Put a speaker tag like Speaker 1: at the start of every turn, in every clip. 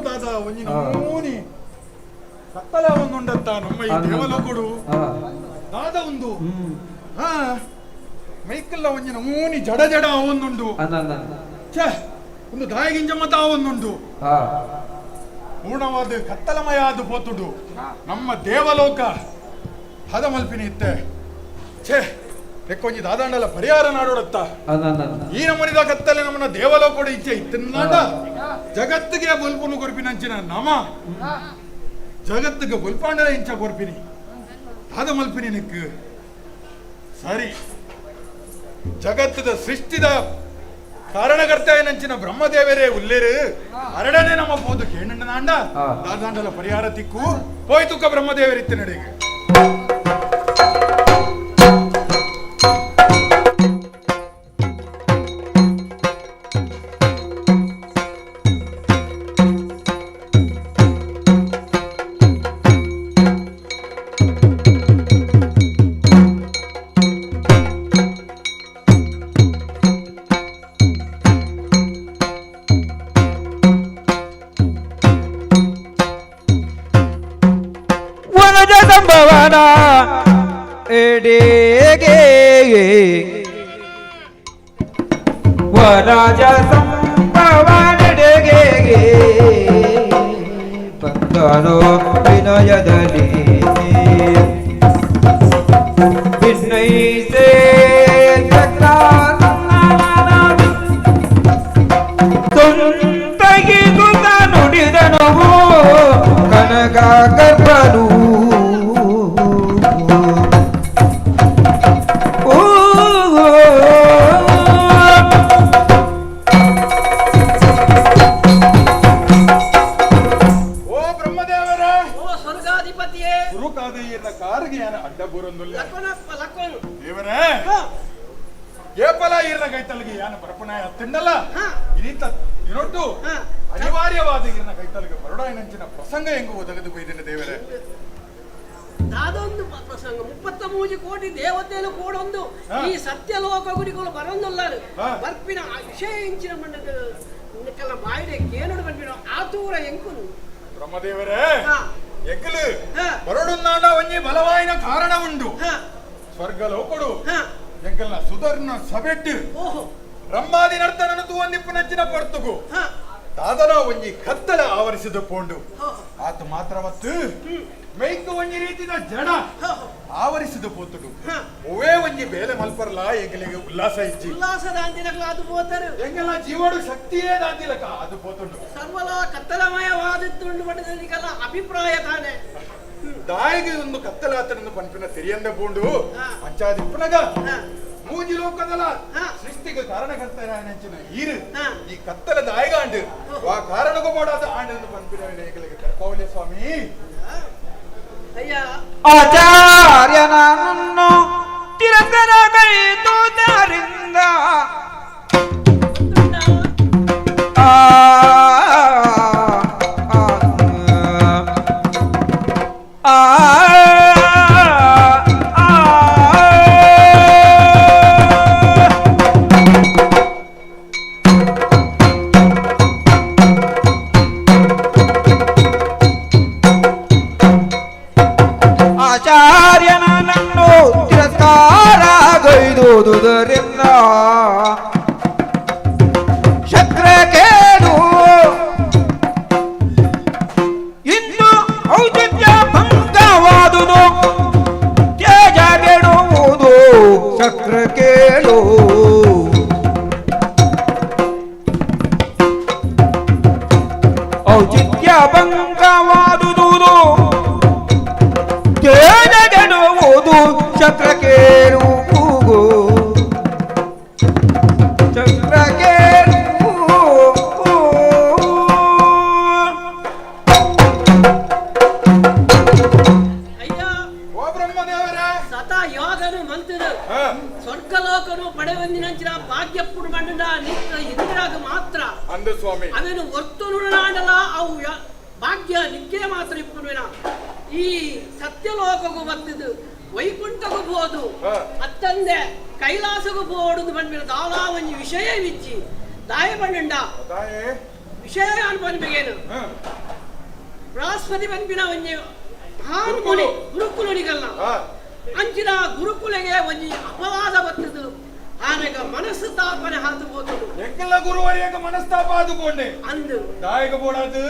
Speaker 1: ದಾದ ಒಂಜಿ ನಮೂನಿ ಕತ್ತಲೆ ಒಂದುಂಡತ್ತ ನಮ್ಮ ಈ ದೇವಲೋಕಡು. ದಾದ ಉಂದು ಹಾ ಮೈಕಲ್ಲ ಒಂಜಿ ನಮೂನಿ ಜಡ ಜಡ ಒಂದುಂಡು. ಛೇ, ಒಂದು ದಾಯಗಿಂಜ ಮತ ಒಂದುಂಡು. ಪೂರ್ಣವಾದ ಕತ್ತಲಮಯ ಆದ ಪೋತುಡು ನಮ್ಮ ದೇವಲೋಕ ಹದ ಮಲ್ಪಿನಿ ಇತ್ತೆ. ಛೇ, ಲೆಕ್ಕೊಂಜಿ ದಾದಾಂಡಲ ಪರಿಹಾರ ನಾಡೋಡತ್ತ. ಈ ನಮ್ಮನಿದ ಕತ್ತಲೆ ನಮ್ಮನ್ನ ದೇವಲೋಕಡು ಇಚ್ಛೆ ಇತ್ತಿನಾಡ ಜಗತ್ತಿಗೆ ಬೊಲ್ಪುನು ಕೊರ್ಪಿನಂಚಿನ ನಮ ಜಗತ್ತಿಗೆ ಬೊಲ್ಪಾಂಡಲ ಇಂಚ ಕೊರ್ಪಿನಿ ದಾದ ಮಲ್ಪಿನಿ ನಿಕ್. ಸರಿ, ಜಗತ್ತದ ಸೃಷ್ಟಿದ ಕಾರಣಕರ್ತ ಏನಂಚಿನ ಬ್ರಹ್ಮದೇವರೇ ಉಲ್ಲೇರು ಅರಡನೆ ನಮ್ಮ ಪೋದು ಕೇಣಂಡ ದಾದಾಂಡಲ ಪರಿಹಾರ ತಿಕ್ಕು ಪೋಯ್ತುಕ್ಕ ಬ್ರಹ್ಮದೇವರಿತ್ತು ನಡೆಗೆ.
Speaker 2: ಸಂಭವನ ಎಡೆಗೆ ವನಜ ಸಂಭವನೆಡೆಗೆ ಬಂದನು ವಿನಯದಲ್ಲಿ ವಿನಯಿಸೇ ತುಂತಗಿಗುತ ನುಡಿದನು ಕನಕ ಗರ್ಭನು.
Speaker 1: ಅನಿವಾರ್ಯವಾದ ಇರನ ಕೈತಲಗೆ ಬರೋಡಾಯನಂಚಿನ ಪ್ರಸಂಗ ಹೆಂಗು ಒದಗದು ಬೈದಿನ ದೇವರೇ.
Speaker 3: ದಾದೊಂದು ಪ್ರಸಂಗ 33 ಕೋಟಿ ದೇವತೆಲು ಕೂಡೊಂದು ಈ ಸತ್ಯಲೋಕ ಗುಡಿಗಳು ಬರೊಂದುಲ್ಲಾರು ಬರ್ಪಿನ ವಿಷಯ ಇಂಚಿನ ಮಂಡದ ನಿಕ್ಕೆಲ್ಲ ಬಾಯಿಡೆ ಕೇನುಡು ಬಂದಿನ ಆತೂರ ಎಂಕುನು
Speaker 1: ಬ್ರಹ್ಮದೇವರೇ. ಎಂಕಲು ಬರೋಡುನ್ನಾಂಡ ಒಂಜಿ ಬಲವಾಯಿನ ಕಾರಣ ಉಂಡು. ಸ್ವರ್ಗ ಲೋಕಡು ಎಂಕಲ್ನ ಸುಧರ್ನ ಸಬೆಟ್ಟು ರಮ್ಮಾದಿ ನರ್ತನನು ತೂವಂದಿಪ್ಪುನಂಚಿನ ಪೊರ್ತುಗು ದಾದನ ಒಂಜಿ ಕತ್ತಲ ಆವರಿಸಿದ ಪೋಂಡು. ಆತ ಮಾತ್ರವತ್ತು ಮೈಕು ಒಂಜಿ ರೀತಿದ ಜಡ ಆವರಿಸಿದ ಪೋತುಡು. ಒವೇ ಒಂಜಿ ಬೇಲೆ ಮಲ್ಪರ್ಲ ಎಂಗಲಿಗೆ ಉಲ್ಲಾಸ ಇಜ್ಜಿ.
Speaker 3: ಉಲ್ಲಾಸದ ಅಂದಿನಕ್ಲ ಅದು ಪೋತರು
Speaker 1: ಎಂಗೆಲ್ಲ ಜೀವಡು ಶಕ್ತಿಯೇ ದಾಂದಿಲಕ ಅದು ಪೋತುಂಡು.
Speaker 3: ಸರ್ವಲ ಕತ್ತಲಮಯವಾದದ್ದುಂಡು ಪಡೆದನಿಗೆಲ್ಲ ಅಭಿಪ್ರಾಯ ತಾನೆ.
Speaker 1: ದಾಯಿಗೆ ಒಂದು ಕತ್ತಲಾತನನ್ನು ಪನ್ಪಿನ ತೆರಿಯಂದ ಪೋಂಡು. ಅಂಚಾದಿಪ್ಪನಗ ಮೂಜಿ ಲೋಕದಲ ಸೃಷ್ಟಿಗೆ ಕಾರಣಕರ್ತರಾಯನಂಚಿನ ಈರು ಈ ಕತ್ತಲ ದಾಯಿಗಾಂಡು ವಾ ಕಾರಣಗೂ ಮಾಡಾದ ಆಂಡನ್ನು ಪನ್ಪಿನ ಎಂಗಲಿಗೆ ಕರ್ಪವಲೆ ಸ್ವಾಮಿ.
Speaker 2: ಆಚಾರ್ಯನನ್ನು ತಿರಸ್ಕರಗೈದುದರಿಂದ ಆ ಆ ಆಚಾರ್ಯನನ್ನು ತಿರಸ್ಕಾರಗೈದುದರಿಂದ ಶಕ್ರಕೇಡು ಇನ್ನು ಔಚಿತ್ಯ ಭಂಗವಾದುದು ತೇಜ ಕೆಡುವುದು ಶಕ್ರಕೇಡು. ಔಚಿತ್ಯ ಭಂಗವಾದುದು ತೇಜ ಕೆಡುವುದು ಚಕ್ರಕೇಡು ಚಕ್ರಕೇಡು.
Speaker 3: ಅಯ್ಯ
Speaker 1: ಓ ಬ್ರಹ್ಮದೇವರೇ,
Speaker 3: ಸತಾ ಯೋಗನು ಮಂತದ ಸ್ವರ್ಗಲೋಕನು ಪಡೆವಂದಿನಂಚಿನ ಭಾಗ್ಯಪ್ಪುಡು ಮಂಡನ ನಿತ್ತ ಇಂದ್ರಾಗ ಮಾತ್ರ
Speaker 1: ಅಂದು ಸ್ವಾಮಿ.
Speaker 3: ಅವೇನು ಒರ್ತುನುಡನಾಡಲ ಅವು ಭಾಗ್ಯ ನಿಕ್ಕೆ ಮಾತ್ರ ಇಪ್ಪುನುವಿನ ಈ ಸತ್ಯಲೋಕಗೂ ಬತ್ತಿದ್ದು ವೈಕುಂಠಗೂ ಬೋದು ಅತ್ತಂದೆ ಕೈಲಾಸಗೂ ಬೋಡುದು ಬಂದ್ಮೇಲೆ ದಾಲಾ ಒಂಜಿ ವಿಷಯ ವಿಚ್ಚಿ ದಾಯ ಬಂಡ ವಿಷಯ ಅನ್ಪನ್ಬೇಕೇನು. Brihaspati ಪನ್ಪಿನ ಒಂಜಿ ಮಹಾನ್ ಮುನಿ ಗುರುಕುಲುನಿಗಲ್ಲ ಅಂಚಿನ ಗುರುಕುಲೆಗೆ ಒಂಜಿ ಅಪವಾದ ಬತ್ತದು ಆನೆಗ ಮನಸ್ಸು ತಾಪನೆ ಹಾತು ಹೋತದು
Speaker 1: ಎಂಕಲ್ಲ ಗುರುವರಿಯಗ ಮನಸ್ತಾಪ ಆದುಕೊಂಡೆ
Speaker 3: ಅಂದು
Speaker 1: ದಾಯಕ ಬೋಡಾದು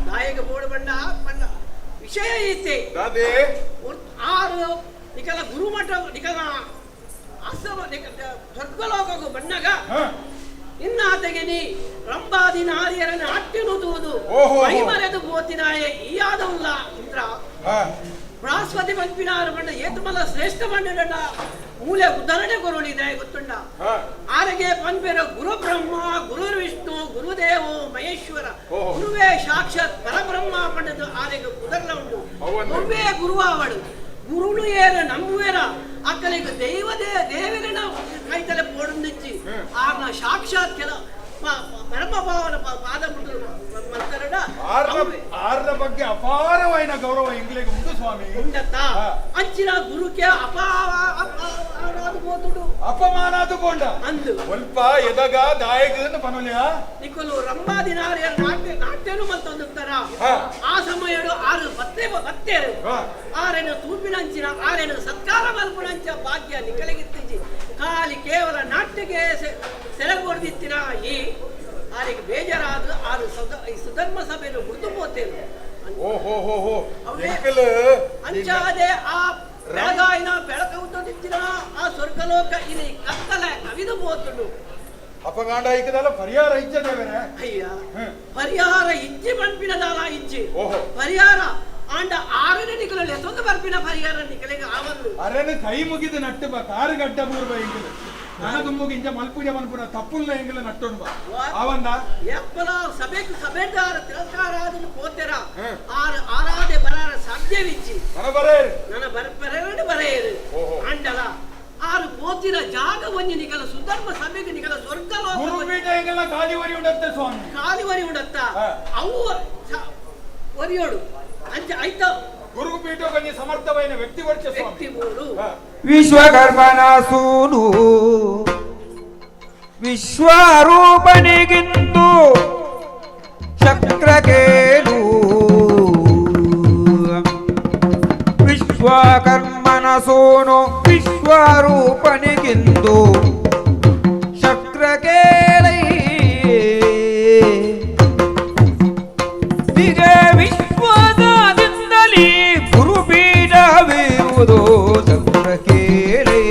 Speaker 3: ದಾಯಕ ಬೋಡು ಬಂಡ ಪಂಡ ವಿಷಯ ಐತೆ
Speaker 1: ದಾದೆ
Speaker 3: ಆರು ನಿಕಲ ಗುರುಮಠ ನಿಕಲ ಆಶ್ರಮ ಸ್ವರ್ಗಲೋಕಗು ಬಣ್ಣಗ ಇನ್ನಾತೆಗೆ ನೀ ರಂಬಾದಿ ನಾರಿಯರನ್ನು ಅಟ್ಟಿನು ತೂದು ಮೈಮರೆದು ಬೋತಿನಾಯೆ ಈಯಾದವುಲ್ಲ ಇಂದ್ರ ಬೃಹಸ್ಪತಿ ಪನ್ಪಿನಾರು ಬಣ್ಣ ಏತುಮಲ್ಲ ಶ್ರೇಷ್ಠ ಬಣ್ಣಡ ಮೂಲೆ ಉದಾಹರಣೆ ಕೊರೊಳಿದೆ ಗೊತ್ತುಂಡ ಆರಗೆ ಪನ್ಪೆರ ಗುರು ಬ್ರಹ್ಮ ಗುರು ವಿಷ್ಣು ಗುರುದೇವೋ ಮಹೇಶ್ವರ ಗುರುವೇ ಸಾಕ್ಷಾತ್ ಪರಬ್ರಹ್ಮ ಪಂಡದು ಆರೆಗೆ ಉದರ್ಲ ಉಂಟು ಗುರುವೇ ಗುರುವಾವಳು ಗುರುನು ಏನ ನಂಬುವೇರ ಅಕ್ಕಲಿಗೆ ದೈವದೇ ದೇವರನ ಕೈತಲೆ ಪೋಡುಂದಿಚ್ಚಿ ಆರ್ನ ಸಾಕ್ಷಾತ್ ಕೆಲ ಪರಮ ಭಾವನ ಪಾದ ಮಲ್ತರಡ
Speaker 1: ಆರ್ನ ಬಗ್ಗೆ ಅಪಾರವಾದ ಗೌರವ ಇಂಗ್ಲಿಗೆ ಉಂಟು ಸ್ವಾಮಿ
Speaker 3: ಉಂಡತ್ತ ಅಂಚಿನ ಗುರುಕೆ ಅಪಾರ
Speaker 1: ಅಪಮಾನ ಆದುಕೊಂಡ
Speaker 3: ಅಂದು
Speaker 1: ಸ್ವಲ್ಪ ಎದಗ ದಾಯಕ ಪನೊಲ್ಯ
Speaker 3: ನಿಕ್ಕಲು ರಂಬಾದಿನಾರಿಯರ ನಾಟ್ಯ ನಾಟ್ಯನು ಮಲ್ತೊಂದುತ್ತರ ಆ ಸಮಯಡು ಆರು ಬತ್ತೆ ಬತ್ತೇರು ಆರೇನು ತೂಪಿನಂಚಿನ ಆರೇನು ಸತ್ಕಾರ ಮಲ್ಪುನಂಚ ಭಾಗ್ಯ ನಿಕ್ಕಲಿಗಿತ್ತಿಜಿ ಖಾಲಿ ಕೇವಲ ನಾಟ್ಯಕ್ಕೆ ಸೆರಗೊಡ್ದಿತ್ತಿನ ಈ ಆರಿಗೆ ಬೇಜಾರಾದ ಆರು ಸುಧರ್ಮ ಸಭೆಯನ್ನು ಮುರಿದು ಪೋತೇನು
Speaker 1: ಓಹೋ
Speaker 3: ಅಂಚಾದೆ ಆ ಬೆಳಗಾಯಿನ ಬೆಳಕುತ್ತಿನ ಆ ಸ್ವರ್ಗಲೋಕ ಇಲ್ಲಿ ಕತ್ತಲೆ ಕವಿದು ಪೋತುಂಡು
Speaker 1: ಅಪಗಾಂಡ ಐಕದಲ್ಲ ಪರಿಹಾರ ಇಚ್ಛೆ ದೇವರೇ
Speaker 3: ಅಯ್ಯ ಪರಿಹಾರ ಇಜ್ಜಿ ಪನ್ಪಿನದಾಲ ಇಜ್ಜಿ ಪರಿಹಾರ ಆಂಡ ಆರನೇ ನಿಕಲಲ್ಲಿ ಎತ್ತೊಂದು ಬರ್ಪಿನ ಪರಿಹಾರ ನಿಕಲಿಗೆ ಆವಂದು
Speaker 1: ಅರೆನ ಕೈ ಮುಗಿದು ನಟ್ಟು ಬಾ ಕಾರು ಗಡ್ಡ ಬೂರ್ಬ ಎಂಗಿಲು ನನದುಂಬುಗೆ ಇಂಜ ಮಲ್ಪುಜ ಮನ್ಪುನ ತಪ್ಪುಲ್ಲ ಎಂಗಿಲ ನಟ್ಟೊಂಡು ಬಾ ಆವಂದ
Speaker 3: ಎಪ್ಪಲ ಸಭೆಗೆ ಸಭೆದಾರ ತಿರಸ್ಕಾರ ಆದನ್ನು ಪೋತೆರ ಆರು ಆರಾಧೆ ಬರಾರ ಸಾಧ್ಯವಿಜ್ಜಿ
Speaker 1: ನನ ಬರೇರು
Speaker 3: ನನ್ನ ಬರಪರೇರು ಬರೆಯರು ಆಂಡಲ ಆರು ಪೋತಿನ ಜಾಗ ಒಂಜಿ ನಿಕಲ ಸುಧರ್ಮ ಸಭೆಗೆ ನಿಕಲ ಸ್ವರ್ಗಲೋಕ
Speaker 1: ಗುರುಪೀಠ ಎಂಗೆಲ್ಲ ಖಾಲಿ ವರಿ ಉಂಡತ್ತೆ ಸ್ವಾಮಿ
Speaker 3: ಖಾಲಿ ವರಿ ಉಂಡತ್ತ ಅವು ಒರಿಯೋಡು ಅಂಚ ಐತ
Speaker 1: ಗುರುಪೀಠ ಒಂಜಿ ಸಮರ್ಥವೈನ ವ್ಯಕ್ತಿ ವರ್ಚ
Speaker 3: ವ್ಯಕ್ತಿ ಮೂಡು
Speaker 2: ವಿಶ್ವಕರ್ಮನ ಸೂನು ವಿಶ್ವರೂಪನಿಗಿಂದು ಚಕ್ರಕೇಲು ವಿಶ್ವಕರ್ಮನ ಸೋನು ವಿಶ್ವರೂಪನಿಗಿಂದು ಚಕ್ರಕೇಲೈ ನಿಜ ವಿಶ್ವದಿಂದಲೇ ಗುರುಪೀಠವಿರುವುದು ಚಕ್ರಕೇಲೇ.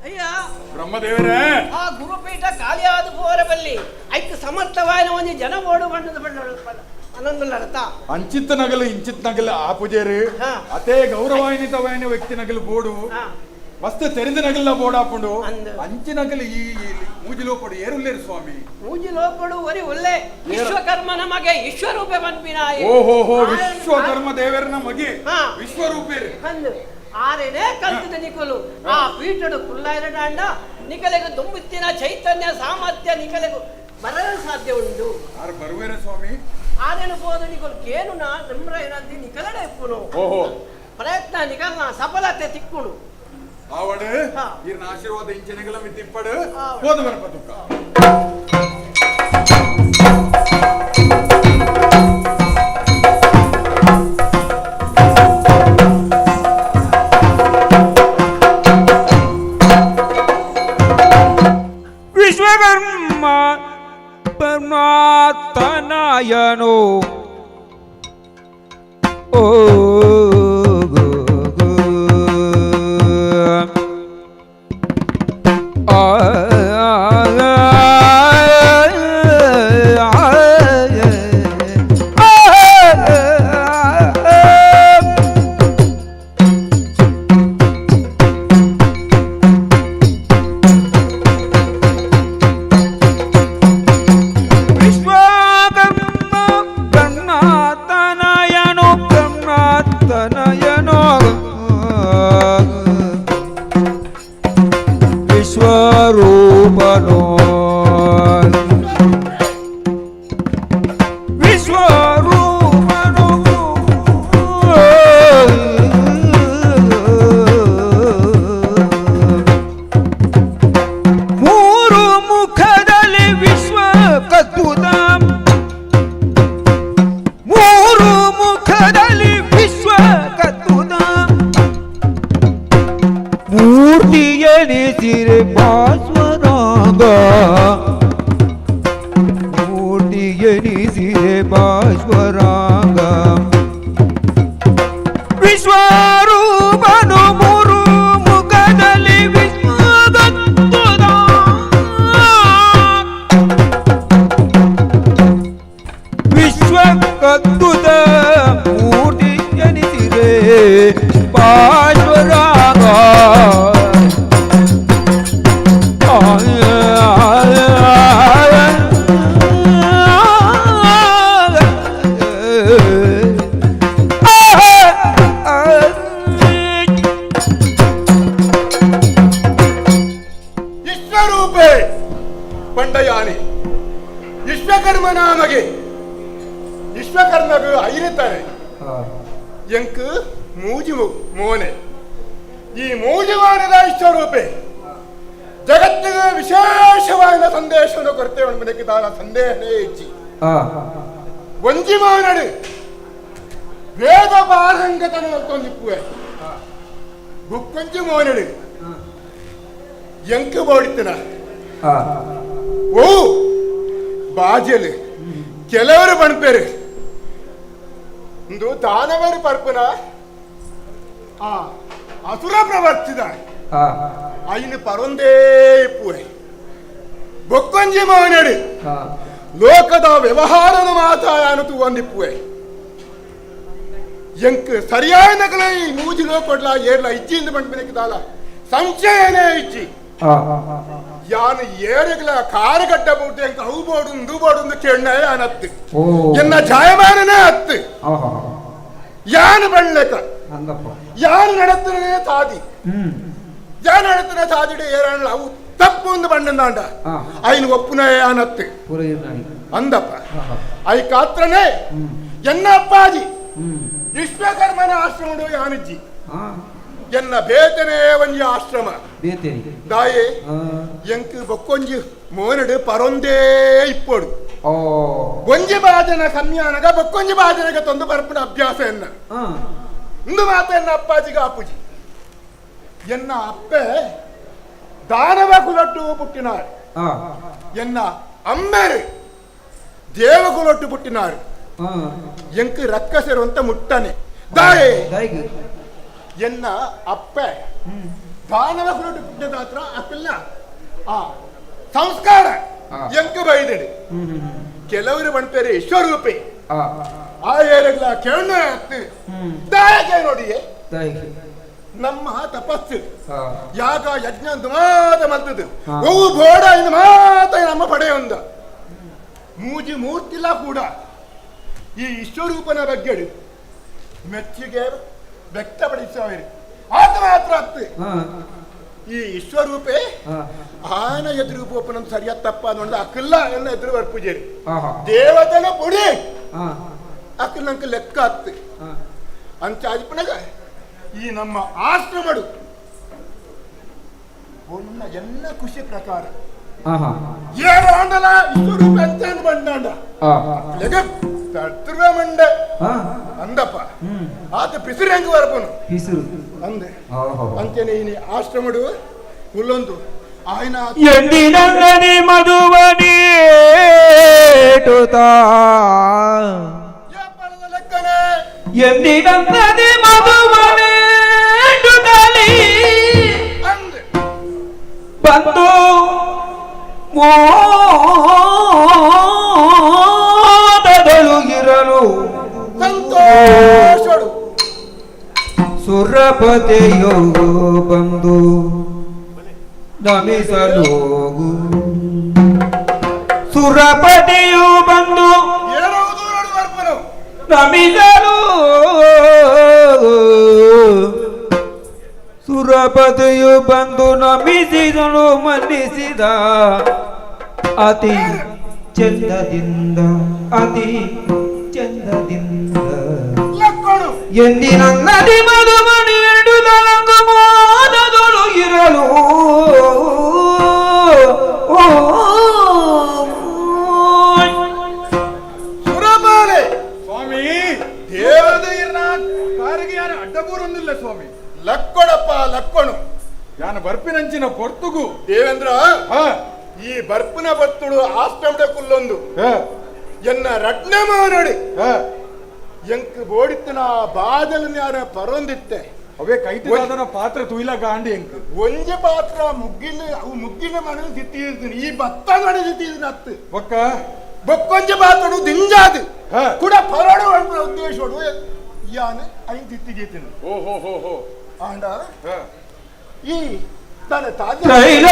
Speaker 3: ಅಯ್ಯ
Speaker 1: ಬ್ರಹ್ಮದೇವರೇ
Speaker 3: ಆ ಗುರುಪೀಠ ಖಾಲಿಯಾದ ಪೋರಬಲ್ಲಿ ಐಕ್ ಸಮರ್ಥವಾದ ಒಂಜಿ ಜನ ಓಡು ಬಣ್ಣದ ಬಣ್ಣ ಅನಂದುಲ್ಲರತ
Speaker 1: ಅಂಚಿತ್ತ ನಗಲು ಇಂಚಿತ್ ನಗಲು ಆ ಪೂಜಾರಿ ಅತೇ ಗೌರವಾನ್ವಿತವಾಯಿನ ವ್ಯಕ್ತಿ ನಗಲು ಬೋಡು ಮಸ್ತ್ ತೆರೆದ ನಗಲ ಬೋಡಾಪುಂಡು ಅಂಚಿ ನಗಲು ಈ ಮೂಜಿಲೋಪಡು ಏರುಲ್ಲೇರು ಸ್ವಾಮಿ
Speaker 3: ಮೂಜಿಲೋಪಡು ಒರಿ ಒಳ್ಳೆ ವಿಶ್ವಕರ್ಮ ನಮಗೆ ವಿಶ್ವರೂಪೆ ಪನ್ಪಿನ
Speaker 1: ಓಹೋ ವಿಶ್ವಕರ್ಮ ದೇವರನ ಮಗೆ ವಿಶ್ವರೂಪೇರು
Speaker 3: ಅಂದು ಆರೇನೇ ಕಲ್ತದ ನಿಕಲು ಆ ಪೀಠಡು ಕುಲ್ಲಾಯರಡಾಂಡ ನಿಕಲೆಗು ದುಂಬುತ್ತಿನ ಚೈತನ್ಯ ಸಾಮರ್ಥ್ಯ ನಿಕಲೆಗು ಬರಲು ಸಾಧ್ಯ ಉಂಟು
Speaker 1: ಆರು ಬರುವೇರ ಸ್ವಾಮಿ
Speaker 3: ಆರೇನು ಬೋದು ನಿಕಲು ಕೇನು ನಾ ನಮ್ರ ಏನಂತಿ ನಿಕಲಡೆ ಇಪ್ಪುನು
Speaker 1: ಓಹೋ
Speaker 3: ಪ್ರಯತ್ನ ನಿಕಲ್ನ ಸಫಲತೆ ತಿಕ್ಕುಡು
Speaker 1: ಆವಡು ಈರ್ನ ಆಶೀರ್ವಾದ ಇಂಚನೆಗಳ ಮಿತ್ತಿಪ್ಪಡು ಹೋದ ಬರಪ ದುಃಖ
Speaker 2: ವಿಶ್ವಕರ್ಮ ಪರಮಾತ್ಮನಾಯನು ಓ ವಿಶ್ವಕರ್ಮ ಬ್ರಹ್ಮತನಯನು ಬ್ರಹ್ಮತನಯನು ವಿಶ್ವರೂಪನು ವಿಶ್ವರೂಪನು ಮೂಲ ಎನಿಸಿರೆ ಪಾಶ್ವರಾಗ ಮೂರ್ತಿ ಎನಿಸಿರೆ ಪಾಶ್ವರಾಗ ವಿಶ್ವರೂಪನು ಮೂರು ಮುಖದಲ್ಲಿ ವಿಶ್ವಗತ್ತುದ ವಿಶ್ವಕದ್ಭುತ ಮೂರ್ತಿ ಎನಿಸಿರೆ ಪಾಶ್ವರಾಗ
Speaker 1: ವಿಶ್ವರೂಪೇ ಪಂಡಯಾನಿ ವಿಶ್ವಕರ್ಮ ನಾಮಗೆ ವಿಶ್ವಕರ್ಮಗ ಐರುತ್ತಾರೆ ಎಂಕ್ ಮೂಜಿ ಮೋನೆ ಈ ಮೂಜಿವಾನದ ವಿಶ್ವರೂಪೆ ಜಗತ್ತಿಗೆ ವಿಶೇಷವಾದ ಸಂದೇಶವನ್ನು ಕೊಡ್ತೇವೆ ಮನೆಗೆ ದಾನ ಸಂದೇಹನೇ ಇಚ್ಚಿ ಒಂಜಿ ಮಾನಡು ವೇದ ಪಾರಂಗತನ ಮಲ್ತೊಂದಿಪ್ಪುವೆ ಬುಕ್ಕೊಂಜಿ ಮೋನಡು ಎಂಕ್ ಬೋಡಿತ್ತನ ಓ ಬಾಜಲು ಕೆಲವರು ಪಣ್ಪೇರು ಇಂದು ದಾನವರು ಪರ್ಪುನ ಆ ಅಸುರ ಪ್ರವರ್ತಿದ ಐನು ಪರೊಂದೇ ಇಪ್ಪುವೆ ಬೊಕ್ಕೊಂಜಿ ಮೋನಡು ಲೋಕದ ವ್ಯವಹಾರನ ಮಾತಾಯಾನು ತೂವಂದಿಪ್ಪುವೆ ಎಂಕ್ ಸರಿಯಾದ ನಕಲ ಈ ಮೂಜಿ ಲೋಕೊಡ್ಲ ಏರ್ಲ ಇಜ್ಜಿಂದ ಪಂಡ್ಪಿನಕ್ಕೆ ದಾಲ ಸಂಶಯನೇ ಇಜ್ಜಿ ಯಾನು ಏರೆಗ್ಲ ಕಾರು ಕಟ್ಟಬಹುದು ಎಂಕ್ ಅವು ಬೋಡು ಇಂದು ಬೋಡು ಕೇಳ್ನ ಯಾನತ್ತು ಎನ್ನ ಜಾಯಮಾನನೇ ಅತ್ತು ಯಾನು ಬಣ್ಲೆಕ ಯಾನು ನಡತ್ತನೇ ತಾದಿ ಯಾನು ನಡತ್ತನೇ ತಾದಿಡೆ ಏರಾಣಲ ಅವು ತಪ್ಪು ಒಂದು ಬಣ್ಣಂದಾಂಡ ಐನು ಒಪ್ಪುನ ಯಾನತ್ತು ಅಂದಪ್ಪ I ಕಾತ್ರನೇ ಎನ್ನ ಅಪ್ಪಾಜಿ ವಿಶ್ವಕರ್ಮನ ಆಶ್ರಮಡು ಯಾನಿಜ್ಜಿ ಎನ್ನ ಬೇತನೇ ಒಂಜಿ ಆಶ್ರಮ ದಾಯೆ ಎಂಕ್ ಬೊಕ್ಕೊಂಜಿ ಮೋನಡು ಪರೊಂದೇ ಇಪ್ಪೋಡು ಒಂಜಿ ಬಾಜನ ಕಮ್ಯಾನಗ ಬೊಕ್ಕೊಂಜಿ ಬಾಜನಗ ತೊಂದು ಪರಪುನ ಅಭ್ಯಾಸ ಎನ್ನ ಇಂದು ಮಾತ ಎನ್ನ ಅಪ್ಪಾಜಿಗ ಅಪ್ಪುಜಿ ಎನ್ನ ಅಪ್ಪೆ ದಾನವ ಕುಲಟ್ಟು ಪುಟ್ಟಿನಾರು ಎನ್ನ ಅಮ್ಮೆರು ದೇವ ಕುಲಟ್ಟು ಪುಟ್ಟಿನಾರು ಎಂಕ್ ರಕ್ಕಸರು ಅಂತ ಮುಟ್ಟನೆ ದಾಯೆ ಎನ್ನ ಅಪ್ಪೆ ದಾನವ ಕುಲಟ್ಟು ಪುಟ್ಟಿದಾತ್ರ ಅಪ್ಪಲ್ಲ ಆ ಸಂಸ್ಕಾರ ಎಂಕ್ ಬೈದಡು ಕೆಲವರು ಪಣ್ಪೇರು ವಿಶ್ವರೂಪಿ ಆ ಏರಗ್ಲ ಕೇಳ ದಾಯಕೆ ನೋಡಿಯೇ ನಮ್ಮ ತಪಸ್ಸು ಯಾಗ ಯಜ್ಞ ಅಂತ ಮಾತ ಮಲ್ತದ್ದು ಅವು ಬೋಡ ಇಂದ ಮಾತ ನಮ್ಮ ಪಡೆಯೊಂದ ಮೂಜಿ ಮೂರ್ತಿಲ್ಲ ಕೂಡ ಈ ವಿಶ್ವರೂಪನ ಬಗ್ಗೆ ಮೆಚ್ಚುಗೆ ವ್ಯಕ್ತಪಡಿಸುವವರು ಆತ ಮಾತ್ರ ಅತ್ತು ಈ ವಿಶ್ವರೂಪೇ ಆನ ಎದುರು ಒಪ್ಪನ ಸರಿಯಾದ ತಪ್ಪ ನೋಡಿದ ಅಕ್ಕಲ್ಲ ಎಲ್ಲ ಎದುರು ಬರ್ಪೂಜೇರಿ ದೇವತೆನ ಪುಡಿ ಅಕ್ಕಲ್ ನಂಗೆ ಲೆಕ್ಕ ಅತ್ತು ಅಂಚ ಆದಿಪ್ಪನಾಗ ಈ ನಮ್ಮ ಆಶ್ರಮಡು ಒನ್ನ ಎಲ್ಲ ಖುಷಿ ಪ್ರಕಾರ ಏಳು ಆಂಡಲ ವಿಶ್ವರೂಪ ಅಂತ ಬಂದಾಂಡ ತರ್ತುರ್ವೆ ಮಂಡೆ ಅಂದಪ್ಪ ಆತ ಪಿಸಿರು ಹೆಂಗ ಬರ್ಪನು ಅಂದೆ ಅಂಚನೆ ಈ ಆಶ್ರಮಡು ಹುಲ್ಲೊಂದು ಆಯ್ನ
Speaker 2: ಎಂದಿನಂಗನಿ ಮಧುವನಿ
Speaker 1: ಲೆಕ್ಕನೆ
Speaker 2: ಎಂದಿನಂಗನಿ ಮಧುವನಿ
Speaker 1: ಅಂದೆ
Speaker 2: ಬಂದು ಮೋದದೊಳಗಿರಲು
Speaker 1: ಸಂತೋಷಡು
Speaker 2: ಸುರಪತಿಯು ಬಂದು ನಮಿಸಲೋಗು ಸುರಪತಿಯು ಬಂದು ನಮಿಸಲು ಸುರಪತಿಯು ಬಂದು ನಮಿಸಿದನು ಮನ್ನಿಸಿದ ಅತಿ ಚಂದದಿಂದ ಅತಿ ಚಂದದಿಂದ ಎಂದಿನಂಗದಿ ಮಧುಮಣಿ ಎರಡು ತಲಂಗು ಮೋದದೊಳು ಇರಲು
Speaker 1: ಸುರಬಾಲೆ ಸ್ವಾಮಿ ದೇವದೈರ್ನ ಕಾರಿಗೆ ಯಾರು ಅಡ್ಡಬೂರೊಂದಿಲ್ಲ ಸ್ವಾಮಿ ಲಕ್ಕೊಡಪ್ಪ ಲಕ್ಕೊಣು ಯಾನ ಬರ್ಪಿನಂಚಿನ ಪೊರ್ತುಗು
Speaker 4: ದೇವೇಂದ್ರ ಈ ಬರ್ಪುನ ಬರ್ತುಡು ಆಶ್ರಮದ ಕುಲ್ಲೊಂದು ಎನ್ನ ರಡ್ನ ಮಾನಡಿ ಎಂಕ್ ಬೋಡಿತ್ತನ ಬಾದಲ್ ನ್ಯಾರ ಪರೊಂದಿತ್ತೆ
Speaker 1: ಅವೇ ಕೈತಿದಾದನ ಪಾತ್ರ ತುಯಿಲ ಗಾಂಡಿ ಎಂಕ್
Speaker 4: ಒಂಜಿ ಪಾತ್ರ ಮುಗ್ಗಿನ ಅವು ಮುಗ್ಗಿನ ಮನೆ ಸಿತ್ತಿದ್ದೀನಿ ಈ ಭತ್ತ ನಡೆ ಸಿತ್ತಿದ್ದೀನಿ ಅತ್ತು
Speaker 1: ಬೊಕ್ಕ
Speaker 4: ಬೊಕ್ಕೊಂಜಿ ಪಾತ್ರಡು ದಿಂಜಾದು ಕೂಡ ಪರೋಡು ಅನ್ಪುನ ಉದ್ದೇಶೋಡು ಯಾನ ಐನ್ ತಿತ್ತಿಗೀತೀನಿ
Speaker 1: ಓಹೋ ಹೋ ಹೋ
Speaker 4: ಆಂಡ ಈ ತನ್ನ ತಾಜ
Speaker 2: ತ್ರೈಲೋಕದ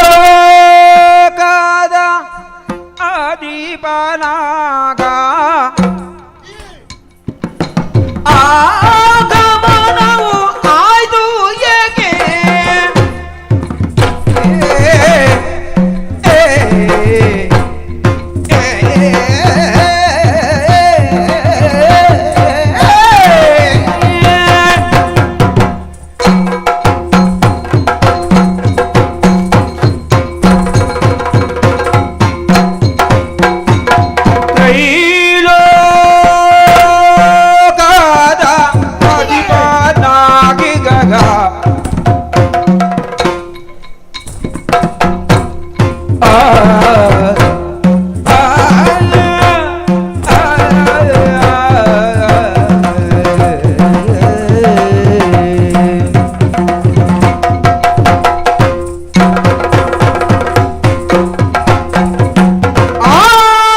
Speaker 2: ಆದಿಪನಾಗ ಆಗಮನವು ಆಯ್ದು ಏಕೆ ತ್ರೈಲೋಕದ ಅಧಿಪನಾಗಿ ಗಗ ಆ ಆ ಆ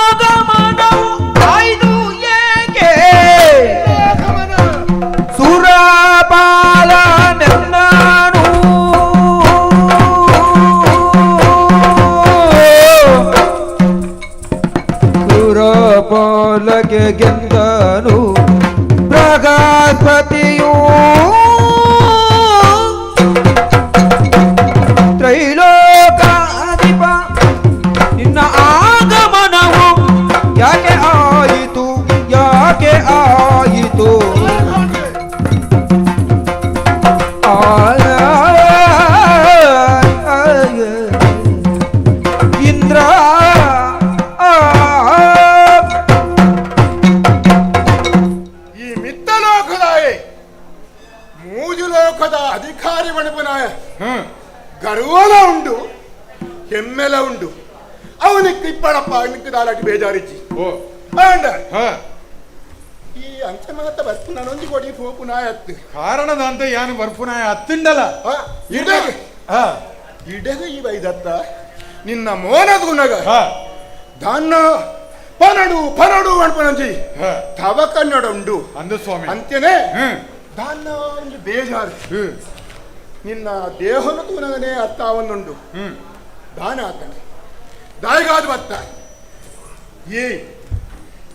Speaker 2: ಆಗಮನವು ಆಯ್ದು ಏಕೆ ಸುರಪಾಲನೆನ್ನನು ಸುರಪಾಲಗೆ ಗೆದ್ದನು ಬೃಹಸ್ಪತಿಯು ತ್ರೈಲೋಕಾಧಿಪ ನಿನ್ನ ಆಗಮನವು ಯಾಕೆ ಆಯಿತು ಯಾಕೆ ಆಯಿತು ಇಂದ್ರ
Speaker 4: ಈ ಮಿತ್ತಲೋಕದಾಯೆ ಮೂಜು ಲೋಕದ ಅಧಿಕಾರಿ ಮಣಪನಾಯ ಗರ್ವಲ ಉಂಡು ಹೆಮ್ಮೆಲ ಉಂಡು ಅವನಿಗೆ ಇಪ್ಪಳಪ್ಪ ಅವನಿಗೆ ದಾಲಾಟಿ ಬೇಜಾರಿಚ್ಚಿ
Speaker 1: ಓ
Speaker 4: ಆಂಡ ಈ ಅಂಚೆ ಮಾತ ಬರ್ಪು ನಾನೊಂದು ಕೊಡಿ ಪೋಪು ನಾಯತ್ತು
Speaker 1: ಕಾರಣದಂತ ಯಾನು ಬರ್ಪುನಾಯ ಅತ್ತಿಂಡಲ
Speaker 4: ಇಡಗ ಇಡಗ ಈ ವೈದತ್ತ ನಿನ್ನ ಮೋನದ ಗುಣಗ ದಾನ್ನ ಪನಡು ಪನಡು ಅನ್ಪನಂಜಿ ತವ ಕನ್ನಡ ಉಂಡು
Speaker 1: ಅಂದು ಸ್ವಾಮಿ
Speaker 4: ಅಂತ್ಯನೇ ದಾನ್ನ ಒಂದು ಬೇಜಾರು ನಿನ್ನ ದೇಹನ ತೂನಗನೇ ಅರ್ಥ ಅವನುಂಡು ದಾನ ಆತನೆ ದಾಯಿಗಾದ ಬತ್ತ ಈ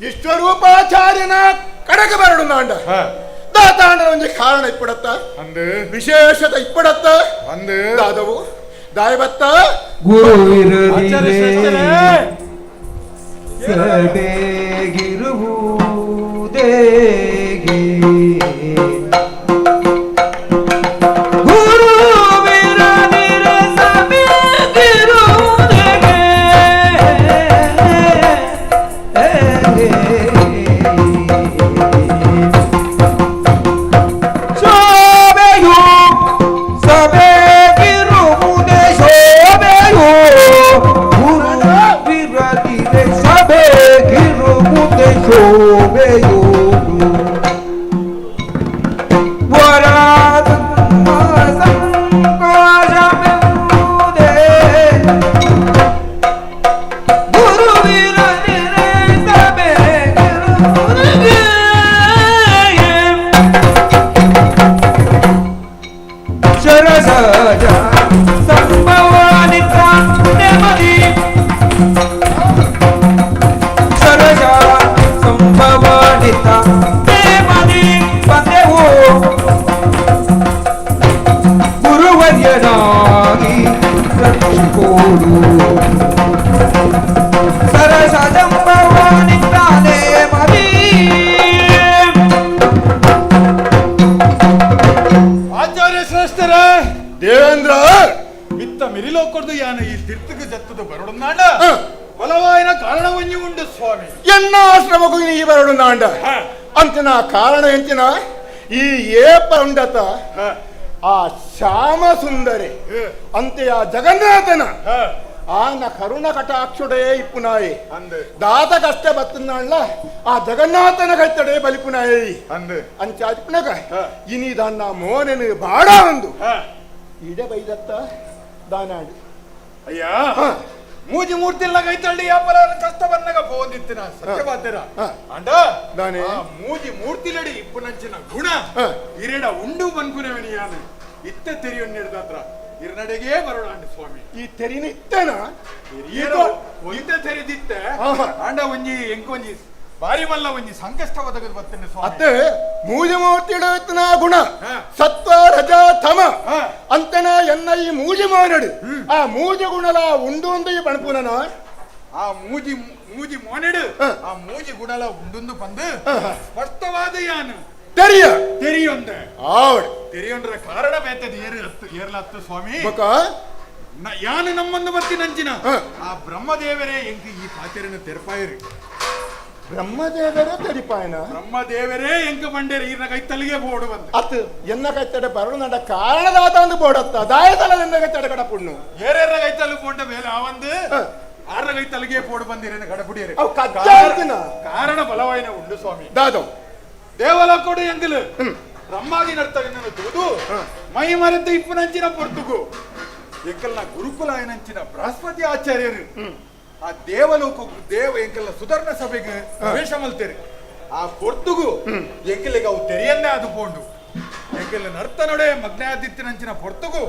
Speaker 4: ವಿಶ್ವರೂಪಾಚಾರ್ಯನ ಕಡಕ ಬರಡು ನಾಂಡ ದಾತಾಂಡ ಒಂಜಿ ಕಾರಣ ಇಪ್ಪಡತ್ತ
Speaker 1: ಅಂದು
Speaker 4: ವಿಶೇಷത ಇಪ್ಪಡತ್ತ
Speaker 1: ಅಂದು
Speaker 4: ದಾದವು ದಾಯ ಬತ್ತ
Speaker 1: ಆಚಾರ್ಯ ಶ್ರೇಷ್ಠರೇ
Speaker 2: ಸಭೆಗಿರುವುದೇಗೆ ಗುರುವಿರದಿರ ಸಭೆಗಿರುವುದೇಗೆ ಶೋಭೆಯು ಸಭೆಗಿರುವುದೇ ಶೋಭೆಯು ಗುರುವಿರದಿರೆ ಸಭೆಗಿರುವುದೇ ಶೋಭೆಯು ವರಾಧಮ್ಮ ಸಂಕೋಚವೆಂಬುದೇ ಗುರುವಿರದಿರೆ ಸಭೆಗಿರುವುದೇ ಶರಸಜ ಸಂಭವಾನಿತ ನೆಮ್ಮದಿ ಸರಜ ಸಂಭವಾನಿತ ನೆಮ್ಮದಿ ಬಂದೆವು ಗುರುವರ್ಯನಾಗಿ ರಕ್ಷಿಕೋಡು ಸರಸ ಸಂಭವಾನಿತ ನೆಮ್ಮದಿ
Speaker 1: ಆಚಾರ್ಯ ಶ್ರೇಷ್ಠರೇ
Speaker 4: ದೇವೇಂದ್ರ
Speaker 1: ಮಿತ್ತ ಮಿರಿಲೋಕೊಡ್ದು ಯಾನ ಈ ತಿರ್ತಕ ಜತ್ತದ ಬರಡು ನಾಂಡ ಬಲವಾಯಿನ ಕಾರಣವನ್ಯು ಉಂಡು ಸ್ವಾಮಿ
Speaker 4: ಎನ್ನ ಆಶ್ರಮಕ್ಕೂ ಈ ಬರಡು ನಾಂಡ ಅಂತಿನ ಕಾರಣ ಎಂತಿನ ಈ ಏಪ ಉಂಡತ ಆ ಶ್ಯಾಮ ಸುಂದರಿ ಅಂತೆಯ ಜಗನ್ನಾಥನ ಆನ ಕರುಣ ಕಟಾಕ್ಷುಡೇ ಇಪ್ಪುನಾಯಿ ದಾತ ಕಷ್ಟ ಬತ್ತನಾಳ್ಲ ಆ ಜಗನ್ನಾಥನ ಕೈತಡೆ ಬಲಿಪುನಾಯಿ ಅಂಚಾದಿಪ್ಪುನಗ ಇನಿ ದಾನ್ನ ಮೋನನು ಬಾಡ ಒಂದು ಇಡೆ ಬೈದತ್ತ ದಾನಾಡಿ
Speaker 1: ಅಯ್ಯ ಮೂಜಿ ಮೂರ್ತಿಲ್ಲ ಕೈತಳ್ಳಿ ಯಾಪಲ ಕಷ್ಟ ಬಂದಾಗ ಪೋಂದಿತ್ತಿನ ಸತ್ಯವಾದ್ಯರ ಅಂಡ
Speaker 4: ದಾನೆ
Speaker 1: ಮೂಜಿ ಮೂರ್ತಿಲಡಿ ಇಪ್ಪುನಂಚಿನ ಗುಣ ಇರೆಡ ಉಂಡು ಬನ್ಪುನವನಿಯಾನು ಇತ್ತ ತೆರಿಯೊನ್ನಿಡ್ದಾತ್ರ ಇರ್ನಡೆಗೆ ಬರೋಣ ಸ್ವಾಮಿ
Speaker 4: ಈ ತೆರಿನ ಇತ್ತನ
Speaker 1: ಇತ್ತ ತೆರೆದಿತ್ತೆ ಆಂಡ ಒಂಜಿ ಎಂಕೊಂಜಿ ಬಾರಿ ಮಲ್ಲ ಒಂಜಿ ಸಂಕಷ್ಟ ಒದಗದು ಬರ್ತೇನೆ ಸ್ವಾಮಿ.
Speaker 4: ಅತ್ತೆ ಮೂಜಿ ಮೂರ್ತಿಡನ ಗುಣ ಸತ್ವ ರಜ ತಮ ಅಂತನ ಎನ್ನ ಈ ಮೂಜಿ ಮಾನಡು ಆ ಮೂಜಿ ಗುಣಲ ಉಂಡು ಒಂದು ಈ ಪಣಪುನನ
Speaker 1: ಆ ಮೂಜಿ ಮೂಜಿ ಮೋನೆಡು ಆ ಮೂಜಿ ಗುಣಲ ಉಂಡುಂದು ಬಂದು ಸ್ಪಷ್ಟವಾದ ಯಾನು
Speaker 4: ತೆರಿಯ
Speaker 1: ತೆರಿಯೊಂದೆ
Speaker 4: ಆವಡ್
Speaker 1: ತೆರಿಯೊಂಡ್ರ ಕಾರಣ ಬೇತದ ಏರು ಏರ್ಲತ್ತು ಸ್ವಾಮಿ
Speaker 4: ಬೊಕ
Speaker 1: ಯಾನು ನಮ್ಮನ್ನು ಬತ್ತಿನಂಚಿನ ಆ ಬ್ರಹ್ಮದೇವರೇ ಎಂಕ್ ಈ ಪಾತೆರನ್ನು ತೆರಪಾಯರು.
Speaker 4: ಬ್ರಹ್ಮದೇವರೇ ತೆರಿಪಾಯನ
Speaker 1: ಬ್ರಹ್ಮದೇವರೇ ಎಂಕ ಬಂಡೇರಿ ಈರ್ನ ಕೈತಲ್ಲಿಗೆ ಬೋಡು ಬಂದ
Speaker 4: ಅತ್ ಎನ್ನ ಕೈತಡೆ ಬರಡು ನಡ ಕಾರಣದಾತ ಅಂದು ಬೋಡತ್ತ ದಾಯತಲ ಎನ್ನ ಕೈತಡೆ ಕಡಪುಣ್ಣು
Speaker 1: ಏರೇರ ಕೈತಲ್ಲಿ ಪೋಂಡ ಮೇಲೆ ಆ ಒಂದು ಆರ್ರ ಕೈತಲ್ಲಿಗೆ ಪೋಡು ಬಂದಿರೇನ ಕಡಪುಡಿಯರೆ
Speaker 4: ಅವು ಕಜ್ಜಾಯ್ತಿನ
Speaker 1: ಕಾರಣ ಬಲವಾಯಿನ ಉಂಡು ಸ್ವಾಮಿ.
Speaker 4: ದಾದವ್
Speaker 1: ದೇವಲಕೋಡು ಎಂಗಲು ರಮ್ಮಾದಿ ನರ್ತಕನನ್ನು ತೂದು ಮೈ ಮರೆತ ಇಪ್ಪುನಂಚಿನ ಪೊರ್ತುಗು ಎಂಕಲ್ನ ಗುರುಕುಲ ಏನಂಚಿನ ಬೃಹಸ್ಪತಿ ಆಚಾರ್ಯರು ಆ ದೇವಲೋಕ ದೇವ ಎಂಕಲ್ನ ಸುಧರ್ಣ ಸಭೆಗೆ ಪ್ರವೇಶ ಮಲ್ತೇರು ಆ ಪೊರ್ತುಗು ಎಂಕಲಿಗೆ ಅವು ತೆರೆಯನ್ನೇ ಅದು ಪೋಂಡು ಎಂಕಲ್ ನರ್ತನೊಡೆ ಮಗ್ನಾದಿತ್ಯನಂಚಿನ ಪೊರ್ತುಗು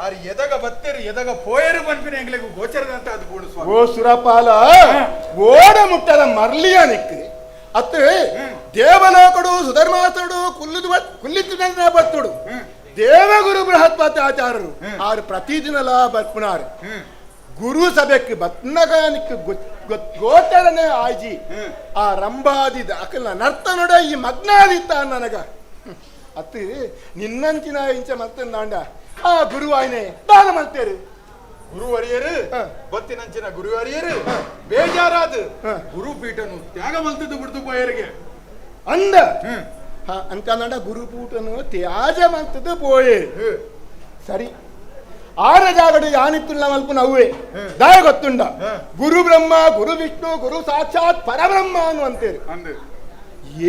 Speaker 1: ಆರು ಎದಗ ಬತ್ತೇರು ಎದಗ ಪೋಯರು ಪನ್ಪಿನ ಎಂಕಲಿಗೆ ಗೋಚರದಂತ ಅದು ಪೋಂಡು ಸ್ವಾಮಿ.
Speaker 4: ಓ ಸುರಪಾಲ ಓಡ ಮುಟ್ಟದ ಮರ್ಲಿಯ ನಿಕ್ಕು ಅತ್ತೆ ದೇವಲೋಕಡು ಸುಧರ್ಮಾಸುಡು ಕುಲ್ಲಿದು ಕುಲ್ಲಿದ್ದು ಬರ್ತುಡು ದೇವಗುರು ಬೃಹಸ್ಪತಿ ಆಚಾರ್ಯರು ಆರು ಪ್ರತಿದಿನಲ ಬರ್ಪುನಾರು ಗುರು ಸಭೆಕ್ಕೆ ಬತ್ನಗನಿಕ್ ಗೋಚರನೆ ಆಯ್ಜಿ ಆ ರಂಭಾದಿ ಅಕಲ್ನ ನರ್ತನೊಡ ಈ ಮಗ್ನಾದಿತ್ತ ನನಗ ಅತ್ತು ನಿನ್ನಂಚಿನ ಇಂಚ ಮತ್ತಂದಾಂಡ ಆ ಗುರುವಾಯಿನೆ ದಾನ ಮಾಡ್ತೇರು
Speaker 1: ಗುರುವರಿಯರು ಬತ್ತಿನಂಚಿನ ಗುರುವರಿಯರು ಬೇಜಾರಾದ ಗುರುಪೀಠನು ತ್ಯಾಗ ಮಲ್ತದ್ದು ಬಿಡ್ತು ಪೋಯರಿಗೆ
Speaker 4: ಅಂದ ಅಂತ ಅಂದ ಗುರುಪೂಟನು ತ್ಯಾಜ ಮಲ್ತದ್ದು ಪೋಯೆ ಸರಿ ಆರ ಜಾಗಡು ಯಾನಿತ್ತುಲ್ಲ ಮಲ್ಪು ನವ್ವೆ ದಾಯ ಗೊತ್ತುಂಡ ಗುರು ಬ್ರಹ್ಮ ಗುರು ವಿಷ್ಣು ಗುರು ಸಾಕ್ಷಾತ್ ಪರಬ್ರಹ್ಮ ಅನ್ನು ಅಂತೇರಿ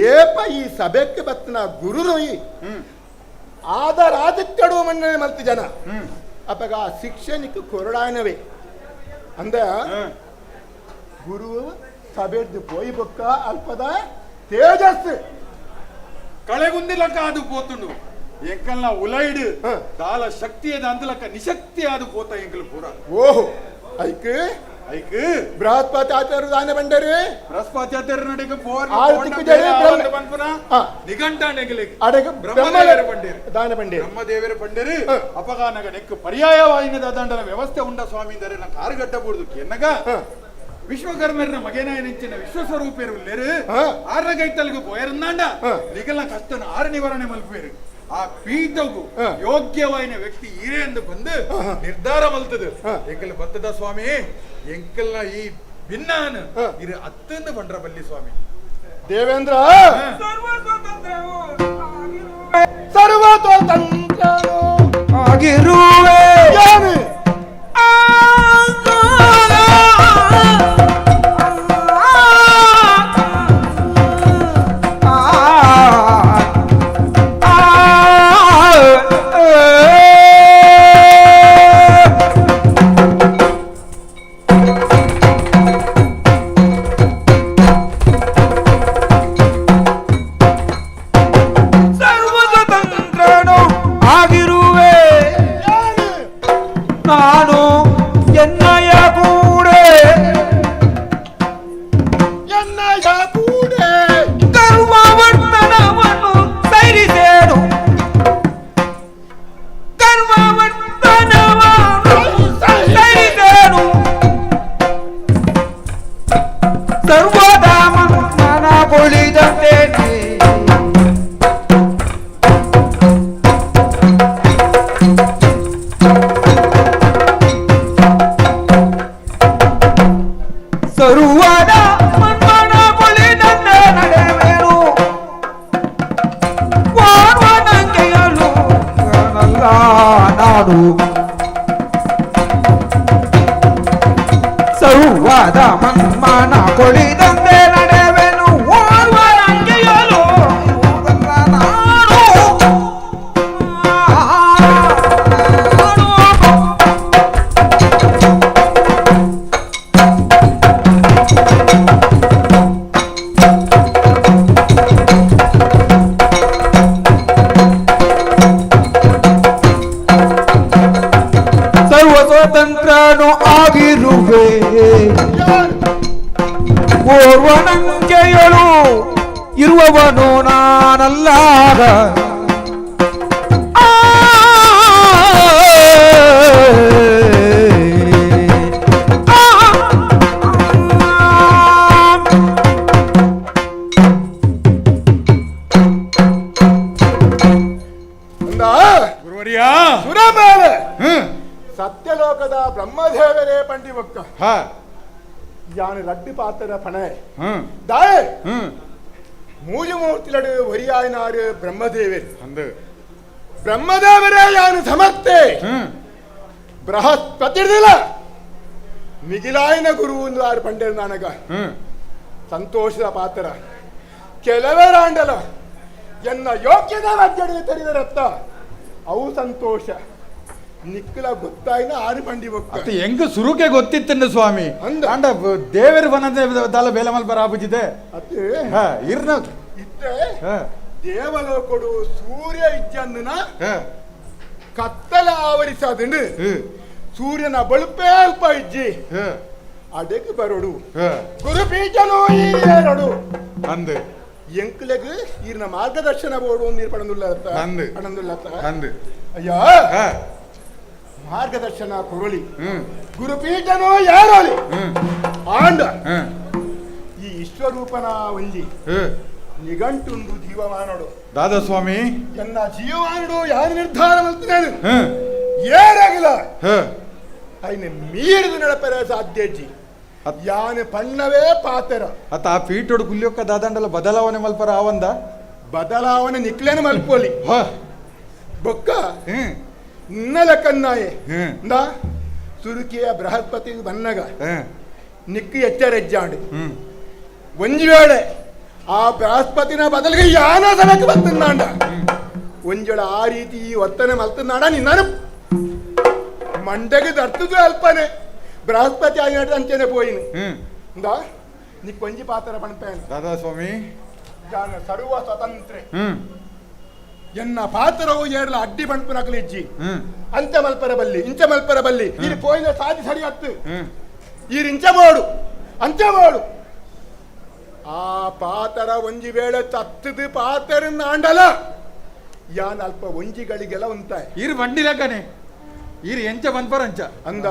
Speaker 4: ಏಪ ಈ ಸಭೆಕ್ಕೆ ಬತ್ತನ ಗುರು ರೊಯಿ ಆದ ರಾಜಕ್ಕಡು ಮಣ್ಣನೆ ಮಲ್ತು ಜನ ಅಪ್ಪಗ ಆ ಶಿಕ್ಷಣಿಕ ಕೊರಡಾಯನವೇ ಅಂದ ಗುರು ಸಭೆಡ್ದು ಪೋಯಿ ಬೊಕ್ಕ ಅಲ್ಪದ ತೇಜಸ್ಸು
Speaker 1: ಕಳೆಗುಂದಿಲಕ್ಕ ಅದು ಪೋತುಂಡು ಎಂಕಲ್ನ ಉಲೈಡು ದಾಲ ಶಕ್ತಿಯದ ಅಂದಲಕ್ಕ ನಿಶಕ್ತಿ ಅದು ಪೋತ ಎಂಕಲ್ ಪೂರ.
Speaker 4: ಓಹೋ ಐಕ್
Speaker 1: ಐಕ್
Speaker 4: ಬೃಹಸ್ಪತಿ ಆಚಾರ್ಯ ದಾನ ಬಂಡರು
Speaker 1: ಬೃಹಸ್ಪತಿ ಆಚಾರ್ಯ ನಡೆಗೆ
Speaker 4: ಅಡಗ
Speaker 1: ಬ್ರಹ್ಮದೇವರ ಬಂಡೇರು
Speaker 4: ದಾನ ಬಂಡೇರು
Speaker 1: ಬ್ರಹ್ಮದೇವರ ಬಂಡೇರು ಅಪಗಾನಗ ನೆಕ್ ಪರ್ಯಾಯವಾಯಿನ ದಾದಂಡನ ವ್ಯವಸ್ಥೆ ಉಂಡ ಸ್ವಾಮಿ ಅಂದರೆ ನಾ ಕಾರುಗಟ್ಟಬಹುದು ಎನ್ನಗ ವಿಶ್ವಕರ್ಮರನ ಮಗೇನಾಯನಿಂಚಿನ ವಿಶ್ವಸ್ವರೂಪೇರು ಲೇರು ಆರ್ರ ಕೈತಲ್ಗು ಪೋಯರಂದಾಂಡ ನಿಗಲ್ನ ಕಷ್ಟನ ಆರು ನಿವಾರಣೆ ಮಲ್ಪೇರು ಆ ಪೀಠಗು ಯೋಗ್ಯವಾಯಿನ ವ್ಯಕ್ತಿ ಈರೇ ಎಂದು ಬಂದು ನಿರ್ಧಾರ ಮಲ್ತದು ಎಂಕಲ್ ಬತ್ತದ ಸ್ವಾಮಿ ಎಂಕಲ್ನ ಈ ಭಿನ್ನಾನ ಇರು ಅತ್ತಂದು ಬಂಡ್ರ ಬಲ್ಲಿ ಸ್ವಾಮಿ.
Speaker 4: ದೇವೇಂದ್ರ ಸರ್ವತಂತ್ರನು
Speaker 2: ಆಗಿರುವೆ
Speaker 4: ಯಾರು
Speaker 2: ಸರ್ವತಂತ್ರನು ಆಗಿರುವೆ ನಾನು ಎನ್ನಯ ಕೂಡೆ
Speaker 4: ಎನ್ನಯ ಕೂಡೆ
Speaker 2: ಕರ್ಮವರ್ತನವನ್ನು ಸೈರಿಸೇನು ಕರ್ಮವರ್ತನವನ್ನು ಸೈರಿಸೇನು ಸರ್ವದಾ ಮನಗೊಳಿದಂತೆ ಸರ್ವದ ಮನ್ಮನಗೊಳಿದಂತೆ ನಡೆವೇನು ಓರ್ವನಂಗೆಯಲು ನಲ್ಲ ಸರ್ವದ ಮನ್ಮನ ಕೊಳಿದಂತೆ ನಡೆವೆನು ಓರ್ವರಂಗೆಯಲು ನಾನು. ಸರ್ವ ಸ್ವತಂತ್ರನು ಆಗಿರುವೆ ಓರ್ವನಂಗೆಯಳು ಇರುವವನು ನಾನಲ್ಲ.
Speaker 1: ಗುರುವರ್ಯ
Speaker 4: ಸುರಬೇಲೆ ಸತ್ಯಲೋಕದ ಬ್ರಹ್ಮದೇವರೇ ಪಂಡಿ ಭಕ್ತ ಯಾನು ರಡ್ಡು ಪಾತ್ರ ಪಣೆ ದಾಯೆ ಮೂಜಮೂರ್ತಿಲಡು ಒರಿಯಾಯಿನಾರು ಬ್ರಹ್ಮದೇವರು ಬ್ರಹ್ಮದೇವರೇ ಯಾನು ಸಮರ್ಥೆ ಬೃಹಸ್ಪತಿರ್ದಿಲ್ಲ ಮಿಗಿಲಾಯನ ಗುರು ಒಂದು ಆರು ಪಂಡೇರು ನಾನಗ ಸಂತೋಷದ ಪಾತ್ರ ಕೆಲವರಾಂಡಲ ಎನ್ನ ಯೋಗ್ಯದ ರಾಜ್ಯಡೆ ತೆರೆದರತ್ತ ಅವು ಸಂತೋಷ ನಿಕ್ಕಲ ಗೊತ್ತಾಯಿನ ಆರು ಬಂಡಿ
Speaker 1: ಅತ್ತ ಹೆಂಗ ಸುರುಕೆ ಗೊತ್ತಿತ್ತಂಡ ಸ್ವಾಮಿ ಅಂಡ ದೇವರ ಬನದ ದಲ ಬೇಲೆ ಮಲ್ಪರ ಆಪುಜಿದೆ
Speaker 4: ಅತ್ತೆ
Speaker 1: ಇರ್ನ
Speaker 4: ಇತ್ತೆ ದೇವಲೋಕಡು ಸೂರ್ಯ ಇಜ್ಜಂದನ ಕತ್ತಲ ಆವರಿಸಾದಂಡು ಸೂರ್ಯನ ಬಳುಪೇ ಅಲ್ಪ ಇಜ್ಜಿ ಅಡೆಗೆ ಬರೋಡು ಗುರುಬೀಜನೋ ಏರಡು
Speaker 1: ಅಂದು
Speaker 4: ಎಂಕ್ಲೆಗ್ ಈರ್ನ ಮಾರ್ಗದರ್ಶನ ಬೋಡು ನೀರು ಪಡಂದುಲ್ಲ ಪಡಂದುಲ್ಲ
Speaker 1: ಅಂದು
Speaker 4: ಅಯ್ಯ ಮಾರ್ಗದರ್ಶನ ಕೊರಲಿ ಗುರುಪೀಠನೋ ಯಾರೋಲಿ ಆಂಡ ಈ ವಿಶ್ವರೂಪನ ಒಂಜಿ ನಿಘಂಟುಂದು ಜೀವಮಾನಡು
Speaker 1: ದಾದಾ ಸ್ವಾಮಿ
Speaker 4: ಎನ್ನ ಜೀವಮಾನಡು ಯಾರು ನಿರ್ಧಾರ ಮಾಡ್ತಾನೆ ಏರಾಗಿಲ್ಲ ಅಯ್ಯ ಮೀರಿದು ನಡಪರ ಸಾಧ್ಯಜ್ಜಿ ಯಾನು ಪಣ್ಣವೇ ಪಾತರ
Speaker 1: ಅತ್ತ ಆ ಪೀಠೋಡು ಕುಲ್ಲಿಯೊಕ್ಕ ದಾದಾಂಡಲ ಬದಲಾವಣೆ ಮಲ್ಪರ ಆವಂದ
Speaker 4: ಬದಲಾವಣೆ ನಿಕ್ಲೇನ ಮಲ್ಪೋಲಿ ಬೊಕ್ಕ ನಿನ್ನಲ ಕನ್ನಾಯೆ ಇಂದ ಸುರುಕಿಯ ಬೃಹಸ್ಪತಿ ಬನ್ನಗ ನಿಕ್ಕು ಎಚ್ಚರೆಜ್ಜಾಂಡು ಒಂಜಿ ವೇಳೆ ಆ ಬೃಹಸ್ಪತಿನ ಬದಲಿಗೆ ಯಾನ ಸಲಕ್ಕೆ ಬರ್ತನಾಂಡ ಒಂಜೊಳ ಆ ರೀತಿ ಈ ವರ್ತನೆ ಮಲ್ತನಾಡ ನಿನ್ನನು ಮಂಡಗೆ ದರ್ತದು ಅಲ್ಪನೆ ಬೃಹಸ್ಪತಿ ಆಗಿನಟ್ಟು ಅಂಚನೆ ಪೋಯಿನು ಇಂದ ನಿಕ್ ಒಂಜಿ ಪಾತ್ರ ಪಣಪೇನು
Speaker 1: ದಾದಾ ಸ್ವಾಮಿ
Speaker 4: ಜಾನ ಸರ್ವ ಸ್ವತಂತ್ರೆ ಎನ್ನ ಪಾತ್ರವು ಏರ್ಲ ಅಡ್ಡಿ ಪಣಪುನಕಲು ಇಜ್ಜಿ ಅಂಚ ಮಲ್ಪರ ಬಲ್ಲಿ ಇಂಚ ಮಲ್ಪರ ಬಲ್ಲಿ ಇಲ್ಲಿ ಪೋಯಿನ ಸಾಧಿ ಸರಿ ಹತ್ತು ಈರ್ ಇಂಚ ಬೋಡು ಅಂಚ ಬೋಡು ಆ ಪಾತರ ಒಂಜಿ ವೇಳೆ ತತ್ತದು ಪಾತರ ಆಂಡಲ ಯಾನ್ ಅಲ್ಪ ಒಂಜಿಗಳಿಗೆಲ್ಲ ಉಂತಾಯ್
Speaker 1: ಈರ್ ಬಂಡಿ ಲೆಕ್ಕನೆ ಈರ್ ಎಂಚ ಬಂದ್ಪರ ಅಂಚ
Speaker 4: ಅಂದ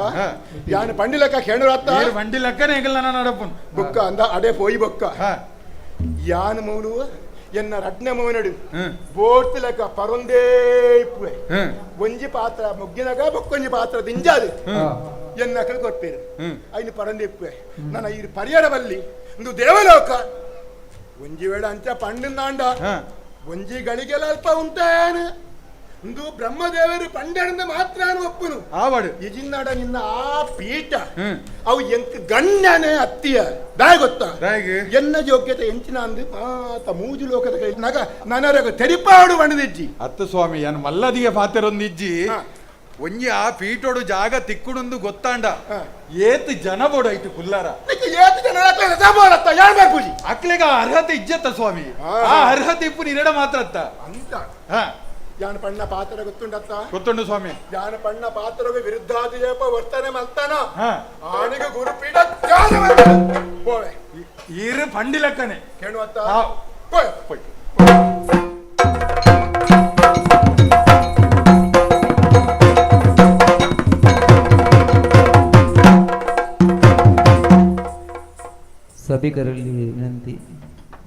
Speaker 4: ಯಾನ್ ಬಂಡಿ ಲೆಕ್ಕ ಕೇಳುರತ್ತ
Speaker 1: ಈರ್ ಬಂಡಿ ಲೆಕ್ಕನೆ ಎಂಗಲ್ ನನ್ನ ನಡಪುನ್
Speaker 4: ಬೊಕ್ಕ ಅಂದ ಅಡೆ ಪೋಯಿ ಬೊಕ್ಕ ಯಾನ್ ಮೂಲು ಎನ್ನ ರಡ್ನೆ ಮೋನಡು ಬೋರ್ತು ಲೆಕ್ಕ ಪರೊಂದೇ ಇಪ್ಪುವೆ ಒಂಜಿ ಪಾತ್ರ ಮುಗ್ಗಿನಾಗ ಬೊಕ್ಕೊಂಜಿ ಪಾತ್ರ ದಿಂಜಾದು ಎನ್ನ ಅಕಲ್ ಕೊಟ್ಟೇರು ಐನು ಪರಂದೆ ಇಪ್ಪುವೆ ನನ್ನ ಈ ಪರಿಯರ ಬಲ್ಲಿ ಇಂದು ದೇವಲೋಕ ಒಂಜಿ ವೇಳೆ ಅಂಚ ಪಂಡಿಂದಾಂಡ ಒಂಜಿ ಗಳಿಗೆಲ್ಲ ಅಲ್ಪ ಉಂಟೇನು ಇಂದು ಬ್ರಹ್ಮದೇವರು ಪಂಡನಿಂದ ಮಾತ್ರ ಒಪ್ಪುನು
Speaker 1: ಆವಡು
Speaker 4: ಇಜಿನ್ನಡ ನಿನ್ನ ಆ ಪೀಠ ಅವು ಎಂಕ್ ಗಣ್ಯನೇ ಅತ್ತಿಯ ದಾಯ ಗೊತ್ತಾ ಎನ್ನ ಯೋಗ್ಯತೆ ಎಂಚಿನ ಅಂದು ಮಾತ ಮೂಜು ಲೋಕದ ಕೈ ನಗ ನನರಗ ತೆರಿಪಾಡು ಬಣದಿಜ್ಜಿ
Speaker 1: ಅತ್ತ ಸ್ವಾಮಿ ಏನ್ ಮಲ್ಲದಿಗೆ ಪಾತೆರೊಂದಿಜ್ಜಿ ಒಂಜಿ ಆ ಪೀಠೋಡು ಜಾಗ ತಿಕ್ಕುಡೊಂದು ಗೊತ್ತಾಂಡ ಏತ್ ಜನ ಬೋಡು ಐತು ಕುಲ್ಲಾರ
Speaker 4: ಏತ್ ಜನ ಯಾರು ಬರ್ಪೂಜಿ
Speaker 1: ಅಕ್ಲೆಗ ಅರ್ಹತೆ ಇಜ್ಜತ್ತ ಸ್ವಾಮಿ ಆ ಅರ್ಹತೆ ಇಪ್ಪು ನಿರಡ ಮಾತ್ರ ಅತ್ತ
Speaker 4: ಅಂತ ಯಾನ ಪಣ್ಣ ಪಾತ್ರ ಗೊತ್ತುಂಡತ್ತ
Speaker 1: ಗೊತ್ತುಂಡು ಸ್ವಾಮಿ
Speaker 4: ಯಾನ ಪಣ್ಣ ಪಾತ್ರಗೆ ವಿರುದ್ಧಾದಿಯಪ್ಪ ವರ್ತನೆ ಮಲ್ತಾನ ಆಣಿಗೆ ಗುರುಪೀಠ ಹೋವೆ
Speaker 1: ಈರು ಪಂಡಿ ಲೆಕ್ಕನೆ
Speaker 4: ಕೇಳುವತ್ತ
Speaker 1: ಪೋಯ್
Speaker 2: ಸಭಿಕರಲ್ಲಿ ವಿನಂತಿ,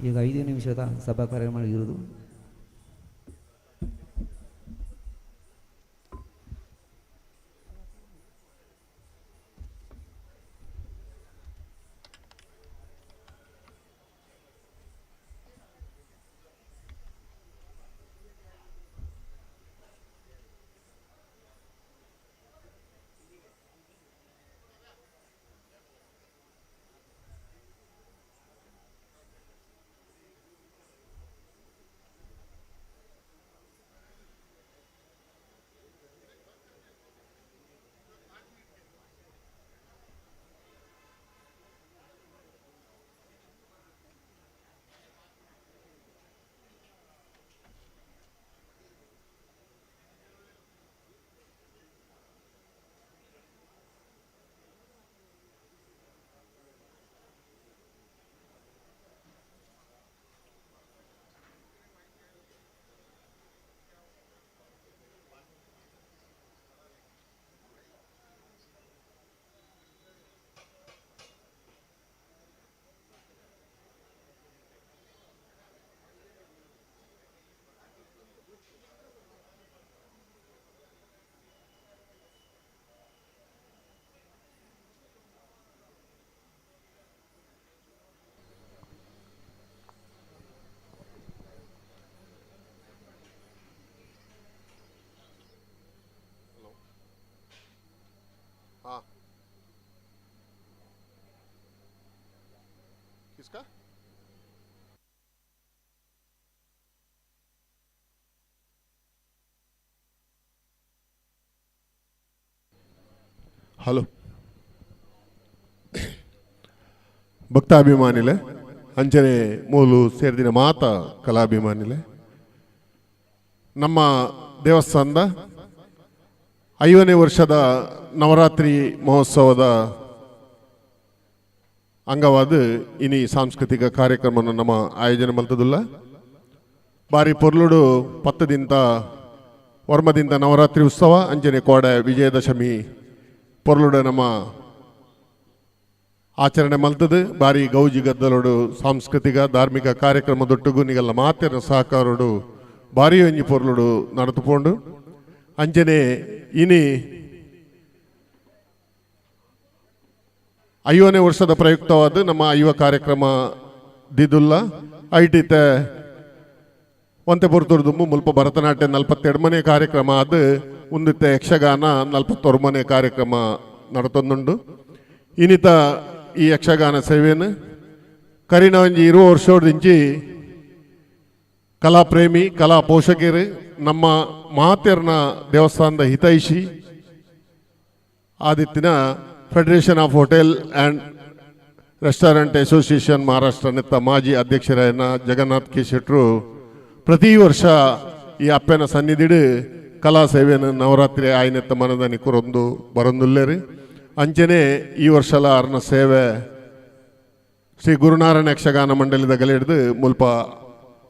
Speaker 2: ಈಗ 5 ನಿಮಿಷದ ಸಭಾ ಕಾರ್ಯಕ್ರಮ ಇರುವುದು.
Speaker 5: इसका ಹಲೋ ಭಕ್ತಾಭಿಮಾನಿಲೆ ಅಂಚನೆ ಮೂಲು ಸೇರಿದಿನ ಮಾತ ಕಲಾಭಿಮಾನಿಲೆ ನಮ್ಮ ದೇವಸ್ಥಾನದ 50ನೇ ವರ್ಷದ ನವರಾತ್ರಿ ಮಹೋತ್ಸವದ ಅಂಗವಾದ ಇನಿ ಸಾಂಸ್ಕೃತಿಕ ಕಾರ್ಯಕ್ರಮವನ್ನು ನಮ್ಮ ಆಯೋಜನೆ ಮಲ್ತದಿಲ್ಲ. ಬಾರಿ ಪೊರ್ಲುಡು 10 ದಿಂತ ವರ್ಮದಿಂದ ನವರಾತ್ರಿ ಉತ್ಸವ ಅಂಚನೆ ಕೋಡೆ ವಿಜಯದಶಮಿ ಪೊರ್ಲುಡು ನಮ್ಮ ಆಚರಣೆ ಮಲ್ತದು. ಬಾರಿ ಗೌಜಿ ಗದ್ದಲೋಡು ಸಾಂಸ್ಕೃತಿಕ ಧಾರ್ಮಿಕ ಕಾರ್ಯಕ್ರಮದೊಟ್ಟುಗು ನಿಗಲ್ಲ ಮಾತೆರ ಸಹಕಾರೋಡು ಭಾರಿ ಒಂಜಿ ಪೊರ್ಲುಡು ನಡತುಪೋಂಡು. ಅಂಚನೆ ಇನಿ 50ನೇ ವರ್ಷದ ಪ್ರಯುಕ್ತವಾದ ನಮ್ಮ 50 ಕಾರ್ಯಕ್ರಮ ದಿದುಲ್ಲ ಐಟಿತ ಒಂತೆ ಪೊರ್ತುರ್ದುಂಬು ಮುಲ್ಪ ಭರತನಾಟ್ಯ 42ನೇ ಕಾರ್ಯಕ್ರಮ ಅದು ಉಂದಿತ್ತ ಯಕ್ಷಗಾನ 41ನೇ ಕಾರ್ಯಕ್ರಮ ನಡತೊಂದುಂಡು. ಇನ್ನಿತ ಈ ಯಕ್ಷಗಾನ ಸೇವೆಯನ್ನು ಕರಿನ ಒಂಜಿ 20 ವರ್ಷದಿಂಚಿ ಕಲಾಪ್ರೇಮಿ ಕಲಾ ಪೋಷಕರು ನಮ್ಮ ಮಾತೆರ್ನ ದೇವಸ್ಥಾನದ ಹಿತೈಷಿ ಆದಿತ್ತಿನ federation of hotel and restaurant association Maharashtra ನೆತ್ತ ಮಾಜಿ ಅಧ್ಯಕ್ಷರಾಯನ ಜಗನ್ನಾಥ್ ಕೆ ಶೆಟ್ಟರು ಪ್ರತಿ ವರ್ಷ ಈ ಅಪ್ಪನ ಸನ್ನಿಧಿಡು ಕಲಾ ಸೇವೆಯನ್ನು ನವರಾತ್ರಿ ಆಯ್ನೆತ್ತ ಮನದಾನಿ ಕುರೊಂದು ಬರೊಂದುಲ್ಲೇರಿ. ಅಂಚನೆ ಈ ವರ್ಷಲ ಅರ್ನ ಸೇವೆ ಶ್ರೀ ಗುರುನಾರಾಯಣ ಯಕ್ಷಗಾನ ಮಂಡಳಿದ ಗಲೆ ಹಿಡಿದು ಮುಲ್ಪ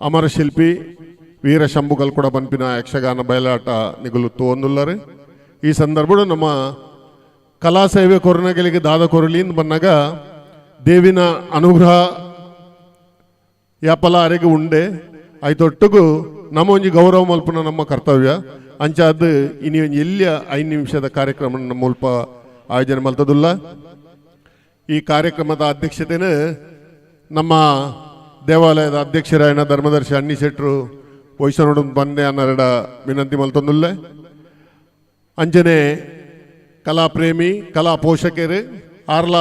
Speaker 5: ಅಮರಶಿಲ್ಪಿ ವೀರ ಶಂಭುಗಲ್ ಕೂಡ ಪನ್ಪಿನ ಯಕ್ಷಗಾನ ಬಯಲಾಟ ನಿಗುಲು ತೋಂದುಲ್ಲರು. ಈ ಸಂದರ್ಭಡು ನಮ್ಮ ಕಲಾ ಸೇವೆ ಕೊರನಗಳಿಗೆ ದಾದ ಕೊರಲಿಂದ ಬಂದಾಗ ದೇವಿನ ಅನುಗ್ರಹ ಯಾಪಲ ಅರೆಗೆ ಉಂಡೆ ಐತೊಟ್ಟುಗು ನಮ್ಮ ಒಂಜಿ ಗೌರವ ಮಲ್ಪುನ ನಮ್ಮ ಕರ್ತವ್ಯ. ಅಂಚಾದ್ ಇನಿ ಒಂಜಿ ಎಲ್ಲಿಯ 5 ನಿಮಿಷದ ಕಾರ್ಯಕ್ರಮ ನಮ್ಮ ಮುಲ್ಪ ಆಯೋಜನೆ ಮಲ್ತದುಲ್ಲ. ಈ ಕಾರ್ಯಕ್ರಮದ ಅಧ್ಯಕ್ಷತೆನ ನಮ್ಮ ದೇವಾಲಯದ ಅಧ್ಯಕ್ಷರಾಯನ ಧರ್ಮದರ್ಶಿ ಅಣ್ಣಿ ಶೆಟ್ರು ವಹಿಸನೋಡು ಬಂದೆ ಅನ್ನರಡ ವಿನಂತಿ ಮಲ್ತೊಂದುಲ್ಲೆ. ಅಂಚನೆ ಕಲಾಪ್ರೇಮಿ ಕಲಾ ಪೋಷಕರು ಆರ್ಲ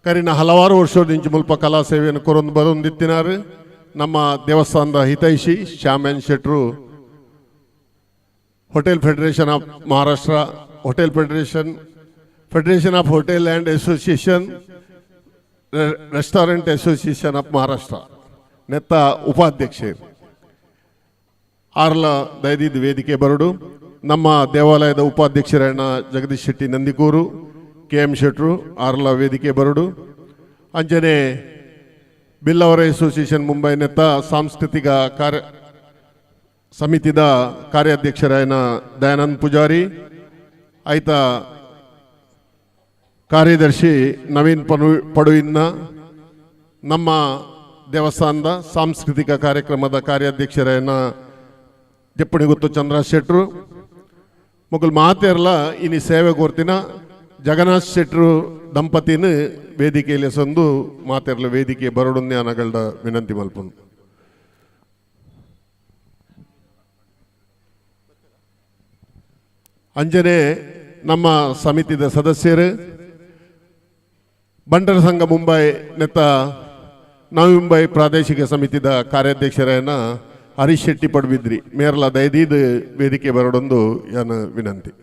Speaker 5: ಕರಿನ ಹಲವಾರು ವರ್ಷದಿಂಚು ಮುಲ್ಪ ಕಲಾ ಸೇವೆಯನ್ನು ಕೊರೊಂದು ಬರೊಂದಿತ್ತಿನಾರು ನಮ್ಮ ದೇವಸ್ಥಾನದ ಹಿತೈಷಿ ಶ್ಯಾಮನ್ ಶೆಟ್ರು hotel federation of Maharashtra hotel federation of hotel and association restaurant association of Maharashtra ನೆತ್ತ ಉಪಾಧ್ಯಕ್ಷರು ಆರ್ಲ ದಯದಿದ್ದ ವೇದಿಕೆ ಬರಡು. ನಮ್ಮ ದೇವಾಲಯದ ಉಪಾಧ್ಯಕ್ಷರಣ್ಣ ಜಗದೀಶ್ ಶೆಟ್ಟಿ ನಂದಿಕೂರು ಕೆ ಎಂ ಶೆಟ್ರು ಆರ್ಲ ವೇದಿಕೆ ಬರಡು. ಅಂಚನೆ ಬಿಲ್ಲವರ ಅಸೋಸಿಯೇಷನ್ ಮುಂಬೈ ನೆತ್ತ ಸಾಂಸ್ಕೃತಿಕ ಕಾರ್ಯ ಸಮಿತಿದ ಕಾರ್ಯಾಧ್ಯಕ್ಷರಾಯನ ದಯಾನಂದ್ ಪೂಜಾರಿ ಆಯ್ತ ಕಾರ್ಯದರ್ಶಿ ನವೀನ್ ಪಡುವಿನ ನಮ್ಮ ದೇವಸ್ಥಾನದ ಸಾಂಸ್ಕೃತಿಕ ಕಾರ್ಯಕ್ರಮದ ಕಾರ್ಯಾಧ್ಯಕ್ಷರಾಯನ ಜಪ್ಪಣಿಗುತ್ತು ಚಂದ್ರ ಶೆಟ್ರು ಮೊಗಲ್ ಮಾತೆರ್ಲ ಇನಿ ಸೇವೆ ಕೋರ್ತಿನ ಜಗನ್ನಾಥ್ ಶೆಟ್ರು ದಂಪತಿನ ವೇದಿಕೆಯಲ್ಲಿ ಸಂದು ಮಾತೆರ್ಲ ವೇದಿಕೆ ಬರಡುಂದೆ ಅನಗಳ್ದ ವಿನಂತಿ ಮಲ್ಪುನು. ಅಂಜನೆ ನಮ್ಮ ಸಮಿತಿದ ಸದಸ್ಯರು ಬಂಟರ ಸಂಘ ಮುಂಬೈ ನೆತ್ತ ನವಿ ಮುಂಬೈ ಪ್ರಾದೇಶಿಕ ಸಮಿತಿದ ಕಾರ್ಯಾಧ್ಯಕ್ಷರನ್ನ ಹರೀಶ್ ಶೆಟ್ಟಿ ಪಡುಬಿದ್ರಿ ಮೇರ್ಲ ದಯದೀದ್ ವೇದಿಕೆ ಬರಡೊಂದು ಯಾನ ವಿನಂತಿ.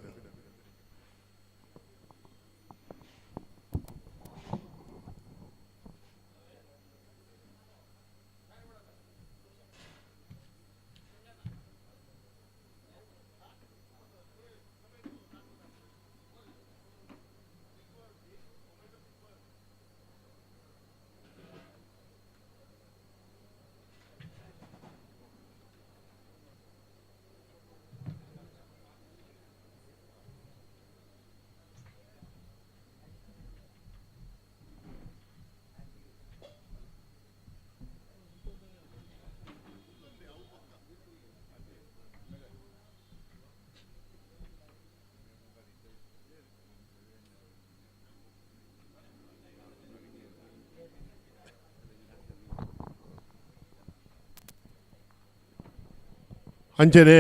Speaker 5: ಅಂಚನೆ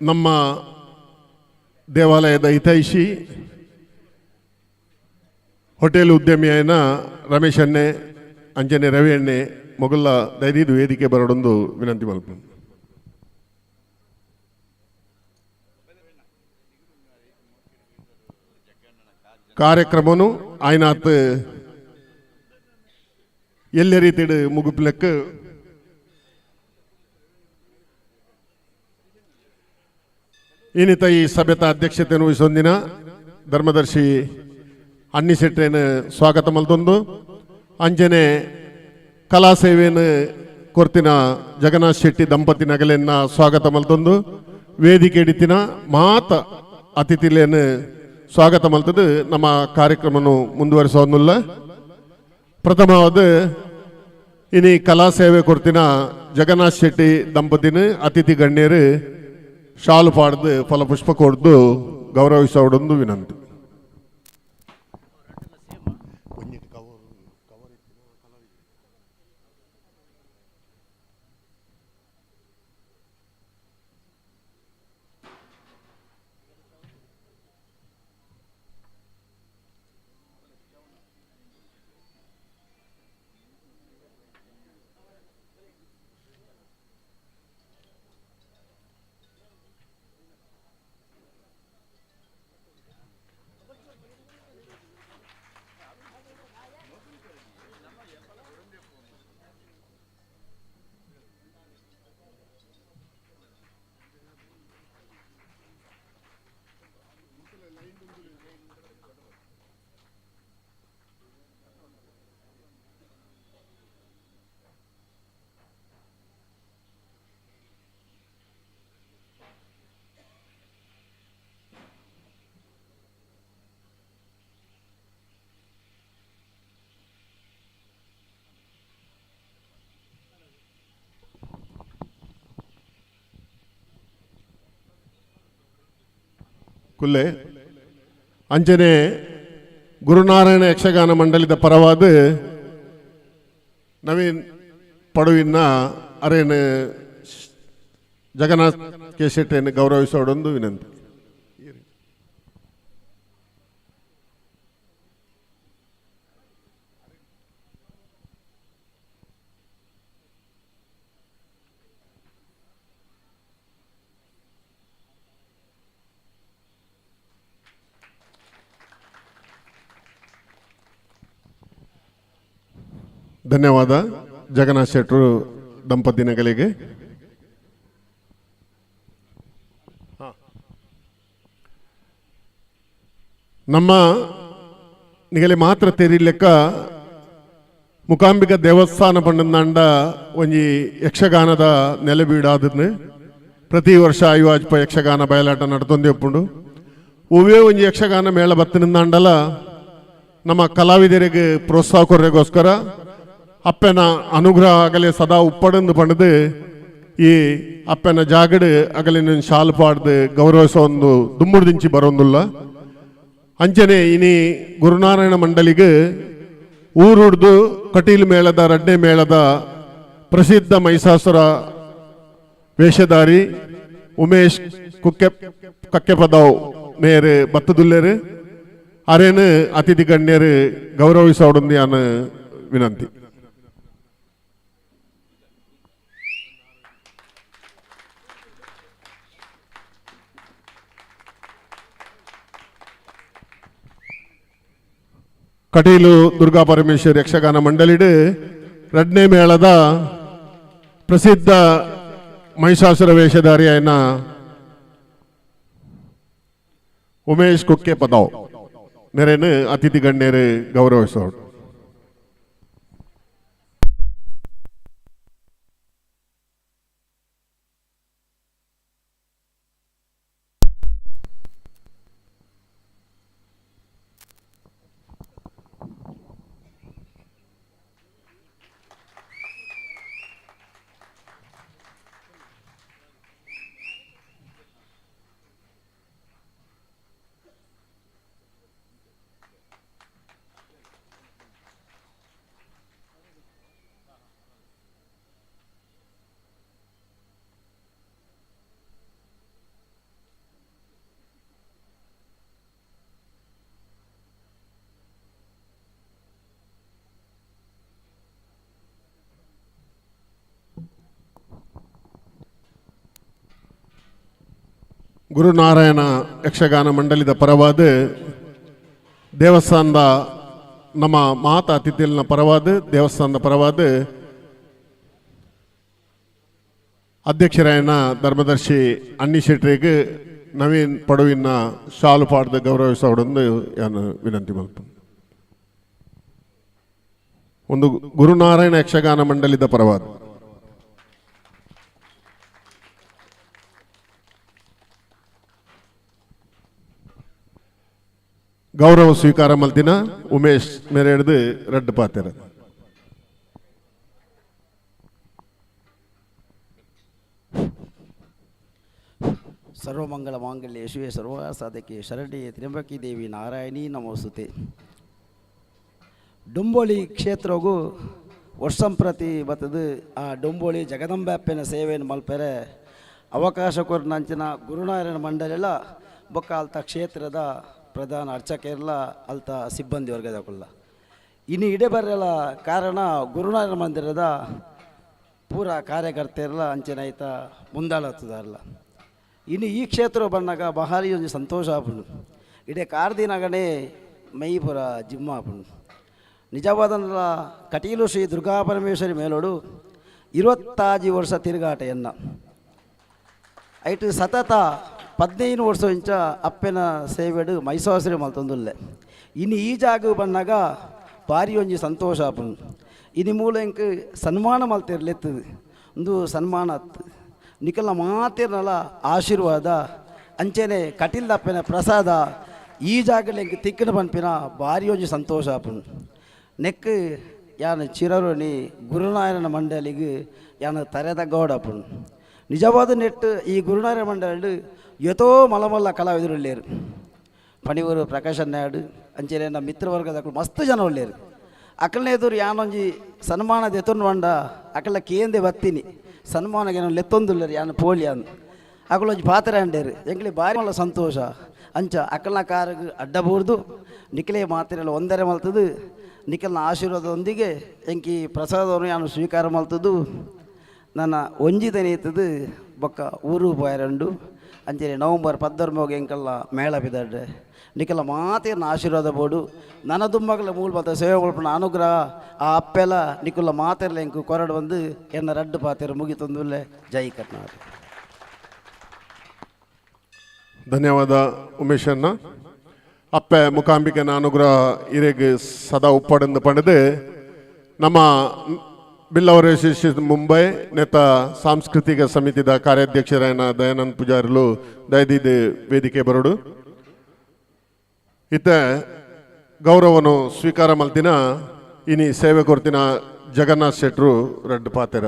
Speaker 5: ನಮ್ಮ ದೇವಾಲಯದ ಹಿತೈಷಿ ಹೋಟೆಲ್ ಉದ್ಯಮಿಯನ ರಮೇಶ್ ಅಣ್ಣೆ ಅಂಚನೆ ರವಿ ಎಣ್ಣೆ ಮೊಗಲ ದೈದೀದು ವೇದಿಕೆ ಬರಡೊಂದು ವಿನಂತಿ ಮಲ್ಪು. ಕಾರ್ಯಕ್ರಮನು ಆಯ್ನಾತ್ ಎಲ್ಲ ರೀತಿಡು ಮುಗುಪ್ಲೆಕ್ ಇನ್ನಿತ ಈ ಸಭೆತ ಅಧ್ಯಕ್ಷತೆಯನ್ನು ವಹಿಸೊಂದಿನ ಧರ್ಮದರ್ಶಿ ಅಣ್ಣಿ ಶೆಟ್ಟೇನು ಸ್ವಾಗತ ಮಲ್ತೊಂದು ಅಂಜನೆ ಕಲಾ ಸೇವೆಯನ್ನು ಕೊರ್ತಿನ ಜಗನ್ನಾಥ್ ಶೆಟ್ಟಿ ದಂಪತಿ ನಗಲೆನ್ನ ಸ್ವಾಗತ ಮಲ್ತೊಂದು ವೇದಿಕೆ ಹಿಡಿತಿನ ಮಾತ ಅತಿಥಿಲೇನು ಸ್ವಾಗತ ಮಲ್ತದ್ದು ನಮ್ಮ ಕಾರ್ಯಕ್ರಮವನ್ನು ಮುಂದುವರಿಸೋದಿಲ್ಲ. ಪ್ರಥಮವಾದ ಇನಿ ಕಲಾ ಸೇವೆ ಕೊರ್ತಿನ ಜಗನ್ನಾಥ್ ಶೆಟ್ಟಿ ದಂಪತಿನ ಅತಿಥಿ ಗಣ್ಯರು ಶಾಲು ಪಾಡ್ದು ಫಲಪುಷ್ಪ ಕೊಡ್ದು ಗೌರವಿಸೋಡೊಂದು ವಿನಂತಿ. ಕುಲ್ಲೆ ಅಂಜನೆ ಗುರುನಾರಾಯಣ ಯಕ್ಷಗಾನ ಮಂಡಳಿದ ಪರವಾದ ನವೀನ್ ಪಡುವಿನ ಅರೇನು ಜಗನ್ನಾಥ್ ಕೆ ಶೆಟ್ಟಿಯನ್ನು ಗೌರವಿಸೋಡೊಂದು ವಿನಂತಿ. ಧನ್ಯವಾದ ಜಗನ್ನಾಥ್ ಶೆಟ್ಟರು ದಂಪತಿನಗಳಿಗೆ. ನಮ್ಮ ನಿಗಲಿ ಮಾತ್ರ ತೆರಿಲೆಕ್ಕ ಮುಕಾಂಬಿಕ ದೇವಸ್ಥಾನ ಪಂಡಂದಾಂಡ ಒಂಜಿ ಯಕ್ಷಗಾನದ ನೆಲೆಬೀಡಾದನ್ನು ಪ್ರತಿ ವರ್ಷ ಆಯುವಾಜ್ಪ ಯಕ್ಷಗಾನ ಬಯಲಾಟ ನಡ್ತೊಂದೇ ಒಪ್ಪುಂಡು. ಒವ್ವೇ ಒಂಜಿ ಯಕ್ಷಗಾನ ಮೇಳ ಬತ್ತಿನಿಂದಾಂಡಲ ನಮ್ಮ ಕಲಾವಿದರಿಗೆ ಪ್ರೋತ್ಸಾಹ ಕೊರ್ರೆಗೋಸ್ಕರ ಅಪ್ಪನ ಅನುಗ್ರಹ ಆಗಲಿ ಸದಾ ಉಪ್ಪಡಂದು ಪಂಡದು ಈ ಅಪ್ಪನ ಜಾಗಡು ಅಗಲಿನ ಶಾಲು ಪಾಡ್ದು ಗೌರವಿಸೋ ಒಂದು ದುಮ್ಮುಡ್ದಿಂಚಿ ಬರೋಂದುಲ್ಲ. ಅಂಚನೆ ಇನಿ ಗುರುನಾರಾಯಣ ಮಂಡಳಿಗೆ ಊರುಡ್ದು ಕಟೀಲು ಮೇಳದ ರಡ್ಡೆ ಮೇಳದ ಪ್ರಸಿದ್ಧ ಮಹಿಷಾಸುರ ವೇಷಧಾರಿ ಉಮೇಶ್ ಕುಕ್ಕೆ ಕಕ್ಕೆಪದವ್ ನೇರು ಬತ್ತದುಲ್ಲೇರು ಅರೇನು ಅತಿಥಿ ಗಣ್ಯರು ಗೌರವಿಸೋಡೊಂದು ವಿನಂತಿ. ಕಟೀಲು ದುರ್ಗಾ ಪರಮೇಶ್ವರಿ ಯಕ್ಷಗಾನ ಮಂಡಳಿಡು ರಡ್ನೆ ಮೇಳದ ಪ್ರಸಿದ್ಧ ಮಹಿಷಾಸುರ ವೇಷಧಾರಿಯನ್ನ ಉಮೇಶ್ ಕುಕ್ಕೆ ಪದಾವ್ ನೆರೆನು ಅತಿಥಿ ಗಣ್ಯರು ಗೌರವಿಸೋಡು. ಗುರುನಾರಾಯಣ ಯಕ್ಷಗಾನ ಮಂಡಳಿದ ಪರವಾದ ದೇವಸ್ಥಾನದ ನಮ್ಮ ಮಾತಾ ಅತಿಥಿಯಲ್ಲಿನ ಪರವಾದ ದೇವಸ್ಥಾನದ ಪರವಾದ ಅಧ್ಯಕ್ಷರಾಯನ ಧರ್ಮದರ್ಶಿ ಅನ್ನಿ ಶೆಟ್ರಿಗೆ ನವೀನ್ ಪಡುವಿನ ಶಾಲು ಪಾಡ್ದು ಗೌರವಿಸೋಡೊಂದು ನಾನು ವಿನಂತಿ ಮಲ್ಪು. ಒಂದು ಗುರುನಾರಾಯಣ ಯಕ್ಷಗಾನ ಮಂಡಳಿದ ಪರವಾದ ಗೌರವ ಸ್ವೀಕಾರ ಮಲ್ತಿನ ಉಮೇಶ್ ಮೇರೆ ರಡ್ಡು ಪಾತೆರ.
Speaker 6: ಸರ್ವಮಂಗಳ ಮಾಂಗಲ್ಯ ಶಿವೆ ಸರ್ವ ಸಾಧಕೆ ಶರಣ್ಯೆ ತ್ರ್ಯಂಬಕಿ ದೇವಿ ನಾರಾಯಣಿ ನಮೋಸ್ತುತೆ. ಡೊಂಬೋಳಿ ಕ್ಷೇತ್ರಗೂ ವರ್ಷಂಪ್ರತಿ ಬತ್ತದು ಆ ಡೊಂಬೋಳಿ ಜಗದಂಬಾಪ್ಪನ ಸೇವೆಯನ್ನು ಮಲ್ಪೆರೆ ಅವಕಾಶ ಕೊರ್ನಂಚಿನ ಗುರುನಾರಾಯಣ ಮಂಡಳಿಲ ಬೊಕ್ಕ ಅಲ್ತ ಕ್ಷೇತ್ರದ ಪ್ರಧಾನ ಅರ್ಚಕರ್ಲ ಅಲ್ತ ಸಿಬ್ಬಂದಿ ವರ್ಗದಕುಲ್ಲ. ಇನ್ನು ಇಡೆ ಬರಲ ಕಾರಣ ಗುರುನಾರಾಯಣ ಮಂದಿರದ ಪೂರ ಕಾರ್ಯಕರ್ತೆರ್ಲ ಅಂಚಿನ ಐತ ಮುಂದಾಳತ್ತದಾರಲ್ಲ. ಇನ್ನು ಈ ಕ್ಷೇತ್ರ ಬಂದಾಗ ಬಹಾರಿ ಒಂಜಿ ಸಂತೋಷ ಆಪುಂಡು. ಇಡೆ ಕಾರ್ದಿನಗನೇ ಮೈ ಪೂರ ಜಿಮ್ ಆಪುಂಡು. ನಿಜವಾದ ಕಟೀಲು ಶ್ರೀ ದುರ್ಗಾ ಪರಮೇಶ್ವರಿ ಮೇಲೋಡು 26 ವರ್ಷ ತಿರುಗಾಟ ಎನ್ನ ಐಟ್ ಸತತ 15 ವರ್ಷ ಇಂಚ ಅಪ್ಪೆನ ಸೇವೆಡು ಮೈಸಾಸುರಿ ಮಲ್ತೊಂದುಲ್ಲೆ. ಇನ್ನು ಈ ಜಾಗ ಬಂದಾಗ ಭಾರಿ ಒಂಜಿ ಸಂತೋಷ ಆಪುಂಡು. ಇನಿ ಮೂಲ ಎಂಕ್ ಸನ್ಮಾನ ಮಲ್ತಿರ್ಲೆತ್ತದು ಒಂದು ಸನ್ಮಾನ ಅತ್ತು ನಿಕಲ್ನ ಮಾತಿರ್ನಲ ಆಶೀರ್ವಾದ ಅಂಚೆನೆ ಕಟೀಲ್ದಪ್ಪೆನ ಪ್ರಸಾದ ಈ ಜಾಗಲಿ ಎಂಕ್ ತಿಕ್ಕಿನ ಪನ್ಪಿನ ಭಾರಿ ಒಂಜಿ ಸಂತೋಷ ಆಪುಂಡು. ನೆಕ್ ಯಾನ್ ಚಿರರುಣಿ ಗುರುನಾರಾಯಣ ಮಂಡಳಿಗೆ ಯಾನ್ ತರೆದ ಗೌಡಪುಂಡು. ನಿಜವಾದ ನೆಟ್ಟು ಈ ಗುರುನಾರಾಯಣ ಮಂಡಳಿ ಎತೋ ಮಲಮಲ್ಲ ಕಲಾವಿದರು ಪಣಿವರು ಪ್ರಕಾಶ್ ನಾಯ್ಡು ಅಂಚೆನೆ ನಮ್ಮ ಮಿತ್ರವರ್ಗದ ಮಸ್ತ್ ಜನ ಒಳ್ಳೇರು. ಅಕಲ್ನ ಎದುರು ಯಾನೊಂಜಿ ಸನ್ಮಾನ ದೆತೊಂದು ಬಂಡ ಅಕಲ್ನ ಕೇಂದೆ ಬತ್ತೀನಿ ಸನ್ಮಾನಗೆ ಏನೋ ಲೆತ್ತೊಂದುಲ್ಲೇರು ಯಾನ್ ಪೋಲಿ ಅಂದ್ ಅಕಲೊಂಜಿ ಪಾತ್ರ ಅಂಡೇರು ಎಂಕ್ಲೆ ಭಾರಿ ಮಲ್ಲ ಸಂತೋಷ. ಅಂಚ ಅಕಲ್ನ ಕಾರಿಗೆ ಅಡ್ಡಬೂರ್ದು ನಿಖಲೆ ಮಾತಿರೆಲ್ಲ ಒಂದರೆ ಮಲ್ತದು ನಿಖಲ್ನ ಆಶೀರ್ವಾದದೊಂದಿಗೆ ಎಂಕಿ ಪ್ರಸಾದವನ್ನು ಯಾನು ಸ್ವೀಕಾರ ಮಲ್ತದು ನನ್ನ ಒಂಜಿದನೆ ಇತ್ತದು ಬೊಕ್ಕ ಊರು ಪೋಯರಂಡು ಅಂಚನೆ ನವಂಬರ್ 13 ಎಂಕಲ್ಲ ಮೇಳ ಬಿದಡ್ರೆ ನಿಖಲ ಮಾತಿನ ಆಶೀರ್ವಾದ ಬೋಡು ನನ್ನ ದುಮ್ಮಗಳ ಮೂಲ ಮಾತ ಸೇವೆ ಮಲ್ಪನ ಅನುಗ್ರಹ ಆ ಅಪ್ಪೆಲ ನಿಕುಲ್ಲ ಮಾತೆರ್ಲ ಎಂಕು ಕೊರಡು ಬಂದು ಎನ್ನ ರಡ್ಡು ಪಾತೆರು ಮುಗಿತೊಂದುಲ್ಲೆ. ಜೈ ಕರ್ನಾಟಕ.
Speaker 5: ಧನ್ಯವಾದ ಉಮೇಶನ್ನ. ಅಪ್ಪೆ ಮುಕಾಂಬಿಕೆನ ಅನುಗ್ರಹ ಇರೆಗ್ ಸದಾ ಉಪ್ಪಡೆಂದು ಪಡೆದು ನಮ್ಮ ಬಿಲ್ಲವರ ಅಸೋಸಿಯೇಷನ್ ಮುಂಬೈ ನೇತ ಸಾಂಸ್ಕೃತಿಕ ಸಮಿತಿದ ಕಾರ್ಯಾಧ್ಯಕ್ಷರಾಯನ ದಯಾನಂದ್ ಪೂಜಾರಿಲು ದಯದೀದ್ ವೇದಿಕೆ ಬರೋಡು. ಇತ್ತ ಗೌರವನು ಸ್ವೀಕಾರ ಮಲ್ತಿನ ಇನಿ ಸೇವೆ ಕೊರ್ತಿನ ಜಗನ್ನಾಥ್ ಶೆಟ್ರು ರಡ್ಡು ಪಾತೆರ.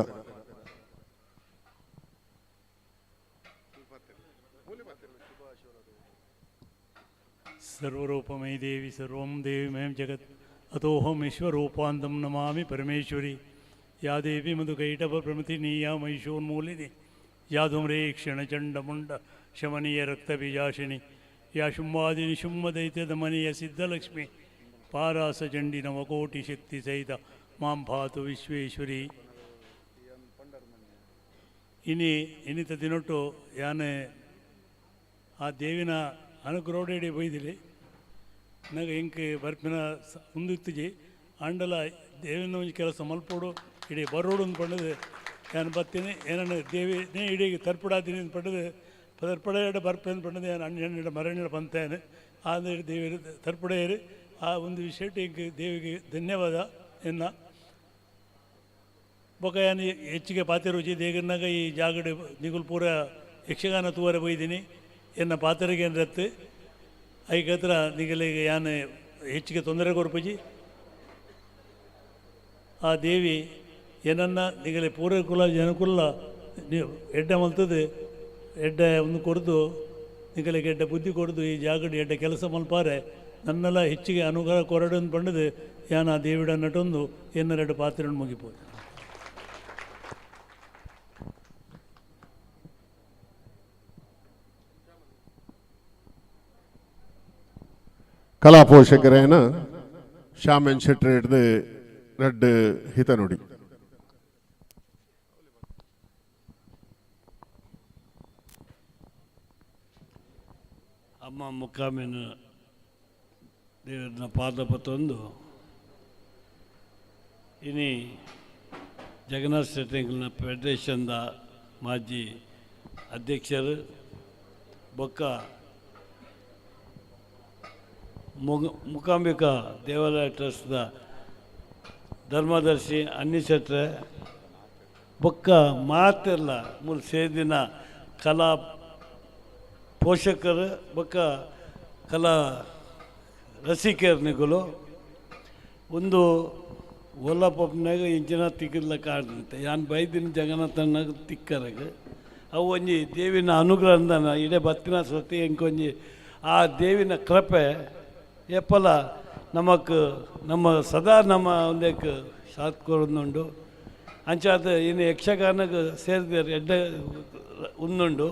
Speaker 7: ಸರ್ವರೂಪಮಯಿ ದೇವಿ ಸರ್ವಂ ದೇವಿಮಯಂ ಜಗತ್ ಅತೋಹಂ ವಿಶ್ವರೂಪಾಂತಂ ನಮಾಮಿ ಪರಮೇಶ್ವರಿ. ಯಾ ದೇವಿ ಮಧುಕೈಟಭ ಪ್ರಮಥಿನಿ ಯಾ ಮಹಿಷೋನ್ಮೂಲಿನಿ ಯಾ ಧೂಮ್ರೇ ಕ್ಷಣಚಂಡಮುಂಡ ಶಮನೀಯ ರಕ್ತಬೀಜಾಶಿನಿ ಯಾ ಶುಂಭಾದಿನಿ ಶುಂಭದೈತ್ಯದಮನೀಯ ಸಿದ್ಧಲಕ್ಷ್ಮಿ ಪಾರಾಸಚಂಡಿ ನವಕೋಟಿ ಶಕ್ತಿ ಸಹಿತ ಮಾಂ ಭಾತು ವಿಶ್ವೇಶ್ವರಿ. ಇನಿ ಇನ್ನಿತ ದಿನೊಟ್ಟು ಯಾನೆ ಆ ದೇವಿನ ಅನುಗ್ರಹೋಡಿ ಬೈದಿಲಿ ನಗ ಇಂಕ್ ಬರ್ಪಿನ ಉಂದಿತ್ತಿಜಿ ಆಂಡಲ ದೇವಿನ ಒಂಜಿ ಕೆಲಸ ಮಲ್ಪೋಡು ಇಡೀ ಬರೋಡು ಅಂದ್ ಪಂಡದು ಯಾನ್ ಬತ್ತೀನಿ ಏನನ್ನ ದೇವಿನೇ ಇಡೀ ತರ್ಪಡಾದಿನಿ ಅಂದ್ ಪಂಡದು ತರ್ಪಡೆಯಡ ಬರ್ಪೆ ಪಂಡದು ಯಾನ್ ಅಣ್ಣಡ ಮರಣ್ಯಡ ಬಂತೇನೆ ಆದ್ರೆ ದೇವಿ ತರ್ಪಡೆಯರು ಆ ಒಂದು ವಿಷಯಕ್ಕೆ ಇಂಕ್ ದೇವಿಗೆ ಧನ್ಯವಾದ ಎನ್ನ ಬೊಕ ಯಾನ್ ಹೆಚ್ಚಿಗೆ ಪಾತೆರುಜಿ ದೇಗನ್ನಾಗ ಈ ಜಾಗಡೆ ನಿಗುಲ್ ಪೂರ ಯಕ್ಷಗಾನ ತೂವರೆ ಬೈದಿನಿ ಎನ್ನ ಪಾತೆರಿಗೆ ರತ್ತು ಐಕತ್ರ ನಿಗಲಿಗೆ ಯಾನ್ ಹೆಚ್ಚಿಗೆ ತೊಂದರೆ ಕೊರ್ಪುಜಿ. ಆ ದೇವಿ ಏನನ್ನ ನಿಗಲೆ ಪೂರ ಕುಲ ಜನಕುಲ್ಲ ನೀವು ಎಡ್ಡೆ ಮಲ್ತದೆ ಎಡ್ಡೆ ಒಂದು ಕೊರ್ದು ನಿಗಲಿಗೆ ಎಡ್ಡೆ ಬುದ್ಧಿ ಕೊರ್ದು ಈ ಜಾಗಡ್ ಎಡ್ಡೆ ಕೆಲಸ ಮಲ್ಪಾರೆ ನನ್ನೆಲ್ಲ ಹೆಚ್ಚಿಗೆ ಅನುಗ್ರಹ ಕೊರಡು ಅಂದ್ ಪಂಡದು ಯಾನ್ ಆ ದೇವಿಡ ನಟೊಂದು ಎನ್ನ ಪಾತ್ರೆ ಮುಗಿಪೋದು.
Speaker 5: ಕಲಾ ಪೋಷಕರೇನ ಶ್ಯಾಮನ್ ಶೆಟ್ಟಿ ಹಿಡ್ದು ರಡ್ಡು ಹಿತ ನುಡಿ.
Speaker 7: ಅಮ್ಮ ಮುಕ್ಕಾಮಿನ ದೇವರನ್ನ ಪಾದ ಪತ್ತೊಂದು ಇನಿ ಜಗನ್ನಾಥ ಶೆಟ್ಟಿಂಗ್ನ ಫೆಡರೇಷನ್ದ ಮಾಜಿ ಅಧ್ಯಕ್ಷರು ಬೊಕ್ಕ ಮೂಕಾಂಬಿಕಾ ದೇವಾಲಯ ಟ್ರಸ್ಟ್ದ ಧರ್ಮದರ್ಶಿ ಅನ್ನಿ ಶೆಟ್ರೆ ಬೊಕ್ಕ ಮಾತೆಲ್ಲ ಮೂಲ ಸೇದಿನ ಕಲಾ ಪೋಷಕರು ಬೊಕ್ಕ ಕಲಾ ರಸಿಕರ್ನಿಗಳು ಒಂದು ಒಲ್ಲ ಪಪ್ನಾಗ ಇಂಚಿನ ತಿಕ್ಕಿದ್ಲ ಕಾಡ್ದಂತೆ ಯಾನ್ ಬೈದಿನ ಜಗನ್ನಾಥನಾಗ ತಿಕ್ಕರಗ ಅವು ಒಂಜಿ ದೇವಿನ ಅನುಗ್ರಹದಾನ ಇಡೇ ಬತ್ತಿನ ಸತಿ ಎಂಕೊಂಜಿ ಆ ದೇವಿನ ಕೃಪೆ ಎಪ್ಪಲ ನಮಕ್ ನಮ್ಮ ಸದಾ ನಮ್ಮ ಒಂದೇಕ್ ಸಾಥ್ ಕೊರೊಂದುಂಡು. ಅಂಚಾದ ಇನ್ನು ಯಕ್ಷಗಾನಗ್ ಸೇರಿದ ಎಡ್ಡೆ ಉಂದುಂಡು.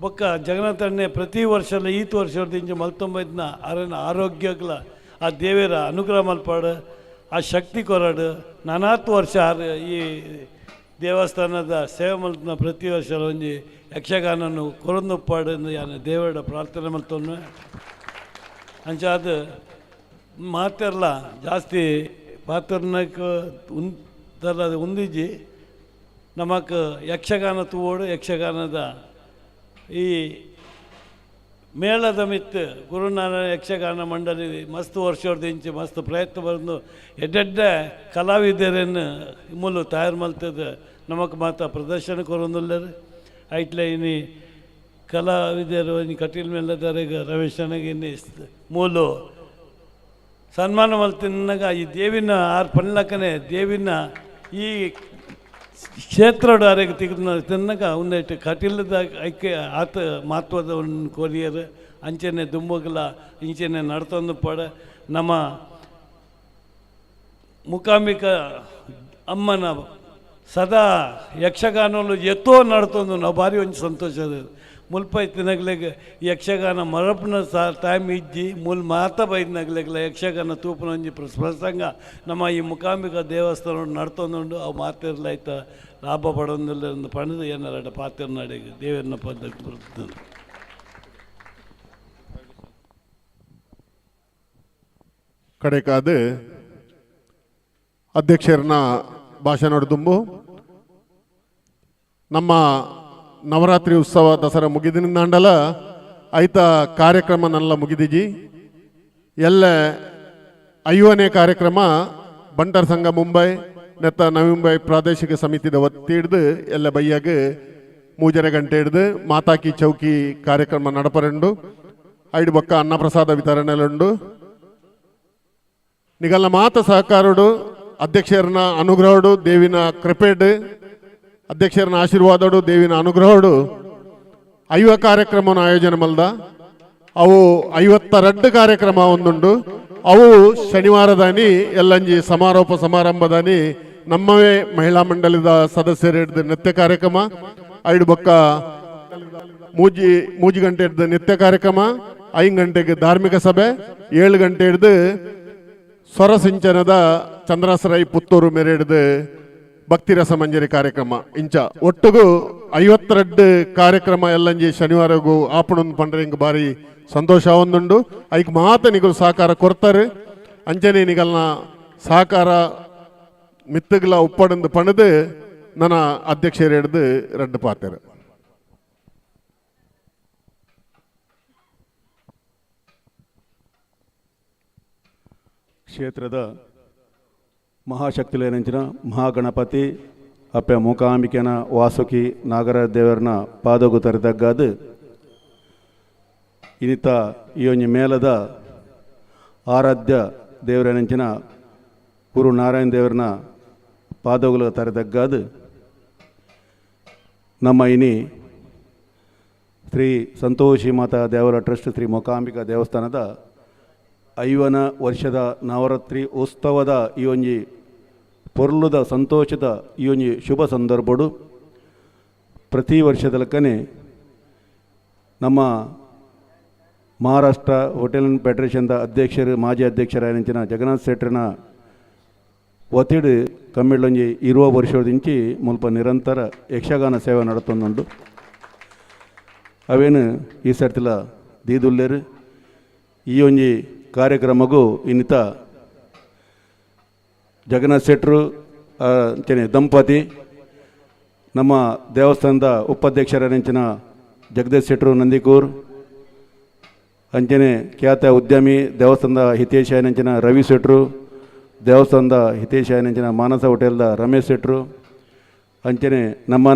Speaker 7: ಬೊಕ್ಕ ಜಗನ್ನಾಥಣ್ಣೆ ಪ್ರತಿ ವರ್ಷಲ ಈತ್ ವರ್ಷ ಮಲ್ತೊಂಬೈದ್ನ ಅರನ ಆರೋಗ್ಯಗ್ಲ ಆ ದೇವಿರ ಅನುಗ್ರಹ ಮಲ್ಪಾಡು ಆ ಶಕ್ತಿ ಕೊರಡು ನಾನಾತ್ ವರ್ಷ ಈ ದೇವಸ್ಥಾನದ ಸೇವೆ ಮಲ್ತನ ಪ್ರತಿ ವರ್ಷ ಒಂಜಿ ಯಕ್ಷಗಾನನು ಕೊರೊಂದುಪ್ಪಾಡು ಯಾನ್ ದೇವರ ಪ್ರಾರ್ಥನೆ ಮಲ್ತೊನ್ನು. ಅಂಚಾದ ಮಾತೆರ್ಲ ಜಾಸ್ತಿ ಪಾತ್ರನಕ್ ಉಂದಲ್ಲ ಉಂದಿಜಿ ನಮಕ್ ಯಕ್ಷಗಾನ ತೂವೋಡು ಯಕ್ಷಗಾನದ ಈ ಮೇಳದ ಮಿತ್ತು ಗುರುನಾರಾಯಣ ಯಕ್ಷಗಾನ ಮಂಡಳಿ ಮಸ್ತ್ ವರ್ಷದ ಇಂಚೆ ಮಸ್ತ್ ಪ್ರಯತ್ನ ಬಂದು ಎಡ್ಡೆಡ್ಡೆ ಕಲಾವಿದರನ್ನು ಮೂಲು ತಯಾರು ಮಲ್ತದ ನಮಕ್ ಮಾತ ಪ್ರದರ್ಶನ ಕೊರೊಂದುಲ್ಲೆರ್. ಐಟ್ಲೆ ಇನಿ ಕಲಾವಿದರು ಇನಿ ಕಟೀಲ್ ಮೇಳದರೆಗ್ ರಮೇಶನಿಗೆ ಇನಿ ಮೂಲು ಸನ್ಮಾನ ಮಲ್ತಿನಾಗ ಈ ದೇವಿನ ಆರ್ ಪನ್ಲಕ್ಕನೆ ದೇವಿನ ಈ ಕ್ಷೇತ್ರಡು ಅರೆಗ್ ತಿಕ್ನ ತಿನ್ನಗ ಒಂದೈಟ್ ಕಟೀಲದ ಐಕೆ ಆತ ಮಹತ್ವದ ಒಂದು ಕೊರಿಯರ್ ಅಂಚನೆ ದುಂಬುಗಲ ಇಂಚನೆ ನಡ್ತೊಂದು ಪಡ ನಮ್ಮ ಮೂಕಾಂಬಿಕ ಅಮ್ಮನ ಸದಾ ಯಕ್ಷಗಾನಲು ಎತ್ತೋ ನಡ್ತೊಂದು ನಾವು ಭಾರಿ ಒಂಜಿ ಸಂತೋಷ ಮುಲ್ಪ ಇತ್ತಿನಗ್ಲೆಗ್ ಯಕ್ಷಗಾನ ಮರಪುನ ಟೈಮ್ ಇಜ್ಜಿ ಮೂಲ ಮಾತ ಬೈದಿನಗ್ಲೆಗ್ಲ ಯಕ್ಷಗಾನ ತೂಪುನ ಒಂಜಿ ಪ್ರಸಂಗ ನಮ್ಮ ಈ ಮೂಕಾಂಬಿಕಾ ದೇವಸ್ಥಾನ ನಡ್ತೊಂದುಂಡು. ಅವು ಮಾತಿರ್ಲ ಐತ ಲಾಭ ಪಡೊಂದಿಲ್ಲ ಪಂಡ್ದ್ ಏನಾರ ಪಾತಿರ್ನಾಡೆಗ್ ದೇವರನ್ನ ಪದಕ್ಕೆ ಬರ್ತದೆ.
Speaker 5: ಕಡೆಕಾದ ಅಧ್ಯಕ್ಷರನ್ನ ಭಾಷಣ ದುಂಬು ನಮ್ಮ ನವರಾತ್ರಿ ಉತ್ಸವ ದಸರಾ ಮುಗಿದಿನಿಂದಾಂಡಲ ಐತ ಕಾರ್ಯಕ್ರಮ ನಲ್ಲ ಮುಗಿದಿಜಿ. ಎಲ್ಲ 50ನೇ ಕಾರ್ಯಕ್ರಮ ಬಂಟರ್ ಸಂಘ ಮುಂಬೈ ನೆತ್ತ ನವಿ ಮುಂಬೈ ಪ್ರಾದೇಶಿಕ ಸಮಿತಿದ ಒತ್ತಿ ಹಿಡ್ದು ಎಲ್ಲ ಬೈಯಾಗ 3.5 ಗಂಟೆ ಹಿಡ್ದು ಮಾತಾಕಿ ಚೌಕಿ ಕಾರ್ಯಕ್ರಮ ನಡಪರಂಡು. ಐಡು ಬೊಕ್ಕ ಅನ್ನಪ್ರಸಾದ ವಿತರಣೆಲುಂಡು. ನಿಗಲ್ಲ ಮಾತ ಸಹಕಾರುಡು ಅಧ್ಯಕ್ಷರನ್ನ ಅನುಗ್ರಹಡು ದೇವಿನ ಕೃಪೆಡ್ ಅಧ್ಯಕ್ಷರನ್ನ ಆಶೀರ್ವಾದಡು ದೇವಿನ ಅನುಗ್ರಹಡು 50 ಕಾರ್ಯಕ್ರಮವನ್ನು ಆಯೋಜನೆ ಮಲ್ದ. ಅವು 52 ಕಾರ್ಯಕ್ರಮ ಒಂದುಂಡು. ಅವು ಶನಿವಾರದಾನಿ ಎಲ್ಲಂಜಿ ಸಮಾರೋಪ ಸಮಾರಂಭದಾನಿ ನಮ್ಮವೇ ಮಹಿಳಾ ಮಂಡಳಿದ ಸದಸ್ಯರು ಹಿಡ್ದು ನೃತ್ಯ ಕಾರ್ಯಕ್ರಮ, ಐಡು ಬೊಕ್ಕ ಮೂಜಿ ಗಂಟೆ ಹಿಡ್ದು ನೃತ್ಯ ಕಾರ್ಯಕ್ರಮ, 5 ಗಂಟೆಗೆ ಧಾರ್ಮಿಕ ಸಭೆ, 7 ಗಂಟೆ ಹಿಡ್ದು ಸ್ವರ ಸಿಂಚನದ ಚಂದ್ರಾಸರಾಯಿ ಪುತ್ತೂರು ಮೇರೆ ಹಿಡ್ದು ಭಕ್ತಿ ರಸಮಂಜರಿ ಕಾರ್ಯಕ್ರಮ. ಇಂಚ ಒಟ್ಟುಗು 52 ಕಾರ್ಯಕ್ರಮ ಎಲ್ಲಂಜಿ ಶನಿವಾರಗೂ ಆಪಣೊಂದು ಪಂಡ್ರೆ ಹಿಂಗೆ ಭಾರಿ ಸಂತೋಷ ಒಂದುಂಡು. ಐಕ್ ಮಾತ ನಿಗಲು ಸಹಕಾರ ಕೊರ್ತಾರೆ. ಅಂಚನೆ ನಿಗಲ್ನ ಸಹಕಾರ ಮಿತ್ತುಗಳ ಉಪ್ಪಡಂದು ಪಣದು ನನ್ನ ಅಧ್ಯಕ್ಷರು ಹಿಡ್ದು ರಡ್ಡು ಪಾತೆರು.
Speaker 8: ಕ್ಷೇತ್ರದ ಮಹಾಶಕ್ತಿಲೇನಂಚಿನ ಮಹಾಗಣಪತಿ ಅಪ್ಪೆ ಮೂಕಾಂಬಿಕೆನ ವಾಸುಕಿ ನಾಗರ ದೇವರನ ಪಾದಗು ತರಿದಗ್ಗಾದು ಇನ್ನಿತ ಈ ಒಂಜಿ ಮೇಲದ ಆರಾಧ್ಯ ದೇವರನಂಚಿನ ಗುರು ನಾರಾಯಣ ದೇವರನ ಪಾದಗುಲ ತರಿದಗ್ಗಾದು ನಮ್ಮ ಇನಿ ಶ್ರೀ ಸಂತೋಷಿ ಮಾತಾ ದೇವರ ಟ್ರಸ್ಟ್ ಶ್ರೀ ಮೂಕಾಂಬಿಕಾ ದೇವಸ್ಥಾನದ 50ನ ವರ್ಷದ ನವರಾತ್ರಿ ಉತ್ಸವದ ಈ ಒಂಜಿ ಪೊರ್ಲುದ ಸಂತೋಷದ ಈ ಒಂಜಿ ಶುಭ ಸಂದರ್ಭಡು ಪ್ರತಿ ವರ್ಷದ ಲೆಕ್ಕನೆ ನಮ್ಮ ಮಹಾರಾಷ್ಟ್ರ ಹೋಟೆಲ್ ಅಂಡ್ ಫೆಡರೇಷನ್ದ ಅಧ್ಯಕ್ಷರು ಮಾಜಿ ಅಧ್ಯಕ್ಷರಾಯನಂಚಿನ ಜಗನ್ನಾಥ್ ಶೆಟ್ಟರ್ನ ಒತ್ತಿಡು ಕಮ್ಮಿಳ್ಳೊಂಜಿ 20 ವರ್ಷದಿಂಚಿ ಮುಲ್ಪ ನಿರಂತರ ಯಕ್ಷಗಾನ ಸೇವೆ ನಡತೊಂದುಂಡು. ಅವೇನು ಈ ಸರ್ತಿಲ ದೀದುಲ್ಲೇರು. ಈ ಒಂಜಿ ಕಾರ್ಯಕ್ರಮಗೂ ಇನ್ನಿತ ಜಗನ್ನಾಥ್ ಶೆಟ್ರು ಅಂಚನೆ ದಂಪತಿ, ನಮ್ಮ ದೇವಸ್ಥಾನದ ಉಪಾಧ್ಯಕ್ಷರ ಜಗದೀಶ್ ಶೆಟ್ರು ನಂದಿಕೂರ್, ಅಂಚನೆ ಖ್ಯಾತ ಉದ್ಯಮಿ ದೇವಸ್ಥಾನದ ಹಿತೇಶ ನಂಚಿನ ರವಿ ಶೆಟ್ರು, ದೇವಸ್ಥಾನದ ಹಿತೇಶ ನಂಚಿನ ಮಾನಸ ಹೋಟೆಲ್ದ ರಮೇಶ್ ಶೆಟ್ರು, ಅಂಚನೆ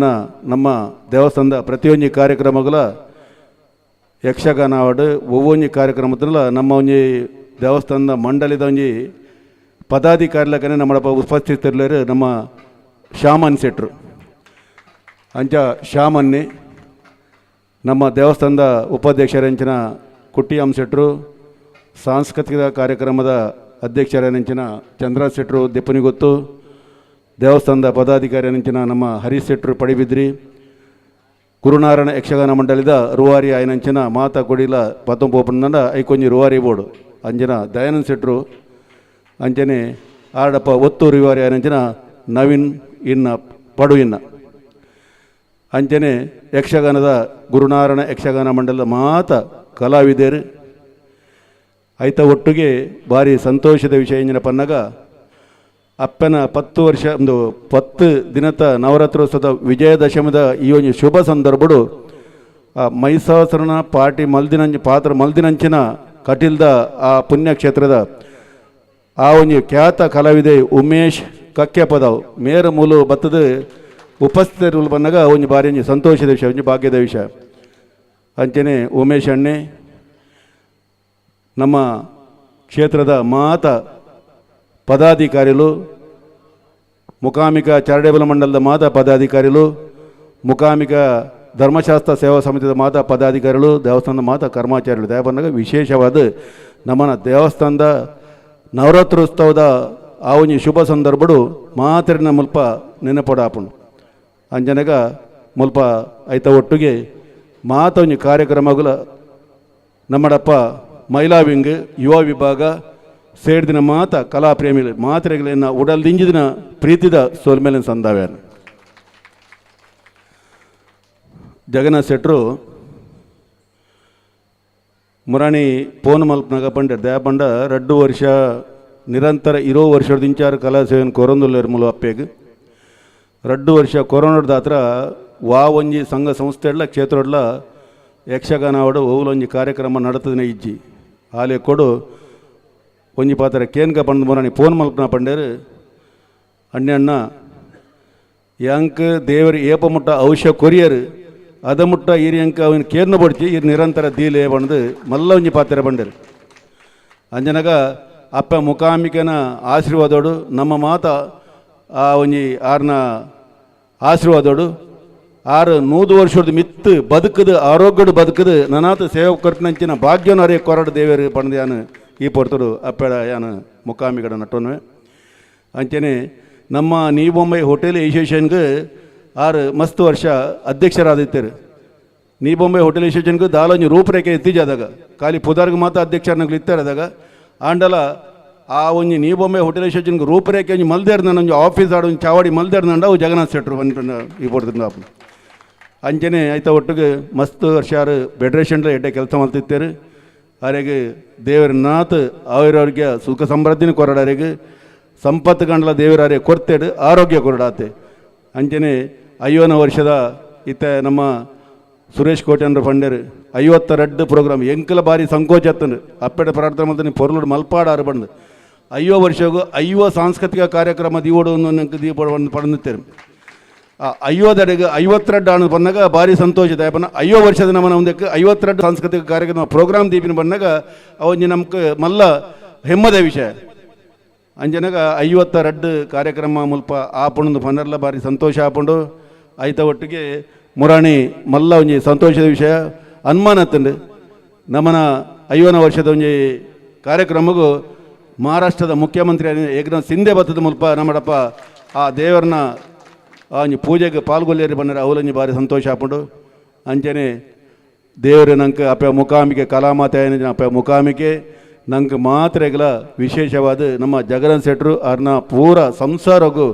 Speaker 8: ನಮ್ಮ ದೇವಸ್ಥಾನದ ಪ್ರತಿಯೊಂದು ಕಾರ್ಯಕ್ರಮಗಳ ಯಕ್ಷಗಾನ ಆವಡ್ ಒವ್ವೊಂಜಿ ಕಾರ್ಯಕ್ರಮದಲ್ಲ ನಮ್ಮ ಒಂಜಿ ದೇವಸ್ಥಾನದ ಮಂಡಳಿದ ಒಂಜಿ ಪದಾಧಿಕಾರಿಲಕನೆ ನಮ್ಮ ಉಪಸ್ಥಿತರಿಲ್ಲರು ನಮ್ಮ ಶ್ಯಾಮನ್ ಶೆಟ್ರು. ಅಂಚ ಶ್ಯಾಮನ್ನಿ ನಮ್ಮ ದೇವಸ್ಥಾನದ ಉಪಾಧ್ಯಕ್ಷರಂಚಿನ ಕುಟ್ಟಿಯಾಮ್ ಶೆಟ್ರು, ಸಾಂಸ್ಕೃತಿಕ ಕಾರ್ಯಕ್ರಮದ ಅಧ್ಯಕ್ಷರಂಚಿನ ಚಂದ್ರ ಶೆಟ್ರು ದೆಪ್ಪನಿಗೊತ್ತು, ದೇವಸ್ಥಾನದ ಪದಾಧಿಕಾರಿ ನಮ್ಮ ಹರೀಶ್ ಶೆಟ್ರು ಪಡಿಬಿದ್ರಿ, ಗುರುನಾರಾಯಣ ಯಕ್ಷಗಾನ ಮಂಡಳಿದ ರೂವಾರಿ ಆಯನಂಚಿನ ಮಾತಾ ಕೊಡಿಲ ಪತ್ತೊಂಪೋಪಂದ ಐಕೊಂಜಿ ರೂವಾರಿ ಬೋರ್ಡು ಅಂಜನ ದಯಾನಂದ ಶೆಟ್ರು, ಅಂಚನೆ ಆಡಪ್ಪ ಒತ್ತು ರೂವಾರಿ ಆಯನಂಚಿನ ನವೀನ್ ಇನ್ನ ಪಡು ಇನ್ನ, ಅಂಚನೆ ಯಕ್ಷಗಾನದ ಗುರುನಾರಾಯಣ ಯಕ್ಷಗಾನ ಮಂಡಲದ ಮಾತ ಕಲಾವಿದರು ಐತ ಒಟ್ಟಿಗೆ ಭಾರಿ ಸಂತೋಷದ ವಿಷಯ ಇಂಜಿನ ಪನ್ನಗ ಅಪ್ಪನ 10 ವರ್ಷ ಒಂದು 10 ದಿನದ ನವರಾತ್ರೋತ್ಸವದ ವಿಜಯದಶಮಿದ ಈ ಒಂದು ಶುಭ ಸಂದರ್ಭಡು ಆ ಮೈಸಾಸುರನ ಪಾರ್ಟಿ ಮಲ್ದಿನಂಚ ಪಾತ್ರ ಮಲ್ದಿನಂಚಿನ ಕಟೀಲ್ದ ಆ ಪುಣ್ಯಕ್ಷೇತ್ರದ ಆ ಒಂದು ಖ್ಯಾತ ಕಲಾವಿದೆ ಉಮೇಶ್ ಕಕ್ಕೆಪದವ್ ಮೇರ ಮೂಲು ಬತ್ತದ ಉಪಸ್ಥಿತರು ಬಂದಾಗ ಒಂದು ಭಾರಿ ಒಂಜಿ ಸಂತೋಷದ ವಿಷಯ, ಒಂಜಿ ಭಾಗ್ಯದ ವಿಷಯ. ಅಂಚನೆ ಉಮೇಶ್ ಅಣ್ಣೆ ನಮ್ಮ ಕ್ಷೇತ್ರದ ಮಾತ ಪದಾಧಿಕಾರಿಗಳು, ಮುಕಾಮಿಕ ಚಾರಿಟೇಬಲ್ ಮಂಡಲದ ಮಾತಾ ಪದಾಧಿಕಾರಿಗಳು, ಮುಕಾಮಿಕ ಧರ್ಮಶಾಸ್ತ್ರ ಸೇವಾ ಸಮಿತಿಯ ಮಾತಾ ಪದಾಧಿಕಾರಿಗಳು, ದೇವಸ್ಥಾನದ ಮಾತಾ ಕರ್ಮಾಚಾರ್ಯರು ದಯಬಂದಾಗ ವಿಶೇಷವಾದ ನಮ್ಮನ ದೇವಸ್ಥಾನದ ನವರಾತ್ರೋತ್ಸವದ ಆ ಒಂಜಿ ಶುಭ ಸಂದರ್ಭಡು ಮಾತ್ರನ ಮುಲ್ಪ ನೆನಪೊಡಾಪುಂಡು. ಅಂಜನಗ ಮುಲ್ಪ ಐತ ಒಟ್ಟಿಗೆ ಮಾತ ಒಂಜಿ ಕಾರ್ಯಕ್ರಮಗಳ ನಮ್ಮಡಪ್ಪ ಮಹಿಳಾ ವಿಂಗ್ ಯುವ ವಿಭಾಗ ಸೇರಿದಿನ ಮಾತ ಕಲಾಪ್ರೇಮಿಗಳು ಮಾತ್ರೆಗಳನ್ನ ಉಡಲ್ದಿಂಜಿದಿನ ಪ್ರೀತಿದ ಸೋಲ್ಮೇಲಿನ ಸಂದಾವ್ಯಾನ. ಜಗನ್ನಾಥ್ ಶೆಟ್ರು ಮುರಾಣಿ ಪೋನ್ ಮಲ್ಪನಾಗ ಪಂಡೆ ದಯಾಪಂಡ 2 ವರ್ಷ ನಿರಂತರ ಇರೋ ವರ್ಷದಿಂಚಾರು ಕಲಾ ಸೇವೆಯನ್ನು ಕೊರೊಂದುಲ್ಲೇರು ಮೂಲ ಅಪ್ಪೆಗ್ 2 ವರ್ಷ ಕೊರೋನಾದ ಹತ್ರ ವಾ ಒಂಜಿ ಸಂಘ ಸಂಸ್ಥೆಡ್ಲ ಕ್ಷೇತ್ರಡ್ಲ ಯಕ್ಷಗಾನ ಆವಡು ಓಲೊಂಜಿ ಕಾರ್ಯಕ್ರಮ ನಡತದಿನ ಇಜ್ಜಿ ಆಲೆ ಕೊಡು ಒಂಜಿ ಪಾತ್ರ ಕೇನ್ಕ ಪಂಡ್ ಮುರಾಣಿ ಫೋನ್ ಮಲ್ಪನ ಪಂಡೇರು ಅಣ್ಣ ಯಾಂಕ್ ದೇವರು ಏಪ ಮುಟ್ಟ ಔಷಧ ಕೊರಿಯರ್ ಅದ ಮುಟ್ಟ ಈರಿಯಂಕ ಅವನ ಕೇರ್ನ ಬಡ್ಚಿ ಇರ್ ನಿರಂತರ ದೀಲೆ ಬಂದು ಮಲ್ಲ ಒಂಜಿ ಪಾತ್ರ ಬಂಡೇರು. ಅಂಜನಗ ಅಪ್ಪ ಮುಖಾಮಿಕನ ಆಶೀರ್ವಾದೋಡು ನಮ್ಮ ಮಾತ ಆ ಒಂಜಿ ಆರ್ನ ಆಶೀರ್ವಾದೋಡು 600 ವರ್ಷದ ಮಿತ್ತು ಬದುಕದು ಆರೋಗ್ಯಡು ಬದುಕದು ನನಾತ ಸೇವೆ ಕೊರ್ಪಿನಂಚಿನ ಭಾಗ್ಯನ ಅರೇ ಕೊರಡು ದೇವರು ಪಂದು ಯಾನು ಈ ಪೊರ್ತುಡು ಅಪ್ಪೆಡ ಯಾನು ಮುಖಾಮಿಗಡ ನಟೋನುವೆ. ಅಂಚನೆ ನಮ್ಮ ನ್ಯೂ ಬೊಂಬೈ ಹೋಟೆಲ್ ಅಸೋಸಿಯೇಷನ್ಗೆ 6 ಮಸ್ತ್ ವರ್ಷ ಅಧ್ಯಕ್ಷರಾದಿತ್ತಾರೆ. ನ್ಯೂ ಬೊಂಬೈ ಹೋಟೆಲ್ ಅಸೋಸಿಯೇಷನ್ಗೆ ದಾಲೊಂಜಿ ರೂಪರೇಖೆ ಇತ್ತೀಜಾದಾಗ ಖಾಲಿ ಪುದಾರ್ಗೆ ಮಾತ್ರ ಅಧ್ಯಕ್ಷರನ್ನಾಗ್ಲು ಇತ್ತಾರೆ ಆದಾಗ ಆಂಡಲ ಆ ಒಂಜಿ ನ್ಯೂ ಬೊಂಬೈ ಹೋಟೆಲ್ ಅಸೋಸಿಯೇಷನ್ಗೆ ರೂಪರೇಖೆ ಒಂಜಿ ಮಲ್ದೇರ್ ಒಂಜಿ ಆಫೀಸ್ ಆಡು ಒಂಜಿ ಚಾವಡಿ ಮಲ್ದೇರ್ ನಂಡ ಅವು ಜಗನ್ನಾಥ್ ಶೆಟ್ರು ಬಂದು ಈ ಪೊರ್ತುಡು ಅಂಚನೆ ಐತ ಒಟ್ಟಿಗೆ ಮಸ್ತ್ ವರ್ಷ ಫೆಡರೇಷನ್ಲ ಎಡ್ಡೆ ಕೆಲಸ ಮಾಡ್ತಿತ್ತಾರೆ. ಅರೆಗೆ ದೇವರ ನಾಥ್ ಆಯುರಾರೋಗ್ಯ ಸುಖ ಸಮೃದ್ಧಿನ ಕೊರಡಾರಿಗೆ ಸಂಪತ್ತು ಕಂಡಲ ದೇವರಾರೆ ಕೊರ್ತೇಡು ಆರೋಗ್ಯ ಕೊರಡಾತೆ. ಅಂಚನೆ 50 ವರ್ಷದ ಇತ್ತ ನಮ್ಮ ಸುರೇಶ್ ಕೋಟ್ಯನ್ರ ಫಂಡೇರು 52 ಪ್ರೋಗ್ರಾಮ್ ಎಂಕಲ ಬಾರಿ ಸಂಕೋಚ ಅತ್ತಂಡು ಅಪ್ಪೆಡ ಪ್ರಾರ್ಥನೆ ಮಾಡ್ತಾನೆ ಪೊರ್ಲುಡು ಮಲ್ಪಾಡಾರು ಬಂದು 50 ವರ್ಷಗೂ 50 ಸಾಂಸ್ಕೃತಿಕ ಕಾರ್ಯಕ್ರಮ ದೀವೋಡು ದೀಪ ಪಡೆದಿತ್ತೇವೆ. ಆ 50 52 ಆಣು ಬಂದಾಗ ಭಾರಿ ಸಂತೋಷ ದಯಪನ 50 ವರ್ಷದ ನಮ್ಮನ ಒಂದಕ್ಕೆ 52 ಸಾಂಸ್ಕೃತಿಕ ಕಾರ್ಯಕ್ರಮ ಪ್ರೋಗ್ರಾಮ್ ದೀಪಿನ ಬಂದಾಗ ಅವೊಂಜಿ ನಮ್ಗೆ ಮಲ್ಲ ಹೆಮ್ಮದ ವಿಷಯ. ಅಂಜನಗ 52 ಕಾರ್ಯಕ್ರಮ ಮುಲ್ಪ ಆಪುಂಡು ಪಂಡರ್ಲ ಭಾರಿ ಸಂತೋಷ ಆಪುಂಡು. ಐತ ಒಟ್ಟಿಗೆ ಮುರಾಣಿ ಮಲ್ಲ ಒಂಜಿ ಸಂತೋಷದ ವಿಷಯ ಅನುಮಾನ ತಂಡು ನಮ್ಮನ 50 ವರ್ಷದ ಒಂಜಿ ಕಾರ್ಯಕ್ರಮಗೂ ಮಹಾರಾಷ್ಟ್ರದ ಮುಖ್ಯಮಂತ್ರಿ ಏಕನಾಥ್ ಸಿಂಧೆ ಬತ್ತದ ಮುಲ್ಪ ನಮ್ಮಡಪ್ಪ ಆ ದೇವರನ್ನ ಆ ಒಂಜಿ ಪೂಜೆಗೆ ಪಾಲ್ಗೊಳ್ಳೇರಿ ಬಂದರೆ ಅವಲೊಂಜಿ ಭಾರಿ ಸಂತೋಷ ಆಪುಂಡು. ಅಂಚನೆ ದೇವರು ನಂಗೆ ಅಪ್ಪ ಮುಖಾಮಿಕೆ ಕಲಾಮಾತೆ ಅಪ್ಪ ಮುಖಾಮಿಕೆ ನಂಗೆ ಮಾತ್ರೆಗಳ ವಿಶೇಷವಾದ ನಮ್ಮ ಜಗನ್ನಾಥ್ ಶೆಟ್ರು ಅವ್ರನ್ನ ಪೂರ ಸಂಸಾರಗೂ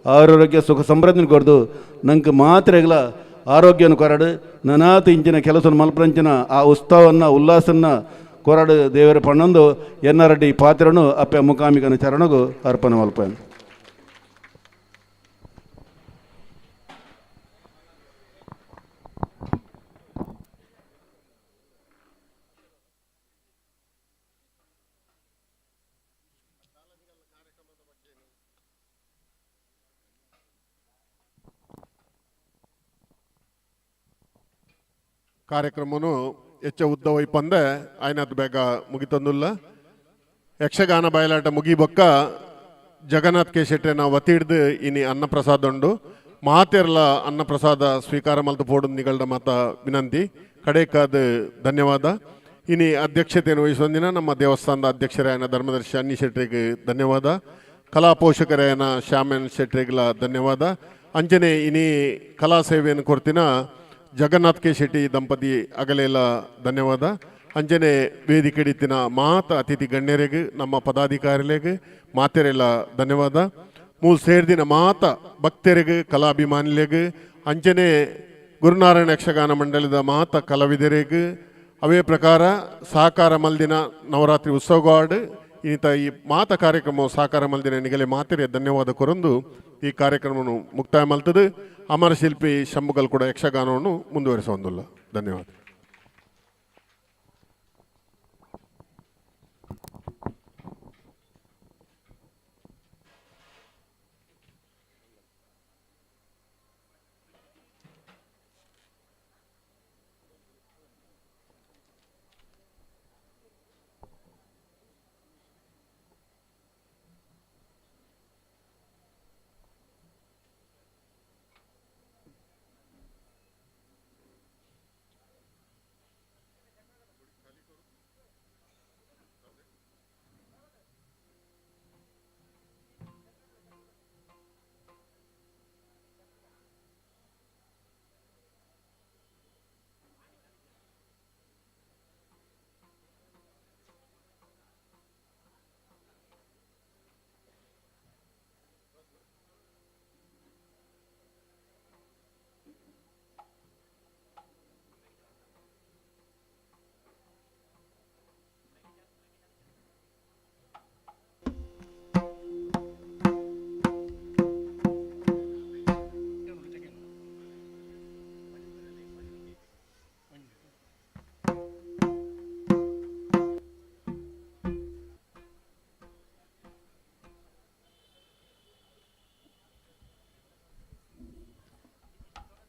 Speaker 8: ಆರೋಗ್ಯ ಸುಖ ಸಮೃದ್ಧಿನ ಕೊಡ್ದು ನಂಗೆ ಮಾತ್ರೆಗಳ ಆರೋಗ್ಯನ ಕೊರಡು ನನಾತ್ ಇಂಚಿನ ಕೆಲಸ ಮಲ್ಪಂಚಿನ ಆ ಉತ್ಸವವನ್ನು ಉಲ್ಲಾಸನ್ನ ಕೊರಡು ದೇವರ ಪಣ್ಣೊಂದು ಎನ್ನರಡ್ಡಿ ಪಾತ್ರನು ಅಪ್ಪೆ ಮುಖಾಮಿಕನ ಚರಣಗು ಅರ್ಪಣೆ ಮಲ್ಪನು.
Speaker 5: ಕಾರ್ಯಕ್ರಮನು ಹೆಚ್ಚ ಉದ್ದ ವೈಪಂದೆ ಆಯ್ನತ್ ಬೇಗ ಮುಗಿತಂದುಲ್ಲ. ಯಕ್ಷಗಾನ ಬಯಲಾಟ ಮುಗಿಬೊಕ್ಕ ಜಗನ್ನಾಥ್ ಕೆ ಶೆಟ್ಟೆನ ವತಿಡ್ದು ಇನಿ ಅನ್ನಪ್ರಸಾದ ಉಂಡು. ಮಾತೆರ್ಲ ಅನ್ನಪ್ರಸಾದ ಸ್ವೀಕಾರ ಮಲ್ತು ಪೋಡು ನಿಗಳ್ದ ಮಾತ ವಿನಂತಿ. ಕಡೇಕಾದ ಧನ್ಯವಾದ. ಇನಿ ಅಧ್ಯಕ್ಷತೆಯನ್ನು ವಹಿಸೊಂದಿನ ನಮ್ಮ ದೇವಸ್ಥಾನದ ಅಧ್ಯಕ್ಷರಾಯನ ಧರ್ಮದರ್ಶಿ ಅನ್ನಿ ಶೆಟ್ಟರಿಗೆ ಧನ್ಯವಾದ. ಕಲಾ ಪೋಷಕರಾಯನ ಶ್ಯಾಮನ್ ಶೆಟ್ಟರಿಗಳ ಧನ್ಯವಾದ. ಅಂಚನೆ ಇನಿ ಕಲಾ ಸೇವೆಯನ್ನು ಕೊರ್ತಿನ ಜಗನ್ನಾಥ್ ಕೆ ಶೆಟ್ಟಿ ದಂಪತಿ ಅಗಲೇಲ ಧನ್ಯವಾದ. ಅಂಜನೆ ವೇದಿಕೆ ಹಿಡಿತಿನ ಮಾತ ಅತಿಥಿ ಗಣ್ಯರಿಗೆ ನಮ್ಮ ಪದಾಧಿಕಾರಿಗಳಿಗೆ ಮಾತೆರೆಲ್ಲ ಧನ್ಯವಾದ. ಮೂಲ ಸೇರ್ದಿನ ಮಾತ ಭಕ್ತರಿಗೆ ಕಲಾಭಿಮಾನಿಗಳಿಗೆ ಅಂಚನೆ ಗುರುನಾರಾಯಣ ಯಕ್ಷಗಾನ ಮಂಡಳಿದ ಮಾತ ಕಲಾವಿದರಿಗೆ ಅವೇ ಪ್ರಕಾರ ಸಹಕಾರ ಮಲ್ದಿನ ನವರಾತ್ರಿ ಉತ್ಸವಗಾಡ್ ಇನ್ನಿತ ಈ ಮಾತ ಕಾರ್ಯಕ್ರಮ ಸಹಕಾರ ಮಲ್ದಿನ ನಿಗಲೆ ಮಾತೆರೆ ಧನ್ಯವಾದ ಕೊರೊಂದು ಈ ಕಾರ್ಯಕ್ರಮವನ್ನು ಮುಕ್ತಾಯ ಮಲ್ತದೆ. ಅಮರ ಶಿಲ್ಪಿ ಶಂಭುಗಲ್ ಕೂಡ ಯಕ್ಷಗಾನವನ್ನು ಮುಂದುವರಿಸುವಂದಿಲ್ಲ. ಧನ್ಯವಾದ.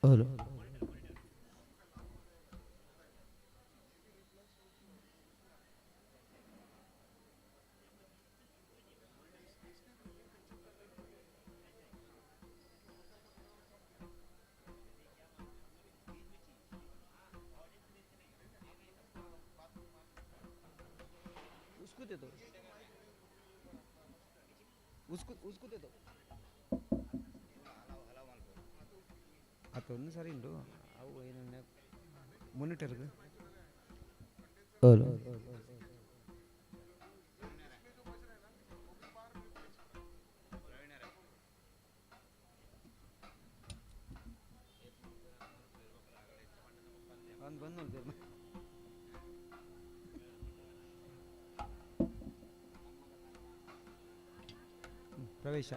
Speaker 2: ಹಲೋ
Speaker 6: उसको दे दो, उसको उसको दे दो.
Speaker 2: ಅದೊಂದು ಸರಿ ಉಂಟು ಅವು ಏನು ಮೊನಿಟರ್ಗೆ. ಹಲೋ ಒಂದು ಬಂದು ಪ್ರವೇಶ.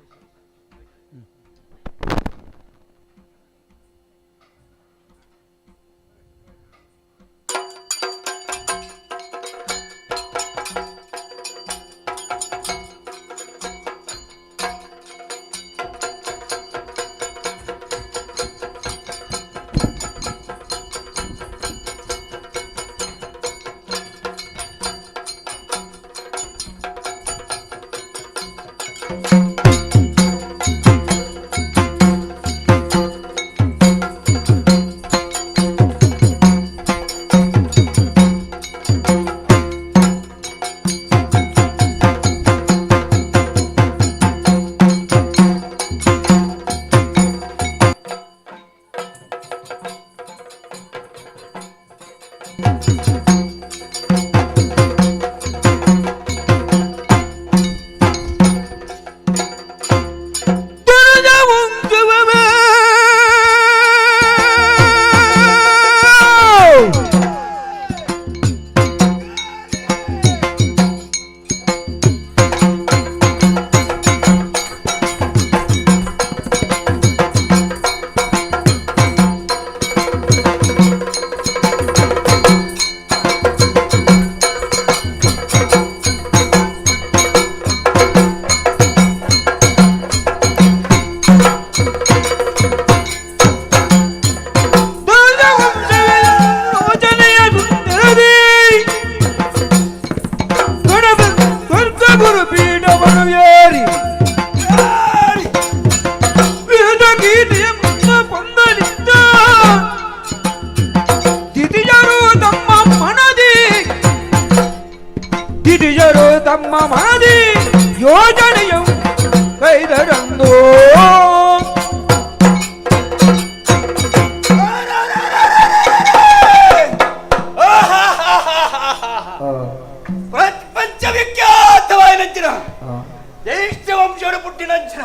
Speaker 9: ಜೈಷ್ಠ ವಂಶೋಡು ಪುಟ್ಟಿನಂಚಿನ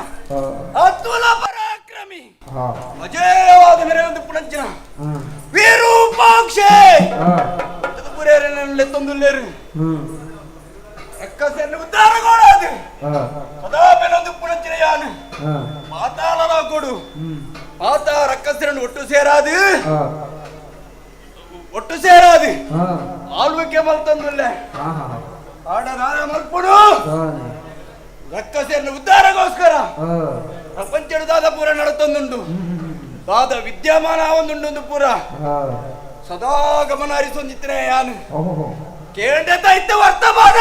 Speaker 9: ಅತುಲ ಪರಾಕ್ರಮಿ ಅಜೇಯವಾದ ಮೆರೆಯೊಂದು ಪುಣಂಚಿನ ವಿರೂಪಾಕ್ಷೆ ಪುರೇರೆತ್ತೊಂದುಲ್ಲೇರು ಎಕ್ಕಸೆಯನ್ನು ಉದ್ಧಾರಗೋಳಾದು ಸದಾ ಬೆನೊಂದು ಪುಣಂಚಿನ ಯಾನು ಪಾತಾಳನ ಕೊಡು ಪಾತ ರಕ್ಕಸರನ್ನು ಒಟ್ಟು ಸೇರಾದು ಒಟ್ಟು ಸೇರಾದು ಆಳ್ವಿಕೆ ಮಲ್ತಂದುಲ್ಲೆ ಆಡದಾರ ಮಲ್ಪುಡು ರಕ್ಕಸೆಯನ್ನು ಉದ್ಧಾರಗೋಸ್ಕರ ಪ್ರಪಂಚದಾದ ಪೂರ ನಡತೊಂದುಂಡು ದಾದ ವಿದ್ಯಮಾನ ಒಂದುಂಡು ಪೂರ ಸದಾ ಗಮನ ಹರಿಸೊಂದಿತ್ತನೆ ಯಾನು ಕೇಂದ್ರ ಇತ್ತ ವರ್ತಮಾನ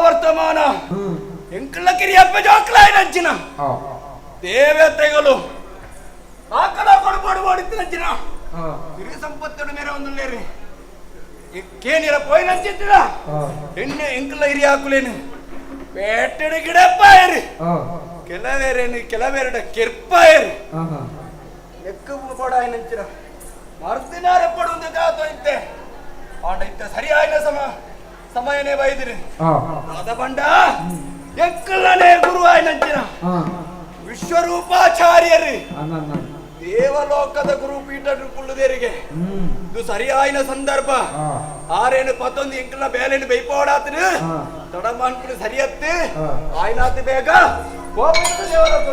Speaker 9: ವರ್ತಮಾನ ಎಂಕುಲ ಕಿರಿಯಪ್ಪ ಜೋಕ್ಲಾಯಿನಂಚಿನ ದೇವತೆಗಳು ಆಕಳ ಕೊಡುಪಾಡು ಮಾಡಿತ್ತಿನಂಚಿನ ಹಿರಿಯ ಸಂಪತ್ತನ್ನು ಮೇರೆ ಒಂದು ಲೇರಿ ಕೇನಿರ ಪೋಯಿನಂಚಿತ್ತಿನ ಎಣ್ಣೆ ಎಂಕುಲ ಹಿರಿಯ ಹಾಕುಲೇನು ಪೇಟೆಡು ಗಿಡಪ್ಪಾಯರಿ ಕೆಲವೇರೇನು ಕೆಲವೇರಡ ಕೆರ್ಪಾಯರಿ ನೆಕ್ಕು ಪೋಡಾಯಿನಂಚಿನ ಮರ್ದಿನಾರ ಪಡುವಂತ ಜಾತ ಇತ್ತೆ ಆಂಡ ಇತ್ತ ಸರಿಯಾಯಿನ ಸಮ ಸಮಯನೇ ಬೈದಿರಿ ಅದ ಬಂಡ ಎಕ್ಕಲ್ಲನೇ ಗುರುವಾಯಿನಂಚಿನ ವಿಶ್ವರೂಪಾಚಾರ್ಯರು ದೇವಲೋಕದ ಗುರುಪೀಠ ಕುಳ್ಳುದೇರಿಗೆ ಇದು ಸರಿಯಾಯಿನ ಸಂದರ್ಭ ಆರೇನು ಪತ್ತೊಂದು ಎಂಕಲ್ನ ಬೇಲೇನು ಬೈಪೋಡಾತನು ತಡಮಾನ್ಕೊಂಡು ಸರಿಯತ್ತು ಆಯ್ನಾತು ಬೇಗ ದೇವಲೋಕ.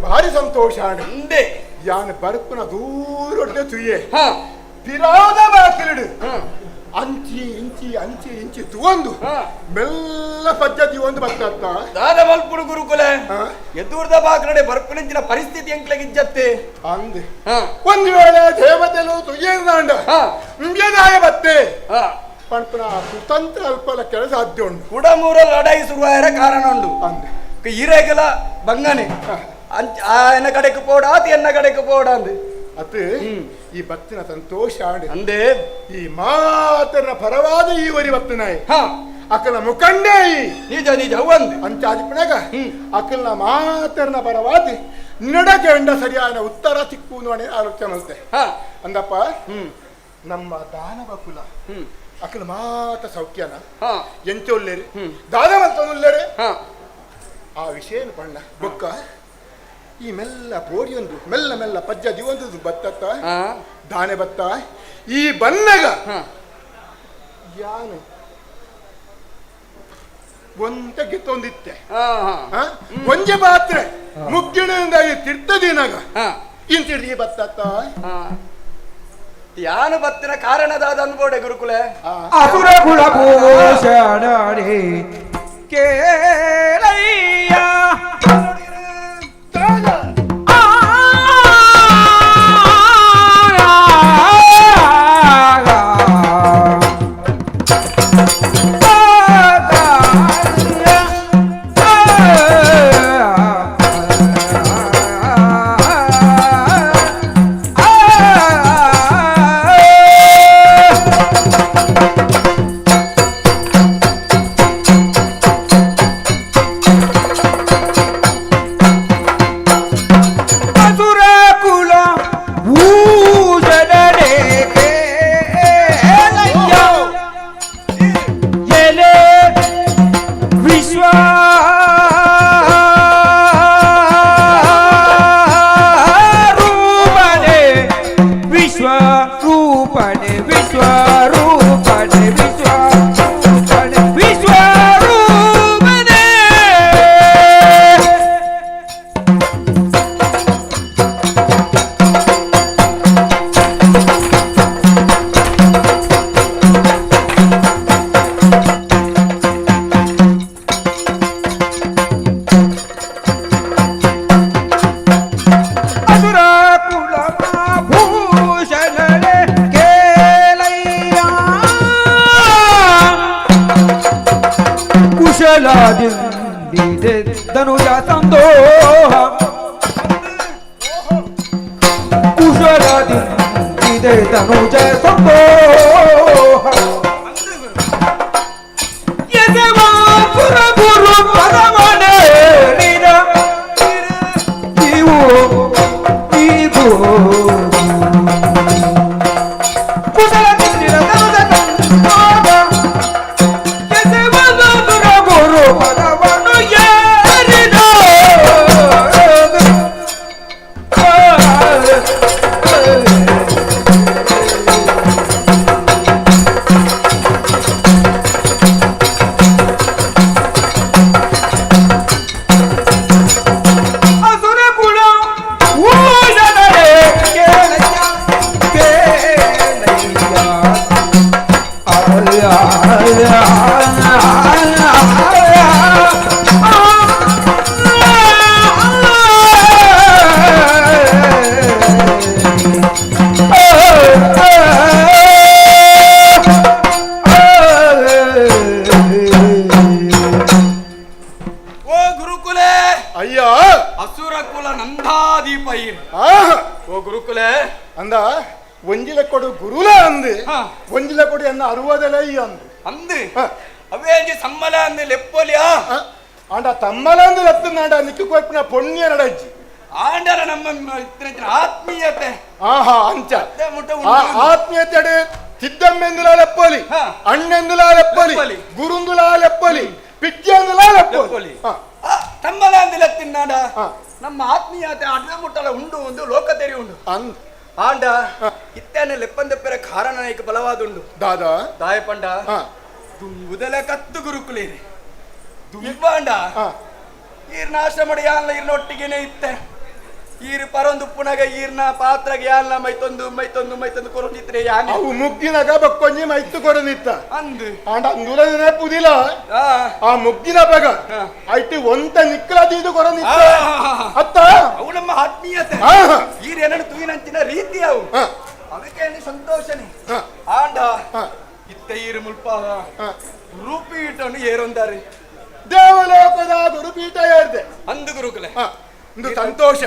Speaker 4: ಭಾರಿ ಸಂತೋಷ ಯಾನ್ ಬರುಪುನ ದೂರೊಡ್ಡೆ ತುಯ್ಯೆ ಪಿರಾದ ಬಾಕಿಲಿಡು ಅಂಚಿ ಇಂಚಿ ಅಂಚಿ ಇಂಚಿ ತುವಂದು ಮೆಲ್ಲ ಪದ್ಧತಿ ಒಂದು ಬತ್ತ
Speaker 9: ದಾದ ಮಲ್ಪುಡು ಗುರುಕುಲೆ ಎದುರ್ದ ಬಾಕಡೆ ಬರ್ಪುನಂಚಿನ ಪರಿಸ್ಥಿತಿ ಎಂಕ್ಲೆಗ್ ಇಜ್ಜತ್ತೆ
Speaker 4: ಅಂದೆ ಒಂದು ವೇಳೆ ದೇವತೆಲು ತುಯ್ಯಂದಾಂಡ ಇಂಬ್ಯದಾಯ ಬತ್ತೆ ಪಂಪನ ಕುತಂತ್ರ ಅಲ್ಪಲ ಕೆಲಸ ಸಾಧ್ಯ ಉಂಟು
Speaker 9: ಕುಡಮೂರ ಲಡಾಯಿ ಶುರುವಾಯರ ಕಾರಣ ಉಂಡು
Speaker 4: ಅಂದೆ
Speaker 9: ಈರೆಗಲ ಬಂಗನೆ ಎನ್ನ ಕಡೆಗೆ ಪೋಡ ಆತ ಎನ್ನ ಕಡೆಗೆ ಪೋಡ ಅಂದೆ
Speaker 4: ಅತ್ ಈ ಬತ್ತಿನ ಸಂತೋಷ
Speaker 9: ಅಂದೆ
Speaker 4: ಈ ಮಾತನ ಪರವಾದ ಈ ವರಿ ಬತ್ತಿನಾಯಿ ಅಕಲ ಮುಖಂಡೇ
Speaker 9: ನಿಜ ನಿಜ ಅಂದೆ
Speaker 4: ಅಂಚಾದಿಪ್ಪನಾಗ ಅಕಲ್ನ ಮಾತನ ಪರವಾದ ನಡಕೆಂಡ ಸರಿಯಾದ ಉತ್ತರ ಸಿಕ್ಕು ಆಲೋಚನೆ ಮಾಡ್ತೆ ಅಂದಪ್ಪ ನಮ್ಮ ದಾನವ ಕುಲ ಅಕಲ ಮಾತ ಸೌಖ್ಯನ ಎಂಚ ಉಲ್ಲೇರಿ ದಾನವಂತನುಲ್ಲೇರಿ ಆ ವಿಷಯ ಪಣ್ಣ ಬೊಕ್ಕ ಈ ಮೆಲ್ಲ ಪೋಡಿಯೊಂದು ಮೆಲ್ಲ ಮೆಲ್ಲ ಪಜ್ಜ ದಿವಂತದ್ದು ಬತ್ತತ್ತ ದಾನೆ ಬತ್ತ ಈ ಬನ್ನಗ ಯಾನು ಒಂತ ಗೆತ್ತೊಂದಿತ್ತೆ ಒಂಜೆ ಪಾತ್ರೆ ಮುಗ್ಗಿಣಿಂದ ತಿರ್ತದಿನಾಗ ಇಂತಿಡ್ದು ಈ ಬತ್ತತ್ತ
Speaker 9: ಯಾನು ಬತ್ತಿನ ಕಾರಣದಾದ ಅನ್ಬೋಡೆ ಗುರುಕುಲೆ
Speaker 2: ಅಸುರ ಕುಲ ಭೂಷಣರೇ ಕೇಳಯ್ಯ ಧನುಜ ಸಂದೋಹ ಕುಶಲದಿಂದಿದೆ ತನುಜ ಸಂದೋಹ ಯಜಮಾಸುರ ಗುರು ಪರಮನೇರಿದ ನೀವು ನೀವು ಕುಶಲದಿಂದಿರ ತನುಜ ಸಂದೋಹ ಯಜಮಾಸುರ ಗುರು ಪರಮನು ಏರಿದ. ಅಸುರ ಕುಲ ಭೂಷಣರೇ ಕೇಳಯ್ಯ ಕೇಳಯ್ಯ ಅಯ್ಯ
Speaker 9: ಓ ಗುರುಕುಲೆ
Speaker 4: ಅಯ್ಯ
Speaker 9: ಅಸುರ ಕುಲ ನಂದಾದೀಪ ಓ ಗುರುಕುಲೆ
Speaker 4: ಅಂದ ಒಂಜಿಲ ಕೊಡು ಗುರುಲ ಅಂದು ಒಂಜಿಲ ಕೊಡು ಎನ್ನ ಅರುವದಲೈ ಅಂದು
Speaker 9: ಅಂದು ಅವೇಂಜಿ ಸಮ್ಮಲ ಅಂದು ಲೆಪ್ಪೊಲಿಯಾ
Speaker 4: ಆಂಡ ತಮ್ಮಲ ಅಂದು ಲತ್ತನಾಂಡ ನಿಕ್ಕು ಕೊಯ್ಪಿನ ಪುಣ್ಯ ನಡಜ್ಜಿ
Speaker 9: ಆಂಡರ ನಮ್ಮ ಆತ್ಮೀಯತೆ
Speaker 4: ಆಹಾ ಅಂಚ ಆತ್ಮೀಯತೆ ತಿದ್ದಮ್ಮೆಂದುಲಾ ಲೆಪ್ಪೊಲಿ ಅಣ್ಣೆಂದುಲಾ ಲೆಪ್ಪೊಲಿ ಗುರುಂದುಲಾ ಲೆಪ್ಪೊಲಿ ಪಿಜ್ಜೆಂದುಲಾ ಲೆಪ್ಪೊಲಿ
Speaker 9: ತಮ್ಮಲ ಅಂದು ಲತ್ತಿನಾಡ ನಮ್ಮ ಆತ್ಮೀಯತೆ ಅಡ್ಡ ಮುಟ್ಟಲ ಉಂಡು ಒಂದು ಲೋಕ ತೆರಿ ಉಂಡು ಆಂಡ ಇತ್ತೇನೆ ಲೆಪ್ಪಂದೆಪ್ಪರ ಕಾರಣ ಬಲವಾದುಂಡು
Speaker 4: ದಾದಾ
Speaker 9: ದಾಯಪಂಡ ದುಂಬುದಲ ಕತ್ತು ಗುರುಕುಲೇರಿ ದುಂಬಾಂಡ ಈರ್ನ ಆಶ್ರಮಡ ಯಾನ್ಲ ಈರ್ನ ಒಟ್ಟಿಗೆನೆ ಇತ್ತೆ ಈರು ಪರೊಂದು ಪುನಗ ಈರ್ನ ಪಾತ್ರಗೆ ಯಾಲ್ನ ಮೈತೊಂದು ಮೈತೊಂದು ಮೈತೊಂದು ಕೊರೊಂದಿತ್ರೆ ಯಾನೆ
Speaker 4: ಅವು ಮುಗ್ಗಿನಾಗ ಬಕ್ಕೊಂಜಿ ಮೈತು ಕೊರೊಂದಿತ್ತ
Speaker 9: ಅಂದು
Speaker 4: ಆಂಡ ಅಂದುಲ ಪುದಿಲ ಆ ಮುಗ್ಗಿನ ಬಗ ಐತಿ ಒಂತ ನಿಕ್ಕಲ ದೀದು ಕೊರೊಂದಿತ್ತ ಅತ್ತ
Speaker 9: ಅವು ನಮ್ಮ ಆತ್ಮೀಯತೆ ಈರೇನನ್ನು ತೂಯಿನಂಚಿನ ರೀತಿ ಅವು ಅದಕ್ಕೆ ಸಂತೋಷನೇ ಆಂಡ ಇತ್ತ ಈರು ಮುಲ್ಪ ಗುರುಪೀಠವನ್ನು ಏರೊಂದಾರೆ
Speaker 4: ದೇವಲೋಕದ ಗುರುಪೀಠ ಏರ್ದೆ
Speaker 9: ಅಂದು ಗುರುಕುಲೆ
Speaker 4: ಒಂದು ಸಂತೋಷ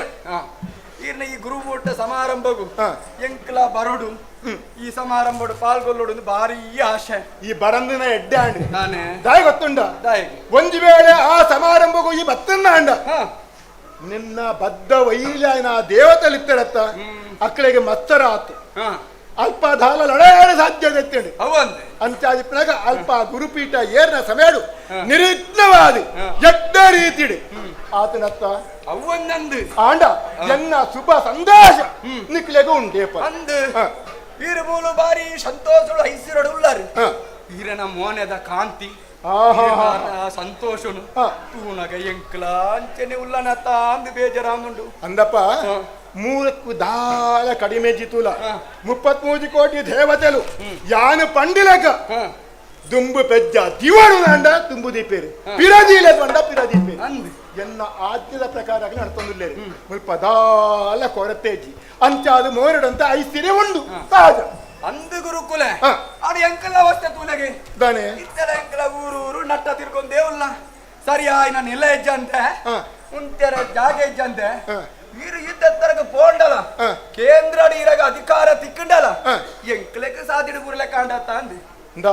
Speaker 9: ಈರ್ನ ಈ ಗುರುಮೂಟ ಸಮಾರಂಭಗೂ ಎಂಕ್ಲ ಬರೋಡು ಈ ಸಮಾರಂಭಡು ಪಾಲ್ಗೊಳ್ಳೋಡು ಭಾರಿ ಆಶೆ
Speaker 4: ಈ ಬರಂದಿನ ಎಡ್ಡೆ ಆಂಡ್
Speaker 9: ನಾನೇ
Speaker 4: ದಾಯಿ ಗೊತ್ತುಂಡ ಒಂದು ವೇಳೆ ಆ ಸಮಾರಂಭಗೂ ಈ ಬತ್ತನ್ನ ಅಂಡ ನಿನ್ನ ಬದ್ಧ ವೈಲಾಯನ ದೇವತಲಿತ್ತರತ್ತ ಅಕ್ಕಳಿಗೆ ಮತ್ಸರ ಆತು ಅಲ್ಪ ದಾಲ ಲಡಾಡ ಸಾಧ್ಯ ಎತ್ತೇಳಿ ಅಂಚಾದಿ ಪ್ಲಗ ಅಲ್ಪ ಗುರುಪೀಠ ಏರ್ನ ಸಮಯಡು ನಿರಿಗ್ನವಾದ ಎಡ್ಡ ರೀತಿಡು ಆತನತ್ತ
Speaker 9: ಅವನ್ನಂದು
Speaker 4: ಆಂಡ ಎನ್ನ ಶುಭ ಸಂದೇಶ ನಿಕ್ಲೆಗೂ ಉಂಟೇಪ
Speaker 9: ಅಂದು ಈರು ಬಾರಿ ಸಂತೋಷಳು ಐಸಿರಡು ಉಳ್ಳಾರು ಈರನ ಮೋನೆದ ಕಾಂತಿ ಸಂತೋಷನು ತೂನಗ ಎಂಕ್ಲ ಅಂಚನೆ ಉಲ್ಲನತ್ತ ಅಂದು ಬೇಜಾರಾಂದುಂಡು
Speaker 4: ಅಂದಪ್ಪ ಮೂರಕ್ಕೂ ದಾಲ ಕಡಿಮೆ ಜಿತುಲ 33 ಕೋಟಿ ದೇವತೆಲು ಯಾನು ಪಂಡಿಲಕ ದುಂಬು ಪೆಜ್ಜ ದಿವಡು ಅಂಡ ತುಂಬು ದೀಪೇರು ಪಿರದೀಲೆ ಬಂಡ ಪಿರದೀಪೇರು ಎನ್ನ ಆಜ್ಞದ ಪ್ರಕಾರ ನಡ್ತೊಂದುಲ್ಲೇರು ಮುಲ್ಪ ದಾಲ ಕೊರತೇಜಿ ಅಂಚಾದು ಮೋರಡಂತ ಐಸಿರೆ ಉಂಡು ಸಹಜ
Speaker 9: ಅಂದು ಗುರುಕುಲೆ ಆಡ ಎಂಕಲ್ ಅವಸ್ಥೆ ತೂನಗೆ
Speaker 4: ದಾನೆ
Speaker 9: ಇತ್ತರ ಎಂಕಲ ಊರು ಊರು ನಟ್ಟ ತಿರ್ಕೊಂಡೇ ಉಲ್ಲ ಸರಿಯಾಯಿನ ನೆಲ ಹೆಜ್ಜಂತೆ ಉಂತೆರ ಜಾಗ ಹೆಜ್ಜಂತೆ ಈರು ಇದ್ದತ್ತರಗ ಪೋಂಡಲ ಕೇಂದ್ರ ಈರಾಗ ಅಧಿಕಾರ ತಿಕ್ಕಂಡಲ ಎಂಕ್ಲೆಕ್ ಸಾದಿಡು ಗುರುಲೆ ಕಾಂಡತ್ತ ಅಂದು
Speaker 4: ಇಂದ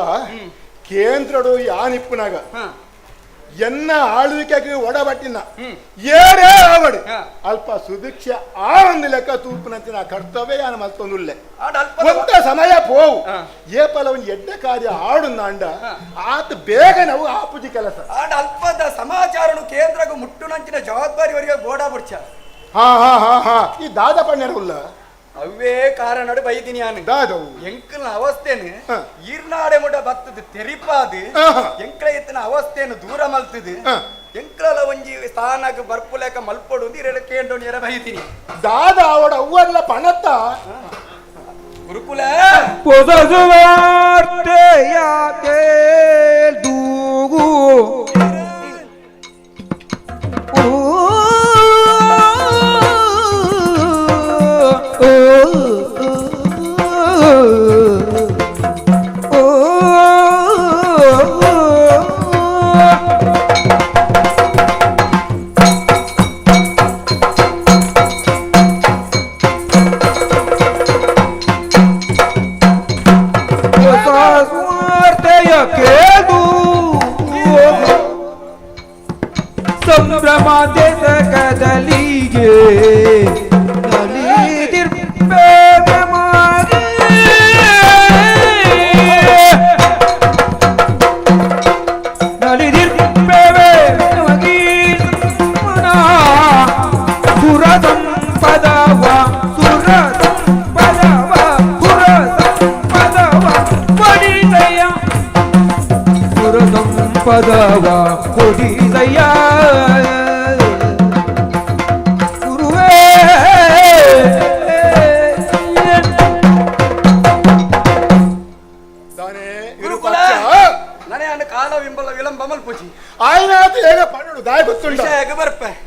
Speaker 4: ಕೇಂದ್ರಡು ಯಾನಿಪ್ಪುನಾಗ ಎನ್ನ ಆಳ್ವಿಕೆಗೆ ಒಡಬಟ್ಟಿನ ಏರೇ ಆವಡು ಅಲ್ಪ ಸುಭಿಕ್ಷೆ ಆ ಒಂದು ಲೆಕ್ಕ ತೂಪಿನಂತಿನ ಕರ್ತವ್ಯ ಯಾನ ಮಲ್ತೊಂದುಲ್ಲೆ ಒಂದ ಸಮಯ ಪೋವು ಏಪಲ ಒಂದು ಎಡ್ಡೆ ಕಾರ್ಯ ಆಡುಂದಾಂಡ ಆತ ಬೇಗ ನಾವು ಆಪುಜಿ ಕೆಲಸ
Speaker 9: ಆಡ ಅಲ್ಪದ ಸಮಾಚಾರನು ಕೇಂದ್ರಗೂ ಮುಟ್ಟುನಂಚಿನ ಜವಾಬ್ದಾರಿ ಅವರಿಗೆ ಬೋಡಾ ಬುಡ್ಚ
Speaker 4: ಹಾ ಹಾ ಹಾ ಹಾ ಈ ದಾದ ಪಣ್ಯರುಲ್ಲ
Speaker 9: ಅವೇ ಕಾರಣ ಬೈದಿನಿ ಯಾನು
Speaker 4: ದಾದವು
Speaker 9: ಎಂಕಲ್ನ ಅವಸ್ಥೆನು ಈರ್ನಾಡೆ ಮುಟ ಬತ್ತದ ತೆರಿಪಾದು ಎಂಕಲ ಎತ್ತಿನ ಅವಸ್ಥೆಯನ್ನು ದೂರ ಮಲ್ತದು ಎಂಕಲ ಒಂಜಿ ಸ್ಥಾನಕ್ಕೆ ಬರ್ಪುಲೇಕ ಮಲ್ಪೊಡು ಇರ ಕೇಂಡೋನಿ ಎರ ಬೈದಿನಿ
Speaker 4: ದಾದ ಅವಡ ಅವ್ವಲ್ಲ ಪಣತ್ತ
Speaker 9: ಗುರುಕುಲ
Speaker 2: ದೂಗು ಸಂಭ್ರಮದೆಸಗದಲಿಗೆ ನಲಿದಿರ್ಪೇವೆ ಸುರಸಂಪದವ ಸುರಸಂಪದವ ಸುರಸಂಪದವ ಕೊಡಿದಯ್ಯ ಸುರಸಂಪದವ ಕೊಡಿದಯ್ಯ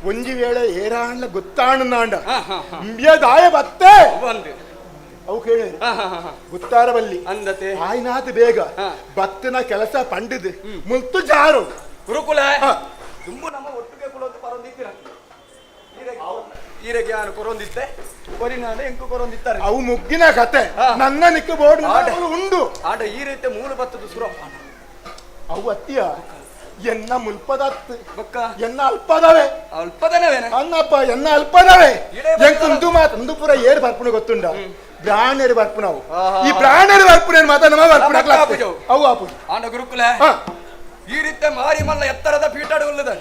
Speaker 4: ಒಂಜಿ ವೇಳೆ ಏರಾಣ್ಲ ಗೊತ್ತಾಣಂದಾಂಡ ದಾಯ ಬತ್ತೆ ಅವು ಕೇಳಿ ಗೊತ್ತಾರ ಬಲ್ಲಿ
Speaker 9: ಅಂದತೆ
Speaker 4: ಆಯ್ನಾತ್ ಬೇಗ ಬತ್ತಿನ ಕೆಲಸ ಪಂಡಿದ್ ಮುಲ್ತು ಜಾರು
Speaker 9: ಗುರುಕುಲ ತುಂಬು ನಮ್ಮ ಒಟ್ಟಿಗೆ ಕುಲೋದು ಪರೊಂದಿತ್ತೀರ ಈರೆಗೆ ಯಾನು ಕೊರೊಂದಿತ್ತೆ ಕೊರಿನಾನ ಎಂಕು ಕೊರೊಂದಿತ್ತಾರೆ
Speaker 4: ಅವು ಮುಗ್ಗಿನ ಕತೆ ನನ್ನ ನಿಕ್ಕ ಬೋರ್ಡ್ ಉಂಡು
Speaker 9: ಆಡ ಈ ರೀತಿ ಮೂಲ ಬತ್ತದ ಸುರಪ್ಪ
Speaker 4: ಅವು ಅತ್ತಿಯ ಎನ್ನ ಮುಲ್ಪದತ್ತು
Speaker 9: ಬಕ್ಕ
Speaker 4: ಎನ್ನ ಅಲ್ಪದವೇ
Speaker 9: ಅಲ್ಪದನವೇನ
Speaker 4: ಅನ್ನಪ್ಪ ಎನ್ನ ಅಲ್ಪದವೇ ಎಂಕುಂದು ಮಾತು ಒಂದು ಪೂರ ಏರ್ ಬರ್ಪುಣ ಗೊತ್ತುಂಡ ಬ್ರಾಹ್ಮಣರು ಬರ್ಪುಣವು ಈ ಬ್ರಾಹ್ಮಣರು ಬರ್ಪುಣ ಮಾತ ನಮ್ಮ ಬರ್ಪುಣ ಅವು ಆಪುಜು
Speaker 9: ಆಂಡ ಗುರುಕುಲ ಈ ರೀತಿ ಮಾರಿ ಮಲ್ಲ ಎತ್ತರದ ಪೀಠಾಡು ಉಲ್ಲದ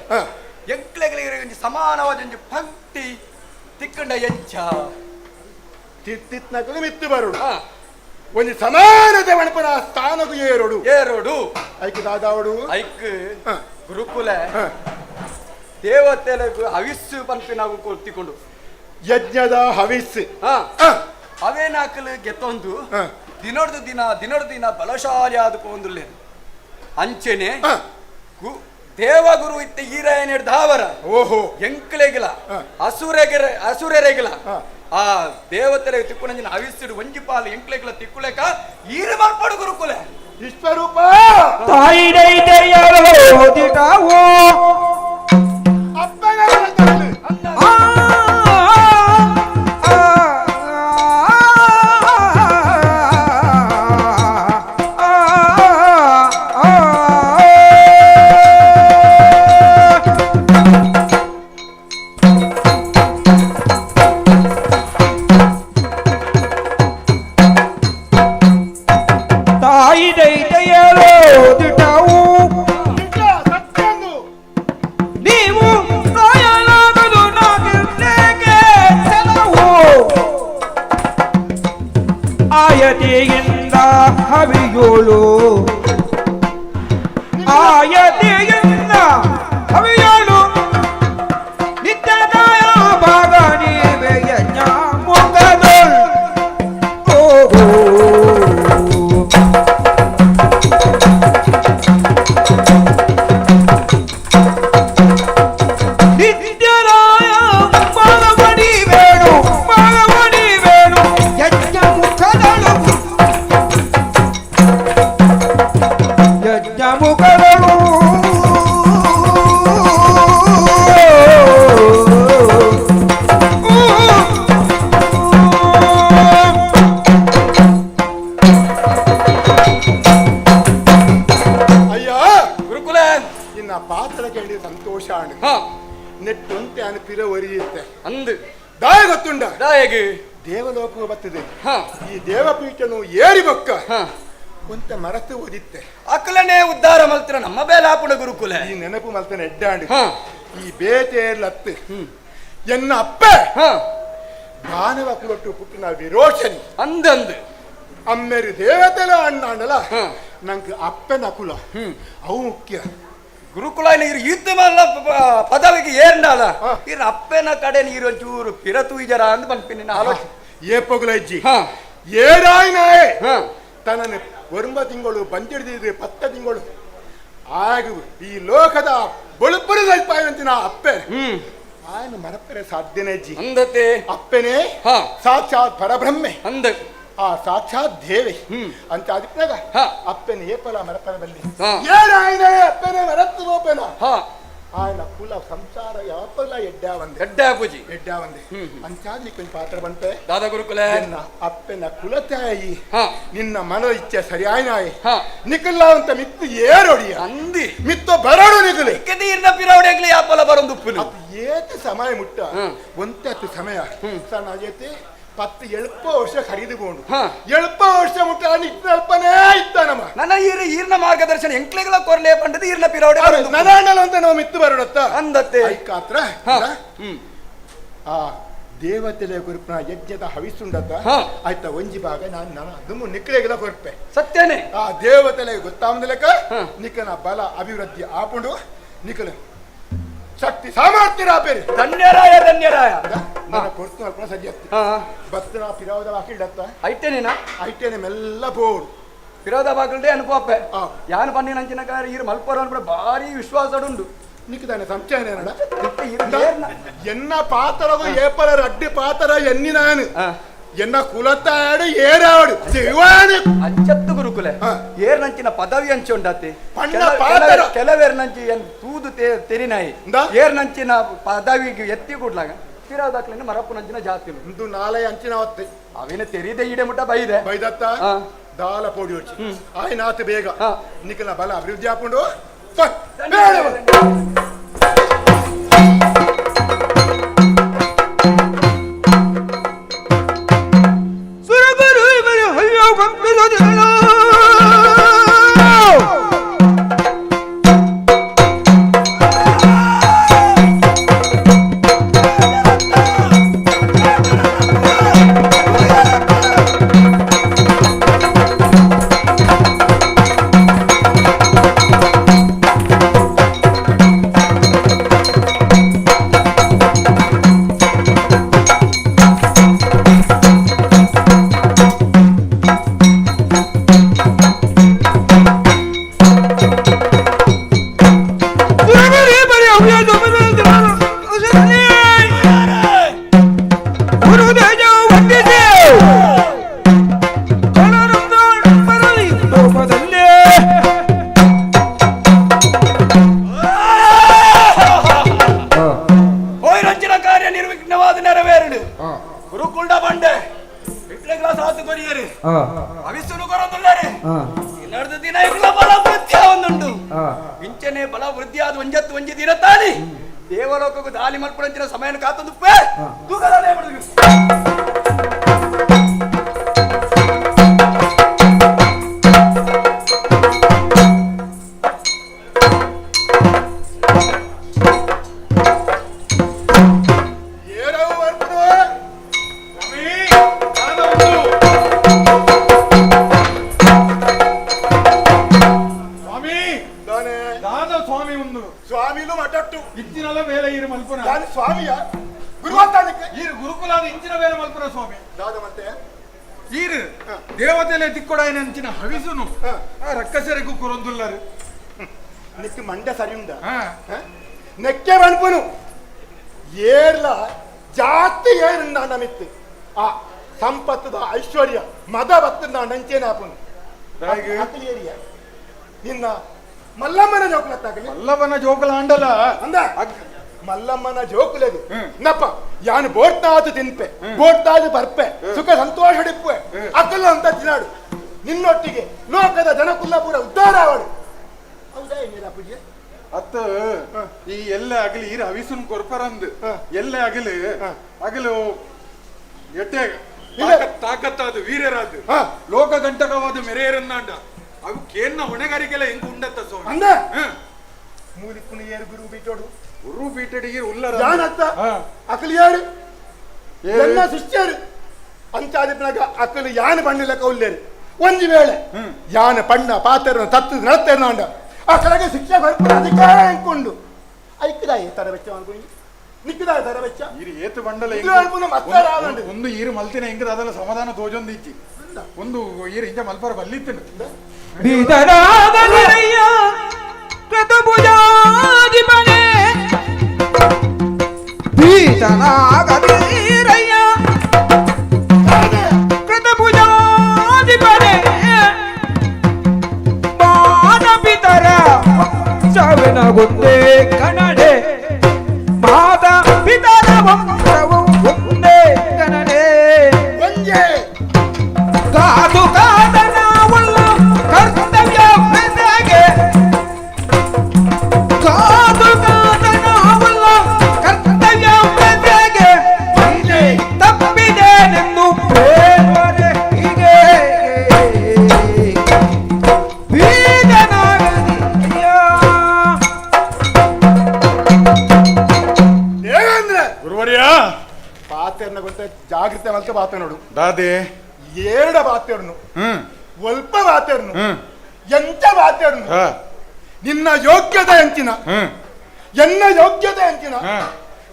Speaker 9: ಎಂಕ್ಲೆಗಳಿಗೆ ಸಮಾನವಾದ ಒಂಜಿ ಪಂಕ್ತಿ ತಿಕ್ಕಂಡ ಎಂಚ
Speaker 4: ತಿತ್ತಿತ್ನಕಲು ಮಿತ್ತು ಬರುಡು ಒಂಜಿ ಸಮಾನತೆ ಮಣಪನ ಸ್ಥಾನಕು ಏರೋಡು
Speaker 9: ಏರೋಡು
Speaker 4: ಐಕ್ ದಾದಾವಡು
Speaker 9: ಐಕ್ ಗುರುಕುಲ ದೇವತೆಲೆಗು ಅವಿಸ್ಸು ಪನ್ಪಿನಾಗು ಕೊತ್ತಿಕೊಂಡು
Speaker 4: ಯಜ್ಞದ ಹವಿಸ್
Speaker 9: ಅವೇನಾಕಲು ಗೆತ್ತೊಂದು ದಿನೊಡ್ದು ದಿನ ದಿನೊಡ್ದು ದಿನ ಬಲಶಾಲಿ ಆದುಕೊಂದುಲ್ಲೇನು ಅಂಚೆನೆ ದೇವಗುರು ಇತ್ತ ಈರಾಯನ ಧಾವರ
Speaker 4: ಓಹೋ
Speaker 9: ಎಂಕ್ಲೆಗಿಲ ಅಸುರೆಗೆರ ಅಸುರೆರೆಗಿಲ ಆ ದೇವತೆರೆ ತಿಕ್ಕುನಂಜಿನ ಹವಿಸ್ಸಿಡು ಒಂಜಿ ಪಾಲು ಎಂಕ್ಲೆಗಿಲ ತಿಕ್ಕುಲೆಕ ಈರು ಮಲ್ಪಡು ಗುರುಕುಲೆ
Speaker 4: ವಿಶ್ವರೂಪ
Speaker 10: ತಾಯಿ ದಿಟಾವೋ
Speaker 4: ಅಪ್ಪನ
Speaker 10: ತಾಯಿ ದಿಟಾವು ನೀವು ಸಾಯಲಾಗದು ನಾಗಿರ್ಲೇಕೆ ಕೆಲವು ಆಯತಿಯಿಂದ ಹವಿಯೋಳು ಆಯತಿಯಿಂದ ಹವಿಯೋಳು ನಿತ್ಯದಾಯ ಭಾಗ ನೀವೇ ಯಜ್ಞ ಮುಖದೊಳ್ ಓಹೋ ನಿತ್ಯರಾಯ ಮಾನವನಿ ವೇಣು ಮಾನವನಿ ವೇಣು ಯಜ್ಞ ಮುಖದಳು ಯಜ್ಞ ಮುಖದಳು
Speaker 4: ಅಯ್ಯ
Speaker 9: ಗುರುಕುಲ
Speaker 4: ಇನ್ನ ಪಾತ್ರ ಕೇಳಿ ಸಂತೋಷ ನೆಟ್ಟೊಂತೆ ಅನುಪಿರ ಒರಿಯುತ್ತೆ
Speaker 9: ಅಂದು
Speaker 4: ದಾಯ ಗೊತ್ತುಂಡ
Speaker 9: ದಾಯಗೆ
Speaker 4: ದೇವಲೋಕ ಬರ್ತದೆ ಈ ದೇವಪೀಠನು ಏರಿ ಬೊಕ್ಕ ಒಂತ ಮರತು ಓದಿತ್ತೆ
Speaker 9: ಅಕಲನೆ ಉದ್ಧಾರ ಮಲ್ತಿರ ನಮ್ಮ ಬೇಲಾಪುಣ ಗುರುಕುಲ
Speaker 4: ಈ ನೆನಪು ಮಲ್ತನ ಎಡ್ಡಾಂಡು ಈ ಬೇಟೇರ್ಲತ್ತು ಎನ್ನ ಅಪ್ಪೆ ದಾನವ ಕುಲೊಟ್ಟು ಪುಟ್ಟಿನ ವಿರೋಚನಿ
Speaker 9: ಅಂದಂದು
Speaker 4: ಅಮ್ಮೇರು ದೇವತೆಲ ಅಣ್ಣಾಂಡಲ ನಂಗೆ ಅಪ್ಪನ ಕುಲ ಅವು ಮುಖ್ಯ
Speaker 9: ಗುರುಕುಲ ನೀರು ಯುದ್ಧ ಮಲ್ಲ ಪದವಿಗೆ ಏರ್ನಾಲ ಇರ್ ಅಪ್ಪನ ಕಡೆ ನೀರು ಒಂಚೂರು ಪಿರತು ಇಜರ ಅಂದ್ ಪನ್ಪಿನ ಆಲೋಚನೆ
Speaker 4: ಏಪೊಗುಲ ಇಜ್ಜಿ ಏರಾಯ್ ನಾಯೆ ತನ್ನನ್ನು ಒರುಂಬ ತಿಂಗಳು ಬಂದಿಡಿದಿದ್ರೆ ಪತ್ತ ತಿಂಗಳು ಆಗ ಈ ಲೋಕದ ಬೊಳುಪುರಿ ಅಲ್ಪಾಯಂತಿನ ಅಪ್ಪೆ ಆಯನ ಮರಪ್ಪರೆ ಸಾಧ್ಯನೇ ಅಜ್ಜಿ
Speaker 9: ಅಂದತೆ
Speaker 4: ಅಪ್ಪನೇ ಸಾಕ್ಷಾತ್ ಪರಬ್ರಹ್ಮೆ
Speaker 9: ಅಂದ
Speaker 4: ಆ ಸಾಕ್ಷಾತ್ ದೇವೆ ಅಂತ ಅದಕ್ಕಾಗ ಅಪ್ಪನ ಏಪಲ ಮರಪ್ಪರ ಬಲ್ಲಿ ಏನಾಯ್ನ ಅಪ್ಪನೇ ಮರತ್ತು ಹೋಪೇನ ಆಯನ ಕುಲ ಸಂಸಾರ ಯಾಪಲ ಎಡ್ಡಾ ಒಂದೆ
Speaker 9: ಎಡ್ಡಾ ಪೂಜಿ
Speaker 4: ಎಡ್ಡಾ ಒಂದೆ ಅಂಚಾದ್ಲಿ ಕೊಂಚ ಪಾತ್ರ ಬಂತೆ
Speaker 9: ದಾದಾ ಗುರುಕುಲ
Speaker 4: ನಿನ್ನ ಅಪ್ಪನ ಕುಲತಾಯಿ ನಿನ್ನ ಮನ ಇಚ್ಛೆ ಸರಿಯಾಯ್ನಾಯಿ ನಿಕಲ್ಲ ಅಂತ ಮಿತ್ತು ಏರೋಡಿಯ
Speaker 9: ಅಂದಿ
Speaker 4: ಮಿತ್ತು ಬರೋಡು ನಿಕಲಿ
Speaker 9: ಇರ್ನ ಪಿರವಡೆಗ್ಲಿ ಯಾಪಲ ಬರೊಂದು ಉಪ್ಪುಲು
Speaker 4: ಏತ ಸಮಯ ಮುಟ್ಟ ಒಂತೆ ಸಮಯ ಸಣ್ಣ ಏತೆ ಪತ್ತು ಎಳ್ಪ ವರ್ಷ ಖರೀದಿಕೊಂಡು ಎಳ್ಪ ವರ್ಷ ಮುಟ್ಟ ಅಲ್ಪನೇ ಇತ್ತ ನಮ್ಮ
Speaker 9: ನನ್ನ ಈರ್ ಈರ್ನ ಮಾರ್ಗದರ್ಶನ ಎಂಕ್ಲೆಗಳ ಕೊರ್ಲೆ ಪಂಡದು ಈರ್ನ ಪಿರವಡೆ
Speaker 4: ನನಾಂಡಲ ಅಂತ ನಾವು ಮಿತ್ತು ಬರೋಡತ್ತ
Speaker 9: ಅಂದತ್ತೆ
Speaker 4: ಐಕಾತ್ರ ಆ ದೇವತೆಲೆ ಗುರುಪನ ಯಜ್ಞದ ಹವಿಸುಂಡತ್ತ ಆಯ್ತಾ ಒಂಜಿ ಭಾಗ ನಾನು ನಾನು ಅದು ನಿಕ್ಕಲೆಗೆಲ್ಲ ಕೊರ್ಪೆ
Speaker 9: ಸತ್ಯನೇ
Speaker 4: ಆ ದೇವತೆಲೆ ಗೊತ್ತಾಮದಲೆಕ್ಕ ನಿಕ್ಕನ ಬಲ ಅಭಿವೃದ್ಧಿ ಆಪುಂಡು ನಿಕ್ಕಲ ಶಕ್ತಿ ಸಾಮರ್ಥ್ಯ ಆಪೇರಿ
Speaker 9: ಧನ್ಯರಾಯ ಧನ್ಯರಾಯ
Speaker 4: ನನ್ನ ಕೊಡ್ತು ಅಲ್ಪ ಸಜ್ಜತ್ತಿ ಬತ್ತನ ಪಿರಾವದ ಬಾಕಿಲ್ಡತ್ತ
Speaker 9: ಐಟೇನೇನಾ
Speaker 4: ಐಟೇನೆ ಮೆಲ್ಲ ಬೋಡು
Speaker 9: ಪಿರಾವದ ಬಾಕಿಲ್ಡೆ ಅನುಪಪ್ಪೆ ಯಾನು ಪನ್ನಿನ ಅಂಚಿನ ಕಾರ ಈರು ಮಲ್ಪರ ಅನ್ಬಿಡ ಭಾರಿ ವಿಶ್ವಾಸ ಉಂಡು
Speaker 4: ನಿಕ್ಕದಾನೆ ಸಂಚಯನ ಎನ್ನ ಪಾತ್ರವು ಏಪಲ ರಡ್ಡಿ ಪಾತ್ರ ಎನ್ನಿ ನಾನು ಎನ್ನ ಕುಲತ್ತಾಡು ಏರಾಡು ಶಿವಾನು
Speaker 9: ಅಂಚತ್ತು ಗುರುಕುಲೆ ಏರ್ನಂಚಿನ ಪದವಿ ಅಂಚೆ ಉಂಡಾತಿ
Speaker 4: ಪಣ್ಣ ಪಾತರ.
Speaker 9: ಕೆಲವೇರ್ನಂಚಿ ಎನ್ ತೂದು ತೆರಿನಾಯಿ ಏರ್ನಂಚಿನ ಪದವಿಗೆ ಎತ್ತಿ ಕೂಡ್ಲಾಗ ಪಿರಾವದಾಕ್ಲಿನ ಮರಪ್ಪುನಂಚಿನ ಜಾತಿ
Speaker 4: ಇಂದು ನಾಳೆ ಅಂಚಿನ ಹೊತ್ತೆ
Speaker 9: ಅವಿನ ತೆರಿದೆ ಈಡೆ ಮುಟ್ಟ ಬೈದೆ
Speaker 4: ಬೈದತ್ತ ದಾಲ ಪೋಡಿ ಹೊಡ್ಚಿ ಆಯ್ನಾತು ಬೇಗ ನಿಕ್ಕನ ಬಲ ಅಭಿವೃದ್ಧಿ ಹಾಕೊಂಡು
Speaker 10: ಸುರಗುರು ಅಯ್ಯೋ ಕಂಪಿರೋದಿಲ್ಲ
Speaker 9: ಇಂಚನೆ ಬಲ ವೃದ್ಧಿ ಆದ ಒಂಜತ್ತು ಒಂಜಿ ದಿನ ತಾನಿ ದೇವಲೋಕಕ್ಕೂ ದಾಲಿ ಮಲ್ಪುನಂಚಿನ ಸಮಯನ ಕಾತೊಂದು ಪೇ ತೂಕದಾನೆ ಬಡುದು.
Speaker 4: ಸ್ವಾಮಿಯ ಗುರುವಂತಾನಿಕ್ಕೆ
Speaker 1: ಈರು ಗುರುಕುಲಾದ ಇಂಚಿನ ಬೇಲೆ ಮಲ್ಪುನ ಸ್ವಾಮಿ
Speaker 4: ದಾದ ಮತ್ತೆ
Speaker 1: ಈರು ದೇವತೆಲೆ ತಿಕ್ಕೊಡಾಯನ ಅಂಚಿನ ಹವಿಸುನು ರಕ್ಕಸರಿಗೂ ಕುರೊಂದುಲ್ಲರು
Speaker 4: ನಿಕ್ಕು ಮಂಡ ಸರಿ ಉಂಡ ನೆಕ್ಕೆ ಬಣ್ಪುನು ಏರ್ಲ ಜಾಸ್ತಿ ಏರುಂದ ನಮಿತ್ತು ಆ ಸಂಪತ್ತದ ಐಶ್ವರ್ಯ ಮದ ಬತ್ತದ ನಂಚೇನ ಆಪುನು ಏರಿಯ ನಿನ್ನ ಮಲ್ಲಮ್ಮನ ಜೋಕುಲತ್ತಾಗಲಿ
Speaker 1: ಮಲ್ಲಮ್ಮನ ಜೋಕುಲ ಅಂಡಲ
Speaker 4: ಅಂದ ಮಲ್ಲಮ್ಮನ ಜೋಕುಲದು ನಪ್ಪ ಯಾನು ಬೋಟ್ನಾದು ತಿನ್ಪೆ ಬೋಟ್ನಾದು ಬರ್ಪೆ ಸುಖ ಸಂತೋಷ ಹಿಡಿಪುವೆ ಅಕ್ಕಲ್ಲ ಅಂತ ತಿನ್ನಾಡು ನಿನ್ನೊಟ್ಟಿಗೆ ಲೋಕದ ಜನಕುಲ್ಲ ಪೂರ ಉದ್ಧಾರ ಅವಳು ಹೌದಾ ಏನಿಲ್ಲ ಪೂಜೆ
Speaker 1: ಅತ್ತ ಈ ಎಲ್ಲ ಅಗಲಿ ಈರ ಹವಿಸುನ್ ಕೊರ್ಪರಂದು ಎಲ್ಲ ಅಗಲು ಅಗಲು ಎಟ್ಟೆ ತಾಕತ್ತಾದ ವೀರರಾದ ಲೋಕ ಗಂಟಕವಾದ ಮೆರೆಯರನ್ನಾಂಡ ಅವು ಕೇನ್ನ ಹೊಣೆಗಾರಿಕೆಲ್ಲ ಹೆಂಗ್ ಉಂಡತ್ತ ಸ್ವಾಮಿ
Speaker 4: ಅಂದ ಮೂಲಿಕ್ಕುನು ಏರು ಗುರು ಬೀಟೋಡು
Speaker 1: ಗುರು ಬೀಟಡಿಗೆ ಉಲ್ಲರ
Speaker 4: ಯಾನತ್ತ ಅಕಲು ಯಾರು ಎಲ್ಲ ಶಿಷ್ಯರು ಅಂಚಾದಿಪ್ಪನಾಗ ಅಕಲು ಯಾನ ಬಣ್ಣಿಲಕ್ಕ ಉಲ್ಲೇರು ಒಂಜಿ ವೇಳೆ ಯಾನ ಪಣ್ಣ ಪಾತೆರನ ತತ್ತು ನಡತ್ತೇರ್ನಾಂಡ ಆ ಕಡೆಗೆ ಶಿಕ್ಷೆ ಬರ್ಪುನ ಅಧಿಕಾರ ಅಂಕೊಂಡು ಐಕ್ಕಿದಾಯ ತರ ವೆಚ್ಚ ಅನ್ಕೊಂಡು ನಿಕ್ಕಿದಾಯ ತರ ವೆಚ್ಚ
Speaker 1: ಈರು ಏತು ಬಂಡಲ ಒಂದು ಈರು ಮಲ್ತಿನ ಹೆಂಗದ ಅದಲ್ಲ ಸಮಾಧಾನ ತೋಜೊಂದು ಇಚ್ಚಿ ಒಂದು ಈರು ಹಿಂಜ ಮಲ್ಪರ ಬಲ್ಲಿತ್ತನು
Speaker 10: ಬೀದರಾದನಯ್ಯ ಕೃತಭುಜಾಧಿಪನೆ ಬೀದರಾಗದೀರಯ್ಯ ಕೃತಭುಜಾಧಿಪನೆ ಮಾನಪಿತರ ವಂಶವಿನ ಒಂದೇ ಕನ್ನಡೆ ಮಾತಾ ಪಿತರ ವಂಶವು ಒಂದೇ ಕನ್ನಡೆ
Speaker 4: ಒಂಜೇ
Speaker 10: ಕಾದು ಕಾದನಾವುಳ್ಳ ಕರ್ತವ್ಯ ಬೆದಗೆ ಕಾದು ಕಾದನಾವುಳ್ಳ ಕರ್ತವ್ಯ ಬೆದಗೆ ತಪ್ಪಿದೇನೆಂದು ಪ್ರೇಮರೆ ಹೀಗೆ ಬೀದನಾಗದೀಯ.
Speaker 4: ದೇವೇಂದ್ರ
Speaker 1: ಗುರುವರ್ಯ
Speaker 4: ಪಾತೆರ್ನ ಗೊತ್ತ ಜಾಗೃತೆ ಮಲ್ಕ ಬಾತ ನೋಡು
Speaker 1: ದಾದೆ
Speaker 4: ಏರಡ ಬಾತೆರ್ನು ಒಲ್ಪ ಬಾತೆರ್ನು ಎಂತ ಬಾತೆರ್ನು ನಿನ್ನ ಯೋಗ್ಯತೆ ಅಂಚಿನ ಎನ್ನ ಯೋಗ್ಯತೆ ಅಂಚಿನ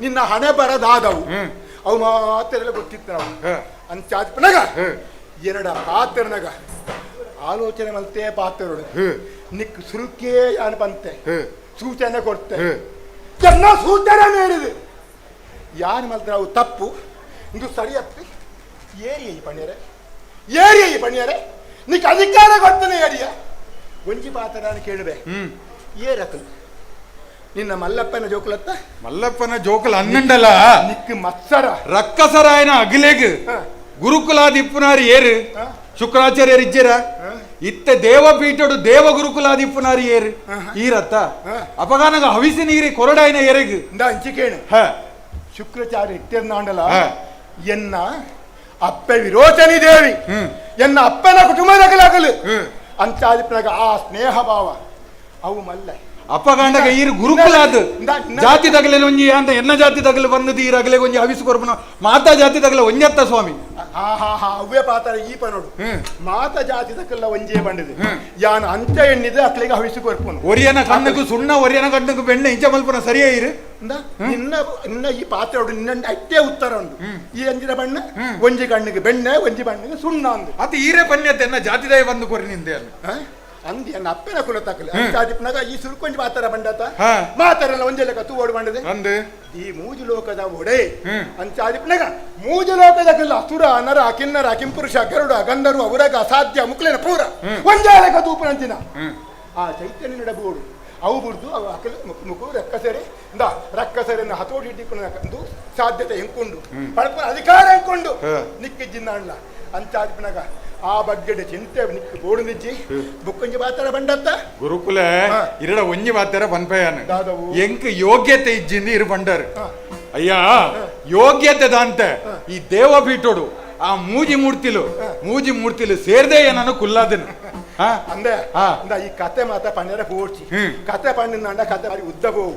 Speaker 4: ನಿನ್ನ ಹಣೆ ಬರದಾದವು ಅವು ಮಾತೆಲ್ಲ ಗೊತ್ತಿತ್ತು ನಾವು ಅಂಚಾದ್ಪನಗ ಎರಡ ಪಾತೆರ್ನಗ ಆಲೋಚನೆ ಮಲ್ತೆ ಪಾತೆರೋಡು ನಿಕ್ ಸುರುಕೇ ಯಾನ್ ಬಂತೆ ಸೂಚನೆ ಕೊಡ್ತೆ ಎನ್ನ ಸೂಚನೆ ಮೇರಿದೆ ಯಾನ್ ಮಲ್ತೆ ಅವು ತಪ್ಪು ಇಂದು ಸರಿಯತ್ತಿ ಏರಿಯ ಈ ಪಣ್ಯರೆ ಏರಿಯ ಈ ಪಣ್ಯರೆ ನಿಕ್ ಅಧಿಕಾರ ಕೊಡ್ತಾನೆ ಏರಿಯ ಒಂಜಿ ಪಾತ್ರ ನಾನು ಕೇಳುವೆ ಏರಕಲು ನಿನ್ನ ಮಲ್ಲಪ್ಪನ ಜೋಕುಲತ್ತ
Speaker 1: ಮಲ್ಲಪ್ಪನ ಜೋಕುಲ ಅನ್ನಂಡಲ
Speaker 4: ನಿಕ್ ಮತ್ಸರ
Speaker 1: ರಕ್ಕಸರಾಯನ ಅಗಿಲೆಗ್ ಗುರುಕುಲಾದಿಪ್ಪುನಾರು ಏರು ಶುಕ್ರಾಚಾರ್ಯರು ಇಜ್ಜರ ಇತ್ತ ದೇವಪೀಠಡು ದೇವ ಗುರುಕುಲಾದಿಪ್ಪುನಾರು ಏರು ಈರತ್ತ ಅಪಗಾನಗ ಹವಿಸಿ ನೀರಿ ಕೊರಡಾಯನ ಎರೆಗ್
Speaker 4: ಅಂಚಿಕೇಣು ಶುಕ್ರಾಚಾರ್ಯ ಇಟ್ಟಿರ್ನಾಂಡಲ ಎನ್ನ ಅಪ್ಪೆ ವಿರೋಚನಿ ದೇವಿ ಎನ್ನ ಅಪ್ಪನ ಕುಟುಂಬದಾಗಲಾಗಲು ಅಂಚಾದಿಪ್ಪನಾಗ ಆ ಸ್ನೇಹ ಭಾವ ಅವು ಮಲ್ಲ
Speaker 1: ಅಪ್ಪಗಾಂಡಗ ಈರು ಗುರುಕುಲಾದ ಜಾತಿ ತಗಲೆ ಒಂಜಿ ಅಂತ ಎನ್ನ ಜಾತಿ ತಗಲು ಬಂದದ್ದು ಈರು ಅಗಲೆ ಒಂಜಿ ಹವಿಸು ಕೊರ್ಪುನ ಮಾತಾ ಜಾತಿ ತಗಲ ಒಂಜತ್ತ ಸ್ವಾಮಿ
Speaker 4: ಹಾ ಹಾ ಹಾ ಅವೇ ಪಾತ್ರ ಈ ಪನೋಡು ಮಾತಾ ಜಾತಿ ತಕಲ್ಲ ಒಂಜೇ ಬಂಡಿದೆ ಯಾನ್ ಅಂಚ ಎಣ್ಣಿದೆ ಅಕ್ಲಿಗೆ ಹವಿಸು ಕೊರ್ಪುನು
Speaker 1: ಒರಿಯನ ಕಣ್ಣకు ಸುಣ್ಣ ಒರಿಯನ ಕಣ್ಣకు ಬೆಣ್ಣೆ ಇಂಚ ಮಲ್ಪುನ ಸರಿಯೇ ಇರು
Speaker 4: ನಿನ್ನ ನಿನ್ನ ಈ ಪಾತ್ರ ನಿನ್ನ ಅಟ್ಟೇ ಉತ್ತರ ಉಂಡು ಈ ಅಂಜಿನ ಬಣ್ಣ ಒಂಜಿ ಕಣ್ಣಿಗೆ ಬೆಣ್ಣೆ ಒಂಜಿ ಬಣ್ಣಗೆ ಸುಣ್ಣ ಅಂದು
Speaker 1: ಅದು ಈರೇ ಪನ್ಯತೆ ಎನ್ನ ಜಾತಿದಾಯ ಬಂದು ಕೊರಿ ನಿಂದೆ ಅಲ್ಲ
Speaker 4: ಅಂದಿ ಎನ್ನ ಅಪ್ಪನ ಕುಲ ತಕಲೆ ಅಂಚಾದಿಪ್ಪನಾಗ ಈ ಸುರುಕೊಂಜಿ ಮಾತರ ಬಂಡತ ಮಾತಾರಲ್ಲ ಒಂಜೆ ಲೆಕ್ಕ ತೂವೋಡು ಬಂಡದೆ
Speaker 1: ಅಂದು
Speaker 4: ಈ ಮೂಜು ಲೋಕದ ಒಡೆ ಅಂಚಾದಿಪ್ಪನಾಗ ಮೂಜು ಲೋಕದ ಕಲ್ಲ ಅಸುರ ನರ ಕಿನ್ನರ ಕಿಂಪುರುಷ ಗರುಡ ಗಂಧರ್ವ ಉರಗ ಅಸಾಧ್ಯ ಮುಕ್ಲೇನ ಪೂರ ಒಂಜೇ ಲೆಕ್ಕ ತೂಪನಂಚಿನ ಆ ಚೈತನ್ಯ ನಡಬೋಡು ಅವು ಬುಡ್ದು ಅವು ಅಕಲು ಮುಕ್ಕು ಮುಕ್ಕು ರಕ್ಕಸರಿ ಇಂದ ರಕ್ಕಸರಿನ ಹತೋಟಿ ಇಟ್ಟಿಕೊಂಡು ಸಾಧ್ಯತೆ ಹೆಂಕೊಂಡು ಪಡಪನ ಅಧಿಕಾರ ಹೆಂಕೊಂಡು ನಿಕ್ಕಿಜ್ಜಿನ ಅಣ್ಣ ಅಂಚಾದಿಪ್ಪನಾಗ ಆ ಬಗ್ಗೆ ಚಿಂತೆ ನಿಕ್ಕು ಬೋಡು ನಿಜ್ಜಿ ಬುಕ್ಕೊಂಜಿ ಬಾತರ ಬಂಡತ್ತ
Speaker 1: ಗುರುಕುಲ ಇರಡ ಒಂಜಿ ಬಾತರ ಪನ್ಪಯಾನ ಎಂಕ್ ಯೋಗ್ಯತೆ ಇಜ್ಜಿಂದ ಇರು ಬಂಡರ್ ಅಯ್ಯ ಯೋಗ್ಯತೆ ದಾಂತೆ ಈ ದೇವಪೀಠೋಡು ಆ ಮೂಜಿ ಮೂರ್ತಿಲು ಸೇರ್ದೆ ನಾನು ಕುಲ್ಲಾದನು
Speaker 4: ಅಂದೆ ಈ ಕತೆ ಮಾತ ಪಣ್ಣರ ಪೋಡ್ಚಿ ಕತೆ ಪಣ್ಣಿಂದ ಕತೆ ಬಾರಿ ಉದ್ದ ಹೋವು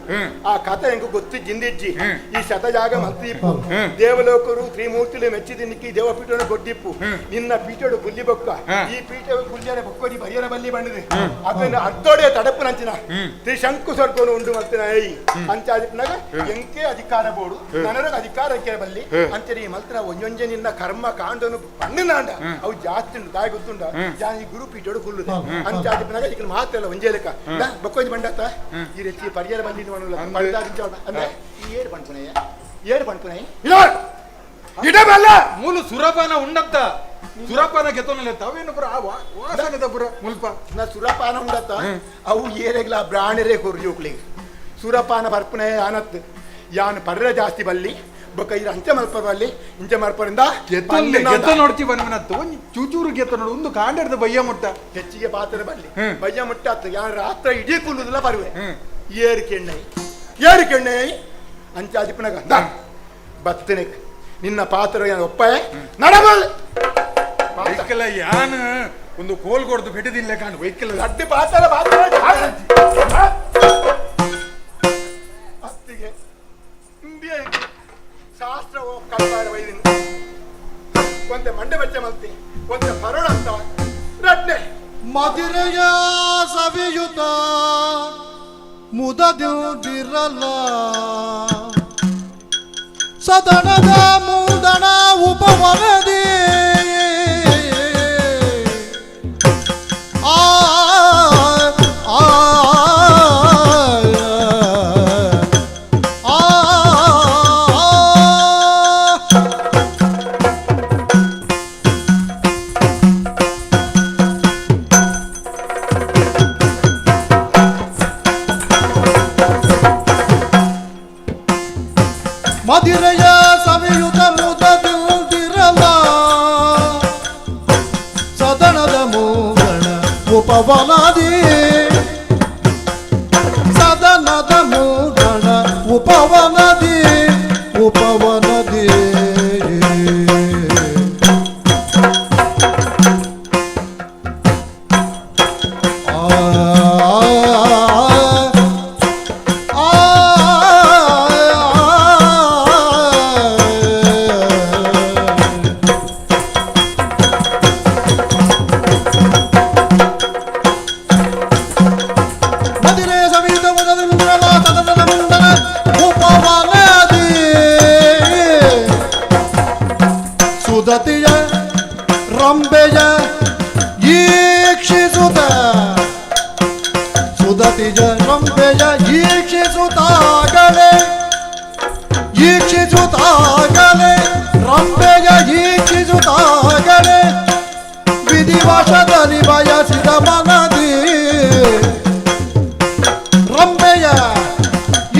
Speaker 4: ಆ ಕತೆ ಎಂಕು ಗೊತ್ತಿ ಜಿಂದಿಜ್ಜಿ ಈ ಶತಜಾಗ ಮಂತ್ರಿಪ್ಪು ದೇವಲೋಕರು ತ್ರಿಮೂರ್ತಿಲು ಮೆಚ್ಚಿದ ನಿಕ್ಕಿ ದೇವಪೀಠನ ಕೊಟ್ಟಿಪ್ಪು ನಿನ್ನ ಪೀಠೋಡು ಗುಲ್ಲಿ ಬೊಕ್ಕ ಈ ಪೀಠ ಗುಲ್ಲಿಯರ ಬೊಕ್ಕೋಡಿ ಬರಿಯರ ಬಲ್ಲಿ ಬಂಡಿದೆ ಅದನ್ನ ಅರ್ಧೋಡೆ ತಡಪು ನಂಚಿನ ತ್ರಿಶಂಕು ಸ್ವರ್ಗನು ಉಂಡು ಮಲ್ತಿನ I ಅಂಚಾದಿಪ್ಪನಾಗ ಎಂಕೆ ಅಧಿಕಾರ ಬೋಡು ನನರ ಅಧಿಕಾರ ಎಂಕೆ ಬಲ್ಲಿ ಅಂಚನೆ ಈ ಮಲ್ತಿನ ಒಂಜೊಂಜೆ ನಿನ್ನ ಕರ್ಮ ಕಾಂಡನು ಪಣ್ಣಿನಾಂಡ ಅವು ಜಾಸ್ತಿ ಉಂಡು ತಾಯಿ ಗೊತ್ತುಂಡ ಜಾನಿ ಗುರು ಪೀಠೋಡು ಕುಲ್ಲು ಅಂಚಾದಿಪ್ಪನಾಗ ಈಗ ಮಾತೆಲ್ಲ ಒಂಜೇ ಲೆಕ್ಕ ಬೊಕ್ಕೊಂಜಿ ಬಂಡತ್ತ ಈ ರೀತಿ ಪರಿಯರ ಬಂದಿ ಅಂದ್ರೆ ಈ ಏರು ಪಣ್ಪುನಯ್ಯ ಏರು ಪಣ್ಪುನಯ್ಯ
Speaker 1: ಇಡಬಲ್ಲ ಮೂಲು ಸುರಪಾನ ಉಂಡತ್ತ ಸುರಪಾನ ಗೆತ್ತೊನಲ್ಲ ತಾವೇನು ಪುರ ವಾಸನದ ಪುರ ಮುಲ್ಪ
Speaker 4: ನಾ ಸುರಪಾನ ಉಂಡತ್ತ ಅವು ಏರೆಗ್ಲ ಬ್ರಾಣರೇ ಕೊರು ಜೋಕ್ಲಿಗೆ ಸುರಪಾನ ಬರ್ಪುನೆ ಆನತ್ ಯಾನ್ ಪರ್ರೆ ಜಾಸ್ತಿ ಬಲ್ಲಿ ಬೊಕ್ಕ ಇರ ಅಂಚೆ ಮಲ್ಪ ಬಲ್ಲಿ ಇಂಚೆ ಮಲ್ಪರಿಂದ
Speaker 1: ಗೆತ್ತ ನೋಡ್ತಿ ಬನ್ನಿನತ್ತು ಒಂಜಿ ಚೂಚೂರು ಗೆತ್ತ ನೋಡು ಒಂದು ಕಾಂಡದ ಬಯ್ಯ ಮುಟ್ಟ
Speaker 4: ಹೆಚ್ಚಿಗೆ ಪಾತ್ರ ಬಲ್ಲಿ ಬಯ್ಯ ಮುಟ್ಟ ಅತ್ತು ಯಾನ್ ರಾತ್ರ ಇಡೀ ಕುಲ್ಲುದಿಲ್ಲ ಬರುವೆ ಏರು ಕೆಣ್ಣೈ ಏರು ಕೆಣ್ಣೈ ಅಂಚಾದಿಪ್ಪನಾಗ ಬತ್ತನೆ ನಿನ್ನ ಪಾತ್ರ ಒಪ್ಪಾಯ ನಡಬಲ್
Speaker 1: ವೈಕಲ ಯಾನ್ ಒಂದು ಕೋಲ್ ಕೊಡ್ದು ಬೆಟ್ಟದಿಲ್ಲ ಕಾಣು ವೈಕಲ್
Speaker 4: ಅಡ್ಡಿ ಪಾತ್ರ ಪಾತ್ರ ಅತ್ತಿಗೆ ಶಾಸ್ತ್ರವೋ ಕಲ್ಪಾರ ವೈದಿನ ಒಂತೆ ಮಂಡೆ ಬಚ್ಚೆ ಮಲ್ತಿ ಒಂತೆ ಪರೋಡ ಅಂತ ರಟ್ನೆ
Speaker 11: ಮದಿರೆಯ ಸವಿಯುತ ಮುದದಿರಲ ಸದನದ ಮೂದಣ ಉಪವನದಿ ಆ ಆ ಆ ಮದಿರೆಯ ಸವಿಯುತ ಮುದದಿರಲ ಸದನದ ಮೂಗಣ ಉಪವನದಿ ಸದನದ ಮೂಗಣ ಉಪವನದಿ ಉಪವನದಿ ಸುದತಿಯ ರಂಬೆಯ ಈಕ್ಷಿಸುತ್ತ ಸುದತಿಯ ರಂಬೆಯ ಈಕ್ಷಿಸುತ್ತಾಗಲೇ ಈಕ್ಷಿಸುತ್ತಾಗಲೇ ರಂಬೆಯ ಈಕ್ಷಿಸುತ್ತಾಗಲೇ ವಿಧಿವಶದಲ್ಲಿ ಬಯಸಿದ ಮನದಿ ರಂಬೆಯ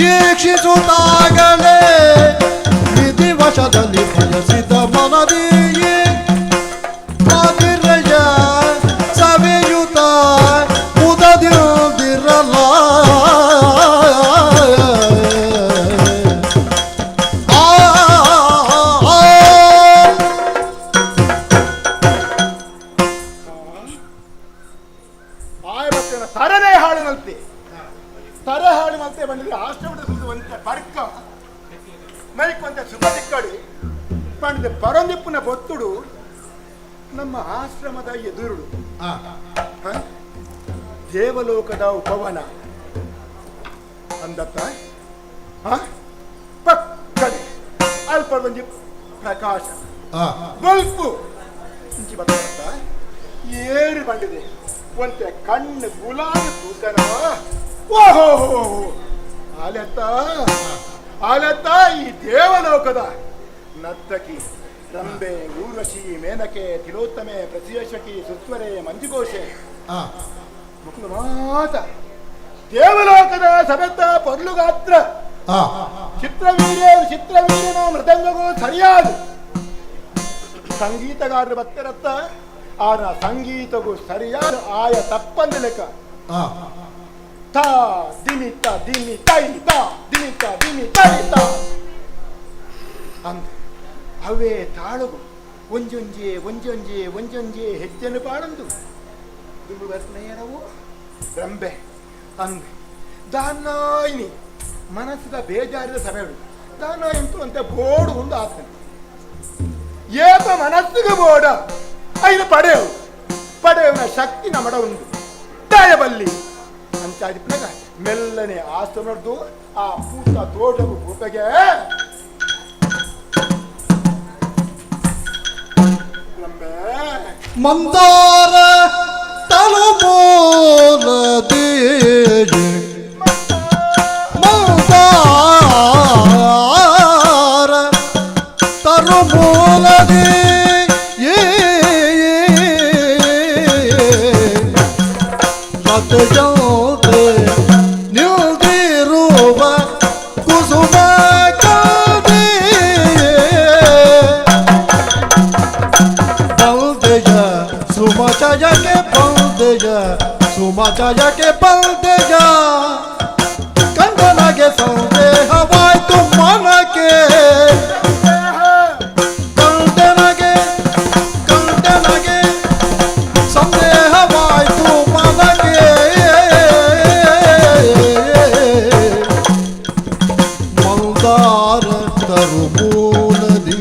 Speaker 11: ಈಕ್ಷಿಸುತ್ತಾಗಲೇ ವಿಧಿವಶದಲ್ಲಿ ಬಯಸಿದ ಮನದಿ ಮದಿರೆಯ ಸವಿಯುತ ಮುದದಿರಲ ಆ
Speaker 4: ತರನೇ ಹಾಳು ಮಲ್ತೆ ತರೆ ಹಾಳು ಮಲ್ತೆ ಬಂದಿದ್ರೆ ಆಶ್ರಮದ ಒಂತೆ ಪರ್ಕ ಮೈಕ್ ಒಂತೆ ಸುಖ ತಿಕ್ಕಡಿ ಪಂಡಿತ ಪರಂದಿಪ್ಪುನ ಬೊತ್ತುಡು ನಮ್ಮ ಆಶ್ರಮದ ಎದುರುಡು ದೇವಲೋಕದ ಉಪವನ ಅಂದತ್ತ ಪಕ್ಕನೆ ಅಲ್ಪ ಒಂಜಿ ಪ್ರಕಾಶ ಬಲ್ಪು ಇಂಚಿ ಬತ್ತ ಏರು ಬಂದಿದೆ ಒಂತೆ ಕಣ್ಣು ಗುಲಾಬಿ ತೂಕನ ಓಹೋ ಆಲೆತ್ತ ಆಲೆತ್ತ ಈ ದೇವಲೋಕದ ನರ್ತಕಿ ರಂಬೆ ಊರ್ವಶಿ ಮೇನಕೆ ತಿಲೋತ್ತಮೆ ಪ್ರತಿಯಶಕಿ ಸುತ್ವರೆ ಮಂಜುಘೋಷೆ ಮುಖದ ಮಾತ ದೇವಲೋಕದ ಸಭೆತ ಪೊರ್ಲುಗಾತ್ರ ಚಿತ್ರವೀರ್ಯ ಚಿತ್ರವೀರ್ಯನ ಮೃದಂಗಗೂ ಸರಿಯಾದ ಸಂಗೀತಗಾರರು ಬತ್ತರತ್ತ ಆನ ಸಂಗೀತಗೂ ಸರಿಯಾದ ಆಯ ತಪ್ಪಂದ ಲೆಕ್ಕ ತಾ ದಿಮಿತ ದಿಮಿ ತೈ ತಾ ದಿಮಿತ ದಿಮಿ ತೈ ತಾ ಅಂದ ಅವೇ ತಾಳಗು ಒಂಜೊಂಜೆ ಒಂಜೊಂಜೆ ಒಂಜೊಂಜೆ ಹೆಜ್ಜೆನು ಪಾಡಂದು ದುಂಬು ಬರ್ನೇರವು ರಂಬೆ ಅಂದೆ ದಾನಾಯಿನಿ ಮನಸ್ಸಿದ ಬೇಜಾರಿದ ಸಮಯಗಳು ದಾನಾಯಿಂತು ಅಂತ ಬೋರ್ಡು ಒಂದು ಆತನ ಏಪ ಮನಸ್ಸಿಗೆ ಬೋಡ ಐದು ಪಡೆಯವು ಪಡೆಯವನ ಶಕ್ತಿ ನಮಡ ಉಂಟು ತಾಯಬಲ್ಲಿ ಅಂಚಾದಿಪ್ಪನಾಗ ಮೆಲ್ಲನೆ ಆಶ್ರಮದ್ದು ಆ ಪೂತ ತೋಟವು ಭೂಪೆಗೆ
Speaker 11: ಮಂದಾರ ತಲುಮೂಲದಿ ಮಂದಾರ ತರುಮೂಲದಿ ಲತೆಯಂತೆ ನಿಲ್ದಿರುವ ಕುಸುಮ ಕಂದಿ ಬಲ್ದೆಯ ಸುಮಚಯಕ್ಕೆ ಬಲ್ದೆಯ ಸುಮಚಯಕ್ಕೆ ಬಲ್ದೆಯ ಕಂದನಗೆ ಸಂದೇಹವಾಯ್ತು ಮನಕ್ಕೆ ಕಂದನಗೆ ಕಂದನಗೆ ಸಂದೇಹವಾಯ್ತು ಮನಕ್ಕೆ ಮಂದಾರ ತರುಮೂಲದಿ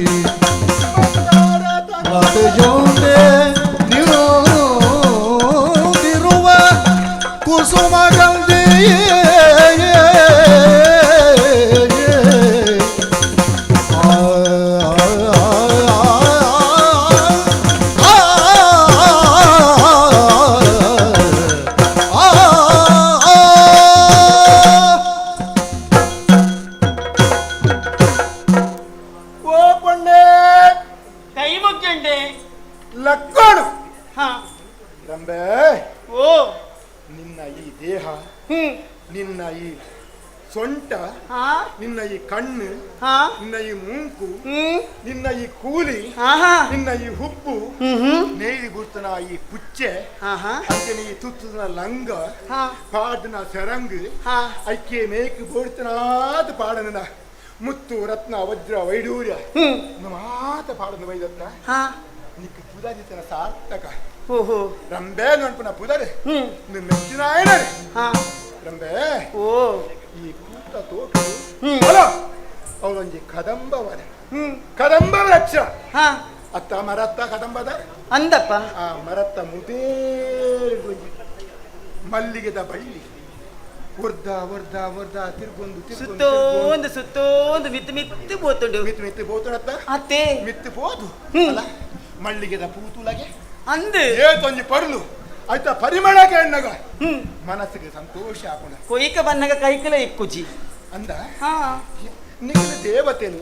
Speaker 11: ಲತೆಯೊಂದೆ ನಿಂತಿರುವ ಕುಸುಮ ಗಂಧಿ
Speaker 4: ಓ ಪೊಣ್ಣೆ
Speaker 3: ಕೈ ಮುಗ್ಗಂಡೆ
Speaker 4: ಲಕ್ಕೋಣ
Speaker 3: ಹಾ
Speaker 4: ರಂಬೆ
Speaker 3: ಓ
Speaker 4: ನಿನ್ನ ಈ ದೇಹ ನಿನ್ನ ಈ ಸೊಂಟ
Speaker 3: ಹಾ
Speaker 4: ನಿನ್ನ ಈ ಕಣ್ಣು
Speaker 3: ಹಾ
Speaker 4: ನಿನ್ನ ಈ ಮೂಂಕು ನಿನ್ನ ಈ ಕೂಲಿ
Speaker 3: ಆಹಾ.
Speaker 4: ನಿನ್ನ ಈ ಹುಬ್ಬು ನೇರಿ ಗುರ್ತನ ಈ ಪುಚ್ಚೆ
Speaker 3: ಆಹಾ.
Speaker 4: ಅಂಚನೆ ಈ ತುತ್ತುನ ಲಂಗ
Speaker 3: ಹಾ.
Speaker 4: ಪಾಡನ ಸೆರಂಗ್
Speaker 3: ಹಾ.
Speaker 4: ಐಕೆ ಮೇಕ್ ಬೋಡ್ತನಾದ ಪಾಡನ ಮುತ್ತು ರತ್ನ ವಜ್ರ ವೈಡೂರ್ಯ ಮಾತ ಪಾಡನ ವೈದತ್ನ
Speaker 3: ಹಾ
Speaker 4: ನಿಕ್ ಪುದರಿತನ ಸಾರ್ಥಕ
Speaker 3: ಓಹೋ
Speaker 4: ರಂಬೆ ನೋಡ್ಪನ ಪುದರ್ ಮೆಚ್ಚಿನ ಆಯನರೆ
Speaker 3: ಹಾ
Speaker 4: ರಂಬೆ
Speaker 3: ಓ
Speaker 4: ಈ ಕೂತ ತೋಟ ಅಲ್ಲ ಅವಳೊಂಜಿ ಕದಂಬವನ ಕದಂಬ ವೃಕ್ಷ
Speaker 3: ಹಾ
Speaker 4: ಅತ್ತ ಮರತ್ತ ಕದಂಬದ
Speaker 3: ಅಂದಪ್ಪ
Speaker 4: ಆ ಮರತ್ತ ಮುದೇಗೊಂಜಿ ಮಲ್ಲಿಗೆದ ಬಳ್ಳಿ ಒರ್ದ ಒರ್ದ ಒರ್ದ ತಿರ್ಗೊಂದು ತಿರ್ಗೊಂದು
Speaker 3: ಸುತ್ತೋಂದು ಸುತ್ತೋಂದು ಮಿತ್ತು ಮಿತ್ತು ಬೋತುಂಡು
Speaker 4: ಮಿತ್ತು ಮಿತ್ತು ಬೋತುಡತ್ತ
Speaker 3: ಅತ್ತೆ
Speaker 4: ಮಿತ್ತು ಪೋದು ಅಲ್ಲ ಮಲ್ಲಿಗೆದ ಪೂತುಲಗೆ
Speaker 3: ಅಂದು
Speaker 4: ಏತೊಂಜಿ ಪರ್ಲು ಆಯ್ತಾ ಪರಿಮಳ ಕೇಣ್ಣಗ ಮನಸ್ಸಿಗೆ ಸಂತೋಷ ಆಪುಣ
Speaker 3: ಕೊಯ್ಕ ಬನ್ನಗ ಕೈಕಲ ಇಕ್ಕುಜಿ
Speaker 4: ಅಂದ
Speaker 3: ಹಾ
Speaker 4: ನಿಖಿಲ ದೇವತೆನು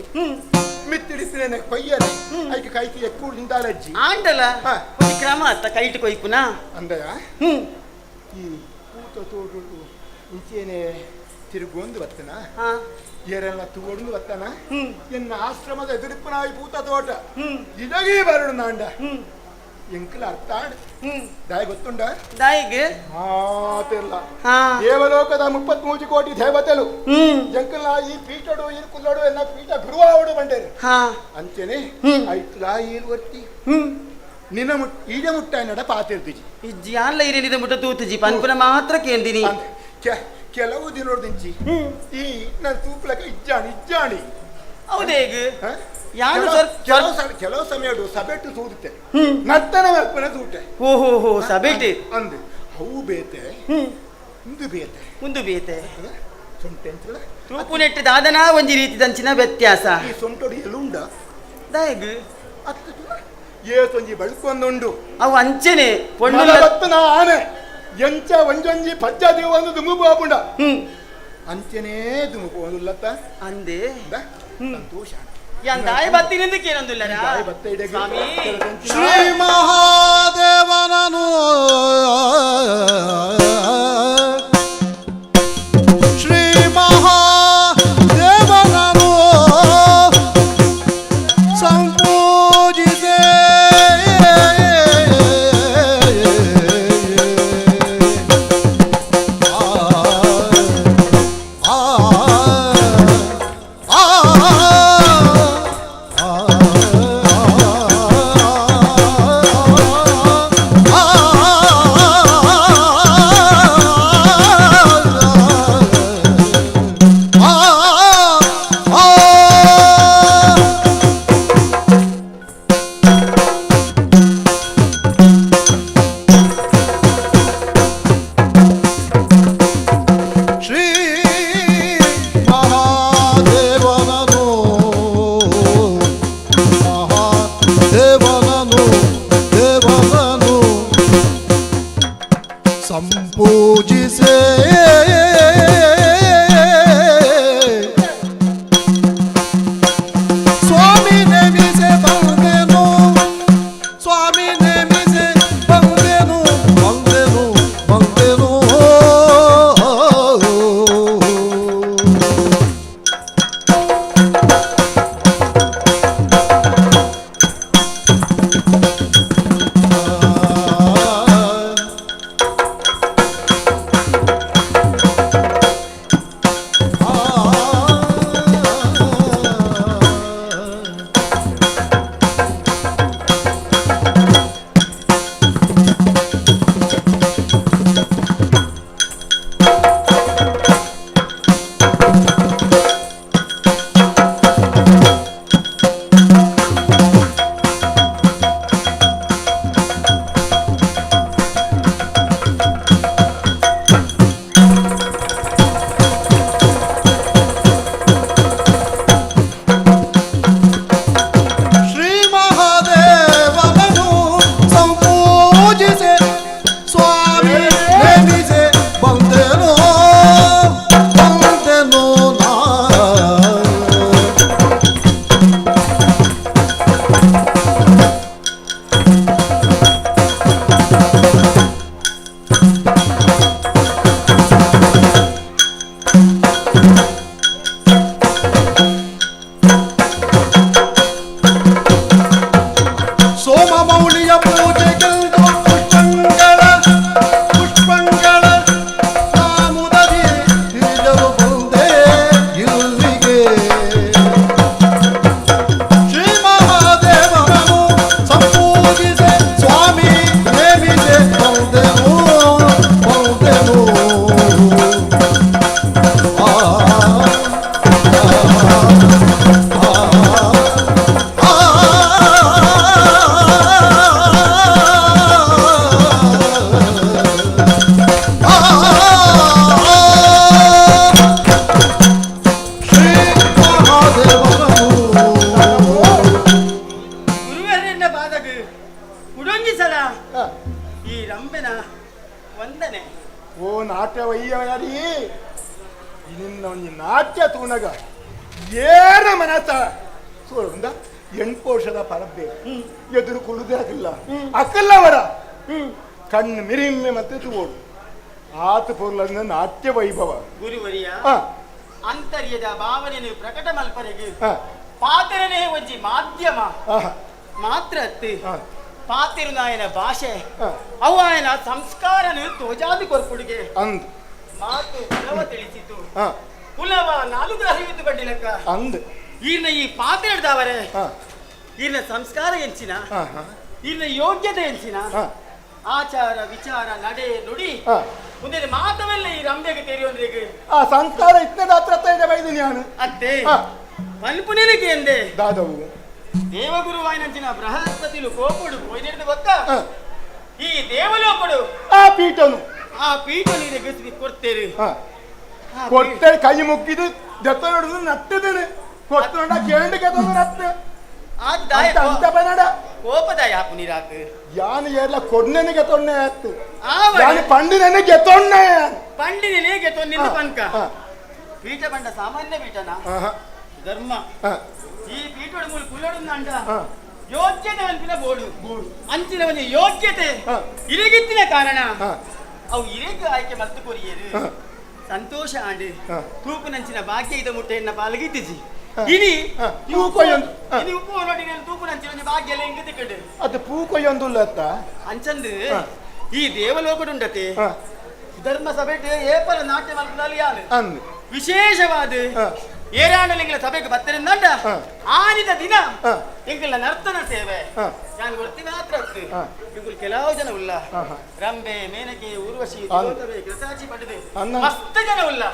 Speaker 4: ಮಿತ್ತಿಡಿಸಿನ ಕೊಯ್ಯರೆ ಐಕೆ ಕೈಕಿ ಎಕ್ಕೂಡು ನಿಂದಾಲಜ್ಜಿ
Speaker 3: ಆಂಡಲ
Speaker 4: ಹಾ.
Speaker 3: ಒಂಜಿ ಕ್ರಮ ಅತ್ತ ಕೈಟ್ ಕೊಯ್ಪುನಾ
Speaker 4: ಅಂದಯ ಈ ಪೂತ ತೋಟು ಇಂಚೇನೆ ತಿರುಗೊಂದು ಬತ್ತನ
Speaker 3: ಹಾ
Speaker 4: ಏರೆಲ್ಲ ತೂವೊಂದು ಬತ್ತನ ಎನ್ನ ಆಶ್ರಮದ ಎದುರಿಪ್ಪನ ಈ ಪೂತ ತೋಟ ಇಡಗೇ ಬರಡು ನಾಂಡ ಎಂಕಲ ಅರ್ಥ ಆಂಡ್. ದಾಯ ಗೊತ್ತುಂಡ
Speaker 3: ದಾಯಿಗ್
Speaker 4: ಮಾತಿಲ್ಲ
Speaker 3: ಹಾ
Speaker 4: ದೇವಲೋಕದ 33 ಕೋಟಿ ದೇವತೆಲು ಎಂಕಲ ಈ ಪೀಠಡು ಈ ಕುಲ್ಲಡು ಎನ್ನ ಪೀಠ ಗುರುವಾವಡು ಬಂಡೇರು
Speaker 3: ಹಾ
Speaker 4: ಅಂಚೆನೆ ಐತ್ಲಾ ಏಲ್ ವರ್ತಿ ನಿನ್ನ ಮುಟ್ ಈಡ ಮುಟ್ಟ ನಡ ಪಾತಿರ್ತಿಜಿ
Speaker 3: ಇಜ್ಜಿ ಆನ್ಲ ಇರೇನಿದ ಮುಟ್ಟ ತೂತುಜಿ ಪನ್ಪುನ ಮಾತ್ರ ಕೇಂದಿನಿ
Speaker 4: ಕೆಲವು ದಿನೋಡ್ದಿಂಚಿ ಈ ನನ್ನ ತೂಪ್ಲಕ ಇಜ್ಜಾಣಿ ಇಜ್ಜಾಣಿ
Speaker 3: ಹೌದೇಗ್
Speaker 4: ಹ?
Speaker 3: ಯಾನು
Speaker 4: ಕೆಲವು ಸಮಯ ಸಬೆಟ್ಟು ತೂದುತ್ತೆ ನರ್ತನ ಮಲ್ಪನ ತೂಟೆ
Speaker 3: ಓಹೋ ಹೋ ಸಬೆಟ್
Speaker 4: ಅಂದೆ ಅವು ಬೇತೆ ಇಂದು ಬೇತೆ
Speaker 3: ಉಂದು ಬೇತೆ
Speaker 4: ಸೊಂಟೆ ಅಂತಲ್ಲ
Speaker 3: ತೂಪುನೆಟ್ಟು ದಾದನಾ ಒಂಜಿ ರೀತಿದಂಚಿನ ವ್ಯತ್ಯಾಸ
Speaker 4: ಈ ಸೊಂಟೊಡು ಎಲ್ಲುಂಡ
Speaker 3: ದಾಯಗ್
Speaker 4: ಅತ್ತು ಏತೊಂಜಿ ಬಳ್ಕೊಂದುಂಡು
Speaker 3: ಅವು ಅಂಚೆನೆ ಪೊಣ್ಣು
Speaker 4: ಮಲಬತ್ತನ ಆನೆ ಎಂಚ ಒಂಜೊಂಜಿ ಪಜ್ಜ ದೇವಂದು ದುಂಗು ಬಾಪುಂಡ ಅಂಚೆನೇ ದುಂಗು ಪೋನುಲ್ಲತ್ತ
Speaker 3: ಅಂದೆ
Speaker 4: ಸಂತೋಷ
Speaker 3: ಯಾನ್ ದಾಯ ಬತ್ತಿನಿಂದಕ್ಕೆ ಏನೊಂದುಲ್ಲರಾ
Speaker 4: ದಾಯ ಬತ್ತ ಇಡೆಗೆ
Speaker 3: ಸ್ವಾಮಿ
Speaker 11: ಶ್ರೀ ಮಹಾದೇವನನು ಶ್ರೀ ಮಹಾದೇವನನು ಸಂಪೂಜಿಸೆ.
Speaker 4: ಒಂಜಿ ನಾಟ್ಯ ತೂನಗ ಏನ ಮನಸ ಸೋರುಂದ ಎಂಟು ವರ್ಷದ ಪರಬ್ಬೆ ಎದುರು ಕುಳ್ಳುದೇ ಆಗಿಲ್ಲ ಅಕ್ಕಲ್ಲವರ ಕಣ್ಣು ಮಿರಿಮ್ಮೆ ಮತ್ತೆ ತೂವೋಡು ಆತ ಪೊರ್ಲನ್ನ ನಾಟ್ಯ ವೈಭವ
Speaker 12: ಗುರುವರಿಯ ಅಂತರ್ಯದ ಭಾವನೆಯನ್ನು ಪ್ರಕಟ ಮಲ್ಪರೆಗೆ ಪಾತ್ರನೇ ಒಂಜಿ ಮಾಧ್ಯಮ ಮಾತ್ರ ಅತ್ತಿ ಪಾತಿರು ನಾಯನ ಭಾಷೆ ಅವು ಆಯನ ಸಂಸ್ಕಾರನು ತೋಜಾದಿ ಕೊರ್ಪುಡಿಗೆ
Speaker 4: ಅಂದ್
Speaker 12: ಮಾತು ಕುಲವ ತಿಳಿಸಿತು ಕುಲವ ನಾಲ್ಕು ಅರಿವಿತು ಬಂಡಿಲಕ್ಕ
Speaker 4: ಅಂದ್
Speaker 12: ಈರ್ನ ಈ ಪಾತ್ರ ಈರ್ನ ಸಂಸ್ಕಾರ ಎಂಚಿನ ಈರ್ನ ಯೋಗ್ಯತೆ ಎಂಚಿನ ಆಚಾರ ವಿಚಾರ ನಡೆ ನುಡಿ ಮುಂದೆ ಮಾತವೆಲ್ಲ ಈ ರಂಬೆಗೆ ತೆರೆಯೋನ್ರಿಗೆ
Speaker 4: ಆ ಸಂಸ್ಕಾರ ಇತ್ತದ ಹತ್ರ ಇದೆ ಬೈದು ನಾನು
Speaker 12: ಅತ್ತೆ ಪಲ್ಪುನೆನಗೆ ಎಂದೆ
Speaker 4: ದಾದವು
Speaker 12: ದೇವಗುರುವಾಯಿನಂಚಿನ ಬೃಹಸ್ಪತಿಲು ಕೋಪುಡು ಪೋಯ್ನೆಡ್ದು ಗೊತ್ತ ಈ ದೇವಲೋಕಡು
Speaker 4: ಆ ಪೀಠನು
Speaker 12: ಆ ಪೀಠ ನೀರಿಗೆ ಕೊಡ್ತೇರಿ
Speaker 4: ಕೊಡ್ತೇನೆ ಕೈ ಮುಗ್ಗಿದು ದತ್ತ ನೋಡುದು ನಟ್ಟದೇನೆ ಕೊಟ್ಟು ನೋಡ ಕೇಂದ್ರಕ್ಕೆ ತಂದು ನಟ್ಟು ಅಂತ ಬನ್ನಡ
Speaker 12: ಕೋಪದ ಯಾಪು ನೀರಾತು
Speaker 4: ಯಾನು ಎಲ್ಲ ಕೊಡ್ನೆನಿಗೆ ತೊಣ್ಣೆ ಆಯ್ತು ಯಾನು ಪಂಡಿನೆನಿಗೆ ತೊಣ್ಣೆ
Speaker 12: ಪಂಡಿನೆನಿಗೆ ತೊನ್ನಿಂದ ಪಂಕ ಪೀಠ ಬಂಡ ಸಾಮಾನ್ಯ ಪೀಠನ ಧರ್ಮ ಈ ಪೀಠೋಡು ಮೂಲ ಕುಲ್ಲೋಡು ಅಂಡ ಯೋಗ್ಯತೆ ಅನ್ಪಿನ ಬೋಡು ಅಂಚಿನ ಒಂದು ಯೋಗ್ಯತೆ ಇರಗಿತ್ತಿನ ಕಾರಣ ಅವು ಇರಗ ಆಯ್ಕೆ ಮಲ್ತು ಕೊರಿಯರು ಸಂತೋಷ ಆಂಡ್ ತೂಪುನಂಚಿನ ಭಾಗ್ಯ ಇದ ಮುಟ್ಟೆಯನ್ನ ಪಾಲಗಿತ್ತಿಜಿ ಇನಿ ಇನಿ ಉಪ್ಪು ನೋಡಿ ನಾನು ತೂಪುನಂಚಿನ ಒಂದು ಭಾಗ್ಯ ಎಲ್ಲ ಹೆಂಗೆ ತಿಕ್ಕಂಡು
Speaker 4: ಅದು ಪೂ ಕೊಯ್ಯೊಂದುಲ್ಲ ಅತ್ತ
Speaker 12: ಅಂಚಂದು ಈ ದೇವಲೋಕಡುಂಡತೆ ಧರ್ಮ ಸಭೆ ಏಪಲ ನಾಟ್ಯ ಮಲ್ಪದಲ್ಲಿ ಯಾರು ವಿಶೇಷವಾದ ಏರಾಣಲಿಂಗಲ ಸಭೆಗೆ ಬತ್ತರಿಂದಂಡ ಆನಿದ ದಿನ ಎಂಕಲ್ನ ನರ್ತನ ಸೇವೆ ನಾನು ಗೊತ್ತಿ ಮಾತ್ರ ಇಂಗುಲ್ ಕೆಲವು ಜನ ಉಲ್ಲ ರಂಬೆ ಮೇನಕೆ ಊರ್ವಶಿ ಕೃತಾಚಿ ಪಡೆದು ಮಸ್ತ್ ಜನ ಉಲ್ಲ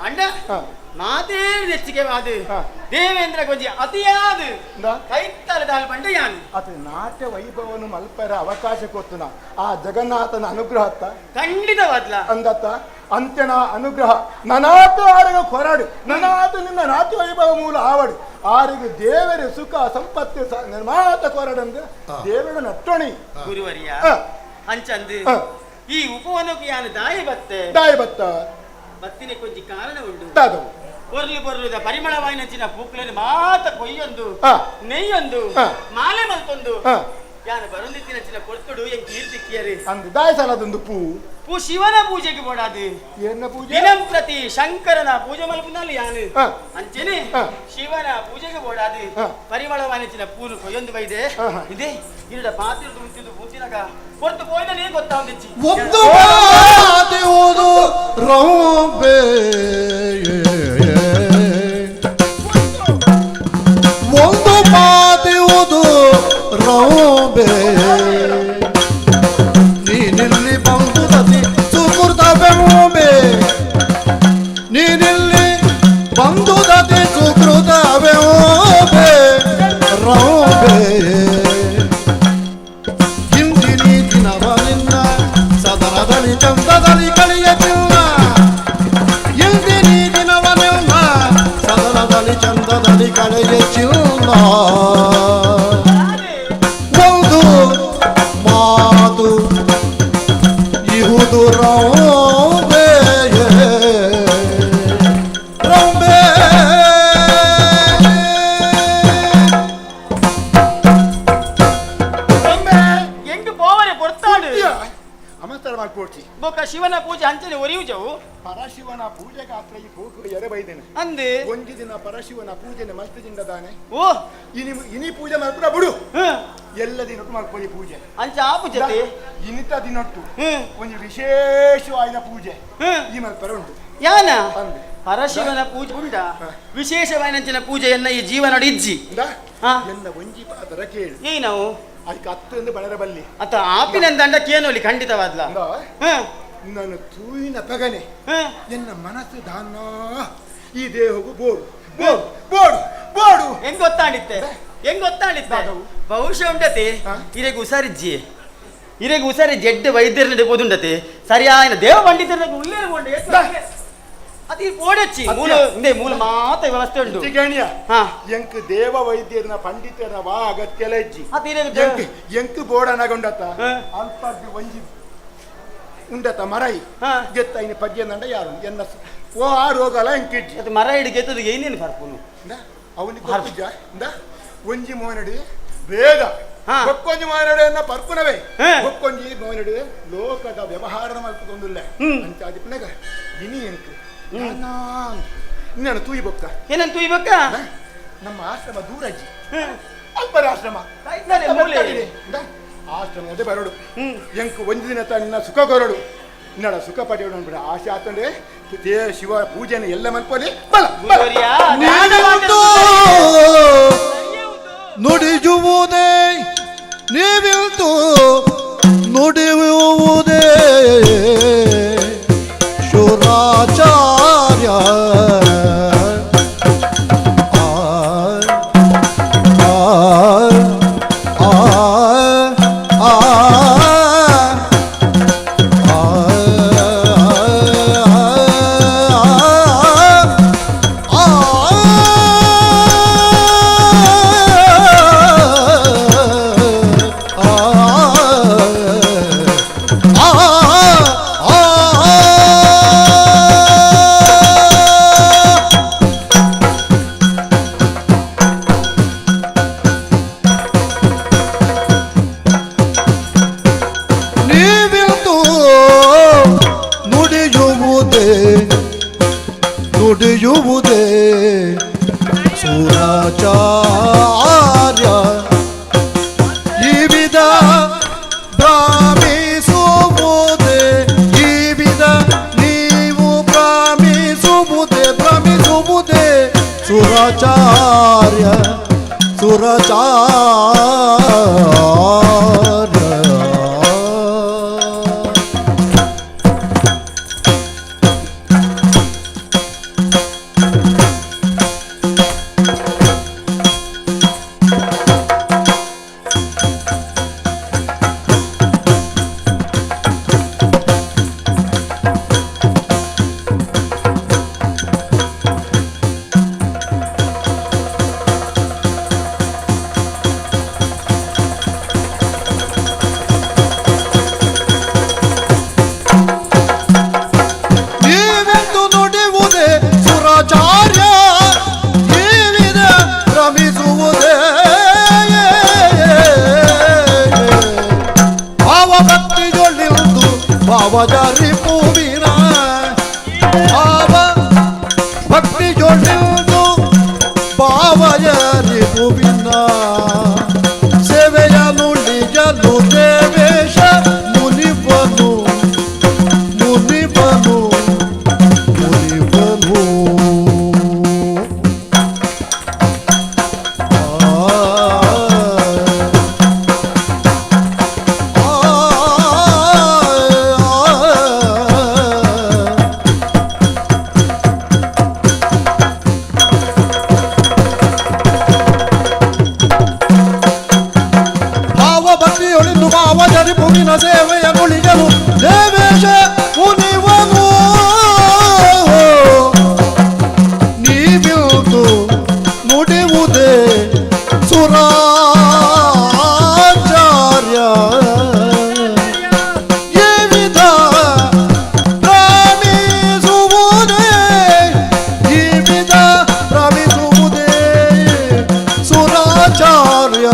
Speaker 12: ಅಂಡ ಮಾತೇ ನೆಚ್ಚಿಗೆವಾದ ದೇವೇಂದ್ರ ಗೊಂಜಿ ಅತಿಯಾದ ಕೈತಲದ ಬಂಡ ಯಾನು
Speaker 4: ಅದು ನಾಟ್ಯ ವೈಭವನು ಮಲ್ಪರ ಅವಕಾಶ ಕೊತ್ತುನ ಆ ಜಗನ್ನಾಥನ ಅನುಗ್ರಹ
Speaker 12: ಖಂಡಿತವಾದ್ಲ
Speaker 4: ಅಂದತ್ತ ಅಂತ್ಯನ ಅನುಗ್ರಹ ನನಾತು ಆರಗ ಕೊರಾಡು ನನಾತು ನಿನ್ನ ನಾಟ್ಯ ವೈಭವ ಮೂಲ ಆವಡು ಆರಿಗೆ ದೇವರ ಸುಖ ಸಂಪತ್ತು ನಿರ್ಮಾತ ಕೊರಡಂದು ದೇವರ ನಟ್ಟೊಣಿ
Speaker 12: ಗುರುವರಿಯ ಅಂಚಂದು ಈ ಉಪವನಕ್ಕೆ ಯಾನು ದಾಯಿ ಬತ್ತೆ
Speaker 4: ದಾಯಿ ಬತ್ತ
Speaker 12: ಬತ್ತಿನ ಕೊಂಚ ಕಾರಣ ಉಂಟು
Speaker 4: ದಾದವು
Speaker 12: ಪೊರ್ಲು ಪೊರ್ಲುದ ಪರಿಮಳವಾಯಿನಂಚಿನ ಪೂಕ್ಲನ್ನು ಮಾತ ಕೊಯ್ಯೊಂದು ನೆಯ್ಯೊಂದು ಮಾಲೆ ಮಲ್ತೊಂದು ಯಾನು ಬರೊಂದಿತ್ತಿನಂಚಿನ ಕೊಡ್ತುಡು ಎಂಕ್ ಕೀರ್ತಿಕ್ಕಿಯರು
Speaker 4: ಅಂದು ದಾಯಸಲದೊಂದು ಪೂ
Speaker 12: ಪೂ ಶಿವನ ಪೂಜೆಗೆ ಬೋಡಾದು
Speaker 4: ಎನ್ನ ಪೂಜೆ
Speaker 12: ದಿನಂ ಪ್ರತಿ ಶಂಕರನ ಪೂಜೆ ಮಲ್ಪುನಲ್ಲಿ ಯಾನು ಅಂಚೆನೆ ಶಿವನ ಪೂಜೆಗೆ ಬೋಡಾದು ಪರಿಮಳವಾಯಿನಂಚಿನ ಪೂನು ಕೊಯ್ಯೊಂದು ಬೈದೆ ಇದೆ ಇರುಡ ಪಾತ್ರೆ ಉಂತಿದ್ದು ಪೂಜಿನಾಗ ಹೊರತು ಪೋಯ್ದನೇ ಗೊತ್ತಾವಂದಿಚ್ಚಿ
Speaker 11: ಒಂದು ಮಾತಿವುದು ರಂಬೆ ಒಂದು ಮಾತಿವುದು ರಂಬೆ ನೀನಿಲ್ಲಿ ಬಂದುದತಿ ಸುಕೃತವೆಂಬೆ ನೀನಿಲ್ಲಿ ಬಂದುದತಿ ಸುಕೃತವೆಂಬೆ ರಂಬೆ ಹಿಂದಿನಿ ದಿನವ ನಿನ್ನ ಸದನದಲ್ಲಿ ಚಂದದಲ್ಲಿ ಕಳೆಯತಿಲ್ಲ ಇಂದಿನಿ ದಿನವ ನಿನ್ನ ಸದನದಲ್ಲಿ ಚಂದದಲ್ಲಿ ಕಳೆಯಚಿಲ್ಲ ಒಂದು ಮಾತು ಇಹುದು ರಂಬೆ ರಂಬೆ
Speaker 12: ಎಂಟು ಪೋವನೆ ಕೊಡ್ತಾಡು
Speaker 4: ಅಮಸ್ತರ ಮಾಡ್ಕೊಡ್ತಿ
Speaker 12: ಬೊಕ್ಕ ಶಿವನ ಪೂಜೆ ಅಂಚನೆ ಒರಿಯು ಜವು
Speaker 4: ಪರಶಿವನ ಪೂಜೆಗಾತ್ರ ಈ ಪೂಕು ಎರೆ ಬೈದೇನೆ
Speaker 12: ಅಂದೆ
Speaker 4: ಒಂಜಿ ದಿನ ಪರಶಿವನ ಪೂಜೆನೆ ಮಲ್ತದಿಂದ ದಾನೆ
Speaker 12: ಓ
Speaker 4: ಇನಿ ಇನಿ ಪೂಜೆ ಮಲ್ಪುನ ಬಿಡು ಎಲ್ಲ ದಿನೊಟ್ಟು ಮಲ್ಪೊಲಿ ಪೂಜೆ
Speaker 12: ಅಂಚ ಆ ಪೂಜೆ
Speaker 4: ಇನಿತ ದಿನೊಟ್ಟು ಒಂಜಿ ವಿಶೇಷವಾದ ಪೂಜೆ ಈ ಮಲ್ಪರ ಉಂಟು
Speaker 12: ಯಾನ ಪರಶಿವನ ಪೂಜೆ ಉಂಡ ವಿಶೇಷವಾದ ಪೂಜೆಯನ್ನ ಈ ಜೀವನೋಡು ಇಜ್ಜಿ
Speaker 4: ಎಲ್ಲ ಒಂಜಿ ಪಾತ್ರ ಕೇಳಿ
Speaker 12: ಏನವು
Speaker 4: ಅದಕ್ಕೆ ಹತ್ತು ಬಳರ ಬಲ್ಲಿ
Speaker 12: ಅತ್ತ ಆಪಿನಂದಂಡ ಕೇನೋಲಿ ಖಂಡಿತವಾದ್ಲ
Speaker 4: ನಾನು ತೂಯಿನ ಪಗನೆ ಎನ್ನ ಮನಸ್ಸು ದಾನ ಈ ದೇಹಗೂ ಬೋಡು ಬೋಡು ಬೋಡು ಬೋಡು
Speaker 12: ಹೆಂಗ್ ಗೊತ್ತಾಡಿತ್ತೆ ಹೆಂಗ್ ಗೊತ್ತಾಡಿತ್ತೆ ಬಹುಶಃ ಉಂಟತೆ ಇರೆಗ್ ಉಸಾರಿಜ್ಜಿ ಇರೆಗ್ ಉಸಾರಿ ಜಡ್ಡು ವೈದ್ಯರ ಬೋದುಂಡತೆ ಸರಿಯಾಯನ ದೇವ ಪಂಡಿತರ ಉಳ್ಳೇರು ಬೋಂಡೆ ಅದು ಈ ಪೋಡಚ್ಚಿ ಮೂಲ ಇಂದೇ ಮೂಲ ಮಾತ ವ್ಯವಸ್ಥೆ ಉಂಟು
Speaker 4: ಎಂಕ್ ದೇವ ವೈದ್ಯರನ ಪಂಡಿತರನ ವಾ ಅಗತ್ಯ ಇಜ್ಜಿ
Speaker 12: ಅದು
Speaker 4: ಎಂಕ್ ಬೋಡನಗೊಂಡತ ಅಲ್ಪ ಒಂಜಿ ಉಂಡತ ಮರೈ ಗೆತ್ತ ಇನ್ನು ಪದ್ಯ ನಂಡ ಯಾರು ಎನ್ನ ಓ ಆ ರೋಗಲ ಎಂಕಿಜ್ಜಿ
Speaker 12: ಅದು ಮರ ಹಿಡಿಗೆ ಎತ್ತದು ಏನೇನು ಪರ್ಪುನು
Speaker 4: ಅವನಿಗೆ ಗೊತ್ತಿಜ್ಜ ಇಂದ ಒಂಜಿ ಮೋನಡಿ ವೇದ ಬೊಕ್ಕೊಂಜಿ ಮೋನಡೆಯನ್ನ ಪರ್ಪುನವೇ ಬೊಕ್ಕೊಂಜಿ ಮೋನಡೆ ಲೋಕದ ವ್ಯವಹಾರ ಮಲ್ಪದೊಂದುಲ್ಲ ಅಂಚಾದಿಪ್ಪನಾಗ ಇನಿ ಎಂಕ್ ನಾನು ತೂಯಿ ಬೊಕ್ಕ
Speaker 12: ಏನಂತ ತೂಯಿ ಬೊಕ್ಕ
Speaker 4: ನಮ್ಮ ಆಶ್ರಮ ದೂರಜ್ಜಿ ಅಲ್ಪರ ಆಶ್ರಮ ಆಶ್ರಮದ ಬರೋಡು ಎಂಕ್ ಒಂದು ದಿನ ತನ್ನ ಸುಖ ಕೊರಡು ಇನ್ನಡ ಸುಖ ಪಡೆಯೋಣ ಅನ್ಬಿಡ ಆಸೆ ಆತಂದ್ರೆ ಶಿವ ಪೂಜೆನ ಎಲ್ಲ ಮಲ್ಪಲಿ ಬಲ
Speaker 11: ನುಡಿಯುವುದೇ ನೀವಿಲ್ತು ನುಡಿಯುವುದೇ ಶುರಾಚಾರ್ಯ ಆ ಆ ಆ ಆ ನೀವಿಲ್ತು ನುಡಿಯುವುದೇ ನುಡಿಯುವುದೇ ಸುರಾಚಾರ್ಯ ಈ ವಿಧ ಭ್ರಮಿಸುವುದೇ ಈ ವಿಧ ನೀವು ಭ್ರಮಿಸುವುದೇ ಭ್ರಮಿಸುವುದೇ ಸುರಾಚಾರ್ಯ ಸುರಾಚಾರ್ಯ. ನೀವೆಂದು ನುಡಿಯುವುದೇ ಸುರಾಚಾರ್ಯ ನೀವಿದ ಭ್ರಮಿಸುವುದೇ ಭಾವಭಕ್ತಿಯೊಳಿಂದು ಭಾವಜಾರಿ ಪೂವಿನ ಭಾವ ಭಕ್ತಿಯೊಳಿಂದು ಭಾವಜಾರಿ ಪೂವಿನ ಸೇವೆಯ ನುಡಿಯಲು ದೇವೇಶ ಮುನಿಪನು ಮುನಿಪನು ಮುನಿಪನು. ಭಾವಭಕ್ತಿಯೊಳಿಂದು ಭಾವಜರಿ ಪುವಿನ ಸೇವೆಯ ನುಳಿಯಲು ದೇವೇಶ ಮುನಿವನು ನೀವಿಲ್ತು ನುಡಿಯುವುದೇ ಸುರಾಚಾರ್ಯ ಈ ವಿಧ ಭ್ರಮಿಸುವುದೇ ಈ ವಿಧ ಭ್ರಮಿಸುವುದೇ ಸುರಾಚಾರ್ಯ.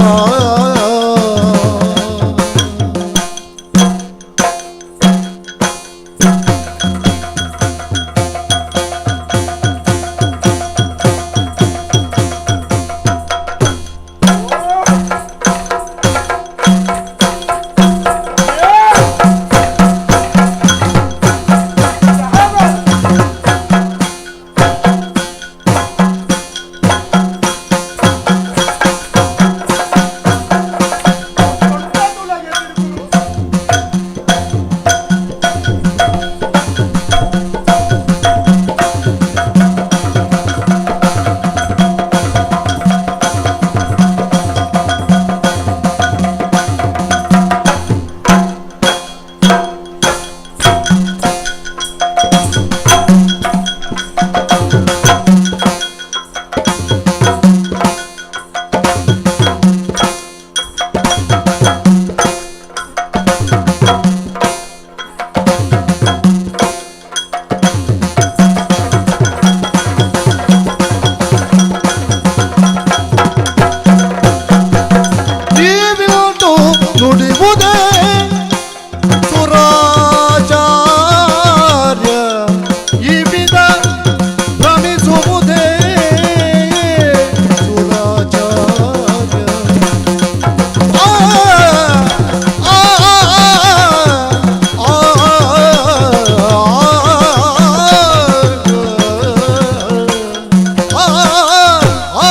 Speaker 11: ಆ.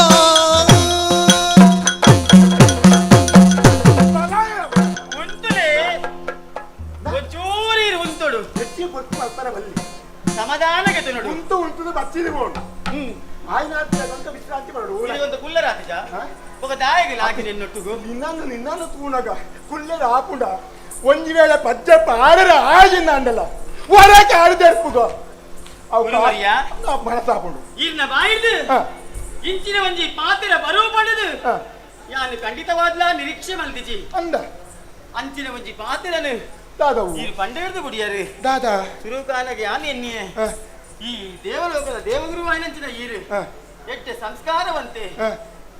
Speaker 12: ಉಂಟುಲೇ ಒಂಚೂರು ಇರು ಉಂಟುಡು
Speaker 4: ಹೆಚ್ಚಿ ಬೊಟ್ಟು ಮಲ್ಪರ ಬಲ್ಲಿ
Speaker 12: ಸಮಾಧಾನಕ್ಕೆ ನೋಡು.
Speaker 4: ಉಂಟು ಉಂಟುದು ಬಚ್ಚಿದಿ ಬೋಡು ಆಯ್ನಾತ್ ಅಂತ ವಿಶ್ರಾಂತಿ ಮಾಡು.
Speaker 12: ಒಂದು ಕುಲ್ಲರಾತಿಜ ఒక ದಾಯಗೆ ಲಾಕಿ ನಿನ್ನೊಟ್ಟುಗು.
Speaker 4: ನಿನ್ನನ್ನು ನಿನ್ನನ್ನು ತೂನಗ ಕುಲ್ಲರ ಆಪುಂಡ ಒಂಜಿ ವೇಳೆ ಪಜ್ಜ ಪಾರರ ಆಜಿಂದ ಅಂಡಲ್ಲ ಹೊರಗೆ ಆಡಿದೆರ್ಪುಗ ಅವು
Speaker 12: ಗುರುವರ್ಯ.
Speaker 4: ಮನಸ್ಸಾಪುಂಡು.
Speaker 12: ಇರ್ನ ಬಾಯಿದು ಇಂಚಿನ ಒಂಜಿ ಪಾತ್ರ ಬರುವ ಪಡೆದು ಯಾನು ಖಂಡಿತವಾದ್ಲ ನಿರೀಕ್ಷೆ ಮಲ್ದಿಜಿ.
Speaker 4: ಅಂದ
Speaker 12: ಅಂಚಿನ ಒಂಜಿ ಪಾತ್ರನು
Speaker 4: ದಾದವು
Speaker 12: ಈರು ಪಂಡೆರ್ದು ಬುಡಿಯಾರು.
Speaker 4: ದಾದಾ
Speaker 12: ಸುರುಕಾಲಗೆ ಯಾನು ಎನ್ನಿಯೆ ಈ ದೇವಲೋಕದ ದೇವಗುರು ಆಯ್ನಂಚಿನ ಈರು ಎಟ್ಟೆ ಸಂಸ್ಕಾರವಂತೆ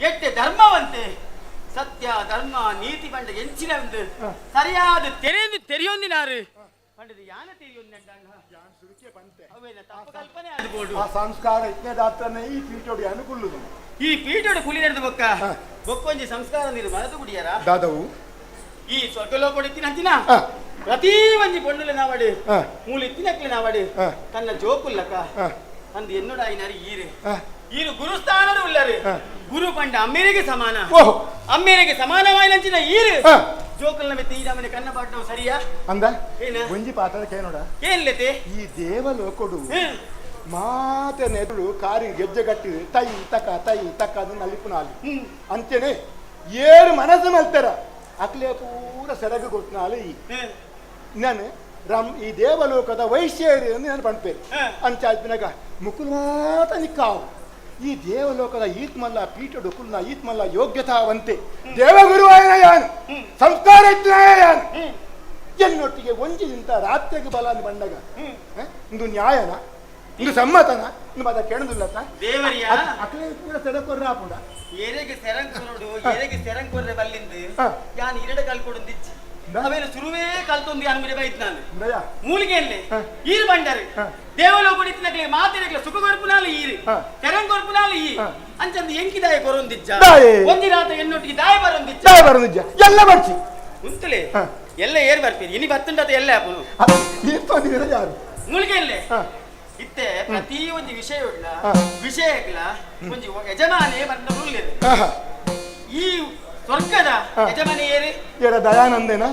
Speaker 12: ಎಟ್ಟೆ ಧರ್ಮವಂತೆ ಸತ್ಯ ಧರ್ಮ ನೀತಿ ಪಂಡ ಎಂಚಿನ ಒಂದು ಸರಿಯಾದ ತೆರೆದು ತೆರೆಯೊಂದಿನಾರು ಪಂಡದ ಯಾನ ತೆರೆಯೊಂದಂಡ ಅವೇನ ತಪ್ಪು ಕಲ್ಪನೆ ಆದ್ಬೋಡು.
Speaker 4: ಆ ಸಂಸ್ಕಾರ ಇತ್ನೇ ದಾತ್ರನೇ ಈ ಪೀಠೋಡಿ ಅನುಕೂಲದು.
Speaker 12: ಈ ಪೀಠೋಡು ಕುಲಿ ನಡೆದು ಬೊಕ್ಕ ಬೊಕ್ಕೊಂಜಿ ಸಂಸ್ಕಾರ ನೀರು ಮನದು ಕುಡಿಯಾರ
Speaker 4: ದಾದವು
Speaker 12: ಈ ಸ್ವರ್ಗಲೋಕ ಇತ್ತಿನಂಚಿನ ಪ್ರತಿ ಒಂಜಿ ಪೊಣ್ಣುಲೆ ನಾವಡು ಮೂಲು ಇತ್ತಿನಕ್ಲೆ ನಾವಡು ತನ್ನ ಜೋಕುಲ್ಲಕ ಅಂದು ಎನ್ನುಡಾಯಿನಾರು ಈರು ಈರು ಗುರುಸ್ಥಾನಡು ಉಲ್ಲರು. ಗುರು ಪಂಡ ಅಮ್ಮೇರಿಗೆ ಸಮಾನ. ಅಮ್ಮೇರಿಗೆ ಸಮಾನವಾಯಿನಂಚಿನ ಈರು ಜೋಕುಲ್ನ ಮೆತ್ತೆ ಈ ನಮನೆ ಕನ್ನ ಪಾಟ್ನವು ಸರಿಯಾ
Speaker 4: ಅಂದ
Speaker 12: ಏನ?
Speaker 4: ಒಂಜಿ ಪಾತ್ರ ಕೇನೋಡ
Speaker 12: ಏನ್ಲೆತೆ
Speaker 4: ಈ ದೇವಲೋಕಡು ಮಾತೆ ನೆದುಳು ಕಾರಿಗೆ ಗೆಜ್ಜೆ ಕಟ್ಟಿ ತೈ ತಕ ತೈ ತಕ ಅದು ನಲಿಪುನಾಲಿ ಅಂಚೆನೆ ಏರು ಮನಸ್ಸು ಮಲ್ತಾರ ಅಕ್ಲೆ ಪೂರ ಸೆರಗು ಕೊಟ್ಟನಾಲಿ. ನಾನು ರಮ್ ಈ ದೇವಲೋಕದ ವೈಶ್ಯರು ಎಂದು ನಾನು ಪಣ್ಪೇರು ಅಂಚಾದ್ಮಿನಾಗ ಮುಕುಲ್ ಮಾತ ನಿಕ್ಕಾವು ಈ ದೇವಲೋಕದ ಈತ್ಮಲ್ಲ ಪೀಠಡು ಕುಲ್ನ ಈತ್ಮಲ್ಲ ಯೋಗ್ಯತಾವಂತೆ ದೇವಗುರು ಆಯನ ಯಾನು ಸಂಸ್ಕಾರ ಇದ್ದಾಯ ಯಾನು ಎನ್ನೊಟ್ಟಿಗೆ ಒಂಜಿನಿಂತ ರಾತ್ರಿಗೆ ಬಲ ಅಂದ್ ಬಂಡಗ ಇಂದು ನ್ಯಾಯನ ಇಂದು ಸಮ್ಮತನ ಇಂದು ಮಾತ ಕೆಣದುಲ್ಲತ್ತ
Speaker 12: ದೇವರಿಯ
Speaker 4: ಅಕ್ಲೆ ಪೂರ ಸೆರಕೊರ್ರ ಆಪುಂಡ
Speaker 12: ಏರೆಗೆ ಸೆರಂಗ್ ಕೊರಡು ಏರೆಗೆ ಸೆರಂಗ್ ಕೊರ್ರೆ ಬಲ್ಲಿಂದು ಯಾನ್ ಇರಡ ಕಲ್ಕೊಡೊಂದಿಚ್ಚಿ ಅವೇನು ಸುರುವೇ ಕಲ್ತೊಂದು ಯಾನ್ ಮುರೆ ಬೈತ್ ನಾನು ಮೂಲಿಗೆಯಲ್ಲಿ ಈರು ಬಂಡರು ದೇವಲೋಕ ಇತ್ತಿನಕ್ಲೆ ಮಾತಿನಕ್ಲೆ ಸುಖ ಕೊರ್ಪುನಾಲು ಈರು ತೆರಂಗ್ ಕೊರ್ಪುನಾಲು ಈ ಅಂಚಂದು ಎಂಕಿದಾಯ ಕೊರೊಂದಿಜ್ಜ
Speaker 4: ದಾಯೆ.
Speaker 12: ಒಂಜಿ ರಾತ್ರಿ ಎನ್ನೊಟ್ಟಿಗೆ ದಾಯ ಬರೊಂದಿಜ್ಜ
Speaker 4: ದಾಯ ಬರೊಂದಿಜ್ಜ ಎಲ್ಲ ಬರ್ಚಿ
Speaker 12: ಉಂತುಲೆ ಎಲ್ಲ ಏರ್ ಬರ್ತೀರಿ ಇನಿ ಬತ್ತುಂಡದ ಎಲ್ಲ ಆಪುನು
Speaker 4: ಯಾರು
Speaker 12: ಮೂಲಿಗೆಯಲ್ಲೇ ಇತ್ತೆ ಪ್ರತಿ ಒಂಜಿ ವಿಷಯ ಉಳ್ಳ ವಿಷಯಕ್ಲ ಒಂಜಿ ಯಜಮಾನೇ ಬಂದ ಉಳ್ಳೇರು ಈ ಸ್ವರ್ಗದ ಯಜಮಾನಿ ಏರು
Speaker 4: ಏರ ದಯಾನಂದೇನ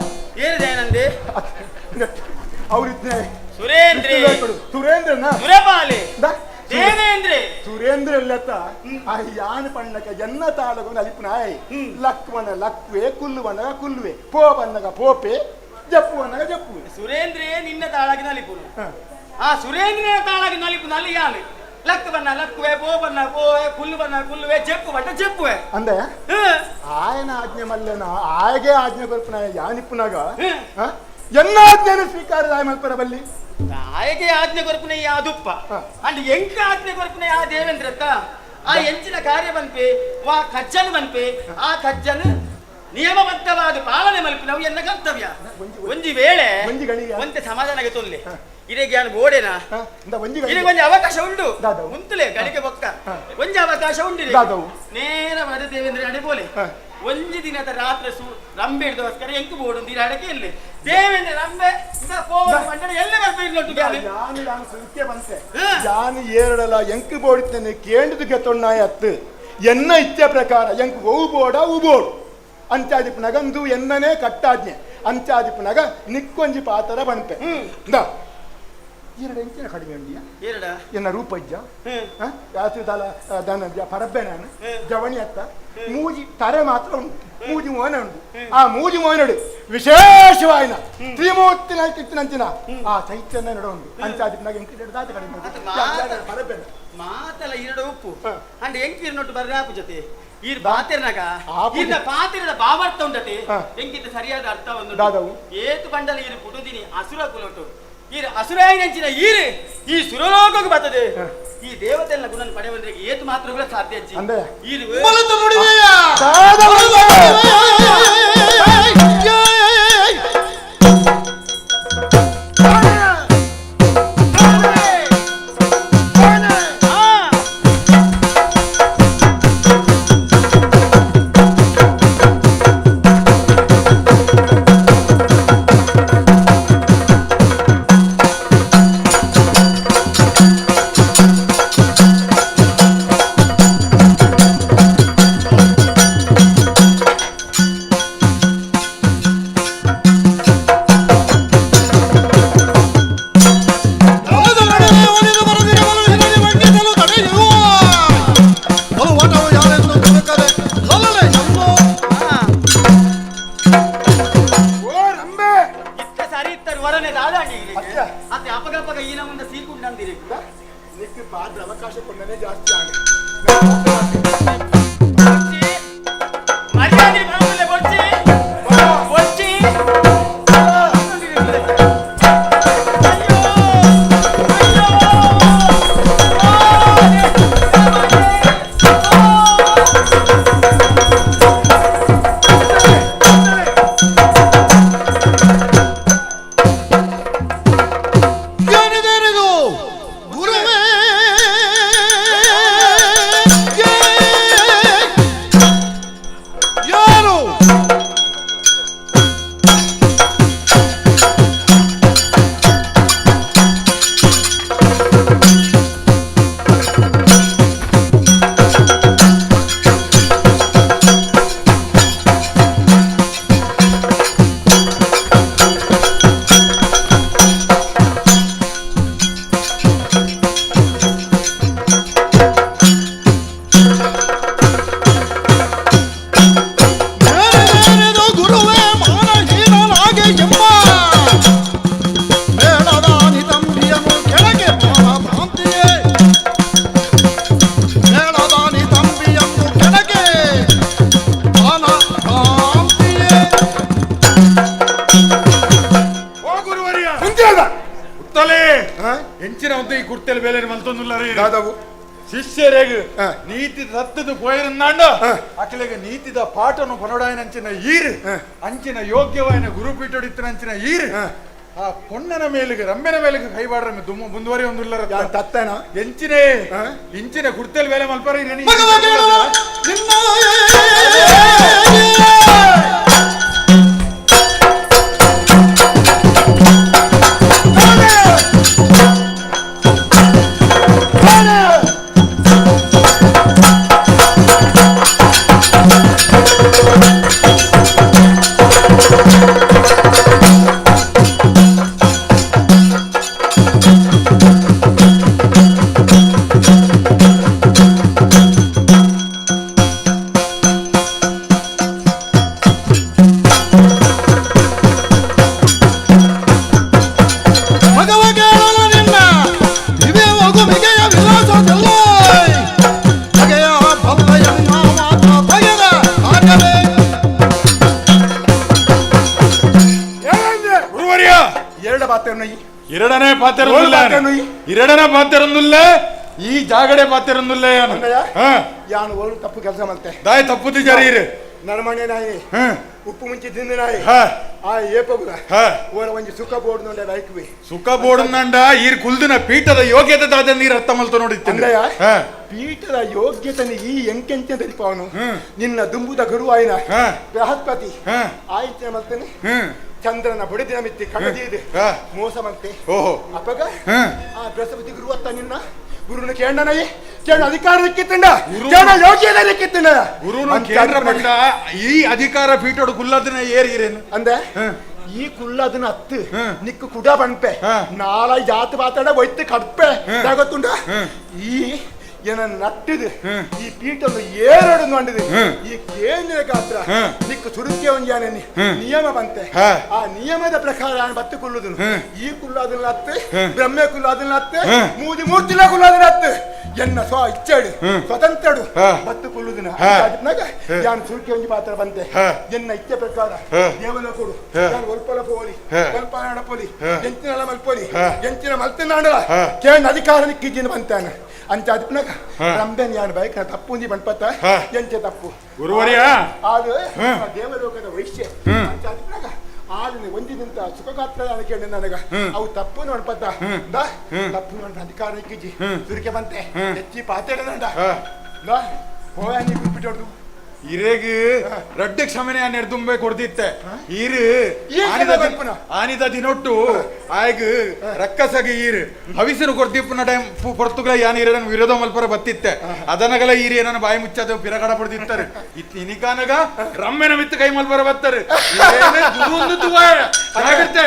Speaker 12: ಏರು ದಯಾನಂದೆ
Speaker 4: ಅವ್ರಿದ್ನೆ
Speaker 12: ಸುರೇಂದ್ರ
Speaker 4: ಸುರೇಂದ್ರನ
Speaker 12: ಸುರಪಾಲೆ ದೇವೇಂದ್ರೆ
Speaker 4: ಸುರೇಂದ್ರ ಇಲ್ಲತ್ತ ಆ ಯಾನ ಪಣ್ಣಕ ಎನ್ನ ತಾಳಗೊಂದು ಅಲಿಪುನಾಯ್ ಲಕ್ವನ ಲಕ್ವೆ ಕುಲ್ಲುವನಗ ಕುಲ್ಲುವೆ ಪೋ ಬನ್ನಗ ಪೋಪೆ ಜಪ್ಪುವನಗ ಜಪ್ಪುವೆ
Speaker 12: ಸುರೇಂದ್ರೇ ನಿನ್ನ ತಾಳಾಗಿ ನಲಿಪುನು ಆ ಸುರೇಂದ್ರನ ತಾಳಾಗಿ ನಲಿಪು ನಲ್ಲಿ ಯಾನು ಲಕ್ ಬನ್ನ ಲಕ್ವೆ ಪೋ ಬನ್ನ ಪೋವೆ ಕುಲ್ಲು ಬನ್ನ ಕುಲ್ಲುವೆ ಜಪ್ಪು ಬಣ್ಣ ಜಪ್ಪುವೆ
Speaker 4: ಅಂದೆ ಆಯನ ಆಜ್ಞೆ ಮಲ್ಲನ ಆಯಗೆ ಆಜ್ಞೆ ಕೊರ್ಪುನ ಯಾನಿಪ್ಪುನಾಗ ಎನ್ನ ಆಜ್ಞೆನ ಸ್ವೀಕಾರ ಮಲ್ಪರ ಬಲ್ಲಿ
Speaker 12: ಆಯಗೆ ಆಜ್ಞೆ ಕೊರ್ಪುನ ಯಾದುಪ್ಪ ಅಂಡ್ ಎಂಕ ಆಜ್ಞೆ ಕೊರ್ಪುನ ಯಾ ದೇವೇಂದ್ರತ್ತ ಆ ಎಂಚಿನ ಕಾರ್ಯ ಬನ್ಪೆ ವಾ ಕಜ್ಜನ್ ಬನ್ಪೆ ಆ ಕಜ್ಜನ್ ನಿಯಮಬದ್ಧವಾದ ಪಾಲನೆ ಮಲ್ಪಿನವು ಎನ್ನ ಕರ್ತವ್ಯ. ಒಂಜಿ ವೇಳೆ ಒಂತೆ ಸಮಾಧಾನಕ್ಕೆ ತೊಲ್ಲೆ ಇರೆಗೆ ಯಾನು ಬೋಡೆನಾ ಇರೆಗೆ ಒಂಜಿ ಅವಕಾಶ ಉಂಟು ಉಂತುಲೆ ಗಳಿಗೆ ಬೊಕ್ಕ ಒಂಜಿ ಅವಕಾಶ ಉಂಟು ನೇರವಾದ ದೇವೇಂದ್ರ ಅಡೆ ಬೋಲೆ ಒಂಜಿ ದಿನದ ರಾತ್ರಿ ಸು ರಂಬೆ ಹಿಡಿದೋಸ್ಕರ ಎಂಕು ಬೋಡು ದಿನ ಅಡಕೆ ಇಲ್ಲಿ ದೇವೇಂದ್ರ ರಂಬೆ ಎಲ್ಲ
Speaker 4: ಯಾನು ಯಾನು ಸುಂಕೆ ಬಂತೆ ಯಾನು ಏರಡಲ ಎಂಕು ಬೋಡಿತ್ತೇನೆ ಕೇಂದ್ರಕ್ಕೆ ತೊಣ್ಣಾಯ ಅತ್ತು ಎನ್ನ ಇಚ್ಛೆ ಪ್ರಕಾರ ಎಂಕು ಒವು ಬೋಡ ಉ ಬೋಡು ಅಂಚಾದಿಪ್ಪನಗ ಅಂದು ಎನ್ನನೇ ಕಟ್ಟಾಜ್ಞೆ ಅಂಚಾದಿಪ್ಪನಗ ನಿಕ್ಕೊಂಜಿ ಪಾತರ ಬಣ್ಪೆ ಎರಡು ಎಂಚಿನ ಕಡಿಮೆ ಉಂಡಿಯ
Speaker 12: ಎರಡ
Speaker 4: ಎನ್ನ ರೂಪಜ್ಜ ಯಾಸುದಲ ದನ ಪರಬ್ಬೆ ನಾನು ಜವಣಿ ಅತ್ತ ಮೂಜಿ ತರೆ ಮಾತ್ರ ಉಂಟು ಮೂಜಿ ಮೋನ ಉಂಟು ಆ ಮೂಜಿ ಮೋನಡು ವಿಶೇಷವಾಯಿನ ತ್ರಿಮೂರ್ತಿನ ಇತ್ತಿನಂಚಿನ ಆ ಚೈತನ್ಯ ನಡ ಉಂಟು ಅಂಚಾದಿಪ್ಪನಾಗ ಎಂಕು ದಾತ ಕಡಿಮೆ ಪರಬ್ಬೆ
Speaker 12: ಮಾತಲ್ಲ ಎರಡು ಉಪ್ಪು ಅಂಡ್ ಎಂಕಿ ಇರ್ನೊಟ್ಟು ಬರ್ರಾಪು ಜೊತೆ ಈರ್ ಪಾತಿರ್ನಾಗ ಈರ್ನ ಪಾತಿರದ ಭಾವಾರ್ಥ ಉಂಡತೆ ಎಂಕಿತ ಸರಿಯಾದ ಅರ್ಥ ಒಂದು ಏತು ಬಂಡಲ ಈರು ಪುಡುದಿನಿ ಅಸುರ ಕುಲೊಟ್ಟು ಈರು ಅಸುರಾಯಿನಂಚಿನ ಈರು ಈ ಸುರಲೋಕಕ್ಕೆ ಬರ್ತದೆ ಈ ದೇವತೆಲ್ಲ ಗುಣನ ಪಡೆಯುವಂದ್ರೆ ಏತು ಮಾತ್ರ ಕೂಡ ಸಾಧ್ಯ ಅಜ್ಜಿ ಈರು ಮರ್ಯಾದೆ ಬರೋದಿಲ್ಲ ಬೊಚ್ಚಿ ಬೊಚ್ಚಿ.
Speaker 11: ಏನಿದೇನಿದು ಗುರುವೇ ಯಾರು ಏನೇನಿದು ಗುರುವೇ ಮಾನಹೀನನಾಗೆ ಎಂಬ ಬೇಡದಾನಿ ತಂಬಿಯನು ಕೆಳಗೆ ಭ್ರಾಂತಿಯೇ ಬೇಡದಾನಿ ತಂಬಿಯನ್ನು ಕೆಳಗೆ ಮಾನ ಭ್ರಾಂತಿಯೇ.
Speaker 1: ಓ ಗುರುವರ್ಯ ಉತ್ತಲೇ ಎಂಚಿನ ಒಂದು ಈ ಕುರ್ತೆಲ್ ಬೇಲೆ ಮಲ್ತೊಂದುಲ್ಲ
Speaker 4: ದಾದಾವು
Speaker 1: ಶಿಷ್ಯರೆಗ್ ನೀತಿ ತತ್ತದು ಪೋಯಿರಂದಾಂಡ ಅಖಿಲೆಗೆ ನೀತಿದ ಪಾಠನು ಪನೊಡಾಯನಂಚಿನ ಈರ್ ಅಂಚಿನ ಯೋಗ್ಯವಾಯನ ಗುರುಪೀಠೊಡಿತ್ತನಂಚಿನ ಈರ್ ಆ ಪೊಣ್ಣನ ಮೇಲಿಗೆ ರಂಬೆನ ಮೇಲಿಗೆ ಕೈಬಾಡ್ರ ದುಮ್ಮ ಮುಂದುವರಿ ಒಂದುಲ್ಲ
Speaker 4: ತತ್ತನ
Speaker 1: ಎಂಚಿನೇ ಇಂಚಿನ ಕುರ್ತೆಲ್ ಬೇಲೆ ಮಲ್ಪರ ಇರೇನಿ
Speaker 11: ಮಗವ ಕೇಳುವ ನಿನ್ನ ಮಗವ ಕೇಳಲ ನಿನ್ನ ದಿವ್ಯ ಒಗುಮಿಗೆಯ ವಿಲಾಸದಲ್ಲ ಬಗೆಯ ಬಲ್ಲಯನ್ನ ಮಾತ ಬಗೆದ ಆಗಲೇ
Speaker 1: ಗುರುವರ್ಯ
Speaker 4: ಎರಡು ಪಾತ್ರ
Speaker 1: ಎರಡನೇ ಪಾತ್ರ ಎರಡನೇ ಪಾತ್ರೊಂದುಲ್ಲ ಈ ಜಾಗಡೆ ಪಾತ್ರೊಂದುಲ್ಲ ಯಾನು
Speaker 4: ಯಾನು ಓಳು ತಪ್ಪು ಕೆಲಸ ಮಾಡ್ತೆ
Speaker 1: ದಾಯ ತಪ್ಪು ಜರಿ ಇರು
Speaker 4: ನನ್ನ ಮನೆ ನಾಯಿ ಉಪ್ಪು ಮುಂಚೆ ತಿಂದ ನಾಯಿ ಆ ಏಪಗುಲ ಓರ ಒಂಜಿ ಸುಖ ಬೋರ್ಡ್ ನೋಡ ಬೈಕ್ವಿ
Speaker 1: ಸುಖ ಬೋರ್ಡ್ ಈರ್ ಕುಲ್ದಿನ ಪೀಠದ ಯೋಗ್ಯತೆ ದಾದ ನೀರ್ ಅರ್ಥ ಮಲ್ತ ನೋಡಿತ್ತು
Speaker 4: ಪೀಠದ ಯೋಗ್ಯತೆನ ಈ ಎಂಕೆಂಚೆ ತೆರಿಪವನು ನಿನ್ನ ದುಂಬುದ ಗುರುವಾಯಿನ ಬೃಹಸ್ಪತಿ ಆಯ್ತು ಮಲ್ತೇನೆ ಚಂದ್ರನ ಬುಡಿದಿನ ಮಿತ್ತಿ ಕಡದಿದೆ ಮೋಸ ಮಂತೆ ಅಪಗ ಆ ಬೃಹಸ್ಪತಿ ಗುರು ಅತ್ತ ನಿನ್ನ ಗುರುನ ಕೇಂಡನಯ್ಯ ಕೇಳ ಅಧಿಕಾರ ಲಿಕ್ಕಿತ್ತಂಡ ಕೇಳ ಯೋಗ್ಯತೆ ಲಿಕ್ಕಿತ್ತಂಡ
Speaker 1: ಗುರುನು ಕೇಂದ್ರ ಬಂಡ ಈ ಅಧಿಕಾರ ಪೀಠೋಡು ಕುಲ್ಲದನ ಏರಿರೇನು
Speaker 4: ಅಂದೆ ಈ ಕುಲ್ಲದನ ಅತ್ತು ನಿಕ್ಕು ಕುಡ ಪಣ್ಪೆ ನಾಳೆ ಜಾತಿ ಪಾತಾಡ ಒಯ್ತು ಕಡ್ಪೆ ಗೊತ್ತುಂಡ ಈ ಏನ ನಟ್ಟಿದು ಈ ಪೀಠನ್ನು ಏರಡು ನೋಡಿದೆ ಈ ಕೇಂದ್ರ ಗಾತ್ರ ನಿಕ್ಕು ಸುರುಕ್ಕೆ ಒಂಜಾನೆ ನಿಯಮ ಬಂತೆ ಆ ನಿಯಮದ ಪ್ರಕಾರ ನಾನು ಬತ್ತು ಕುಲ್ಲುದನು ಈ ಕುಲ್ಲಾದನ್ನ ಅತ್ತೆ ಬ್ರಹ್ಮೆ ಕುಲ್ಲಾದನ್ನ ಅತ್ತೆ ಮೂದಿ ಮೂರ್ತಿಲ ಕುಲ್ಲಾದನ್ನ ಅತ್ತೆ ಎನ್ನ ಸ್ವ ಇಚ್ಛೆಡು ಸ್ವತಂತ್ರಡು ಬತ್ತು ಕುಲ್ಲುದನ ಯಾನು ಸುರುಕಿ ಒಂಜಿ ಪಾತ್ರ ಬಂತೆ ಎನ್ನ ಇಚ್ಛೆ ಪ್ರಕಾರ ದೇವಲೋಕಡು ನಾನು ಒಲ್ಪಲ ಪೋಲಿ ಒಲ್ಪ ನಡಪೋಲಿ ಎಂಚಿನ ಮಲ್ಪೋಲಿ ಎಂಚಿನ ಮಲ್ತಿನಾಡಲ ಕೇಂದ್ರ ಅಧಿಕಾರ ನಿಕ್ಕಿದ್ದೀನಿ ಬಂತಾನೆ ಅಂಚ ಅದ್ಪನಾಗ ರಂಬೆನ್ ಯಾನ್ ಬೈಕ್ ತಪ್ಪು ಒಂಜಿ ಬಂಡ್ಪತ್ತ ಎಂಚೆ ತಪ್ಪು
Speaker 1: ಗುರುವರ್ಯ
Speaker 4: ಅದು ದೇವಲೋಕದ ವೈಶ್ಯ ಅಂಚ ಅದ್ಪನಾಗ ಆಳಿನ ಒಂದಿನಿಂತ ಸುಖಗಾತ್ರ ಕೇಳಿ ನನಗ ಅವು ತಪ್ಪು ನೋಡ್ಪತ್ತ ತಪ್ಪು ನೋಡ್ ಅಧಿಕಾರ ನಿಕ್ಕಿಜಿ ಸುರಿಕೆ ಬಂತೆ ಹೆಚ್ಚಿ ಪಾತೆಡದಂಡ ಹೋಯ ನೀ ಗುರ್ಪಿಟ್ಟೋಡು
Speaker 1: ಇರೇಗ್ ರಡ್ಡು ಕ್ಷಮನೆ ನೆಡ್ದುಂಬೆ ಕೊಡ್ದಿತ್ತೆ ಈರು ಆನಿದ ದಿನೊಟ್ಟು ಆಯ್ಗ ರಕ್ಕಸಗ ಈರು ಹವಿಸನು ಕೊಡ್ದಿಪ್ಪನ ಟೈಮ್ ಪೊರ್ತುಗಳ ಯಾನ್ ಇರನ ವಿರೋಧ ಮಲ್ಪರ ಬತ್ತಿತ್ತೆ ಅದನಗಲ ಈರಿ ಏನನ ಬಾಯಿ ಮುಚ್ಚದ ಪಿರಗಡ ಪಡ್ದಿತ್ತಾರೆ ಇನಿಕಾನಗ ರಮ್ಮೆನ ಮಿತ್ತು ಕೈ ಮಲ್ಪರ ಬತ್ತಾರೆ ಜಾಗ್ರತೆ.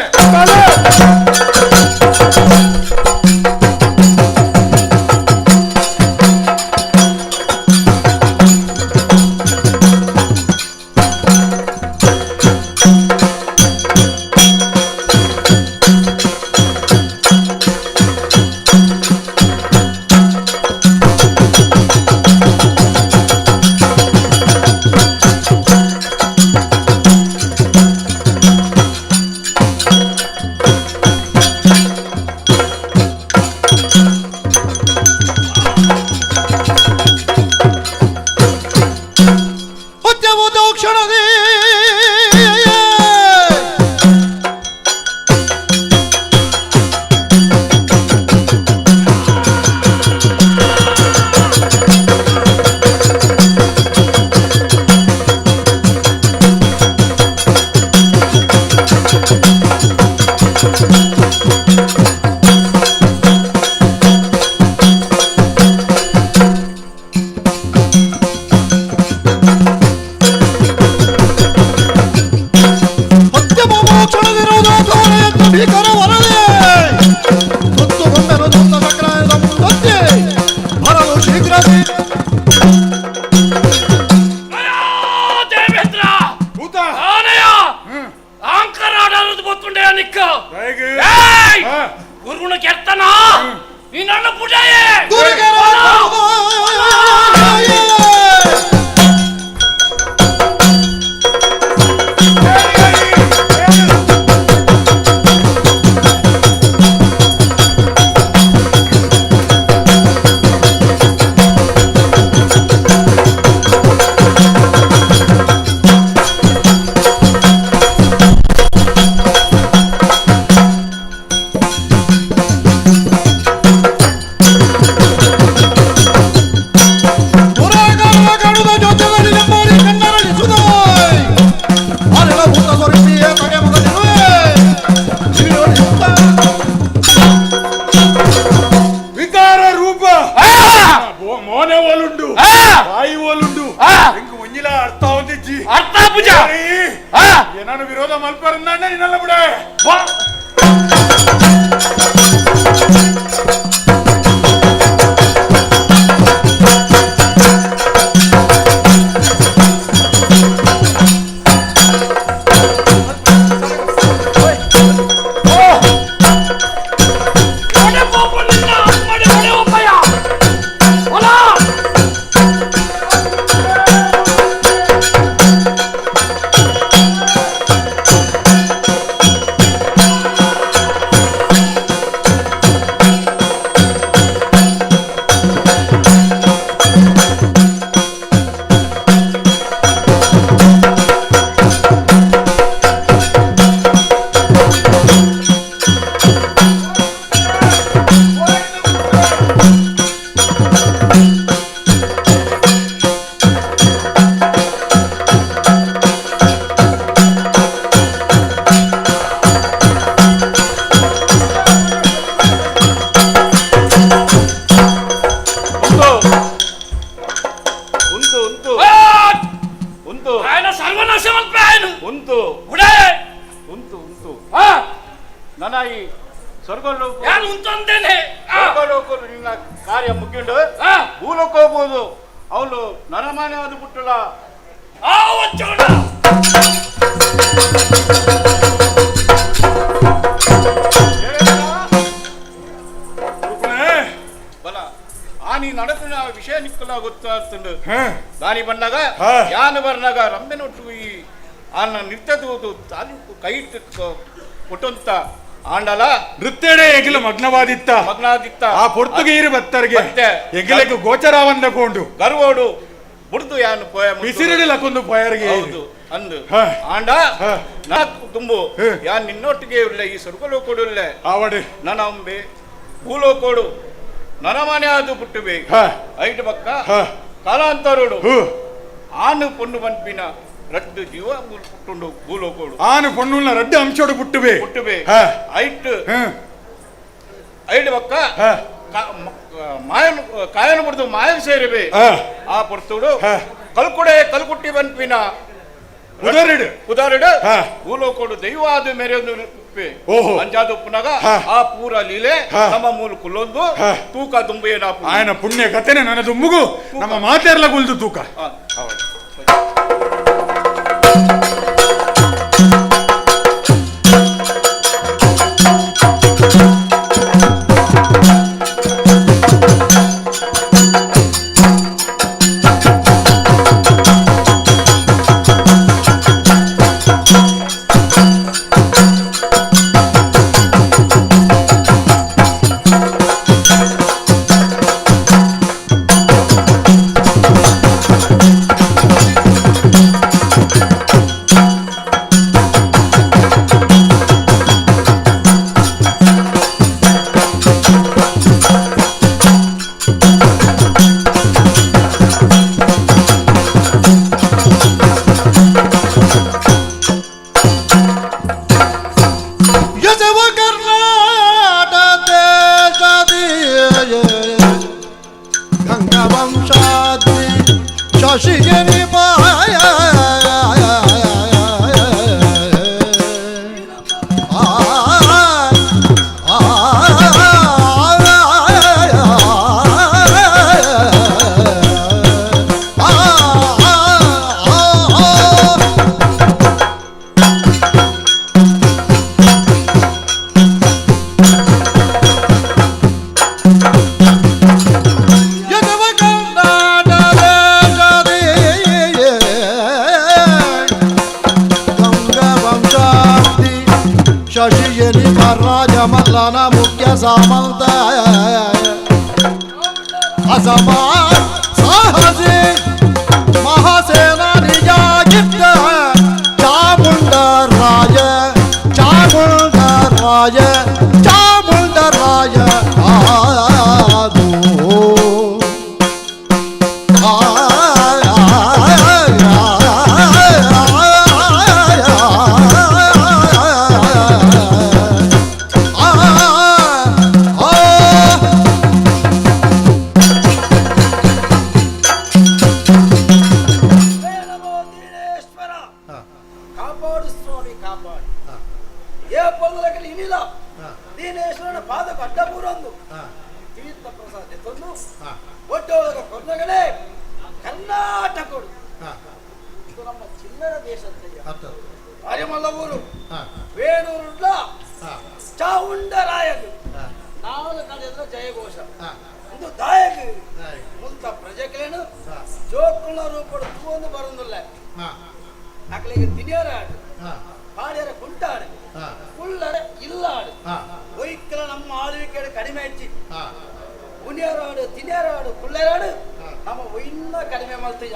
Speaker 1: ಓಲುಂಡು ಬಾಯಿ ಓಲುಂಡು ಎಂಕ್ ಒಂಜಿಲ ಅರ್ಥ ಒಂದಿಜ್ಜಿ
Speaker 13: ಅರ್ಥ ಪೂಜ
Speaker 1: ಏನಾನು ವಿರೋಧ ಮಲ್ಪರಂದ ನಿನ್ನಲ್ಲ ಬಿಡ
Speaker 8: ಕಾರ್ಯ ಮುಗಿಂಡು ಭೂಲೋಕ ಹೋಗ್ಬೋದು ಅವಳು ನರಮಾನ್ಯವಾದ ಬಿಟ್ಟಲ್ಲ. ಬಲ ಆ ನೀ ನಡತಿನ ವಿಷಯ ನಿಕ್ಕಲ ಗೊತ್ತಾಗ್ತಂಡು ದಾನಿ ಬಂದಾಗ ಯಾನು ಬರ್ನಾಗ ರಂಬೆನೊಟ್ಟು ಈ ಆನ ನೃತ್ಯದ ತಾಲೂಕು ಕೈ ಕೊಟ್ಟಂತ ಆಂಡಲ
Speaker 1: ನೃತ್ಯಡೆ ಎಗಿಲ ಮಗ್ನವಾದಿತ್ತ
Speaker 8: ಮಗ್ನಾದಿತ್ತ
Speaker 1: ಆ ಪೊರ್ತುಗೀರು ಬತ್ತರಿಗೆ ಎಗಿಲಕ್ಕೆ ಗೋಚರವಂದ ಕೊಂಡು
Speaker 8: ಗರ್ವೋಡು ಬುಡ್ದು ಯಾನು ಪೋಯ
Speaker 1: ಬಿಸಿರಡಿ ಲಕೊಂದು ಪೋಯರಿಗೆ
Speaker 8: ಹೌದು ಅಂದು ಆಂಡ ನಾ ತುಂಬು ಯಾನ್ ನಿನ್ನೊಟ್ಟಿಗೆ ಇಲ್ಲ ಈ ಸ್ವರ್ಗಲೋಕೋಡು ಇಲ್ಲ
Speaker 1: ಆವಡೆ
Speaker 8: ನನ್ನ ಅಂಬೆ ಭೂಲೋಕೋಡು ನನಮಾನೆ ಅದು ಪುಟ್ಟುಬೆ ಐಟು ಪಕ್ಕ ಕಾಲಾಂತರೋಡು ಆನು ಪೊಣ್ಣು ಬನ್ಪಿನ ರಡ್ಡು ಜೀವ ಪುಟ್ಟುಂಡು ಭೂಲೋಕೋಡು
Speaker 1: ಆನು ಪೊಣ್ಣುನ ರಡ್ಡು ಅಂಶೋಡು ಪುಟ್ಟುಬೆ
Speaker 8: ಪುಟ್ಟುಬೆ ಐಟ್ ಐಡು ಪಕ್ಕ ಮಾಯನು ಕಾಯನು ಬಿಡ್ದು ಮಾಯ ಸೇರಿವೆ ಆ ಪೊರ್ತುಡು ಕಲ್ಕುಡೆ ಕಲ್ಕುಟ್ಟಿ ಬನ್ಪಿನ
Speaker 1: ಉದಾರಿಡು
Speaker 8: ಉದಾರಿಡು ಭೂಲೋಕೋಡು ದೈವ ಅದು ಮೇರೆ ಅಂಜಾದ ಉಪ್ಪುನಾಗ ಆ ಪೂರ ಲೀಲೆ ನಮ್ಮ ಮೂಲ ಕುಲ್ಲೊಂದು ತೂಕ ತುಂಬು ಏನಾಪು
Speaker 1: ఆయన ಪುಣ್ಯ ಕಥೆನೆ ನನ್ನ ದುಂಬುಗು ನಮ್ಮ ಮಾತೆರ್ಲ ಗುಲ್ದು ತೂಕ.
Speaker 6: ಕರ್ನಾಟಕಡು ಇದು ನಮ್ಮ ಚಿನ್ನದ ದೇಶ ಅಂತ ಅರಿಮಲ್ಲ ಊರು ವೇಣೂರುಡ್ಲ ಚಾವುಂಡರಾಯಗು ನಾವಲು ಕಡೆದ್ರ ಜಯಘೋಷ ಒಂದು ದಾಯಕ ಮುಂತ ಪ್ರಜೆಗಳೇನು ಜೋಕುಳ ರೂಪಡು ತೂವೊಂದು ಬರೊಂದುಲ್ಲ ಅಕ್ಲೆಗ್ ತಿನಿಯರಾಡು ಪಾಡ್ಯರ ಕುಂಟಾಡು ಕುಳ್ಳರೆ ಇಲ್ಲಾಡು ಒಯ್ಕಲ ನಮ್ಮ ಆಳ್ವಿಕೆ ಕಡಿಮೆ ಹೆಚ್ಚಿ ಉನಿಯರಾಡು ತಿನಿಯರಾಡು ಕುಳ್ಳರಾಡು ನಮ್ಮ ಒಯ್ನ ಕಡಿಮೆ ಮಲ್ತಿಜ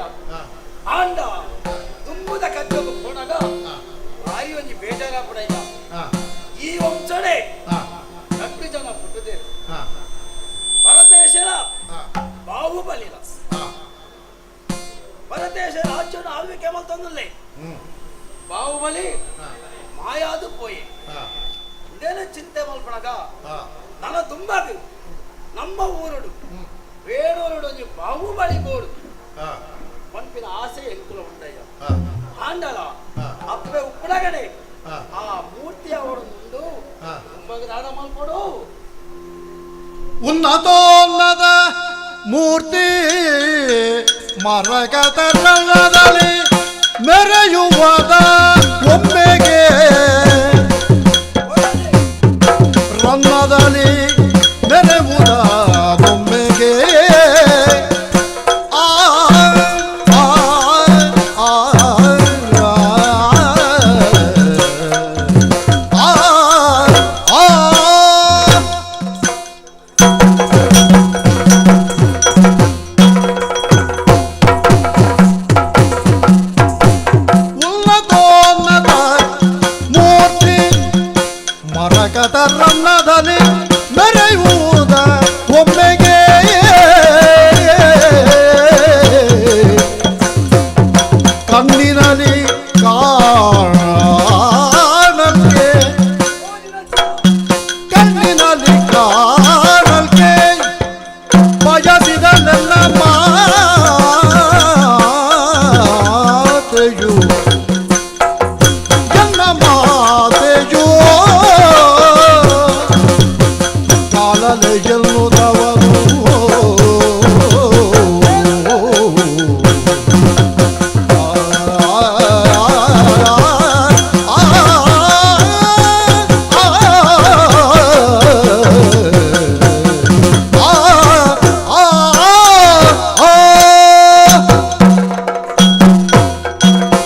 Speaker 6: ಆಂಡ ತುಂಬುದ ಕಚ್ಚೋಗು ಪೋನಾಗ ಬಾಯಿ ಒಂಜಿ ಬೇಜಾರಾಪುಡಯ್ಯ ಈ ವಂಶಡೆ ರಡ್ಡು ಜನ ಪುಟ್ಟುದೇರು ಭರತೇಶರ ಬಾಹುಬಲಿನ ಭರತೇಶ ರಾಜ್ಯನ ಆಳ್ವಿಕೆ ಮಲ್ತೊಂದುಲ್ಲೆ ಬಾಹುಬಲಿ ಮಾಯಾದು ಪೋಯಿ ಇದೇನು ಚಿಂತೆ ಮಲ್ಪಣಗ ನನ್ನ ತುಂಬಾಗ ನಮ್ಮ ಊರುಡು ವೇಣೂರುಡು ಒಂಜಿ ಬಾಹುಬಲಿ ಬೋಡು ಪನ್ಪಿನ ಆಸೆ ಎಂಕುಲ ಉಂಡಯ್ಯ ಆಂಡಲ ಅಪ್ಪೆ ಉಪ್ಪುನಗಡೆ ಆ ಮೂರ್ತಿ ಅವರೊಂದು ತುಂಬಾಗ ದಾನ ಮಲ್ಪಡು
Speaker 11: ಉನ್ನತೋನ್ನತ ಮೂರ್ತಿ ಮರಗತರದಲ್ಲಿ ಮೆರೆಯುವದ ಒಮ್ಮೆಗೆ ರನ್ನದಲ್ಲಿ ಮೆರೆಯುವುದ ಒಮ್ಮೆಗೆ ಆ ಆ ಆ ಆ ಆ ಉನ್ನತೋನ್ನತ ಮೂರ್ತಿ ಮರಕತ ರನ್ನದಲ್ಲಿ ಮೆರೆಯುವುದ ಒಮ್ಮೆಗೆ ಕಣ್ಣಿನಲ್ಲಿ ಕಾಣಕ್ಕೆ ಕಣ್ಣಿನಲ್ಲಿ ಕಾಣಕ್ಕೆ ಬಯಸಿದ ನನ್ನ ಮಾತೆಯು ಎನ್ನ ಮಾತೆಯು ಕಾಲಲೆ ಎನ್ನುವುದವನು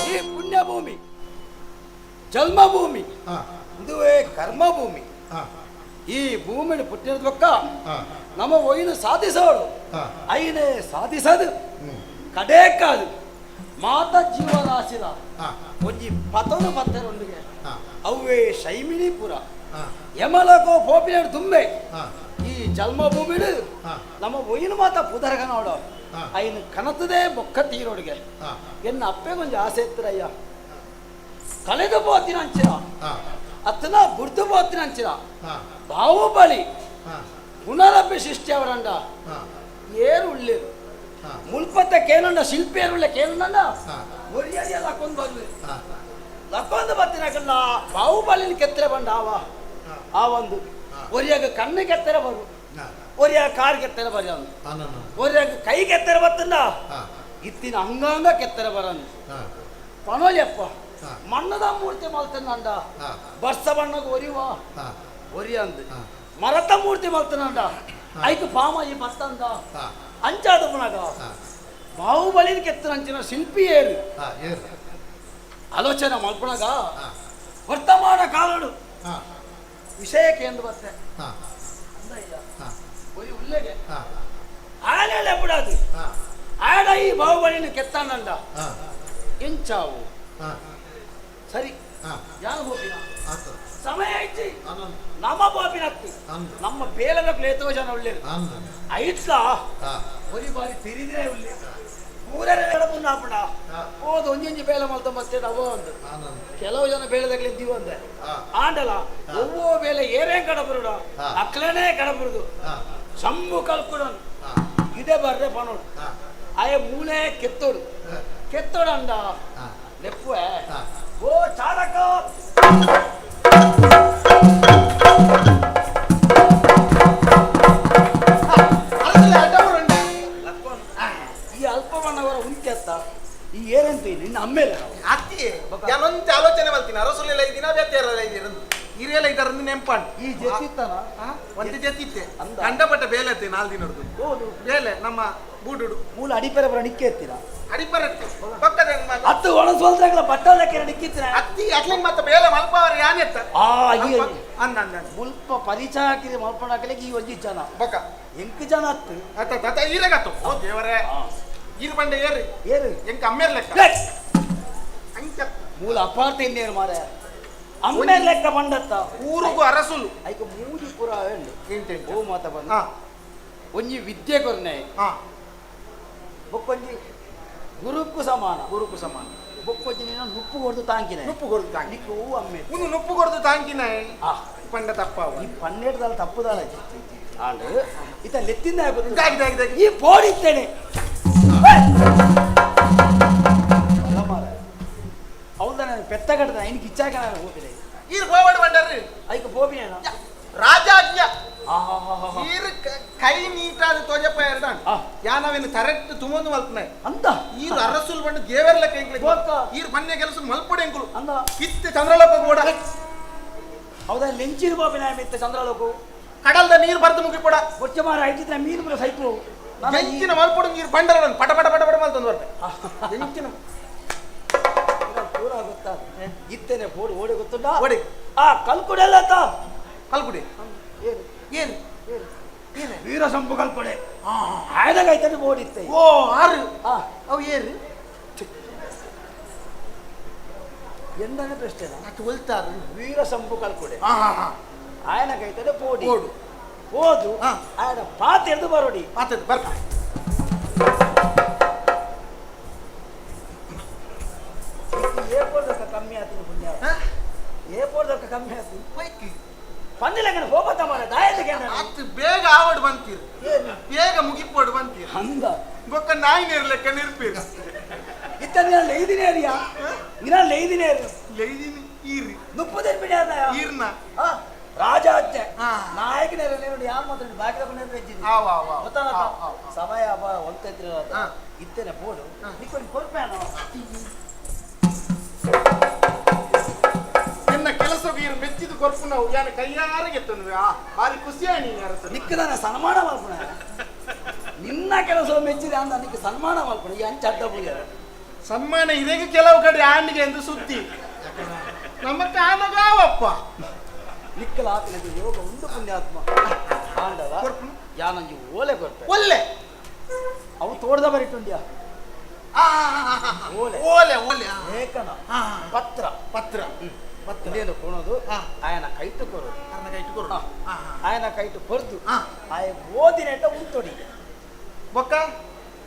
Speaker 6: ಈ ಪುಣ್ಯಭೂಮಿ ಜನ್ಮಭೂಮಿ ಇದುವೇ ಕರ್ಮಭೂಮಿ ಈ ಭೂಮಿని ಪುಟ್ಟಿರೋದಕ್ಕ ನಮ್ಮ ಒಯ್ನು ಸಾಧಿಸೋಳು ಐನೇ ಸಾಧಿಸದು ಕಡೇಕಾದು ಮಾತ ಜೀವರಾಶಿಲ ಒಂಜಿ ಪತನು ಪತ್ತೆರೊಂದಿಗೆ ಅವೇ ಶೈಮಿನಿಪುರ ಯಮಲಕೋ ಪೋಪಿನ ತುಂಬೆ ಈ ಜನ್ಮಭೂಮಿಡು ನಮ್ಮ ಒಯ್ನು ಮಾತ ಪುದರ್ಗ ನೋಡು ಐನು ಕನತದೇ ಬೊಕ್ಕ ತೀರೋಡಿಗೆ ಎನ್ನ ಅಪ್ಪೆಗೊಂಜಿ ಆಸೆ ಇತ್ತರಯ್ಯ ಕಳೆದು ಪೋತಿನ ಅಂಚಿನ ಅತ್ತನ ಬುರ್ದು ಪೋತಿನ ಅಂಚಿನ ಬಾಹುಬಲಿ ಪುನರಪಿ ಸೃಷ್ಟಿ ಅವರಂಡ ಏರು ಉಳ್ಳೇರು ಮುಲ್ಪತ್ತ ಕೇನಂಡ ಶಿಲ್ಪಿಯರುಳ್ಳ ಕೇನಂಡ ಒರಿಯರಿಯ ಲಕ್ಕೊಂದು ಬಂದು ಲಕ್ಕೊಂದು ಬತ್ತಿನಕಲ್ಲ ಬಾಹುಬಲಿನ ಕೆತ್ತರೆ ಬಂಡ ಆವ ಆ ಒಂದು ಒರಿಯಾಗ ಕಣ್ಣು ಕೆತ್ತರೆ ಬರು ಒರಿಯಾಗ ಕಾರ್ ಕೆತ್ತರೆ ಬರ ಒರಿಯಾಗ ಕೈ ಕೆತ್ತರೆ ಬತ್ತಂಡ ಇತ್ತಿನ ಅಂಗಾಂಗ ಕೆತ್ತರೆ ಬರಂದು ಪಣೋಲಿಯಪ್ಪ ಮಣ್ಣದ ಮೂರ್ತಿ ಮಲ್ತನಂಡ ಬರ್ಸ ಬಣ್ಣಗ ಒರಿವ ಒರಿಯಂದು ಮರತ ಮೂರ್ತಿ ಮಲ್ತನಂಡ ಐಕು ಪಾಮ ಈ ಬತ್ತಂದ ಅಂಚಾದ ಪುನಗ ಬಾಹುಬಲಿನ ಕೆತ್ತನ ಅಂಚಿನ ಶಿಲ್ಪಿ ಏರು ಆಲೋಚನೆ ಮಲ್ಪಣಗ ವರ್ತಮಾನ ಕಾಲಡು ವಿಷಯಕ್ಕೆ ಎಂದು ಬತ್ತೆ ಅಂದಯ್ಯ ಒರಿ ಉಲ್ಲೆಗೆ ಆನೆಲೆ ಬಿಡದು ಆಡ ಈ ಬಾಹುಬಲಿನ ಕೆತ್ತನಂಡ ಎಂಚಾವು ಸರಿ ಯಾರು ಹೋಗಿನ ಸಮಯ ಐತಿ ನಮ್ಮ ಬಾಪಿನತ್ತಿ ನಮ್ಮ ಬೇಲದ ಪ್ಲೇತೋ ಜನ ಒಳ್ಳೇದು ಐಟ್ಲ ಒರಿ ಬಾರಿ ತಿರಿದ್ರೆ ಉಳ್ಳಿ ಊರರೆ ಮುನ್ನಾಪಣ ಹೋದ ಒಂಜೊಂಜಿ ಬೇಲೆ ಮಲ್ತೊಂಬತ್ತೆ ಅವೋ ಒಂದು ಕೆಲವು ಜನ ಬೇಳೆದಾಗಲಿ ದಿವಂದೆ ಆಂಡಲ ಒವ್ವೋ ಬೇಲೆ ಏರೇ ಕಡಬರುಡ ಅಕ್ಲನೇ ಕಡಬರುದು ಶಂಭು ಕಲ್ಪುಡನ್ ಇದೇ ಬರ್ರೆ ಪನೋಡು ಆಯ ಮೂಲೆ ಕೆತ್ತೋಡು ಕೆತ್ತೋಡು ಅಂದ ಲೆಪ್ಪುವೆ ಓ ಚಾಲಕ ಈ ಅಲ್ಪ ಬಣ್ಣವರ ಉಂಟೆತ್ತ ಈ ಏರಂತ ನಿನ್ನ ಅಮ್ಮೇಲೆ
Speaker 12: ಅತ್ತಿ ಯಾನೊಂದು ಆಲೋಚನೆ ಮಲ್ತೀನಿ ಅರಸುಲೆಲ್ಲ ಈ ದಿನ ಬೇತೆ ಹಿರಿಯಲ್ಲ ಇದರ ನೆಂಪಾಂಡ್
Speaker 6: ಈ ಜೆತ್ತಿತ್ತನ
Speaker 12: ಒಂದು ಜೆತ್ತಿತ್ತೆ ಕಂಡಪಟ್ಟ ಬೇಲೆ ಅತ್ತೆ ನಾಲ್ ದಿನದ್ದು ಬೇಲೆ ನಮ್ಮ ಬೂಡುಡು
Speaker 6: ಮೂಲ ಅಡಿಪೆರೆ ಬರ ನಿಕ್ಕೆ ಎತ್ತಿರ
Speaker 12: ಅಡಿಪರೆ ಪಕ್ಕದ
Speaker 6: ಅತ್ತು ಒಣಸೋಲ್ದಾಗಲ ಬಟ್ಟಲಕ್ಕೆ ನಿಕ್ಕಿತ್ತಿನ
Speaker 12: ಅತ್ತಿ ಅಟ್ಲಿಂಗ್ ಮತ್ತೆ ಬೇಲೆ ಮಲ್ಪವರ ಯಾನೆತ್ತ
Speaker 6: ಆ ಈ
Speaker 12: ಅನ್ನ ಅನ್ನ
Speaker 6: ಮುಲ್ಪ ಪರಿಚಯ ಹಾಕಿದ್ರೆ ಮಲ್ಪಣ ಹಾಕಲಿಕ್ಕೆ ಈ ಒಂಜಿ ಜನ
Speaker 12: ಬೊಕ್ಕ
Speaker 6: ಎಂಕ್ ಜನ ಅತ್ತು
Speaker 12: ಅತ್ತ ತಾತ ಈರಗತ್ತು ಓ ದೇವರೇ ಈರು ಬಂಡೆ ಏರು
Speaker 6: ಏರು
Speaker 12: ಎಂಕ್ ಅಮ್ಮೇರ್ ಲೆಕ್ಕ ಅಂಚ
Speaker 6: ಮೂಲ ಅಪಾರ್ಥ ಇನ್ನೇರು ಮಾರೆ ಅಮ್ಮೇರ್ ಲೆಕ್ಕ ಬಂಡತ್ತ
Speaker 12: ಊರುಗು ಅರಸುಲು
Speaker 6: ಐಕ ಮೂಜಿ ಪುರ ಉಂಡು ಓ ಮಾತ ಬಂದ ಒಂಜಿ ವಿದ್ಯೆ ಕೊರ್ನೆ ಬೊಕ್ಕೊಂಜಿ ಗುರುಕ್ಕು ಸಮಾನ
Speaker 12: ಗುರುಕ್ಕು ಸಮಾನ
Speaker 6: ಬೊಕ್ಕೊಂಜಿ ನೀನು ನುಪ್ಪು ಕೊಡ್ದು ತಾಂಕಿನ
Speaker 12: ನುಪ್ಪು ಕೊಡ್ದು ತಾಂಕಿ
Speaker 6: ನಿಕ್ಕು ಹೂ ಅಮ್ಮೆ
Speaker 12: ಒಂದು ನುಪ್ಪು ಕೊಡ್ದು ತಾಂಕಿನ ಪಂಡ ತಪ್ಪ
Speaker 6: ಈ ಪನ್ನೆರಡು ತಪ್ಪುದಾಳ ಆಂಡ್ ಇತ ಲೆತ್ತಿಂದ
Speaker 12: ಆಗಿದೆ
Speaker 6: ಈ ಪೋಡಿತ್ತೇನೆ ಹೌದಾ ನಾನು ಪೆತ್ತ ಕಟ್ಟದ ಐನ್ ಕಿಚ್ಚಾಕ ಹೋಗಿಲ್ಲ
Speaker 12: ಈರು ಗೋವಾಡ್ ಬಂಡರ್ರಿ
Speaker 6: ಐಕ ಬೋಬಿನ
Speaker 12: ರಾಜಾಜ್ಞ ಈರು ಕೈ ನೀಟಾದ ತೋಜಪ್ಪ ಎರದಾನ್ ಯಾನವೇನು ತರೆಟ್ಟು ತುಮೊಂದು ಮಲ್ಪನೆ
Speaker 6: ಅಂತ
Speaker 12: ಈರು ಅರಸುಲ್ ಬಂಡು ದೇವರ್ಲ ಕೈಂಕ್ಲೆ ಈರು ಬನ್ನೆ ಕೆಲಸ ಮಲ್ಪಡೆ ಎಂಕುಲು
Speaker 6: ಅಂದ
Speaker 12: ಇತ್ತೆ ಚಂದ್ರಲೋಕ ಗೋಡ
Speaker 6: ಹೌದಾ ಲೆಂಚಿನ ಬಾಬಿನ ಮಿತ್ತ ಚಂದ್ರಲೋಕ
Speaker 12: ಕಡಲ್ದ ನೀರು ಬರ್ದು ಮುಗಿಪಡ
Speaker 6: ಬೊಚ್ಚ ಮಾರ ಐಟಿತ್ರ ಮೀನು ಬರ ಸೈಪು
Speaker 12: ಎಂಚಿನ ಮಲ್ಪಡು ನೀರು ಬಂಡರ ಪಟ ಪಟ ಪಟ ಪಟ ಮಲ್ತಂದು ಬರ್ತೆ ಎಂಚಿನ
Speaker 6: ಪೂರ ಗೊತ್ತಾದ ಇತ್ತೇನೆ ಬೋಡು ಓಡಿ ಗೊತ್ತುಂಡ
Speaker 12: ಓಡಿ
Speaker 6: ಆ ಕಲ್ಕುಡೆ ಅಲ್ಲ ಆತ
Speaker 12: ಕಲ್ಕುಡೆ
Speaker 6: ಏನು
Speaker 12: ಏನು ಏನು
Speaker 6: ವೀರ ಸಂಪು ಕಲ್ಕುಡೆ ಆಯ್ದಾಗ ಐತನೆ ಬೋರ್ಡ್ ಇತ್ತೆ
Speaker 12: ಓ ಆರು ಅವು ಏರು
Speaker 6: ಎಂದನೆ ಪ್ರಶ್ನೆ
Speaker 12: ಅದು ಒಲ್ತಾರು
Speaker 6: ವೀರ ಸಂಪು ಕಲ್ಕುಡೆ ಆಯನ ಕೈತನೆ ಪೋಡಿ ಹೋದು ಆಯನ ಪಾತೆರ್ದು ಬರೋಡಿ
Speaker 12: ಪಾತೆರ್ದು ಬರ್ಪ
Speaker 6: ಏಪೋರ್ದಕ್ಕ ಕಮ್ಮಿ ಆತೀನಿ ಪುಣ್ಯ ಏಪೋರ್ದಕ್ಕ ಕಮ್ಮಿ ಆತೀನಿ ಪಂದಿಲಂಗನ ಹೋಗತ್ತ ಮಾರ ದಾಯದಕ್ಕೆ
Speaker 12: ಅತ್ತು ಬೇಗ ಆವಡ್ ಬಂತೀರಿ ಬೇಗ ಮುಗಿಪೋಡು ಬಂತೀರಿ
Speaker 6: ಹಂಗ
Speaker 12: ಬೊಕ್ಕ ನಾಯಿ ನೇರ್ಲೆಕ್ಕ ನಿರ್ಪೀರಿ
Speaker 6: ಇತ್ತನೆ ಲೈದಿನೇರಿಯಾ ಇನ್ನ ಲೈದಿನೇರು
Speaker 12: ಲೈದಿನಿ ಈರಿ
Speaker 6: ನುಪ್ಪುದಿರ್ಪಿಡಿ ಅದ
Speaker 12: ಈರ್ನ
Speaker 6: ರಾಜಾಜ್ಞೆ ನಾಯಕನೇರ ನೋಡಿ ಯಾರು ಮಾತ್ರ ಬಾಕಿ ಹೆಚ್ಚಿದೆ ಗೊತ್ತಾನ ಸಮಯ ಒಂತೈತ್ರಿ ಇತ್ತೇನೆ ಬೋರ್ಡು ನಿಕ್ಕೊಂದು ಕೊರ್ಪೇನ
Speaker 12: ಎನ್ನ ಕೆಲಸ ವೀರು ಮೆಚ್ಚಿದ ಕೊರ್ಪು ನಾವು ಯಾನ ಕೈಯಾರಿಗೆ ತಂದ್ವಿ ಆ ಭಾರಿ ಖುಷಿಯಾಣಿ
Speaker 6: ನಿಕ್ಕದಾನ ಸನ್ಮಾನ ಮಲ್ಪುಣ ನಿನ್ನ ಕೆಲಸ ಮೆಚ್ಚಿದೆ ಅಂದ ನಿಕ್ಕ ಸನ್ಮಾನ ಮಲ್ಪುಣ ಈ ಅಂಚ ಅಡ್ಡ ಪೂಜೆ
Speaker 12: ಸನ್ಮಾನ ಇದೀಗ ಕೆಲವು ಕಡೆ ಆಣಿಗೆ ಎಂದು ಸುದ್ದಿ ನಮ್ಮ ಕಾನಗಾವಪ್ಪ
Speaker 6: ನಿಕ್ಕಲ ಆತನಿಗೆ ಯೋಗ ಉಂಡು ಪುಣ್ಯಾತ್ಮ ಆಂಡವ ಯಾನಂಜಿ ಓಲೆ ಕೊರ್ಪೆ
Speaker 12: ಒಲ್ಲೆ
Speaker 6: ಅವು ತೋಟದ ಬರಿಟುಂಡ್ಯಾ ಓಲೆ
Speaker 12: ಓಲೆ ಓಲೆ
Speaker 6: ಲೇಖನ ಪತ್ರ
Speaker 12: ಪತ್ರ
Speaker 6: ಪತ್ರ ಕೊಣೋದು ಆಯನ ಕೈಟು ಕೊರೋದು
Speaker 12: ಕೈಟು ಕೊರೋದು
Speaker 6: ಆಯನ ಕೈಟು ಕೊರ್ದು ಆಯ ಓದಿನೆಟ್ಟ ಉಂತೊಡಿ
Speaker 12: ಬೊಕ್ಕ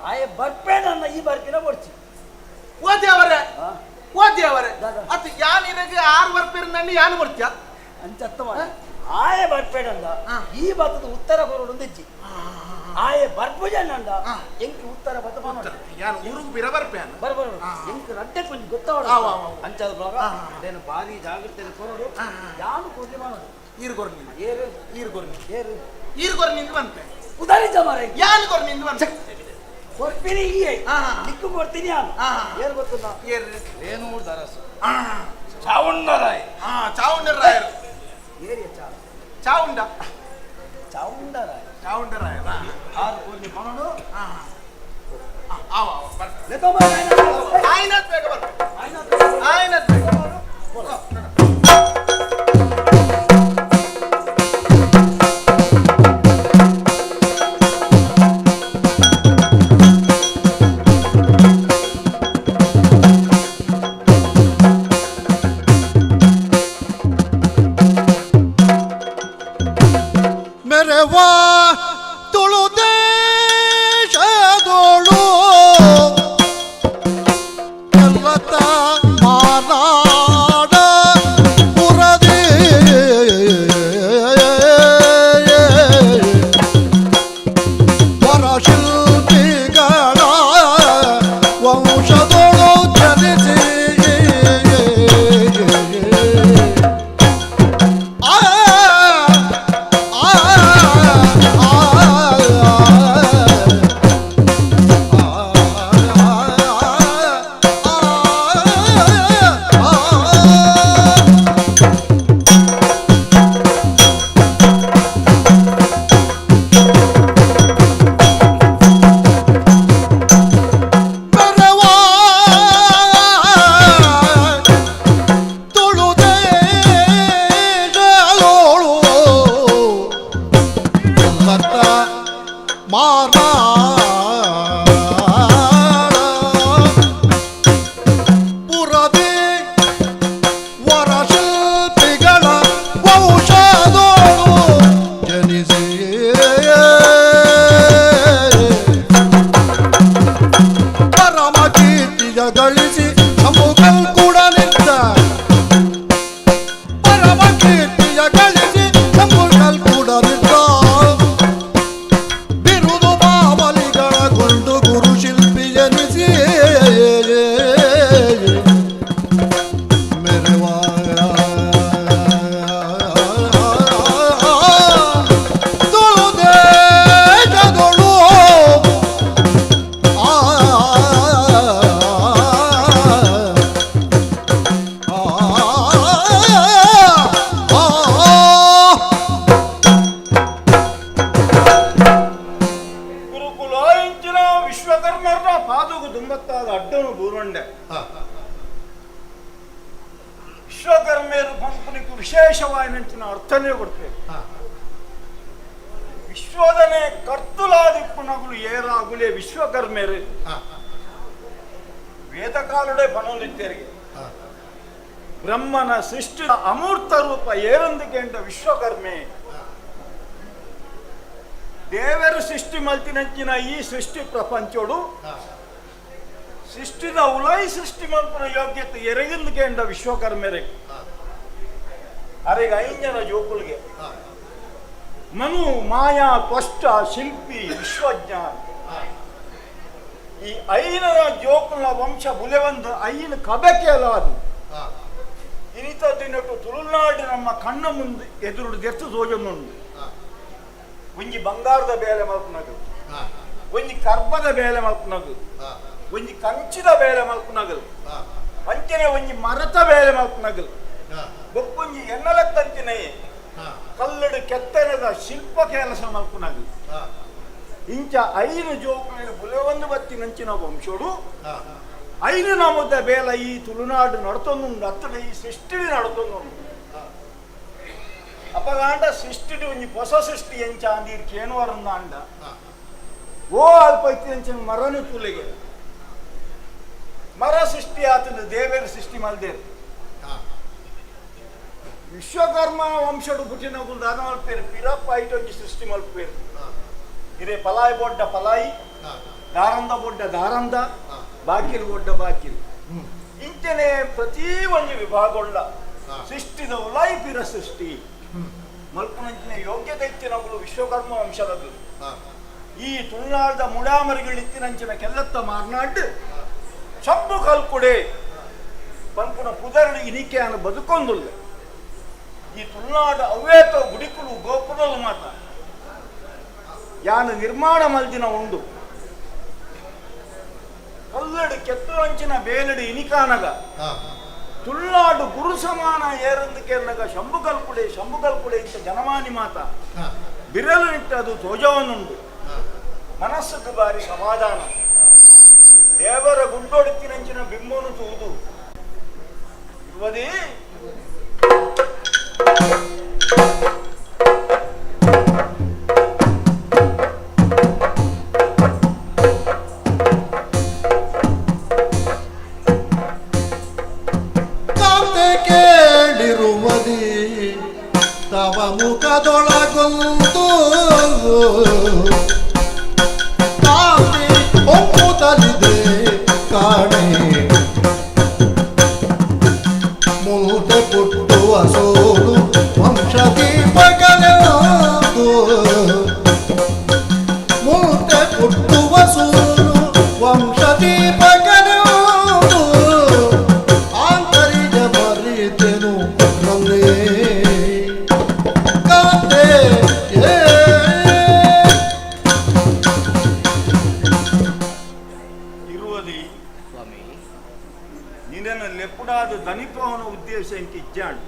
Speaker 6: ಆಯ ಬರ್ಪೇಣ ಈ ಬರ್ಪಿನ ಬೊಡ್ಚಿ
Speaker 12: ಓದಿ ಅವರೇ ಓದಿ ಅವರೇ ಅದು ಯಾನಿರಗೆ ಆರು ಬರ್ಪೇರ ನನ್ನ ಯಾನು ಬರ್ತೀಯ
Speaker 6: ಅಂಚತ್ತ ಆಯ ಬರ್ಪೇಡಂದ ಈ ಬತ್ತದ ಉತ್ತರ ಕೊರೋಡು ಇಜ್ಜಿ ಆಯ ಬರ್ಪುಜಣ್ಣಂಡ ಎಂಕ್ ಉತ್ತರ ಬತ್ತ
Speaker 12: ಯಾನು ಊರುಗು ಬಿರ ಬರ್ಪೇನ
Speaker 6: ಬರ ಬರ ಎಂಕ್ ರಡ್ಡೆ ಕೊಂಚ ಗೊತ್ತಾವಡ ಅಂಚಾದ ಬಲಗ ಅದೇನು ಭಾರಿ ಜಾಗ್ರತೆ ಕೊರೋಡು ಯಾನು ಕೊಡ್ಲಿ ಮಾಡೋದು
Speaker 12: ಈರು ಕೊರ್ನಿ
Speaker 6: ಏರು
Speaker 12: ಈರು ಕೊರ್ನಿ
Speaker 6: ಏರು
Speaker 12: ಈರು ಕೊರ್ನಿ ನಿಂದು ಬಂತೆ
Speaker 6: ಉದಾರಿ ಜಮಾರೆ
Speaker 12: ಯಾನು ಕೊರ್ನಿ ನಿಂದು ಬಂತೆ
Speaker 6: ಕೊರ್ಪಿನಿ ಈ ನಿಕ್ಕು ಕೊಡ್ತೀನಿ ಯಾನು ಏರು ಗೊತ್ತಿಲ್ಲ
Speaker 12: ಏರು
Speaker 6: ಏನು ದರಸು ಚಾವುಂಡರಾಯ್
Speaker 12: ಚಾವುಂಡರಾಯರು
Speaker 6: ಏರಿಯ
Speaker 12: ಚಾವುಂಡ
Speaker 6: ಚಾವುಂಡರಾಯ
Speaker 12: ಚಾವುಂಡರಾಯ
Speaker 6: ಆರು ಕೋಟಿ ಮನೋಡು
Speaker 12: ಆವ ಆವ ಆಯ್ನಾತ್ ಬೇಗ ಬರ್ ಆಯ್ನಾತ್ ಬೇಗ
Speaker 11: ಮೆರವಾ ತುಳು ದೇಶದೋಳು ಕಲ್ಲತ ಮಾನಾಡ ಬಯಸಿ ಮೆರವ ತುಳುದೇಶದೊಳು ಆ
Speaker 13: ಗುರುಕುಲ ಇಂಚಿನ ವಿಶ್ವಕರ್ಮರ ಪಾದಗು ದುಂಬತ್ತಾದ ಅಡ್ಡನು ಬೂರುಂಡೆ ವಿಶ್ವಕರ್ಮೇರು ಪಂಪನಿಗೆ ವಿಶೇಷವಾಯಿನಂಚಿನ ಅರ್ಥನೇ ಕೊಡ್ತೇವೆ. ವಿಶ್ವದನೆ ಕರ್ತುಲಾದಿಪ್ಪುನಗುಲು ಏರಾಗುಲೇ ವಿಶ್ವಕರ್ಮೇರು ವೇದಕಾಲುಡೆ ಪಣೊಂದಿತ್ತೇರಿಗೆ ಬ್ರಹ್ಮನ ಸೃಷ್ಟಿ ಅಮೂರ್ತ ರೂಪ ಏರೊಂದಿಗೆಂಡ ವಿಶ್ವಕರ್ಮೆ ದೇವರು ಸೃಷ್ಟಿ ಮಲ್ತಿನಂಚಿನ ಈ ಸೃಷ್ಟಿ ಪ್ರಪಂಚೋಡು ಸೃಷ್ಟಿದ ಉಲೈ ಸೃಷ್ಟಿ ಮಲ್ಪುನ ಯೋಗ್ಯತೆ ಎರೆಗಿಂದ ವಿಶ್ವಕರ್ಮೆರೆ ಅರೆಗೆ ಐಂಜನ ಜೋಕುಲ್ಗೆ ಮನು ಮಾಯಾ ತ್ವಷ್ಟ ಶಿಲ್ಪಿ ವಿಶ್ವಜ್ಞ ಈ ಐನನ ಜೋಕುಲ್ನ ವಂಶ ಬುಲೆವಂದು ಐನ ಕಬೆಕೆಲ್ಲ ಅದು ಇನಿತ ದಿನಟ್ಟು ತುಳುನಾಡು ನಮ್ಮ ಕಣ್ಣ ಮುಂದೆ ಎದುರು ದೆತ್ತು ಸೋಜನುಂಡು. ಒಂಜಿ ಬಂಗಾರದ ಬೇಲೆ ಮಲ್ಪುನಗು, ಒಂಜಿ ಕರ್ಬದ ಬೇಲೆ ಮಲ್ಪುನಗು, ಒಂಜಿ ಕಂಚಿದ ಬೇಲೆ ಮಲ್ಪುನಗಲ್, ಅಂಚನೆ ಒಂಜಿ ಮರತ ಬೇಲೆ ಮಲ್ಪುನಗಲ್, ಬೊಕ್ಕೊಂಜಿ ಎನ್ನಲಕ್ಕಂಚಿನ ಕಲ್ಲಡು ಕೆತ್ತನದ ಶಿಲ್ಪ ಕೆಲಸ ಮಲ್ಪುನಗಲ್. ಇಂಚ ಐನು ಜೋಕುನ ಬುಲೆವೊಂದು ಬತ್ತಿನಂಚಿನ ವಂಶೋಡು ಐನು ನಮದ ಬೇಲ ಈ ತುಳುನಾಡು ನಡತೊಂದುಂಡು, ಅತ್ತಡ ಈ ಸೃಷ್ಟಿ ನಡತೊಂದುಂಡು. ಅಪಗಾಂಡ ಸೃಷ್ಟಿ ಒಂಜಿ ಹೊಸ ಸೃಷ್ಟಿ ಎಂಚ ಅಂದೀರ್ ಕೇನುವರಂದಾಂಡ ಓ ಅಲ್ಪ ಇತ್ತಿನಂಚಿನ ಮರನು ತುಲೆಗೆ ಮರ ಸೃಷ್ಟಿ ಆತನ ದೇವೇರ ಸೃಷ್ಟಿ ಮಲ್ದೇರು. ವಿಶ್ವಕರ್ಮ ವಂಶಡು ಪುಟ್ಟಿನ ದಾದ ಮಲ್ಪೇರು ಪಿರಪ್ಪ ಐಟೊಂಜಿ ಸೃಷ್ಟಿ ಮಲ್ಪೇರು. ಇದೇ ಪಲಾಯಿ ಬೊಡ್ಡ ಪಲಾಯಿ, ದಾರಂದ ಬೊಡ್ಡ ದಾರಂದ, ಬಾಕಿಲ್ ಬೊಡ್ಡ ಬಾಕಿಲ್, ಇಂಚನೆ ಪ್ರತಿ ಒಂಜಿ ವಿಭಾಗೊಳ್ಳ ಸೃಷ್ಟಿದ ಉಲಾಯಿ ಪಿರ ಸೃಷ್ಟಿ ಮಲ್ಪುನಂಚಿನ ಯೋಗ್ಯತೆ ಇತ್ತಿನಗಳು ವಿಶ್ವಕರ್ಮ ವಂಶದದು. ಈ ತುಳುನಾಡದ ಮುಡಾಮರಿಗಳಿತ್ತಿನಂಚಿನ ಕೆಲ್ಲತ್ತ ಮಾರ್ನಾಡ್ ಶಂಭು ಕಲ್ಕುಡೆ ಪಂಪುನ ಪುದರಡು ಇನಿಕೆಯನ್ನು ಬದುಕೊಂದುಲ್ಲ. ಈ ತುಳುನಾಡ ಅವ್ವೇತ ಗುಡಿಕುಲು ಗೋಪುರಲು ಮಾತ ಯಾನ ನಿರ್ಮಾಣ ಮಲ್ದಿನ ಉಂಡು. ಕಲ್ಲಡು ಕೆತ್ತುವಂಚಿನ ಬೇಲಡು ಇನಿಕಾನಗ ತುಳುನಾಡು ಗುರು ಸಮಾನ ಏರಂದು ಕೇರ್ನಗ ಶಂಭು ಕಲ್ಕುಡೆ ಶಂಭು ಕಲ್ಕುಡೆ ಇಂತ ಜನಮಾನಿ ಮಾತ ಬಿರಲು ನಿಟ್ಟು ಅದು ತೋಜವನ್ನುಂಡು. ಮನಸ್ಸುக்கு ಬಾರಿ ಸಮಾಧಾನ. ದೇವರ ಗುಂಡೊಡುತ್ತಿನಂಚಿನ ಬಿಂಬನು ತೂದು ಇರುವುದೇ
Speaker 11: ಕಾಂತೆ ಕೇಳಿರುವದಿ ತವ ಮುಖದೊಳಗೊಂದು ಕಾಂತಿ ಒಪ್ಪುತ್ತಲಿದೆ ಕಾಣೆ ಮುಂದೆ ಪುಟ್ಟುವ ಸೋಲು ವಂಶದೀಪಗಳೆಂದು ಮುಂದೆ ಪುಟ್ಟುವ ಸೋಲು ವಂಶದೀಪಗಳೆಂದು ಆಂತರಿಯ ಬರಿತೆನು ರನ್ನೇ ಕಾಂತೆ
Speaker 13: ಇರುವದಿ ಸ್ವಾಮಿ ನಿನ್ನನ್ನು ಲೆಪ್ಪುಡಾದ ದನಿಪವನ ಉದ್ದೇಶ ಇಂಕ ಇಜ್ಜಾಂಡ್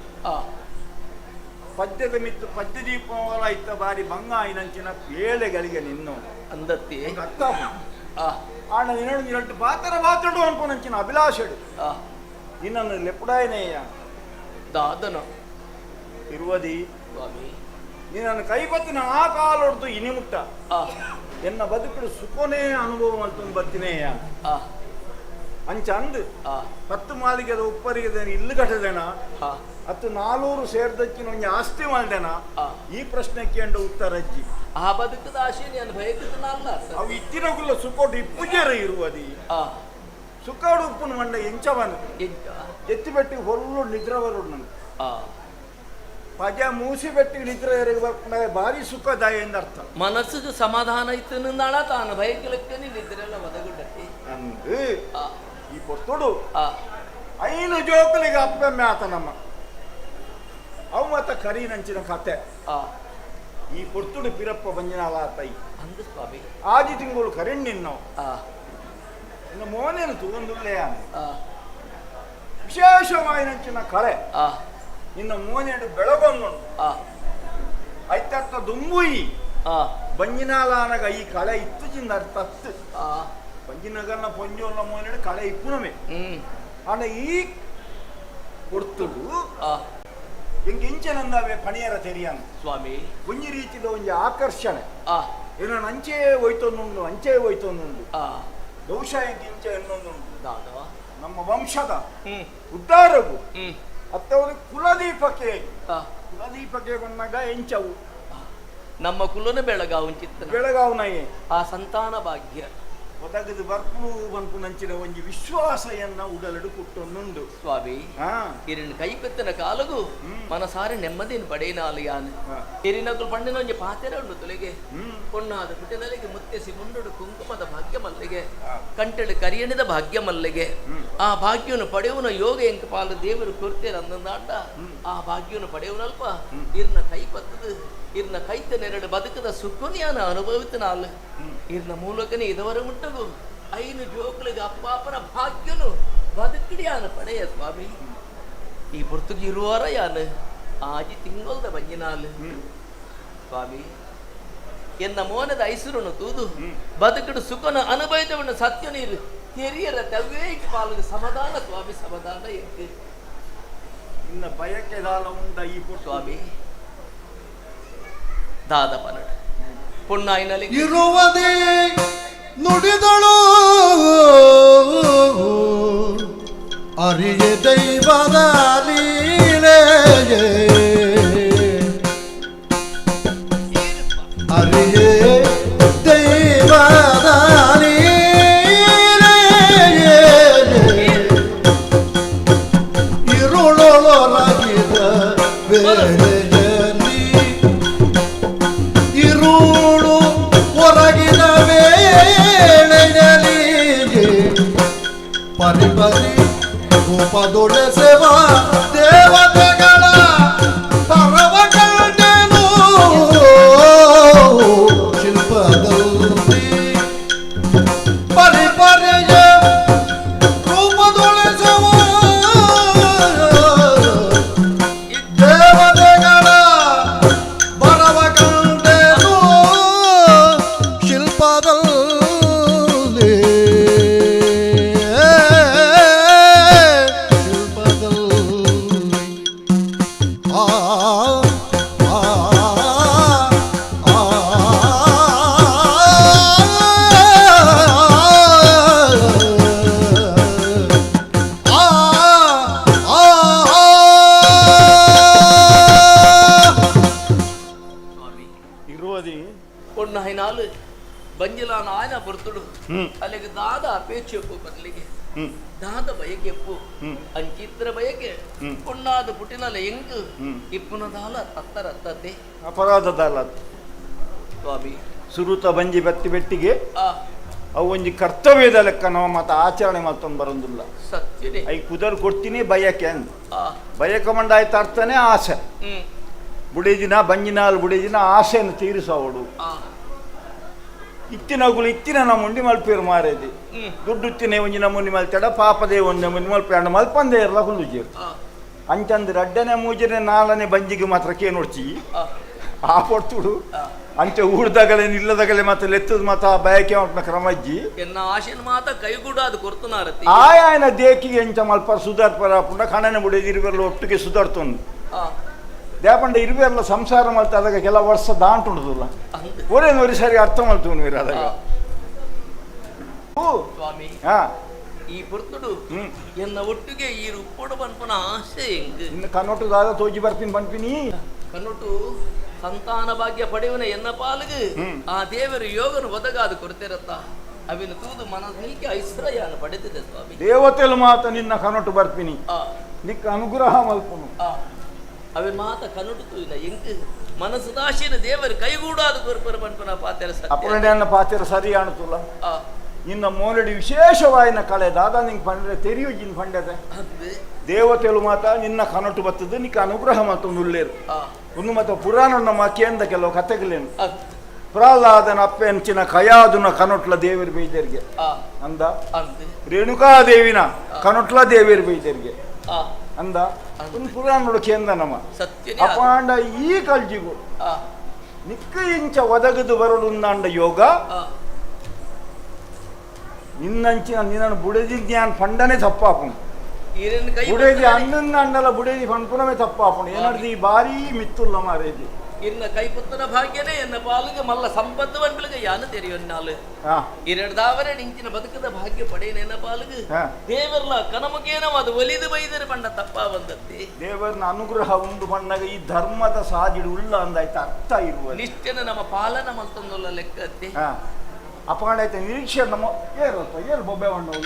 Speaker 13: ಪದ್ಯದ ಮಿತ್ತು ಪದ್ಯ ದೀಪವಲ ಇತ್ತ ಬಾರಿ ಬಂಗ ಆಯಿನಂಚಿನ ಪೇಳೆಗಳಿಗೆ ನಿನ್ನು
Speaker 12: ಅಂದತ್ತಿ
Speaker 13: ಅರ್ಥ ಆಣ ನಿನ್ನಡು ನಿರಟ್ಟು ಪಾತ್ರ ಮಾತಾಡು ಅನ್ಕೊಂಡಂಚಿನ ಅಭಿಲಾಷೆಡು ನಿನ್ನನ್ನು ಲೆಪ್ಪುಡಾಯನೇಯ
Speaker 12: ದಾದನ
Speaker 13: ಇರುವದಿ
Speaker 12: ಸ್ವಾಮಿ
Speaker 13: ನಿನ್ನನ್ನು ಕೈಪತ್ತಿನ ಆ ಕಾಲೊಡ್ದು ಇನಿ ಮುಟ್ಟ ಎನ್ನ ಬದುಕುಡು ಸುಖನೇ ಅನುಭವ ಅಂತ ಬತ್ತಿನೇಯ ಅಂಚ ಅಂದು 10 ಮಾಲಿಗೆದ ಉಪ್ಪರಿಗೆದ ಇಲ್ಲು ಕಟ್ಟದೇನ ಹತ್ತು 400 ಸೇರ್ದಕ್ಕಿನ ಒಂಜಿ ಆಸ್ತಿ ಮಾಡ್ದೇನ ಈ ಪ್ರಶ್ನೆ ಕೇಂದ್ರ ಉತ್ತರ ಅಜ್ಜಿ
Speaker 12: ಆ ಬದುಕದ ಆಶೆ ನಾನು ಬಯಕುತ್ತನಲ್ಲ
Speaker 13: ಅವು ಇತ್ತಿನಗುಲ್ಲ ಸುಖೋಡು ಇಪ್ಪುಜರ ಇರುವದಿ ಸುಖೋಡು ಉಪ್ಪುನ ಮಂಡ ಎಂಚವನು ಎತ್ತಿ ಬೆಟ್ಟಿ ಹೊಲ್ಲು ನಿದ್ರೆ ಬರೋಡು ನನಗೆ ಪಜ ಮೂಸಿ ಬೆಟ್ಟಿ ನಿದ್ರೆ ಬರ್ಕೊಂಡಾಗ ಭಾರಿ ಸುಖದಾಯ ಎಂದರ್ಥ
Speaker 12: ಮನಸ್ಸಿಗೆ ಸಮಾಧಾನ ಇತ್ತು ತಾನು ಬಯಕಲಕ್ಕೆ ನಿದ್ರೆಲ್ಲ ಒದಗುಡ್ಡತಿ.
Speaker 13: ಅಂದು ಈ ಪೊರ್ತುಡು ಐನು ಜೋಕುಲಿಗೆ ಅಪ್ಪೆ ಆತ ನಮ್ಮ ಅವು ಮತ್ತ ಕರೀನಂಚಿನ ಕತೆ ಈ ಪೊರ್ತುಡು ಪಿರಪ್ಪ ಬಂಜಿನಾಲ ಆತೈ
Speaker 14: ಅಂದು ಸ್ವಾಮಿ
Speaker 13: ಆಜಿ ತಿಂಗಳು ಕರಿಣ್ಣಿನ್ನು ಇನ್ನು ಮೋನೇನು ತೂಗೊಂದುಲ್ಲೆಯ ವಿಶೇಷವಾಯಿನಂಚಿನ ಕಳೆ ನಿನ್ನ ಮೋನೆಡು ಬೆಳಗೊಂದು ಐತರ್ಥ ದುಂಬುಯಿ ಬಂಜಿನಾಲಾನಗ ಈ ಕಳೆ ಇತ್ತು ಚಿಂದ ಅರ್ಥ ಅತ್ತು ಬಂಜಿನಗರ್ನ ಪೊಂಜೋಲ್ಲ ಮೋನೆಡು ಕಳೆ ಇಪ್ಪುನಮೆ ಆಂಡ ಈ ಪೊರ್ತುಡು ಎಂಗೆ ಇಂಚೆನಂದಾವೆ ಪಣಿಯರ ತೆರಿಯನ್
Speaker 14: ಸ್ವಾಮಿ
Speaker 13: ಒಂಜಿ ರೀತಿದ ಒಂಜಿ ಆಕರ್ಷಣೆ ಏನೋ ಅಂಚೆ ಹೋಯ್ತೊಂದುಂಡು ಅಂಚೆ ಹೋಯ್ತೊಂದುಂಡು ಬಹುಶಃ ಎಂಗೆ ಇಂಚೆ ಎನ್ನೊಂದುಂಡು ನಮ್ಮ ವಂಶದ ಉದ್ಧಾರವು ಅತ್ತವರು ಕುಲದೀಪಕ್ಕೆ ಕುಲದೀಪಕ್ಕೆ ಬಂದಾಗ ಎಂಚವು
Speaker 14: ನಮ್ಮ ಕುಲನ ಬೆಳಗಾವು ಚಿತ್ತ
Speaker 13: ಬೆಳಗಾವ್ನಯೇ
Speaker 14: ಆ ಸಂತಾನ ಭಾಗ್ಯ
Speaker 13: ಒದಗದು ಬರ್ಪು ಬಂಪು ನಂಚಿನ ಒಂಜಿ ವಿಶ್ವಾಸೆಯನ್ನ ಉಡಲಡು ಕುಟ್ಟೊಂದುಂಡು
Speaker 14: ಸ್ವಾಮಿ ಇರಿನ ಕೈಪೆತ್ತನ ಕಾಲಗು ಮನಸಾರೆ ನೆಮ್ಮದಿನ ಪಡೆಯಿನಾಲಿಯಾನು ಎರಿನಗುಲು ಪಣ್ಣಿನ ಒಂಜಿ ಪಾತೆರ ಉಂಡು ತುಲೆಗೆ ಪೊಣ್ಣಾದ ಪುಟ್ಟಿನಲಿಗೆ ಮುತ್ತೆಸಿ ಮುಂಡುಡು ಕುಂಕುಮದ ಭಾಗ್ಯ ಮಲ್ಲಿಗೆ ಕಂಟೆಡು ಕರಿಯಣಿದ ಭಾಗ್ಯ ಮಲ್ಲಿಗೆ ಆ ಭಾಗ್ಯವನ್ನು ಪಡೆಯುವನ ಯೋಗ ಎಂಕ ಪಾಲು ದೇವರು ಕೊರ್ತೇರ ಅಂದಂದಾಂಡ ಆ ಭಾಗ್ಯವನ್ನು ಪಡೆಯುವನಲ್ಪ ಇರ್ನ ಕೈ ಪತ್ತದು ಇರ್ನ ಕೈತ ನೆರಡು ಬದುಕದ ಸುಖನಿಯಾನ ಅನುಭವಿತನಾಲ್ ಇರ್ನ ಮೂಲಕನೇ ಇದವರ ಮುಟ್ಟಗು ಐನು ಜೋಕುಲಿಗೆ ಅಪ್ಪಾಪನ ಭಾಗ್ಯನು ಬದುಕಿಡಿಯಾನ ಪಡೆಯ ಸ್ವಾಮಿ ಈ ಪೊರ್ತುಗೆ ಇರುವಾರ ಯಾನು ಆಜಿ ತಿಂಗೊಲ್ದ ಬಂಜಿನಾಲ್ ಸ್ವಾಮಿ ಎನ್ನ ಮೋನದ ಐಸುರನು ತೂದು ಬದುಕಡು ಸುಖನ ಅನುಭವಿತವನ್ನು ಸತ್ಯ ನೀರು ತೆರಿಯರ ತವ್ವೇ ಪಾಲಿಗೆ ಸಮಾಧಾನ ಸ್ವಾಮಿ ಸಮಾಧಾನ ಎಂತು
Speaker 13: ಇನ್ನ ಬಯಕೆದಾಲ ಉಂಡ ಈ
Speaker 14: ಸ್ವಾಮಿ ದಾದಪನ ಪೊನ್ನಾಯಿನಲ್ಲಿ
Speaker 11: ಇರುವುದೇ ನುಡಿದಳು ಅರಿಯೆ ದೈವದ ಲೀಲೆ ಅರಿಯೆ ದೈವದ ಲೀಲೆ ಇರುಳೊಳಗಿದ ವೇಳೆಯಲ್ಲಿ ಇರುಳು ಹೊರಗಿನ ವೇಳೆಯಲ್ಲಿ ಪರಿಪರಿ ರೂಪದೊಡೆಸೆವ ದೇವತೆಗಳ ಪರವ ಕಂಡೆನು ಶಿಲ್ಪದಲ್ಲಿ ಪರಿಪರಿಯ ರೂಪದೊಡೆಸೆವ ದೇವತೆಗಳ ಬರವ ಕಂಡೆನು ಶಿಲ್ಪದಲ್ಲಿ ಶಿಲ್ಪದಲ್ಲಿ ಆ ಆ ಆ ಆ
Speaker 13: ಇರುವುದೇ
Speaker 14: ಪೊನ್ನಾಯಿನಾಲು ಬಂಜಿಲಾನ ಆಯನ ಪೊರ್ತುಡು ಅಲ್ಲಿಗೆ ದಾದ ಅಪೇಕ್ಷೆಪ್ಪು ಬದಲಿಗೆ ದಾದ ಬಯಕೆಪ್ಪು ಅಂಚಿತ್ರ ಬಯಕೆ ಪೊಣ್ಣಾದ ಪುಟಿನಲ ಎಂಕು ಇಪ್ಪುನದಾಲ ತತ್ತರತ್ತತೆ
Speaker 13: ಅಪರಾಧದಾಲ
Speaker 14: ಸ್ವಾಮಿ
Speaker 13: ಸುರುತ ಬಂಜಿ ಬತ್ತಿ ಬೆಟ್ಟಿಗೆ ಅವು ಒಂಜಿ ಕರ್ತವ್ಯದ ಲೆಕ್ಕ ನಾವು ಮಾತ ಆಚರಣೆ ಮತ್ತೊಂದು ಬರೋದಿಲ್ಲ
Speaker 14: ಸತ್ಯನೇ
Speaker 13: I ಕುದರ್ ಕೊಡ್ತೀನಿ ಬಯಕೆ ಅಂದ ಬಯಕ ಮಂಡಾಯ್ತು ಅರ್ಥನೇ ಆಸೆ ಬುಡೇಜಿನ ಬಂಜಿನಾಲ್ ಬುಡೇಜಿನ ಆಸೆಯನ್ನು ತೀರಿಸವಡು ಇತ್ತಿನಗುಲು ಇತ್ತಿನ ನಮ್ಮ ಉಂಡಿ ಮಲ್ಪೇರು ಮಾರೇದಿ ದುಡ್ಡು ಇತ್ತಿನ ಒಂಜಿ ನಮ್ಮುಂಡಿ ಮಲ್ತೇಡ ಪಾಪದೇ ಒಂದು ಮುಂಡಿ ಮಲ್ಪೆ ಮಲ್ಪಂದೇ ಇರಲ್ಲ ಹುಲ್ಲುಜೇರು ಅಂಚಂದ್ರೆ ಅಡ್ಡನೆ ಮೂಜನೆ ನಾಲ್ನೇ ಬಂಜಿಗೆ ಮಾತ್ರ ಕೇ ನೋಡ್ಚಿ ಆ ಪೊರ್ತುಡು ಅಂಚೆ ಊರ್ದಾಗಲೇ ನಿಲ್ಲದಾಗಲೇ ಮಾತ್ರ ಲೆತ್ತದ ಮಾತ್ರ ಬಯಕೆ ಮಲ್ಪನ ಕ್ರಮಜ್ಜಿ
Speaker 14: ಎನ್ನ ಆಶೆನ ಮಾತ ಕೈಗೂಡಾದ ಕೊರ್ತುನಾರತಿ
Speaker 13: ಆಯನ ದೇಕಿಗೆ ಎಂಚ ಮಲ್ಪ ಸುಧಾರ್ಪರ ಪುಂಡ ಕಣನೆ ಬುಡೇದಿ ಇರುವೆಲ್ಲ ಒಟ್ಟಿಗೆ ಸುಧಾರ್ತೊಂದು ದೇಪಂಡ ಇರುವೆಲ್ಲ ಸಂಸಾರ ಮಲ್ತ ಅದಾಗ ಕೆಲ ವರ್ಷ ದಾಂಟುಂಡುದಿಲ್ಲ ಒರೇ ಒರಿ ಸರಿ ಅರ್ಥ ಮಲ್ತು ಅದಾಗ
Speaker 14: ಸ್ವಾಮಿ ಈ ಪೊರ್ತುಡು ಎನ್ನ ಒಟ್ಟಿಗೆ ಈ ಉಪ್ಪೊಡು ಪನ್ಪುನ ಆಸೆ
Speaker 13: ಇನ್ನು ಕನ್ನೊಟ್ಟು ದಾದ ತೋಜಿ ಬರ್ತೀನಿ ಪನ್ಪಿನಿ
Speaker 14: ಕನ್ನೊಟ್ಟು ಸಂತಾನ ಭಾಗ್ಯ ಪಡೆಯುವನ ಎನ್ನ ಪಾಲಿಗೆ ಆ ದೇವರು ಯೋಗನು ಒದಗಾದ ಕೊರತೆರತ್ತ ಅವಿನ ತೂದು ಮನಸ್ಸಿಗೆ ಐಶ್ವರ್ಯನ ಪಡೆದಿದೆ ಸ್ವಾಮಿ
Speaker 13: ದೇವತೆಲು ಮಾತ ನಿನ್ನ ಕನ್ನೊಟ್ಟು ಬರ್ಪಿನಿ ನಿಕ್ಕ ಅನುಗ್ರಹ ಮಲ್ಪನು
Speaker 14: ಅವಿನ ಮಾತ ಕನ್ನೊಟ್ಟು ತೂಯಿನ ಎಂಕ್ ಮನಸ್ಸು ದಾಶಿನ ದೇವರು ಕೈಗೂಡಾದ ಕೊರ್ಪರ ಪನ್ಪುನ ಪಾತೆರ ಸತ್ಯ
Speaker 13: ಅಪ್ಪಣೆಯನ್ನ ಪಾತೆರ ಸರಿ ಅಣುತುಲ್ಲ ನಿನ್ನ ಮೋಲಡಿ ವಿಶೇಷವಾಯಿನ ಕಳೆ ದಾದಾ ನಿಂಗೆ ಪಂಡ್ರೆ ತೆರಿಯುಜಿನ್ ಪಂಡದೆ ದೇವತೆಲು ಮಾತ ನಿನ್ನ ಕನಟು ಬತ್ತದು ನಿಕ್ಕ ಅನುಗ್ರಹ ಮಾತು ನುಲ್ಲೇರು ಒಂದು ಮಾತ ಪುರಾಣ ನಮ್ಮ ಕೇಂದ್ರ ಕೆಲವು ಕತೆಗಳೇನು ಪ್ರಹ್ಲಾದನ ಅಪ್ಪೆಂಚಿನ ಕಯಾದುನ ಕನೊಟ್ಲ ದೇವರು ಬೈದರಿಗೆ ಅಂದ ರೇಣುಕಾದೇವಿನ ಕನೊಟ್ಲ ದೇವರು ಬೈದರಿಗೆ ಅಂದ ಒಂದು ಪುರಾಣ ಕೇಂದ್ರ ನಮ್ಮ ಅಪಾಂಡ ಈ ಕಲ್ಜಿಗು ನಿಕ್ಕ ಇಂಚ ಒದಗದು ಬರಡುಂದಾಂಡ ಯೋಗ ನಿನ್ನಂಚಿನ ನಿನ್ನನ್ನು ಬುಡದಿ ಜ್ಞಾನ ಫಂಡನೆ ತಪ್ಪಾಪು ಬುಡೇದಿ ಅನ್ನಂಡಲ ಬುಡೇದಿ ಫಂಡ್ಪುನಮೇ ತಪ್ಪಾಪುಂಡು ಏನರ್ದು ಈ ಭಾರೀ ಮಿತ್ತುಲ್ಲ ಮಾರೇದಿ
Speaker 14: ಇನ್ನ ಕೈಪುತ್ತನ ಭಾಗ್ಯನೇ ಎನ್ನ ಪಾಲಿಗೆ ಮಲ್ಲ ಸಂಪತ್ತು ಬನ್ಬಿಲಗ ಯಾನು ತೆರಿಯೊನ್ನಾಲು ಎರಡ್ದಾವರೆ ನಿಂಚಿನ ಬದುಕದ ಭಾಗ್ಯ ಪಡೆಯನ ಎನ್ನ ಪಾಲಿಗೆ ದೇವರ್ಲ ಕನಮುಖೇನೋ ಅದು ಒಲಿದು ಬೈದರು ಬಣ್ಣ ತಪ್ಪ ಬಂದದ್ದಿ
Speaker 13: ದೇವರನ ಅನುಗ್ರಹ ಉಂಡು ಬಣ್ಣಗ ಈ ಧರ್ಮದ ಸಾಜಿಡು ಉಳ್ಳ ಅಂದಾಯ್ತು ಅರ್ಥ ಇರುವ
Speaker 14: ನಿಷ್ಠೆನ ನಮ್ಮ ಪಾಲನ ಮಲ್ತೊಂದುಲ್ಲ ಲೆಕ್ಕತ್ತಿ
Speaker 13: ಅಪಗಾಂಡೈತೆ ನಿರೀಕ್ಷೆ ನಮ್ಮ ಏರಪ್ಪ ಏರು ಬೊಬ್ಬೆ ಬಣ್ಣವು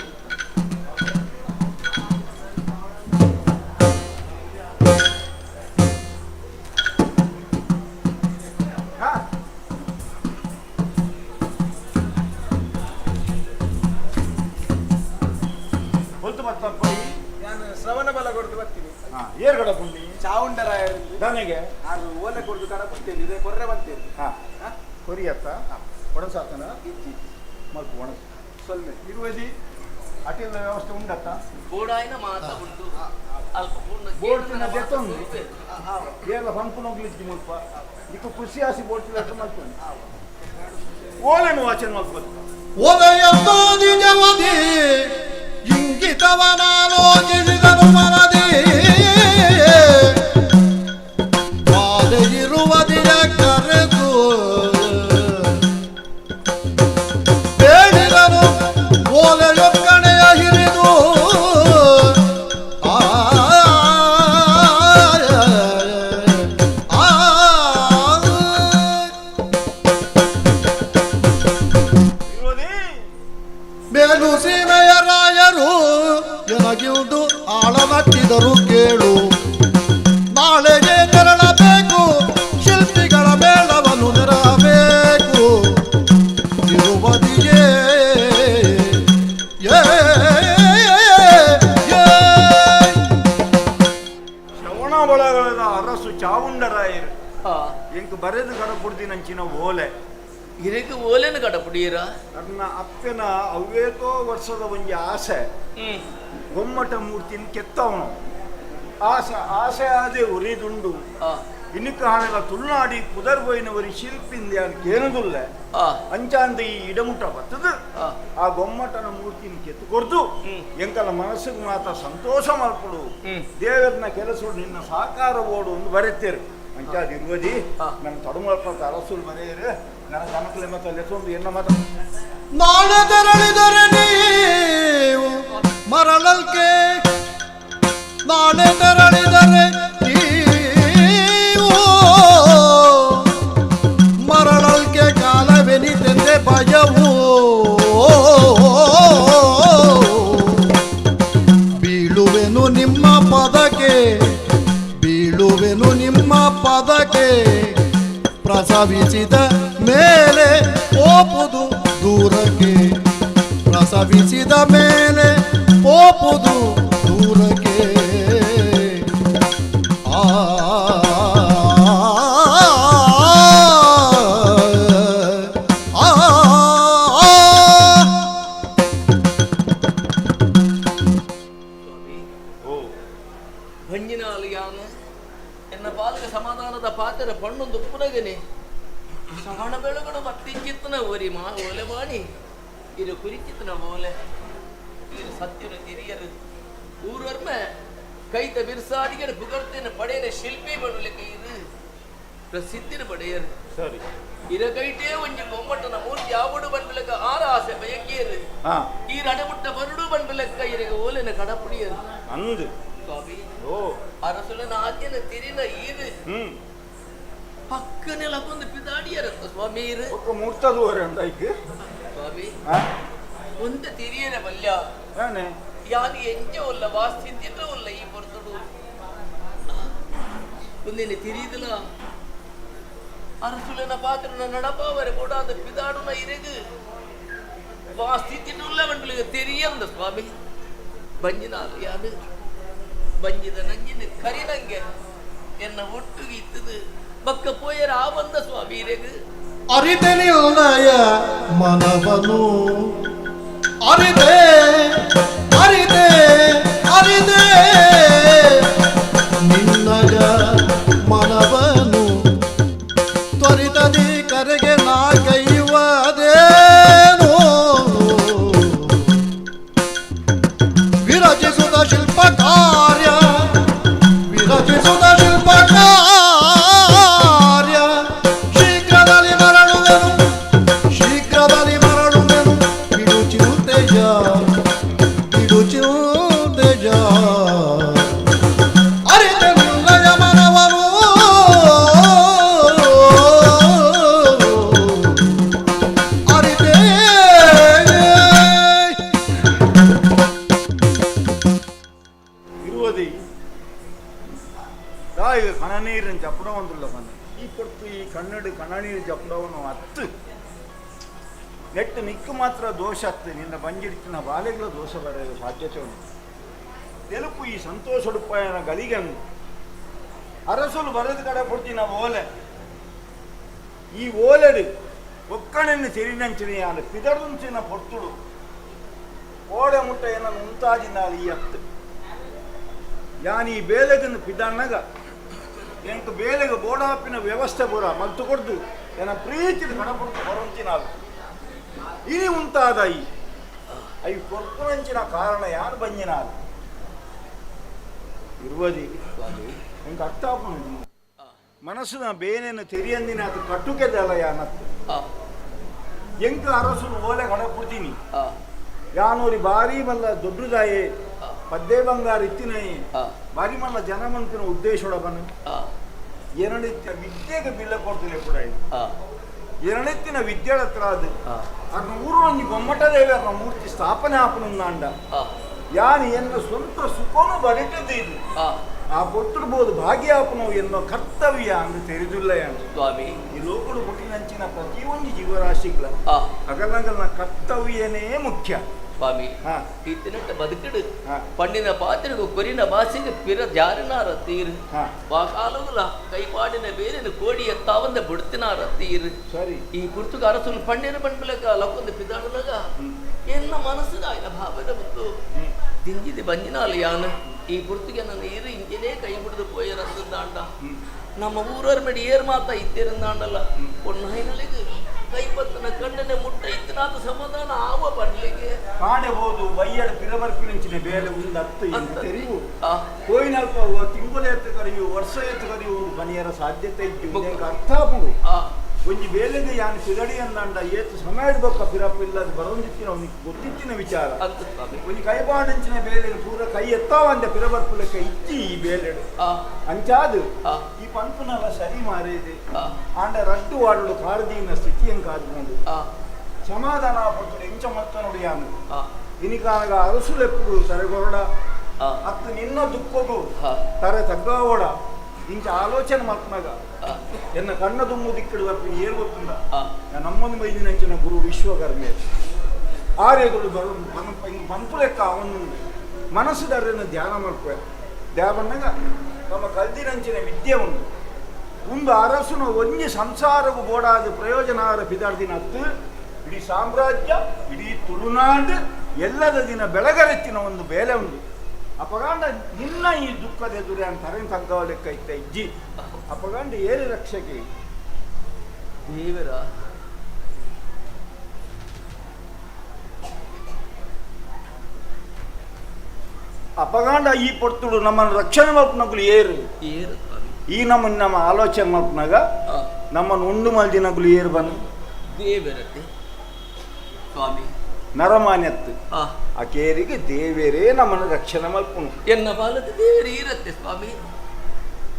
Speaker 4: ಶ್ರವಣ ಬಲ ಕೊಡ್ದು ಬರ್ತೀನಿ.
Speaker 13: ಏರ್ ಕಡ ಪುಂಡಿ
Speaker 4: ಚಾವುಂಡರಾಯರು
Speaker 13: ನನಗೆ
Speaker 4: ಅದು ಓಲೆ ಕೊಡ್ದು ಕಡ ಬರ್ತೇನೆ ಇದೇ ಕೊರ್ರೆ ಬರ್ತೇನೆ.
Speaker 13: ಹಾಂ ಕೊರಿಯತ್ತ ಒಣಸಾತನ ಮಲ್ಪ ಒಣ
Speaker 4: ಸೊಲ್ಮೆ
Speaker 13: ಇರುವದಿ ಅಟಿಲ್ ವ್ಯವಸ್ಥೆ ಉಂಡತ್ತ
Speaker 14: ಬೋಡಾಯಿನ ಮಾತ ಉಂಟು ಅಲ್ಪ
Speaker 13: ಬೋರ್ಟಿನ ದೆತ್ತೊಂದು ಏಲ ಪಂಪುನೋಗ್ಲಿಕ್ಕೆ ಮುಲ್ಪ ಇಕ್ಕು ಖುಷಿ ಆಸಿ ಬೋರ್ಟಿನ ಮಲ್ಪುಂಡು ಓಲೆನು ವಾಚನ ಮಲ್ಪ
Speaker 11: ಓಲೆಯಂದು ನಿಜವದಿ ಇಂಗಿತವನಾಲೋಚಿಸಿದನು ಮನದಿ ಬಾಧೆಯಿರುವದಿಯ ಕರೆದು ಬೇಡಿದನು ಓಲೆಯೊಕ್ಕಣೆಯ ಹಿರಿದು ಆ ಮೇಲು ಸೀಮೆಯ ರಾಯರು ಎನಗಿಲ್ದು ಆಳನಟ್ಟಿದರು ಕೇಳು ನಾಳೆಗೆ ತೆರಳಬೇಕು ಶಿಲ್ಪಿಗಳ ಮೇಳವನ್ನು ನೆರಬೇಕು ತಿರುಪತಿಯೇ
Speaker 13: ಶ್ರವಣ ಬಳಗದ ಅರಸು ಚಾವುಂಡರಾಯರು ಎಂಕ್ ಬರೆದು ಕಡಪುಡ್ದಿನಂಚಿನ ಓಲೆ
Speaker 14: ಇರಕ್ಕೆ ಓಲೆನ ಕಡಪುಡಿಯರ
Speaker 13: ನನ್ನ ಅಪ್ಪನ ಅವ್ವೇತೋ ವರ್ಷದ ಒಂಜಿ ಆಸೆ ಗೊಮ್ಮಟ ಮೂರ್ತಿನ ಕೆತ್ತವನು ಆಸೆ ಆಸೆ ಆದೆ ಉರಿದುಂಡು ಇನ್ನಕ್ಕೆ ಹಾಣೆಲ್ಲ ತುಳುನಾಡಿ ಪುದರ್ಬೋಯಿನವರಿ ಶಿಲ್ಪಿಂದ ಕೇನದುಲ್ಲ ಅಂಚಾಂದ ಈ ಇಡಮುಟ ಬತ್ತದ ಆ ಗೊಮ್ಮಟನ ಮೂರ್ತಿನ ಕೆತ್ತು ಕೊರ್ದು ಎಂಕಲ ಮನಸ್ಸಿಗೆ ಮಾತ ಸಂತೋಷ ಮಲ್ಪಡು ದೇವರನ್ನ ಕೆಲಸ ನಿನ್ನ ಸಾಕಾರ ಓಡು ಒಂದು ಬರೆತೇರು ಅಂಚಾದ ಇರುವದಿ ನನ್ನ ತಡುಮಲ್ಪ ಅರಸುಲ್ ಬರೆಯರು ನನ್ನ ಜನಕಲೆ ಮತ ಲೆಸೊಂದು ಎನ್ನ ಮತ
Speaker 11: ನಾಳೆ ತೆರಳಿದರೆ ನೀವು ಮರಳಲ್ಕೆ ನಾಳೆ ತೆರಳಿದರೆ ನೀವು ಮರಳಲ್ಕೆ ಕಾಲವೆನಿತೆಂದೆ ಭಯವು ಬೀಳುವೆನು ನಿಮ್ಮ ಪದಕ್ಕೆ ಬೀಳುವೆನು ನಿಮ್ಮ ಪದಕ್ಕೆ ಪ್ರಸವಿಸಿದ ಮೇಲೆ ಪೋಪುದು ದೂರಕ್ಕೆ ಪ್ರಸವಿಸಿದ ಮೇಲೆ ಪೋಪುದು ದೂರಕ್ಕೆ ಆ
Speaker 14: ಭಂಜಿನಾಲಿಯಾನ ಎನ್ನ ಪಾಲಿಗೆ ಸಮಾಧಾನದ ಪಾತ್ರೆ ಪಣ್ಣೊಂದು ಪುನಗನೆ ಸವಣ ಬೆಳಗಡು ಮತ್ತಿಂಚಿತ್ತನ ಒರಿ ಮಾ ಓಲೆ ಬಾಣಿ ಇದು ಕುರಿಚಿತ್ತನ ಓಲೆ ಇದು ಸತ್ಯನ ತಿರಿಯರು ಊರರ್ಮೆ ಕೈತ ಬಿರ್ಸಾದಿಗೆ ಪುಗರ್ತೇನೆ ಪಡೆಯನ ಶಿಲ್ಪಿ ಬಡಲಿಕ್ಕೆ ಇದು ಪ್ರಸಿದ್ಧಿನ ಪಡೆಯರು
Speaker 13: ಸರಿ
Speaker 14: ಇರ ಕೈಟೇ ಒಂಜಿ ಗೊಮ್ಮಟನ ಮೂರ್ತಿ ಆವಡು ಬನ್ಬಿಲಕ ಆರ ಆಸೆ ಬಯಕಿಯರು ಈ ರಡಮುಟ್ಟ ಬರುಡು ಬನ್ಬಿಲಕ್ಕ ಇರಗ ಓಲೆನ ಕಡಪುಡಿಯರು
Speaker 13: ಅಂದು
Speaker 14: ಸ್ವಾಮಿ ಅರಸುಲನ ಆದ್ಯನ ತಿರಿನ ಈರು ಪಕ್ಕನೆ ಲಗೊಂದು ಪಿದಾಡಿಯರತ್ತ ಸ್ವಾಮಿ ಇರು
Speaker 13: ಮೂರ್ತದೂರೆ ಉಂಟಾಯ್ತು
Speaker 14: ಸ್ವಾಮಿ ಒಂದು ತಿರಿಯನ ಬಲ್ಯ ಯಾನು ಎಂಚ ಉಲ್ಲ ವಾಸ್ಥಿತಿಟ ಉಲ್ಲ ಈ ಪೊರ್ತುಡು ಒಂದೇನೆ ತಿರಿಯುದಿಲ್ಲ ಅರಸುಲನ ಪಾತ್ರನ ನಡಪಾವರೆ ಕೊಡಾದ ಪಿದಾಡುನ ಇರಗು ವಾಸ್ಥಿತಿನುಲ್ಲವನ್ಗಳಿಗೆ ತೆರಿಯಂದ ಸ್ವಾಮಿ ಬಂಜಿನಾಲು ಯಾನು ಬಂಜಿದ ನಂಜಿನ ಕರಿನಂಗೆ ಎನ್ನ ಒಟ್ಟುಗೆ ಇತ್ತದು ಬಕ್ಕ ಪೋಯರ ಆ ಬಂದ ಸ್ವಾಮಿ ಇರೆಗು
Speaker 11: ಅರಿತೆ ನಿರ್ಣಯ ಮನವನು ಅರಿತೆ ಅರಿತೆ ಅರಿತೆ ನಿನ್ನಯ ಮನವನು ತ್ವರಿತದಿ ಕರೆಗೆ ನಾ ಕೈಯುವುದೇನು ವಿರಚಿಸುತ್ತ ಶಿಲ್ಪ ಕಾರ್ಯ ವಿರಚಿಸುತ್ತ ಶಿಲ್ಪ ಕಾರ್ಯ ಶೀಘ್ರದಲ್ಲಿ ಮರಳುವೆನು ಶೀಘ್ರದಲ್ಲಿ ಮರಳುವೆನು ಬಿಡು ಚಿಂತೆಯ ಬಿಡು ಚಿಂತೆಯ ಅರಿತೆ ನಿನ್ನಯ ಮನವನು ಅರಿತೆ.
Speaker 13: ಇರುವುದೇ ದಾಯಿಗ ಕಣನೀರಿನ ಜಪ್ಪಡವೊಂದುಲ್ಲ ಬಂದ ಈ ಪೊರ್ತು ಈ ಕನ್ನಡ ಕಣನೀರು ಜಪ್ಪಡವನು ಅತ್ತು ನೆಟ್ಟು ನಿಕ್ಕು ಮಾತ್ರ ದೋಷ ಅತ್ತು ನಿನ್ನ ಬಂಜಿಡ್ತಿನ ಬಾಲೆಗಳ ದೋಷ ಬರೆಯಲು ಸಾಧ್ಯತೆ ಉಂಟು. ತೆಲುಪು ಈ ಸಂತೋಷಡುಪಾಯನ ಗಲಿಗಂದು ಅರಸಲು ಬರೆದು ಕಡೆ ಪೊಡ್ತಿನ ಓಲೆ ಈ ಓಲೆಡು ಒಕ್ಕಣೆನ್ನು ಚೆರಿನಂಚಿನ ಪಿದರ್ದುಂಚಿನ ಪೊರ್ತುಡು ಓಡೆ ಮುಟ್ಟ ಏನನ್ನು ಉಂತಾಜಿನಾಳು ಈ ಅತ್ತು ಯಾನ್ ಈ ಬೇಲೆಗನ್ನು ಪಿದಾಣ್ಣಗ ಎಂಕ್ ಬೇಲೆಗೆ ಬೋಡಾಪಿನ ವ್ಯವಸ್ಥೆ ಪೂರ ಮಲ್ತು ಕೊಡ್ದು ಎನ್ನ ಪ್ರೀತಿದ ಕಣಪುಡ್ದು ಬರೊಂತಿನಾಳು ಇನಿ ಉಂತಾದ ಈ I ಕೊರ್ಪುನಂಚಿನ ಕಾರಣ ಯಾರು ಬಂಜಿನಾಳು ಇರುವದಿ ಎಂಕ್ ಅರ್ಥ ಆಪುಂಡು ಮನಸ್ಸಿನ ಬೇನೆಯನ್ನು ತೆರಿಯಂದಿನ ಅದು ಕಟ್ಟುಕೆದಲ್ಲ ಯಾನತ್ತು ಎಂಕ್ ಅರಸುನು ಓಲೆ ಕಣಪುಡ್ತೀನಿ ಯಾನೂರಿ ಬಾರಿ ಮಲ್ಲ ದೊಡ್ಡದಾಯೆ ಪದ್ದೇ ಬಂಗಾರ ಇತ್ತಿನಯೆ ಬಾರಿ ಮಲ್ಲ ಜನ ಮನ್ಪಿನ ಉದ್ದೇಶೊಡ ಬನ್ನು ಎರಡೆತ್ತಿನ ವಿದ್ಯೆಗೆ ಬಿಲ್ಲ ಕೊಡ್ತಿಲ್ಲ ಕೂಡ ಎರಡೆತ್ತಿನ ವಿದ್ಯೆಳ ಹತ್ರ ಅದು ಅರ್ನ ಊರು ಒಂಜಿ ಗೊಮ್ಮಟದೇವಿ ಅರ್ನ ಮೂರ್ತಿ ಸ್ಥಾಪನೆ ಆಪನುಂದಾಂಡ ಯಾನು ಎನ್ನ ಸ್ವಂತ ಸುಖನು ಬರಿಟದ್ದು ಇದು ಆ ಪೊತ್ತುಡ್ಬೋದು ಭಾಗ್ಯ ಆಪನು ಎನ್ನೋ ಕರ್ತವ್ಯ ಅಂದು ತೆರೆದಿಲ್ಲ ಯಾನು
Speaker 14: ಸ್ವಾಮಿ
Speaker 13: ಈ ಲೋಕಡು ಪುಟ್ಟಿನಂಚಿನ ಪ್ರತಿಯೊಂದು ಜೀವರಾಶಿಗಳ ಅಗಲಗಲ್ನ ಕರ್ತವ್ಯನೇ ಮುಖ್ಯ
Speaker 14: ಸ್ವಾಮಿ ಈ ತಿನ್ನಟ್ಟ ಬದುಕಿಡು ಪಣ್ಣಿನ ಪಾತ್ರೆಗೂ ಕೊರಿನ ಭಾಷೆಗೆ ಪಿರ ಜಾರಿನಾರ ತೀರು ವಾಕಾಲುಗುಲ ಕೈಪಾಡಿನ ಬೇರಿನ ಕೋಡಿ ಎತ್ತಾವಂದ ಬುಡ್ತಿನಾರ ತೀರು
Speaker 13: ಸರಿ
Speaker 14: ಈ ಪುರ್ತುಗ ಅರಸುಲು ಪಣ್ಣಿನ ಪಣ್ಪಿಲಕ ಲಕ್ಕೊಂದು ಪಿದಾಡುಲಗ ಎನ್ನ ಮನಸ್ಸುದ ಆಯ್ನ ಭಾವನ ಬಂತು ದಿಂಜಿದಿ ಬಂಜಿನಾಲ ಯಾನ ಈ ಪುರ್ತುಗೆ ನನ್ನ ಏರು ಇಂಜನೇ ಕೈ ಬಿಡಿದು ಪೋಯರಂದಾಂಡ ನಮ್ಮ ಊರರ ಮೇಡಿ ಏರ್ ಮಾತ ಇದ್ದೇರಂದಾಂಡಲ್ಲ ಪೊಣ್ಣೈನಲಿಗೆ ಕೈಪತ್ತನ ಕಣ್ಣನೆ ಮುಟ್ಟ ಇತ್ತನಾದ ಸಮಾಧಾನ ಆವ ಪಡ್ಲಿಗೆ
Speaker 13: ಕಾಣಬಹುದು ಬಯ್ಯಡ ಪಿರಬರ್ಪಿನಂಚಿನ ಬೇಲೆ ಒಂದು ಹತ್ತು ಎಂದು ತೆರಿವು ಕೋಯಿನಲ್ಪ ತಿಂಗಳ ಎತ್ತು ಕರೆಯು ವರ್ಷ ಎತ್ತು ಕರೆಯು ಒಂದು ಬನಿಯರ ಸಾಧ್ಯತೆ ಇದ್ದು ಅರ್ಥ ಆಪುಂಡು ಒಂಜಿ ಬೇಲೆಗೆ ಯಾನು ಪಿರಡಿ ಅಂದಾಂಡ ಏತು ಸಮಯ ಬೊಕ್ಕ ಪಿರಪ್ಪ ಇಲ್ಲದ ಬರೊಂದಿತ್ತಿನ ಅವನಿಗೆ ಗೊತ್ತಿತ್ತಿನ ವಿಚಾರ ಒಂಜಿ ಕೈಬಾಣಂಚಿನ ಬೇಲೆ ಪೂರ ಕೈ ಎತ್ತಾವಂದ ಪಿರಬರ್ಪುಲಕ್ಕ ಇಚ್ಚಿ ಈ ಬೇಲೆಡು ಅಂಚಾದು ಈ ಪಂಪುನಲ್ಲ ಸರಿ ಮಾರೇದೆ ಆಂಡ ರಡ್ಡು ವಾಡುಡು ಕಾರದೀನ ಸ್ಥಿತಿಯಂ ಕಾದ್ಕೊಂಡು ಸಮಾಧಾನ ಪಡ್ತುಡು ಎಂಚ ಮಲ್ತನುಡು ಯಾನು ಇನಿಕಾನಗ ಅರಸುಲೆಪ್ಪುಡು ತರೆಗೊರಡ ಅತ್ತು ನಿನ್ನ ದುಃಖಗು ತರೆ ತಗ್ಗಾವೋಡ ಇಂಚ ಆಲೋಚನೆ ಮಲ್ಪನಾಗ ಎನ್ನ ಕಣ್ಣ ದುಮ್ಮು ದಿಕ್ಕಿಡು ಬರ್ತೀನಿ ಏರು ಗೊತ್ತುಂಡ ನಮ್ಮೊಂದು ಮೈದಿನಂಚಿನ ಗುರು ವಿಶ್ವಕರ್ಮೆ ಆರ್ಯಗಳು ಬರು ಪಂಪುಲೆಕ್ಕ ಅವನು ಮನಸ್ಸುದಾರನ್ನು ಧ್ಯಾನ ಮಲ್ಪೆ ಧ್ಯಾನನಾಗ ನಮ್ಮ ಕಲ್ದಿನಂಚಿನ ವಿದ್ಯೆ ಉಂಟು ಒಂದು ಅರಸುನ ಒಂಜಿ ಸಂಸಾರವು ಬೋಡಾದ ಪ್ರಯೋಜನ ಪಿದಾರ್ದಿನ ಹತ್ತು ಇಡೀ ಸಾಮ್ರಾಜ್ಯ ಇಡೀ ತುಳುನಾಡು ಎಲ್ಲದ ದಿನ ಬೆಳಗರೆತ್ತಿನ ಒಂದು ಬೇಲೆ ಉಂಟು ಅಪಗಾಂಡ ನಿನ್ನ ಈ ದುಃಖದ ಎದುರೆ ಅಂತ ತಗ್ಗವಲೆಕ್ಕ ಇತ್ತ ಇಜ್ಜಿ ಅಪಗಾಂಡ ಏರು ರಕ್ಷಕೆ
Speaker 14: ದೇವರ
Speaker 13: ಅಪಗಾಂಡ ಈ ಪೊರ್ತುಡು ನಮ್ಮನ್ನು ರಕ್ಷಣೆ ಮಲ್ಪನಗುಲು ಏರು
Speaker 14: ಏರು
Speaker 13: ಈ ನಮ್ಮನ್ನು ನಮ್ಮ ಆಲೋಚನೆ ಮಲ್ಪನಾಗ ನಮ್ಮನ್ನು ಉಂಡು ಮಲ್ದಿನಗುಲು ಏರು ಬನ್ನು
Speaker 14: ದೇವರತೆ ಸ್ವಾಮಿ
Speaker 13: ನರಮಾನ್ಯತ್ತು ಆ ಕೇರಿಗೆ ದೇವರೇ ನಮ್ಮನ್ನು ರಕ್ಷಣೆ ಮಲ್ಪುನು
Speaker 14: ಎನ್ನ ಬಾಲದ ದೇವರು ಇರತ್ತೆ ಸ್ವಾಮಿ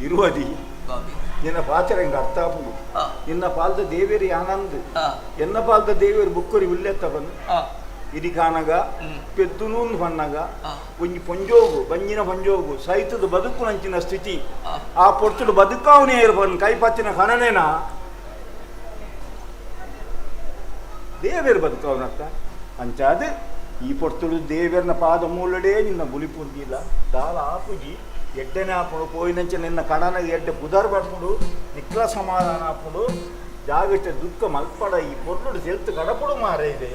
Speaker 13: ಇರುವದಿ
Speaker 14: ಸ್ವಾಮಿ
Speaker 13: ನಿನ್ನ ಪಾತ್ರ ಹೆಂಗ ಅರ್ಥ ಆಪುಂಡು ನಿನ್ನ ಪಾಲ್ದ ದೇವೇರಿ ಆನಂದ್ ಎನ್ನ ಪಾಲ್ದ ದೇವೇರು ಬುಕ್ಕರಿ ಉಲ್ಲೆತ್ತ ಬಂದು ಇದಿಕಾನಗ ಪೆದ್ದುನೂಂದು ಬಣ್ಣಗ ಒಂಜಿ ಪೊಂಜೋಗು ಬಂಜಿನ ಪೊಂಜೋಗು ಸೈತದ ಬದುಕು ನಂಚಿನ ಸ್ಥಿತಿ ಆ ಪೊರ್ತುಡು ಬದುಕಾವನೇ ಇರ್ಬನ್ ಕೈಪತ್ತಿನ ಕಣನೇನ ದೇವೇರು ಬದುಕಾವನತ್ತ ಅಂಚಾದ ಈ ಪೊರ್ತುಡು ದೇವರನ ಪಾದ ಮೂಲಡೇ ನಿನ್ನ ಬುಲಿಪುಂದಿಲ್ಲ ದಾಲ ಆಪುಜಿ ಎಡ್ಡೆನೆ ಆಪುಡು ಪೋಯಿನಂಚೆ ನಿನ್ನ ಕಣನ ಎಡ್ಡೆ ಪುದರ್ ಬರ್ಪುಡು ನಿಕ್ಲ ಸಮಾಧಾನ ಆಪುಡು ಜಾಗೃತ ದುಃಖ ಮಲ್ಪಡ ಈ ಪೊರ್ಲುಡು ಸೆಲ್ತು ಕಡಪುಡು ಮಾರ ಇದೆ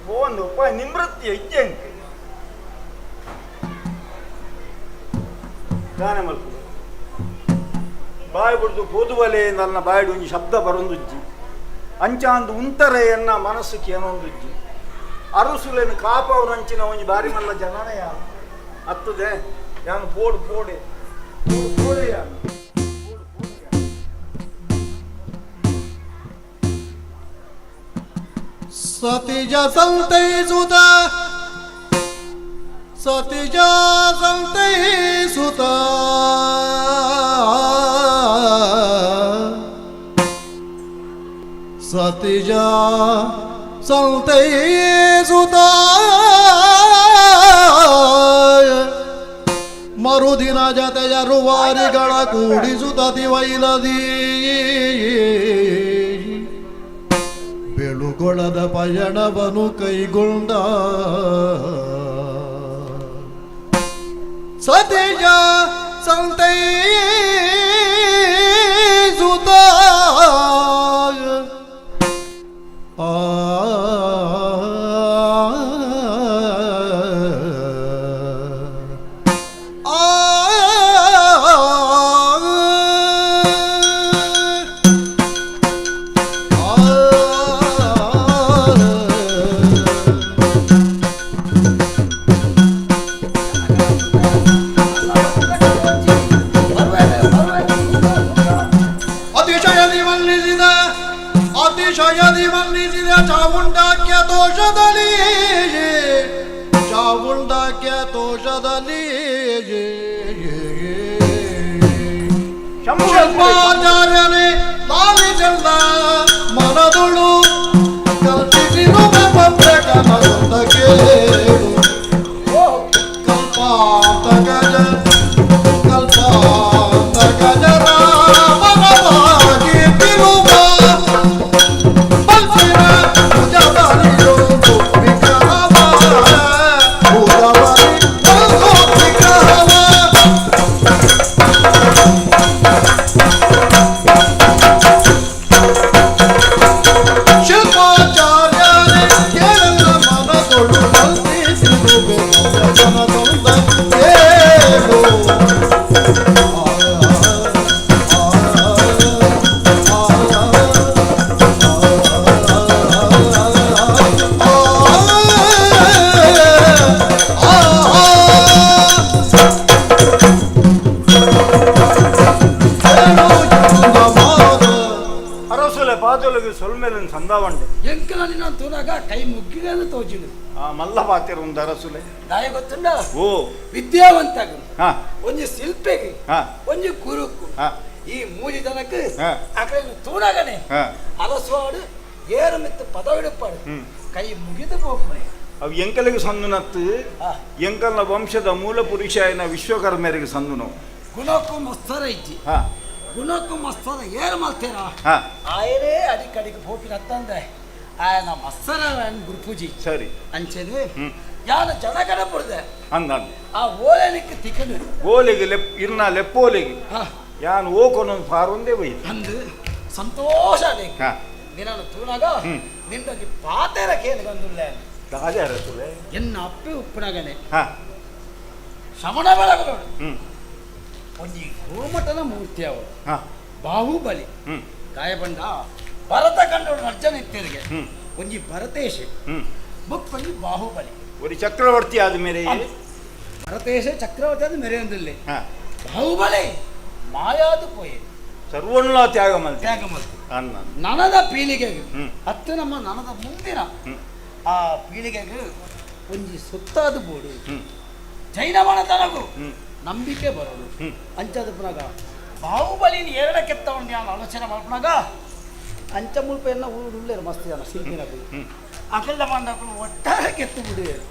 Speaker 13: ಪೋಂದು ಉಪಾಯ ನಿಮೃತ್ತಿ ಇಜ್ಜಂಕ್ ದಾನ ಮಲ್ಪುಡು ಬಾಯಿ ಬಿಡ್ದು ಪೋದುವಲೆ ನನ್ನ ಬಾಯಿಡು ಒಂಜಿ ಶಬ್ದ ಬರೊಂದುಜ್ಜಿ ಅಂಚಾಂದು ಉಂತರೆ ಎನ್ನ ಮನಸ್ಸು ಏನೊಂದುಜ್ಜಿ ಅರುಸುಲೇನು ಕಾಪವನಂಚಿನ ಒಂಜಿ ಬಾರಿ ಮಲ್ಲ ಜನನಯ ಅತ್ತದೆ ಯಾನು ಪೋಡು ಪೋಡೆ ಪೋಡು ಪೋಡೆ ಯಾನು
Speaker 11: ಸತಿಜ ಸಂತೈಸುತ ಸತಿಜ ಸಂತೈಸುತ ಸತಿಜ ಸಂತೈಸುತ ಮರುದಿನ ಜತೆಯ ರುವಾರಿಗಳ ಕೂಡಿಸುತ್ತ ವೈಲದಿ ಬೆಳುಗೊಳದ ಪಯಣವನು ಕೈಗೊಂಡ ಸತಿಜ ಸಂತೈಸುತ ಆ ಚಾವುಂಡಾಕ್ಯ ದೋಷದಲ್ಲಿ ಚಾವುಂಡಾಕ್ಯ ದೋಷದಲ್ಲಿ ಶಿಲ್ಪಾಚಾರ್ಯನೇ ಲಾಲಿಸೆಲ್ಲ ಮನದುಳು ಕಲ್ಪಿಸಿರುವ ಕನಸೊಂದ ಕೇಳು ಕಲ್ಪಾಂತ ಗಜ ಕಲ್ಪಾಂತ ಗಜ ರಾಮನವಾಗಿ ತಿರುವ
Speaker 6: ಕೈ ಮುಗ್ಗಿಗಳನ್ನು ತೋಜಿಡು
Speaker 13: ಆ ಮಲ್ಲ ಪಾತಿರ ಒಂದು ಅರಸುಲೆ
Speaker 6: ದಾಯ ಗೊತ್ತುಂಡ
Speaker 13: ಓ
Speaker 6: ವಿದ್ಯಾವಂತ ಒಂಜಿ ಶಿಲ್ಪಿಗೆ ಒಂಜಿ ಗುರುಕು ಈ ಮೂಜಿ ಜನಕ್ಕೆ ಅಕಡೆ ತೂನಗನೆ ಅರಸುವಾಡು ಏರು ಮಿತ್ತು ಪದವಿಡುಪಾಡು ಕೈ ಮುಗಿದು ಪೋಪುನೆ
Speaker 13: ಅವು ಎಂಕಲಿಗೆ ಸಂದುನತ್ತು ಎಂಕಲ್ನ ವಂಶದ ಮೂಲ ಪುರುಷ ವಿಶ್ವಕರ್ಮರಿಗೆ ಸಂದುನು
Speaker 6: ಗುಣಕ್ಕೂ ಮಸ್ತರ ಇಜ್ಜಿ ಗುಣಕ್ಕೂ ಮಸ್ತರ ಏರು ಮಲ್ತೇರಾ ಆಯರೇ ಅಡಿಕಡಿಗೆ ಪೋಪಿನತ್ತಂದ್ರೆ ಆಯನ ಮಸ್ತರ ಗುರುಪೂಜಿ
Speaker 13: ಸರಿ
Speaker 6: ಅಂಚೆನೆ ಯಾನ ಜನಗಣ ಪುಡ್ದೆ
Speaker 13: ಅಂದ
Speaker 6: ಆ ಓಲೆನಿಕ್ಕೆ ತಿಕ್ಕಡು
Speaker 13: ಓಲೆಗೆ ಲೆಪ್ ಇರ್ನ ಲೆಪ್ಪೋಲೆಗೆ ಯಾನ್ ಓಕೊನೊಂದು ಫಾರೊಂದೇ ಬೈ
Speaker 6: ಅಂದು ಸಂತೋಷ ನಿನ್ನನ್ನು ತೂನಾಗ ನಿನ್ನೊಂದು ಪಾತೆರ ಕೇನು ಬಂದುಲ್ಲ
Speaker 13: ದಾಜಾರಸುಲೆ
Speaker 6: ಎನ್ನ ಅಪ್ಪೆ ಉಪ್ಪುನಗನೆ ಶ್ರವಣ ಬೆಳಗಲೋಡು ಒಂಜಿ ಗೋಮಟನ ಮೂರ್ತಿ ಅವರು ಬಾಹುಬಲಿ ಗಾಯಬಂಡ ಭರತ ಕಂಡೋಡು ಅರ್ಜನ ಇತ್ತೆರಿಗೆ ಒಂಜಿ ಭರತೇಶೆ ಬುಕ್ ಒಂಜಿ ಬಾಹುಬಲಿ
Speaker 13: ಒಂದು ಚಕ್ರವರ್ತಿ ಆದ ಮೇಲೆ
Speaker 6: ಭರತೇಶ ಚಕ್ರವರ್ತಿ ಆದ ಮೇರೆ ಅಂದಿಲ್ಲ ಬಾಹುಬಲಿ ಮಾಯಾದ ಪೋಯೆ
Speaker 13: ಸರ್ವಣ್ಣ ತ್ಯಾಗ ಮಲ್ತೆ
Speaker 6: ತ್ಯಾಗ ಮಲ್ತೆ ನನದ ಪೀಳಿಗೆಗೆ ಹತ್ತು ನಮ್ಮ ನನದ ಮುಂದಿನ ಆ ಪೀಳಿಗೆಗೆ ಒಂಜಿ ಸುತ್ತಾದ ಬೋಡು ಜೈನ ಮನತನಗು ನಂಬಿಕೆ ಬರೋಡು ಅಂಚಾದ ಪುನಗ ಬಾಹುಬಲಿನ ಎರಡ ಕೆತ್ತವನು ನಾನು ಆಲೋಚನೆ ಮಾಡ್ಪುನಾಗ ಅಂಚ ಮುಲ್ಪ ಎಲ್ಲ ಊರು ಉಳ್ಳೇರು ಮಸ್ತ್ ಜನ ಶಿಲ್ಪಿನಕುಲು ಅಕಲ್ದ ಮಂದಕುಲು ಒಟ್ಟಾರೆ ಕೆತ್ತು ಬಿಡುವೇರು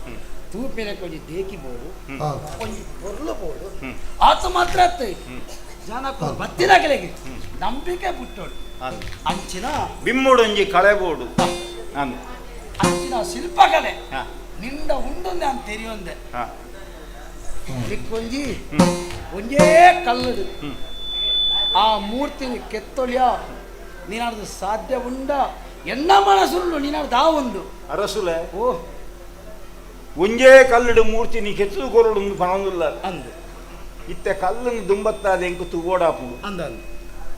Speaker 6: ತೂಪಿನಕ್ಕೆ ಒಂಜಿ ದೇಕಿ ಬೋಡು ಒಂಜಿ ಪೊರ್ಲು ಬೋಡು ಆತ ಮಾತ್ರ ಅತ್ತ ಜನಕ್ಕೂ ಬತ್ತಿನಕಲೆಗೆ ನಂಬಿಕೆ ಬಿಟ್ಟೋಡು ಅಂಚಿನ
Speaker 13: ಬಿಮ್ಮೋಡು ಒಂಜಿ ಕಳೆ ಬೋಡು
Speaker 6: ಅಂಚಿನ ಶಿಲ್ಪಕಲೆ ನಿಂಡ ಉಂಡೊಂದೆ ಅಂತ ತೆರಿಯೊಂದೆ ನಿಕ್ಕೊಂಜಿ ಒಂಜೇ ಕಲ್ಲುಡು ಆ ಮೂರ್ತಿನ ಕೆತ್ತೊಳಿಯ ನೀನಾಡ್ದು ಸಾಧ್ಯ ಉಂಡ ಎನ್ನ ಮನಸ್ಸುಂಡು ನೀನಾಡ್ದು ಆ ಒಂದು
Speaker 13: ಅರಸುಲೆ ಓ ಒಂಜೇ ಕಲ್ಲುಡು ಮೂರ್ತಿ ನೀ ಕೆತ್ತು ಕೊರಡು ಪಣೊಂದುಲ್ಲ
Speaker 6: ಅಂದು
Speaker 13: ಇತ್ತೆ ಕಲ್ಲನ್ನು ದುಂಬತ್ತಾದ ಎಂಕು ತೂಗೋಡಾಪುಂಡು
Speaker 6: ಅಂದ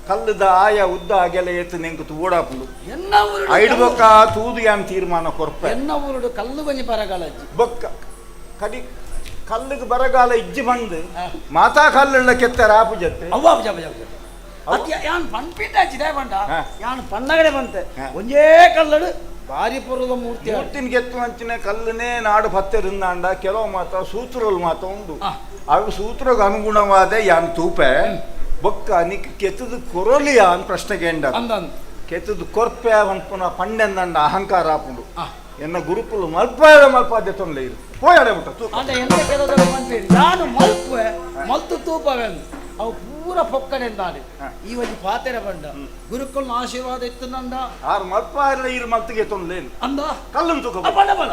Speaker 13: ಕಲ್ಲುದ ಆಯ ಉದ್ದ ಅಗೆಲ ಏತು ನೆಂಕು ತೂಗೋಡಾಪುಂಡು
Speaker 6: ಎನ್ನ ಊರುಡು
Speaker 13: ಐಡು ಬೊಕ್ಕ ತೂದು ಯಾನ್ ತೀರ್ಮಾನ ಕೊರ್ಪೆ
Speaker 6: ಎನ್ನ ಊರುಡು ಕಲ್ಲು ಒಂಜಿ ಬರಗಾಲ ಅಜ್ಜಿ
Speaker 13: ಬೊಕ್ಕ ಕಡಿ ಕಲ್ಲುಗೆ ಬರಗಾಲ ಇಜ್ಜಿ ಬಂದು ಮಾತಾ ಕಲ್ಲುಳ್ಳ ಕೆತ್ತರ ಆಪು ಜತ್ತೆ
Speaker 6: ಅವ್ವ ಅಪ್ಪ ಅಪ್ಪ ಯಾನ್ ಪನ್ಪಿಟ್ಟ ಅಜ್ಜಿ ಬಂಡ ಯಾನ್ ಪನ್ನಗಡೆ ಬಂತೆ ಒಂಜೇ ಕಲ್ಲಡು ಭಾರಿ ಪೂರ್ವದ ಮೂರ್ತಿ
Speaker 13: ಮೂರ್ತಿನ ಕೆತ್ತುವಂಚಿನ ಕಲ್ಲುನೇ ನಾಡು ಪತ್ತೆರಿಂದಾಂಡ ಕೆಲವು ಮಾತ್ರ ಸೂತ್ರಗಳು ಮಾತ್ರ ಉಂಡು ಅವು ಸೂತ್ರಕ್ಕೆ ಅನುಗುಣವಾದ ಯಾನ್ ತೂಪೆ ಬೊಕ್ಕ ನಿಕ್ ಕೆತ್ತದ ಕೊರಲಿಯ ಅನ್ ಪ್ರಶ್ನೆ ಕೇಂಡ ಕೆತ್ತದ ಕೊರ್ಪೆ ಪನ್ಪುನ ಪಂಡೆಂದಂಡ ಅಹಂಕಾರ ಆಪುಂಡು ಎನ್ನ ಗುರುಕುಲು ಮಲ್ಪಾದ ಮಲ್ಪಾದ್ಯ ತೊಂದರೆ ಇರು ಪೋಯಾಡೆ ಬಿಟ್ಟ ತೂಪ
Speaker 6: ಅಂಡ ಎಂತ ಕೆಲವು ಪನ್ಪೇರಿ ಯಾನು ಮಲ್ಪೆ ಮಲ್ತು ತೂಪವೆಂದು ಅವು ಪೂರ ಪೊಕ್ಕಡೆಂದಾನೆ ಈ ಒಂಜಿ ಪಾತೆರ ಬಂಡ ಗುರುಕುಲ್ನ ಆಶೀರ್ವಾದ ಇತ್ತು ನಂದ
Speaker 13: ಆರು ಮಲ್ಪ ಇರು ಮಲ್ತಿಗೆ ತೊಂದರೆ
Speaker 6: ಅಂದ
Speaker 13: ಕಲ್ಲನ್ನು ತೂಕ
Speaker 6: ಬಡ ಬಡ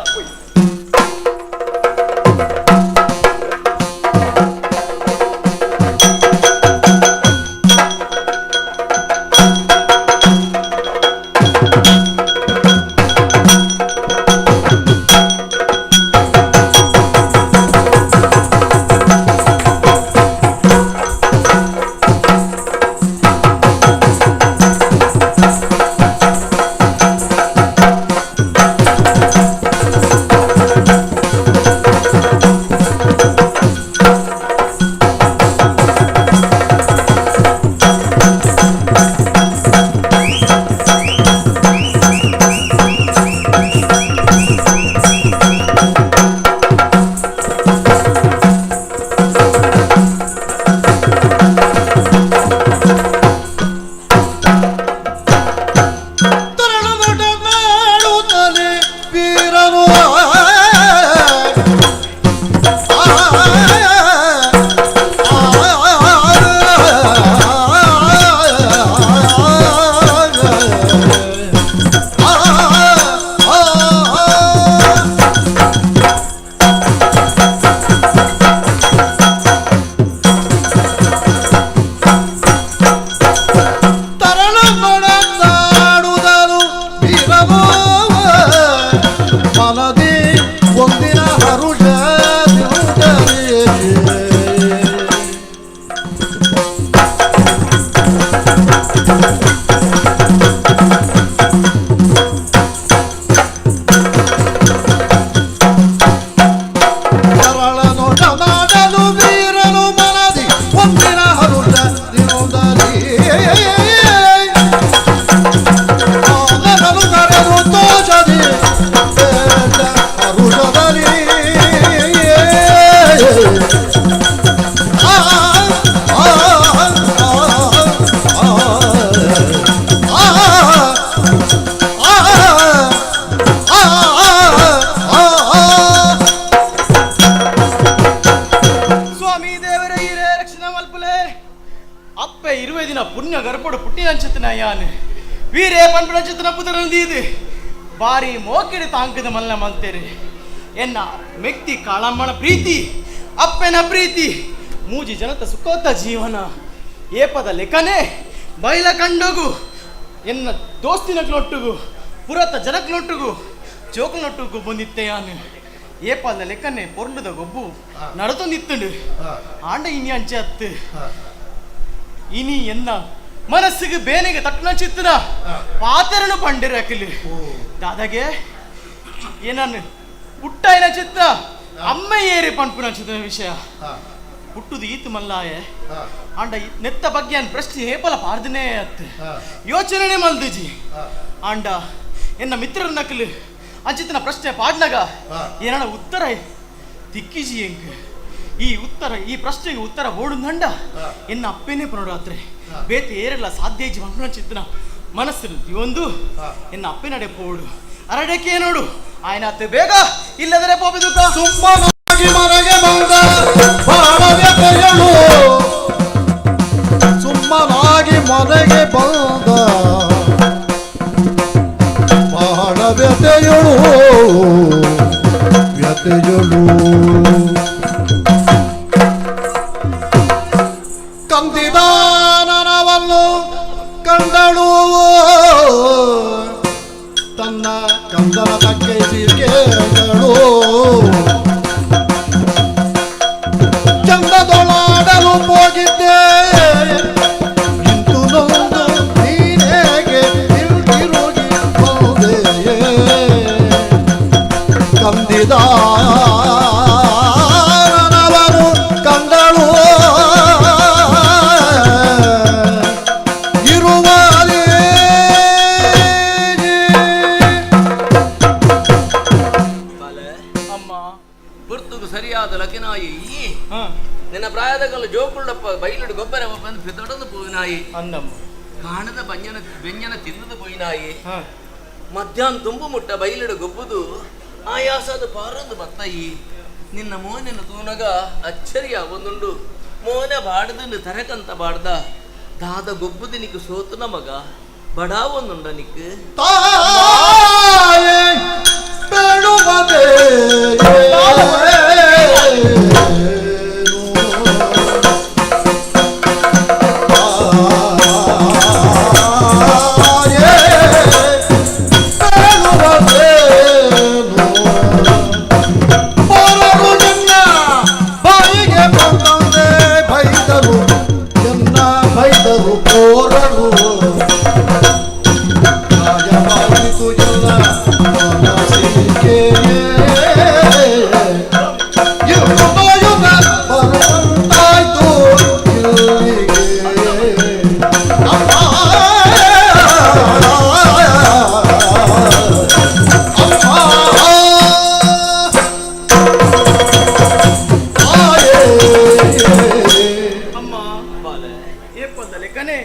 Speaker 12: ಬಾರಿ ಮೋಕಿಡಿ ತಾಂಕದ ಮಲ್ಲ ಮಂತೇರಿ ಎನ್ನ ಮೆಕ್ತಿ ಕಾಳಮ್ಮನ ಪ್ರೀತಿ ಅಪ್ಪನ ಪ್ರೀತಿ ಮೂಜಿ ಜನತ ಸುಖೋತ ಜೀವನ ಏಪದ ಲೆಕ್ಕನೆ ಬೈಲ ಕಂಡೋಗು ಎನ್ನ ದೋಸ್ತಿನಕ್ಲೊಟ್ಟುಗು ಪುರತ ಜನಕ್ಲೊಟ್ಟುಗು ಚೋಕ್ಲೊಟ್ಟುಗು ಬಂದಿತ್ತೆ ಯಾನು ಏಪದ ಲೆಕ್ಕನೆ ಪೊರ್ಲುದ ಗೊಬ್ಬು ನಡತೊಂದಿತ್ತುಂಡು ಆಂಡ ಇನಿ ಅಂಚೆ ಅತ್ತು ಇನಿ ಎನ್ನ ಮನಸ್ಸಿಗೆ ಬೇನೆಗೆ ತಟ್ಟನ ಚಿತ್ತನ ಪಾತೆರನು ಪಂಡಿರಕಿಲಿ ದಾದಾಗೆ ಏನನ್ನು ಪುಟ್ಟಾಯಿನ ಚಿತ್ರ ಅಮ್ಮ ಏರಿ ಪಂಪುನ ಚಿತ್ರ ವಿಷಯ ಪುಟ್ಟುದು ಈತು ಮಲ್ಲಾಯೆ ಆಂಡ ನೆತ್ತ ಬಗ್ಗೆ ಅನ್ ಪ್ರಶ್ನೆ ಏಪಲ ಪಾರ್ದನೇ ಅತ್ತು ಯೋಚನೆ ಮಲ್ದಿಜಿ ಆಂಡ ಎನ್ನ ಮಿತ್ರರ ನಕಲು ಅಂಚಿತನ ಪ್ರಶ್ನೆ ಪಾಡ್ನಾಗ ಏನಾನ ಉತ್ತರ ತಿಕ್ಕಿಜಿ ಎಂಕ್ ಈ ಉತ್ತರ ಈ ಪ್ರಶ್ನೆಗೆ ಉತ್ತರ ಓಡುಂದಂಡ ಎನ್ನ ಅಪ್ಪೇನೆ ಪನೋಡಾತ್ರೆ ಬೇತೆ ಏರಲ್ಲ ಸಾಧ್ಯ ಇಜ್ಜಿ ಪನ್ಪುನ ಚಿತ್ತನ ಮನಸ್ಸು ಒಂದು ಎನ್ನ ಅಪ್ಪನಡೆ ಪೋಡು ಅರಡಕ್ಕೆ ನೋಡು ಆಯ್ನಾತ್ ಬೇಗ ಇಲ್ಲದರೆ ಪೋಬಿದುಕ
Speaker 11: ಸುಮ್ಮನಾಗಿ ಮನೆಗೆ ಬಂದ ಬಾಳವ್ಯತೆಯಳು ಸುಮ್ಮನಾಗಿ ಮನೆಗೆ ಬಂದ ಬಾಳವ್ಯತೆಯಳು.
Speaker 14: ಬತ್ತಿನಾಯಿ ನಿನ್ನ ಪ್ರಾಯದಗಲ್ಲ ಜೋಕುಳ್ಳಪ್ಪ ಬೈಲುಡು ಗೊಬ್ಬರ ಬಂದು ಪಿದಡದು ಪೋಯಿನಾಯಿ
Speaker 12: ಅಂದಮ್ಮ
Speaker 14: ಕಾಣದ ಬಂಜನ ಬೆಂಜನ ತಿನ್ನದು ಪೋಯಿನಾಯಿ ಮಧ್ಯಾಹ್ನ ತುಂಬು ಮುಟ್ಟ ಬೈಲುಡು ಗೊಬ್ಬುದು ಆಯಾಸದ ಪಾರೊಂದು ಬತ್ತಾಯಿ ನಿನ್ನ ಮೋನೆನ ತೂನಗ ಅಚ್ಚರಿಯ ಒಂದುಂಡು ಮೋನೆ ಬಾಡ್ದು ತರಕಂತ ಬಾಡ್ದ ದಾದ ಗೊಬ್ಬುದು ನಿಕ್ಕು ಸೋತುನ ಮಗ ಬಡಾವೊಂದುಂಡ ನಿಕ್ಕು
Speaker 11: ತಾಯೇ ಬೇಡುವುದೇ ಪರರು ನಿನ್ನ ಬಾಯಿಗೆ ಬಂದಂತೆ ಬೈದರು ಎನ್ನ ಬೈದರು ಪೋರರು ಗಾಯವಾಯಿತು ಎಲ್ಲ ಮನಸ್ಸಿಗೆ ಯುಗ ಬರುವಂತಾಯ್ತು ಇಲ್ಲಿಗೆ
Speaker 12: ಅಮ್ಮ ಏಪದ ಲೆಕ್ಕನೆ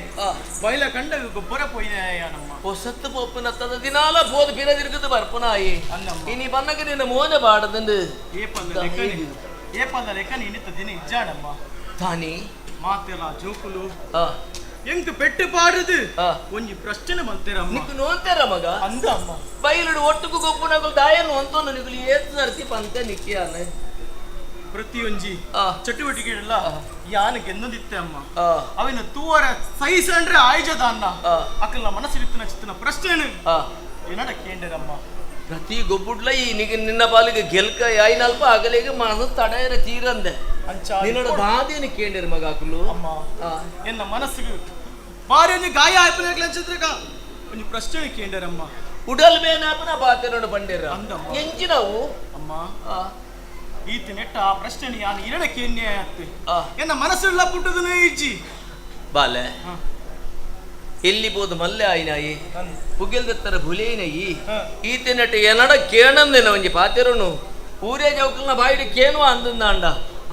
Speaker 12: ಬೈಲ ಕಂಡ ಗೊಬ್ಬರ ಪೋಯಿನಮ್ಮ
Speaker 14: ಹೊಸತ್ತು ಪೋಪುನ ತದ ದಿನಾಲ ಪೋದು ಪಿರದಿರ್ಗದು ಬರ್ಪುನಾಯಿ ಇನಿ ಬನ್ನಗ ನಿನ್ನ ಮೋನೆ ಬಾಡದಂದು
Speaker 12: ಏಪದ ಲೆಕ್ಕನೆ ಏಪದ ಲೆಕ್ಕನೆ ಇನ್ನಿತ್ತ ದಿನ ಇಜ್ಜಾಡಮ್ಮ
Speaker 14: ತಾನಿ
Speaker 12: ಮಾತೆಲ್ಲ ಜೋಕುಲು ಎಂಕ್ ಪೆಟ್ಟು ಪಾಡುದು ಒಂಜಿ ಪ್ರಶ್ನೆ ಮಲ್ತೇರಮ್ಮ
Speaker 14: ನಿಕ್ಕು ನೋಂತೇರ ಮಗ
Speaker 12: ಅಂದ ಅಮ್ಮ
Speaker 14: ಬೈಲುಡು ಒಟ್ಟುಗು ಗೊಬ್ಬುನಗುಲು ದಾಯನು ಅಂತೋನು ನಿಗುಲು ಏತ್ ಸರ್ತಿ ಪಂತೆ ನಿಕ್ಕಿಯಾನೆ
Speaker 12: ಪ್ರತಿಯೊಂಜಿ ಚಟುವಟಿಕೆ ಎಲ್ಲ ಯಾನ ಗೆನ್ನದಿತ್ತೆ ಅಮ್ಮ ಅವಿನ ತೂವರ ಸೈಸಂಡ್ರೆ ಆಯ್ಜದ ಅನ್ನ ಅಕಲ್ನ ಮನಸ್ಸಿರಿತ್ತಿನ ಚಿತ್ತನ ಪ್ರಶ್ನೆ ಏನಡ ಕೇಂದ್ರಮ್ಮ
Speaker 14: ಪ್ರತಿ ಗೊಬ್ಬುಡ್ಲ ಈ ನಿಗ ನಿನ್ನ ಪಾಲಿಗೆ ಗೆಲ್ಕ ಯಾಯಿನಲ್ಪ ಅಗಲಿಗೆ ಮನಸ್ಸು ತಡೆಯರ ತೀರಂದೆ ನಿನ್ನೋಡ ದಾದೇನು ಕೇಂದ್ರ ಮಗ ಅಕಲು
Speaker 12: ಅಮ್ಮ ಎನ್ನ ಮನಸ್ಸಿಗೆ ಬಾರಿ ಒಂಜಿ ಗಾಯ ಆಯ್ಪನ ಚಿತ್ರಕ ಒಂಜಿ ಪ್ರಶ್ನೆ ಕೇಂದ್ರಮ್ಮ
Speaker 14: ಉಡಲ್ ಮೇನಾಪನ ಬಾತೆನೋಡು ಬಂಡೇರ ಎಂಚಿನವು
Speaker 12: ಅಮ್ಮ ಈತ ನೆಟ್ಟ ಆ ಪ್ರಶ್ನೆ ಯಾನು ಇರಡ ಕೇನ್ಯ ಆಯ್ತು ಎನ್ನ ಮನಸ್ಸುಳ್ಳ ಪುಟ್ಟದನೇ ಇಜ್ಜಿ
Speaker 14: ಬಾಲೆ ಎಲ್ಲಿ ಬೋದು ಮಲ್ಲೆ ಆಯ್ನಾಯಿ ಪುಗೆಲ್ದತ್ತರ ಭುಲೇನಯಿ ಈತ ನೆಟ್ಟ ಏನಡ ಕೇಣಂದೇನ ಒಂಜಿ ಪಾತೆರುನು ಊರೇ ಜೌಕಲ್ನ ಬಾಯಿಡು ಕೇನುವ ಅಂದಂದಾಂಡ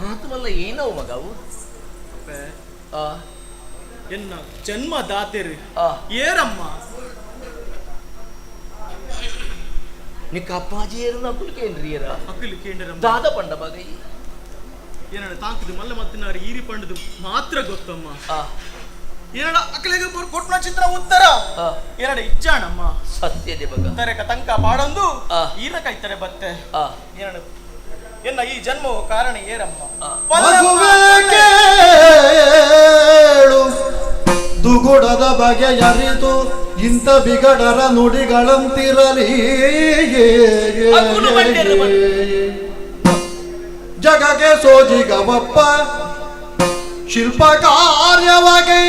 Speaker 14: ಆತಮಲ್ಲ ಏನವು ಮಗವು
Speaker 12: ಎನ್ನ ಜನ್ಮ ದಾತೆರು ಏರಮ್ಮ
Speaker 14: ನಿಕ್ಕ ಅಪ್ಪಾಜಿ ಏರು ಅಕ್ಕಲು ಕೇಂದ್ರಿಯರ
Speaker 12: ಅಕ್ಕಲು ಕೇಂದ್ರಮ್ಮ
Speaker 14: ದಾದ ಪಂಡ ಬಗೈ
Speaker 12: ಏನಡ ತಾಂಕದು ಮಲ್ಲ ಮತ್ತಿನಾರು ಈರಿ ಪಂಡದು ಮಾತ್ರ ಗೊತ್ತಮ್ಮ ಏನಡ ಅಕ್ಕಲಿಗೆ ಕೊಟ್ನ ಚಿತ್ರ ಉತ್ತರ ಏನಡ ಇಜ್ಜಾಣಮ್ಮ
Speaker 14: ಸತ್ಯದೆ ಬಗ
Speaker 12: ತರಕ ತಂಕ ಪಾಡೊಂದು ಈರ ಕೈತರೆ ಬತ್ತೆ ಏನಡ ಎನ್ನ ಈ ಜನ್ಮವು ಕಾರಣ ಏರಮ್ಮ
Speaker 11: ಮಗುವೆ ಕೇಳು ದುಗುಡದ ಬಗೆಯರಿತು ಇಂಥ ಬಿಗಡರ ನುಡಿಗಳಂತಿರಲಿ ಜಗಕ್ಕೆ ಸೋಜಿಗವಪ್ಪ ಶಿಲ್ಪ ಕಾರ್ಯವಗೆ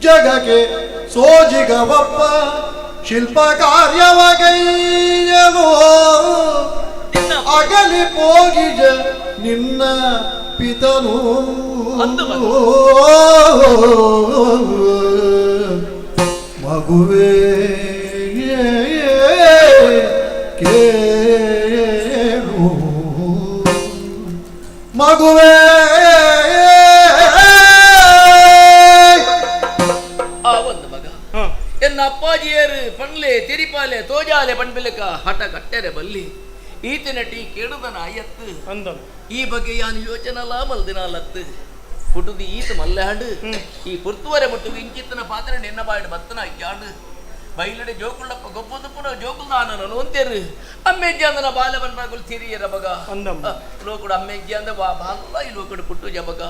Speaker 11: ಜಗಕ್ಕೆ ಸೋಜಿಗವಪ್ಪ ಶಿಲ್ಪ ಕಾರ್ಯವಗೈಯನು ಅಗಲಿ ಪೋಗಿಜ ನಿನ್ನ ಪಿತನು ಮಗುವೇ ಕೇಳು ಮಗುವೇ
Speaker 14: ಆ ಒಂದು ಮಗ ಎನ್ನ ಅಪ್ಪಾಜಿಯರು ಪಣ್ಲೆ ತಿರಿಪಾಲೆ ತೋಜಾಲೆ ಪಣ್ಬಿಲಕ ಹಠ ಕಟ್ಟೆರೆ ಬಲ್ಲಿ ಈತನ ಟೀ ಕೇಳುದನ ಅಯ್ಯತ್ತು ಈ ಬಗ್ಗೆ ಯಾನು ಯೋಚನಲ ಮಲ್ದಿನಾಲತ್ತು ಪುಟುದು ಈತ ಮಲ್ಲಾಂಡು ಈ ಪುರ್ತುವರೆ ಮುಟ್ಟು ಇಂಚಿತ್ತನ ಪಾತ್ರೆ ನಿನ್ನ ಬಾಯಿಡು ಬತ್ತನ ಅಯ್ಯಾಂಡು ಬೈಲಡೆ ಜೋಕುಳ್ಳಪ್ಪ ಗೊಬ್ಬದು ಪುನಃ ಜೋಕುಲ್ದಾನನು ಅಂತೇರು ಅಮ್ಮೆಜ್ಜಿ ಅಂದನ ಬಾಲ ಬನ್ಬಾಗುಲ್ ತಿರಿಯರ ಮಗ ಲೋಕುಡು ಅಮ್ಮೆಜ್ಜಿ ಅಂದ ಬಾ ಬಾಲ ಈ ಲೋಕುಡು ಪುಟ್ಟು ಜಬಗ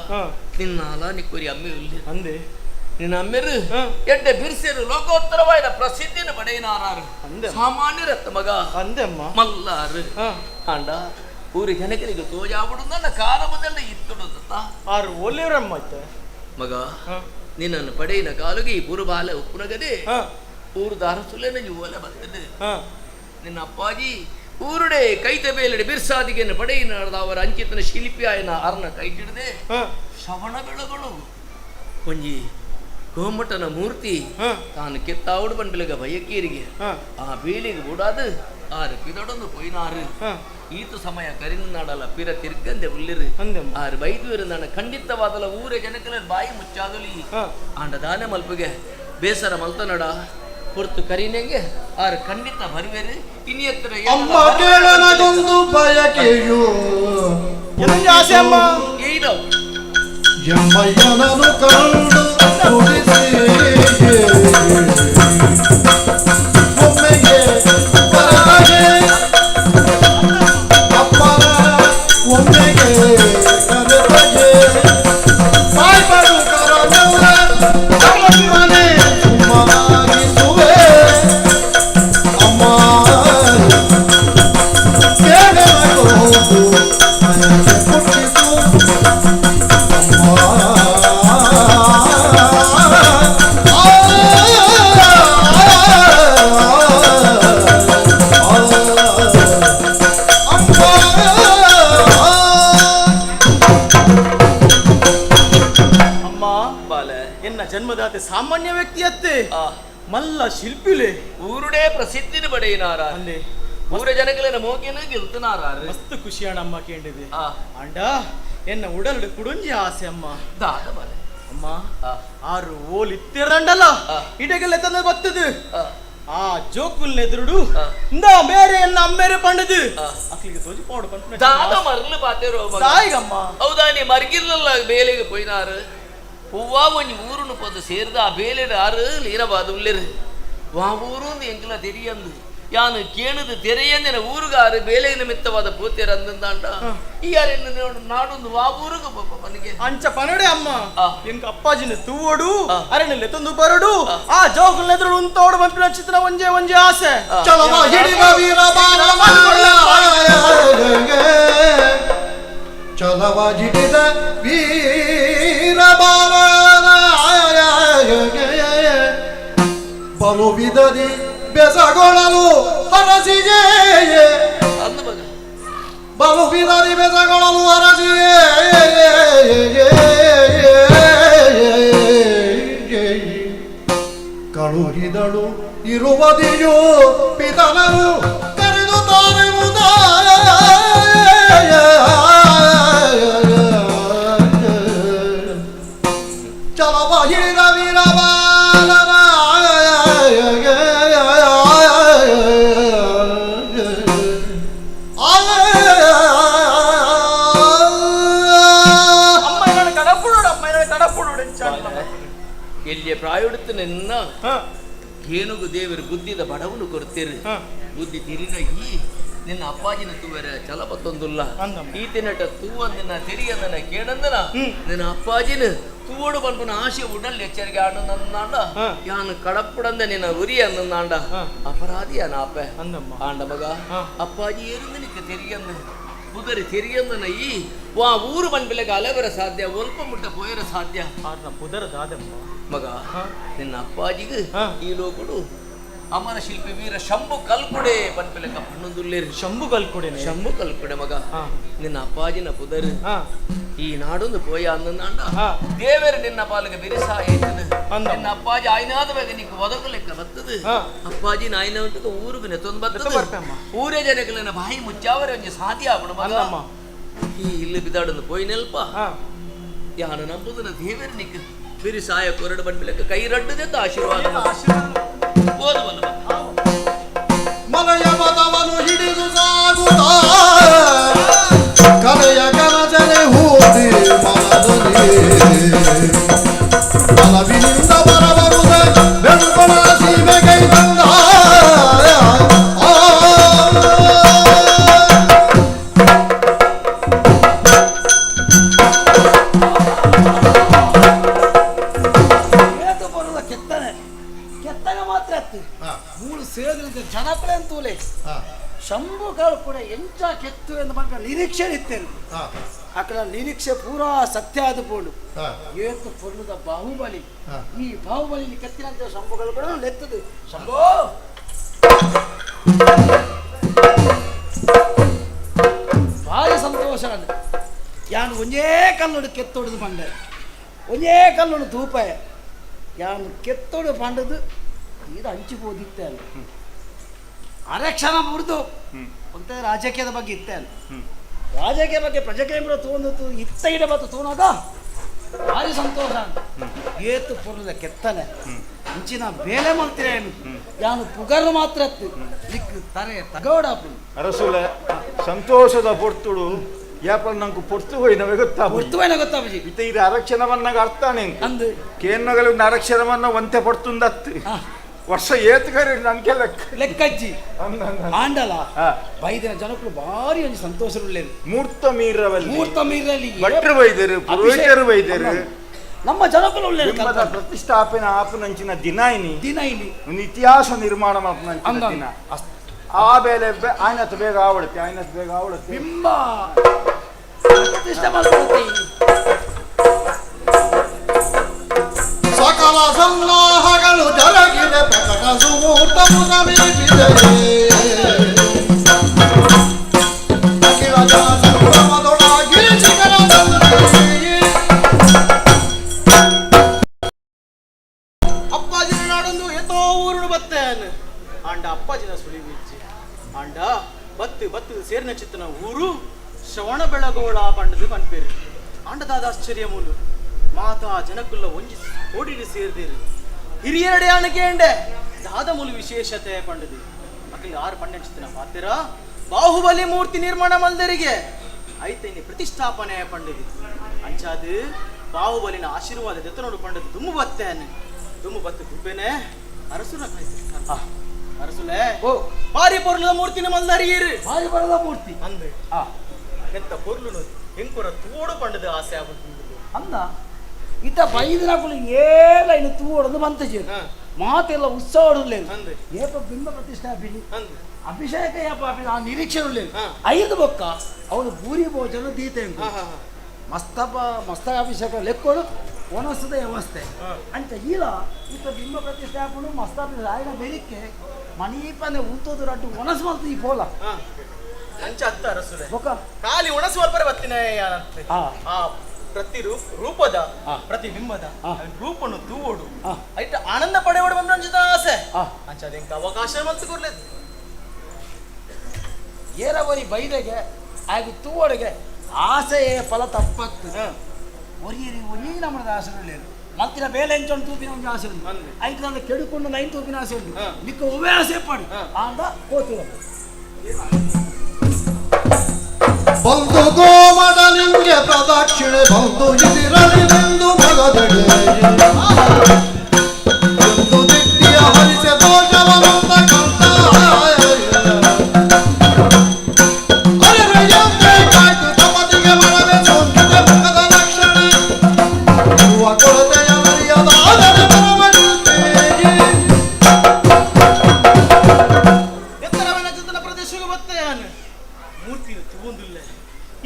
Speaker 14: ನಿನ್ನಾಲ ನಿಕ್ಕುರಿ ಅಮ್ಮೆ ಇಲ್ಲಿ
Speaker 12: ಅಂದೆ
Speaker 14: ನಿನ್ನ ಅಮ್ಮೆರು ಎಡ್ಡೆ ಬಿರ್ಸೆರು ಲೋಕೋತ್ತರವಾದ ಪ್ರಸಿದ್ಧಿನ ಪಡೆಯಿನಾರಾರು ಸಾಮಾನ್ಯರತ್ತ ಮಗ
Speaker 12: ಅಂದೆಮ್ಮ
Speaker 14: ಮಲ್ಲಾರು ಆಂಡ ಊರಿ ಜನಕರಿಗೆ ತೋಜಾಬಿಡು ನನ್ನ ಕಾಲ ಮೊದಲ ಇತ್ತುಡು
Speaker 12: ಆರು ಒಳ್ಳೆಯವರಮ್ಮ ಆಯ್ತ
Speaker 14: ಮಗ ನಿನ್ನನ್ನು ಪಡೆಯಿನ ಕಾಲುಗೆ ಈ ಪುರು ಬಾಲ ಉಪ್ಪುನಗದೆ ಊರು ದಾರಸುಲೇನ ಓಲೆ ಬರ್ತದೆ ನಿನ್ನ ಅಪ್ಪಾಜಿ ಊರುಡೆ ಕೈತ ಬೇಲಡೆ ಬಿರ್ಸಾದಿಗೆಯನ್ನು ಪಡೆಯಿನ ಅವರ ಅಂಕಿತನ ಶಿಲ್ಪಿ ಆಯನ ಅರ್ನ ಕೈಟಿಡದೆ ಶ್ರವಣ ಬೆಳಗಳು ಒಂಜಿ ಗೋಮಟನ ಮೂರ್ತಿ ತಾನು ಕೆತ್ತಾವುಡು ಬಂಡ್ಬಿಲಗ ಬಯಕೀರಿಗೆ ಆ ಬೇಲಿಗೆ ಬೂಡಾದು ಆರು ಪಿದೊಡೊಂದು ಪೊಯ್ನಾರು ಈತು ಸಮಯ ಕರಿನಾಡಲ ಪಿರ ತಿರ್ಗಂದೆ ಉಲ್ಲಿರು ಆರು ಬೈದುವರು ನನ್ನ ಖಂಡಿತವಾದಲ ಊರ ಜನಕಲ ಬಾಯಿ ಮುಚ್ಚಾದಲಿ ಆಂಡ ದಾನೆ ಮಲ್ಪುಗೆ ಬೇಸರ ಮಲ್ತನಡ ಹೊರ್ತು ಕರಿನೆಗೆ ಆರು ಖಂಡಿತ ಬರುವೆರು ಇನಿಯತ್ರ
Speaker 11: ಅಮ್ಮ ಕೇಳನಗೊಂದು ಬಯಕೆಯು
Speaker 12: ಆಸೆ ಅಮ್ಮ
Speaker 14: ಏಯ್ದೋ
Speaker 11: ಎಮ್ಮಯ್ಯನನು ಕಂಡು ನುಡಿಸಿ ಒಮ್ಮೆಗೆ ಕರೆತಗೆ ಅಪ್ಪನ ಒಮ್ಮೆಗೆ ಕರೆತಗೆ ಬಾಯ್ಬರು ಕರಮೆಲ್ಲ ತಮ್ಮನೆ ಸುಮ್ಮನಾಗಿಸುವೆ ಅಮ್ಮ ಕೇಳನಗೊಂದು ಬಯಕೆ ಹುಟ್ಟಿತು.
Speaker 12: ಅಮ್ಮ ಎನ್ನ ಜನ್ಮದಾತೆ ಸಾಮಾನ್ಯ ವ್ಯಕ್ತಿಯತ್ತೆ ಮಲ್ಲ ಶಿಲ್ಪಿಲೆ
Speaker 14: ಊರುಡೇ ಪ್ರಸಿದ್ಧಿನ ಬಡೆಯಿನಾರ
Speaker 12: ಅಂದೆ
Speaker 14: ಊರ ಜನಕಲಿನ ಮೋಗಿನ ಗೆಲ್ತನಾರ
Speaker 12: ಮಸ್ತ್ ಖುಷಿಯಾಣ ಅಮ್ಮ ಕೇಂಡಿದೆ ಅಂಡ ಎನ್ನ ಉಡಲು ಕುಡುಂಜಿ ಆಸೆ ಅಮ್ಮ
Speaker 14: ದಾದ ಬಾಲೆ
Speaker 12: ಅಮ್ಮ ಆರು ಓಲ್ ಇತ್ತಿರಂಡಲ್ಲ ಇಡಗಲ್ಲ ತಂದ ಬತ್ತದು ಆ ಜೋಕುಲ್ ಎದುರುಡು ಇಂದ ಮೇರೆ ಎನ್ನ ಅಮ್ಮೇರೆ ಪಂಡದು ಅಕ್ಲಿಗೆ ತೋಜಿ ಪೌಡು ಪಂಡ
Speaker 14: ದಾದ ಮರಲು ಪಾತೇರೋ
Speaker 12: ತಾಯಿಗಮ್ಮ
Speaker 14: ಹೌದಾ ನೀ ಮರ್ಗಿರ್ಲಲ್ಲ ಬೇಲೆಗೆ ಪೋಯಿನಾರು ಹೂವಾ ಒಂಜಿ ಊರುನು ಪೊದು ಸೇರ್ದ ಆ ಬೇಲೆಡ್ ಆರು ಲೀನಬಾದ ಉಲ್ಲೆರು ವಾ ಊರು ಎಂಕಲ ತೆರಿಯಂದು ಯಾನು ಕೇಣದು ತೆರೆಯಂದಿನ ಊರುಗಾರು ಬೇಲೆ ನಿಮಿತ್ತವಾದ ಪೂತೇರ ಅಂದಂದಾಂಡ ಈ ಯಾರೆನ್ನ ನಾಡೊಂದು ವಾ ಊರುಗು ಮನಿಗೆ
Speaker 12: ಅಂಚ ಪನಡೆ ಅಮ್ಮ ಎಂಕ ಅಪ್ಪಾಜಿನ ತೂವಡು ಅರಣ್ಯ ತಂದು ಬರಡು ಆ ಜೋಗುಲ್ ಎದುರು ಉಂತೋಡು ಬಂಪಿನ ಚಿತ್ರ ಒಂಜೆ ಒಂಜೆ ಆಸೆ
Speaker 11: ಚಲವ ಹಿಡಿದ ವೀರ ಚಲವ ಹಿಡಿದ ವೀರ ಬಲುವಿದದಿ ಬೆಸಗೊಳ್ಳಲು ಅರಸಿಯೇ ಬಲುವಿದದಿ ಬೆಸಗೊಳ್ಳಲು ಅರಸಿಯೇ ಕಳುಹಿದಳು ಇರುವದಿಯೋ ಪಿತನನು ಕರೆದು ತಾನೆ ಚಲವ ಹಿಡಿದ ವೀರಬಾಲನ
Speaker 12: ಅಮ್ಮ ಎನ್ನ ಕಡಪುಡು ಅಮ್ಮ ಎನ್ನ ಕಡಪುಡು
Speaker 14: ಎಲ್ಲಿಯ ಪ್ರಾಯುಡುತ್ತ ನಿನ್ನ ಏನುಗು ದೇವರು ಬುದ್ಧಿದ ಬಡವನು ಕೊಡ್ತೀರಿ ಬುದ್ಧಿ ತಿರಿನಾಗಿ ನಿನ್ನ ಅಪ್ಪಾಜಿನ ತೂವೆರ ಚಲಪತ್ತೊಂದುಲ್ಲ ಈತಿನಟ ತೂವಂದಿನ ತೆರಿಯಂದನ ಕೇಳಂದನ ನಿನ್ನ ಅಪ್ಪಾಜಿನ ತೂವಡು ಪನ್ಪುನ ಆಶೆ ಉಡಲ್ ಎಚ್ಚರಿಕೆ ಆಡು ನಂದಾಂಡ ಯಾನು ಕಡಪುಡಂದ ನಿನ್ನ ಉರಿ ಅಂದಂದಾಂಡ ಅಪರಾಧಿಯ ನಾಪೆ ಆಂಡ ಮಗ ಅಪ್ಪಾಜಿ ಏರಿಂದ ನಿಕ್ಕ ತೆರಿಯಂದ ಕುದುರೆ ತೆರಿಯಂದನ ಈ ವಾ ಊರು ಬಂದ್ಬಿಲೆಗೆ ಅಲೆಬರ ಸಾಧ್ಯ ಒಲ್ಪ ಮುಟ್ಟ ಪೋಯರ ಸಾಧ್ಯ
Speaker 12: ಪುದರ ದಾದಮ್ಮ
Speaker 14: ಮಗ ನಿನ್ನ ಅಪ್ಪಾಜಿಗೆ ಈ ಲೋಕಡು ಅಮರ ಶಿಲ್ಪಿ ವೀರ ಶಂಭು ಕಲ್ಕುಡೆ ಪನ್ಪಿಲೆಕ್ಕ ಪಣ್ಣೊಂದುಲ್ಲೇರು
Speaker 12: ಶಂಭು ಕಲ್ಕುಡೆ
Speaker 14: ಶಂಭು ಕಲ್ಕುಡೆ ಮಗ ನಿನ್ನ ಅಪ್ಪಾಜಿನ ಪುದರ್ ಈ ನಾಡೊಂದು ಪೋಯ ಅಂದಂದಾಂಡ ದೇವರು ನಿನ್ನ ಪಾಲಿಗೆ ಬಿರಿಸಾಯ ನಿನ್ನ ಅಪ್ಪಾಜಿ ಆಯ್ನಾದ ಬೇಗ ನಿಕ್ಕ ಒದಗು ಲೆಕ್ಕ ಬರ್ತದೆ ಅಪ್ಪಾಜಿ ನಾಯಿನ ಊರಿಗೆ ನೆತ್ತೊಂದು ಬರ್ತದೆ ಊರೇ ಜನಗಳನ್ನ ಬಾಯಿ ಮುಚ್ಚಾವರೆ ಒಂಜಿ ಸಾಧ್ಯ ಆಪಣ ಮಗ ಈ ಇಲ್ಲಿ ಬಿದಾಡೊಂದು ಪೋಯಿ ನೆಲ್ಪ ಯಾನು ನಂಬುದನ ದೇವರು ನಿಕ್ಕ ಬಿರಿಸಾಯ ಕೊರಡು ಬಂದ್ಬಿಲೆಕ್ಕ ಕೈ ರಡ್ಡದೆಂದು ಆಶೀರ್ವಾದ ಓದುವಲ್ಲ
Speaker 11: ಮನೆಯ ಮತವನ್ನು ಹಿಡಿದು ಸಾಗುತ್ತ ಕಲೆಯ ಕನಸನೆ ಹೂಡಿ ಮನದಲ್ಲಿ ಬಲವಿನಿಂದ ಬರಬರುದ ಬೆಂಬಲ ಸೀಮೆಗೈ ಬಂದ
Speaker 6: ಬರುವ ಕೆತ್ತನೆ ಕೆತ್ತನೆ ಮಾತ್ರ ಅತ್ತು ಮೂರು ಸೇರಿದ ಜನಕಳೆ ಅಂತೂಲೆ ಶಂಭು ಕಾಳು ಕೂಡ ಎಂಚ ಕೆತ್ತು ಎಂದು ಮಾತ್ರ ನಿರೀಕ್ಷೆ ಇತ್ತೇನು ಅಕಡ ನಿರೀಕ್ಷೆ ಪೂರಾ ಸತ್ಯ ಆದ ಪೋಡು ಏತು ಪೊರ್ಲುದ ಬಾಹುಬಲಿ ಈ ಬಾಹುಬಲಿ ಕೆತ್ತಿನಂತೆ ಶಂಭುಗಳು ಕೂಡ ಲೆತ್ತದು ಶಂಭೋ ಭಾರಿ ಸಂತೋಷ ಯಾನು ಒಂದೇ ಕಲ್ಲುಡು ಕೆತ್ತೊಡೆದು ಬಂಡೆ ಒಂದೇ ಕಲ್ಲುಡು ತೂಪಾಯ ಯಾನು ಕೆತ್ತೋಡು ಪಂಡದು ಇದು ಹಂಚಿಬೋದಿತ್ತೆ ಅಲ್ಲ ಆರಕ್ಷಣ ಮುರಿದು ಅಂತ ರಾಜಕೀಯದ ಬಗ್ಗೆ ಇತ್ತೆ ಅಲ್ಲ ರಾಜಕೀಯ ಬಗ್ಗೆ ಪ್ರಜಾಕೇಂದ್ರ ತೋಂದು ಇತ್ತ ಇಡ ಮತ್ತು ತೋನಾಗ ಭಾರಿ ಸಂತೋಷ ಅಂತ ಏತು ಪೊರ್ಲದ ಕೆತ್ತನೆ ಇಂಚಿನ ಬೇಲೆ ಮಲ್ತಿರೇನು ಯಾನು ಪುಗರ್ ಮಾತ್ರ ದಿಕ್ಕು ತರೆ ತಗೋಡ
Speaker 13: ಅರಸುಲ ಸಂತೋಷದ ಪೊರ್ತುಡು ಯಾಪ ನಂಗೆ ಪೊರ್ತು ಹೋಯ್ನವೆ ಗೊತ್ತಾ
Speaker 6: ಪೊರ್ತು ಹೋಯ್ನ ಗೊತ್ತಾಪುಜಿ
Speaker 13: ಇತ್ತ ಇದು ಅರಕ್ಷಣವನ್ನಾಗ ಅರ್ಥಾನೆ ಅಂದು ಕೇನ್ನಗಲ ಒಂದು ಅರಕ್ಷಣವನ್ನ ಒಂತೆ ಪೊರ್ತುಂದತ್ತು ವರ್ಷ ಏತ್ಕರಿ ನನ್ಗೆ ಲೆಕ್ಕ
Speaker 6: ಲೆಕ್ಕಜ್ಜಿ ಆಂಡಲ ಬೈದಿನ ಜನಕ್ಕಳು ಭಾರಿ ಒಂದು ಸಂತೋಷ
Speaker 13: ಮೂರ್ತ ಮೀರವಲ್ಲಿ
Speaker 6: ಮೂರ್ತ ಮೀರಲಿ
Speaker 13: ಭಟ್ರು ಬೈದರು ಪುರೋಹಿತರು ಬೈದರು
Speaker 6: ನಮ್ಮ ಜನಕ್ಕಳು ಒಳ್ಳೆ
Speaker 13: ಪ್ರತಿಷ್ಠಾಪನೆ ಆಪನಂಚಿನ ದಿನ ಇನಿ
Speaker 6: ದಿನ ಇನಿ
Speaker 13: ಒಂದು ಇತಿಹಾಸ ನಿರ್ಮಾಣ ಮಾಡ್ಪನಂಚಿನ ದಿನ ಆ ಬೇಲೆ ಆಯ್ನತ್ ಬೇಗ ಆವಡುತ್ತೆ ಆಯ್ನತ್ ಬೇಗ ಆವಡುತ್ತೆ
Speaker 6: ಬಿಂಬ ಪ್ರತಿಷ್ಠೆ ಮಾಡ್ಕೊಳುತ್ತೆ.
Speaker 11: ಸಕಲ ಸನ್ನಾಹಗಳು ಜರಗಿದೆ ಪ್ರಕಟ ಸುಮೂರ್ತವು ಸಮೀಪಿದೆ ಅಖಿಲ ಜನ ಸಂಭ್ರಮದೊಳಗಿ ಶಿಖರದಲ್ಲಿ
Speaker 12: ಅಪ್ಪಾಜಿನ ನಾಡೊಂದು ಎತ್ತೋ ಊರುಡು ಬತ್ತೇನು ಆಂಡ ಅಪ್ಪಾಜಿನ ಸುಳಿವಿಜ್ಜಿ ಆಂಡ ಬತ್ತು ಬತ್ತು ಸೇರಿನ ಚಿತ್ತನ ಊರು ಶ್ರವಣ ಬೆಳಗೋಳ ಪಂಡದು ಪನ್ಪೇರು ಆಂಡದಾದ ಆಶ್ಚರ್ಯ ಮೂಲು ಮಾತಾ ಜನಕುಲ್ಲ ಒಂಜಿ ಕೋಡಿಡು ಸೇರ್ದಿರು ಹಿರಿಯರಡೆ ಅಣಕೇಂಡೆ ದಾದ ಮೂಲು ವಿಶೇಷತೆ ಪಂಡದು ಅಖಿಲ ಆರು ಪಂಡಂಚಿತನ ಪಾತಿರ ಬಾಹುಬಲಿ ಮೂರ್ತಿ ನಿರ್ಮಾಣ ಮಲ್ದರಿಗೆ ಐತೈನಿ ಪ್ರತಿಷ್ಠಾಪನೆ ಪಂಡದು ಅಂಚಾದು ಬಾಹುಬಲಿನ ಆಶೀರ್ವಾದ ದೆತ್ತನೋಡು ಪಂಡದು ದುಮ್ಮು ಬತ್ತೇನೆ ದುಮ್ಮು ಬತ್ತು ದುಬ್ಬೇನೆ ಅರಸುನ ಅರಸುಲೆ ಬಾರಿ ಪೊರ್ಲದ ಮೂರ್ತಿನ ಮಲ್ದರಿಯರು
Speaker 6: ಬಾರಿ ಪೊರ್ಲದ ಮೂರ್ತಿ
Speaker 12: ಅಂದು ಎಂತ ಪೊರ್ಲು ಎಂಕೊರ ತೋಡು ಪಂಡದು ಆಸೆ ಆಗುತ್ತೆ
Speaker 6: ಅಂದ ಇತ್ತ ಬೈದಿನಕುಲು ಏಲ ಇನ್ನು ತೂಡೋದು ಬಂತಜಿ ಮಾತೆಲ್ಲ ಉತ್ಸವ ಏಪ ಬಿಂಬ ಪ್ರತಿಷ್ಠಾಪಿನಿ ಅಭಿಷೇಕ ಏಪ ಆ ನಿರೀಕ್ಷೆ ಐದು ಬೊಕ್ಕ ಅವನು ಭೂರಿ ಭೋಜನ ದೀತೆ ಮಸ್ತಪ ಮಸ್ತಕ ಅಭಿಷೇಕ ಲೆಕ್ಕೋಡು ಒಣಸದ ವ್ಯವಸ್ಥೆ ಅಂತ ಈಲ ಇತ್ತ ಬಿಂಬ ಪ್ರತಿಷ್ಠಾಪನು ಮಸ್ತಾಪ ಆಯ್ನ ಬೆಳಿಗ್ಗೆ ಮನೀಪನೆ ಉಂತೋದು ರಡ್ಡು ಒಣಸು ಮಾಡ್ತು ಈ ಪೋಲ
Speaker 12: ಅಂಚ ಅತ್ತ ಅರಸುಲೆ ಖಾಲಿ ಒಣಸು ಅಲ್ಪರೆ ಬತ್ತಿನ ಆ ಪ್ರತಿ ರೂಪದ ಪ್ರತಿಬಿಂಬದ ರೂಪನು ತೂವೋಡು ಐಟ ಆನಂದ ಪಡೆಯೋಡು ಬಂದ ಆಸೆ ಅಂಚ ಅದೆಂಕ ಅವಕಾಶ ಮತ್ತು ಕೊರ್లేదు
Speaker 6: ಏರವರಿ ಬೈದೆಗೆ ಹಾಗೆ ತೂವೋಡಿಗೆ ಆಸೆಯೇ ಫಲ ತಪ್ಪತ್ತು ಒರಿಯರಿ ಒರಿ ನಮ್ಮದ ಆಸೆ ಉಳ್ಳೇರು ಮತ್ತಿನ ಬೇಲೆ ಎಂಚೊಂದು ತೂಪಿನ ಒಂದು ಆಸೆ ಉಂಟು ಐದು ನನ್ನ ಕೆಡುಕೊಂಡು ನೈನ್ ತೂಪಿನ ಆಸೆ ಉಂಟು ನಿಕ್ಕ ಒವ್ವೇ ಆಸೆ ಪಡು ಆಂದ ಕೋತು
Speaker 11: ಬಂದು ಗೋಮಡಲಿಂಗೆ ಪ್ರದಕ್ಷಿಣೆ ಬಂದು ಇದಿರಲಿನೆಂದು ಮಗದಗೆ ಎಂದು ದಿಟ್ಟಿಯ ಹರಿಸೆ ದೋಷವನಂದ ಕಂದ ಅರೆರೆಯಂತೆ ಕಾಯ್ತು ತಪತಿಗೆ ಮರವೆ ಸೋಂಕಿತ ಮುಖದ ಲಕ್ಷಣ ಇರುವ ಕೊರತೆಯ ಮರ್ಯಾದಾದರೆ ಬರಬರುತ್ತೇನೆ.
Speaker 12: ಎತ್ತರವನ ಚಿತ್ತನ ಪ್ರದೇಶಕ್ಕೆ ಬತ್ತೇನೆ ಮೂರ್ತಿಯು ತೂಂದುಲ್ಲೆ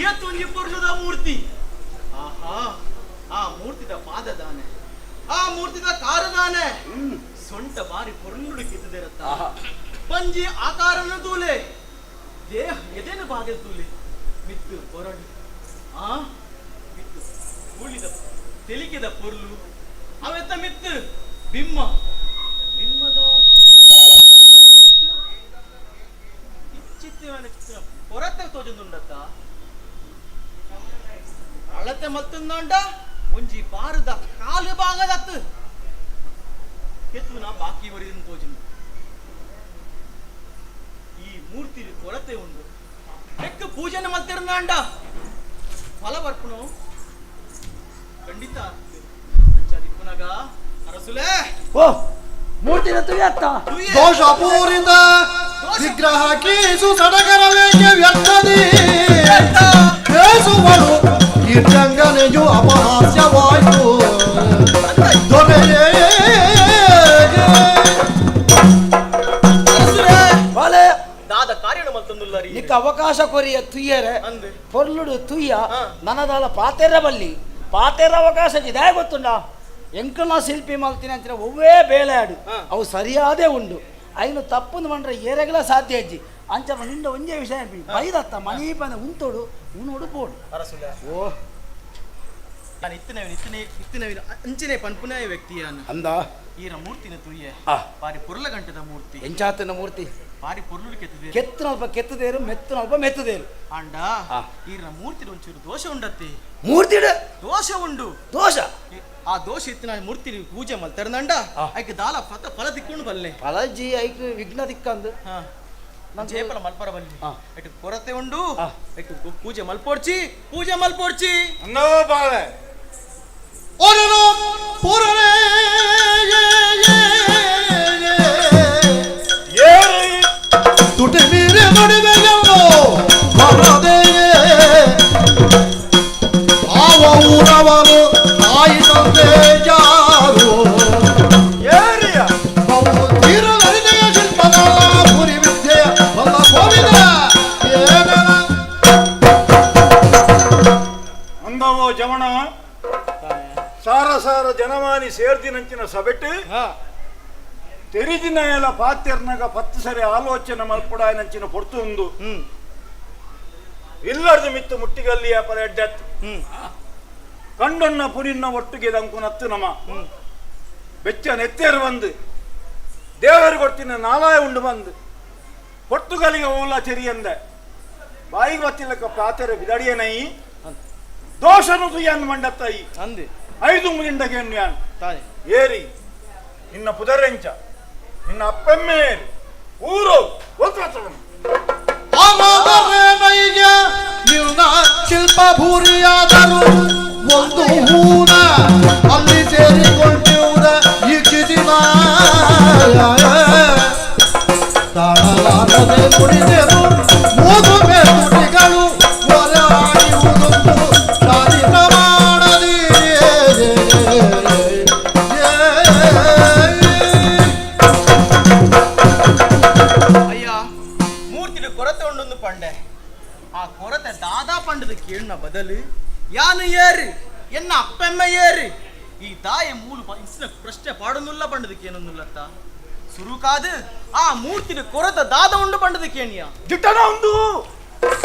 Speaker 12: ಏತೊಂಜಿ ಪೊರ್ಲುದ ಮೂರ್ತಿ ಆಹಾ ಆ ಮೂರ್ತಿದ ಪಾದ ದಾನೆ ಆ ಮೂರ್ತಿದ ಕಾರು ದಾನೆ ಸೊಂಟ ಬಾರಿ ಪೊರ್ಲುಡು ಕಿತ್ತದಿರತ್ತ ಪಂಜಿ ಆಕಾರನ ತೂಲೆ ದೇಹ ಎದೇನು ಬಾಗಿಲು ತೂಲೆ ಮಿತ್ತು ಪೊರಡು ಆ ಮಿತ್ತು ಕೂಳಿದ ತೆಲಿಕೆದ ಪೊರ್ಲು ಅವೆತ್ತ ಮಿತ್ತು ಬಿಮ್ಮ ಬಿಮ್ಮದ ಚಿತ್ರ ಹೊರತೆ ತೋಜೊಂದುಂಡತ್ತ ಅಳತೆ ಮತ್ತೊಂದಾಂಡ ಒಂಜಿ ಬಾರದ ಕಾಲು ಭಾಗದತ್ತು ಕೆತ್ತುನ ಬಾಕಿ ಒರಿದಿನ ತೋಜುಂಡು ಈ ಮೂರ್ತಿ ಕೊರತೆ ಉಂಡು ಬೆಕ್ಕ ಪೂಜೆನ ಮಲ್ತಿರ್ನಾಂಡ ಫಲ ಬರ್ಪುಣು ಖಂಡಿತ ಅಂಚಾದಿಪ್ಪುನಗ ಅರಸುಲೇ
Speaker 6: ಓ ಮೂರ್ತಿನ ತುಯ್ಯತ್ತ
Speaker 11: ದೋಷಪೂರಿತ ವಿಗ್ರಹ ಕೀಸು ಸಡಗರವೇಕೆ ವ್ಯರ್ಥದಿ ಕೇಸುವಳು ಕೀರ್ತಂಗನೆಯು ಅಪಹಾಸ್ಯವಾಯಿತು ದೊರೆಯೇ
Speaker 12: ದಾದ ಕಾರ್ಯನ ಮಲ್ತೊಂದುಲ್ಲರಿ
Speaker 6: ನಿಕ್ಕ ಅವಕಾಶ ಕೊರಿಯ ತುಯ್ಯರೆ ಪೊರ್ಲುಡು ತುಯ್ಯ ನನದಾಲ ಪಾತೆರ ಬಲ್ಲಿ ಪಾತೆರ ಅವಕಾಶ ಇದೇ ಗೊತ್ತುಂಡ ಎಂಕಲ್ನ ಶಿಲ್ಪಿ ಮಲ್ತಿನ ಅಂತಿನ ಒವ್ವೇ ಬೇಳೆಯಾಡು ಅವು ಸರಿಯಾದೇ ಉಂಡು ಐನು ತಪ್ಪುಂದು ಮಂಡ್ರೆ ಏರೆಗಲ ಸಾಧ್ಯ ಅಜ್ಜಿ ಅಂಚ ನಿಂಡ ಒಂಜೇ ವಿಷಯ ಬೈದತ್ತ ಮನೀಪನ ಉಂತೋಡು ಉಣೋಡು ಬೋಡು
Speaker 12: ಅರಸುಲೆ
Speaker 6: ಓ
Speaker 12: ಇತ್ತಿನವಿನ ಅಂಚಿನೆ ಪನ್ಪುನಾಯ ವ್ಯಕ್ತಿಯಾನ
Speaker 6: ಅಂದ
Speaker 12: ಈರ ಮೂರ್ತಿನ ತುಯ್ಯೆ ಬಾರಿ ಪೊರ್ಲ ಗಂಟದ ಮೂರ್ತಿ
Speaker 6: ಎಂಚಾತನ ಮೂರ್ತಿ
Speaker 12: ಬಾರಿ ಪೊರ್ಲು ಕೆತ್ತದೆ
Speaker 6: ಕೆತ್ತನಲ್ಪ ಕೆತ್ತದೇರು ಮೆತ್ತನಲ್ಪ ಮೆತ್ತದೇರು
Speaker 12: ಆಂಡ ಈರ ಮೂರ್ತಿ ಒಂಚೂರು ದೋಷ ಉಂಡತ್ತಿ
Speaker 6: ಮೂರ್ತಿ
Speaker 12: ದೋಷ ಉಂಡು
Speaker 6: ದೋಷ
Speaker 12: ಆ ದೋಷ ಇತ್ತಿನ ಮೂರ್ತಿ ಪೂಜೆ ಮಲ್ತರ್ನಂಡ ಐಕ್ ದಾಲ ಫತ ಫಲ ದಿಕ್ಕೊಂಡು ಬಲ್ಲೆ
Speaker 6: ಫಲಜಿ ಐಕ್ ವಿಘ್ನ ದಿಕ್ಕಂದು
Speaker 12: ಜೇಪಲ ಮಲ್ಪರ ಬಲ್ಲಿ ಐಟ್ ಕೊರತೆ ಉಂಡು ಐಕ್ ಪೂಜೆ ಮಲ್ಪೋಡ್ಚಿ ಪೂಜೆ ಮಲ್ಪೋಡ್ಚಿ
Speaker 13: ಅನ್ನೋ ಬಾಳೆ
Speaker 11: ಒರನೋ ಪುರನೇ ತುಟಿ ಮೀರಿ ನುಡಿದೆಯಲ್ಲೋ ಬರದೆ ಆವ ಊರವರು ತಾಯಿ ತಂದೆ ಯಾರು ತೀರಲರಿದೆಯ ಶಿಲ್ಪದ ಪುರಿ ವಿದ್ಯೆಯ ಬಲ್ಲ ಕೋವಿದ ಏನನ
Speaker 13: ಅಂದವೋ ಜವಣ ಸಾರ ಸಾರ ಜನಮಾನಿ ಸೇರ್ದಿನಂಚಿನ ಸಬೆಟ್ಟು ತೆರಿದಿನ ಎಲ್ಲ ಪಾತ್ಯರ್ನಾಗ ಪತ್ತು ಸರಿ ಆಲೋಚನೆ ಮಲ್ಪುಡಾಯನಂಚಿನ ಪೊರ್ತು ಉಂದು ಇಲ್ಲರ್ದು ಮಿತ್ತು ಮುಟ್ಟಿಗಲ್ಲಿಯ ಪರ ಎಡ್ಡೆತ್ತು ಕಂಡೊನ್ನ ಪುರಿನ್ನ ಒಟ್ಟಿಗೆ ದಂಕುನತ್ತು ನಮ ಬೆಚ್ಚ ನೆತ್ತೇರು ಬಂದು ದೇವರು ಕೊಡ್ತಿನ ನಾಲಾಯ ಉಂಡು ಬಂದು ಪೊರ್ತುಗಲಿಗೆ ಓಲ ಚೆರಿಯಂದೆ ಬಾಯಿಗೆ ಬತ್ತಿಲ್ಲಕ್ಕ ಪಾತೆರೆ ಬಿದಡಿಯನೈ ದೋಷನು ತುಯ್ಯನ್ ಮಂಡತ್ತಾಯಿ
Speaker 12: ಅಂದೆ
Speaker 13: ಐದು ಮುದಿಂಡಗೆ ಏರಿ ನಿನ್ನ ಪುದರೆಂಚ ನಿನ್ನ ಅಪ್ಪಮ್ಮೆ ಏರಿ ಊರು
Speaker 11: ನಿನ್ನ ಶಿಲ್ಪ ಭೂರಿಯಾದರು ಒಂದು ಹೂನ ಅಲ್ಲಿ ಸೇರಿಕೊಂಡಿರುವುದ ಈ ಕ್ಷಿತಿನ ತಾಳಲಾರದೆ ನುಡಿದೆನು ಮೂಗುವೆ ತುಟಿಗಳು ಹೊರಹಾಯುವುದೊಂದು ಚಾರಿತ್ರ ಮಾಡದಿ.
Speaker 12: ಅಯ್ಯ ಮೂರ್ತಿಡು ಕೊರತೆ ಉಂಡೊಂದು ಪಂಡೆ ಆ ಕೊರತೆ ದಾದಾ ಪಂಡದ ಕೇಳಿನ ಬದಲು ಯಾನು ಏರಿ ಎನ್ನ ಅಪ್ಪೆಮ್ಮ ಏರಿ ಈ ತಾಯಿ ಮೂಲು ಇನ್ಸಿನ ಪ್ರಶ್ನೆ ಪಾಡೊಂದುಲ್ಲ ಪಂಡದಕ್ಕೆ ಏನೊಂದುಲ್ಲತ್ತ ಸುರುಕಾದು ಆ ಮೂರ್ತಿಡು ಕೊರತೆ ದಾದ ಉಂಡು ಪಂಡದಕ್ಕೆ ಏನಿಯ
Speaker 13: ದಿಟ್ಟನ ಉಂಡು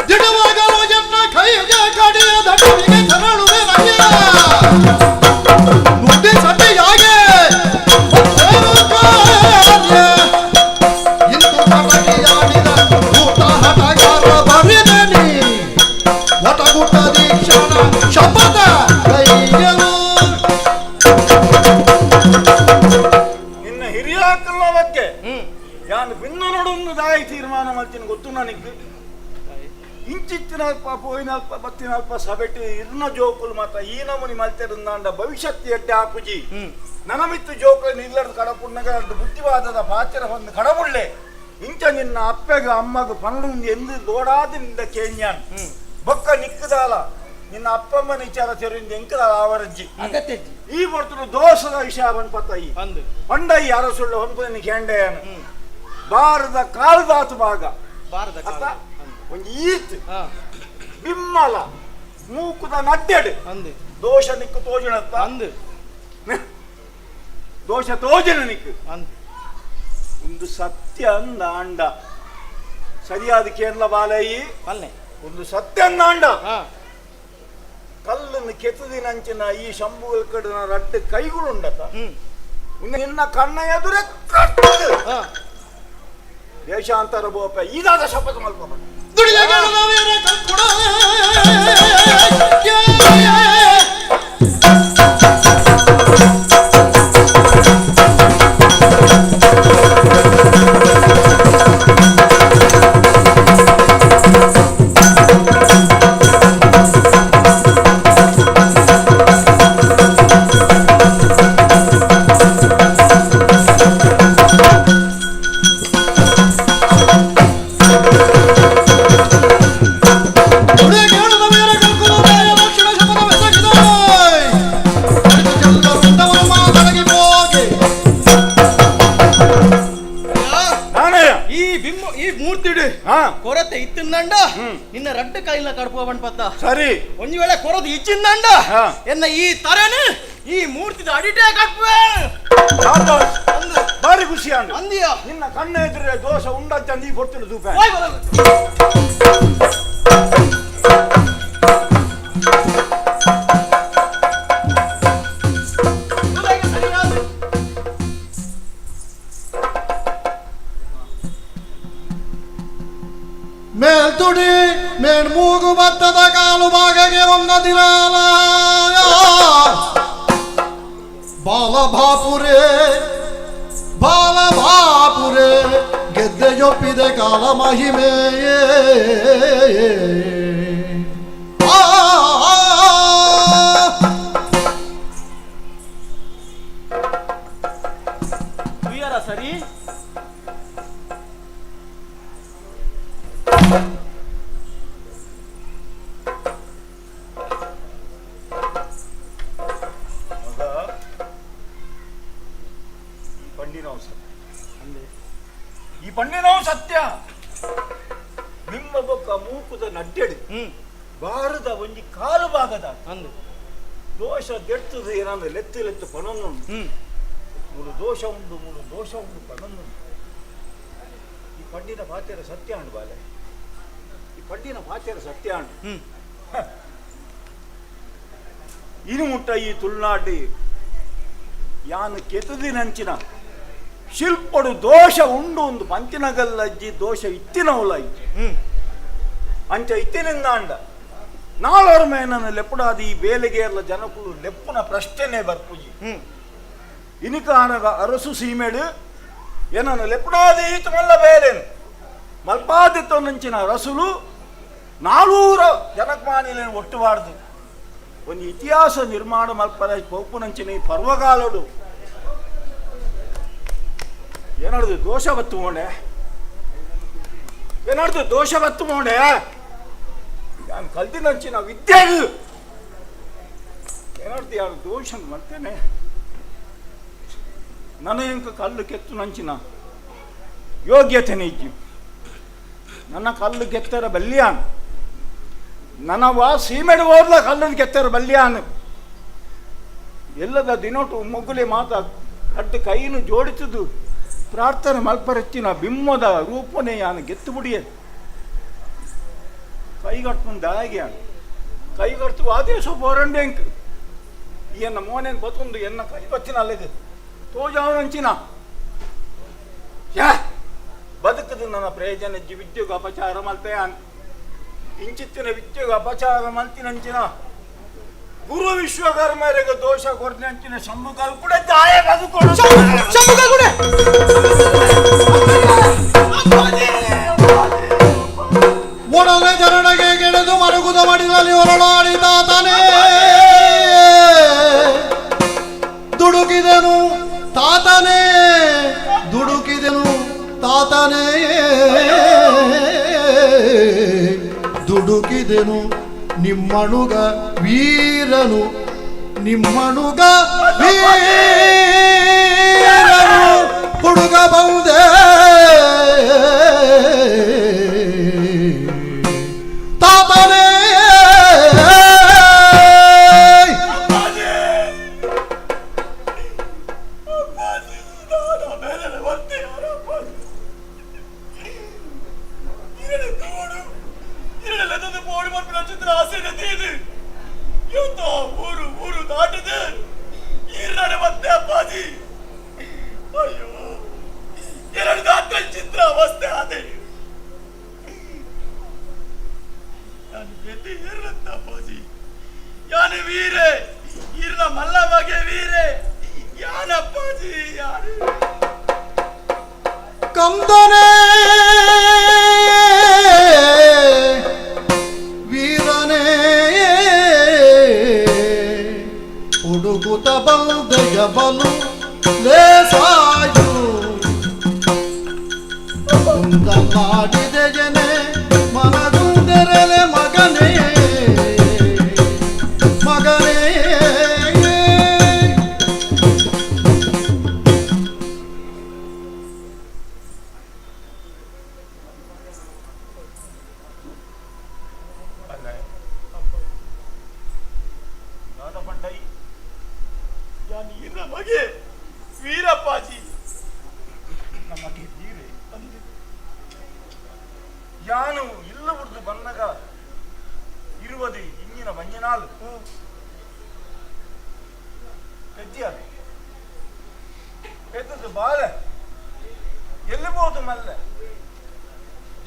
Speaker 11: ದಿಡವಾಗಲು ಎನ್ನ ಕೈಗೆ ಕಡಿಯ ದಡವಿಗೆ ತೆರಳುವೆ ನಯ್ಯ ನುಡಿ ಸತಿಯಾಗೆ ಮತ್ತೇನು ಕಾರ್ಯ ಇಂದು ಕಟಕಿಯಾಡಿದ ಊಟ ಹಟಗಾರ ಬರಿದೆ ನೀ ಒಟಗುಟ ದೀಕ್ಷಣ ಶಪಥ ಕೈಯಲು.
Speaker 13: ನಿನ್ನ ಹಿರಿಯಾಕಲ್ಲ ಬಗ್ಗೆ ಯಾನು ಬಿನ್ನು ನೋಡೊಂದು ದಾಯಿ ತೀರ್ಮಾನ ಮಾಡ್ತೀನಿ ಗೊತ್ತು ನನಗೆ. ಇಂಚಿತ್ತಿನಲ್ಪ ಪೋಯಿನಲ್ಪ ಬತ್ತಿನಲ್ಪ ಸಬೆಟ್ಟು ಇರ್ನ ಜೋಕುಲು ಮಾತ ಈ ನಮೂನಿ ಮಲ್ತೆರಂದಾಂಡ ಭವಿಷ್ಯತ್ ಎಡ್ಡೆ ಆಪುಜಿ ನನಮಿತ್ತು ಜೋಕುಲು ನಿಲ್ಲರ್ದು ಕಡಪುಣ್ಣಗ ಬುದ್ಧಿವಾದದ ಪಾತ್ರ ಒಂದು ಕಡಬುಳ್ಳೆ ಇಂಚ ನಿನ್ನ ಅಪ್ಪೆಗ ಅಮ್ಮಗ ಪನ್ನೊಂದು ಎಂದು ದೋಡಾದ ನಿಂದ ಕೇನ್ಯಾನ್ ಬೊಕ್ಕ ನಿಕ್ಕದಾಲ ನಿನ್ನ ಅಪ್ಪಮ್ಮನ ವಿಚಾರ ತೆರಿಂದ ಎಂಕದಾಲ ಆವರಜ್ಜಿ ಈ ಬರ್ತರು ದೋಷದ ವಿಷಯ ಪತ್ತಾಯಿ ಪಂಡ ಈ ಅರಸುಳ್ಳ ಹೊಂಪು ಕೇಂಡೆಯನು ಬಾರದ ಕಾಲದಾತು ಭಾಗ
Speaker 12: ಬಾರದ
Speaker 13: ಅತ್ತ ಒಂಜಿ ಈತ್ ಬಿಮ್ಮಲ ಮೂಕುದ ನಡ್ಡೆಡು ದೋಷ ನಿಕ್ಕು ತೋಜಣತ್ತ
Speaker 12: ಅಂದು
Speaker 13: ದೋಷ ತೋಜನ ನಿಕ್ಕು ಒಂದು ಸತ್ಯ ಅಂದ ಅಂಡ ಸರಿಯಾದ ಕೇರಳ ಬಾಲಯಿ ಒಂದು ಸತ್ಯ ಅಂದ ಅಂಡ ಕಲ್ಲನ್ನು ಕೆತ್ತದಿನಂಚಿನ ಈ ಶಂಭುಗಳ ಕಡಿನ ರಡ್ಡು ಕೈಗಳುಂಡತ ನಿನ್ನ ಕಣ್ಣ ಎದುರೇ ದೇಶಾಂತರ ಬೋಪ ಈದಾದ ಶಪಥ ಮಲ್ಪ.
Speaker 12: ಕೊರತೆ ಇತ್ತಿಂದಂಡ ನಿನ್ನ ರಡ್ಡು ಕೈಲ ಕಡ್ಪೋವಣ್ ಪತ್ತ
Speaker 13: ಸರಿ
Speaker 12: ಒಂಜಿ ವೇಳೆ ಕೊರತೆ ಇಚ್ಚಿಂದಂಡ ಎನ್ನ ಈ ತರನು ಈ ಮೂರ್ತಿದ ಅಡಿಟೇ ಕಟ್ಪುವೆ.
Speaker 13: ಬಾರಿ ಖುಷಿ ಅಂದಿಯ ನಿನ್ನ ಕಣ್ಣ ಎದುರೇ ದೋಷ ಉಂಡಂತ ನೀ ಕೊಡ್ತಿಲ್ಲ ದೂಪ.
Speaker 11: ಬಂದದಿರಾಲ ಬಾಲಭಾಪುರೇ ಬಾಲಭಾಪುರೇ ಗೆದ್ದೆಯೊಪ್ಪಿದೆ ಕಾಲ ಮಹಿಮೆಯೇ.
Speaker 12: ಸರಿ
Speaker 13: ಈ ಪಂಡಿನವು ಸತ್ಯ. ನಿಮ್ಮ ಬೊಕ್ಕ ಮೂಕುದ ನಡ್ಡೆಡು ಭಾರತ ಒಂಜಿ ಕಾಲು ಭಾಗದ ಅಂದು ದೋಷ ದೆಡ್ತದ ಏನಂದ್ರೆ ಲೆತ್ತು ಲೆತ್ತು ಪಣೊಂದುಂಡು. ಮೂರು ದೋಷ ಉಂಡು, ಮೂರು ದೋಷ ಉಂಡು ಪಣೊಂದುಂಡು. ಈ ಪಂಡಿನ ಪಾತ್ಯರ ಸತ್ಯ ಅಂಡು ಬಾಲೆ, ಈ ಪಂಡಿನ ಪಾತ್ಯರ ಸತ್ಯ ಅಂಡು. ಇನ್ನು ಮುಟ್ಟ ಈ ತುಳುನಾಡು ಯಾನು ಕೆತದಿನಂಚಿನ ಶಿಲ್ಪಡು ದೋಷ ಉಂಡು ಒಂದು ಪಂಚಿನಗಲ್ಲಜ್ಜಿ ದೋಷ ಇತ್ತಿನವಲ ಇಜ್ಜಿ ಅಂಚ ಇತ್ತಿನಿಂದ ಅಂಡ ನಾಳೋರ್ ಮೇನನ್ನು ಲೆಪ್ಪುಡಾದ ಈ ಬೇಲೆಗೆ ಎಲ್ಲ ಜನಕುಲು ಲೆಪ್ಪುನ ಪ್ರಶ್ನೆ ಬರ್ಪುಜಿ. ಇನಿಕಾನಗ ಅರಸು ಸೀಮೆಡು ಏನನ್ನು ಲೆಪ್ಪುಡಾದ ಈತು ಮಲ್ಲ ಬೇಲೇನು ಮಲ್ಪಾದಿತ್ತೊಂದಂಚಿನ ಅರಸುಲು ನಾನೂರ ಜನಕಮಾನಿಲೇನು ಒಟ್ಟುಬಾರ್ದು. ಒಂದು ಇತಿಹಾಸ ನಿರ್ಮಾಣ ಮಲ್ಪರ ಪೋಪುನಂಚಿನ ಈ ಪರ್ವಕಾಲಡು ಏನಾಡ್ದು ದೋಷ ಬತ್ತು ಮೋಣೆ, ಏನಾಡ್ದು ದೋಷ ಬತ್ತು ಮೋಣೆ. ನಾನು ಕಲ್ತಿನಂಚಿನ ವಿದ್ಯೆ ಏನಾಡ್ದು ಯಾರು ದೋಷ ಮಾಡ್ತೇನೆ. ನನ್ನ ಕಲ್ಲು ಕೆತ್ತು ನಂಚಿನ ಯೋಗ್ಯತೆನೇ ಇಜ್ಜಿ. ನನ್ನ ಕಲ್ಲು ಕೆತ್ತರ ಬಲ್ಯಾನ್, ನನ್ನ ವಾ ಸೀಮೆಡು ಹೋದ್ಲ ಕಲ್ಲನ್ನು ಕೆತ್ತರ ಬಲ್ಯಾನ್. ಎಲ್ಲದ ದಿನೋಟು ಮೊಗ್ಗುಲೆ ಮಾತ ಕಡ್ಡು ಕೈನು ಜೋಡಿಸಿದು ಪ್ರಾರ್ಥನೆ ಮಲ್ಪರೆಚ್ಚಿನ ಬಿಮ್ಮದ ರೂಪನೇ ಯಾನು ಗೆತ್ತು ಬಿಡಿಯ. ಕೈಗಟ್ಟು ದಾಗ್ಯಾನು ಕೈಗಟ್ಟು ಆದೇಶ ಪೋರಂಡೆಂಕ್ ಎನ್ನ ಮೋನೇನು ಬತ್ತೊಂದು ಎನ್ನ ಕೈ ಬಚ್ಚಿನ ಅಲ್ಲಿಗೆ ತೋಜಾವನಂಚಿನ ಯಾ ಬದುಕದು ನನ್ನ ಪ್ರಯೋಜನ ವಿದ್ಯೆಗೆ ಅಪಚಾರ ಮಲ್ಪೆಯಾನ್. ಇಂಚಿತ್ತಿನ ವಿದ್ಯೆಗೆ ಅಪಚಾರ ಮಲ್ತಿನಂಚಿನ ಗುರು ವಿಶ್ವಕರ್ಮರಿಗೆ ದೋಷ ಕೊಡ್ನಂಚಿನ ಶಂಭುಕಾಲ್ ಕೂಡ ದಾಯ ಬದುಕೊಡು.
Speaker 11: ಒಡಲೆ ಜನನಗೆ ಗೆಳೆದು ಮರುಗುದ ಮಡಿಲಲ್ಲಿ ಹೊರಳಾಡಿದಾತನೇ ದುಡುಕಿದನು ತಾತನೇ, ದುಡುಕಿದನು ತಾತನೇ, ದುಡುಕಿದೆನು ನಿಮ್ಮಣುಗ ವೀರನು, ನಿಮ್ಮಣುಗ ವೀರನು ಹುಡುಗ ಬಹುದೇ ತಾತನೇ. ಕಂದನೇ ವೀರನೇ ಹುಡುಗುತ ಬಂದೆಯ ಬಲು ಲೇಸಾಯು ಕುಂದಲಾಡಿದೆಯನೆ ಮನಗುಂದೆರಲೆ ಮಗನೇ ಮಗನೇ.
Speaker 13: ವೀರಪ್ಪಾಜಿ ನಮಗೆ ವೀರೆ ಅಂದೆ. ಯಾನು ಇಲ್ಲ ಬಿಡ್ದು ಬನ್ನಗ ಇರುವುದು ಇಂಜಿನ ಮಂಜನಾಲ್ ಪೆದ್ಯ ಪೆದ್ದದ್ದು ಬಾಲೆ ಎಲ್ಲಿಬೋದು ಮಲ್ಲೆ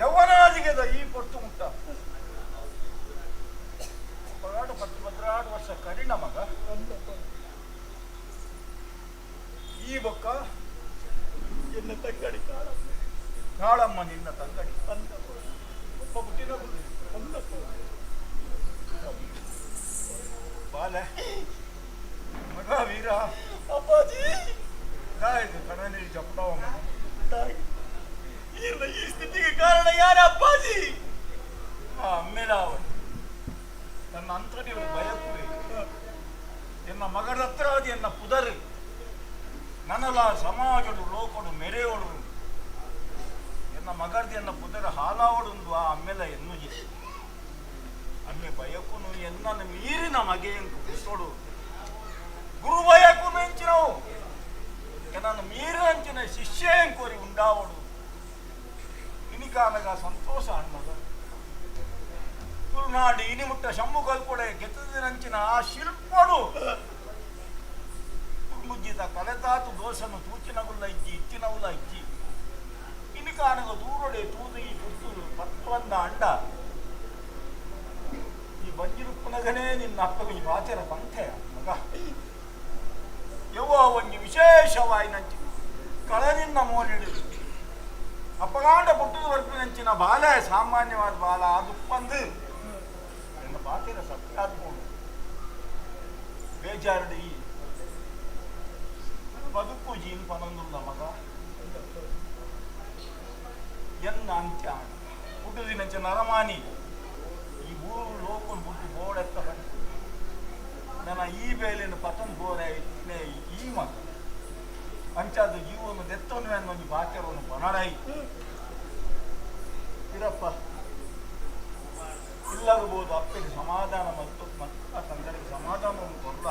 Speaker 13: ಯೌವನಾದಿಗೆದ ಈ ಪೊರ್ತು ಮುಟ್ಟ ಪಗಾಡು ಬೊಕ್ಕ ಎನ್ನ ತಂಗಡಿ ಕಾಳಮ್ಮ ಕಾಳಮ್ಮ ನಿನ್ನ ತಂಗಡಿ ಅಂದಪ್ಪ ಒಬ್ಬ ಪುಟ್ಟಿನ ಅಂದಪ್ಪ ಬಾಲೆ ಮಗ ವೀರ ಅಪ್ಪಾಜಿ ಗಾಯದು ಕಣ್ಣಲ್ಲಿ ಜಪಡವ ತಾಯಿ ಈ ಸ್ಥಿತಿಗೆ ಕಾರಣ ಯಾರ ಅಪ್ಪಾಜಿ ಆ ಅಮ್ಮೇಲಾವ ನನ್ನ ಅಂತರಿಯವರು ಭಯಕ್ಕುವೆ ಎನ್ನ ಮಗನ ಹತ್ರ ಅದು ಎನ್ನ ಪುದರು ನನಲ ಸಮಾಜಡು ಲೋಕಡು ಮೆರೆಯೋಡು ಎನ್ನ ಮಗರ್ದು ಎನ್ನ ಪುದರ ಹಾಲಾವಡುಂದು ಆ ಅಮ್ಮೆಲ ಎನ್ನುಜಿ ಅಮ್ಮೆ ಬಯಕುನು ಎನ್ನನ್ನು ಮೀರಿನ ಮಗೆಯಂಕು ಕುಸೋಡು ಗುರು ಬಯಕುನು ಎಂಚಿನವು ಎನ್ನನ್ನು ಮೀರಿನಂಚಿನ ಶಿಷ್ಯ ಎಂಕೋರಿ ಉಂಡಾವಡು ಇನಿಕಾನಗ ಸಂತೋಷ ಅಣ್ಣಗ ತುಳುನಾಡು ಇನಿಮುಟ್ಟ ಶಂಭು ಕಲ್ಕೊಡೆ ಗೆತ್ತದಿನಂಚಿನ ಆ ಶಿಲ್ಪಡು ಮುಜ್ಜಿತ ಕಲೆತಾತು ದೋಷನು ತೂಚಿನಗುಲ್ಲ ಇಜ್ಜಿ ಇಚ್ಚಿನವುಲ ಇಜ್ಜಿ ಇನಿಕಾನಗ ದೂರೊಡೆ ತೂದು ಈ ಪುತ್ತೂರು ಪತ್ವಂದ ಅಂಡ ಈ ಬಂಜಿರುಪ್ಪನಗನೇ ನಿನ್ನ ಅಪ್ಪಗೆ ಈ ವಾಚರ ಪಂಥೆಯ ಮಗ ಯವ್ವ ಒಂಜಿ ವಿಶೇಷವಾಯಿನಂಚಿ ಕಳನಿನ್ನ ಮೋಲಿಡು ಅಪ್ಪಗಾಂಡ ಪುಟ್ಟದ ವರ್ಪಿನಂಚಿನ ಬಾಲ ಸಾಮಾನ್ಯವಾದ ಬಾಲ ಅದು ಎನ್ನ ಪಾತಿರ ಸತ್ಯಾತ್ಮೋಡು ಬೇಜಾರುಡು ಈ ಬದುಕು ಜೀನ್ ಪನೊಂದುಲ್ಲ ಮಗ ಎನ್ನ ಅಂತ್ಯ ಪುಟ್ಟದಿನಂಚ ನರಮಾನಿ ಈ ಊರು ಲೋಕನ್ ಬುಟ್ಟು ಬೋಡೆತ್ತ ಬನ್ನಿ ನನ್ನ ಈ ಬೇಲಿನ ಪತನ್ ಬೋರೆ ಈ ಮಗ ಅಂಚಾದ ಜೀವನ ದೆತ್ತವನು ಒಂಜಿ ಬಾಚರವನ್ನು ಪನಡೈ ಇರಪ್ಪ ಇಲ್ಲಾಗಬಹುದು ಅಪ್ಪಗೆ ಸಮಾಧಾನ ಮತ್ತು ಮತ್ತ ತಂದೆಗೆ ಸಮಾಧಾನವನ್ನು ಕೊಲ್ಲ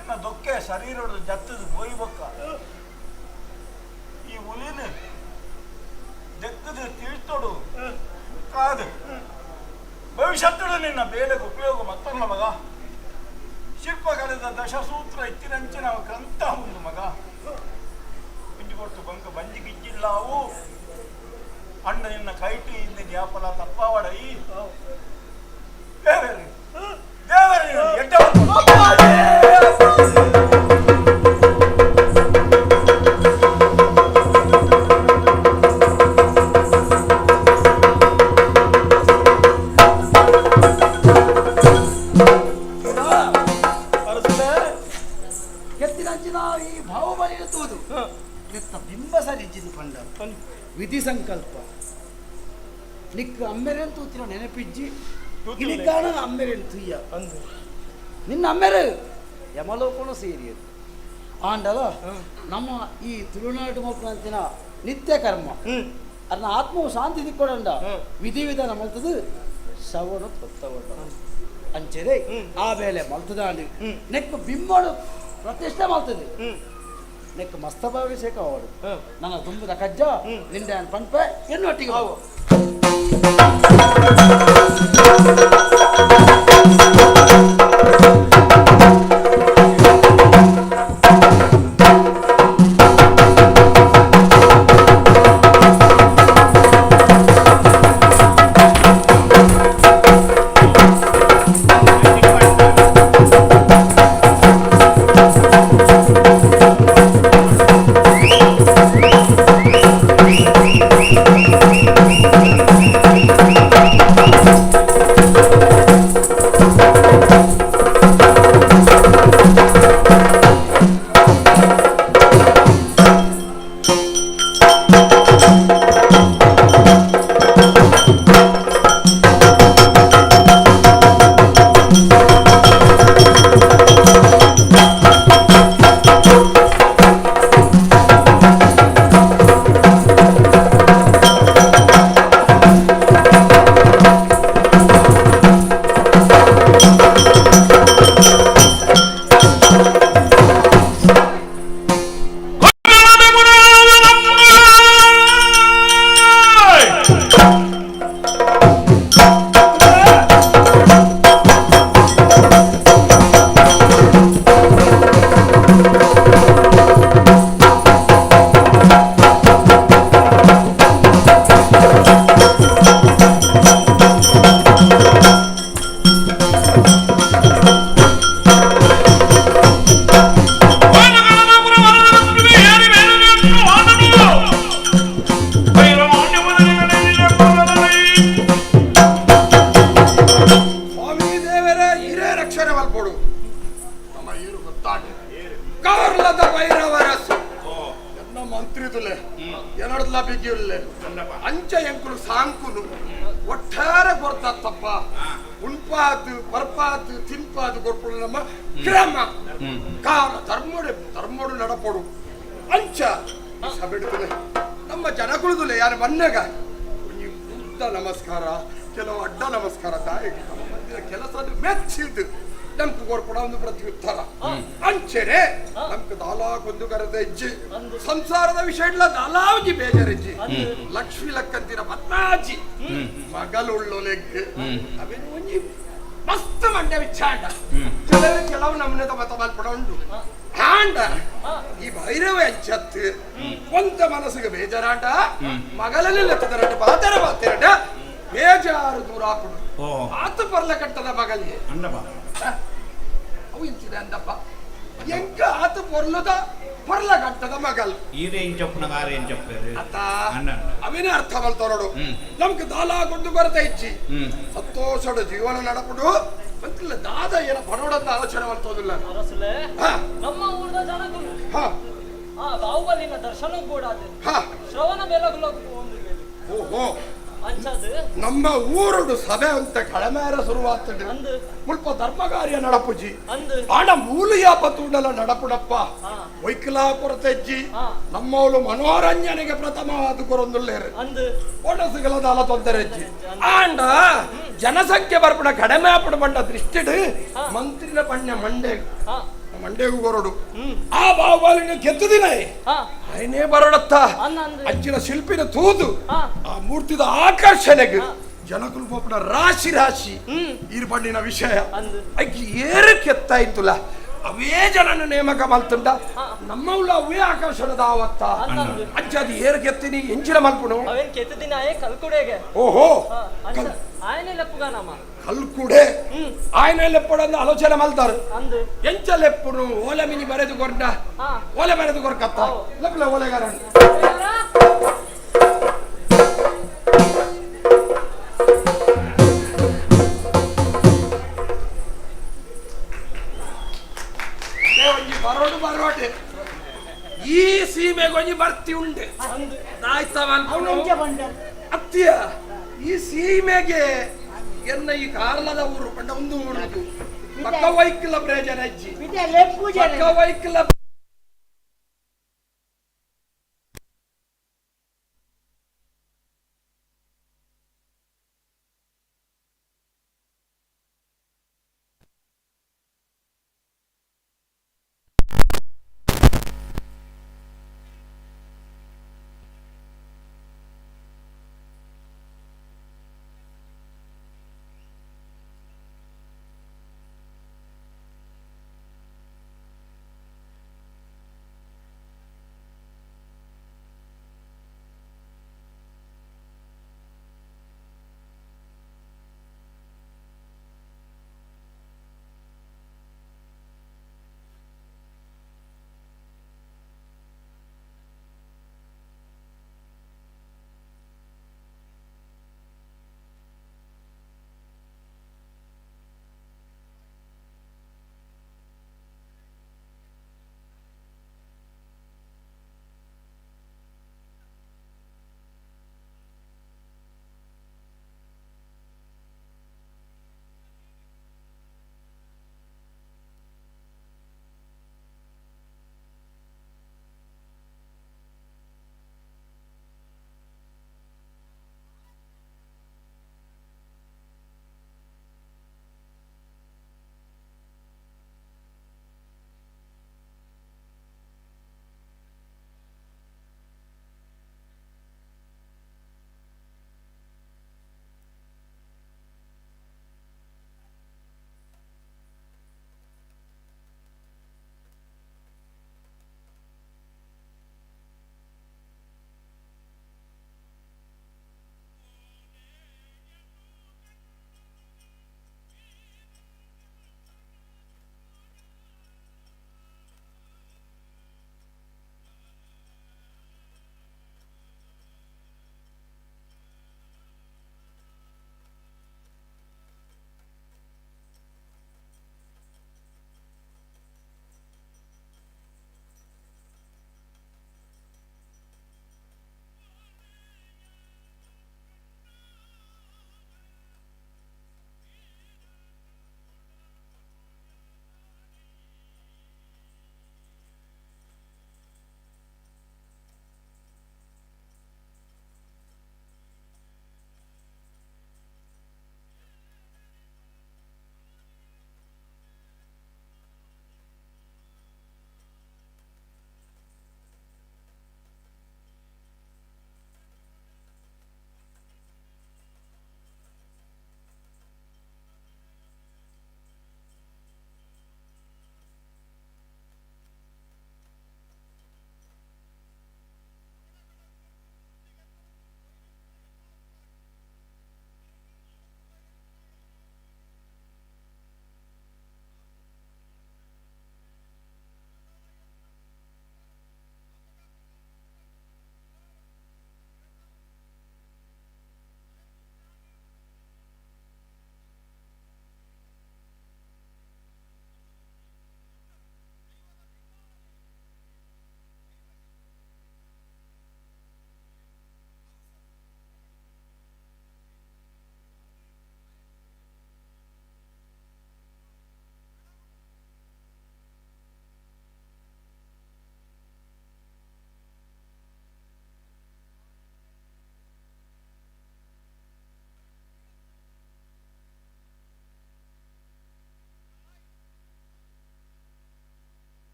Speaker 13: ಎನ್ನ ದೊಕ್ಕೆ ಶರೀರದ ಜತ್ತದ ಬೋಯ್ಬಕ್ಕ ಈ ಉಲಿನ ದೆಕ್ಕದ ತೀರ್ಥೋಡು ಕಾದು ಭವಿಷ್ಯತ್ತಡು ನಿನ್ನ ಬೇಲೆಗೆ ಉಪಯೋಗ ಮತ್ತೊಲ್ಲ ಮಗ ಶಿಲ್ಪಕಲೆದ ದಶಸೂತ್ರ ಇತ್ತಿನಂಚಿನ ಗ್ರಂಥ ಒಂದು ಮಗ ಪಿಂಜಿ ಕೊಟ್ಟು ಬಂಕ ಬಂಜಿ ಗಿಜ್ಜಿಲ್ಲಾವು ಅಣ್ಣ ನಿನ್ನ ಕೈಟಿ ಇಂದ ಜ್ಞಾಪಲ ತಪ್ಪಾವಡೈ ದೇವರೇ ದೇವರೇ ಎಡ್ಡ
Speaker 6: ವಿಧಿ ಸಂಕಲ್ಪ ನಿಕ್ ಅಮ್ಮೆರೆನ್ ತೂತಿನ ನೆನಪಿಜ್ಜಿ ಇನಿಕಾಣ ಅಮ್ಮೆರೆನ್ ತುಯ್ಯ ನಿನ್ನ ಅಮ್ಮೆರು ಯಮಲೋಕನು ಸೇರಿಯದು ಆಂಡಲ ನಮ್ಮ ಈ ತುಳುನಾಡು ಮಕ್ಕಳಂತಿನ ನಿತ್ಯ ಕರ್ಮ ಅದನ್ನ ಆತ್ಮವು ಶಾಂತಿ ದಿಕ್ಕೊಡಂಡ ವಿಧಿ ವಿಧಾನ ಮಲ್ತದು ಶವನು ತೊತ್ತವಡ ಅಂಚೆರೆ ಆ ಬೇಲೆ ಮಲ್ತದಾಂಡು ನೆಕ್ ಬಿಂಬಡು ಪ್ರತಿಷ್ಠೆ ಮಲ್ತದೆ ನೆಕ್ ಮಸ್ತಭಾಭಿಷೇಕ ಅವಳು ನನ್ನ ತುಂಬುದ ಕಜ್ಜ ನಿಂದೆ ಪಂಪೆ ಎನ್ನೊಟ್ಟಿಗೆ ಹೋಗು
Speaker 10: Thank you.
Speaker 15: ಬಿಗಿಯುಲ್ಲೆ ಅಂಚ ಎಂಕುಲು ಸಾಂಕುನು ಒಟ್ಟಾರೆ ಕೊರ್ತತ್ತಪ್ಪ ಉಣ್ಪಾತು ಪರ್ಪಾತು ತಿನ್ಪಾತು ಕೊರ್ಪುಡು ನಮ್ಮ ಕ್ರಮ ಕಾಲ ಧರ್ಮೋಡೆ ಧರ್ಮೋಡು ನಡಪೊಡು ಅಂಚ ಸಭೆಡುತ್ತಲೆ ನಮ್ಮ ಜನಕುಳುದುಲೆ ಯಾರು ಮನ್ನಗ ಉದ್ದ ನಮಸ್ಕಾರ ಕೆಲವು ಅಡ್ಡ ನಮಸ್ಕಾರ ತಾಯಿಗೆ ನಮ್ಮ ಮಂದಿರ ಕೆಲಸ ಮೆಚ್ಚಿದ್ದು ನಮ್ಗೆ ಕೊರ್ಪಡ ಒಂದು ಪ್ರತ್ಯುತ್ತರ ಅಂಚೆನೆ ನಮ್ಗೆ ದಾಲಾ ಕೊಂದು ಕರೆದ ಹೆಜ್ಜೆ ಸಂಸಾರದ ವಿಷಯ ಇಲ್ಲ ದಾಲಾವಜಿ ಬೇಜಾರೆಜ್ಜಿ ಲಕ್ಷ್ಮಿ ಲಕ್ಕಂತಿನ ಪದ್ಮಾಜಿ ಮಗಲುಳ್ಳೊಲೆಗ್ ಅವೇನು ಒಂಜಿ ಮಸ್ತ್ ಮಂಡ್ಯ ವಿಚಾಂಡ ಕೆಲವು ಕೆಲವು ನಮ್ಮನೆ ತಮ್ಮ ತಮಲ್ಪಡ ಉಂಟು ಆಂಡ ಈ ಭೈರವ ಅಂಚತ್ತು ಒಂತ ಮನಸ್ಸಿಗೆ ಬೇಜಾರಾಟ ಮಗಲಲ್ಲಿ ಲೆಕ್ಕದರಂಟ ಬಾತರ ಬಾತಿರಂಟ ಬೇಜಾರು ದೂರ ಹಾಕುಡು ಆತು ಪರ್ಲ ಕಟ್ಟದ ಮಗಲಿಗೆ ಅವು ಇಂಚಿದೆ ಅಂದಪ್ಪ ಎಂಕ ಆತು ಪೊರ್ಲದ ಪರ್ಲ ಕಟ್ಟದ ಮಗಲ್
Speaker 16: ಈರೇನ್ ಚೊಪ್ಪನಾಗ ಆರೇನ್ ಚೊಪ್ಪಾರು
Speaker 15: ಅತ್ತ ಅವೇನೇ ಅರ್ಥ ಮಲ್ತೋಡು ನಮ್ಗೆ ದಾಲ ಕೊಂಡು ಬರತ ಇಚ್ಚಿ ಸಂತೋಷದ ಜೀವನ ನಡಪಡು ಮಂತಿಲ್ಲ ದಾದ ಏನ ಪಡೋಡಂತ ಆಲೋಚನೆ ಮಲ್ತೋದಿಲ್ಲ
Speaker 17: ಅರಸುಲೆ ನಮ್ಮ ಊರದ ಜನಗಳು ಆ ಬಾಹುಬಲಿನ ದರ್ಶನ ಕೂಡ ಶ್ರವಣ ಬೆಲಗುಲ
Speaker 15: ಓಹೋ
Speaker 17: ಅಂಚದು
Speaker 15: ನಮ್ಮ ಊರುಡು ಸಭೆ ಅಂತ ಕಳಮೇರ ಶುರುವಾಗ್ತದೆ ಮುಲ್ಪ ಧರ್ಮ ಕಾರ್ಯ ನಡಪುಜಿ ಆಡ ಮೂಲಿಯಾಪ ತೂಡಲ ನಡಪುಡಪ್ಪ ವೈಕಲಾ ಕೊರತೆಜ್ಜಿ ನಮ್ಮವಳು ಮನೋರಂಜನೆಗೆ ಪ್ರಥಮವಾದ ಕೊರೊಂದುಲ್ಲೇರು ಒಡಸುಗಳದಾಲ ತೊಂದರೆಜ್ಜಿ ಆಂಡ ಜನಸಂಖ್ಯೆ ಬರ್ಪುಡ ಕಡಿಮೆ ಆಪುಡ ಬಂಡ ದೃಷ್ಟಿಡು ಮಂತ್ರಿನ ಪಣ್ಯ ಮಂಡೆ ಮಂಡೆಗೂ ಕೊರಡು ಆ ಬಾಹುಬಲಿನ ಕೆತ್ತದಿನ ಆಯನೇ ಬರೋಡತ್ತ ಅಜ್ಜಿನ ಶಿಲ್ಪಿನ ತೂದು ಆ ಮೂರ್ತಿದ ಆಕರ್ಷಣೆಗೆ ಜನಕುಲು ಪೋಪುನ ರಾಶಿ ರಾಶಿ ಈರು ಪಂಡಿನ ವಿಷಯ ಅಕ್ಕಿ ಏರು ಕೆತ್ತ ಇತ್ತುಲ ಅವೇ ಜನನ ನೇಮಕ ಮಲ್ತುಂಡ ನಮ್ಮವುಲ ಅವೇ ಆಕರ್ಷಣದ ಆವತ್ತ ಅಜ್ಜ ಅದು ಏರು ಕೆತ್ತಿನಿ ಎಂಚಿನ ಮಲ್ಪುನು
Speaker 17: ಅವೇನ್ ಕೆತ್ತದಿನ ಆಯೆ ಕಲ್ಕುಡೆಗೆ
Speaker 15: ಓಹೋ
Speaker 17: ಆಯನೆ ಲೆಪ್ಪುಗಾನಮ್ಮ
Speaker 15: ಕಲ್ಕುಡೆ ಆಯನ ಲೆಪ್ಪಡಂದ ಆಲೋಚನೆ ಮಲ್ತಾರು ಎಂಚ ಲೆಪ್ಪುನು ಓಲೆ ಮಿನಿ ಬರೆದು ಕೊರ್ಡ ಓಲೆ ಬರೆದು ಕೊರ್ಕತ್ತ ಲೆಪ್ಪಲೆ ಓಲೆಗಾರ ಒಂಜಿ ಬರೋಡು ಬರೋಡೆ ಈ ಸೀಮೆಗೆ ಒಂಜಿ ಬರ್ತಿ ಉಂಡೆ ಅತ್ತಿಯ ಈ ಸೀಮೆಗೆ ಎನ್ನ ಈ ಕಾರ್ಲದ ಊರು ಪಂಡ ಒಂದು ಊರು ಪಕ್ಕ ವೈಕ್ಲ ಪ್ರಯೋಜನ ಅಜ್ಜಿ ಪಕ್ಕ ವೈಕ್ಲ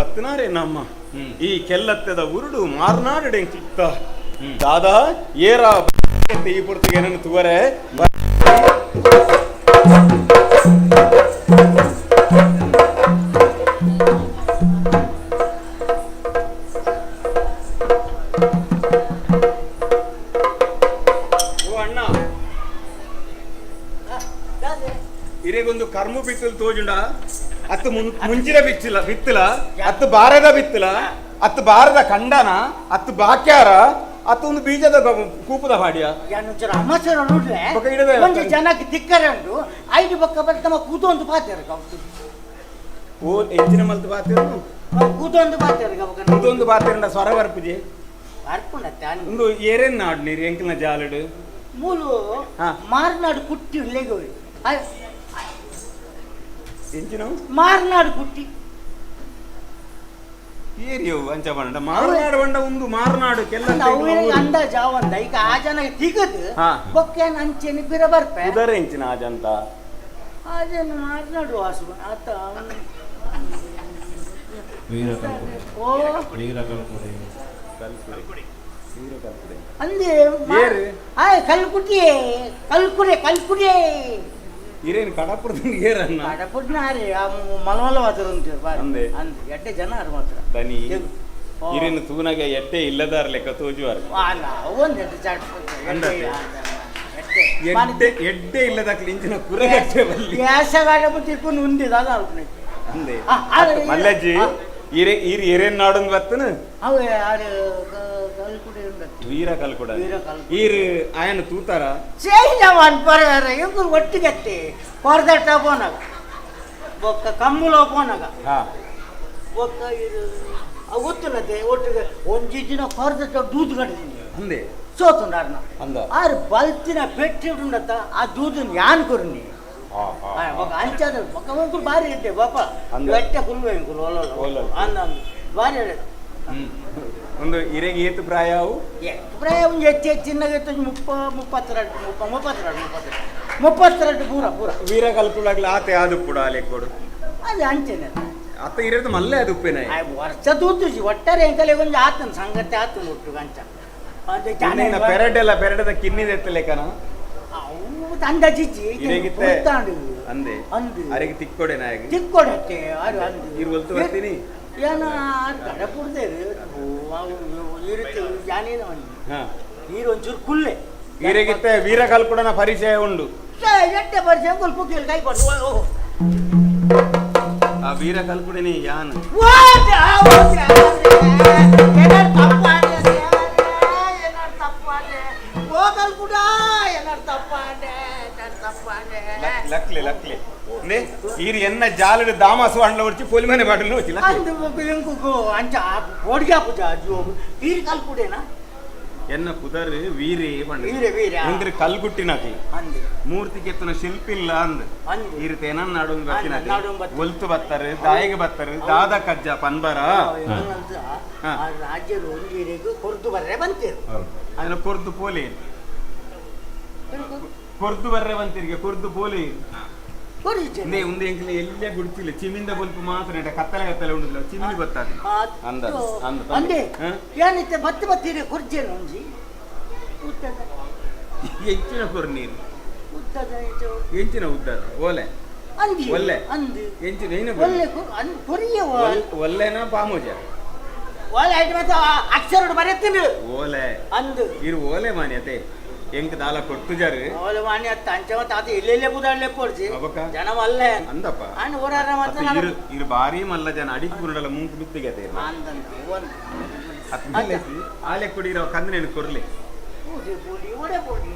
Speaker 18: ಬತ್ತನಾರೆ ನಮ್ಮ ಈ ಕೆಲ್ಲತ್ತದ ಉರುಡು ಮಾರ್ನಾಡು ಡೆಂಕಿತ್ತ ದಾದಾ ಏರಾ ಈ ಪುರ್ತಗೆ ಏನನ್ನು ತುವರೆ ಓ ಅಣ್ಣ ಇರೆಗೊಂದು ಕರ್ಮ ಬಿತ್ತಲು ತೋಜುಂಡ ಅತ್ತು ಮುಂಚಿನ ಬಿಚ್ಚಿಲ್ಲ ಬಿತ್ತಲ ಅತ್ತು ಬಾರದ ಬಿತ್ತಲ ಅತ್ತು ಬಾರದ ಖಂಡನ ಅತ್ತು ಬಾಕ್ಯಾರ ಅತ್ತು ಒಂದು ಬೀಜದ ಕೂಪದ ಹಾಡಿಯ
Speaker 19: ಒಂಜಿ ಜನಕ್ಕೆ ತಿಕ್ಕರಂಡು ಐದು ಬೊಕ್ಕ ಬರ್ತಮ್ಮ ಕೂತೊಂದು ಪಾತೆರ
Speaker 18: ಓ ಎಂಚಿನ ಮಲ್ತು ಪಾತೆರು
Speaker 19: ಕೂತೊಂದು ಪಾತೆರ
Speaker 18: ಕೂತೊಂದು ಪಾತೆರಂಡ ಸ್ವರ ಬರ್ಪುಜಿ
Speaker 19: ಬರ್ಪುಂಡ
Speaker 18: ಒಂದು ಏರೇನ್ ನಾಡು ನೀರು ಎಂಕಿನ ಜಾಲಡು
Speaker 19: ಮೂಲು ಮಾರ್ನಾಡು ಕುಟ್ಟಿ ಲೆಗೋಯ್
Speaker 18: ಎಂಚಿನ
Speaker 19: ಮಾರ್ನಾಡು ಕುಟ್ಟಿ
Speaker 18: ಏರಿಯವು ಅಂಚ ಬಂಡ ಮಾರ್ನಾಡು ಬಂಡ ಒಂದು ಮಾರ್ನಾಡು ಕೆಲ್ಲ
Speaker 19: ಅಂದಾಜು ಅವಂದ ಈಗ ಆ ಜನ ತಿಗದು ಬೊಕ್ಕೇನ ಅಂಚೆನಿ ಬಿರ ಬರ್ಪೆ
Speaker 18: ಉದರ ಎಂಚಿನ ಆ ಜಂತ
Speaker 19: ಆ ಜನ ಮಾರ್ನಾಡು ವಾಸು ಆತ
Speaker 18: ಓ
Speaker 16: ವೀರ ಕಲ್ಕುಡೆ ವೀರ ಕಲ್ಕುಡೆ
Speaker 19: ಅಂದೆ ಆ ಕಲ್ಕುಟಿ ಕಲ್ಕುಡೆ ಕಲ್ಕುಡೆ
Speaker 18: ಇರೇನು ಕಡಪುರದ ಏರನ್ನ
Speaker 19: ಕಡಪುಡ್ನಾರೆ ಮಲಮಲ ಮಾತ್ರ ಉಂಟು ಅಂದೆ ಅಂದೆ ಎಡ್ಡೆ ಜನ ಆರು ಮಾತ್ರ
Speaker 18: ದನಿ ಇರೇನು ತೂನಾಗ ಎಡ್ಡೆ ಇಲ್ಲದಾರ ಲೆಕ್ಕ ತೋಜುವಾರ ಎಡ್ಡೆ ಎಡ್ಡೆ ಇಲ್ಲದಾಕ್ಲಿ ಇಂಚಿನ ಕುರಗಟ್ಟೆ ಬಲ್ಲಿ
Speaker 19: ಯಾಸಗಾಡ ತಿರ್ಕೊಂಡು ಉಂದಿದ
Speaker 18: ಅಂದೆ ಮಲ್ಲಜ್ಜಿ ಇರೆ ಇರ್ ಏರೇನ್ ನಾಡೊಂದು ಬತ್ತನ
Speaker 19: ಅವು ಆರು ಕಲ್ಕುಡೆ
Speaker 18: ವೀರ ಕಲ್ಕುಡ ಈರ್ ಆಯನ ತೂತಾರ
Speaker 19: ಚೇಂಜ್ ಪರವಾರ ಇವ್ರು ಒಟ್ಟಿಗತ್ತಿ ಹೊರದಟ್ಟ ಪೋನಾಗ ಬೊಕ್ಕ ಕಮ್ಮುಲ ಪೋನಾಗ ಬೊಕ್ಕ ಇದು ಗೊತ್ತಿಲ್ಲದೆ ಒಟ್ಟಿಗೆ ಒಂಜಿ ದಿನ ಹೊರದಟ್ಟ ದೂದು ಕಟ್ಟಿದ್ದೀನಿ
Speaker 18: ಅಂದೆ
Speaker 19: ಸೋತುಂಡಾರ್ನ
Speaker 18: ಅಂದ
Speaker 19: ಆರು ಬಲ್ತಿನ ಪೆಟ್ಟಿ ಉಂಡತ್ತ ಆ ದೂದನ್ ಯಾನ್ ಕೊರ್ನಿ ಅಂಚಾದ ಬೊಕ್ಕ ಒಂಕುಲು ಬಾರಿ ಇದ್ದೆ ಬಾಪ ಎಟ್ಟೆ ಕುಲ್ವೆ ಇಂಕುಲು ಓಲೋಲ ಅಂದ ಬಾರಿ
Speaker 18: ಒಂದು ಇರೆಗೆ ಏತು ಪ್ರಾಯ ಅವು
Speaker 19: ಪ್ರಾಯ ಒಂದು ಹೆಚ್ಚು ಹೆಚ್ಚಿನಾಗ 32 32 32 ಪೂರ ಪೂರ
Speaker 18: ವೀರ ಕಲ್ಕುಳಾಗ್ಲ ಆತೆ ಆದು ಪುಡ ಲೆಕ್ಕೊಡು
Speaker 19: ಅದು ಅಂಚೆನೆ
Speaker 18: ಅತ್ತ ಇರೋದು ಮಲ್ಲೆ ಅದು ಉಪ್ಪೇನ
Speaker 19: ವರ್ಷ ತೂತುಜಿ ಒಟ್ಟಾರೆ ಎಂಕಲೆ ಒಂದು ಆತನ ಸಂಗತಿ ಆತನ ಒಟ್ಟು ಅಂಚ
Speaker 18: ಪೆರಡೆಲ್ಲ ಪೆರಡದ ಕಿನ್ನಿದ ಎತ್ತಲೇಕನ
Speaker 19: ಅವು ಅಂದಾಜಿಜ್ಜಿ
Speaker 18: ಇರೆಗಿತ್ತೆ ಅಂದೆ ಅರೆಗೆ ತಿಕ್ಕೊಡೆ ನಾಯಕ
Speaker 19: ತಿಕ್ಕೊಡತ್ತೆ ಆರು ಅಂದೆ
Speaker 18: ಇರು ಒಲ್ತು ಬರ್ತೀನಿ
Speaker 19: ಏನ ಕಡಪುಡ್ದೇರು ಈ ರೀತಿ ಜಾನೇನ ನೀರು ಒಂಚೂರು ಕುಲ್ಲೆ
Speaker 18: ಈರೆಗಿತ್ತೆ ವೀರ ಕಲ್ಕುಡನ ಪರಿಚಯ ಉಂಡು
Speaker 19: ಎಟ್ಟೆ ಪರಿಚಯ ಕುಲ್ಪುಕ್ಕಿಲ್ ಕೈ ಕೊಟ್ಟು
Speaker 18: ಆ ವೀರ ಕಲ್ಕುಡನೆ ಯಾನ್ ಲಕ್ಲೆ ಲಕ್ಲೆ ಈರು ಎನ್ನ ಜಾಲಡು ದಾಮಾಸು ಅಂಡ್ಲ వచ్చి పొలిమనే బాటలు వచ్చి
Speaker 19: ಅಂಚ ಓಡಿಗೆ ಪೂಜ ವೀರ ಕಲ್ಕುಡೇನಾ
Speaker 18: ಎನ್ನ ಪುದರ್ ವೀರೇ
Speaker 19: ವೀರೆ ವೀರ
Speaker 18: ಎಂದ್ರೆ ಕಲ್ಗುಟ್ಟಿನಾಕಿ ಮೂರ್ತಿ ಕೆತ್ತನ ಶಿಲ್ಪಿ ಇಲ್ಲ ಅಂದ್ ಈ ರೀತಿ ಏನನ್ನ ನಾಡೊಂದು ಬರ್ತೀನಿ ಒಲ್ತು ಬತ್ತಾರೆ ದಾಯಿಗೆ ಬತ್ತಾರೆ ದಾದ ಕಜ್ಜ ಪನ್ಬರ
Speaker 19: ರಾಜ್ಯದ ಒಂಜೀರೆಗೂ ಕೊರ್ದು ಬರ್ರೆ ಬಂತೀರು
Speaker 18: ಅದನ್ನ ಕೊರ್ದು ಪೋಲಿ ಕೊರ್ದು ಬರ್ರೆ ಬಂತೀರಿಗೆ ಕೊರ್ದು ಪೋಲಿ ಉಂದು ಎಂಕ್ಲೆ ಎಲ್ಲೇ ಗುಡ್ತಿಲ್ಲ ಚಿಮಿಂದ ಬೊಲ್ಪು ಮಾತ್ರ ನೆಟ ಕತ್ತಲೆ ಕತ್ತಲೆ ಉಂಡುದಿಲ್ಲ ಚಿಮಿನಿ ಗೊತ್ತಾದ ಅಂದ ಅಂದ
Speaker 19: ಅಂದೆ ಏನಿತ್ತೆ ಬತ್ತಿ ಬತ್ತೀರಿ ಕುರ್ಜೇನು ಒಂಜಿ ಉದ್ದದ
Speaker 18: ಎಂಚಿನ ಕೊರ್ ನೀರು
Speaker 19: ಉದ್ದದ
Speaker 18: ಎಂಚಿನ ಉದ್ದದ ಓಲೆ
Speaker 19: ಅಂದಿ
Speaker 18: ಒಲ್ಲೆ
Speaker 19: ಅಂದು
Speaker 18: ಎಂಚಿನ ಏನು
Speaker 19: ಒಲ್ಲೆ ಕೊರಿಯ
Speaker 18: ಒಲ್ಲೆನಾ ಪಾಮೋಜ
Speaker 19: ಓಲೆ ಐಟ್ ಮತ್ತೆ ಅಕ್ಷರ ಬರೆತೀನಿ
Speaker 18: ಓಲೆ
Speaker 19: ಅಂದು
Speaker 18: ಇರು ಓಲೆ ಮಾನ್ಯತೆ ಎಂಕ್ ದಾಲ ಕೊಡ್ತುಜಾರು
Speaker 19: ಓಲೆ ಮಾನ್ಯ ಅಂಚವ ತಾತ ಎಲ್ಲೆಲ್ಲೇ ಬುದಾಡ್ಲೆ ಕೊಡ್ಜಿ ಜನ ಮಲ್ಲೆ
Speaker 18: ಅಂದಪ್ಪ
Speaker 19: ಅಣ್ಣ ಓರಾರ ಮಾತ್ರ
Speaker 18: ಇರು ಇರು ಬಾರಿ ಮಲ್ಲ ಜನ ಅಡಿಕ್ ಬುರುಡಲ ಮುಂಕು ಬಿತ್ತಿಗತೆ ಆಲೆ ಕುಡಿರೋ ಕಂದನೇನು ಕೊರ್ಲಿ
Speaker 19: ಓಡೆ ಪೋಡಿ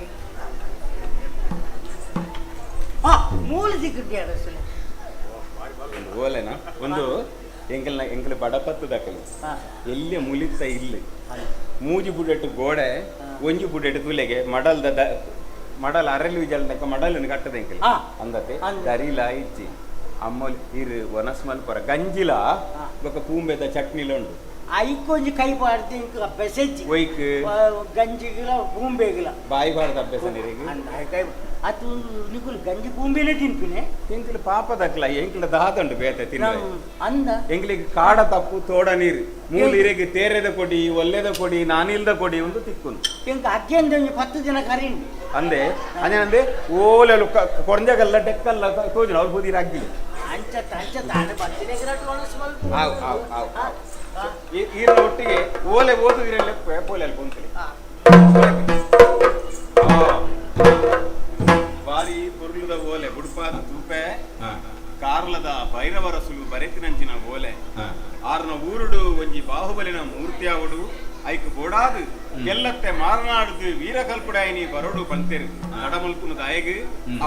Speaker 19: ಹಾ ಮೂಲ ಸಿಕ್ಕಿದ್ಯಾ ಅಸಲು
Speaker 18: ಓಲೆನಾ ಒಂದು ಎಂಕಲ್ನ ಎಂಕಲ್ ಬಡಪತ್ತು ದಾಖಲೆ ಎಲ್ಲಿ ಮುಲಿತ ಇಲ್ಲ ಮೂಜಿ ಬುಡೆಟ್ ಗೋಡೆ ಒಂಜಿ ಬುಡೆಟ್ ತುಲೆಗೆ ಮಡಲ್ದ ಮಡಲ್ ಅರಲಿ ವಿಜಲ್ನಕ ಮಡಲನ್ನು ಕಟ್ಟದ ಎಂಕಲ್ ಅಂದತೆ ದರಿಲ ಇಜ್ಜಿ ಅಮ್ಮಲ್ ಇರು ಒನಸ್ ಮಲ್ಪರ ಗಂಜಿಲ ಬೊಕ್ಕ ಪೂಂಬೆದ ಚಟ್ನಿಲ ಉಂಡು
Speaker 19: ಐಕೊಂಜಿ ಕೈ ಪಾಡ್ದು ಇಂಕ್ ಅಭ್ಯಾಸ ಇಜ್ಜಿ
Speaker 18: ಒಯ್ಕ್
Speaker 19: ಗಂಜಿಗಿಲ ಬೂಂಬೆಗಿಲ
Speaker 18: ಬಾಯಿ ಪಾಡ್ದ ಅಭ್ಯಾಸ ನಿರೆಗ್
Speaker 19: ಕೈ ಅದು ನಿಕುಲು ಗಂಜಿ ಬೂಂಬೆನೆ ತಿನ್ಪಿನೆ
Speaker 18: ಎಂಕ್ಲ ಪಾಪದಕ್ಲ ಎಂಕ್ಲ ದಾದಂಡು ಬೇತೆ ತಿನ್ನ
Speaker 19: ಅಂದ
Speaker 18: ಎಂಕ್ಲಿಗೆ ಕಾಡ ತಪ್ಪು ತೋಡ ನೀರು ಮೂಲ ಇರೆಗೆ ತೇರೆದ ಕೊಡಿ ಒಲ್ಲೆದ ಕೊಡಿ ನಾನಿಲ್ದ ಕೊಡಿ ಒಂದು ತಿಕ್ಕುನು
Speaker 19: ಎಂಕ್ ಅಗ್ಗೆಂದ ಒಂಜಿ 10 ದಿನ ಕರೀಂಡು
Speaker 18: ಅಂದೆ ಅಂದೆ ಓಲೆಲು ಕೊರಂಜಗಲ್ಲ ಡೆಕ್ಕಲ್ಲ ತೋಜುನ ಅವ್ರು ಬುದಿರ ಅಗ್ಗಿಲ್ಲ
Speaker 19: ಅಂಚ ಅಂಚ ತಾನೆ ಬತ್ತಿನೆಗ್ರಟ್ ಒಣಸ್ ಮಲ್ಪ
Speaker 18: ಆವ್ ಆವ್ ಆವ್ ಈರ ಒಟ್ಟಿಗೆ ಓಲೆ ಓದುದಿರಲ್ಲ ಪೋಲೆ ಅಲ್ಲಿ ಕೊಂತಲಿ ಬಾರಿ ಪೊರ್ಲುದ ಓಲೆ ಬುಡ್ಪಾದ ತೂಪೆ ಕಾರ್ಲದ ಭೈರವರಸುಲು ಬರೆತಿನಂಚಿನ ಓಲೆ ಆರ್ನ ಊರುಡು ಒಂಜಿ ಬಾಹುಬಲಿನ ಮೂರ್ತಿಯಾವಡು ಐಕ್ ಬೋಡಾದು ಎಲ್ಲತ್ತೆ ಮಾರನಾಡುದು ವೀರಕಲ್ಪುಡಾಯಿನಿ ಬರೋಡು ಪಂತೇರು ನಡಮಲ್ಕುನು ದಾಯಗು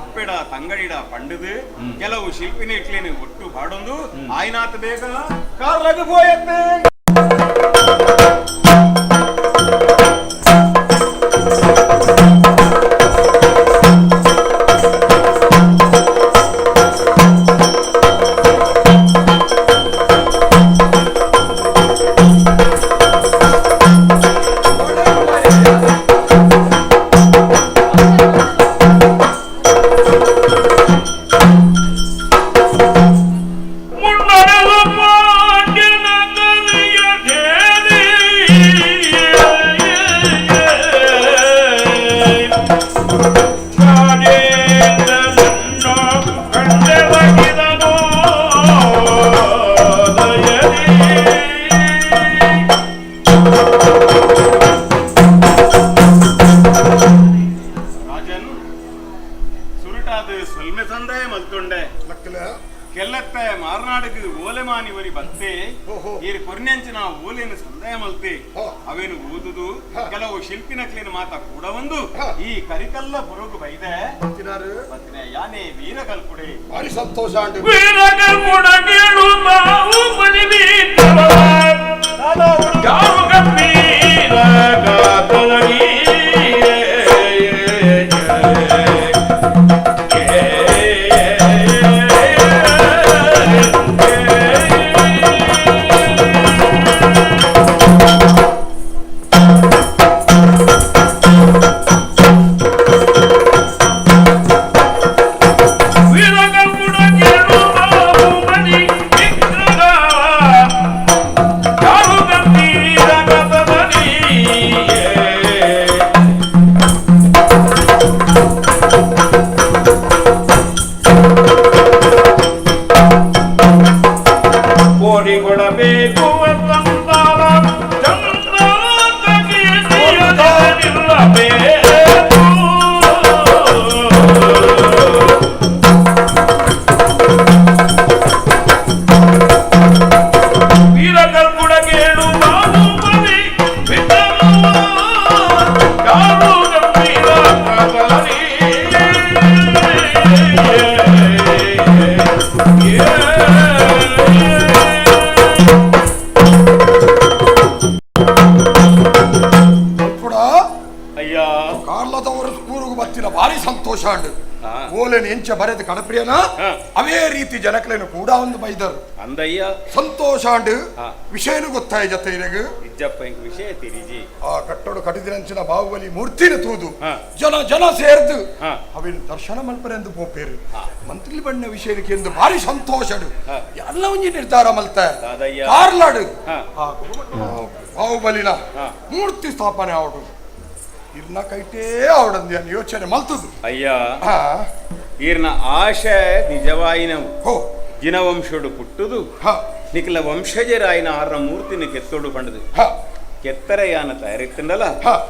Speaker 18: ಅಪ್ಪೆಡ ತಂಗಡಿಡ ಪಂಡುದು ಕೆಲವು ಶಿಲ್ಪಿನ ಇಟ್ಲೇನು ಒಟ್ಟು ಬಾಡೊಂದು ಆಯ್ನಾತ್ ಬೇಗ ಕಾರ್ಲಗ ಪೋಯತ್ತೆ
Speaker 1: ಬರೆದ ಕಡಪ್ರಿಯನ ಅವೇ ರೀತಿ ಜನಕ್ಲೇನು ಕೂಡ ಒಂದು ಬೈದರು
Speaker 18: ಅಂದಯ್ಯ
Speaker 1: ಸಂತೋಷ ವಿಷಯನು ಗೊತ್ತಾಯ ಜೊತೆ
Speaker 18: ಇಜ್ಜಪ್ಪ ವಿಷಯ ತಿರಿಜಿ
Speaker 1: ಆ ಕಟ್ಟಡ ಕಟ್ಟಿದಿರಂಚಿನ ಬಾಹುಬಲಿ ಮೂರ್ತಿನ ತೂದು ಜನ ಜನ ಸೇರ್ದು ಅವಿನ ದರ್ಶನ ಮಲ್ಪರೆಂದು ಪೋಪೇರು ಮಂತ್ರಿ ಬಣ್ಣ ವಿಷಯಕ್ಕೆ ಎಂದು ಭಾರಿ ಸಂತೋಷ ಎಲ್ಲ ಒಂಜಿ ನಿರ್ಧಾರ ಮಲ್ತ ಕಾರ್ಲಾಡು ಬಾಹುಬಲಿನ ಮೂರ್ತಿ ಸ್ಥಾಪನೆ ಅವಡು ಇರ್ನ ಕೈಟೇ ಅವಡಂದು ಯೋಚನೆ ಮಲ್ತದು
Speaker 18: ಅಯ್ಯ ಈರ್ನ ಆಶೆ ನಿಜವಾಯಿನವು ಜಿನವಂಶಡು ಪುಟ್ಟುದು ನಿಖಲ ವಂಶಜರಾಯಿನ ಆರ್ನ ಮೂರ್ತಿನ ಕೆತ್ತೋಡು ಪಂಡದು ಕೆತ್ತರೆಯಾನ ತಯಾರಿತ್ತಂಡಲ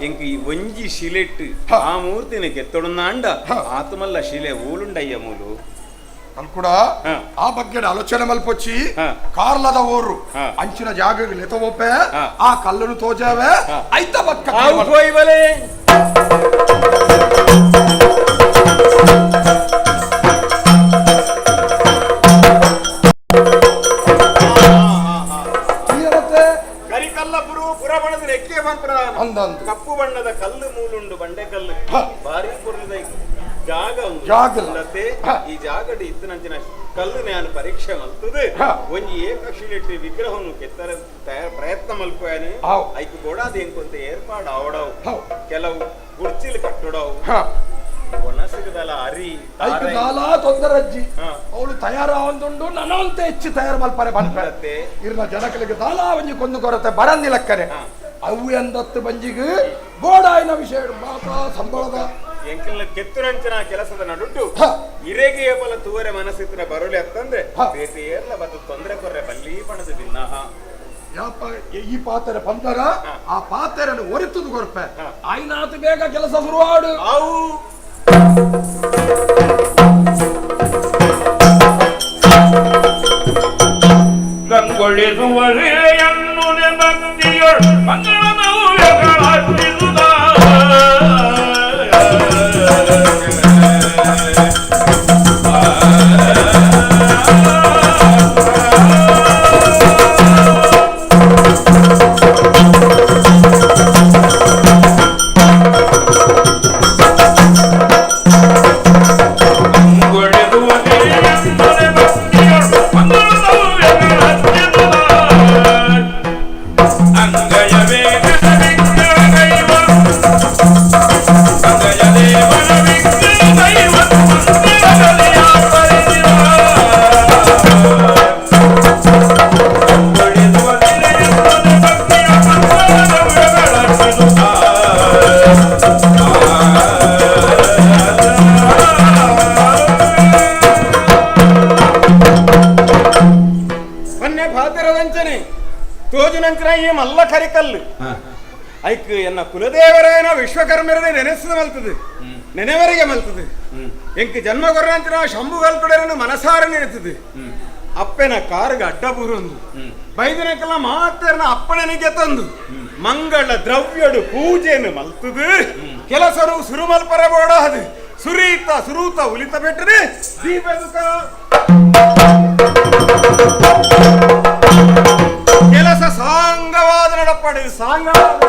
Speaker 18: ಎಂಕ್ ಈ ಒಂಜಿ ಶಿಲೆಟ್ಟು ಆ ಮೂರ್ತಿನ ಕೆತ್ತೊಡುನಾಂಡ ಆತಮಲ್ಲ ಶಿಲೆ ಓಲುಂಡಯ್ಯ ಮೂಲು
Speaker 1: ಕೂಡ ಆ ಬಗ್ಗೆ ಆಲೋಚನೆ ಮಲ್ಪೊಚ್ಚಿ ಕಾರ್ಲದ ಊರು ಅಂಚಿನ ಜಾಗ ಲೆತವೊಪ್ಪೆ ಆ ಕಲ್ಲನ್ನು ತೋಜಾವೆ ಐತ ಬಕ್ಕ
Speaker 18: ಕಪ್ಪು ಬಣ್ಣದ ಕಲ್ಲು ಮೂಲುಂಡು ಬಂಡೆ ಕಲ್ಲು ಭಾರಿ ಪೊರ್ಲುದ ಜಾಗ ಉಂಡು ಈ ಜಾಗಡ್ ಇತ್ತಿನಂಚಿನ ಕಲ್ಲು ನಾನು ಪರೀಕ್ಷೆ ಮಲ್ತದೆ ಒಂಜಿ ಏಕಶಿಲೆಟ್ಟಿ ವಿಗ್ರಹವನ್ನು ಕೆತ್ತರ ಪ್ರಯತ್ನ ಮಲ್ಪುವಾನು ಐಕ್ ಗೋಡಾದ ಎಂಕೊಂತ ಏರ್ಪಾಡು ಅವಡವು ಕೆಲವು ಗುರ್ಚಿಲ್ ಕಟ್ಟಡವು ಒಣಸಿಗದಲ್ಲ ಅರಿ
Speaker 15: ಐಕ್ ದಾಲ ತೊಂದರಜ್ಜಿ ಅವಳು ತಯಾರಾವಂದುಂಡು ನನವಂತ ಹೆಚ್ಚು ತಯಾರು ಮಲ್ಪರೆ ಬಂದ್ಪರತ್ತೆ ಇರ್ನ ಜನಕಲಿಗೆ ದಾಲ ಒಂಜಿ ಕೊಂದು ಕೊರತೆ ಬರಂದಿಲಕ್ಕನೆ ಅವು ಎಂದತ್ತು ಬಂಜಿಗೆ ಗೋಡಾಯಿನ ವಿಷಯ ಮಾತ್ರ ಸಂಬಳದ
Speaker 18: ಎಂಕಲ್ನ ಕೆತ್ತುರಂಚನ ಕೆಲಸದ ನಡುಟ್ಟು ಇರೆಗೆ ಬಲ ತೂವರೆ ಮನಸ್ಸಿತ್ರ ಬರೋಲೆ ಅಂತಂದ್ರೆ ಬೇತೆ ಏರ್ಲ ಬತ್ತು ತೊಂದರೆ ಕೊರ್ರೆ ಬಲ್ಲಿ ಪಣದ ಭಿನ್ನಹ
Speaker 15: ಯಾಪ ಈ ಪಾತ್ರೆ ಬಂದರ ಆ ಪಾತ್ರೆಯನ್ನು ಒರಿತುದು ಕೊರ್ಪೆ ಆಯ್ನಾತು ಬೇಗ ಕೆಲಸ ಶುರುವಾಡು
Speaker 18: ಅವು
Speaker 20: ಗಂಗೊಳಿಸುವ ಭಕ್ತಿಯೊಳ್ ಮಂಗಳಮೌರ್ಯಗಳಾರ್ಪಿಸುತ್ತ
Speaker 18: ಮಲ್ಲ ಕರಿಕಲ್ಲು ಐಕ್ ಎನ್ನ ಕುಲದೇವರಾಯನ ವಿಶ್ವಕರ್ಮರದೇ ನೆನೆಸದ ಮಲ್ತದೆ ನೆನೆವರೆಗೆ ಮಲ್ತದೆ ಎಂಕ್ ಜನ್ಮ ಕೊರ್ರಂಚಿನ ಶಂಭು ಕಲ್ಕುಡರನ್ನು ಮನಸಾರ ನೆನೆತದೆ ಅಪ್ಪನ ಕಾರುಗ ಅಡ್ಡ ಬೂರೊಂದು ಬೈದಿನಕ್ಕೆಲ್ಲ ಮಾತ್ರನ ಅಪ್ಪಣನಿಗೆ ತಂದು ಮಂಗಳ ದ್ರವ್ಯಡು ಪೂಜೆಯನ್ನು ಮಲ್ತದೆ ಕೆಲಸರು ಸುರುಮಲ್ಪರ ಬೋಡ ಅದು ಸುರೀತ ಸುರೂತ ಉಲಿತ ಬಿಟ್ಟರೆ ದೀಪದುಕ ಕೆಲಸ ಸಾಂಗವಾದ ನಡಪಡಿ ಸಾಂಗವಾದ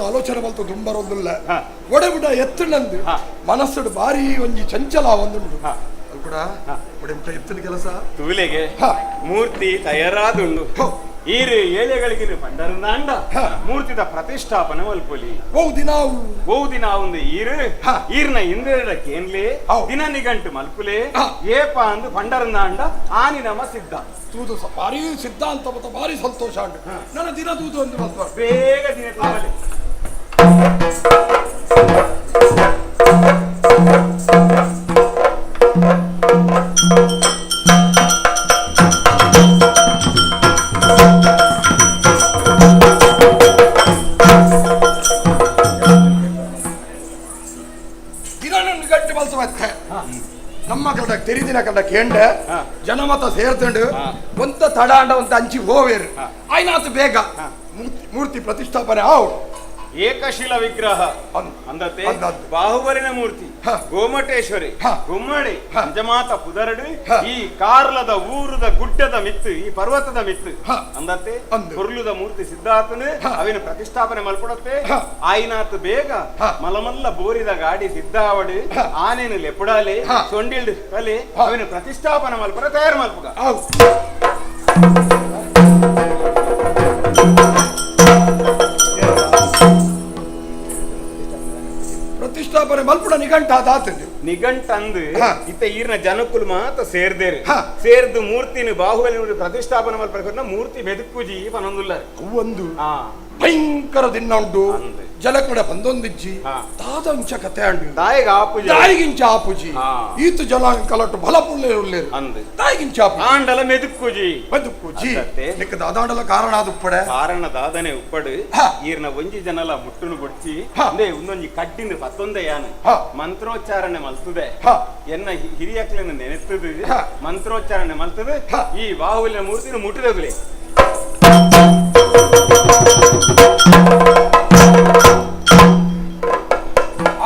Speaker 15: ಆಲೋಚನೆ ಬಲ್ತು ದುಂಬರೊಂದುಲ್ಲ ಒಡೆಬಿಡ ಎತ್ತುನಂದು ಮನಸ್ಸುಡು ಬಾರಿ ಒಂಜಿ ಚಂಚಲ ಒಂದುಂಡು ಅಲ್ಕುಡ ಒಡೆಬಿಟ ಎತ್ತಿನ ಕೆಲಸ
Speaker 18: ತೂಲೆಗೆ ಮೂರ್ತಿ ತಯಾರಾದುಂಡು ಈರು ಏಳೆಗಳಿಗೆ ಪಂಡರಂದಾಂಡ ಮೂರ್ತಿದ ಪ್ರತಿಷ್ಠಾಪನೆ ಮಲ್ಪೊಲಿ
Speaker 15: ಓ ದಿನ
Speaker 18: ಓ ದಿನ ಒಂದು ಈರು ಈರ್ನ ಇಂದ್ರಡ ಕೇನ್ಲೆ ದಿನ ನಿಗಂಟು ಮಲ್ಪುಲೆ ಏಪ ಅಂದು ಪಂಡರಂದಾಂಡ ಆನಿ ನಮ ಸಿದ್ಧ
Speaker 15: ತೂದು ಭಾರಿ ಸಿದ್ಧಾಂತ ಮತ್ತು ಭಾರಿ ಸಂತೋಷ ಉಂಟು ನನ್ನ ದಿನ ತೂದು ಒಂದು ಮಲ್ಪ
Speaker 18: ಬೇಗ ದಿನ ತೂಗಲಿ.
Speaker 15: ದಿನ ಗಂಟೆ ಮಲ್ಸವತ್ತೆ ನಮ್ಮ ಕಡೆ ತೆರಿದಿನ ಕಂಡ ಕೇಂಡ ಜನಮತ ಸೇರ್ತಂಡು ಒಂತ ತಡಾಂಡ ಒಂತ ಅಂಚಿ ಹೋವೇರು ಆಯ್ನಾತು ಬೇಗ ಮೂರ್ತಿ ಪ್ರತಿಷ್ಠಾಪನೆ ಆವು
Speaker 18: ಏಕಶಿಲ ವಿಗ್ರಹ ಅಂದತೆ ಬಾಹುಬಲಿನ ಮೂರ್ತಿ ಗೋಮಟೇಶ್ವರಿ ಗುಮ್ಮಡಿ ಅಂಜಮಾತ ಪುದರಡು ಈ ಕಾರ್ಲದ ಊರದ ಗುಡ್ಡದ ಮಿತ್ತು ಈ ಪರ್ವತದ ಮಿತ್ತು ಅಂದತೆ ಕೊರ್ಲುದ ಮೂರ್ತಿ ಸಿದ್ಧಾರ್ಥನು ಅವಿನ ಪ್ರತಿಷ್ಠಾಪನೆ ಮಲ್ಪಡತ್ತೆ ಆಯ್ನಾತ್ ಬೇಗ ಮಲಮಲ್ಲ ಬೋರಿದ ಗಾಡಿ ಸಿದ್ಧಾವಡು ಆನೇನು ಲೆಪುಡಾಲೆ ಸೊಂಡಿಲ್ಡು ಕಲೆ ಅವಿನ ಪ್ರತಿಷ್ಠಾಪನೆ ಮಲ್ಪಡ ತಯಾರು ಮಲ್ಪುಗ
Speaker 15: ಪ್ರತಿಷ್ಠಾಪನೆ ಮಲ್ಪುಡ ನಿಘಂಟ ಆತಂದು
Speaker 18: ನಿಘಂಟಂದು ಇತ್ತ ಈರ್ನ ಜನಕ್ಕುಲು ಮಾತ ಸೇರ್ದೇರು ಸೇರ್ದು ಮೂರ್ತಿನ ಬಾಹುಬಲಿ ಪ್ರತಿಷ್ಠಾಪನೆ ಮಲ್ಪನ ಮೂರ್ತಿ ಮೆದುಕುಜಿ ಪನೊಂದುಲ್ಲ
Speaker 15: ಒಂದು ಭಯಂಕರ ದಿನ ಉಂಟು ಜಲಕಡ ಬಂದೊಂದಿಜ್ಜಿ ತಾದಂಚ ಕತೆ ಅಂಡು
Speaker 18: ತಾಯಿಗೆ ಆಪುಜಿ
Speaker 15: ತಾಯಿಗಿಂಚ ಆಪುಜಿ ಈತು ಜಲ ಕಲಟು ಬಲ ಪುಲ್ಲೆ ಉಲ್ಲೇರು ತಾಯಿಗಿಂಚ ಆಪುಜಿ
Speaker 18: ಆಂಡಲ ಮೆದುಕುಜಿ
Speaker 15: ಮೆದುಕುಜಿ ನಿಕ್ಕ ದಾದಾಂಡಲ ಕಾರಣ ಅದು ಉಪ್ಪಡೆ
Speaker 18: ಕಾರಣ ದಾದನೆ ಉಪ್ಪಡು ಈರ್ನ ಒಂಜಿ ಜನಲ ಮುಟ್ಟುನು ಬೊಡ್ಚಿ ಅಂದೇ ಒಂದೊಂಜಿ ಕಡ್ಡಿಂದು ಪತ್ತೊಂದೆ ಯಾನು ಮಂತ್ರೋಚ್ಚಾರಣೆ ಮಲ್ತದೆ ಎನ್ನ ಹಿರಿಯಕ್ಲನ್ನು ನೆನೆತ್ತದು ಮಂತ್ರೋಚ್ಚಾರಣೆ ಮಲ್ತದೆ ಈ ಬಾಹುಬಲಿನ ಮೂರ್ತಿನ ಮುಟ್ಟಿದೋಗ್ಲಿ.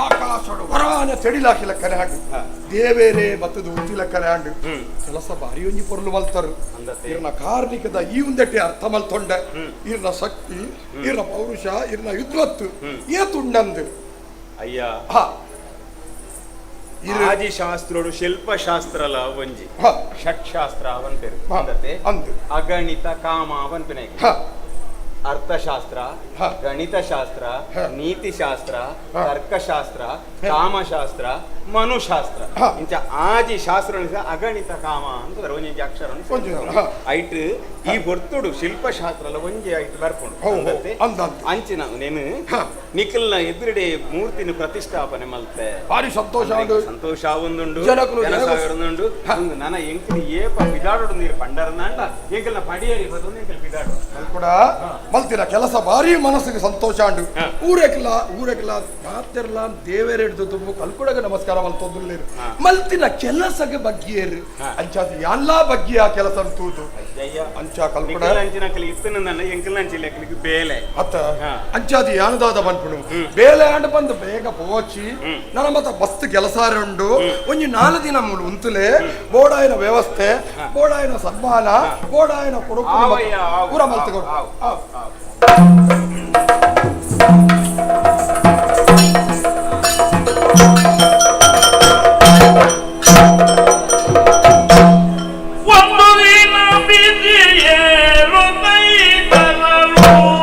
Speaker 15: ಆಕಾಶಡು ವರಾನ ತೆಡಿಲಾಕಿಲ ಕರೆ ಹಾಡು ದೇವೇರೇ ಬತ್ತದ ಉತ್ತಿಲ ಕರೆ ಹಾಡು ಕೆಲಸ ಭಾರಿ ಒಂಜಿ ಪೊರ್ಲು ಮಲ್ತರು ಇರ್ನ ಕಾರ್ಣಿಕದ ಈ ಉಂದೆಟ್ಟಿ ಅರ್ಥ ಮಲ್ತೊಂಡೆ ಇರ್ನ ಶಕ್ತಿ ಇರ್ನ ಪೌರುಷ ಇರ್ನ ಯುದ್ಧತ್ತು ಏತುಂಡಂದು
Speaker 18: ಅಯ್ಯ ಆದಿ ಶಾಸ್ತ್ರೋಡು ಶಿಲ್ಪಶಾಸ್ತ್ರಲ ಒಂಜಿ ಷಟ್ಶಾಸ್ತ್ರ ಅವನ್ಪೇರು ಅಗಣಿತ ಕಾಮ ಅವನ್ಪಿನ ಅರ್ಥಶಾಸ್ತ್ರ ಗಣಿತಶಾಸ್ತ್ರ ನೀತಿಶಾಸ್ತ್ರ ತರ್ಕಶಾಸ್ತ್ರ ಕಾಮಶಾಸ್ತ್ರ ಮನುಶಾಸ್ತ್ರ ಇಂಚ ಆಜಿ ಶಾಸ್ತ್ರ ಅಗಣಿತ ಕಾಮ ಅಂತ ಒಂಜಿ ಅಕ್ಷರ ಐಟ್ ಈ ಹೊರ್ತುಡು ಶಿಲ್ಪಶಾಸ್ತ್ರ ಅಲ್ಲ ಒಂಜಿ ಐಟ್ ಬರ್ಪುಂಡು ಅಂಚಿನ ನೇನು ನಿಖಲ್ನ ಎದುರುಡೆ ಮೂರ್ತಿನ ಪ್ರತಿಷ್ಠಾಪನೆ ಮಲ್ತೆ
Speaker 15: ಭಾರಿ ಸಂತೋಷ
Speaker 18: ಸಂತೋಷ ಒಂದುಂಡು ಜನಸಾಗರೊಂದುಂಡು ನನ್ನ ಎಂಕಲ್ ಏಪ ಬಿದಾಡೋಡು ನೀರು ಪಂಡರನಾಂಡ ಎಂಕಲ್ನ ಪಡಿಯರಿ ಬದೊಂದು ಎಂಕಲ್ ಬಿದಾಡು
Speaker 15: ಕೂಡ ಮಲ್ತಿನ ಕೆಲಸ ಭಾರಿ ಮನಸ್ಸಿಗೆ ಸಂತೋಷ ಅಂಡು ಊರೆಕ್ಲ ಊರೆಕ್ಲ ಮಾತೆರ್ಲ ದೇವರೆಡ್ದು ತುಂಬ ಕಲ್ಕುಡಗ ನಮಸ್ಕಾರ ಮಲ್ತೊಂದುಲ್ಲೇರು ಮಲ್ತಿನ ಕೆಲಸಗೆ ಬಗ್ಗಿಯೇರು ಅಂಚಾದ ಎಲ್ಲಾ ಬಗ್ಗಿಯ ಕೆಲಸ ತೂತು ಅಂಚ ಕಲ್ಕುಡ
Speaker 18: ಬೇಲೆ
Speaker 15: ಅತ್ತ ಅಂಚಾದಿ ಯಾನದಾದ ಪನ್ಪುಣು ಬೇಲೆ ಆಂಡ ಬಂದು ಬೇಗ ಪೋಚಿ ನನ್ನ ಮತ್ತ ಮಸ್ತ್ ಕೆಲಸ ಉಂಡು ಒಂಜಿ 4 ದಿನ ಮೂಲು ಉಂತುಲೆ ಬೋಡಾಯಿನ ವ್ಯವಸ್ಥೆ ಬೋಡಾಯಿನ ಸನ್ಮಾನ ಬೋಡಾಯಿನ ಕೊಡುಕು ಪೂರ ಮಲ್ತುಕೊಡು.
Speaker 20: ಒಂದು ದಿನ ಬಿದಿಯೇರು ಕೈತನರು
Speaker 15: ಆ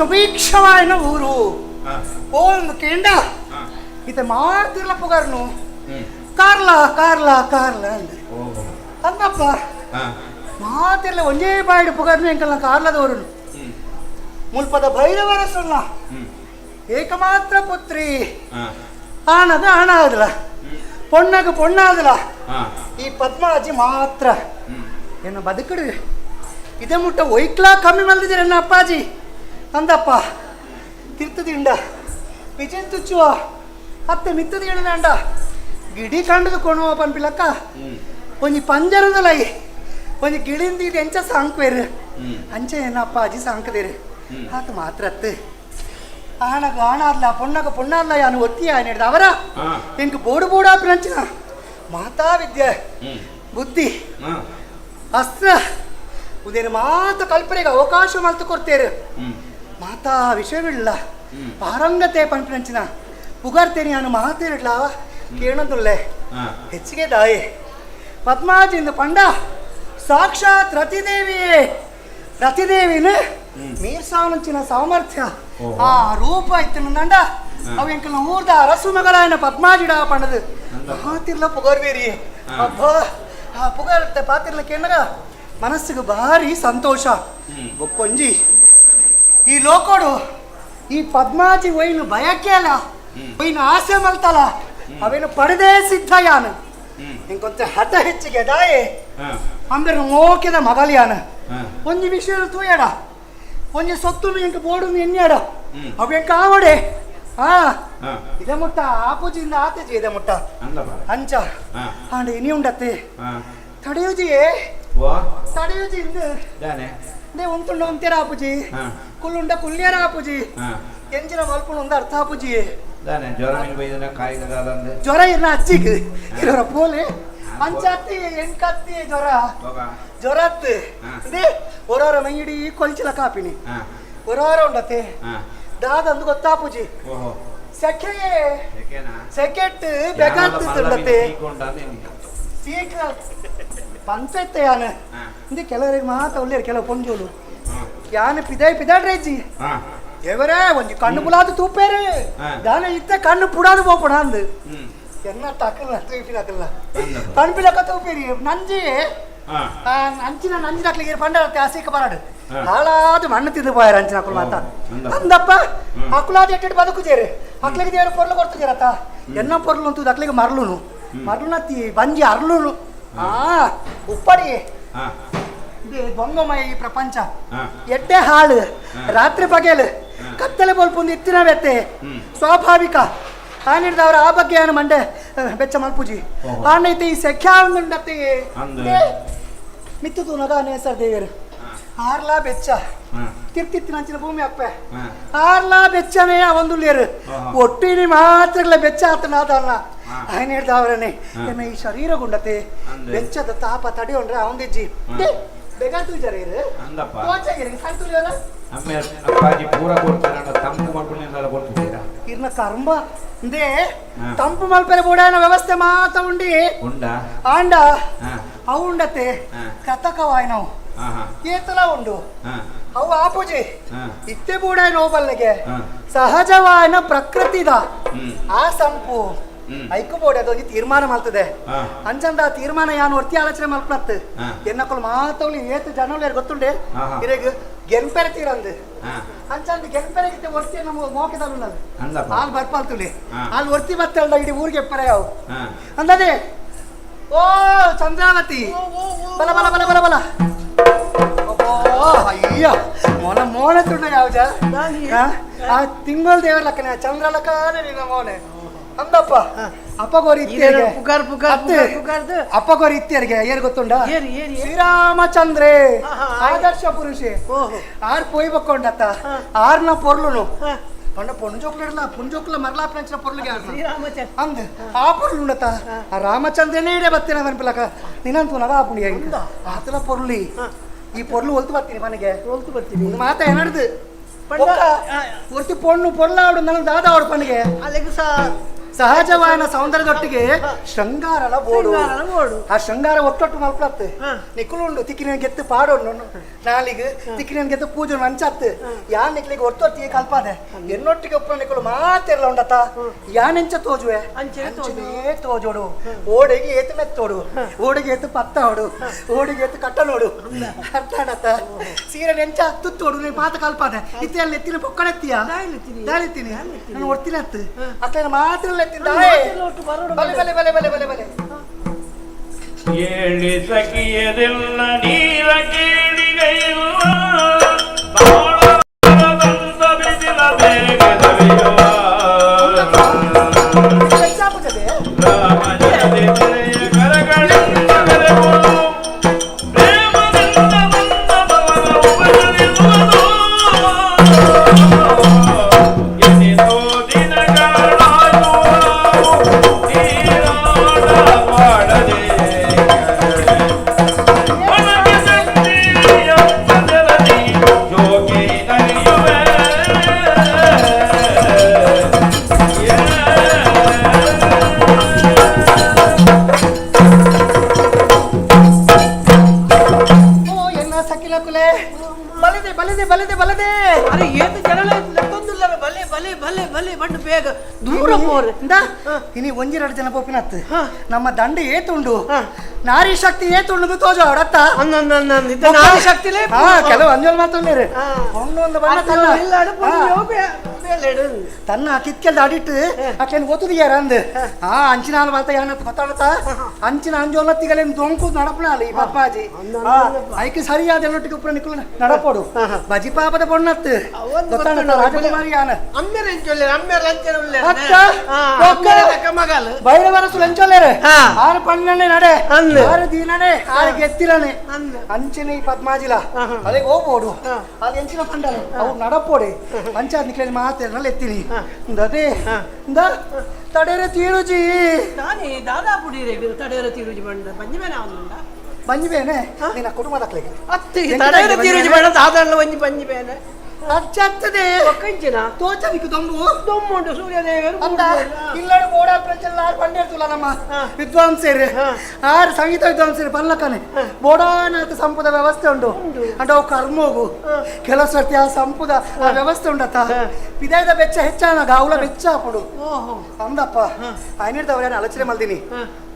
Speaker 21: ಸುಭೀಕ್ಷವಾಯಿನ ಊರು ಓಂದು ಕೇಂಡ ಇತ ಮಾತಿರ್ಲ ಪುಗಾರ್ನು ಕಾರ್ಲ ಕಾರ್ಲ ಕಾರ್ಲ ಅಂದ ಅಂದಪ್ಪ ಮಾತಿರ್ಲ ಒಂಜೇ ಬಾಯಿಡು ಪುಗಾರ್ನು ಎಂಕಲ್ನ ಕಾರ್ಲದವರು ಮುಲ್ಪದ ಭೈರವರ ಸುಳ್ಳ ಏಕಮಾತ್ರ ಪುತ್ರಿ ಆನದ ಹಣ ಆದಲ ಪೊಣ್ಣಗ ಪೊಣ್ಣಾದಲ ಈ ಪದ್ಮಾಜಿ ಮಾತ್ರ ಏನು ಬದುಕಡು ಇದೇ ಮುಟ್ಟ ಒಯ್ಕ್ಲಾ ಕಮ್ಮಿ ಮಲ್ದಿದ್ದೀರ ನನ್ನ ಅಪ್ಪಾಜಿ ಅಂದಪ್ಪ ತಿರ್ತದಿಂಡ ವಿಜಯ್ ತುಚ್ಚುವ ಅತ್ತೆ ಮಿತ್ತದ ಹೇಳಿದಂಡ ಗಿಡಿ ಕಂಡದು ಕೊಣುವ ಪನ್ಪಿಲಕ್ಕ ಒಂಜಿ ಪಂಜರದಲೈ ಒಂಜಿ ಗಿಳಿಂದ ಇದು ಎಂಚ ಸಾಂಕ್ವೇರು ಅಂಚೆ ಏನ ಅಪ್ಪಾಜಿ ಸಾಂಕದೇರು ಆತ ಮಾತ್ರ ಅತ್ತೆ ಆಣಗ ಆಣಾದ್ಲ ಪೊಣ್ಣಗ ಪೊಣ್ಣಾದ್ಲ ಯಾನು ಒತ್ತಿ ಆಯ್ನ ಅವರ ಎಂಕ್ ಬೋಡು ಬೋಡಾ ಪ್ರಂಚನ ಮಾತಾ ವಿದ್ಯೆ ಬುದ್ಧಿ ಅಸ್ತ್ರ ಉದೇನು ಮಾತ ಕಲ್ಪನೆಗೆ ಅವಕಾಶ ಮಲ್ತು ಕೊಡ್ತೇರು ಮಾತಾ ವಿಷಯವಿಲ್ಲ ಪಾರಂಗತೆ ಪನ್ಪಿನಂಚಿನ ಪುಗಾರ್ತೇನೆ ನಾನು ಮಾತೇರಿಡ್ಲ ಕೇಳಂದುಲ್ಲೆ ಹೆಚ್ಚಿಗೆ ದಾಯಿ ಪದ್ಮಾಜಿಂದ ಪಂಡ ಸಾಕ್ಷಾತ್ ರತಿದೇವಿಯೇ ರತಿದೇವಿನ ಮೀರ್ಸಾವನಂಚಿನ ಸಾಮರ್ಥ್ಯ ಆ ರೂಪ ಇತ್ತು ನಂಡ ಅವ ಎಂಕಲ್ನ ಊರ್ದ ಅರಸು ಮಗಳಾಯನ ಪದ್ಮಾಜಿಡ ಪಂಡದು ಮಾತಿರ್ಲ ಪುಗರ್ವೇರಿ ಅಬ್ಬಾ ಆ ಪುಗರ್ತೆ ಪಾತಿರ್ಲ ಕೇಳಗ ಮನಸ್ಸಿಗೆ ಭಾರಿ ಸಂತೋಷ ಬೊಕ್ಕೊಂಜಿ ಈ ಲೋಕೋಡು ಈ ಪದ್ಮಾಜಿ ಒಯ್ನು ಬಯಕೆ ಅಲ್ಲ ಒಯ್ನು ಆಸೆ ಮಲ್ತಲ್ಲ ಅವೇನು ಪಡೆದೇ ಸಿದ್ಧ ಯಾನು ಇಂಕೊಂತ ಹಠ ಹೆಚ್ಚಿಗೆ ದಾಯೆ ಅಂದ್ರೆ ಮೋಕೆದ ಮಗಲ್ ಯಾನು ಒಂಜಿ ವಿಷಯ ತೂಯಡ ಒಂಜಿ ಸೊತ್ತು ಎಂಕ ಬೋಡು ಎನ್ಯಾಡ ಅವ ಎಂಕ ಆವಡೆ ಹಾ ಇದ ಮುಟ್ಟ ಆಪುಜಿಂದ ಆತೆಜಿ ಇದ ಮುಟ್ಟ ಅಂಚ ಆಂಡ ಇನಿ ಉಂಡತ್ತೆ ತಡೆಯುಜಿಯೇ ತಡೆಯುಜಿ ಇಂದು ನೇ ಉಂಟುಂಡ ಒಂತೇರ ಆಪುಜಿ ಕುಲ್ಲುಂಡ ಕುಲ್ಯರ ಆಪುಜಿ ಎಂಜಿನ ಮಲ್ಪುಣ ಒಂದು ಅರ್ಥ ಆಪುಜಿ ಜ್ವರ ಇರ್ನ ಅಜ್ಜಿಗೆ ಇರೋರ ಪೋಲೆ ಅಂಚಾತಿ ಎಂಕತ್ತಿ ಜ್ವರ ಜ್ವರ ಅದೇ ಒರಾರ ಮೈಯಿಡಿ ಕೊಲ್ಚಿಲ ಕಾಪಿನಿ ಒರಾರ ಉಂಡತೆ ದಾದಂದು ಗೊತ್ತಾಪುಜಿ ಸೆಕೆ ಸೆಕೆಟ್ ಬೆಗಾಗ್ತಿತ್ತುಂಡತೆ ಸೀಕ ಪಂಚೈತೆ ಯಾನ ಇಂದು ಕೆಲವರಿಗೆ ಮಾತ ಒಳ್ಳೆಯರು ಕೆಲವು ಪೊಂಜೋಲು ಯಾನ ಪಿದಾಯ್ ಪಿದಾಡ್ರೇಜಿ ಎವರೇ ಒಂಜಿ ಕಣ್ಣು ಬುಲಾದು ತೂಪೇರು ದಾನ ಇತ್ತ ಕಣ್ಣು ಪುಡಾದು ಪೋಪಣ ಅಂದು ಎನ್ನ ತಕಲ್ಲ ತೂಪಿನಕಲ್ಲ ಪಣ್ಪಿಲಕ್ಕ ತೂಪೇರಿ ನಂಜಿ ಅಂಚಿನ ನಂಜಿ ದಾಕ್ಲಿಗೆ ಪಂಡ ಆಸೀಕ ಬರಾಡು ಹಾಳಾದ ಮಣ್ಣು ತಿಂದು ಪೋಯಾರ ಅಂಚಿನ ಅಕುಲು ಮಾತ ಅಂದಪ್ಪ ಅಕುಲಾದ ಎಟ್ಟೆಟ್ಟು ಬದುಕುಜೇರು ಅಕ್ಲಿಗೆ ದೇವರು ಪೊರ್ಲು ಕೊಡ್ತುಜೇರತ್ತ ಎನ್ನ ಪೊರ್ಲು ಅಂತೂ ಅಕ್ಲಿಗೆ ಮರಳುನು ಮರಳುನತ್ತಿ ಬಂಜಿ ಅರ್ಲುನು ಆ ಉಪ್ಪಡಿ ಬೊಂಗಮಯ ಈ ಪ್ರಪಂಚ ಎಡ್ಡೆ ಹಾಳು ರಾತ್ರಿ ಪಗೆಲು ಕತ್ತಲೆ ಬೊಲ್ಪುಂದು ಇತ್ತಿನ ಬೆತ್ತೆ ಸ್ವಾಭಾವಿಕ ಆನಿಡ್ದವ್ರ ಆ ಬಗ್ಗೆ ಏನು ಮಂಡೆ ಬೆಚ್ಚ ಮಲ್ಪುಜಿ ಆನೈತೆ ಈ ಸೆಖ್ಯಾ ಒಂದುಂಡತ್ತೆ ಮಿತ್ತು ತೂನಗ ನೇಸರ್ ದೇವರು ಆರ್ಲಾ ಬೆಚ್ಚ ತಿರ್ತಿತ್ತಿನಂಚಿನ ಭೂಮಿ ಅಪ್ಪೆ ಆರ್ಲಾ ಬೆಚ್ಚನೇ ಒಂದುಲ್ಲೇರು ಒಟ್ಟಿನಿ ಮಾತ್ರಗಳ ಬೆಚ್ಚ ಆತನಾದಲ್ಲ ఆయన ಹೇಳ್ದವರನೆ ಎನ್ನ ಈ ಶರೀರ ಗುಂಡತೆ ಬೆಚ್ಚದ ತಾಪ ತಡಿಯೊಂಡ್ರೆ ಅವಂದಿಜ್ಜಿ ಬೆಗಾತುಜರೇರು ತೋಚಗಿರಿ ಸಂತುಲಿಯರ
Speaker 16: ಅಪ್ಪಾಜಿ ಪೂರ ಕೊಡ್ತಾರ ತಂಪು ಮಲ್ಪುನಿಂದಲ ಕೊಡ್ತಿದ್ದೀರಾ
Speaker 21: ಇರ್ನ ಕರ್ಮ ಇಂದೇ ತಂಪು ಮಲ್ಪೆರೆ ಬೋಡಾಯನ ವ್ಯವಸ್ಥೆ ಮಾತ ಉಂಡಿ
Speaker 16: ಉಂಡ
Speaker 21: ಆಂಡ ಅವು ಉಂಡತೆ ಕಥಕವಾಯ್ನವು ಏತಲ ಉಂಡು ಅವು ಆಪುಜಿ ಇತ್ತೆ ಬೂಡಾಯನ ಓಬಲ್ಲೆಗೆ ಸಹಜವಾಯನ ಪ್ರಕೃತಿದ ಆ ಸಂಪು ಐಕು ಬೋರ್ಡ್ ಅದೊಂದು ತೀರ್ಮಾನ ಮಾಡ್ತದೆ ಅಂಚಂದ ಆ ತೀರ್ಮಾನ ಯಾನು ಒರ್ತಿ ಆಲೋಚನೆ ಮಲ್ಪತ್ತು ಎನ್ನಕ್ಕಳು ಮಾತವಳಿ ಏತು ಜನಗಳು ಗೊತ್ತುಂಡೆ ಇರೆಗ್ ಗೆನ್ಪೆರೆ ತೀರಂದು ಅಂಚಂದ ಗೆನ್ಪೆರೆಗಿತ್ತೆ ಒರ್ತಿ ನಮ್ಮ ಮೋಕೆದಲ್ಲ ಹಾಲು ಬರ್ಪಾಲ್ತುಲಿ ಹಾಲು ಒರ್ತಿ ಬತ್ತಲ್ಲ ಇಡೀ ಊರಿಗೆ ಎಪ್ಪರೆ ಅವು ಅಂದದೆ ಓ ಚಂದ್ರಾವತಿ ಬಲ ಬಲ ಬಲ ಬಲ ಬಲ ಅಯ್ಯ ಮೋನ ಮೋನೆ ತುಂಡ ಯಾವ್ಜ ಆ ತಿಂಗಳ ದೇವರ ಲಕ್ಕನೆ ಚಂದ್ರ ಲಕ್ಕನೆ ನಿನ್ನ ಮೋನೆ ಅಂದಪ್ಪ ಅಪ್ಪಗೋರಿ ಇತ್ತಿಯರಿಗೆ
Speaker 3: ಪುಗಾರ್ ಪುಗಾರ್ ಪುಗಾರ್ದು
Speaker 21: ಅಪ್ಪಗೋರಿ ಇತ್ತಿಯರಿಗೆ ಏರ್ ಗೊತ್ತುಂಡ ಶ್ರೀರಾಮಚಂದ್ರೇ ಆದರ್ಶ ಪುರುಷೆ ಆರ್ ಪೋಯ್ ಬಕ್ಕೊಂಡತ್ತ ಆರ್ನ ಪೊರ್ಲುನು ಪಂಡ ಪೊಂಜೋಕ್ಲ ಪುಂಜೋಕ್ಲ ಮರಲಾಪ್ನಂಚಿನ ಪೊರ್ಲುಗೆ ಅಂದ್ ಆ ಪೊರ್ಲು ಉಂಡತ್ತ ಆ ರಾಮಚಂದ್ರನೇ ಇಡೆ ಬತ್ತಿನ ಅನ್ಪಿಲಕ ನಿನ್ನಂತೂ ನಗ ಆಪುಂಡಿ ಆತಲ ಪೊರ್ಲಿ ಈ ಪೊರ್ಲು ಒಲ್ತು ಬರ್ತೀನಿ ಮನೆಗೆ
Speaker 3: ಒಲ್ತು ಬರ್ತೀನಿ
Speaker 21: ಮಾತ ಏನಾಡ್ದು ಒರ್ತಿ ಪೊಣ್ಣು ಪೊರ್ಲ ಆಡು ನನ್ನ ದಾದ ಆಡು ಪಣ್ಣಿಗೆ
Speaker 3: ಅಲ್ಲಿಗೆ ಸಹ
Speaker 21: ಸಹಜವಾದ ಸೌಂದರ್ಯದೊಟ್ಟಿಗೆ ಶೃಂಗಾರಲ ಬೋಡು. ಆ ಶೃಂಗಾರ ಒಟ್ಟೊಟ್ಟು ಮಲ್ಪಲತ್ತು ನಿಕ್ಕುಲು ತಿಕ್ಕಿನ ಗೆತ್ತು ಪಾಡೋಡು ನಾಲಿಗೆ ತಿಕ್ಕಿನ ಗೆತ್ತು ಪೂಜೆ ಮಂಚತ್ತು ಯಾನ್ ನಿಕ್ಲಿಗೆ ಒಟ್ಟೊಟ್ಟಿಗೆ ಕಲ್ಪಾದೆ ಎನ್ನೊಟ್ಟಿಗೆ ಒಪ್ಪು ನಿಕ್ಕಲು ಮಾತೆಲ್ಲ ಉಂಡತ ಯಾನೆಂಚ ತೋಜುವೆ ಅಂಚನೆ ತೋಜೋಡು. ಓಡೆಗೆ ಏತು ಮೆತ್ತೋಡು, ಓಡಿಗೆ ಏತು ಪತ್ತಾವಡು, ಓಡಿಗೆ ಏತು ಕಟ್ಟ ನೋಡು ಅರ್ಥ ಆಡತ್ತ. ಸೀರೆ ನೆಂಚ ತುತ್ತೋಡು ನೀನು ಮಾತು ಕಲ್ಪಾದೆ ಇತ್ತೆ ಎತ್ತಿನ ಪೊಕ್ಕಡೆತ್ತೀಯ ದಾಳಿತ್ತೀನಿ ನಾನು ಒಡ್ತೀನಿ ಅತ್ತು ಅಕ್ಕ ಮಾತ್ರ ಬಲೆ ಬಲೆ ಬಲೆ ಬಲೆ ಬಲೆ ಬಲೆ
Speaker 20: ಏಳಿ ಸಖಿಯರೆಲ್ಲ ನೀರ ಕೇಳಿಗೈಲ್ಲ ಬಿಸಿಲ ಬೇಗದವಿಯುವ ಕರಗಳಿಂದ ಬೆರೆವುದು ಪ್ರೇಮದಿಂದ ಬಂದ ಭವನ ಉಪಚರಿಸುವುದು ಎನಿಸೋ ದಿನಗಳಾಯುವ ನೀರಾಡಬಾರದೆ ಜೋಗಿ ನಲಿಯುವೆ.
Speaker 21: ಬಲದೆ ಬಲದೆ ಬಲದೆ ಬಲದೆ.
Speaker 3: ಅರೆ ಏತು ಜನಲ ಲೆಕ್ಕೊಂದುಲ್ಲ. ಬಲೆ ಬಲೆ ಬಲೆ ಬಲೆ ಬಂಡು ಬೇಗ ದೂರ ಪೋರೆ.
Speaker 21: ಇನಿ ಒಂಜಿ ಎರಡು ಜನ ಪೋಪಿನತ್ತು ನಮ್ಮ ದಂಡ ಏತುಂಡು ನಾರಿ ಶಕ್ತಿ ಏತುಂಡು ತೋಜು ಅವಡತ್ತ
Speaker 3: ನಾರಿ ಶಕ್ತಿಲೇ
Speaker 21: ಕೆಲವು ಅಂಜಲ್ ಮಾತ್ರ ಒಂದು ಬಣ್ಣ ತನ್ನ ಕಿತ್ಕೆಲ್ದ ಅಡಿಟ್ಟು ಅಕ್ಲೇನು ಓತುದಿಯಾರ ಅಂದ್ ಆ ಅಂಚಿನ ಹಾಲು ಮಾತ ಯಾನ ಗೊತ್ತಾಡತ್ತ ಅಂಚಿನ ಅಂಜೋಲ ತಿಗಲೇನು ದೊಂಕು ನಡಪನಾಲ ಈ ಪಪ್ಪಾಜಿ ಐಕೆ ಸರಿಯಾದ ಎಲ್ಲೊಟ್ಟಿಗೆ ಉಪ್ಪು ನಿಕ್ಕಲು ನಡಪೋಡು ಬಜಿ ಪಾಪದ ಪೊಣ್ಣತ್ತು ಗೊತ್ತಾಡತ್ತ ರಾಜಕುಮಾರಿ ಯಾನ ಬೈರವರ ಸುಲಂಚೋಲೇರೆ ಆರು ಪಣ್ಣನೆ ನಡೆ ಆರು ದೀನನೆ ಆರು ಗೆತ್ತಿರನೆ ಅಂಚನೆ ಈ ಪದ್ಮಾಜಿಲ ಅಲ್ಲಿಗೆ ಹೋಗ್ಬೋಡು ಅಲ್ಲಿ ಎಂಚಿನ ಪಂಡಲೆ ಅವ್ರು ನಡಪೋಡೆ ಅಂಚಾದ ನಿಕ್ಲೇನು ಮಾತೇನಲ್ಲ ಎತ್ತೀನಿ ಅದೇ ತಡೇರೆ ತೀರುಜಿ
Speaker 3: ನಾನೇ ದಾದಾ ಪುಡಿರೆ ತಡೇರೆ ತೀರುಜಿ ಬಂಡ ಬಂಜಿ ಬೇನೆ ಅವನುಂಡ
Speaker 21: ಬಂಜಿ ಬೇನೆ ನಿನ್ನ ಕುಟುಂಬದ
Speaker 3: ಅತ್ತಿ ತಡೇರೆ ತೀರುಜಿ ಬಂಡ ದಾದಣ್ಣ ಒಂಜಿ ಬಂಜಿ ಬೇನೆ
Speaker 21: ಅಚ್ಚತ್ತದೆ
Speaker 3: ಒಕ್ಕಂಚಿನ
Speaker 21: ತೋಚನಿக்கு ದೊಂಬು
Speaker 3: ದೊಂಬುಂಡು ಸೂರ್ಯದೇವರು
Speaker 21: ಅಂದ ಇಲ್ಲಡೆ ಬೋಡ ಪ್ರಚಲ ಆರು ಪಂಡೇರ್ತುಲ್ಲ ನಮ್ಮ ವಿದ್ವಾಂಸರು ಆರು ಸಂಗೀತ ವಿದ್ವಾಂಸರು ಪಲ್ಲಕನೆ ಬೋಡಾನಾಥ ಸಂಪದ ವ್ಯವಸ್ಥೆ ಉಂಟು ಅಂಡ ಅವು ಕರ್ಮೋಗು ಕೆಲವು ಸರ್ತಿ ಆ ಸಂಪದ ಆ ವ್ಯವಸ್ಥೆ ಉಂಡತ್ತ ಪಿದಾಯದ ಬೆಚ್ಚ ಹೆಚ್ಚಾನಾಗ ಅವಳ ಬೆಚ್ಚ ಹಾಪುಡು ಅಂದಪ್ಪ ಆಯ್ನಿಡ್ದವ್ರ ಆಲೋಚನೆ ಮಲ್ದಿನಿ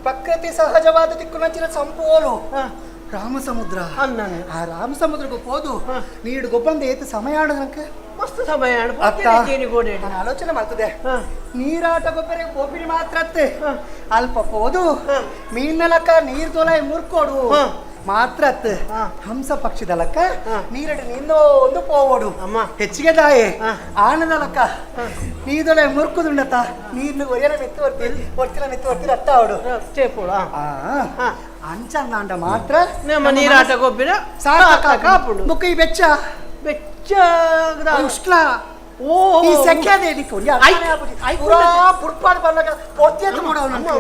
Speaker 21: ಪ್ರಕೃತಿ ಸಹಜವಾದ ದಿಕ್ಕುನಂಚಿನ ಸಂಪೋಲು ರಾಮ ಸಮುದ್ರ ಆ ರಾಮ ಸಮುದ್ರಕ್ಕೆ ಹೋದು ನೀಡು ಗೊಬ್ಬಂದ ಏತು ಸಮಯ ಆಡೋದಕ್ಕೆ
Speaker 3: ಮಸ್ತ್ ಸಮಯ
Speaker 21: ನಾನು ಆಲೋಚನೆ ಮಾಡ್ತದೆ ನೀರಾಟ ಗೊಬ್ಬರ ಗೋಪಿನಿ ಮಾತ್ರ ಅತ್ತೆ ಅಲ್ಪ ಹೋದು ಮೀನಲಕ್ಕ ನೀರ್ ತೋಲ ಮುರ್ಕೋಡು ಮಾತ್ರ ಅತ್ತೆ ಹಂಸ ಪಕ್ಷಿದಲಕ್ಕ ನೀರಡಿ ನಿಂದೋ ಒಂದು ಪೋವೋಡು ಹೆಚ್ಚಿಗೆ ದಾಯೆ ಆನದಲಕ್ಕ ನೀದೊಲೆ ಮುರ್ಕುದುಂಡತ್ತ ನೀರ್ನು ಒರಿಯನ ಮೆತ್ತು ಬರ್ತೀರಿ ಒರ್ತಿನ ಮೆತ್ತು ಬರ್ತೀರಿ ಅತ್ತ ಅವಡು ಅಂಚಂದಾಂಡ ಮಾತ್ರ
Speaker 3: ನಮ್ಮ ನೀರಾಟ ಗೊಬ್ಬಿನ
Speaker 21: ಸಾರ್ಥಕ ಬುಕ್ಕ ಈ ಬೆಚ್ಚ
Speaker 3: ಬೆಚ್ಚ
Speaker 21: ಉಷ್ಣ ಓ ಈ ಸೆಕೆದೆ ಪುಡ್ಪಾಡು ಬರ್ಲಾಗ ಪೊರ್ತಿಯತ್ತು ಮಾಡೋನು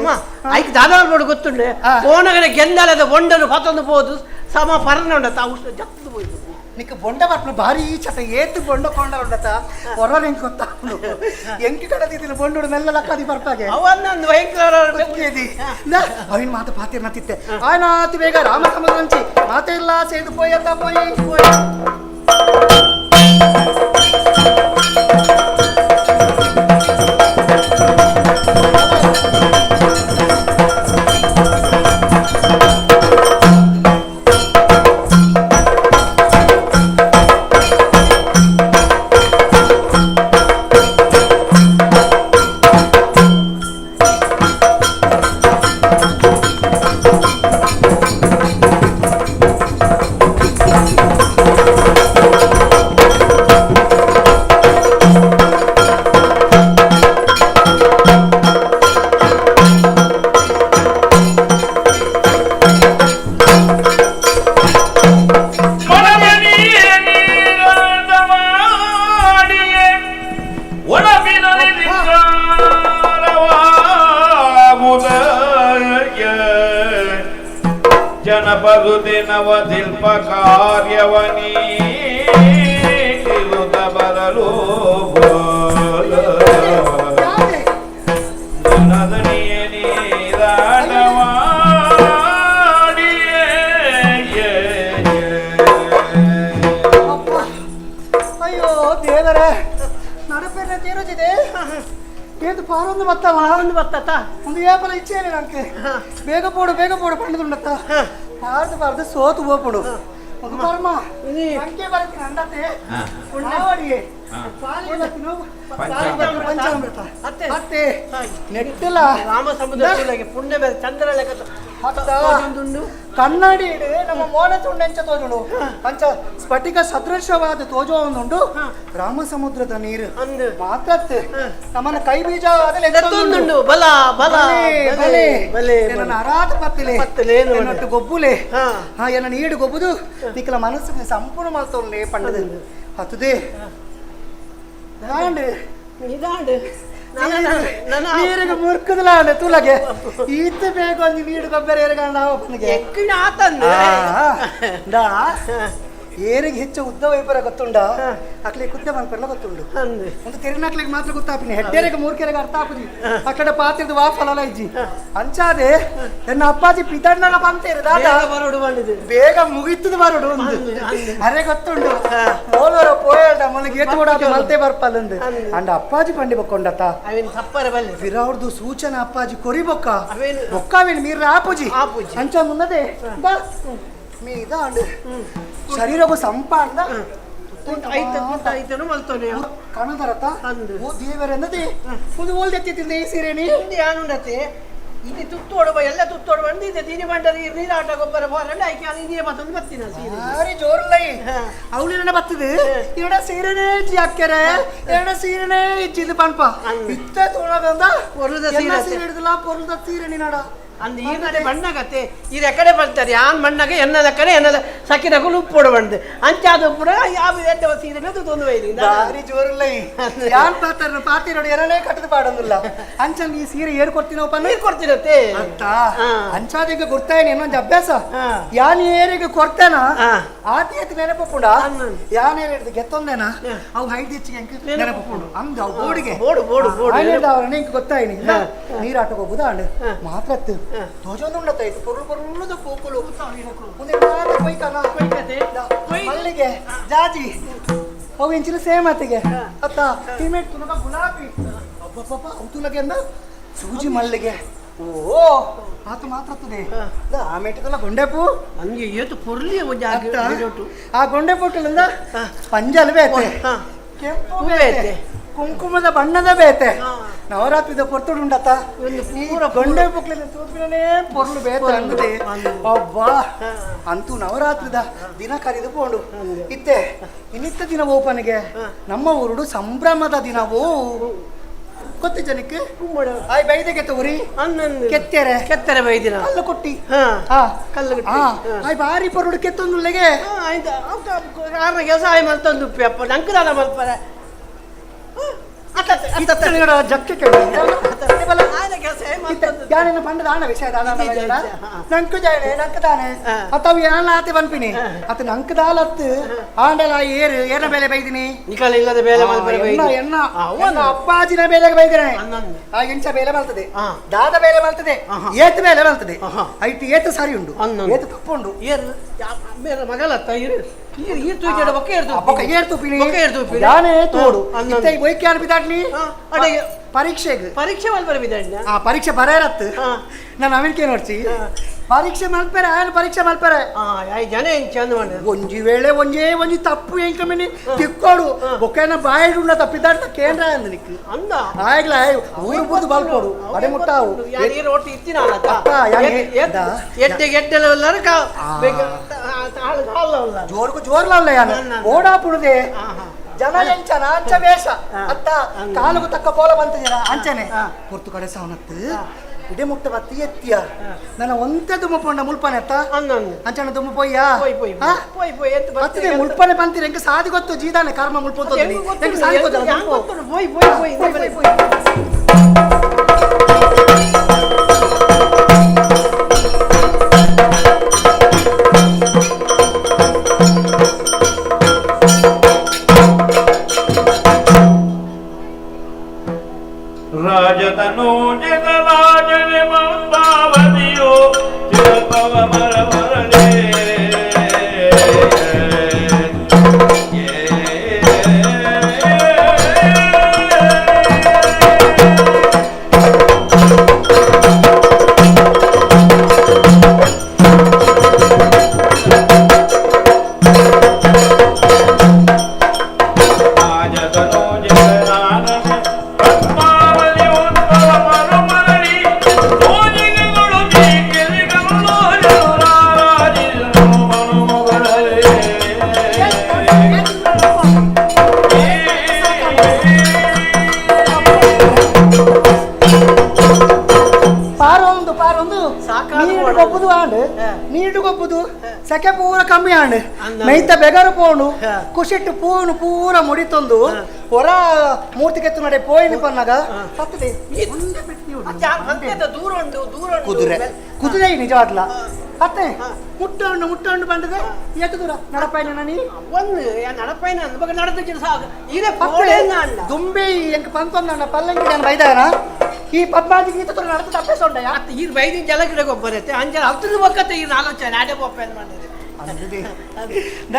Speaker 3: ಐಕ್ ದಾದಾ ನೋಡು ಗೊತ್ತುಂಡೆ ಓನಗನೆ ಗೆಂದಲದ ಬೊಂಡನು ಪತ್ತೊಂದು ಪೋದು ಸಮ ಪರನ ಉಂಡತ್ತ ಉಷ್ಣ ಜತ್ತು ಪೋಯ್ತು
Speaker 21: ನಿಕ್ ಬೊಂಡ ಬರ್ಪು ಭಾರಿ ಚಟ ಏತು ಬೊಂಡ ಕೊಂಡ ಉಂಡತ ಹೊರ ಹೆಂಗ್ ಗೊತ್ತಾಗ್ಲು ಎಂಕಿ ಕಡದಿದ್ದಿಲ್ಲ ಬೊಂಡು ಮೆಲ್ಲ ಲಕ್ಕದಿ ಬರ್ಪಾಗೆ
Speaker 3: ಅವನ್ನೊಂದು ಭಯಂಕರ
Speaker 21: ಅವಿನ ಮಾತು ಪಾತಿರ್ನ ತಿತ್ತೆ ಆಯ್ನಾತಿ ಬೇಗ ರಾಮ ಸಮುದ್ರಂಚಿ ಮಾತೆ ಇಲ್ಲ ಸೇದು ಪೋಯತ್ತ ಪೋಯಿ ಪೋಯ್.
Speaker 20: ಜನಪದು ದಿನವ ಶಿಲ್ಪ ಕಾರ್ಯವನೀ ಬರಲು
Speaker 21: ನಡಪೇರ್ನ ತೇರೋಜಿದೆ ಏದು ಪಾರೊಂದು ಬತ್ತವ ಒಂದು ಬತ್ತತ್ತ ಒಂದು ಏಪಲ ಇಚ್ಛೆ ನಂಗೆ ಬೇಗ ಪೋಡು ಬೇಗ ಪೋಡು ಪಂಡದುಂಡತ್ತ ಪಾರ್ದು ಪಾರ್ದು ಸೋತು ಹೋಪುಡು ಒಂದು ಕರ್ಮ ಅಂಕೆ ಬರತೀನಿ ಅಂಡತೆ ಪುಣ್ಣಾವಡಿಗೆ ಪಂಚಾಮೃತ ಅತ್ತೆ ನೆಟ್ಟಲ
Speaker 3: ರಾಮ ಸಮುದ್ರ ಪುಣ್ಯ ಬೇರೆ ಚಂದ್ರ ಲೆಕ್ಕ
Speaker 21: ಕನ್ನಡಿ ನಮ್ಮ ಮೋನ ತುಂಡೆಂಚ ತೋಜುಂಡು ಪಂಚ ಸ್ಫಟಿಕ ಸದೃಶವಾದ ತೋಜೋ ಒಂದುಂಡು ರಾಮ ಸಮುದ್ರದ ನೀರು ಮಾತ್ರ ನಮ್ಮನ್ನ ಕೈ ಬೀಜ
Speaker 3: ಎತ್ತೊಂದುಂಡು. ಬಲ, ಬಲ,
Speaker 21: ಬಲೆ
Speaker 3: ಬಲೆ,
Speaker 21: ನನ್ನ ಅರಾತ ಪತ್ತಲೆ ಎನ್ನೊಟ್ಟು ಗೊಬ್ಬುಲೆ ಹಾ ಎನ್ನ ನೀಡು ಗೊಬ್ಬುದು ನಿಕ್ಕಲ ಮನಸ್ಸು ಸಂಪೂರ್ಣ ಮಲ್ತೊಂಡೆ ಪಂಡದು ಹತ್ತುದೇ ದಾಂಡು
Speaker 3: ನಿದಾಂಡು
Speaker 21: ನೀರಿಗೆ ಮುರ್ಕದಲಾಂಡ ತುಲಗೆ ಈತ ಬೇಗ ಒಂದು ನೀರು ಗೊಬ್ಬರ ಏರ್ಗಂಡ ಅವನಿಗೆ
Speaker 3: ಎಕ್ಕಿನ ಆತಂದು
Speaker 21: ದಾ ಏರಿಗೆ ಹೆಚ್ಚು ಉದ್ದ ವೈಪರ ಗೊತ್ತುಂಡ ಅಕ್ಲಿ ಕುದ್ದೆ ಮಲ್ಪೆಲ್ಲ ಗೊತ್ತುಂಡು ಒಂದು ತೆರಿನಕ್ಲಿಗೆ ಮಾತ್ರ ಗೊತ್ತಾಪಿನಿ ಹೆಡ್ಡೇರಿಗೆ ಮೂರ್ಕೆರೆಗೆ ಅರ್ಥ ಆಪುಜಿ ಅಕ್ಕಡೆ ಪಾತ್ರದ ವಾ ಫಲಲ ಇಜ್ಜಿ ಅಂಚಾದೆ ನನ್ನ ಅಪ್ಪಾಜಿ ಪಿತಣ್ಣನ ಪಂತೇರು ದಾದ
Speaker 3: ಬರೋಡು ಬಂದಿದೆ
Speaker 21: ಬೇಗ ಮುಗಿತದ ಬರೋಡು ಒಂದು ಅರೆ ಗೊತ್ತುಂಡು ಓಲೋರ ಪೋಯಲ್ಡ ಮೊದಲಿಗೆ ಏತು ಕೂಡ ಮಲ್ತೆ ಬರ್ಪಲ್ಲಂದು ಅಂಡ ಅಪ್ಪಾಜಿ ಪಂಡಿ ಬಕ್ಕೊಂಡತ್ತ
Speaker 3: ಅವೇನು ತಪ್ಪರ ಬಲ್ಲೆ
Speaker 21: ವಿರವ್ರದ್ದು ಸೂಚನೆ ಅಪ್ಪಾಜಿ ಕೊರಿ ಬೊಕ್ಕ ಬೊಕ್ಕ ಅವೇನು ಮೀರ ಆಪುಜಿ ಅಂಚ ಮುನ್ನದೆ ಬಾ ಮೀದ ಶರೀರಕ್ಕೂ ಸಂಪಾಡ್ದ
Speaker 3: ಐತನು ಮಲ್ತೋನೆ
Speaker 21: ಕಣದರತ ಓ ದೇವರೆಂದದೆ ಒಂದು ಓಲ್ದೆತ್ತಿದ್ದೆ ಈ ಸೀರೆನಿ
Speaker 3: ಯಾನುಂಡತೆ ಇದು ತುತ್ತೋಡುವ ಎಲ್ಲ ತುತ್ತೋಡುವ ಅಂದು ಇದೆ ದೀನಿ ಬಂಡರಿ ನೀರು ಆಟ ಗೊಬ್ಬರ ಬೋರಂಡ ಐಕೆ ಅದು ನೀರು ಮತ್ತೊಂದು ಬತ್ತಿನ ಸೀರೆ
Speaker 21: ಭಾರಿ ಜೋರ್ಲೈ ಅವಳು ಬರ್ತದೆ ಇವಡ ಸೀರೆನೇ ಇಜ್ಜಿ ಹಾಕ್ಯಾರೆ ಎರಡ ಸೀರೆನೇ ಇಜ್ಜಿದ್ದು ಪನ್ಪ ಇತ್ತ ತೋಣದಂದ
Speaker 3: ಪೊರ್ಲದ ಸೀರೆ
Speaker 21: ಸೀರೆ ಹಿಡಿದಿಲ್ಲ ಪೊರ್ಲದ ಸೀರೆ ನೀನಾಡ
Speaker 3: ಅಂದ್ ಈ ನಡೆ ಮಣ್ಣಗತ್ತೆ ಇದು ಎಕಡೆ ಬರ್ತಾರೆ ಯಾನ್ ಮಣ್ಣಗ ಎನ್ನದ ಕಡೆ ಎನ್ನದ ಸಕಿನಕುಲು ಉಪ್ಪೋಡು ಬಂದು ಅಂಚಾದ ಉಪ್ಪುಡ ಯಾವ ಎಡ್ಡ ಸೀರೆ ತೊಂದು ಒಯ್ದು
Speaker 21: ಭಾರಿ ಜೋರುಲ್ಲ ಯಾನ್ ಪಾತ್ರ ಪಾತಿ ನೋಡಿ ಎರಡೇ ಕಟ್ಟದ ಪಾಡೊಂದಿಲ್ಲ ಅಂಚನ್ ಈ ಸೀರೆ ಏರ್ ಕೊಡ್ತೀನೋ
Speaker 3: ನೀರು ಕೊಡ್ತೀರತ್ತೆ
Speaker 21: ಅಂತ ಅಂಚಾದಿಗೆ ಗೊತ್ತಾಯನ ಇನ್ನೊಂದು ಅಭ್ಯಾಸ ಯಾನ್ ಏರಿಗೆ ಕೊಡ್ತೇನ ಆತಿ ಎತ್ತಿ ನೆನಪುಂಡ ಯಾನ್ ಏರ್ ಗೆತ್ತೊಂದೇನ ಅವು ಹೈದ್ ಹೆಚ್ಚಿಗೆ ಅಂಕ ನೆನಪುಂಡು ಅಂದ ಅವು ಬೋಡಿಗೆ
Speaker 3: ಬೋಡು ಬೋಡು ಬೋಡು
Speaker 21: ಅವ್ರನ್ನ ಇಂಕ ಗೊತ್ತಾಯಿನಿ ನೀರಾಟಕ್ಕೆ ಹೋಗುದ ಅಂಡ್ ಮಾತ್ರ ತೋಜೊಂದುಂಡತ್ತಾಯ್ತು ಪೊರುಳು ಪೊರುಳುದ ಪೂಕುಲು ಮಲ್ಲಿಗೆ ಜಾಜಿ ಅವು ಇಂಚಿನ ಸೇಮ್ ಆತಿಗೆ ಅತ್ತ ತಿಮೆಟ್ ತುನಗ ಗುಲಾಬಿ ಅಬ್ಬಬ್ಬ ಅವು ತುಲಗೆ ಅಂದ ಸೂಜಿ ಮಲ್ಲಿಗೆ ಓ ಆತ ಮಾತ್ರ ಆ ಮೇಟದಲ್ಲ ಗೊಂಡೆಪು
Speaker 3: ಹಂಗೆ ಏತು ಪೊರ್ಲಿ
Speaker 21: ಆ ಗೊಂಡೆ ಪುಟ್ಟಲಿಂದ ಪಂಜಲ್ ಬೇತೆ ಕೆಂಪು ಬೇತೆ ಕುಂಕುಮದ ಬಣ್ಣದ ಬೇತೆ ನವರಾತ್ರಿದ ಪೊರ್ತುಡುಂಡತ್ತ ಗೊಂಡೆ ಪುಕ್ಲಿನ ತೂಪಿನೇ ಪೊರ್ಲು ಬೇತೆ ಅಂಗದೆ ಅಬ್ಬಾ ಅಂತೂ ನವರಾತ್ರಿದ ದಿನ ಕರೆದು ಪೋಂಡು ಇತ್ತೆ ಇನ್ನಿತ್ತ ದಿನ ಓಪನಿಗೆ ನಮ್ಮ ಊರುಡು ಸಂಭ್ರಮದ ದಿನವೋ ಗೊತ್ತು ಜನಕ್ಕೆ ಆಯ್ ಬೈದೆಗೆ ತಗೋರಿ ಕೆತ್ತೆರೆ
Speaker 3: ಕೆತ್ತೆರೆ ಬೈದಿನ
Speaker 21: ಕಲ್ಲು ಕೊಟ್ಟಿ
Speaker 3: ಕಲ್ಲು
Speaker 21: ಆಯ್ ಬಾರಿ ಪೊರುಡು ಕೆತ್ತೊಂದುಲ್ಲೆಗೆ
Speaker 3: ಆರ್ನ ಕೆಲಸ ಆಯ್ ಮಲ್ತೊಂದು ಅಪ್ಪ ನಂಕದಾನ ಮಲ್ಪರೆ
Speaker 21: ಜಕ್ಕೆ ಯಾನೇನ ಪಂಡದ ಆಣ ವಿಷಯ ನಂಕು ಜಾಯನೆ ನಂಕು ತಾನೆ ಅತ್ತವು ಯಾನ ಆತೆ ಪನ್ಪಿನಿ ಅತ್ತ ನಂಕು ದಾಲತ್ತು ಆಂಡಲ ಏರು ಏನ ಬೇಲೆ ಬೈದಿನಿ
Speaker 3: ನಿಕಲ ಇಲ್ಲದ ಬೇಲೆ ಮಲ್ಪರೆ
Speaker 21: ಎನ್ನ ಎನ್ನ ಎನ್ನ ಅಪ್ಪಾಜಿನ ಬೇಲೆಗೆ ಬೈದಿನಿ ಆ ಎಂಚ ಬೇಲೆ ಮಲ್ತದೆ ದಾದ ಬೇಲೆ ಮಲ್ತದೆ ಏತು ಬೇಲೆ ಮಲ್ತದೆ ಐಟ್ ಏತು ಸಾರಿ ಉಂಡು ಏತು ತಪ್ಪುಂಡು
Speaker 3: ಏರು ಮಗಲತ್ತ ಇರು
Speaker 21: ಪರೀಕ್ಷೆಗೆ
Speaker 3: ಪರೀಕ್ಷೆ ಮಲ್ಪರೆ ಬಿದ್ದಾಡ್ನ
Speaker 21: ಆ ಪರೀಕ್ಷೆ ಬರೇರತ್ತು ನಾನು ಅಮೆರಿಕೆ ನೋಡ್ಸಿ ಪರೀಕ್ಷೆ ಮಲ್ಪರೆ ಆಯನ ಪರೀಕ್ಷೆ ಮಲ್ಪರೆ
Speaker 3: ಜನ ಚಂದ ಮಾಡಿ
Speaker 21: ಒಂಜಿ ವೇಳೆ ಒಂಜೇ ಒಂಜಿ ತಪ್ಪು ಎಂಕಮಿನಿ ತಿಕ್ಕೋಡು ಬೊಕ್ಕೇನ ಬಾಯಿಡುಂಡ ತಪ್ಪಿದ್ದಾಡ್ನ ಕೇಂದ್ರ ಅಂದನಿಕ್
Speaker 3: ಅಂದ
Speaker 21: ಆಯ್ಗ್ಲ ಊರು ಬುರ್ದು ಬಲ್ಪೋಡು ಅಡೆ ಮುಟ್ಟಾವು
Speaker 3: ಎಡ್ಡೆ ಗೆಡ್ಡೆಲ್ಲ
Speaker 21: ಜೋರ್ಗು ಜೋರ್ಲಲ್ಲ ಯಾನ ಓಡಾ ಪುಡುದೆ ಜನ ಎಂಚನ ಅಂಚ ವೇಷ ಅತ್ತ ಕಾಲುಗು ತಕ್ಕ ಪೋಲ ಬಂತ ಜನ ಅಂಚನೆ ಪೊರ್ತು ಕಡೆ ಸಾವನತ್ತು ಇಡೆ ಮುಟ್ಟ ಬತ್ತಿ ಎತ್ತಿಯ ನನ್ನ ಒಂತೆ ದುಮ್ಮ ಪೊಂಡ ಮುಲ್ಪನೆ ಅತ್ತ ಅಂಚನ ದುಮ್ಮ ಪೊಯ್ಯ ಬತ್ತದೆ ಮುಲ್ಪನೆ ಬಂತೀರ ಎಂಕ ಸಾದಿ ಗೊತ್ತು ಜೀದಾನೆ ಕರ್ಮ ಮುಲ್ಪ ಎಂಕ ಸಾದಿ ಗೊತ್ತು
Speaker 3: ಪೋಯ್ ಪೋಯ್ ಪೋಯ್ ಪೋಯ್.
Speaker 20: ರಾಜತನೂಜನ ಮಂದಾವತಿಯೋ ತಿರುಪವ ಮರಮರಳೇ ಏ.
Speaker 21: ನೀರು ಗೊಬ್ಬುದು ಸೆಕೆ ಪೂರ ಕಮ್ಮಿ ಆಂಡ್ ಮೈತ ಬೆಗರು ಪೋಣು ಕುಶಿಟ್ಟು ಪೂನು ಪೂರ ಮುಡಿತೊಂದು ಹೊರ ಮೂರ್ತಿ ಕೆತ್ತು ನಡೆ ಪೋಯಿನ ಪನ್ನಾಗ ಹತ್ತದೆ
Speaker 3: ದೂರ ಉಂಟು ದೂರ
Speaker 21: ಕುದುರೆ ಕುದುರೆ ನಿಜವಾಗ್ಲ ಅತ್ತೆ ಮುಟ್ಟೋಂಡು ಮುಟ್ಟೋಂಡು ಬಂದದೆ ಏತು ದೂರ ನಡಪಾಯಿನ ನೀ
Speaker 3: ಒಂದು ನಡಪಾಯಿನ ಅಂದ ನಡೆದ ಸಾಕು ಇದೇ
Speaker 21: ದುಂಬೆ ಎಂಕ್ ಪಂತೊಂದಣ್ಣ ಪಲ್ಲಂಗಿ ನಾನು ಬೈದಾನ ಈ ಪದ್ಮಾಜಿ ಗೀತ ತೋರ ನಡೆದ ತಪ್ಪೇ ಸೊಂಡಯ್ಯ
Speaker 3: ಈ ಬೈದಿನ ಜಲಗಿಡ ಗೊಬ್ಬರತ್ತೆ ಅಂಜ ಹತ್ತಿರ ಬಕ್ಕತ್ತೆ ಈ ಆಲೋಚನೆ ಆಡೆ ಬೊಪ್ಪೆ ಮಾಡಿದೆ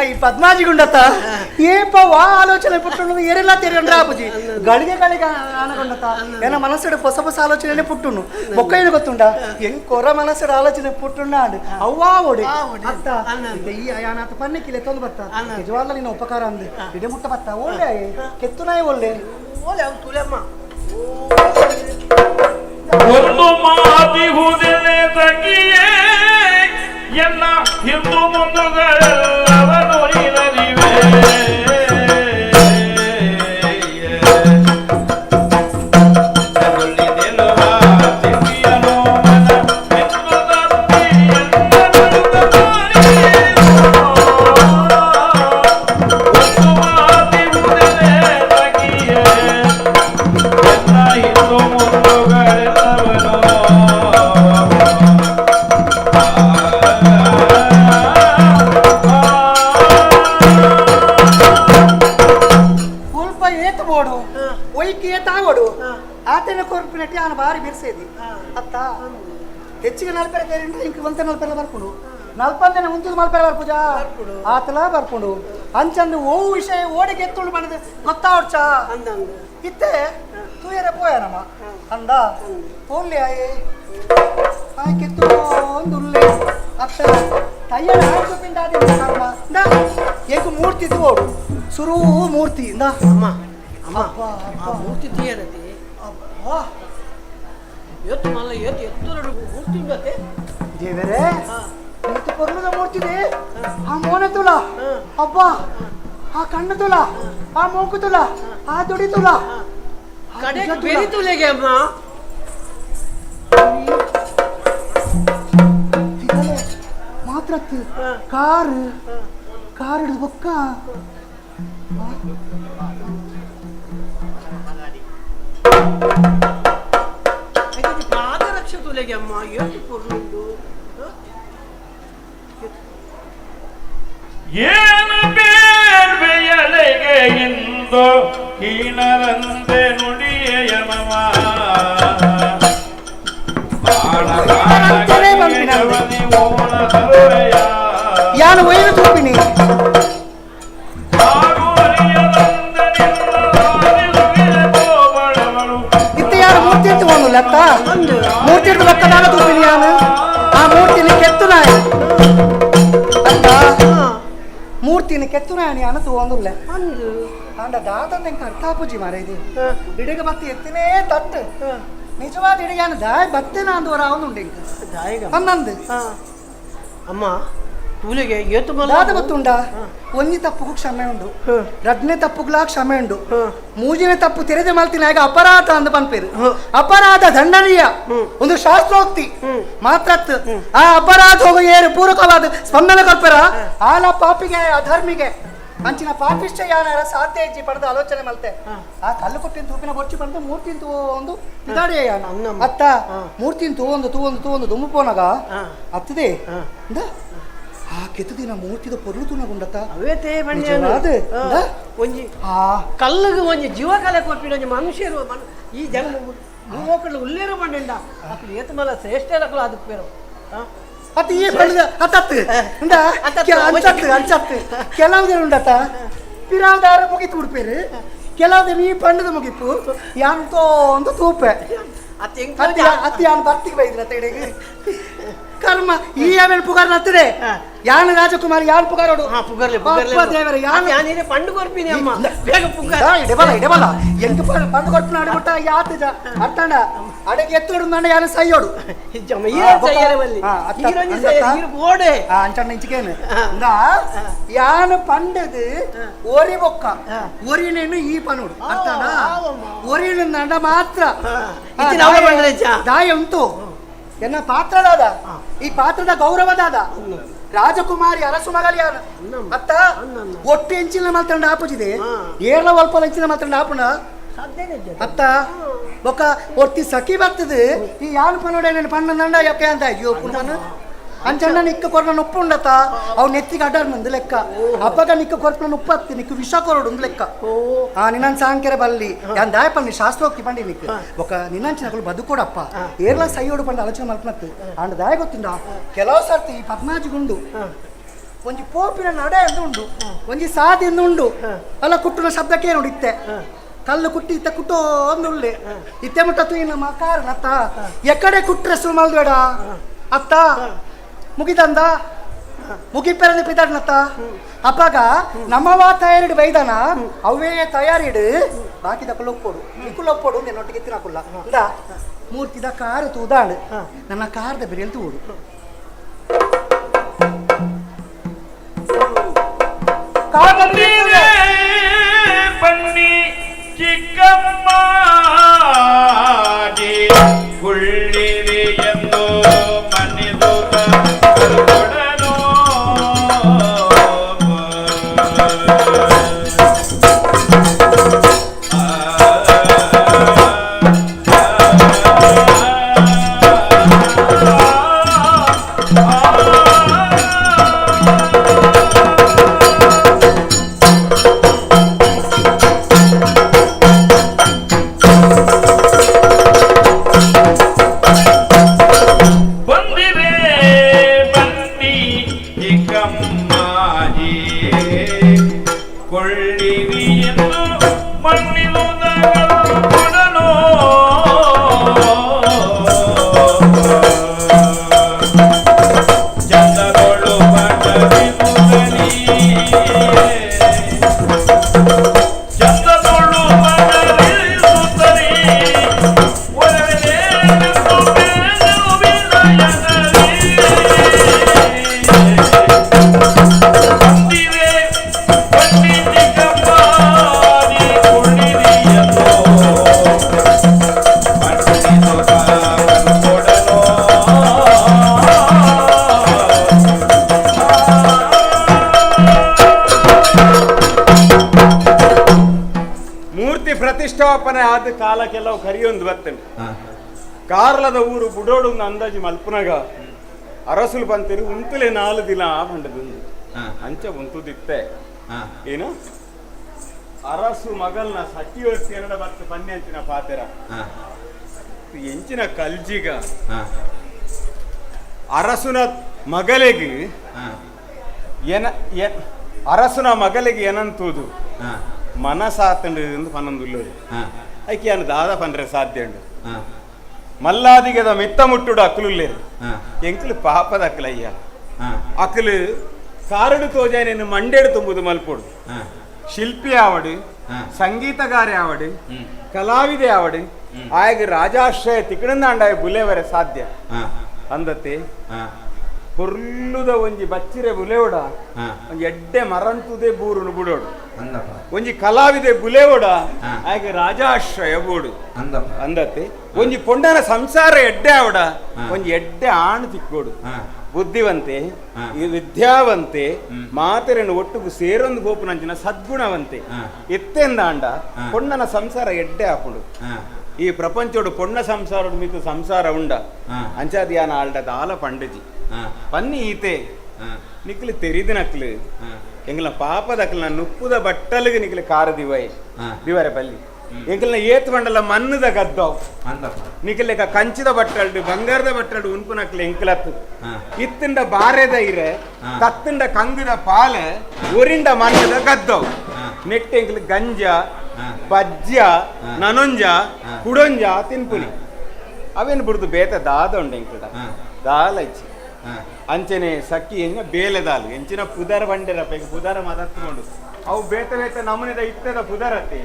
Speaker 21: ಈ ಪದ್ಮಾಜಿ ಗುಂಡತ್ತ ಏಪ ವಾ ಆಲೋಚನೆ ಪುಟ್ಟುಂಡು ಏರೆಲ್ಲ ತೆರೆಂಡ್ರ ಅಪ್ಪುಜಿ ಗಳಿಗೆ ಗಳಿಗೆ ಆನಗೊಂಡತ್ತ ಏನ ಮನಸ್ಸುಡು ಹೊಸ ಹೊಸ ಆಲೋಚನೆ ಪುಟ್ಟುಂಡು ಬೊಕ್ಕೈನ ಗೊತ್ತುಂಡ ಹೆಂಗ್ ಕೊರ ಮನಸ್ಸುಡು ಆಲೋಚನೆ ಪುಟ್ಟುಂಡ ಅಂಡ್ ಅವ್ವಾ ಓಡಿ ಅತ್ತ ಈ ಅಯಾನಾಥ ಪನ್ನಿಕ್ಕಿಲೆ ತೊಂದು ಬತ್ತ ನಿಜವಾಗ್ಲ ನಿನ್ನ ಉಪಕಾರ ಅಂದೆ ಇಡೆ ಮುಟ್ಟ ಬತ್ತ ಒಳ್ಳೆ ಕೆತ್ತುನಾಯಿ ಒಳ್ಳೆ
Speaker 3: ಒಳ್ಳೆ ಅವ್ನು ತುಲೆಮ್ಮ
Speaker 20: ಒಂದು ಮಾತಿಹುದೇ ತಗಿಯೇ ಎನ್ನ ಹಿಂದು ಮುಂದುಗಳೆಲ್ಲವನು ಇರಲಿವೆ
Speaker 21: ಬಾರಿ ಬಿರ್ಸೇದಿ ಅತ್ತ ಹೆಚ್ಚಿಗೆ ನಲ್ಪೆರೆ ತೇರಿಂಡ ಇಂಕ ಒಂತೆ ನಲ್ಪೆರೆ ಬರ್ಕೊಂಡು ನಲ್ಪಂದನೆ ಉಂತದ ಮಲ್ಪೆರೆ ಬರ್ಪುಜಾ ಆತಲ ಬರ್ಕೊಂಡು ಅಂಚಂದು ಓ ವಿಷಯ ಓಡಿಗೆ ಎತ್ತುಂಡು ಬಂದದೆ ಗೊತ್ತಾವಡ್ಚ ಇತ್ತೆ ತೂಯರೆ ಪೋಯನಮ್ಮ ಅಂದ ಪೋಲ್ಲೆ ಆಯೆ ಆಯ್ಕೆತ್ತು ಒಂದುಲ್ಲೆ ಅತ್ತ ತಯ್ಯನ ಆಯ್ತು ಪಿಂಡಾದಿ ಕರ್ಮ ಇಂದ ಏಕ ಮೂರ್ತಿ ತೋಡು ಸುರು ಮೂರ್ತಿ ಇಂದ
Speaker 3: ಅಮ್ಮ ಅಮ್ಮ ಆ ಮೂರ್ತಿ ತೀಯರತಿ
Speaker 21: ಅಬ್ಬಾ
Speaker 3: ಏತು ಮಲ್ಲ ಏತು ಎತ್ತರಡು ಮೂರ್ತಿ ಉಂಡತೆ
Speaker 21: ದೇವರೇ ಏತು ಪೊರ್ಲುದ ಮೂರ್ತಿ ಇದೆ ಆ ಮೋನೆ ತುಲ ಅಬ್ಬಾ ಆ ಕಣ್ಣು ತುಲ ಆ ಮೂಗು ತುಲ ಆ ದುಡಿ ತುಲ
Speaker 3: ಕಡೆ ಬೆರಿ ತುಲೆಗೆ ಅಮ್ಮ
Speaker 21: ಮಾತ್ರ ಕಾರ್ ಕಾರ್ ಹಿಡಿದು ಬೊಕ್ಕ
Speaker 3: ಪಾದರಕ್ಷೆ ತುಲೆಗೆ ಅಮ್ಮ ಏತು ಪೊರ್ಲುಂಡು
Speaker 20: ಏನು ಬೇರ್ವೆಯಲೆಗೆ ಇಂದು ಹೀನರಂತೆ ನುಡಿಯಮವ
Speaker 21: ಯಾನು ಒಯ್ದು ತೂಪಿನಿ ಇತ್ತೆ ಯಾರು ಮೂರ್ತಿ ಅಂತ ಒಂದು ಲೆಕ್ಕ ಮೂರ್ತಿ ಹಿಡಿದು ಲೆಕ್ಕದಾಗ ತೂಪಿನಿ ಯಾನು ಆ ಮೂರ್ತಿನ ಕೆತ್ತು ನಾಯಿ ಅತ್ತ ಮೂರ್ತಿನ ಕೆತ್ತು ನಾಯಿ ಯಾನು ತೂವೊಂದುಲ್ಲೆ ಅಂಡ ದಾತಂದ ಎಂಕ ಅರ್ಥ ಆಪುಜಿ ಮಾರ ಇದು ಇಡಗ ಬತ್ತಿ ಎತ್ತಿನೇ ತಟ್ಟು ನಿಜವಾದ ಇಡಗ ಯಾನು ದಾಯ್ ಬತ್ತೇನ ಅಂದವರ ಅವನುಂಡು ಇಂಕ ಅನ್ನಂದು
Speaker 3: ಅಮ್ಮ ತೂಲೆಗೆ ಏತು
Speaker 21: ದಾದ ಗೊತ್ತುಂಡ ಒಂಜಿ ತಪ್ಪುಗೂ ಕ್ಷಮೆ ಉಂಡು ರಡ್ನೇ ತಪ್ಪುಗ್ಲಾ ಕ್ಷಮೆ ಉಂಡು ಮೂಜಿನ ತಪ್ಪು ತೆರೆದ ಮಲ್ತಿನ ಆಗ ಅಪರಾಧ ಅಂದ ಪನ್ಪೇರು ಅಪರಾಧ ದಂಡನೀಯ ಒಂದು ಶಾಸ್ತ್ರೋಕ್ತಿ ಮಾತ್ರ ಆ ಅಪರಾಧ ಹೋಗ ಏರು ಪೂರಕವಾದ ಸ್ಪಂದನ ಕೊರ್ಪರ ಆಲ ಪಾಪಿಗೆ ಅಧರ್ಮಿಗೆ ಅಂಚಿನ ಪಾಪಿಷ್ಟ ಯಾನಾರ ಸಾಧ್ಯ ಇಜ್ಜಿ ಪಡೆದ ಆಲೋಚನೆ ಮಲ್ತೆ ಆ ಕಲ್ಲು ಕೊಟ್ಟಿನ ತೂಪಿನ ಬೊಚ್ಚಿ ಪಡೆದ ಮೂರ್ತಿನ ತೂ ಒಂದು ಪಿದಾಡಿಯ ಅತ್ತ ಮೂರ್ತಿನ ತೂವೊಂದು ತೂವೊಂದು ತೂವೊಂದು ದುಮ್ಮು ಪೋನಾಗ ಅತ್ತದೆ ಆ ಕೆತ್ತದಿನ ಮೂರ್ತಿದ ಪೊರ್ಲು ತುನಗುಂಡತ್ತ
Speaker 3: ಅವೇತೇ ಒಂಜಿ ಕಲ್ಲುಗು ಒಂಜಿ ಜೀವಕಲೆ ಕೊಪ್ಪಿನ ಒಂಜಿ ಮನುಷ್ಯರು ಈ ಜನ ಮೂವಕಡ್ಲು ಉಲ್ಲೇರು ಬಂಡಿಂಡ ಅಕ್ಲು ಏತು ಮಲ್ಲ ಶ್ರೇಷ್ಠ ಅಕ್ಲು ಅದಕ್ಕೆ ಬೇರು
Speaker 21: ಅತ್ತ ಈ ಬಣ್ಣದ ಅತ್ತತ್ತು ಇಂದ ಅಂಚತ್ತು ಅಂಚತ್ತು ಕೆಲವು ಉಂಡತ್ತ ಪಿರಾದಾರ ಮುಗಿತು ಉಡ್ಪೇರು ಕೆಲವು ಈ ಬಣ್ಣದ ಮುಗಿಪು ಯಾಂತೋ ಒಂದು ತೂಪೆ ಅತ್ತಿ ಯಾನ್ ಬರ್ತಿಗೆ ಬೈದ್ರ ಅತ್ತ ಕರ್ಮ ಈ ಆಮೇಲೆ ಪುಗಾರ್ ನತ್ತದೆ ಯಾನ್ ರಾಜಕುಮಾರಿ ಯಾನ್ ಪುಗಾರೋಡು
Speaker 3: ಪುಗಾರ್ಲೆ ಪುಗಾರ್ಲೆ
Speaker 21: ದೇವರೇ ಯಾನ್
Speaker 3: ಯಾನಿದೆ ಪಂಡು ಕೊರ್ಪಿನಿ ಅಮ್ಮ ಬೇಗ ಪುಗಾರ್
Speaker 21: ಇಡೆಬಲ ಇಡೆಬಲ ಎಂತ ಪಂಡು ಕೊರ್ಪಿನ ಅಡಗುಟ್ಟ ಯಾತ ಅರ್ಥಂಡ ಅಡಗೆ ಎತ್ತೋಡು ನಂಡ ಯಾನು ಸೈಯೋಡು ಅಂಚಣ್ಣ ಇಂಚಿಕೇನು ಯಾನು ಪಂಡದು ಒರಿ ಬೊಕ್ಕ ಒರಿನೇನು ಈ ಪನೋಡು ಅರ್ಥಂಡ ಒರಿನ ನಂಡ ಮಾತ್ರ ದಾಯ ಉಂಟು ಎನ್ನ ಪಾತ್ರದಾದ ಈ ಪಾತ್ರದ ಗೌರವದಾದ ರಾಜಕುಮಾರಿ ಅರಸು ಮಗಲಿಯಾನ ಅತ್ತ ಒಟ್ಟು ಎಂಚಿನ ಮಾತ್ರ ಆಪುಜಿದೆ ಏರ್ಲ ಒಲ್ಪ ಎಂಚಿನ ಮಾತ್ರ ಆಪುಣ ಅತ್ತ ಬೊಕ್ಕ ಒರ್ತಿ ಸಖಿ ಬರ್ತದೆ ಈ ಯಾನ್ ಪನ್ನೋಡೆ ನನ್ನ ಪಣ್ಣ ಯಾಕೆ ಅಂತ ಅಯ್ಯೋ ಪುನಃ ಅಂಚಣ್ಣ ನಿಕ್ಕ ಕೊರ್ನ ಉಪ್ಪು ಉಂಡತ್ತ ಅವ್ ನೆತ್ತಿಗೆ ಅಡ್ಡಾರ್ ಮುಂದೆ ಲೆಕ್ಕ ಅಪ್ಪಗ ನಿಕ್ಕ ಕೊರ್ಪನ ಉಪ್ಪು ಹತ್ತಿ ನಿಕ್ಕ ವಿಷ ಕೊರಡು ಒಂದು ಲೆಕ್ಕ ಆ ನಿನ್ನನ್ ಸಾಂಕೆರೆ ಬಲ್ಲಿ ಯಾನ್ ದಾಯ ಪನ್ನಿ ಶಾಸ್ತ್ರೋಕ್ತಿ ಪಂಡಿ ನಿಕ್ ಬೊಕ್ಕ ನಿನ್ನಂಚಿನಕಲು ಬದುಕೋಡಪ್ಪ ಏರ್ಲ ಸೈಯೋಡು ಪಂಡ ಆಲೋಚನೆ ಮಲ್ಪನತ್ತು ಅಂಡ ದಾಯ ಗೊತ್ತಿಂದ ಕೆಲವು ಸರ್ತಿ ಈ ಪದ್ಮಾಜಿ ಗುಂಡು ಒಂಜಿ ಪೋಪಿನ ನಡೆ ಎಂದು ಉಂಡು ಒಂಜಿ ಸಾದಿ ಎಂದು ಉಂಡು ಅಲ್ಲ ಕುಟ್ಟುನ ಶಬ್ದಕ್ಕೆ ನೋಡಿ ಇತ್ತೆ ಕಲ್ಲು ಕುಟ್ಟಿ ಇತ್ತ ಕುಟ್ಟೋ ಅಂದುಳ್ಳೆ ಇತ್ತೆ ಮುಟ್ಟ ನಮ್ಮ ಕಾರಣ ಅತ್ತ ಎಕಡೆ ಕುಟ್ರೆ ಸುರು ಮಲ್ಬೇಡ ಅತ್ತ ಮುಗಿದಂದ ಮುಗಿಪೆರದು ಪಿದಾಡ್ನತ್ತ ಅಪ್ಪಾಗ ನಮ್ಮವ ತಯಾರಿಡು ಬೈದಾನ ಅವೇ ತಯಾರಿಡು ಬಾಕಿದ ಒಪ್ಪೋಡು ನಿಕ್ಕುಲ್ಲ ಒಪ್ಪೋಡು ನಿನ್ನೊಟ್ಟಿಗೆ ತಿನ್ನಕುಲ್ಲ ಇಂದ ಮೂರ್ತಿದ ಕಾರು ತೂದಾಳು ನನ್ನ ಕಾರದ ಬೆರೆಯಲ್ಲಿ ತೂಡು
Speaker 20: ಬನ್ನಿ ಚಿಕ್ಕಮ್ಮ ಗುಳ್ಳಿರಿ ಎಂದು ಮನೆದು ಕೊಡನು
Speaker 18: ಪ್ರತಿಷ್ಠಾಪನೆ ಆದ ಕಾಲ ಕೆಲವು ಕರಿಯೊಂದು ಬರ್ತೇನೆ ಕಾರ್ಲದ ಊರು ಬುಡೋಡು ಅಂದಾಜು ಮಲ್ಪುನಗ ಅರಸುಲು ಬಂತೀರಿ ಉಂತುಲೆ 4 ದಿನ ಬಂಡದು ಅಂಚ ಉಂತುದಿತ್ತೆ ಏನು ಅರಸು ಮಗಲ್ನ ಸಟ್ಟಿಯೋರ್ಸಿ ಎರಡ ಬತ್ತು ಬನ್ನಿ ಅಂಚಿನ ಪಾತೆರ ಎಂಚಿನ ಕಲ್ಜಿಗ ಅರಸುನ ಮಗಲಿಗೆ ಏನ ಅರಸುನ ಮಗಲಿಗೆ ಏನಂತೂದು ಮನಸಾತಂಡು ಎಂದು ಪನ್ನೊಂದುಲ್ಲೋದು ಐಕೆ ಅನ್ನು ದಾದ ಪಂಡ್ರೆ ಸಾಧ್ಯ ಉಂಡು ಮಲ್ಲಾದಿಗೆದ ಮಿತ್ತ ಮುಟ್ಟುಡು ಅಕ್ಕಲುಲ್ಲೇರು ಎಂಕಲು ಪಾಪದ ಅಕ್ಕಲಯ್ಯ ಅಕ್ಕಲು ಕಾರಡು ತೋಜಾನೇನು ಮಂಡೇಡು ತುಂಬುದು ಮಲ್ಪೋಡು ಶಿಲ್ಪಿ ಆವಡು ಸಂಗೀತಗಾರೆ ಆವಡು ಕಲಾವಿದೆ ಆವಡು ಆಯಗ ರಾಜಾಶ್ರಯ ತಿಕ್ಕಣಂದಾಂಡಾಯ ಬುಲೆವರೆ ಸಾಧ್ಯ ಅಂದತೆ ಪೊರ್ಲುದ ಒಂಜಿ ಬಚ್ಚಿರೆ ಬುಲೆವಡ ಒಂಜಿ ಎಡ್ಡೆ ಮರಂತುದೆ ಬೂರುನು ಬುಡೋಡು ಒಂಜಿ ಕಲಾವಿದೆ ಬುಲೆವಡ ಆಗ ರಾಜಾಶ್ರಯ ಬೋಡು ಅಂದತೆ ಒಂಜಿ ಪೊಂಡನ ಸಂಸಾರ ಎಡ್ಡೆ ಆವಡ ಒಂಜಿ ಎಡ್ಡೆ ಆಣು ತಿಕ್ಕೋಡು ಬುದ್ಧಿವಂತೆ ವಿದ್ಯಾವಂತೆ ಮಾತೆರನ್ನು ಒಟ್ಟುಗು ಸೇರೊಂದು ಗೋಪುನಂಚಿನ ಸದ್ಗುಣವಂತೆ ಎತ್ತೆಂದಾಂಡ ಪೊಣ್ಣನ ಸಂಸಾರ ಎಡ್ಡೆ ಆಪುಂಡು ಈ ಪ್ರಪಂಚೋಡು ಪೊಣ್ಣ ಸಂಸಾರೋಡು ಮಿತ್ತು ಸಂಸಾರ ಉಂಡ ಅಂಚಾದಿಯಾನ ಆಲ್ಡ ದಾಲ ಪಂಡಜಿ ಪನ್ನಿ ಈತೆ ನಿಕ್ಲು ತೆರಿದಿನಕ್ಲು ಎಂಗ್ಲ ಪಾಪದಕ್ಲ ನುಪ್ಪುದ ಬಟ್ಟಲಿಗೆ ನಿಕ್ಲು ಕಾರ ದಿವೈ ದಿವರೆ ಪಲ್ಲಿ ಎಂಕಲ್ನ ಏತ್ ಬಂಡಲ ಮಣ್ಣದ ಗದ್ದವ್ ನಿಕ್ಲೆಕ ಕಂಚಿದ ಬಟ್ಟಲ್ಡು ಬಂಗಾರದ ಬಟ್ಟಲ್ಡು ಉನ್ಪುನಕ್ಲು ಎಂಕಲತ್ತು ಇತ್ತಿಂಡ ಬಾರೆದ ಇರೆ ಕತ್ತಿಂಡ ಕಂಗುದ ಪಾಲೆ ಒರಿಂಡ ಮಣ್ಣದ ಗದ್ದವ್ ನೆಟ್ ಎಂಕ್ಲು ಗಂಜ ಬಜ್ಜ ನನೊಂಜ ಕುಡೊಂಜ ತಿನ್ಪುನಿ ಅವೇನು ಬುಡ್ದು ಬೇತ ದಾದ ಉಂಡು ಎಂಕಲ್ಡ ದಾಲ ಇಚ್ಚಿ ಅಂಚನೆ ಸಕ್ಕಿ ಎಂಚಿನ ಬೇಲೆದಾಲು ಎಂಚಿನ ಪುದರ ಬಂಡೆರಪ್ಪ ಈಗ ಪುದರ ಮಾತಾಡ್ಕೊಂಡು ಅವು ಬೇತ ಬೇತ ನಮೂನೆದ ಇತ್ತದ ಪುದರತ್ತೆ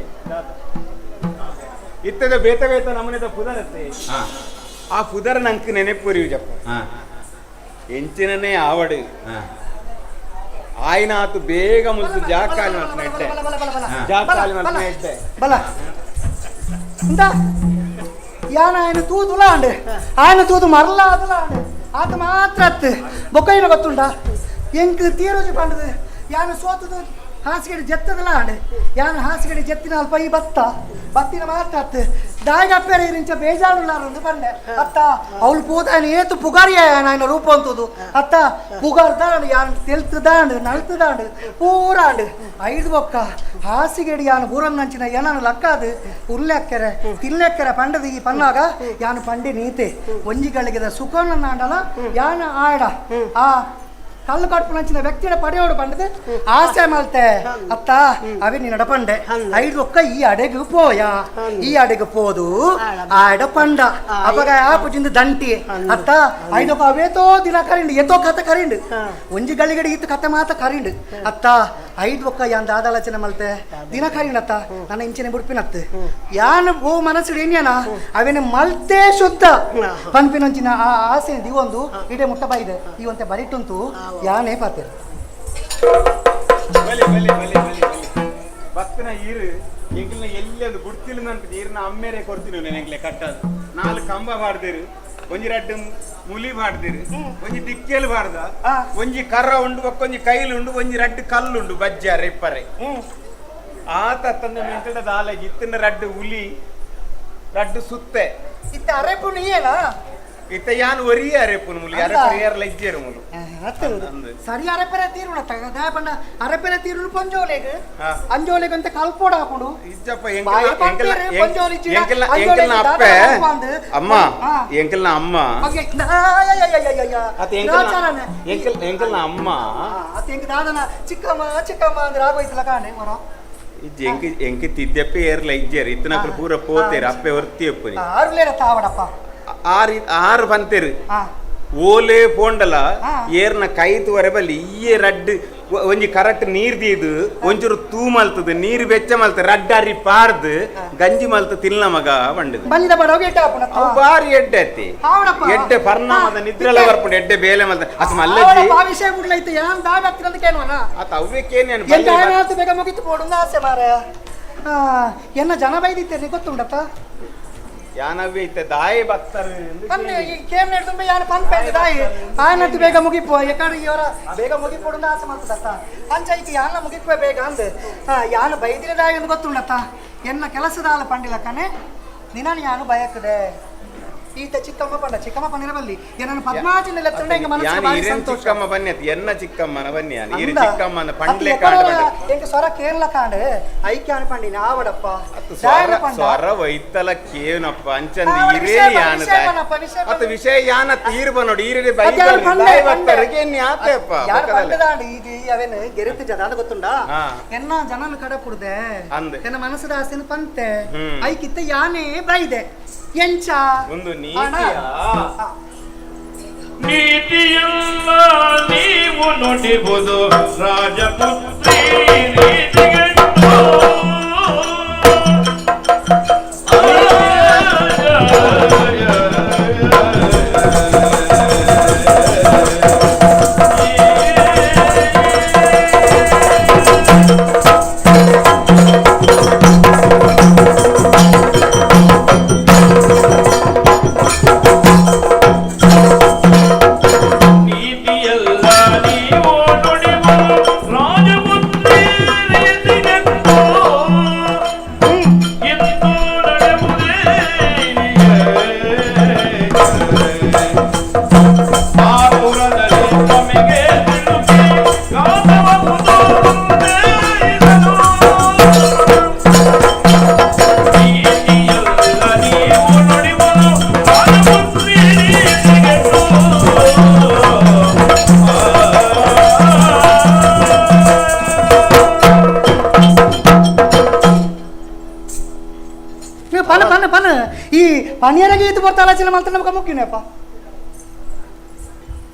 Speaker 18: ಇತ್ತದ ಬೇತ ಬೇತ ನಮೂನೆದ ಪುದರತ್ತೆ ಆ ಪುದರ ನಂಗೆ ನೆನಪುರಿಯು ಜಪ್ಪ ಎಂಚಿನನೇ ಆವಡು ಆಯ್ನ ಆತು ಬೇಗ ಮುಲ್ತು ಜಾಕಾಲಿ ಮಲ್ಪನ ಇಟ್ಟೆ ಜಾಕಾಲಿ ಮಲ್ಪನ ಇಟ್ಟೆ
Speaker 21: ಬಲ ಇಂದ ಯಾನ ಆಯನ ತೂದುಲ ಅಂಡ್ ಆಯನ ತೂದು ಮರಲ ಆದುಲ ಅಂಡ್ ಆತ ಮಾತ್ರ ಅತ್ತು ಬೊಕ್ಕೈನ ಗೊತ್ತುಂಡ ಎಂಕ್ ತೀರೋಜಿ ಪಂಡದು ಯಾನ ಸೋತುದು ಹಾಸಿಗೆ ಜತ್ತದಲ ಅಂಡ್ ಯಾನ ಹಾಸಿಗೆ ಜತ್ತಿನ ಅಲ್ಪ ಈ ಬತ್ತ ಬತ್ತಿನ ಮಾತ್ರ ಅತ್ತು ದಾಯಿಗ ಅಪ್ಪೆರೆ ಇರಿಂಚ ಬೇಜಾರುಲ್ಲಾರೊಂದು ಪಂಡೆ ಅತ್ತ ಅವಳು ಪೂತಾಯನ ಏತು ಪುಗಾರಿಯ ನಾಯನ ರೂಪ ಅಂತದು ಅತ್ತ ಪುಗಾರ್ದಾಂಡ್ ಯಾನ್ ತೆಲ್ತದಾಂಡ್ ನಳ್ತದಾಂಡ್ ಪೂರಾಂಡ್ ಐದು ಬೊಕ್ಕ ಹಾಸಿಗೆಡಿ ಯಾನು ಬೂರಂದಂಚಿನ ಏನನು ಲಕ್ಕಾದು ಉರ್ಲೆಕ್ಕೆರೆ ತಿನ್ಲೆಕ್ಕೆರೆ ಪಂಡದು ಈ ಪನ್ನಾಗ ಯಾನು ಪಂಡೆ ನೀತೆ ಒಂಜಿಗಳಿಗೆದ ಸುಖನ ನಾಂಡಲ ಯಾನ ಆಡ ಆ ಕಲ್ಲು ಕಡ್ಪುನಂಚಿನ ವ್ಯಕ್ತಿಯ ಪಡೆಯೋಡು ಪಂಡದು ಆಸೆ ಮಲ್ತೆ ಅತ್ತ ಅವೆ ನಿನ್ನಡ ಪಂಡೆ ಐದು ಒಕ್ಕ ಈ ಅಡೆಗು ಪೋಯ ಈ ಅಡೆಗು ಪೋದು ಆಡ ಪಂಡ ಅಪಗ ಆಪುಜಿಂದ ದಂಟಿ ಅತ್ತ ಐದೊಕ್ಕ ಅವೇತೋ ದಿನ ಕರಿಂಡು ಏತೋ ಕತೆ ಕರಿಂಡು ಒಂಜಿ ಗಳಿಗಡೆ ಇತ್ತು ಕತೆ ಮಾತ ಕರಿಂಡು ಅತ್ತ ಐದು ಒಕ್ಕ ಯಾನ್ ದಾದಾಲೋಚನೆ ಮಲ್ತೆ ದಿನ ಕರಿಂಡತ್ತ ನನ್ನ ಇಂಚಿನ ಬುಡ್ಪಿನತ್ತು ಯಾನ್ ಓ ಮನಸ್ಸು ಏನ್ಯಾನ ಅವೇನು ಮಲ್ತೆ ಶುದ್ಧ ಪನ್ಪಿನಂಚಿನ ಆ ಆಸೆ ದಿವೊಂದು ಇಡೆ ಮುಟ್ಟ ಬೈದೆ ಈ ಒಂತೆ ಬರಿಟುಂತು ಯಾನೇ ಪಾತೆ
Speaker 18: ಬಲಿ ಬಲಿ ಬಲಿ ಬಲಿ ಬಲಿ ಬತ್ತಿನ ಈರು ಎಂಕಲ್ನ ಎಲ್ಲಿ ಅದು ಗುಡ್ತಿಲ್ಲ ಅನ್ಪಿತ್ತು ಈರಿನ ಅಮ್ಮೇರೆ ಕೊಡ್ತೀನಿ ನೆನೆಂಗ್ಲೆ ಕಟ್ಟದು ನಾಲ್ಕು ಕಂಬ ಬಾಡ್ದಿರು ಒಂಜಿ ರಡ್ಡು ಮುಲಿ ಬಾಡ್ದಿರು ಒಂಜಿ ದಿಕ್ಕೇಲು ಬಾರ್ದ ಒಂಜಿ ಕರ್ರ ಉಂಡು ಒಕ್ಕೊಂಜಿ ಕೈಲು ಉಂಡು ಒಂಜಿ ರಡ್ಡು ಕಲ್ಲುಂಡು ಬಜ್ಜಾರೆ ಇಪ್ಪರೆ ಆತ ತಂದೆ ಮೆಂಟದ ದಾಲಾಗಿ ಇತ್ತಿನ ರಡ್ಡು ಹುಲಿ ರಡ್ಡು ಸುತ್ತೆ
Speaker 21: ಇತ್ತ ಅರೆಪು ನೀಯೇನಾ
Speaker 18: ಇತ್ತ ಯಾನ್ ಒರಿಯ ಅರೆಪುನು ಮುಲಿ ಅರೆಪು ಏರ್ಲ ಇಜ್ಜೇರು ಮುಲು
Speaker 21: ಸರಿ ಅರೆಪೆರೆ ತೀರುಣ ಪಂಡ ಅರೆಪೆರೆ ತೀರುನು ಪಂಜೋಲೆಗ್ ಅಂಜೋಲೆಗ್ ಅಂತ ಕಲ್ಪೋಡ ಹಾಕೊಂಡು
Speaker 18: ಇಜ್ಜಪ್ಪ ಎಂಕಲ್ನ ಅಪ್ಪೆ ಅಮ್ಮ ಎಂಕಲ್ನ ಅಮ್ಮ ಎಂಕಲ್ನ ಅಮ್ಮ
Speaker 21: ಅತ್ತ ಎಂಕ ದಾದನ ಚಿಕ್ಕಮ್ಮ ಚಿಕ್ಕಮ್ಮ ಅಂದ್ರೆ ಆಗೋಯ್ತಲ್ಲ ಕಾಣೆ ಮರ
Speaker 18: ಇಜ್ಜಿ ಎಂಕ್ ಎಂಕ್ ತಿದ್ದಪ್ಪೆ ಏರ್ಲ ಇಜ್ಜೇರು ಇತ್ತನಕಲು ಪೂರ ಪೋತೇರು ಅಪ್ಪೆ ಒರ್ತಿ ಅಪ್ಪನಿ
Speaker 21: ಆರುಲೇರ ತಾವಡಪ್ಪ
Speaker 18: ಆರು ಆರು ಪಂತೇರು ಓಲೆ ಪೋಂಡಲ ಏರ್ನ ಕೈ ತುವರೆ ಬಲ್ಲಿ ಈಯೆ ರಡ್ಡು ಒಂಜಿ ಕರೆಕ್ಟ್ ನೀರ್ ದೀದು ಒಂಚೂರು ತೂ ಮಲ್ತದ ನೀರು ಬೆಚ್ಚ ಮಲ್ತ ರಡ್ಡು ಅರಿ ಪಾರ್ದು ಗಂಜಿ ಮಲ್ತ ತಿನ್ನ ಮಗ ಬಂಡದು
Speaker 21: ಬಂದಿದ ಬಡವ ಎಡ್ಡೆ ಆಪುನ
Speaker 18: ಅವು ಬಾರಿ ಎಡ್ಡೆ ಅತ್ತಿ ಎಡ್ಡೆ ಪರಿಣಾಮದ ನಿದ್ರೆಲ್ಲ ಬರ್ಪುಂಡು ಎಡ್ಡೆ ಬೇಲೆ ಮಲ್ತ ಅತ್ ಮಲ್ಲಜ್ಜಿ
Speaker 21: ಆ ವಿಷಯ ಬುಡ್ಲೈತೆ ಯಾನ್ ದಾವೆ ಹತ್ತಿರಂದ ಕೇನುವನ
Speaker 18: ಅತ್ ಅವ್ವೆ ಕೇನು
Speaker 21: ಎಂತ ಆಯ್ತು ಬೇಗ ಮುಗಿತು ಪೋಡುಂದು ಆಸೆ ಮಾರಾಯ ಎನ್ನ ಜನ ಬೈದಿತ್ತೇನೆ ಗೊತ್ತುಂಡಪ್ಪ
Speaker 18: ಯಾನವ್ವೆ ಇತ್ತೆ ದಾಯಿ ಬತ್ತರು
Speaker 21: ಪನ್ನೆ ಈ ಕೇಮ್ ನೆಡ್ದುಂಬೆ ಯಾನ ಪನ್ಪೆ ದಾಯಿ ಆನಂತ ಬೇಗ ಮುಗಿಪು ಎಕಡೆ ಇವರ ಬೇಗ ಮುಗಿಪೋಡುಂದು ಆಸೆ ಮಾಡ್ತದತ್ತ ಅಂಚ ಐತಿ ಯಾನ ಮುಗಿಪುವೆ ಬೇಗ ಅಂದ್ ಯಾನ ಬೈದಿರ ದಾಯಿ ಅಂತ ಗೊತ್ತುಂಡತ್ತ ಎನ್ನ ಕೆಲಸದ ಆಲ ಪಂಡಿಲಕ್ಕನೆ ನಿನ್ನ ಯಾನು ಬಯಕದೆ ಈತ ಚಿಕ್ಕಮ್ಮ ಪಂಡ ಚಿಕ್ಕಮ್ಮ ಪಂಡಿರ ಬಲ್ಲಿ ಏನನ್ನು ಪದ್ಮಾಜಿನ ಲೆತ್ತಂಡ ಎಂಗ ಮನಸ್ಸು ಬಾರಿ ಸಂತೋಷ
Speaker 18: ಚಿಕ್ಕಮ್ಮ ಬನ್ನಿ ಅತ್ ಎನ್ನ ಚಿಕ್ಕಮ್ಮನ ಬನ್ನಿ ಯಾನ ಈರು ಚಿಕ್ಕಮ್ಮನ ಪಂಡ್ಲೆ ಕಾಂಡ
Speaker 21: ಎಂಕ ಸ್ವರ ಕೇರಳ ಕಾಂಡ ಐಕ್ಯಾನ ಪಂಡಿನ ಆವಡಪ್ಪ
Speaker 18: ಸ್ವರ ವೈತಲ ಕೇನಪ್ಪ ಅಂಚಂದ ಈರೇಲಿ ಯಾನ ಅತ್ತ ವಿಷಯ ಯಾನ ತೀರ್ ಬನ್ನೋಡು ಈರೇಲಿ ಬೈಬಲ್ ಬತ್ತರಿಗೆ ಎನ್ನಿ ಆತೆಪ್ಪ
Speaker 21: ಯಾರ ಪಂಡದಾಂಡ ಈಗ ಅವೇನು ಗೆರೆತು ಜದಾದ ಗೊತ್ತುಂಡ ಎನ್ನ ಜನನ ಕಡ ಪುಡ್ದೆ ಎನ್ನ ಮನಸ್ಸದ ಆಸೆನ ಪಂತೆ ಐಕಿತ್ತ ಯಾನೇ ಬೈದೆ ಎಂಚ
Speaker 18: ಒಂದು ನೀತಿಯ
Speaker 20: ನೀತಿಯಲ್ಲ ನೀವು ನುಡಿಬುದು ರಾಜಪುತ್ರಿ ನೀತಿಗೆಟ್ಟು
Speaker 21: ಈ ಪನಿಯರಗೆ ಇದು ಬರ್ತಾ ಆಲೋಚನೆ ಮಾಡ್ತಾರೆ ನಮಗೆ ಮುಖ್ಯನಪ್ಪ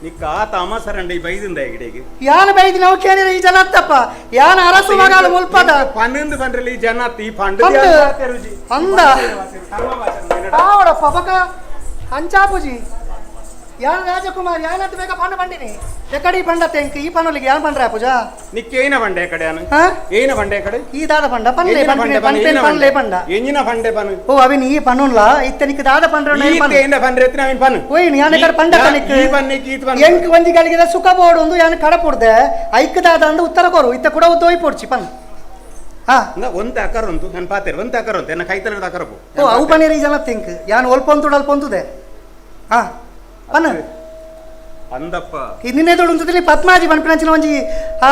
Speaker 18: ನಿಕ್ಕ ತಾಮಸರಂಡ ಈ ಬೈದಿಂದ ಇಡೆಗೆ
Speaker 21: ಯಾನ ಬೈದಿ ನಾವು ಕೇಳಿದ್ರೆ ಈ ಜನ ಅತ್ತಪ್ಪ ಯಾನ ಅರಸು ಮಗಾಲ ಮುಲ್ಪದ
Speaker 18: ಪನ್ನೊಂದು ಬಂದ್ರಲ್ಲಿ ಈ ಜನ ಈ ಪಂಡ
Speaker 21: ಅಂದ ಆವಡಪ್ಪ ಬಕ ಅಂಚಾಪುಜಿ ಯಾನ್ ರಾಜಕುಮಾರ್ ಯಾನಂತ ಬೇಗ ಪಂಡ ಬಂಡಿನಿ ಎಕಡಿ ಪಂಡ ತೆಂಕ್ ಈ ಪನುಲಿಗೆ ಯಾನ್ ಪಂಡ್ರ ಪೂಜಾ
Speaker 18: ನಿಕ್ಕೇನ ಬಂಡೆ ಕಡೆ ಅನು ಏನ ಬಂಡೆ ಕಡೆ
Speaker 21: ಈ ದಾದ ಪಂಡ ಪನ್ಲೆ ಪನ್ಲೆ ಪನ್ಲೆ ಪನ್ಲೆ ಪಂಡ
Speaker 18: ಎಂಜಿನ ಬಂಡೆ ಪನು
Speaker 21: ಓ ಅವಿನ ಈ ಪನುನ್ಲ ಇತ್ತೆ ನಿಕ್ ದಾದ ಪಂಡ್ರ
Speaker 18: ಈ ತೇನ ಪಂಡ್ರೆ ಎತ್ತಿನ ಅವಿನ ಪನು
Speaker 21: ಓಯ್ ಯಾನ್ ಎಕಡೆ ಪಂಡ ತನಿಕ್
Speaker 18: ಈ ಪನ್ನಿಕ್ ಈತ್ ಪನ್
Speaker 21: ಎಂಕ್ ಒಂಜಿ ಗಳಿಗೆದ ಸುಖ ಬೋಡು ಒಂದು ಯಾನ್ ಕಡ ಪೊಡ್ದೆ ಐಕ್ ದಾದ ಅಂದು ಉತ್ತರ ಕೊರು ಇತ್ತೆ ಕೂಡ ತೋಯ್ ಪೊಡ್ಚಿ ಪನ್ ಹಾ
Speaker 18: ಒಂತ ಅಕರ ಉಂಟು ನಾನು ಪಾತೇರು ಒಂತ ಅಕರ ಉಂಟು ಎನ್ನ ಕೈತಲದ ಅಕರಪು
Speaker 21: ಓ ಅವು ಪನೇರಿ ಜನ ತಿಂಕ್ ಯಾನ್ ಒಲ್ಪೊಂತು ಅಲ್ಪೊಂತುದೆ ಹಾ ಪನ
Speaker 18: ಅಂದಪ್ಪ
Speaker 21: ಈ ನಿನ್ನೆ ದೊಡ್ಡ ಪದ್ಮಾಜಿ ಪನ್ಪಿನಂಚಿನ ಒಂಜಿ ಆ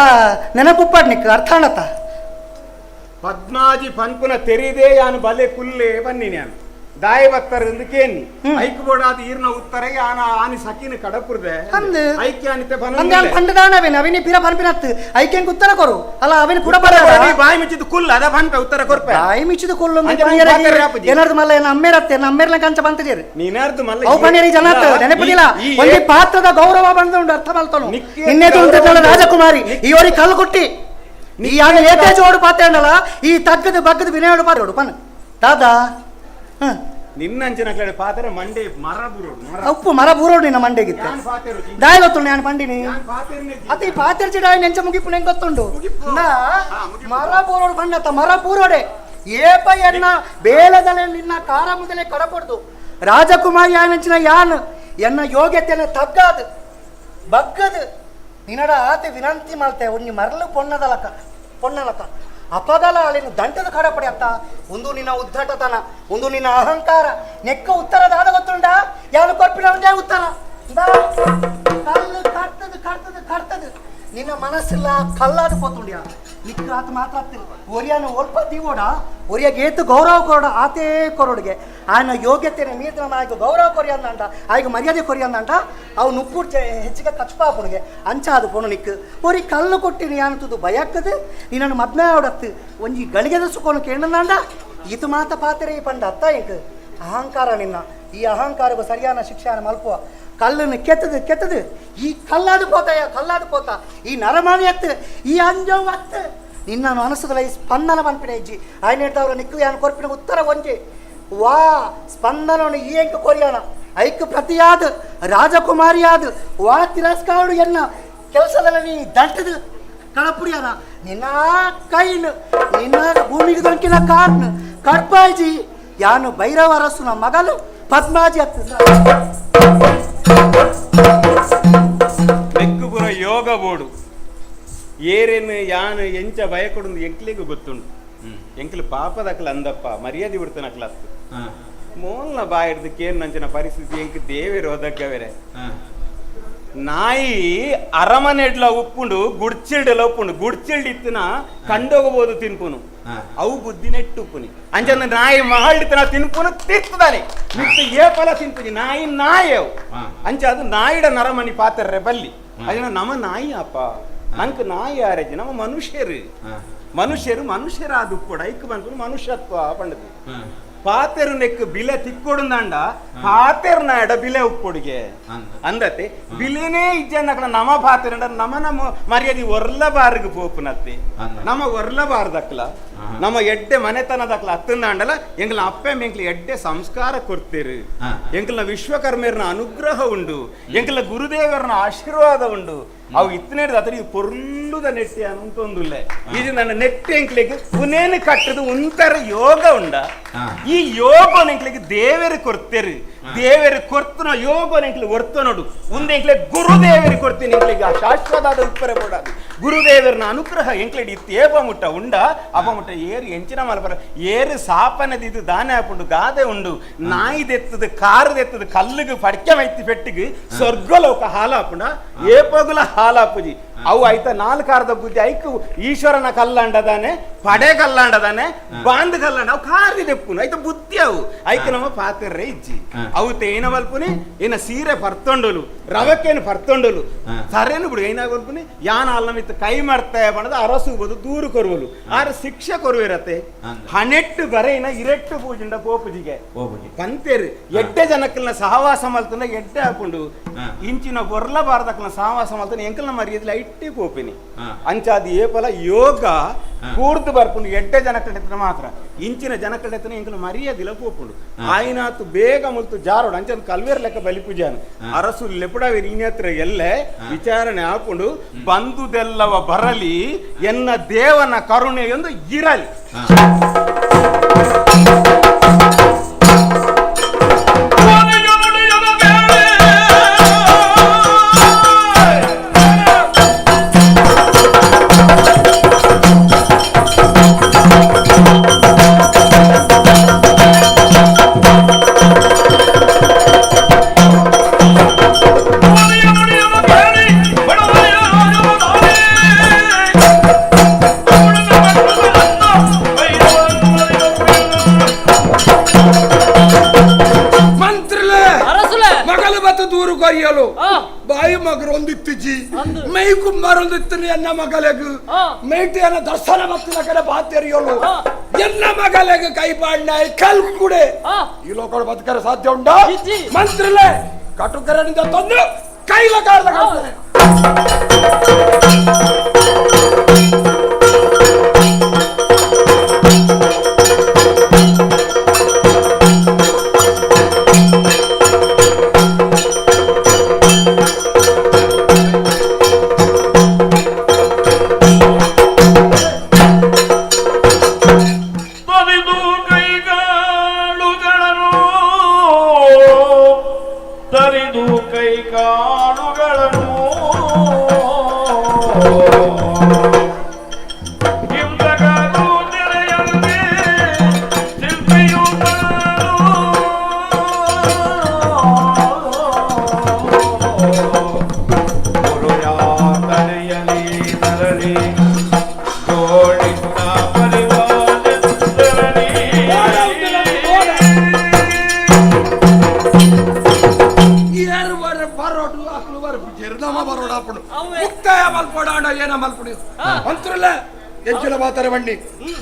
Speaker 21: ನೆನಪುಪ್ಪಾಡ್ನಿಕ್ ಅರ್ಥ ಆಣತ್ತ
Speaker 18: ಪದ್ಮಾಜಿ ಪನ್ಪುನ ತೆರಿದೇ ಯಾನು ಬಲೆ ಕುಲ್ಲೆ ಬನ್ನಿ ನಾನು ದಾಯ ಬತ್ತರಿಂದ ಕೇನಿ ಐಕ್ ಬೋಡಾದ ಈರ್ನ ಉತ್ತರ ಯಾನ ಆನಿ ಸಕಿನ ಕಡಪುರ್ದೆ ಐಕ್ಯ ಅನಿತೆ ಪನ
Speaker 21: ಅಂದಾನ್ ಪಂಡದಾನ ಅವೇನ ಅವಿನಿ ಪಿರ ಪನ್ಪಿನತ್ತು ಐಕೆಂಗ್ ಉತ್ತರ ಕೊರು ಅಲ್ಲ ಅವಿನ ಕೂಡ ಬರ
Speaker 18: ಬಾಯಿ ಮಿಚ್ಚಿದ ಕುಲ್ಲ ಅದ ಪನ್ಪೆ ಉತ್ತರ ಕೊರ್ಪೆ
Speaker 21: ಬಾಯಿ ಮಿಚ್ಚಿದ ಕುಲ್ಲ ಏನಾರ್ದು ಮಲ್ಲ ಏನ ಅಮ್ಮೇರತ್ತೆ ಅಮ್ಮೇರ್ಲ ಕಂಚ ಬಂತಜೇರು
Speaker 18: ನೀನಾರ್ದು ಮಲ್ಲ
Speaker 21: ಅವು ಪನೇರಿ ಜನ ನೆನಪುದಿಲ್ಲ ಒಂಜಿ ಪಾತ್ರದ ಗೌರವ ಬಂದ ಉಂಡು ಅರ್ಥ ಮಲ್ತನು ನಿನ್ನೆ ರಾಜಕುಮಾರಿ ಈ ಕಲ್ಲು ಕೊಟ್ಟಿ ಈ ಯಾನ ಏತೆ ಜೋಡು ಪಾತೆ ಅಂಡಲ ಈ ತಗ್ಗದ ಬಗ್ಗದ ವಿನಯೋಡು ಪಾರೋಡು ಪನ್ ದಾದಾ
Speaker 18: ನಿನ್ನಂಚಿನ ಕಡೆ ಪಾತ್ರೆ ಮಂಡೆ ಮರ ಬೂರೋಡು
Speaker 21: ಉಪ್ಪು ಮರ ಬೂರೋಡು ನಿನ್ನ ಮಂಡೆಗಿತ್ತು ದಾಯ ಗೊತ್ತುಂಡು ನಾನು ಪಂಡಿನಿ ಅತಿ ಪಾತೆರ್ಚಿ ಡಾಯ್ ನೆಂಚ ಮುಗಿಪು ನೆಂಗೆ ಗೊತ್ತುಂಡು ಮರ ಬೂರೋಡು ಬಂಡತ್ತ ಮರ ಬೂರೋಡೆ ಏಪ ಎನ್ನ ಬೇಲದಲೆ ನಿನ್ನ ಕಾರ ಮುದಲೆ ಕಡಪಡ್ದು ರಾಜಕುಮಾರಿ ಯಾನಂಚಿನ ಯಾನ್ ಎನ್ನ ಯೋಗ್ಯತೆಯನ್ನು ತಗ್ಗಾದು ಬಗ್ಗದು ನಿನ್ನಡ ಆತೆ ವಿನಂತಿ ಮಾಡ್ತೆ ಒಂಜಿ ಮರಳು ಪೊಣ್ಣದಲಕ ಪೊಣ್ಣಲಕ ಅಪಗಲ ಅಲ್ಲಿನ ದಂಟದ ಕಡಪಡಿ ಅತ್ತ ಒಂದು ನಿನ್ನ ಉದ್ದಟತನ ಒಂದು ನಿನ್ನ ಅಹಂಕಾರ ನೆಕ್ಕ ಉತ್ತರದಾದ ಗೊತ್ತುಂಡ ಯಾರು ಕೊರ್ಪಿನ ಒಂದೇ ಉತ್ತರ ಕಲ್ಲು ಕರ್ತದು ಕರ್ತದು ಕರ್ತದು ನಿನ್ನ ಮನಸ್ಸಿಲ್ಲ ಕಲ್ಲಾದ ಪೋತುಂಡ್ಯಾ ನಿಕ್ಕ ಆತ ಮಾತಾಡ್ತಿಲ್ಲ ಒರಿಯಾನ ಒಲ್ಪ ದೀವೋಡ ಒರಿಯಾಗ ಏತು ಗೌರವ ಕೊರೋಡ ಆತೇ ಕೊರೋಡಿಗೆ ಆಯನ ಯೋಗ್ಯತೆನ ಮೀರಿದ ಆಯ್ಕೆ ಗೌರವ ಕೊರಿಯಂದಂಟ ಆಯ್ಕೆ ಮರ್ಯಾದೆ ಕೊರಿಯಂದಂಟ ಅವು ನುಪ್ಪು ಹೆಚ್ಚಿಗೆ ಕಚ್ಪಾಪುಣಿಗೆ ಅಂಚಾದು ಪೊಣ್ಣು ನಿಕ್ಕು ಒರಿ ಕಲ್ಲು ಕೊಟ್ಟಿನಿ ಯಾನತುದು ಭಯಕ್ಕದು ನಿನ್ನನ್ನು ಮದ್ಮೆ ಆಡತ್ತು ಒಂಜಿ ಗಳಿಗೆದ ಸುಖನು ಕೇಳಂದಂಡ ಈತು ಮಾತ ಪಾತ್ರೆ ಪಂಡ ಅತ್ತ ಇಂಕ್ ಅಹಂಕಾರ ನಿನ್ನ ಈ ಅಹಂಕಾರಕ್ಕೂ ಸರಿಯಾದ ಶಿಕ್ಷೆಯನ್ನು ಮಲ್ಪುವ ಕಲ್ಲನ್ನು ಕೆತ್ತದು ಕೆತ್ತದು ಈ ಕಲ್ಲಾದು ಪೋತಯ್ಯ ಕಲ್ಲಾದು ಪೋತ ಈ ನರಮಾನಿ ಅತ್ತು ಈ ಅಂಜವ್ ಅತ್ತು ನಿನ್ನ ಮನಸ್ಸದಲ್ಲ ಈ ಸ್ಪಂದನ ಪನ್ಪಿನ ಇಜ್ಜಿ ಆಯ್ನ ಹೇಳ್ತಾವ್ರ ನಿಕ್ಕು ಯಾನು ಕೊರ್ಪಿನ ಉತ್ತರ ಒಂಜಿ ವಾ ಸ್ಪಂದನವನ್ನು ಈ ಎಂಕ ಕೊರಿಯಾನ ಐಕ್ ಪ್ರತಿಯಾದ ರಾಜಕುಮಾರಿಯಾದ ವಾ ತಿರಸ್ಕಾರುಡು ಎನ್ನ ಕೆಲಸದಲ್ಲಿ ನೀ ದಂಟದು ಕಳಪುರಿಯಾನ ನಿನ್ನ ಕೈನು ನಿನ್ನ ಭೂಮಿಗೆ ದೊಂಕಿನ ಕಾರ್ನು ಕಡ್ಪಾಜಿ ಯಾನು ಭೈರವ ಅರಸುನ ಮಗಲು ಪದ್ಮಾಜಿ ಅತ್ತ
Speaker 18: ಬೆಕ್ಕುಪುರ ಯೋಗ ಬೋರ್ಡು ಏರೇನು ಯಾನು ಎಂಚ ಭಯಕೊಡುಂದು ಎಂಕ್ಲಿಗೂ ಗೊತ್ತುಂಡು ಎಂಕ್ಲು ಪಾಪದಕ್ಲ ಅಂದಪ್ಪ ಮರ್ಯಾದೆ ಬಿಡ್ತಾನಕ್ಲ ಅತ್ತು ಮೋಲ್ನ ಬಾಯಿಡ್ದು ಕೇನ್ ನಂಚಿನ ಪರಿಸ್ಥಿತಿ ಎಂಕ್ ದೇವೇರು ಒದಗ್ಗವೇರೆ ನಾಯಿ ಅರಮನೆಡ್ಲ ಉಪ್ಪುಂಡು ಗುಡ್ಚಿಲ್ಡೆಲ ಉಪ್ಪುಂಡು ಗುಡ್ಚಿಲ್ಡ್ ಇತ್ತಿನ ಕಂಡೋಗಬಹುದು ತಿನ್ಪುನು ಅವು ಬುದ್ಧಿ ನೆಟ್ಟುಪ್ಪುನಿ ಅಂಚನ ನಾಯಿ ಮಹಳ್ಳಿತನ ತಿನ್ಪುನು ತಿರ್ತದಾನೆ ಮಿತ್ತ ಏ ಫಲ ತಿನ್ಪುನಿ ನಾಯಿ ನಾಯವು ಅಂಚ ಅದು ನಾಯಿಡ ನರಮನಿ ಪಾತ್ರರೆ ಬಲ್ಲಿ ಅದನ್ನ ನಮ್ಮ ನಾಯಿ ಅಪ್ಪ ನಂಕ್ ನಾಯಿ ಯಾರಜ್ಜಿ ನಮ್ಮ ಮನುಷ್ಯರು ಮನುಷ್ಯರು ಮನುಷ್ಯರಾದ ಕೂಡ ಐಕ್ ಬಂದ್ಕೊಂಡು ಮನುಷ್ಯತ್ವ ಪಂಡದು ಪಾತೆರು ನೆಕ್ ಬಿಲೆ ತಿಕ್ಕೊಡುಂದಾಂಡ ಪಾತೆರು ನಾಯಡ ಬಿಲೆ ಉಪ್ಪೊಡಿಗೆ ಅಂದತೆ ಬಿಲೆನೇ ಇಜ್ಜನ್ನಕಡ ನಮ ಪಾತೆರಂಡ ನಮ ನಮ್ಮ ಮರ್ಯಾದೆ ಒರ್ಲಬಾರ್ಗ್ ಪೋಪುನತ್ತೆ ನಮ ಒರ್ಲಬಾರ್ದಕ್ಲ ನಮ್ಮ ಎಡ್ಡೆ ಮನೆತನದಕ್ಲ ಅತ್ತಂದಾಂಡಲ ಎಂಗ್ಲ ಅಪ್ಪೆ ಎಂಕ್ಲ ಎಡ್ಡೆ ಸಂಸ್ಕಾರ ಕೊಡ್ತೀರು ಎಂಕ್ಲ ವಿಶ್ವಕರ್ಮೇರ್ನ ಅನುಗ್ರಹ ಉಂಡು ಎಂಕ್ಲ ಗುರುದೇವರನ ಆಶೀರ್ವಾದ ಉಂಡು ಅವು ಇತ್ತನೇಡ್ದ ಅತರಿ ಪೊರ್ಲುದ ನೆಟ್ಟಿ ಅಂತೊಂದುಲ್ಲೆ ಇದು ನನ್ನ ನೆಟ್ಟಿ ಎಂಕ್ಲಿಗೆ ಪುನೇನು ಕಟ್ಟದು ಉಂತರ ಯೋಗ ಉಂಡ ಈ ಯೋಗ ಎಂಕ್ಲಿಗೆ ದೇವರು ಕೊಡ್ತೇರು ದೇವರು ಕೊರ್ತನ ಯೋಗ ಎಂಕ್ಲಿ ಒರ್ತನೋಡು ಉಂದ ಎಂಕ್ಲೆ ಗುರುದೇವರು ಕೊಡ್ತೀನಿ ಎಂಕ್ಲಿಗೆ ಆ ಶಾಶ್ವತ ಉತ್ತರ ಕೊಡೋದು ಗುರುದೇವರನ ಅನುಗ್ರಹ ಎಂಕ್ಲೆಡ್ ಇತ್ತು ಏಪ ಮುಟ್ಟ ಉಂಡ ಅಪ ಮುಟ್ಟ ಏರು ಎಂಚಿನ ಮಲಪರ ಏರು ಸಾಪನದಿದ್ದು ದಾನೆ ಹಾಪುಂಡು ಗಾದೆ ಉಂಡು ನಾಯಿದೆತ್ತದು ಕಾರದೆತ್ತದು ಕಲ್ಲಿಗೆ ಪಡ್ಕೆ ಮೈತಿ ಪೆಟ್ಟಿಗೆ ಸ್ವರ್ಗಲೋಕ ಹಾಲಾಪುಂಡ ಏಪಗುಲ ಹಾಲಾಪುಜಿ ಅವು ಆಯ್ತಾ ನಾಲ್ಕಾರದ ಬುದ್ಧಿ ಐಕು ಈಶ್ವರನ ಕಲ್ಲಂಡದಾನೆ ಪಡೆ ಕಲ್ಲಂಡದಾನೆ ಬಾಂದ್ ಕಲ್ಲಂಡ ಅವು ಕಾರಿದೆಪ್ಪುನು ಆಯ್ತಾ ಬುದ್ಧಿ ಅವು ಐಕ್ ನಮ್ಮ ಪಾತ್ರರೇ ಇಜ್ಜಿ ಅವು ತೇನ ಮಲ್ಪುನಿ ಏನ ಸೀರೆ ಪರ್ತೊಂಡಲು ರವಕ್ಕೇನು ಪರ್ತೊಂಡಲು ಸರೇನು ಬಿಡು ಏನಾಗ ಮಲ್ಪುನಿ ಯಾನ ಅಲ್ಲ ಮಿತ್ತ ಕೈ ಮಾಡ್ತಾ ಬಣ್ಣದ ಅರಸುಬೋದು ದೂರು ಕೊರುವಲು ಆರ ಶಿಕ್ಷೆ ಕೊರುವಿರತ್ತೆ ಹಣೆಟ್ಟು ಬರೆಯಿನ ಇರೆಟ್ಟು ಪೂಜೆಂಡ ಪೋಪುಜಿಗೆ ಪಂತೇರು ಎಡ್ಡೆ ಜನಕ್ಕಲ್ನ ಸಹವಾಸ ಮಲ್ತನ ಎಡ್ಡೆ ಹಾಕೊಂಡು ಇಂಚಿನ ಬೊರ್ಲ ಬಾರದಕ್ಕಲ್ನ ಸಹವಾಸ ಮಲ್ತನ ಎಂಕಲ್ನ ಮರ್ಯಾದೆಲ ಇಟ್ಟಿ ಪೋಪಿನಿ ಅಂಚಾದ ಏಪಲ ಯೋಗ ಕೂರ್ದು ಬರ್ಪುಂಡು ಎಡ್ಡೆ ಜನಕ್ಕಲೆತ್ತನ ಮಾತ್ರ ಇಂಚಿನ ಜನಕ್ಕಲೆತ್ತನ ಎಂಕಲ್ನ ಮರ್ಯಾದೆಲ ಪೋಪುಂಡು ಆಯ್ನಾತು ಬೇಗ ಮುಲ್ತು ಜಾರೋಡು ಅಂಚ ಕಲ್ವೇರ್ ಲೆಕ್ಕ ಬಲಿಪೂಜಾನು ಅರಸು ಲೆಪುಡಾವಿ ನೀನತ್ರ ಎಲ್ಲೆ ವಿಚಾರಣೆ ಹಾಕೊಂಡು ಬಂದುದೆಲ್ಲವ ಬರಲಿ ಎನ್ನ ದೇವನ ಕರುಣೆಯೊಂದು ಇರಲಿ.
Speaker 15: ಬಾಯಿ ಮಗರೊಂದಿತ್ತಿಜಿ ಮೈ ಕುಮಾರೊಂದಿತ್ತು ಎನ್ನ ಮಗಲೆಗು ಮೈಟಿಯನ್ನ ದರ್ಶನ ಮತ್ತಿನ ಕಡೆ ಬಾತೆರಿಯೋಳು ಎನ್ನ ಮಗಲೆಗು ಕೈ ಪಾಡ್ನ ಕಲ್ ಕೂಡೆ ಈ ಲೋಕಡು ಬದುಕರೆ ಸಾಧ್ಯ ಉಂಟಾ ಮಂತ್ರಿಲೆ ಕಟುಕರನಿಂದ ತಂದು ಕೈಲ ಕಾರ್ದ ಕಾಡ್ತಾನೆ.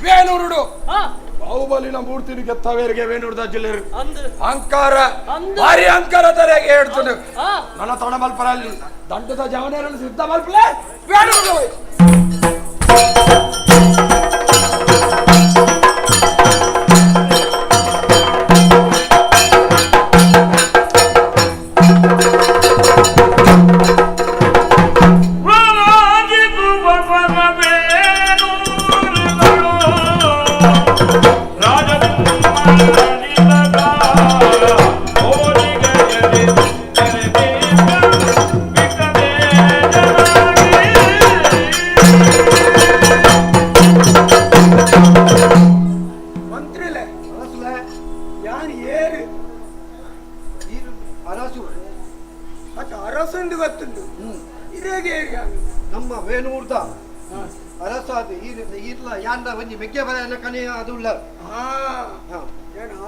Speaker 15: ವೇಣೂರುಡು ಬಾಹುಬಲಿನ ಮೂರ್ತಿನ ಗೆತ್ತವೇರಿಗೆ ವೇಣೂರ್ದ ಜಿಲ್ಲೆರು ಅಹಂಕಾರ ಭಾರಿ ಅಹಂಕಾರ ತರೆಗೆ ಹೇಳ್ತಾನೆ ನನ್ನ ತಣ ಮಲ್ಪರ ಅಲ್ಲಿ ದಂಡದ ಜವನೇರನ್ನು ಸಿದ್ಧ ಮಲ್ಪಲೆ ವೇಣೂರು.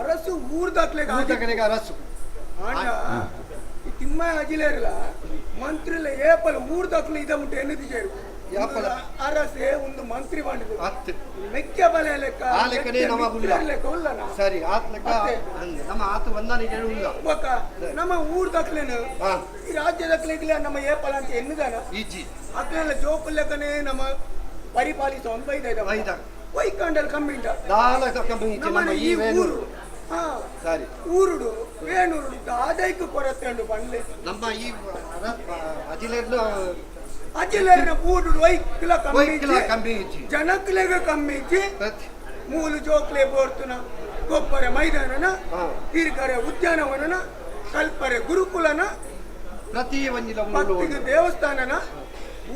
Speaker 15: ಅರಸು ಊರ್ದಾಕ್ಲೆ
Speaker 4: ಅರಸು
Speaker 15: ತಿಮ್ಮ ಅಜಿಲೇರಲ್ಲ ಮಂತ್ರಿಲ ಏಪಲ ಊರ್ದಾಕ್ಲೆ ಇದ ಮುಟ್ಟೆ ಎನ್ನುತ್ತಿಜೇರು ಅರಸೆ ಒಂದು ಮಂತ್ರಿ ಮಾಡಿದ್ರು ಮೆಕ್ಕೆ ಬಲೆ ಲೆಕ್ಕ ಲೆಕ್ಕ ಉಲ್ಲನ
Speaker 4: ಸರಿ ಆತ್ ಲೆಕ್ಕ ನಮ್ಮ ಆತ ಒಂದಾನಿಗೆ ಉಲ್ಲ
Speaker 15: ಬೊಕ್ಕ ನಮ್ಮ ಊರ್ದಾಕ್ಲೇನು ಈ ರಾಜ್ಯದಕ್ಲೆ ನಮ್ಮ ಏಪಲ ಅಂತ ಎನ್ನುದಾನ
Speaker 4: ಈಜಿ
Speaker 15: ಅಕ್ಲೆಲ್ಲ ಜೋಕು ಲೆಕ್ಕನೇ ನಮ್ಮ ಪರಿಪಾಲಿಸ ಒಂದು ಬೈದ ವೈಕಂಡಲ್ ಕಮ್ಮಿ
Speaker 4: ನಮ್ಮ ಈ ಊರು ಸರಿ
Speaker 15: ಊರುಡು ವೇಣೂರುಡು ದಾದೈಕು ಕೊರತೆ ಉಂಡು ಪಂಡ್ಲೆ
Speaker 4: ನಮ್ಮ ಈ ಅಜಿಲೇರ್ನ
Speaker 15: ಅಜಿಲೇರ್ನ ಊರುಡು ವೈಕ್ಲ
Speaker 4: ಕಮ್ಮಿ ಇಜ್ಜಿ
Speaker 15: ಜನಕ್ಲೆಗ ಕಮ್ಮಿ ಇಜ್ಜಿ ಮೂಲು ಜೋಕ್ಲೆ ಬೋರ್ತುನ ಗೊಬ್ಬರ ಮೈದಾನನ ಹಿರಿಕರೆ ಉದ್ಯಾನವನನ ಕಲ್ಪರೆ ಗುರುಕುಲನ
Speaker 4: ಪ್ರತಿ ಒಂಜಿಲ
Speaker 15: ದೇವಸ್ಥಾನನ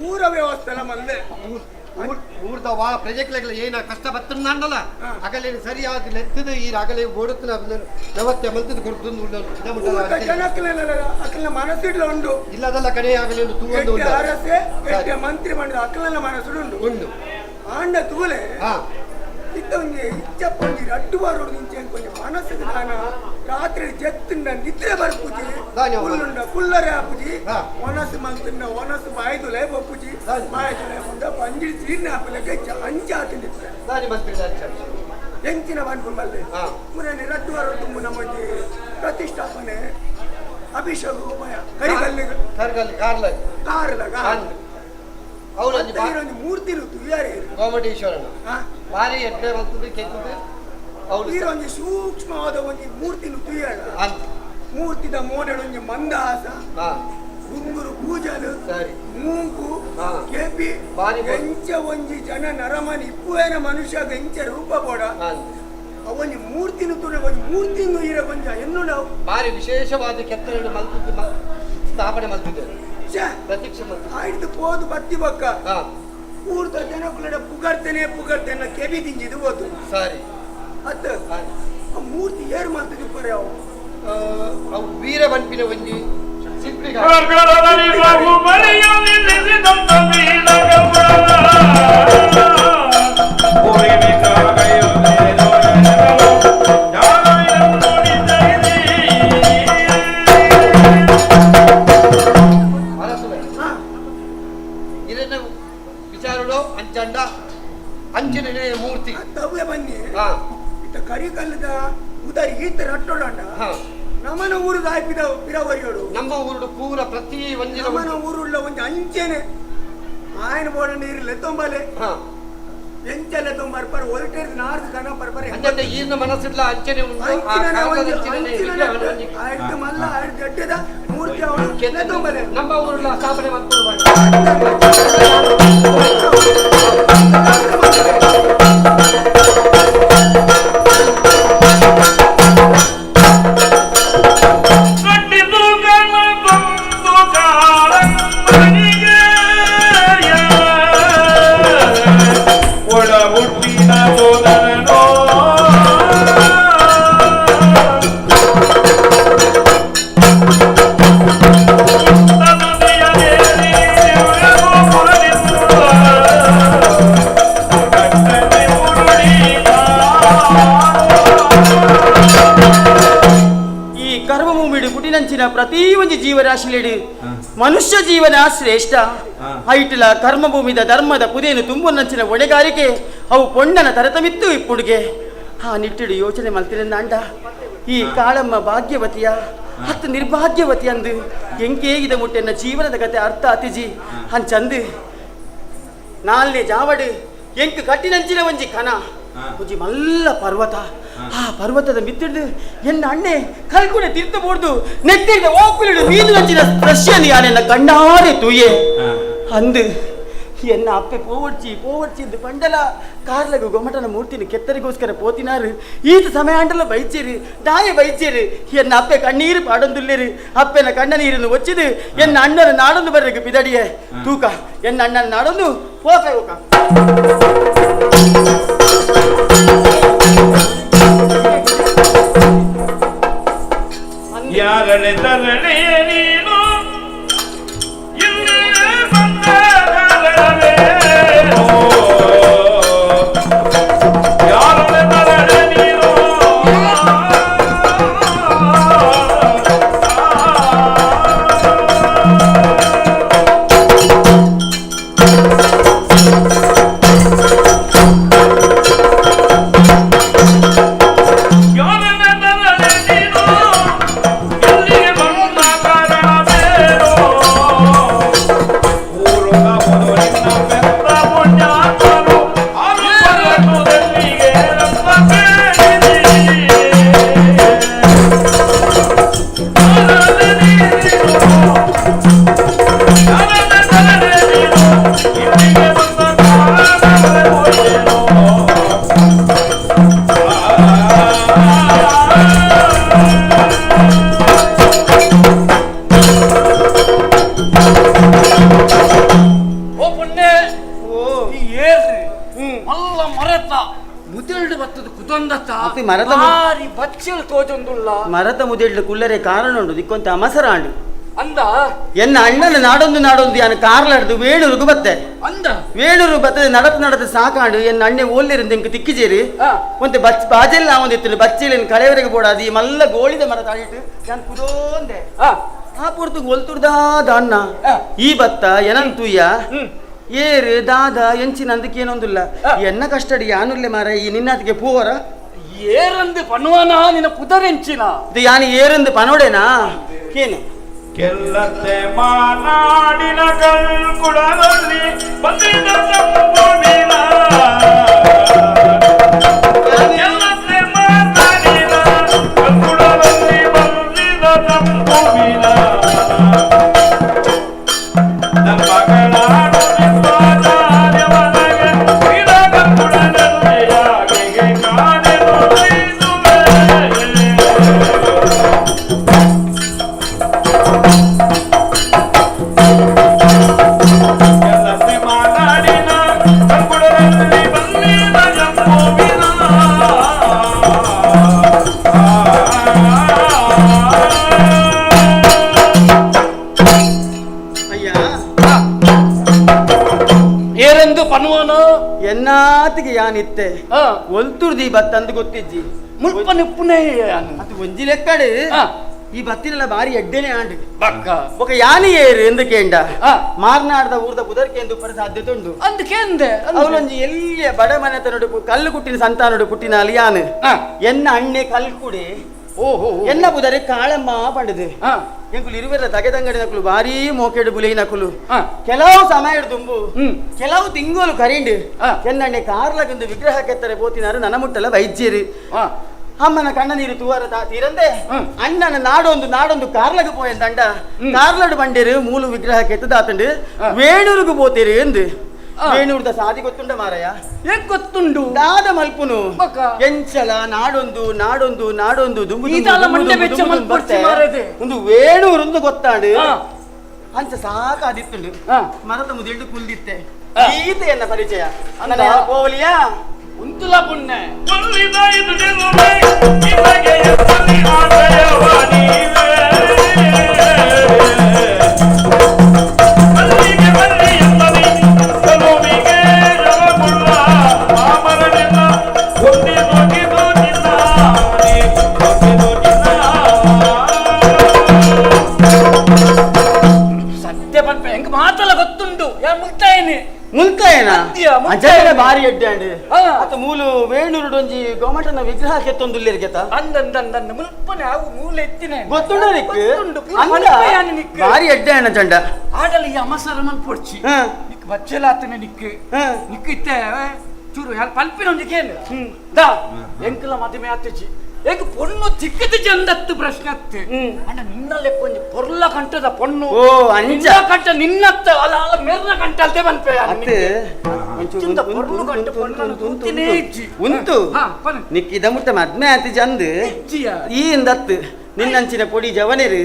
Speaker 15: ಊರ ವ್ಯವಸ್ಥೆಲ ಮಲ್ಲೆ
Speaker 4: ಊರ್ದ ವಾ ಪ್ರಜೆಕ್ಲೆಗ್ಲ ಏನ ಕಷ್ಟ ಬತ್ತಂಡಲ್ಲ ಅಗಲೇನು ಸರಿಯಾದ ಲೆತ್ತದ ಈ ಅಗಲೆ ಓಡುತ್ತಿನ ನವತ್ತೆ ಮಲ್ತದ ಕೊಡ್ತುಂದು
Speaker 15: ಅಕಲ್ನ ಮನಸ್ಸಿಡ್ಲ ಉಂಡು
Speaker 4: ಇಲ್ಲದಲ್ಲ ಕಡೆ ಆಗಲಿ ತೂವಂದು ಉಂಡು
Speaker 15: ಅರಸೆ ಎಟ್ಟೆ ಮಂತ್ರಿ ಮಾಡಿದ ಅಕಲ್ನ ಮನಸ್ಸುಂಡು
Speaker 4: ಉಂಡು
Speaker 15: ಆಂಡ ತೂಲೆ
Speaker 9: ಇತ್ತೊಂಜಿ ಇಚ್ಚಪ್ಪೊಂಜಿ ರಡ್ಡು ವಾರೋಡು ನಿಂಚೆ ಒಂಜಿ ಮನಸ್ಸಿಗೆ ದಾನ ರಾತ್ರಿ ಜೆತ್ತುಂಡ ನಿದ್ರೆ ಬರ್ಪುಜಿ ಕುಲ್ಲುಂಡ ಕುಲ್ಲರೆ ಆಪುಜಿ ಒನಸು ಮಲ್ತುಂಡ ಒನಸು ಬಾಯ್ದುಲೆ ಬಪ್ಪುಜಿ ಬಾಯ್ದುಲೆ ಮುಂದ ಪಂಜಿಡಿ ಜೀರ್ಣ ಆಪುಲೆಗೆ ಅಂಚಾತಿಂದಿತ್ತೆ ಎಂಚಿನ ಬನ್ಪು ಮಲ್ಲೆ ಮುರನಿ ರಡ್ಡು ವಾರೋಡು ತುಂಬ ನಮ್ಮೊಂಜಿ ಪ್ರತಿಷ್ಠಾಪನೆ ಅಭಿಷೇಕ ಉಪಾಯ ಕರಿಗಲ್ಲಿ
Speaker 7: ಕರಿಗಲ್ಲಿ ಕಾರ್ಲ
Speaker 9: ಕಾರ್ಲ ಅವನೊಂದು ಮೂರ್ತಿ ಇರುತ್ತು ಯಾರೇ
Speaker 7: ಗೋಮಟೇಶ್ವರನ ಭಾರಿ ಎಡ್ಡೆ ಬರ್ತದೆ ಕೆತ್ತದೆ
Speaker 9: ಅವನು ಒಂಜಿ ಸೂಕ್ಷ್ಮವಾದ ಒಂಜಿ ಮೂರ್ತಿನು ತುಯ್ಯಾಳ ಮೂರ್ತಿದ ಮೋನೆಡೊಂಜಿ ಮಂದಹಾಸ ಗುಂಗುರು ಕೂಜಲು ಮೂಗು ಕೆಪಿ ಎಂಚ ಒಂಜಿ ಜನ ನರಮನಿ ಇಪ್ಪುವೇನ ಮನುಷ್ಯ ಎಂಚ ರೂಪ ಬೋಡ ಅವೊಂಜಿ ಮೂರ್ತಿನು ತುಣ ಒಂಜಿ ಮೂರ್ತಿನು ಇರ ಕೊಂಚ ಎನ್ನು ನಾವು
Speaker 7: ಭಾರಿ ವಿಶೇಷವಾದ ಕೆತ್ತನೆ ಮಲ್ತಿದ್ದು ಸ್ಥಾಪನೆ ಮಲ್ತಿದ್ದೇವೆ ಪ್ರತೀಕ್ಷೆ
Speaker 9: ಆಯ್ತು ಪೋದು ಬತ್ತಿ ಬಕ್ಕ ಊರ್ದ ಜನಕುಲಡ ಪುಗರ್ತೇನೆ ಪುಗರ್ತೇನೆ ಕೆಬಿ ತಿಂಜಿದು ಹೋತು
Speaker 7: ಸರಿ
Speaker 9: ಅತ್ತ ಆ ಮೂರ್ತಿ ಏರು ಮಲ್ತದೆ ಪರೆ ಅವು
Speaker 7: ಅವು ವೀರ ಬನ್ಪಿನ ಒಂಜಿ ವಿಚಾರಡು ಅಂಚಂಡ ಅಂಚಿನ ಮೂರ್ತಿ
Speaker 9: ತವ್ವೆ ಬನ್ನಿ ಇತ್ತ ಕರಿಕಲ್ಲದ ಉದರಿ ಈತ ರಟ್ಟೋಡಂಡ ನಮನ ಊರು ದಾಯ್ಪಿದ ಪಿರವರಿಯೋಡು
Speaker 7: ನಮ್ಮ ಊರುಡು ಪೂರ ಪ್ರತಿ ಒಂಜಿ
Speaker 9: ನಮನ ಊರುಳ್ಳ ಒಂಜಿ ಅಂಚೆನೆ ಆಯನ ಬೋಡಂಡ ಇರಲೆ ತೊಂಬಲೆ ಎಂಚಲೆ ತೊಂಬರ್ ಪರ್ ಒಲ್ಟೇರ್ ನಾರ್ದು ಕನ ಪರ್ಪರೆ
Speaker 7: ಅಂಚೆ ಈರ್ನ ಮನಸ್ಸಿಡ್ಲ ಅಂಚೆನೆ ಉಂಟು
Speaker 9: ಆಯ್ತು ಮಲ್ಲ ಆಯ್ತು ಗಡ್ಡೆದ ಮೂರ್ತಿ ಅವಳು ಕೆಲೆ ತೊಂಬಲೆ
Speaker 7: ನಮ್ಮ ಊರುಳ್ಳ ಸ್ಥಾಪನೆ ಮಾಡ್ಕೊಂಡು
Speaker 12: ಪ್ರತಿ ಒಂದು ಜೀವರಾಶಿಲೇಡಿ ಮನುಷ್ಯ ಜೀವನ ಶ್ರೇಷ್ಠ ಐಟಲ ಕರ್ಮಭೂಮಿದ ಧರ್ಮದ ಪುದೇನು ತುಂಬುನಂಚಿನ ಒಣೆಗಾರಿಕೆ ಅವು ಪೊಣ್ಣನ ತರತಮಿತ್ತು ಇಪ್ಪುಡುಗೆ ಆ ನಿಟ್ಟಿಡು ಯೋಚನೆ ಮಲ್ತಿರಂದಾಂಡ ಈ ಕಾಳಮ್ಮ ಭಾಗ್ಯವತಿಯ ಹತ್ತು ನಿರ್ಭಾಗ್ಯವತಿ ಅಂದು ಎಂಕೇಗಿದ ಮುಟ್ಟೆನ್ನ ಜೀವನದ ಕತೆ ಅರ್ಥ ಅತಿಜಿ ಅಂಚಂದು ನಾಲ್ನೇ ಜಾವಡು ಎಂಕ್ ಕಟ್ಟಿನಂಚಿನ ಒಂಜಿ ಕನ ಒಂಜಿ ಮಲ್ಲ ಪರ್ವತ ಆ ಪರ್ವತದ ಮಿತ್ತಿಡ್ದು ಎನ್ನ ಅಣ್ಣೆ ಕಲ್ಕುಡೆ ತಿರ್ತ ಬೋಡ್ದು ನೆತ್ತಿಡ್ದ ಓಕುಲಿಡು ಮೀನು ನಂಚಿನ ದೃಶ್ಯನಿ ಯಾನೆನ್ನ ಕಣ್ಣಾರೆ ತೂಯೆ ಅಂದು ಎನ್ನ ಅಪ್ಪೆ ಪೋವಡ್ಚಿ ಪೋವಡ್ಚಿ ಎಂದು ಬಂಡಲ ಕಾರ್ಲಗು ಗೊಮಟನ ಮೂರ್ತಿನ ಕೆತ್ತರಿಗೋಸ್ಕರ ಪೋತಿನಾರು ಈತ ಸಮಯ ಅಂಡಲ ಬೈಚೇರು ದಾಯ ಬೈಚೇರು ಎನ್ನ ಅಪ್ಪೆ ಕಣ್ಣೀರು ಪಾಡೊಂದುಲ್ಲೇರು ಅಪ್ಪೆನ ಕಣ್ಣ ನೀರನ್ನು ಒಚ್ಚಿದು ಎನ್ನ ಅಣ್ಣನ ನಾಡೊಂದು ಬರ್ರಗು ಬಿದಡಿಯೆ ತೂಕ ಎನ್ನ ಅಣ್ಣನ ನಾಡೊಂದು ಪೋಪೆ ಹೋಕ
Speaker 20: ಯಾರಳೆ ತರಳೆ ನೀನು ಇಲ್ಲಿ ಬಂದ ಯಾರಳೆ ತರಳೆ ನೀನು
Speaker 12: ಮರತ ಮುದೆಳ್ಳು ಕುಲ್ಲರೆ ಕಾರಣ ಉಂಡು ದಿಕ್ಕೊಂತ ಅಮಸರಾಂಡು
Speaker 17: ಅಂದ
Speaker 6: ಎನ್ನ ಅಣ್ಣನ ನಾಡೊಂದು ನಾಡೊಂದು ಯಾನು ಕಾರ್ಲಾಡ್ದು ವೇಣೂರುಗು ಬತ್ತೆ
Speaker 17: ಅಂದ
Speaker 6: ವೇಣೂರು ಬತ್ತದೆ ನಡತ್ ನಡತ್ ಸಾಕಾಡು ಎನ್ನ ಅಣ್ಣೆ ಓಲ್ಲಿರಿಂದ ಇಂಕ್ ತಿಕ್ಕಿಜೇರಿ ಒಂತೆ ಬಚ್ ಬಾಜೆಲ್ಲ ಒಂದಿತ್ತು ಬಚ್ಚೆಲ್ಲ ಕಳೆವರೆಗೆ ಬೋಡಾದು ಈ ಮಲ್ಲ ಗೋಳಿದ ಮರ ತಾಳಿಟ್ಟು ನಾನು ಕುದೋಂದೆ ಆ ಪೊರ್ತು ಒಲ್ತುರ್ದಾದ ಅಣ್ಣ ಈ ಬತ್ತ ಏನಂತೂಯ್ಯ ಏರು ದಾದ ಎಂಚಿನ ಅಂದಕ್ಕೇನೊಂದಿಲ್ಲ ಎನ್ನ ಕಷ್ಟಡಿ ಯಾನುಲ್ಲೆ ಮಾರ ಈ ನಿನ್ನಾತಿಗೆ ಪೂವರ
Speaker 17: ಏರಂದು ಪನುವನ ನಿನ್ನ ಪುದರೆಂಚಿನ
Speaker 6: ಇದು ಯಾನು ಏರಂದು ಪನೋಡೇನಾ ಕೇನು
Speaker 20: ಕೆಲ್ಲತ್ತೆ ಮಾನಾಡಿನ ಕಲ್ಕುಡದಲ್ಲಿ ಬಂದಿದ್ದ ತಂಬುವಿನ ಕೆಲ್ಲತ್ತೆ ಮಾನಾಡಿನ ಕಲ್ಕುಡದಲ್ಲಿ ಬಂದಿದ್ದ ತಂಬುವಿನ
Speaker 17: ಏರೆಂದು ಪನುವನು
Speaker 6: ಎನ್ನಾತಿಗೆ ಯಾನಿತ್ತೆ ಒಲ್ತುರ್ದಿ ಬತ್ತಂದು ಗೊತ್ತಿಜ್ಜಿ
Speaker 17: ಮುಲ್ಪ ನಿಪ್ಪುನೇ
Speaker 6: ಅದು ಒಂಜಿ ಲೆಕ್ಕಡು ಈ ಬತ್ತಿನೆಲ್ಲ ಬಾರಿ ಎಡ್ಡೆನೆ ಆಂಡು
Speaker 17: ಬಕ್ಕ
Speaker 6: ఒక ಯಾನಿ ಏರು ಎಂದು ಕೇಂಡ ಮಾರ್ನಾಡ್ದ ಊರ್ದ ಬುದರ್ಕೆ ಎಂದು ಪರ ಸಾಧ್ಯತೆ ಉಂಡು
Speaker 17: ಅಂದು ಕೇಂದೆ
Speaker 6: ಅವಳೊಂಜಿ ಎಲ್ಲಿಯ ಬಡ ಮನೆತನಡು ಕಲ್ಲು ಕುಟ್ಟಿನ ಸಂತಾನಡು ಕುಟ್ಟಿನ ಅಲ್ಲಿ ಯಾನು ಎನ್ನ ಅಣ್ಣೆ ಕಲ್ಕುಡಿ
Speaker 17: ಓಹೋ
Speaker 6: ಎನ್ನ ಬುದರೆ ಕಾಳಮ್ಮ ಪಂಡದು ಎಂಕುಲು ಇರುವೆಲ್ಲ ತಗೆದಂಗಡಿ ನಕುಲು ಭಾರಿ ಮೋಕೆಡು ಬುಲಿ ನಕುಲು ಕೆಲವು ಸಮಯ ದುಂಬು ಕೆಲವು ತಿಂಗಳು ಕರಿಂಡು ಎನ್ನಣ್ಣೆ ಕಾರ್ಲಗೊಂದು ವಿಗ್ರಹ ಕೆತ್ತರೆ ಪೋತಿನಾರು ನನ್ನ ಮುಟ್ಟಲ ವೈದ್ಯರು ಅಮ್ಮನ ಕಣ್ಣ ನೀರು ತೂವರ ತೀರಂದೆ ಅಣ್ಣನ ನಾಡೊಂದು ನಾಡೊಂದು ಕಾರ್ಲಗ ಪೋಯಂದಂಡ ಕಾರ್ಲಡು ಬಂಡೇರು ಮೂಲು ವಿಗ್ರಹ ಕೆತ್ತದಾತಂಡು ವೇಣೂರುಗು ಪೋತೀರಿ ಎಂದು ವೇಣೂರ್ದ ಸಾದಿ ಗೊತ್ತುಂಡ ಮಾರಯ್ಯ
Speaker 17: ಏಕ್ ಗೊತ್ತುಂಡು
Speaker 6: ದಾದ ಮಲ್ಪುನು ಎಂಚಲ ನಾಡೊಂದು ನಾಡೊಂದು ನಾಡೊಂದು ದುಂಬು ಒಂದು ವೇಣೂರುಂದು ಗೊತ್ತಾಡು ಅಂಚ ಸಾಕ ಅದಿತ್ತುಂಡು ಮರದ ಮುದಿಲ್ಡು ಕುಲ್ದಿತ್ತೆ ಗೀತೆಯನ್ನ ಪರಿಚಯ ಕೋವಲಿಯಾ
Speaker 17: ಉಂತುಲ ಪುಣ್ಯ ಸತ್ಯ ಪನ್ಪ ಹೆಂಗ್ ಮಾತಲ್ಲ ಗೊತ್ತುಂಡು ಯಾರು ಮುಲ್ತಾಯನೆ
Speaker 6: ಮುಲ್ತಾಯನ ಅಜಯನ ಬಾರಿ ಎಡ್ಡೆ ಅತ ಮೂಲು ವೇಣೂರುಡೊಂಜಿ ಗೋಮಟನ ವಿಗ್ರಹ ಕೆತ್ತೊಂದುಲ್ಲೇರ್ಗೆತ
Speaker 17: ಅಂದಂದಂದಂದ ಮುಲ್ಪನೆ ಅವು ಮೂಲ ಎತ್ತಿನ
Speaker 6: ಗೊತ್ತುಂಡು ನಿಕ್ ಬಾರಿ ಎಡ್ಡೆ ಅಣ್ಣ ಚಂಡ
Speaker 17: ಆಡಲ ಈ ಅಮಸರ ಮಲ್ಪೊಡ್ಚಿ ನಿಕ್ ಬಚ್ಚಲಾತನೆ ನಿಕ್ ನಿಕ್ ಇತ್ತೆ ಚೂರು ಪಲ್ಪಿನೊಂಜಿ ಕೇನು ದಾ ಎಂಕಲ ಮದುವೆ ಆತಿಜಿ ಏಕ ಪೊಣ್ಣು ತಿಕ್ಕದ ಚಂದತ್ತು ಪ್ರಶ್ನೆ ಅತ್ತು ಅಣ್ಣ ನಿನ್ನಲ್ಲೇ ಕೊಂಚ ಪೊರ್ಲ ಕಂಠದ ಪೊಣ್ಣು
Speaker 6: ಓ ಅಂಚ
Speaker 17: ಕಂಠ ನಿನ್ನತ್ತ ಅಲ್ಲ ಅಲ್ಲ ಮೆರ್ನ ಕಂಠ ಅಲ್ದೆ ಬನ್ಪೆ ಪೊರ್ಲು ಕಂಠ ಪೊಣ್ಣು ತೂತಿನೇ ಇಜ್ಜಿ
Speaker 6: ಉಂಟು ನಿಕ್ಕಿದ ಮುಟ್ಟ ಮದ್ಮೆ ಆತಿ ಚಂದ ಈ ಇಂದತ್ತು ನಿನ್ನಂಚಿನ ಪೊಡಿ ಜವನೇರು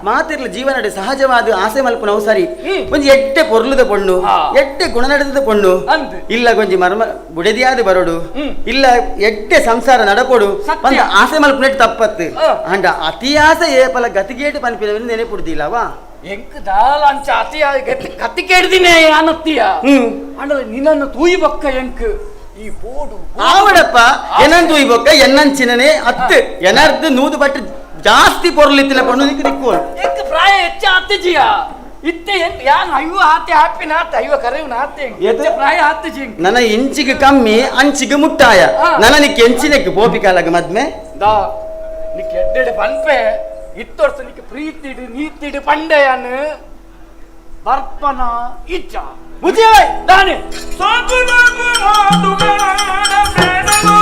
Speaker 6: ಮಾತಿರ್ಲ ಜೀವನಡೆ ಸಹಜವಾದ ಆಸೆ ಮಲ್ಪನವು ಸರಿ ಒಂಜಿ ಎಟ್ಟೆ ಪೊರ್ಲುದ ಪೊಣ್ಣು ಎಟ್ಟೆ ಗುಣ ನಡೆದ ಪೊಣ್ಣು ಇಲ್ಲ ಗೊಂಜಿ ಮರ್ಮ ಬುಡೆದಿಯಾದ ಬರೋಡು ಇಲ್ಲ ಎಟ್ಟೆ ಸಂಸಾರ ನಡಪೊಡು ಒಂದು ಆಸೆ ಮಲ್ಪನೆಟ್ ತಪ್ಪತ್ತು ಅಂಡ ಅತಿ ಆಸೆ ಏಪಲ ಗತಿಗೇಟು ಪನ್ಪಿನ ನೆನೆಪುಡ್ದಿಲ್ಲವಾ
Speaker 17: ಎಂಕ್ ದಾಲ ಅಂಚ ಅತಿ ಕತ್ತಿ ಕೇಳ್ದಿನೇ ಅನತ್ತೀಯ ಅಂಡ ನಿನ್ನನ್ನು ತೂಯಿ ಬೊಕ್ಕ ಎಂಕ್ ಈ ಬೋಡು
Speaker 6: ಆವಡಪ್ಪ ಏನಂದು ತೂಯಿ ಬೊಕ್ಕ ಎನ್ನಂಚಿನನೆ ಅತ್ತು ಎನರ್ದು ನೂದು ಪಟ್ಟು ಜಾಸ್ತಿ ಪೊರ್ಲಿತ್ತಿನ ಪಣ್ಣು ನಿಕ್ ದಿಕ್ಕೋಲ್
Speaker 17: ಎಂಕ್ ಪ್ರಾಯ ಹೆಚ್ಚ ಆತಿಜಿಯ ಇತ್ತೆ ಯಾನ್ ಅಯ್ಯೋ ಆತೆ ಹಾಪಿನ ಆತೆ ಅಯ್ಯೋ ಕರೆಯುನ ಆತೆ ಹೆಚ್ಚ ಪ್ರಾಯ ಆತಿಜಿ
Speaker 6: ನನ್ನ ಇಂಚಿಗೆ ಕಮ್ಮಿ ಅಂಚಿಗೆ ಮುಟ್ಟಾಯ ನನ್ನ ನಿಕ್ ಎಂಚಿನಕ್ಕೆ ಬೋಪಿ ಕಾಲಗ ಮದ್ಮೆ
Speaker 17: ದಾ ನಿಕ್ ಎಡ್ಡೆಡೆ ಪನ್ಪೆ ಇತ್ತೊರ್ಸ ನಿಕ್ ಪ್ರೀತಿಡು ನೀತಿಡು ಪಂಡೆಯನ್ ಬರ್ಪನ ಇಚ್ಚ
Speaker 6: ಬುಜ್ಜಿಯೇ
Speaker 17: ದಾನೆ
Speaker 20: ಸಾಕು ಸಾಕು ಮಾತುಗಳ ಬೇಡವೋ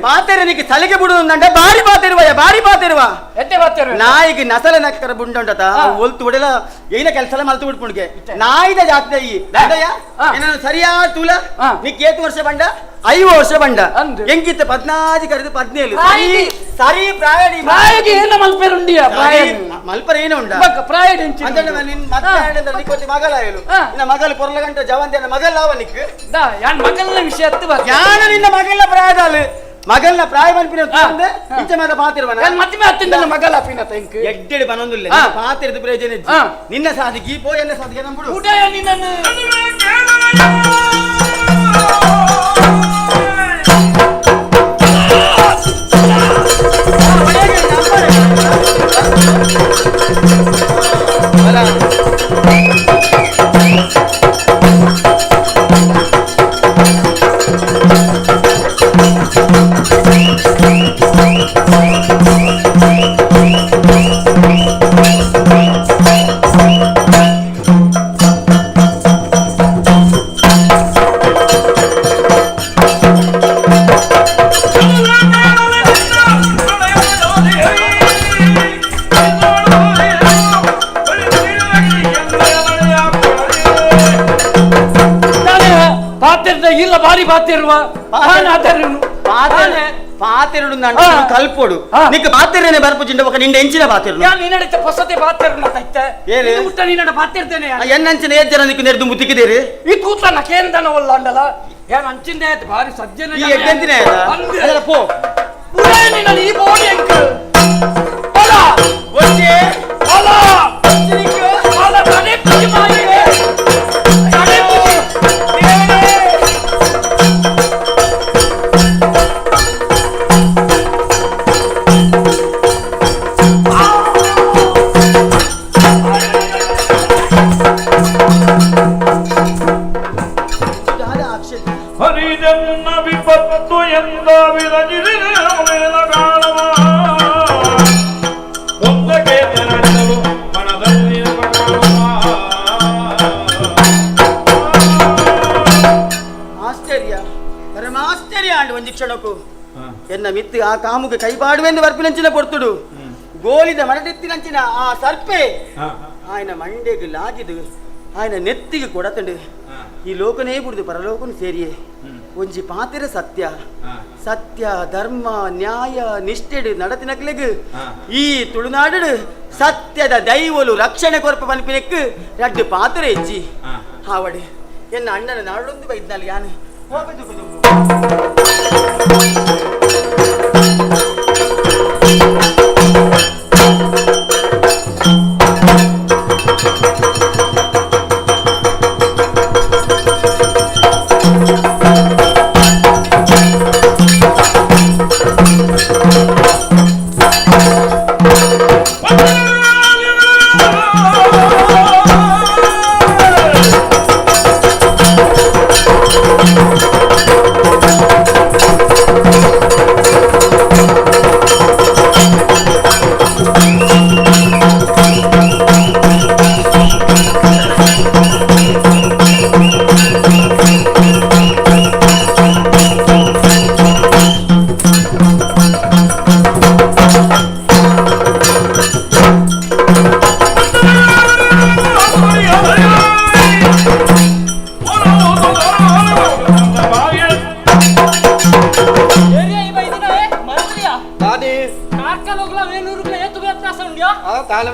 Speaker 6: ಪಾತೆರನಿಗೆ ಸಲಿಗೆ ಬಿಡುವುದಂಡ ಬಾರಿ ಪಾತೆರುವ ಬಾರಿ ಪಾತೆರುವ
Speaker 17: ಎಟ್ಟೆ ಬಾತೇರು
Speaker 12: ನಾಯಿಗೆ ನಸಲ ನಕ್ಕರ ಬುಂಡಂಡತ ಒಲ್ತು ಒಡೆಲ ಏನ ಕೆಲಸ ಮಲ್ತು ಬಿಡ್ಪುಣ್ಗೆ ನಾಯಿದ ಜಾತಿ ಈ ದಾದಯ್ಯ ಏನಾನು ಸರಿಯಾದ ತೂಲ ನಿಕ್ ಏತು ವರ್ಷ ಬಂಡ 5 ವರ್ಷ ಬಂಡ ಎಂಕಿತ್ತ 14 ಕರೆದು 17 ಸರಿ ಸರಿ ಪ್ರಾಯ
Speaker 17: ಪ್ರಾಯಗೆ ಏನ ಮಲ್ಪೆರುಂಡಿಯ ಪ್ರಾಯ
Speaker 12: ಮಲ್ಪರ ಏನ ಉಂಡ
Speaker 17: ಬಕ್ಕ ಪ್ರಾಯ ಡೆಂಚಿ
Speaker 12: ಅಂದಣ್ಣ ನಿನ್ ಮತ್ತೆ ಆಡಂದ್ರೆ ನಿಕ್ಕೊತ್ತಿ ಮಗಲ ಹೇಳು ನಿನ್ನ ಮಗಲ ಪೊರ್ಲ ಗಂಟ ಜವಂತಿನ ಮಗಲ ಅವ ನಿಕ್
Speaker 17: ದಾ ಯಾನ್ ಮಗಲ್ನ ವಿಷಯ ಅತ್ತು ಬಾ
Speaker 12: ಯಾನ ನಿನ್ನ ಮಗಲ್ನ ಪ್ರಾಯದಾಲು ಮಗಲ್ನ ಪ್ರಾಯ ಮನ್ಪಿನ ತಂದೆ ಇಂಚ ಮಾತ ಪಾತಿರುವನ
Speaker 17: ಯಾನ್ ಮದ್ಮೆ ಅತ್ತಿಂದನ ಮಗಲ ಅಪಿನ ತಂಕ್
Speaker 12: ಎಡ್ಡೆಡಿ ಬನೊಂದುಲ್ಲ ಪಾತಿರದ ಪ್ರಯೋಜನ ಇಜ್ಜಿ ನಿನ್ನ ಸಾಧಿಗೆ ಈ ಪೋ ಎನ್ನ ಸಾಧಿಗೆ ನಂಬುಡು
Speaker 17: ಉದಯ ನಿನ್ನನ್ನು ಇಲ್ಲ ಬಾರಿ ಬಾತಿರುವ
Speaker 12: ಪಾತೆರಡು ಕಲ್ಪೋಡು ನಿಕ್ಕ ಪಾತೆರೇನೆ ಬರ್ಪುಜಿಂಡ ಬೊಕ ನಿಂಡ ಎಂಚಿನ ಪಾತೆರು
Speaker 17: ಯಾನ್ ನಿನ್ನಡ ಹೊಸತೆ ಪಾತೆರು ತೈತೆ
Speaker 12: ಏರು
Speaker 17: ಮುಟ್ಟ ನಿನ್ನಡ ಪಾತೆರ್ತೇನೆ
Speaker 12: ಎನ್ನಂಚಿನ ಏತ್ ಜನ ನಿಕ್ಕು ನೆರ್ದು ಮುತ್ತಿಕ್ಕಿದೇರಿ
Speaker 17: ಈ ತೂತನ ಕೇಂದನ ಒಲ್ಲ ಅಂಡಲ ಯಾನ್ ಅಂಚಿಂದೆ ಬಾರಿ ಸಜ್ಜನ
Speaker 12: ಈ ಎಡ್ಡೆಂತಿನ ಅದರ ಪೋ
Speaker 17: ಉರೇ ನಿನ್ನ ಈ ಬೋಡಿ ಅಂಕ ಬಲ
Speaker 12: ಒಚ್ಚೆ
Speaker 17: ಬಲ ಬಲ ತಡೆ ಪುಜಿ ಮಾಯಿಗೆ ತಡೆ ಪುಜಿ
Speaker 20: ಹರಿಜನ್ನ ವಿಪತ್ತು ಎಂದ ವಿರಜಿರಿಲ ಒಂದಕ್ಕೆ ತೆರಳಿದಳು ಮನದಲ್ಲಿ
Speaker 12: ಆಶ್ಚರ್ಯ ಪರಮಾಶ್ಚರ್ಯ ಅಂಡ್ ಒಂಜಿ ಕ್ಷಣಕ್ಕೂ ಎನ್ನ ಮಿತ್ತು ಆ ಕಾಮುಗೆ ಕೈಬಾಡುವೆಂದು ಬರ್ಪಿನಂಚಿನ ಪೊರ್ತುಡು ಗೋಲಿದ ಮರಟೆತ್ತಿನಂಚಿನ ಆ ಸರ್ಪೆ ಆಯನ ಮಂಡೆಗೆ ಲಾಗಿದು ಆಯನ ನೆತ್ತಿಗೆ ಕೊಡತಂಡು ಈ ಲೋಕನೇ ಬುಡ್ದು ಪರಲೋಕನು ಸೇರಿಯೇ ಒಂಜಿ ಪಾತಿರ ಸತ್ಯ ಸತ್ಯ ಧರ್ಮ ನ್ಯಾಯ ನಿಷ್ಠೆಡು ನಡತಿನಕ್ಲೆಗ್ ಈ ತುಳುನಾಡು ಸತ್ಯದ ದೈವಲು ರಕ್ಷಣೆ ಕೊರಪ ಪನ್ಪಿನೆಕ್ ರಡ್ಡು ಪಾತ್ರ ಹೆಚ್ಚಿ ಆವಡೆ ಎನ್ನ ಅಣ್ಣನ ನಾಡೊಂದು ಬೈದ್ನಲ್ಲಿ ಯಾನು ಹೋಗದು.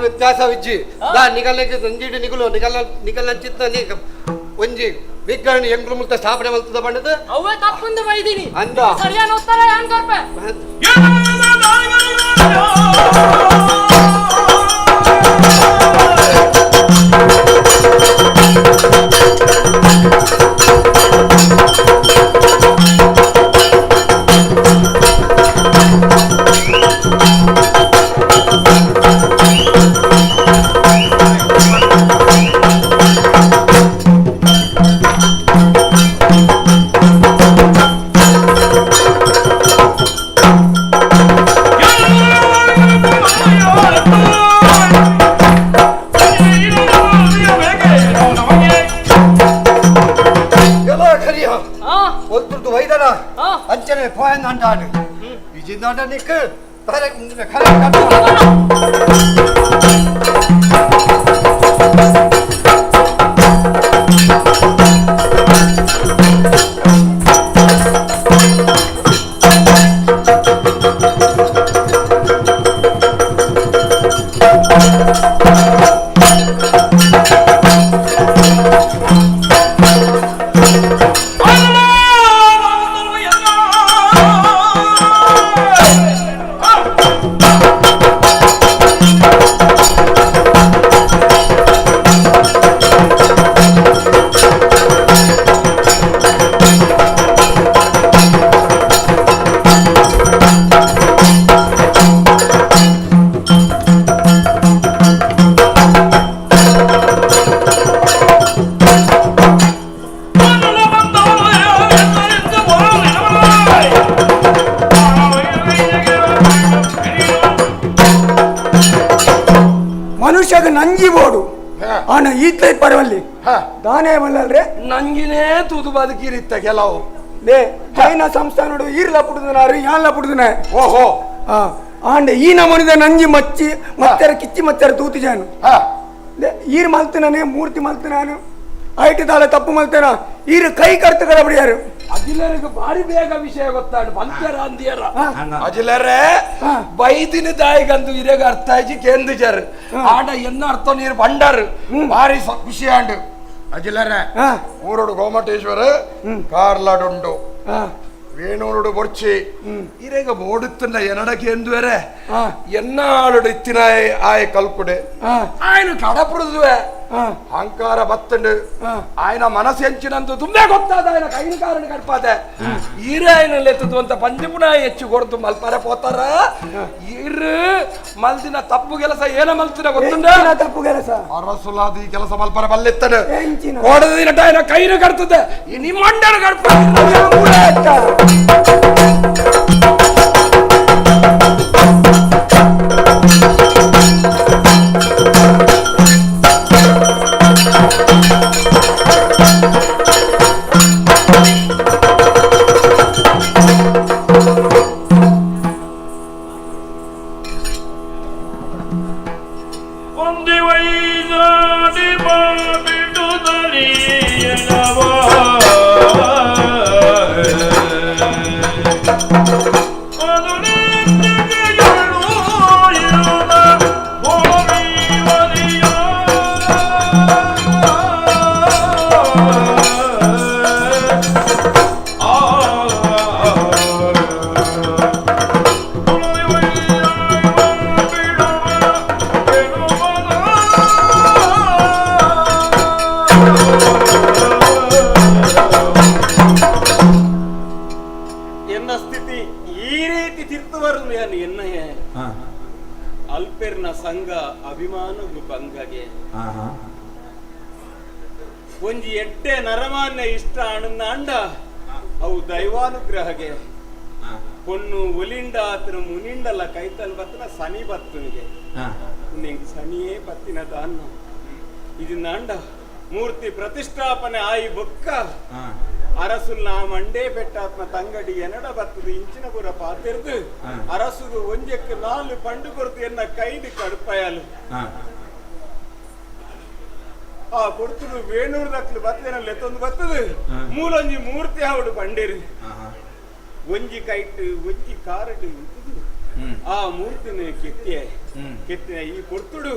Speaker 7: ವ್ಯತ್ಯಾಸ ವಿಜ್ಜಿ ದಾ ನಿಗಲಕ್ಕೆ ಸಂಜೀಡಿ ನಿಗುಲು ನಿಗಲ ನಿಗಲಂಚಿತ್ತ ನೀ ಒಂಜಿ ವಿಗ್ರಹಣ ಎಂಗ್ಲು ಮುಲ್ತ ಸ್ಥಾಪನೆ ಮಲ್ತದ ಬಣ್ಣದ
Speaker 5: ಅವೇ ತಪ್ಪುಂದು ಬೈದಿನಿ
Speaker 7: ಅಂದ
Speaker 5: ಸರಿಯಾದ ಉತ್ತರ ಯಾನ್ ಕೊರ್ಪೆ.
Speaker 7: ಅಂಚನೆ ಪೋಯನ್ ಅಂಟಾಡು ಇಜಿಂದಾಂಡ ನಿಕ್
Speaker 9: ಮನುಷ್ಯಗ ನಂಜಿ ಬೋಡು ಆನ ಈತೈ ಪರವಲ್ಲಿ ದಾನೇ ಮಲ್ಲಲ್ರೆ
Speaker 15: ನಂಗಿನೇ ತೂದು ಬದುಕಿರಿತ್ತ ಕೆಲವು
Speaker 9: ಲೇ ಜೈನ ಸಂಸ್ಥಾನಡು ಈರ್ಲ ಪುಡುದನಾರು ಯಾನ್ಲ ಪುಡುದನ
Speaker 15: ಓಹೋ
Speaker 9: ಆಂಡ ಈ ನಮನಿದ ನಂಜಿ ಮಚ್ಚಿ ಮತ್ತರ ಕಿಚ್ಚಿ ಮತ್ತರ ತೂತು ಜಾನು ಈರ್ ಮಲ್ತನೇ ಮೂರ್ತಿ ಮಲ್ತನಾನು ಐಟು ತಾಳ ತಪ್ಪು ಮಲ್ತನ ಈರು ಕೈ ಕರ್ತು ಕಡಬಡಿಯಾರು
Speaker 15: ಅಜಿಲರಿಗೆ ಭಾರಿ ಬೇಗ ವಿಷಯ ಗೊತ್ತಾಡು ಬಂತರ ಅಂದಿಯರ ಅಜಿಲರೇ ಬೈದಿನ ದಾಯಿಗಂದು ಇರೇಗ ಅರ್ಥ ಆಯ್ತು ಕೇಂದ್ರಜರ್ ಆಂಡ ಎನ್ನ ಅರ್ಥ ನೀರು ಬಂಡರು ಭಾರಿ ಖುಷಿ ಆಂಡು ಅಜಿಲರೇ ಊರುಡು ಗೋಮಟೇಶ್ವರ ಕಾರ್ಲಾಡುಂಡು ವೇಣೂರುಡು ಬೊರ್ಚಿ ಇರೇಗ ಬೋಡುತ್ತನ್ನ ಎನ್ನಡ ಕೇಂದ್ವರೆ ಎನ್ನಾಳುಡು ಇತ್ತಿನ ಆಯ ಕಲ್ಕುಡೆ ಆಯನ ಕಡಪುಡುದುವೆ ಅಹಂಕಾರ ಬತ್ತಂಡು ಆಯನ ಮನಸ್ಸು ಹೆಂಚಿನಂದು ತುಂಬಾ ಗೊತ್ತಾದ ಆಯನ ಕೈನ ಕಾರಣ ಕಡ್ಪಾದೆ ಈರೇ ಆಯನಲ್ಲಿ ಎತ್ತದು ಅಂತ ಪಂಜಪುಣ ಹೆಚ್ಚು ಕೊಡ್ತು ಮಲ್ಪಾರೆ ಪೋತಾರ ಇರು ಮಲ್ದಿನ ತಪ್ಪು ಕೆಲಸ ಏನ ಮಲ್ತಿನ ಗೊತ್ತುಂಡ
Speaker 9: ತಪ್ಪು ಕೆಲಸ
Speaker 15: ಅರಸುಲಾದ ಈ ಕೆಲಸ ಮಲ್ಪಾರೆ ಬಲ್ಲೆತ್ತಡು ಕೋಡದಿನ ಆಯನ ಕೈನ ಕಡ್ತದೆ ಈ ನಿಮ್ಮ ಅಂಡನ ಕಡ್ಪ
Speaker 18: ಅಲ್ಪೆರ್ನ ಸಂಘ ಅಭಿಮಾನಗು ಬಂಗಗೆ ಒಂಜಿ ಎಡ್ಡೆ ನರಮಾನ್ಯ ಇಷ್ಟ ಅಣ್ಣಂಡ ಅವು ದೈವಾನುಗ್ರಹಗೆ ಪೊಣ್ಣು ಒಲಿಂಡ ಆತನ ಮುನಿಂಡಲ ಕೈತಲ್ ಬತ್ತನ ಸನಿ ಬತ್ತನಿಗೆ ನಿಂಗೆ ಸನಿಯೇ ಬತ್ತಿನ ದಾನ್ನ ಇದನ್ನ ಅಂಡ ಮೂರ್ತಿ ಪ್ರತಿಷ್ಠಾಪನೆ ಆಯಿ ಬೊಕ್ಕ ಅರಸುಲ್ನ ಮಂಡೇ ಬೆಟ್ಟಾತ್ಮ ತಂಗಡಿ ಎನಡ ಬತ್ತದು ಇಂಚಿನ ಪುರ ಪಾತಿರ್ದು ಅರಸುಗು ಒಂಜಕ್ಕೆ ನಾಲು ಪಂಡು ಕೊರತು ಎನ್ನ ಕೈದು ಕಡುಪಾಯಲು ಆ ಕೊಡ್ತುಡು ವೇಣೂರು ದಕ್ಲು ಬತ್ತೇನಲ್ಲಿ ಎತ್ತೊಂದು ಬತ್ತದು ಮೂಲೊಂಜಿ ಮೂರ್ತಿ ಆವಡು ಪಂಡೇರು ಒಂಜಿ ಕೈಟ್ ಒಂಜಿ ಕಾರಡು ಆ ಮೂರ್ತಿನ ಕೆತ್ತಿಯ ಕೆತ್ತಿನ ಈ ಕೊಡ್ತುಡು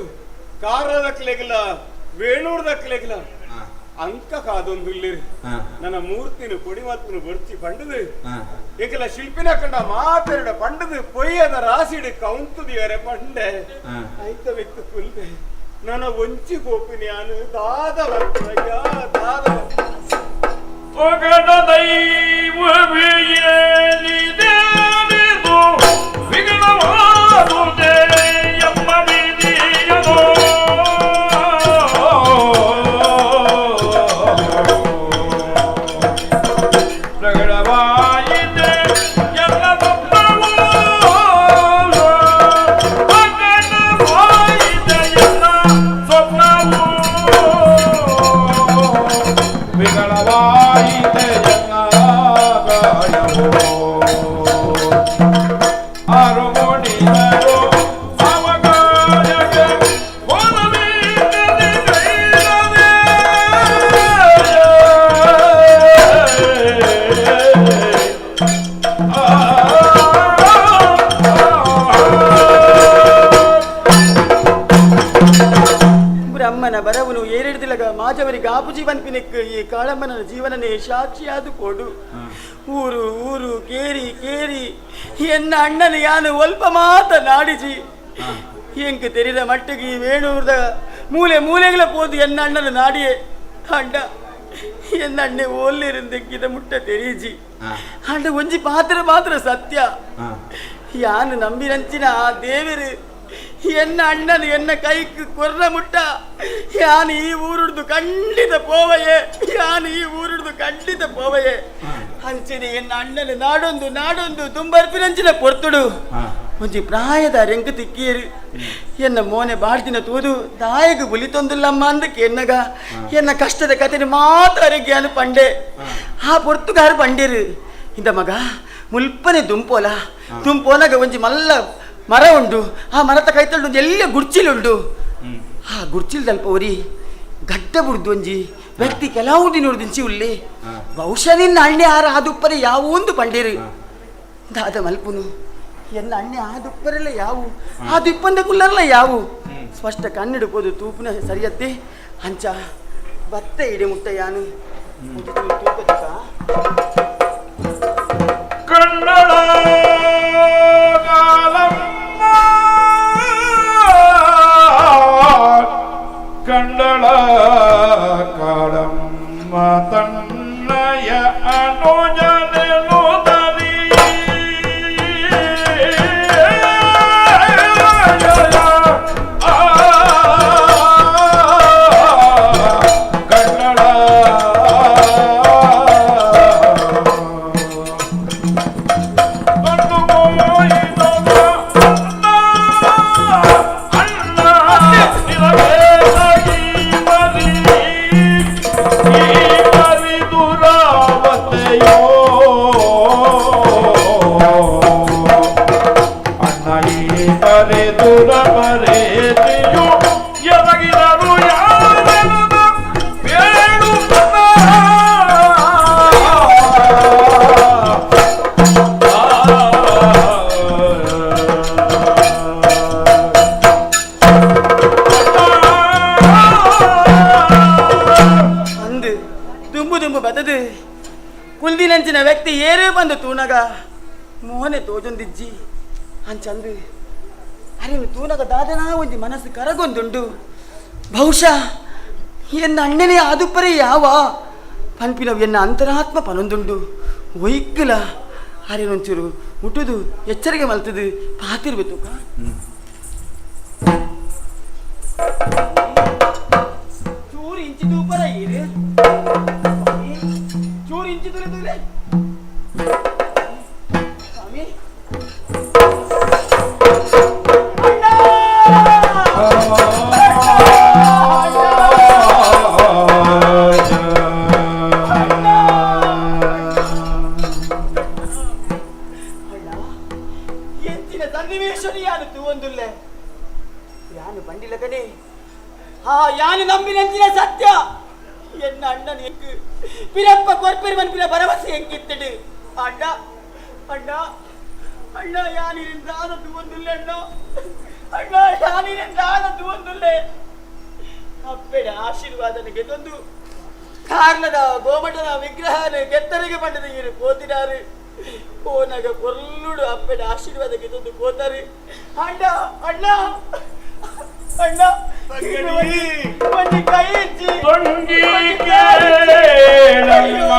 Speaker 18: ಕಾರದಕ್ಲೆಗಲ ವೇಣೂರು ದಕ್ಲೆಗಲ ಅಂಕ ಕಾದೊಂದುಲ್ಲಿರು ನನ್ನ ಮೂರ್ತಿನ ಕೊಡಿ ಮಲ್ಪನು ಬರ್ಚಿ ಪಂಡದು ಏಕಲ ಶಿಲ್ಪಿನ ಕಂಡ ಮಾತೆರಡ ಪಂಡದು ಪೊಯ್ಯದ ರಾಸಿಡು ಕೌಂತುದಿಯರೆ ಪಂಡೆ ಐತ ವ್ಯಕ್ತಿ ಕುಲ್ದೆ ನನ್ನ ಒಂಚಿ ಗೋಪಿನಿ ಅನು ದಾದ ಬರ್ಪಯ್ಯ ದಾದ
Speaker 20: ಒಗಡ ದೈವವೇನಿದೇನಿದು ವಿಘ್ನವಾದುದೇ ಎಮ್ಮ ವಿಧಿಯದೋ ಪ್ರಗಡವಾಯಿತೆ ಎಲ್ಲ ಸ್ವಪ್ನವೋ ಪ್ರಗಡವಾಯಿತೆ ಎಲ್ಲ ಸ್ವಪ್ನವೋ ವಿಗಳವಾಯಿತೆ ಎಲ್ಲ ಗಾಯವೋ. ಮಾಡಿದರು ಅವಕಾಯಕ್ಕೆ ಕೊರಲಿ
Speaker 12: ಬ್ರಹ್ಮನ ಬರವನು ಏರಿಡ್ದಿಲಗ ಮಾಜವರಿ ಗಾಪು ಜೀವನ್ ಪಿನಿಕ್ ಈ ಕಾಳಮ್ಮನ ಜೀವನನೇ ಸಾಕ್ಷಿಯಾದು ಕೊಡು. ಊರು ಊರು ಕೇರಿ ಕೇರಿ ಎನ್ನ ಅಣ್ಣನ ಯಾನು ಒಲ್ಪ ಮಾತ ನಾಡಿಜಿ ಎಂಕ್ ತೆರಿದ ಮಟ್ಟಿಗೆ ಈ ವೇಣೂರ್ದ ಮೂಲೆ ಮೂಲೆಗಳ ಪೋದು ಎನ್ನ ಅಣ್ಣನ ನಾಡಿಯೇ ಅಂಡ ಎನ್ನ ಅಣ್ಣೆ ಓಲ್ಲಿರುಂದೆಕ್ಕಿದ ಮುಟ್ಟ ತೆರೀಜಿ ಅಂಡ ಒಂಜಿ ಪಾತ್ರ ಮಾತ್ರ ಸತ್ಯ ಯಾನು ನಂಬಿನಂಚಿನ ಆ ದೇವರು ಎನ್ನ ಅಣ್ಣನು ಎನ್ನ ಕೈக்கு ಕೊರ್ರ ಮುಟ್ಟ ಯಾನು ಈ ಊರುಡ್ದು ಖಂಡಿತ ಪೋವಯೇ ಯಾನು ಈ ಊರುಡ್ದು ಖಂಡಿತ ಪೋವಯೇ ಅಂಚನೆ ಎನ್ನ ಅಣ್ಣನ ನಾಡೊಂದು ನಾಡೊಂದು ತುಂಬರ್ಪಿನಂಚಿನ ಪೊರ್ತುಡು ಒಂಜಿ ಪ್ರಾಯದ ರೆಂಕು ತಿಕ್ಕಿಯರು ಎನ್ನ ಮೋನೆ ಬಾಳ್ದಿನ ತೂದು ದಾಯಗ ಬುಲಿತೊಂದುಲ್ಲಮ್ಮ ಅಂದಕ್ಕೆ ಎನ್ನಗ ಎನ್ನ ಕಷ್ಟದ ಕಥೆನ ಮಾತ್ರ ಅರೆಗ್ಯಾನು ಪಂಡೆ ಆ ಪೊರ್ತುಗಾರು ಪಂಡೇರು ಇಂದ ಮಗ ಮುಲ್ಪನೆ ದುಂಪೋಲ ದುಂಪೋನಾಗ ಒಂಜಿ ಮಲ್ಲ ಮರ ಉಂಡು ಆ ಮರತ ಕೈತಲ್ಡು ಒಂಜಿ ಎಲ್ಲ ಗುರ್ಚಿಲುಂಡು ಆ ಗುರ್ಚಿಲ್ದಲ್ಪ ಒರಿ ಗಡ್ಡ ಬುಡ್ದು ಒಂಜಿ ವ್ಯಕ್ತಿ ಕೆಲವು ದಿನ ಉಲ್ಲಿ ಬಹುಶಃ ನಿನ್ನ ಅಣ್ಣೆ ಆರ ಆದುಪ್ಪರೆ ಯಾವೊಂದು ಪಂಡೇರು ದಾದ ಮಲ್ಪುನು ಎನ್ನ ಅಣ್ಣೆ ಆದುಪ್ಪರೆಲ್ಲ ಯಾವು ಅದು ಇಪ್ಪಂದ ಕುಲ್ಲರಲ್ಲ ಯಾವು ಸ್ಪಷ್ಟ ಕಣ್ಣಿಡ್ಬೋದು ತೂಪುನ ಸರಿಯತ್ತೆ ಅಂಚ ಬತ್ತೆ ಇಡೆ ಮುಟ್ಟ ಯಾನು ತೂಪದ
Speaker 20: ಕನ್ನಡ ಕಾಲಮ್ಮ ಕನ್ನಡ ಕಾಲಮ್ಮ ತನ್ನಯ ಅನುಜನೆನು ತರಿ ಕನ್ನಡ
Speaker 12: ಅಂದು ದುಂಬು ದುಂಬು ಬದದು ಕುಲ್ದಿನಂಚಿನ ವ್ಯಕ್ತಿ ಏರೇ ಬಂದು ತೂನಗ ಮೋನೆ ತೋಜೊಂದಿಜ್ಜಿ ಅಂಚಂದು ಅರೆ ತೂನಗ ದಾದನಾ ಒಂಜಿ ಮನಸ್ಸು ಕರಗೊಂದುಂಡು ಬಹುಶಃ ಎನ್ನ ಅಣ್ಣನೇ ಆದುಪ್ಪರೆ ಯಾವ ಪನ್ಪಿನವು ಎನ್ನ ಅಂತರಾತ್ಮ ಪನೊಂದುಂಡು ಒಯ್ಕಲ ಅರೆ ಒಂಚೂರು ಮುಟ್ಟುದು ಎಚ್ಚರಿಕೆ ಮಲ್ತದು ಪಾತಿರ್ಬೇಕು ಚೂರು ಇಂಚಿ ತೂಪರ ಇರು ಚೂರು ಇಂಚಿ ತುಲೆ ತುಲೆ ಸ್ವಾಮಿ ಎಂಚಿನ ಸನ್ನಿವೇಶನಿ ಯಾನು ತೂವೊಂದುಲ್ಲೆ ಯಾನು ಬಂಡಿಲಕನೆ ಆ ಯಾನು ನಂಬಿನಂಚಿನ ಸತ್ಯ ಎನ್ನ ಅಣ್ಣನ ಎಂಕು ಪಿರಪ್ಪ ಕೊರ್ಪೆರುವನ್ ಪಿರ ಭರವಸೆ ಎಂಕಿತ್ತಡು ಅಣ್ಣ ಅಣ್ಣ ಅಣ್ಣ ಯಾನಿರಿಂದ ತೂವೊಂದುಲ್ಲೆ ಅಣ್ಣ ಅಣ್ಣ ಯಾನಿರಿಂದ ತೂವೊಂದುಲ್ಲೆ ಅಪ್ಪೆಡ ಆಶೀರ್ವಾದನ ಗೆದ್ದೊಂದು ಕಾರಣದ ಗೋಮಟದ ವಿಗ್ರಹನ ಗೆತ್ತರಿಗೆ ಪಂಡದ ಇರು ಕೋತಿನಾರು ಕೋನಗ ಕೊಲ್ಲುಡು ಅಪ್ಪೆಡ ಆಶೀರ್ವಾದ ಗೆದ್ದೊಂದು ಕೋತಾರೆ ಅಣ್ಣ ಅಣ್ಣ ಅಣ್ಣ ಕೈ
Speaker 20: ನಮ್ಮ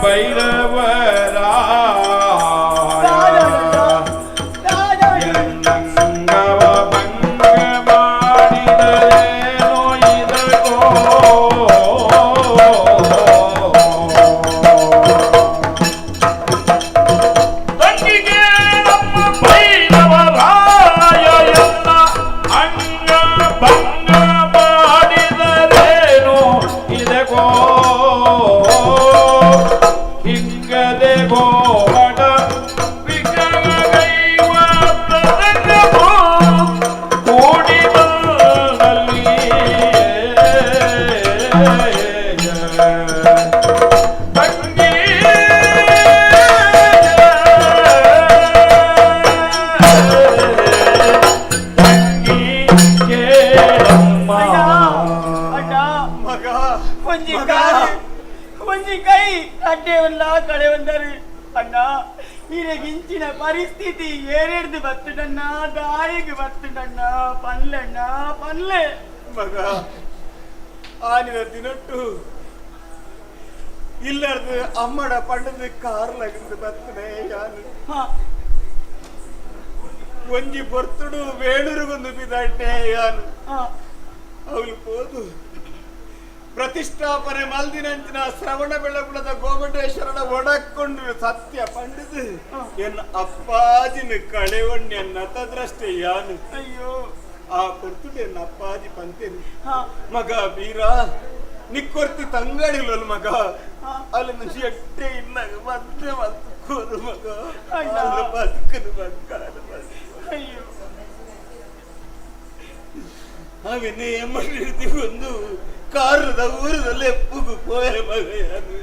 Speaker 20: ಭೈರವರ ಭಂಗ ಮಾಡಿದರೇನೋ ಇದಕ್ಕೋ ತಂಗಿಗೆ ನಮ್ಮ ಭೈರವರಾಯ ಎನ್ನ ಅಂಗ ಭಂಗ ಮಾಡಿದರೇನೋ ಇದಕ್ಕೋ ಹಿಂಗದೆ ಗೋಮಟ ವಿಗ್ರಹ ಕೈವ ಪ್ರಸಂಗ
Speaker 12: ತಡ್ಡೆವಲ್ಲ ಕಳೆವಂದರು ಅಣ್ಣ ಈರೆಗಿಂಚಿನ ಪರಿಸ್ಥಿತಿ ಏರೆಡ್ದು ಬತ್ತುಂಡಣ್ಣ ದಾಯಿಗೆ ಬತ್ತುಂಡಣ್ಣ ಪನ್ಲೆಣ್ಣ ಪನ್ಲೆ
Speaker 13: ಮಗ ಆನಿದ ದಿನಟ್ಟು ಇಲ್ಲರ್ದು ಅಮ್ಮಡ ಪಂಡದ ಕಾರ್ ಲಗಂದು ಬತ್ತನೆ ಯಾನು ಒಂಜಿ ಪೊರ್ತುಡು ವೇಣೂರುಗೊಂದು ಬಿದಂಟೆ ಯಾನು ಅವಳು ಪೋದು ಪ್ರತಿಷ್ಠಾಪನೆ ಮಲ್ದಿನಂಚಿನ ಶ್ರವಣ ಬೆಳಗುಳದ ಗೋಮಟೇಶ್ವರನ ಒಡಕೊಂಡು ಸತ್ಯ ಪಂಡಿತು ಎನ್ನ ಅಪ್ಪಾಜಿನ ಕಳೆವಣ್ಯ ನತದ್ರಷ್ಟೇ ಯಾನು
Speaker 12: ಅಯ್ಯೋ
Speaker 13: ಆ ಪೊರ್ತುಡು ಎನ್ನ ಅಪ್ಪಾಜಿ ಪಂತೇನೆ ಮಗ ಬೀರ ನಿಕ್ಕೊರ್ತಿ ತಂಗಡಿಲ್ಲಲ್ ಮಗ ಅಲ್ಲಿ ನನ್ನ ಎಟ್ಟೆ ಇನ್ನಾಗ ಮತ್ತೆ ಮಲ್ಕೋರು ಮಗ ಅಲ್ಲ ಬದುಕನು ಬಂಗಾರ.
Speaker 12: ಅಯ್ಯೋ
Speaker 13: ಅವಿನೇ ಮಾಡಿರ್ತಿ ಒಂದು ಕಾರದ ಊರದಲ್ಲೇ ಪುಗು ಪೋಯ ಮಗ ಯಾರು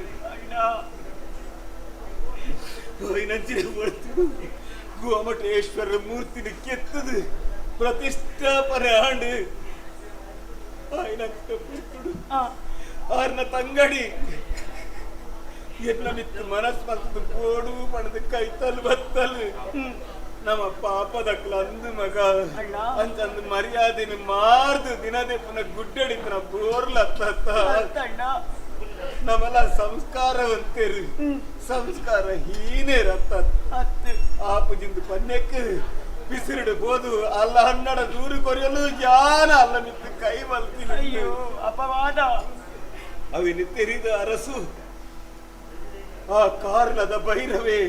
Speaker 13: ಹೋಯಿನಂಚಿನ ಬರ್ತಿಡು ಗೋಮಟೇಶ್ವರ ಮೂರ್ತಿನ ಕೆತ್ತದು ಪ್ರತಿಷ್ಠಾಪನೆ ಆಂಡು ಆಯ್ನಂಚಿನ ಪುರ್ತುಡು ಆರ್ನ ತಂಗಡಿ ಎನ್ನ ಮಿತ್ತು ಮನಸ್ಸು ಮಲ್ತದು ಕೋಡು ಪಣದು ಕೈತಲು ಬತ್ತಲು ನಮ್ಮ ಪಾಪದಕ್ಲ ಅಂದು ಮಗ ಅಂತಂದು ಮರ್ಯಾದೆನ ಮಾರ್ದು ದಿನದೇ ಪುನಃ ಗುಡ್ಡಡಿತನ ಬೋರ್ಲ ನಮ್ಮೆಲ್ಲ ಸಂಸ್ಕಾರವಂತೇರು ಸಂಸ್ಕಾರ ಹೀನೇ ರತ್ತ ಆಪುಜಿಂದು ಪನ್ಯಕ್ಕೆ ಬಿಸಿರುಡು ಬೋದು ಅಲ್ಲ ಹನ್ನಡ ದೂರು ಕೊರೆಯಲು ಯಾನ ಅಲ್ಲ ಮಿತ್ತು ಕೈ ಮಲ್ತೀನಿ.
Speaker 12: ಅಯ್ಯೋ ಅಪವಾದ.
Speaker 13: ಅವಿನ ತೆರಿದ ಅರಸು ಆ ಕಾರ್ಲದ ಭೈರವೇ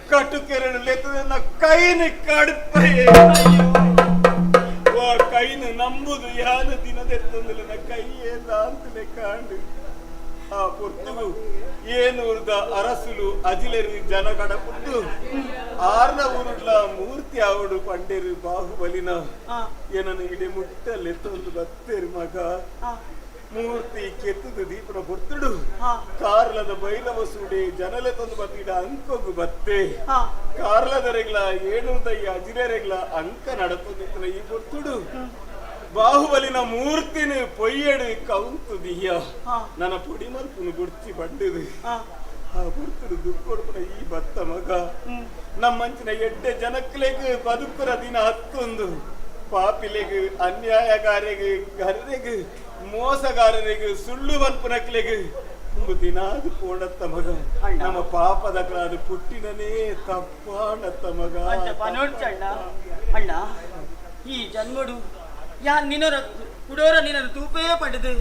Speaker 13: ಕಟುಕೆರಡು ಲೆತ್ತದನ್ನ ಕೈನ ಕಡ್ಪೆ ಆ ಕೈನ ನಂಬುದು ಯಾನ ದಿನದೆತ್ತಂದಿಲ್ಲ ಕೈಯೇ ದಾಂತಲೆ ಕಾಂಡು ಆ ಪೊರ್ತುಗು ಏನೂರ್ದ ಅರಸುಲು ಅಜಿಲೆರು ಜನಗಡ ಪುಟ್ಟು ಆರ್ನ ಊರುಡ್ಲ ಮೂರ್ತಿ ಆವಡು ಪಂಡೇರು ಬಾಹುಬಲಿನ ಏನನ್ನು ಇಡೆ ಮುಟ್ಟಲೆತ್ತೊಂದು ಬತ್ತೇರು ಮಗ ಮೂರ್ತಿ ಕೆತ್ತದು ದೀಪನ ಪೊರ್ತುಡು ಕಾರ್ಲದ ಬೈಲವ ಸೂಡೆ ಜನಲೆ ತಂದು ಬತ್ತಿಡ ಅಂಕೊಗು ಬತ್ತೆ ಕಾರ್ಲದರೆಗ್ಲ ಏಣೂರ್ದ ಈ ಅಜಿರೆರೆಗ್ಲ ಅಂಕ ನಡಪದಿತ್ತನ ಈ ಪೊರ್ತುಡು ಬಾಹುಬಲಿನ ಮೂರ್ತಿನ ಪೊಯ್ಯಡು ಕೌಂತು ದಿಯ್ಯ ನನ್ನ ಪೊಡಿ ಮಲ್ಪುನು ಗುಡ್ಚಿ ಬಂಡಿದು ಆ ಪೊರ್ತುಡು ದುಕ್ಕೊಡ್ಪುನ ಈ ಬತ್ತ ಮಗ ನಮ್ಮಂಚಿನ ಎಡ್ಡೆ ಜನಕ್ಲೆಗ್ ಬದುಕುರ ದಿನ ಹತ್ತೊಂದು ಪಾಪಿಲೆಗ್ ಅನ್ಯಾಯಗಾರೆಗ್ ಗರರೆಗ್ ಮೋಸಗಾರರಿಗೆ ಸುಳ್ಳು ಮಲ್ಪುನಕ್ಲೆಗ್ ಒಂದು ದಿನಾದು ಪೋಣತ್ತ ಮಗ ನಮ್ಮ ಪಾಪದ ಅದು ಪುಟ್ಟಿನನೇ ತಪ್ಪಾಣತ್ತ ಮಗ.
Speaker 12: ಅಣ್ಣ ಅಣ್ಣ ಈ ಜನ್ಮಡು ಯಾ ನಿನ್ನೋರ ಕುಡೋರ ನಿನ್ನನ್ನು ತೂಪೇ ಪಡೆದು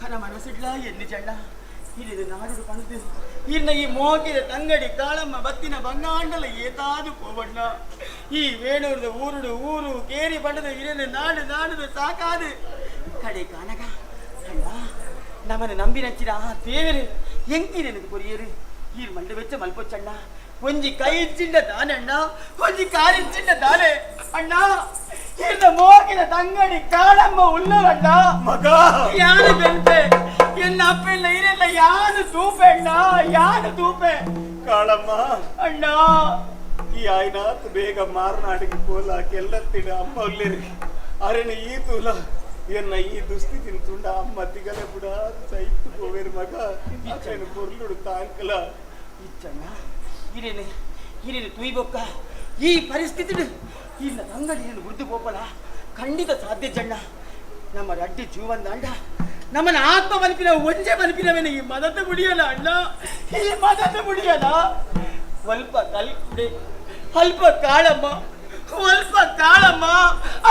Speaker 12: ಕನ ಮನಸ್ಸಿಡ್ಲ ಎన్ని ಜಣ್ಣ ಇದು ನಾಡು ಪಣದು ಇನ್ನ ಈ ಮೋಗಿದ ತಂಗಡಿ ಕಾಳಮ್ಮ ಬತ್ತಿನ ಬಂಗಾಂಡಲ ಏತಾದು ಕೋವಣ್ಣ ಈ ವೇಣೂರದ ಊರುಡು ಊರು ಕೇರಿ ಪಂಡದು ಇರಲು ನಾಡು ನಾಡುದು ಸಾಕಾದು ಕಡೆ ಕಾನಗ ಅಣ್ಣ ನಮ್ಮನ್ನು ನಂಬಿನಚ್ಚಿದ ಆ ದೇವರು ಎಂಕಿನೆನದು ಕೊರಿಯರು ಈ ಮಂಡು ವೆಚ್ಚ ಮಲ್ಪೊಚ್ಚಣ್ಣ ಒಂಜಿ ಕೈ ಇಚ್ಚಿಂಡ ದಾನೆ ಅಣ್ಣ ಒಂಜಿ ಕಾರಿಚ್ಚಿಂಡ ದಾನೆ ಅಣ್ಣ ಇರ್ದ ಮೋಗಿದ ತಂಗಡಿ ಕಾಳಮ್ಮ ಉಳ್ಳವಣ್ಣ
Speaker 13: ಮಗ
Speaker 12: ಯಾರು ಬೆಂತೆ ಎನ್ನ ಅಪ್ಪಿಲ್ಲ ಇರಲ್ಲ ಯಾರು ತೂಪೆ ಅಣ್ಣ ಯಾರು ತೂಪೆ
Speaker 13: ಕಾಳಮ್ಮ
Speaker 12: ಅಣ್ಣ
Speaker 13: ಈ ಆಯ್ನಾತ್ ಬೇಗ ಮಾರ್ನಾಡಿಗೆ ಪೋಲ ಕೆಲ್ಲತ್ತಿಡ ಅಮ್ಮ ಉಲ್ಲೇರಿ ಅರೆನ ಈ ತೂಲ ಎನ್ನ ಈ ದುಸ್ಥಿತಿನ ತುಂಡ ಅಮ್ಮ ತಿಗಲೆ ಬುಡ ಸೈತು ಹೋವೇರು ಮಗ ಆಚೆನ ಪೊರ್ಲುಡು ತಾಂಕಲ
Speaker 12: ಇಚ್ಚಣ್ಣ ಹಿರೇನೆ ಹಿರೇನೆ ತುಯ್ಬೊಕ್ಕ ಈ ಪರಿಸ್ಥಿತಿ ಇಲ್ಲ ತಂಗಡಿಯನ್ನು ಉರ್ದು ಪೋಪಲ ಖಂಡಿತ ಸಾಧ್ಯ ಜಣ್ಣ ನಮ್ಮ ರಡ್ಡಿ ಜೀವನ್ ಅಂಡ ನಮ್ಮನ್ನ ಆತ್ಮ ಬಲ್ಪಿನ ಒಂಜೆ ಬಲ್ಪಿನವೇನೆ ಈ ಮದತ ಮುಡಿಯಲ್ಲ ಅಣ್ಣ ಈ ಮದತ ಮುಡಿಯಲ್ಲ ಸ್ವಲ್ಪ ಕಲ್ಕುಡೆ ಅಲ್ಪ ಕಾಳಮ್ಮ ಅಲ್ಪ ಕಾಳಮ್ಮ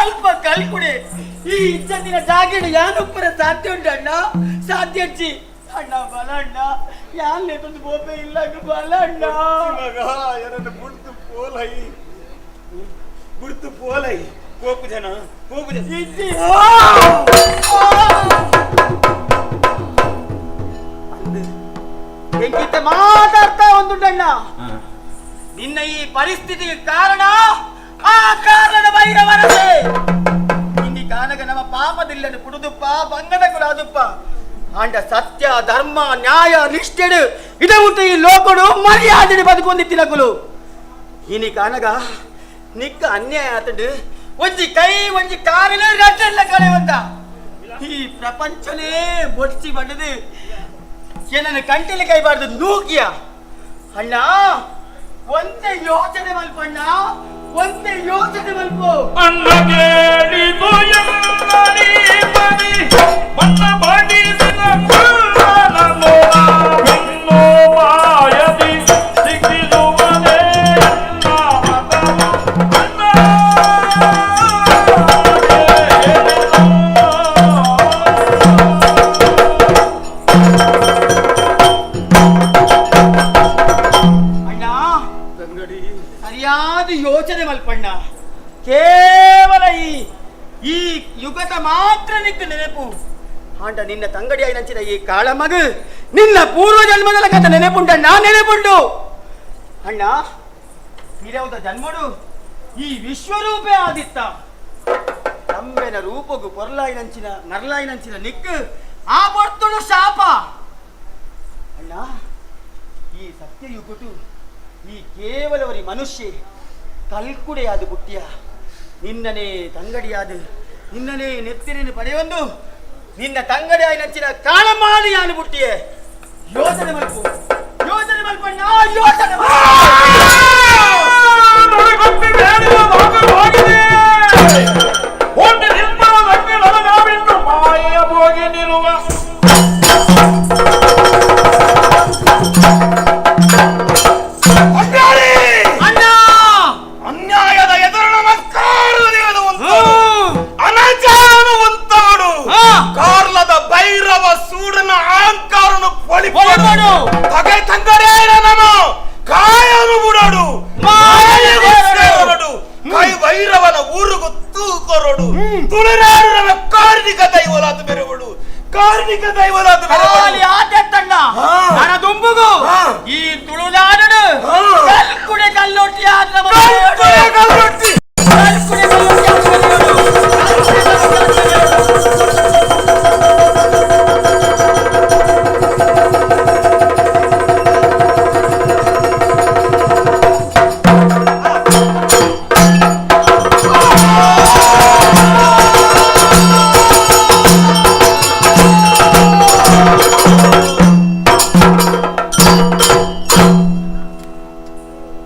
Speaker 12: ಅಲ್ಪ ಕಲ್ಕುಡೆ ಈ ಇಜ್ಜಂದಿನ ಜಾಗೆಡು ಯಾನೊಬ್ಬರ ಸಾಧ್ಯ ಉಂಟು ಅಣ್ಣ ಸಾಧ್ಯ ಅಜ್ಜಿ ಅಣ್ಣ ಬಲ ಅಣ್ಣ ಯಾನ್ ತಂದು ಬೋಪೆ ಇಲ್ಲ ಬಲ ಅಣ್ಣ
Speaker 13: ಮಗ ಯಾರನ್ನ ಬುಡ್ದು ಪೋಲೈ ಬುಡ್ದು ಪೋಲೈ ಕೋಪು ಜನ ಕೋಪು ಜನ
Speaker 12: ಇಜ್ಜಿ ಎಂಕಿತ ಮಾತಾಡ್ತಾ ಒಂದುಂಟಣ್ಣ ನಿನ್ನ ಈ ಪರಿಸ್ಥಿತಿಗೆ ಕಾರಣ ಆ ಕಾರಣದ ಬೈರವರದೇ. ಇಂದಿ ಕಾನಗ ನಮ್ಮ ಪಾಪದಿಲ್ಲನು ಪುಡುದುಪ್ಪ ಬಂಗದ ಕುಲಾದುಪ್ಪ ಆಂಡ ಸತ್ಯ ಧರ್ಮ ನ್ಯಾಯ ನಿಷ್ಠೆಡು ಇದ ಉಂಟು ಈ ಲೋಕಡು ಮರ್ಯಾದೆ ಬದುಕೊಂದಿತ್ತಿನಕುಲು. ಇನಿ ಕಾನಗ ನಿಕ್ಕ ಅನ್ಯಾಯ ಆತಂಡು ಒಂಜಿ ಕೈ ಒಂಜಿ ಕಾರಿನ ರಡ್ಡೆಲ್ಲ ಕಳೆವಂತ ಈ ಪ್ರಪಂಚನೇ ಬೊಡ್ಚಿ ಬಂಡದು ಏನನ್ನ ಕಂಟೆಲಿ ಕೈಬಾರ್ದು ನೂಕಿಯ ಅಣ್ಣ ಒಂದೇ ಯೋಚನೆ ಮಲ್ಪಣ್ಣ ಒಂದೇ ಯೋಚನೆ ಮಲ್ಪು
Speaker 20: ಅಣ್ಣ ಕೇಳಿದು ಎಲ್ಲರಿ ಬರಿ ಬಣ್ಣ ಬಡಿಸಿದ ಕುಳ್ಳನನ್ನು ಬೆನ್ನು ಮಾಯದಿ ಸಿಕ್ಕಿಸುವುದೇ ಎನ್ನ ಮತವು ಅಣ್ಣ
Speaker 12: ಅಣ್ಣ ಸರಿಯಾದ ಯೋಚನೆ ಮಲ್ಪಣ್ಣ ಕೇವಲ ಈ ಈ ಯುಗದ ಮಾತ್ರ ನಿಕ್ಕ ನೆನಪು ಆಂಡ ನಿನ್ನ ತಂಗಡಿಯಾಗಿ ನಂಚಿದ ಈ ಕಾಳಮಗ ನಿನ್ನ ಪೂರ್ವ ಜನ್ಮದ ಕಥ ನೆನಪುಂಟಣ್ಣ ನೆನಪುಂಟು ಅಣ್ಣ ಹಿರೌದ ಜನ್ಮಡು ಈ ವಿಶ್ವರೂಪೇ ಆದಿತ್ತ ತಂಬೆನ ರೂಪಗು ಪೊರ್ಲಾಯಿ ನಂಚಿನ ಮರ್ಲಾಯಿ ನಂಚಿನ ನಿಕ್ಕು ಆ ಬರ್ತುಡು ಶಾಪ ಅಣ್ಣ ಈ ಸತ್ಯಯುಗಟು ಈ ಕೇವಲವರಿ ಮನುಷ್ಯ ಕಲ್ಕುಡೆಯಾದ ಬುಟ್ಟಿಯ ನಿನ್ನನೇ ತಂಗಡಿಯಾದ ನಿನ್ನನೇ ನೆತ್ತಿರಿನ ಪಡೆಯೊಂದು ನಿನ್ನ ತಂಗಡಿಯಾಗಿ ನಂಚಿನ ಕಾಳಮಾಲಿ ಯಾನು ಬುಟ್ಟಿಯೇ ಯೋಚನೆ ಮಲ್ಪು ಯೋಚನೆ ಮಲ್ಪಣ್ಣ ಯೋಚನೆ
Speaker 20: ಮಾಯೆಯ ಭೋಗಿ ನಿರುವ
Speaker 13: ಅನ್ಯಾಯದ ಎದುರು ನಮಸ್ಕಾರ ಅನಜಾನುವಂತವನು ಕಾರ್ಲದ ಭೈರವ ಸೂಡನ ಅಹಂಕಾರನು ಪೊಳಿಪೋಡು ತಗೆ ತಂಗರೇ ನಮ ಕಾಯನು ಬುಡಡು ಮಾಯೆಗೊರಡು ಕೈ ಭೈರವನ ಊರುಗು ತೂಕೊರಡು ತುಳುನಾಡು ನಮ್ಮ ಕಾರ್ಣಿಕ ದೈವಲಾದ ಬೆರವಡು ಕಾರ್ಣಿಕ ದೈವಲಾದ
Speaker 12: ಕಾಲಿ ಆತೆತ್ತಣ್ಣ ನನ್ನ ದುಂಬುಗು ಈ ತುಳುನಾಡು ಕಲ್ಕುಡೆ ಕಲ್ಲೊಟ್ಟಿ ಆದ
Speaker 13: ಕಲ್ಕುಡೆ ಕಲ್ಲೊಟ್ಟಿ
Speaker 12: ಕಲ್ಕುಡೆ ಕಲ್ಲೊಟ್ಟಿ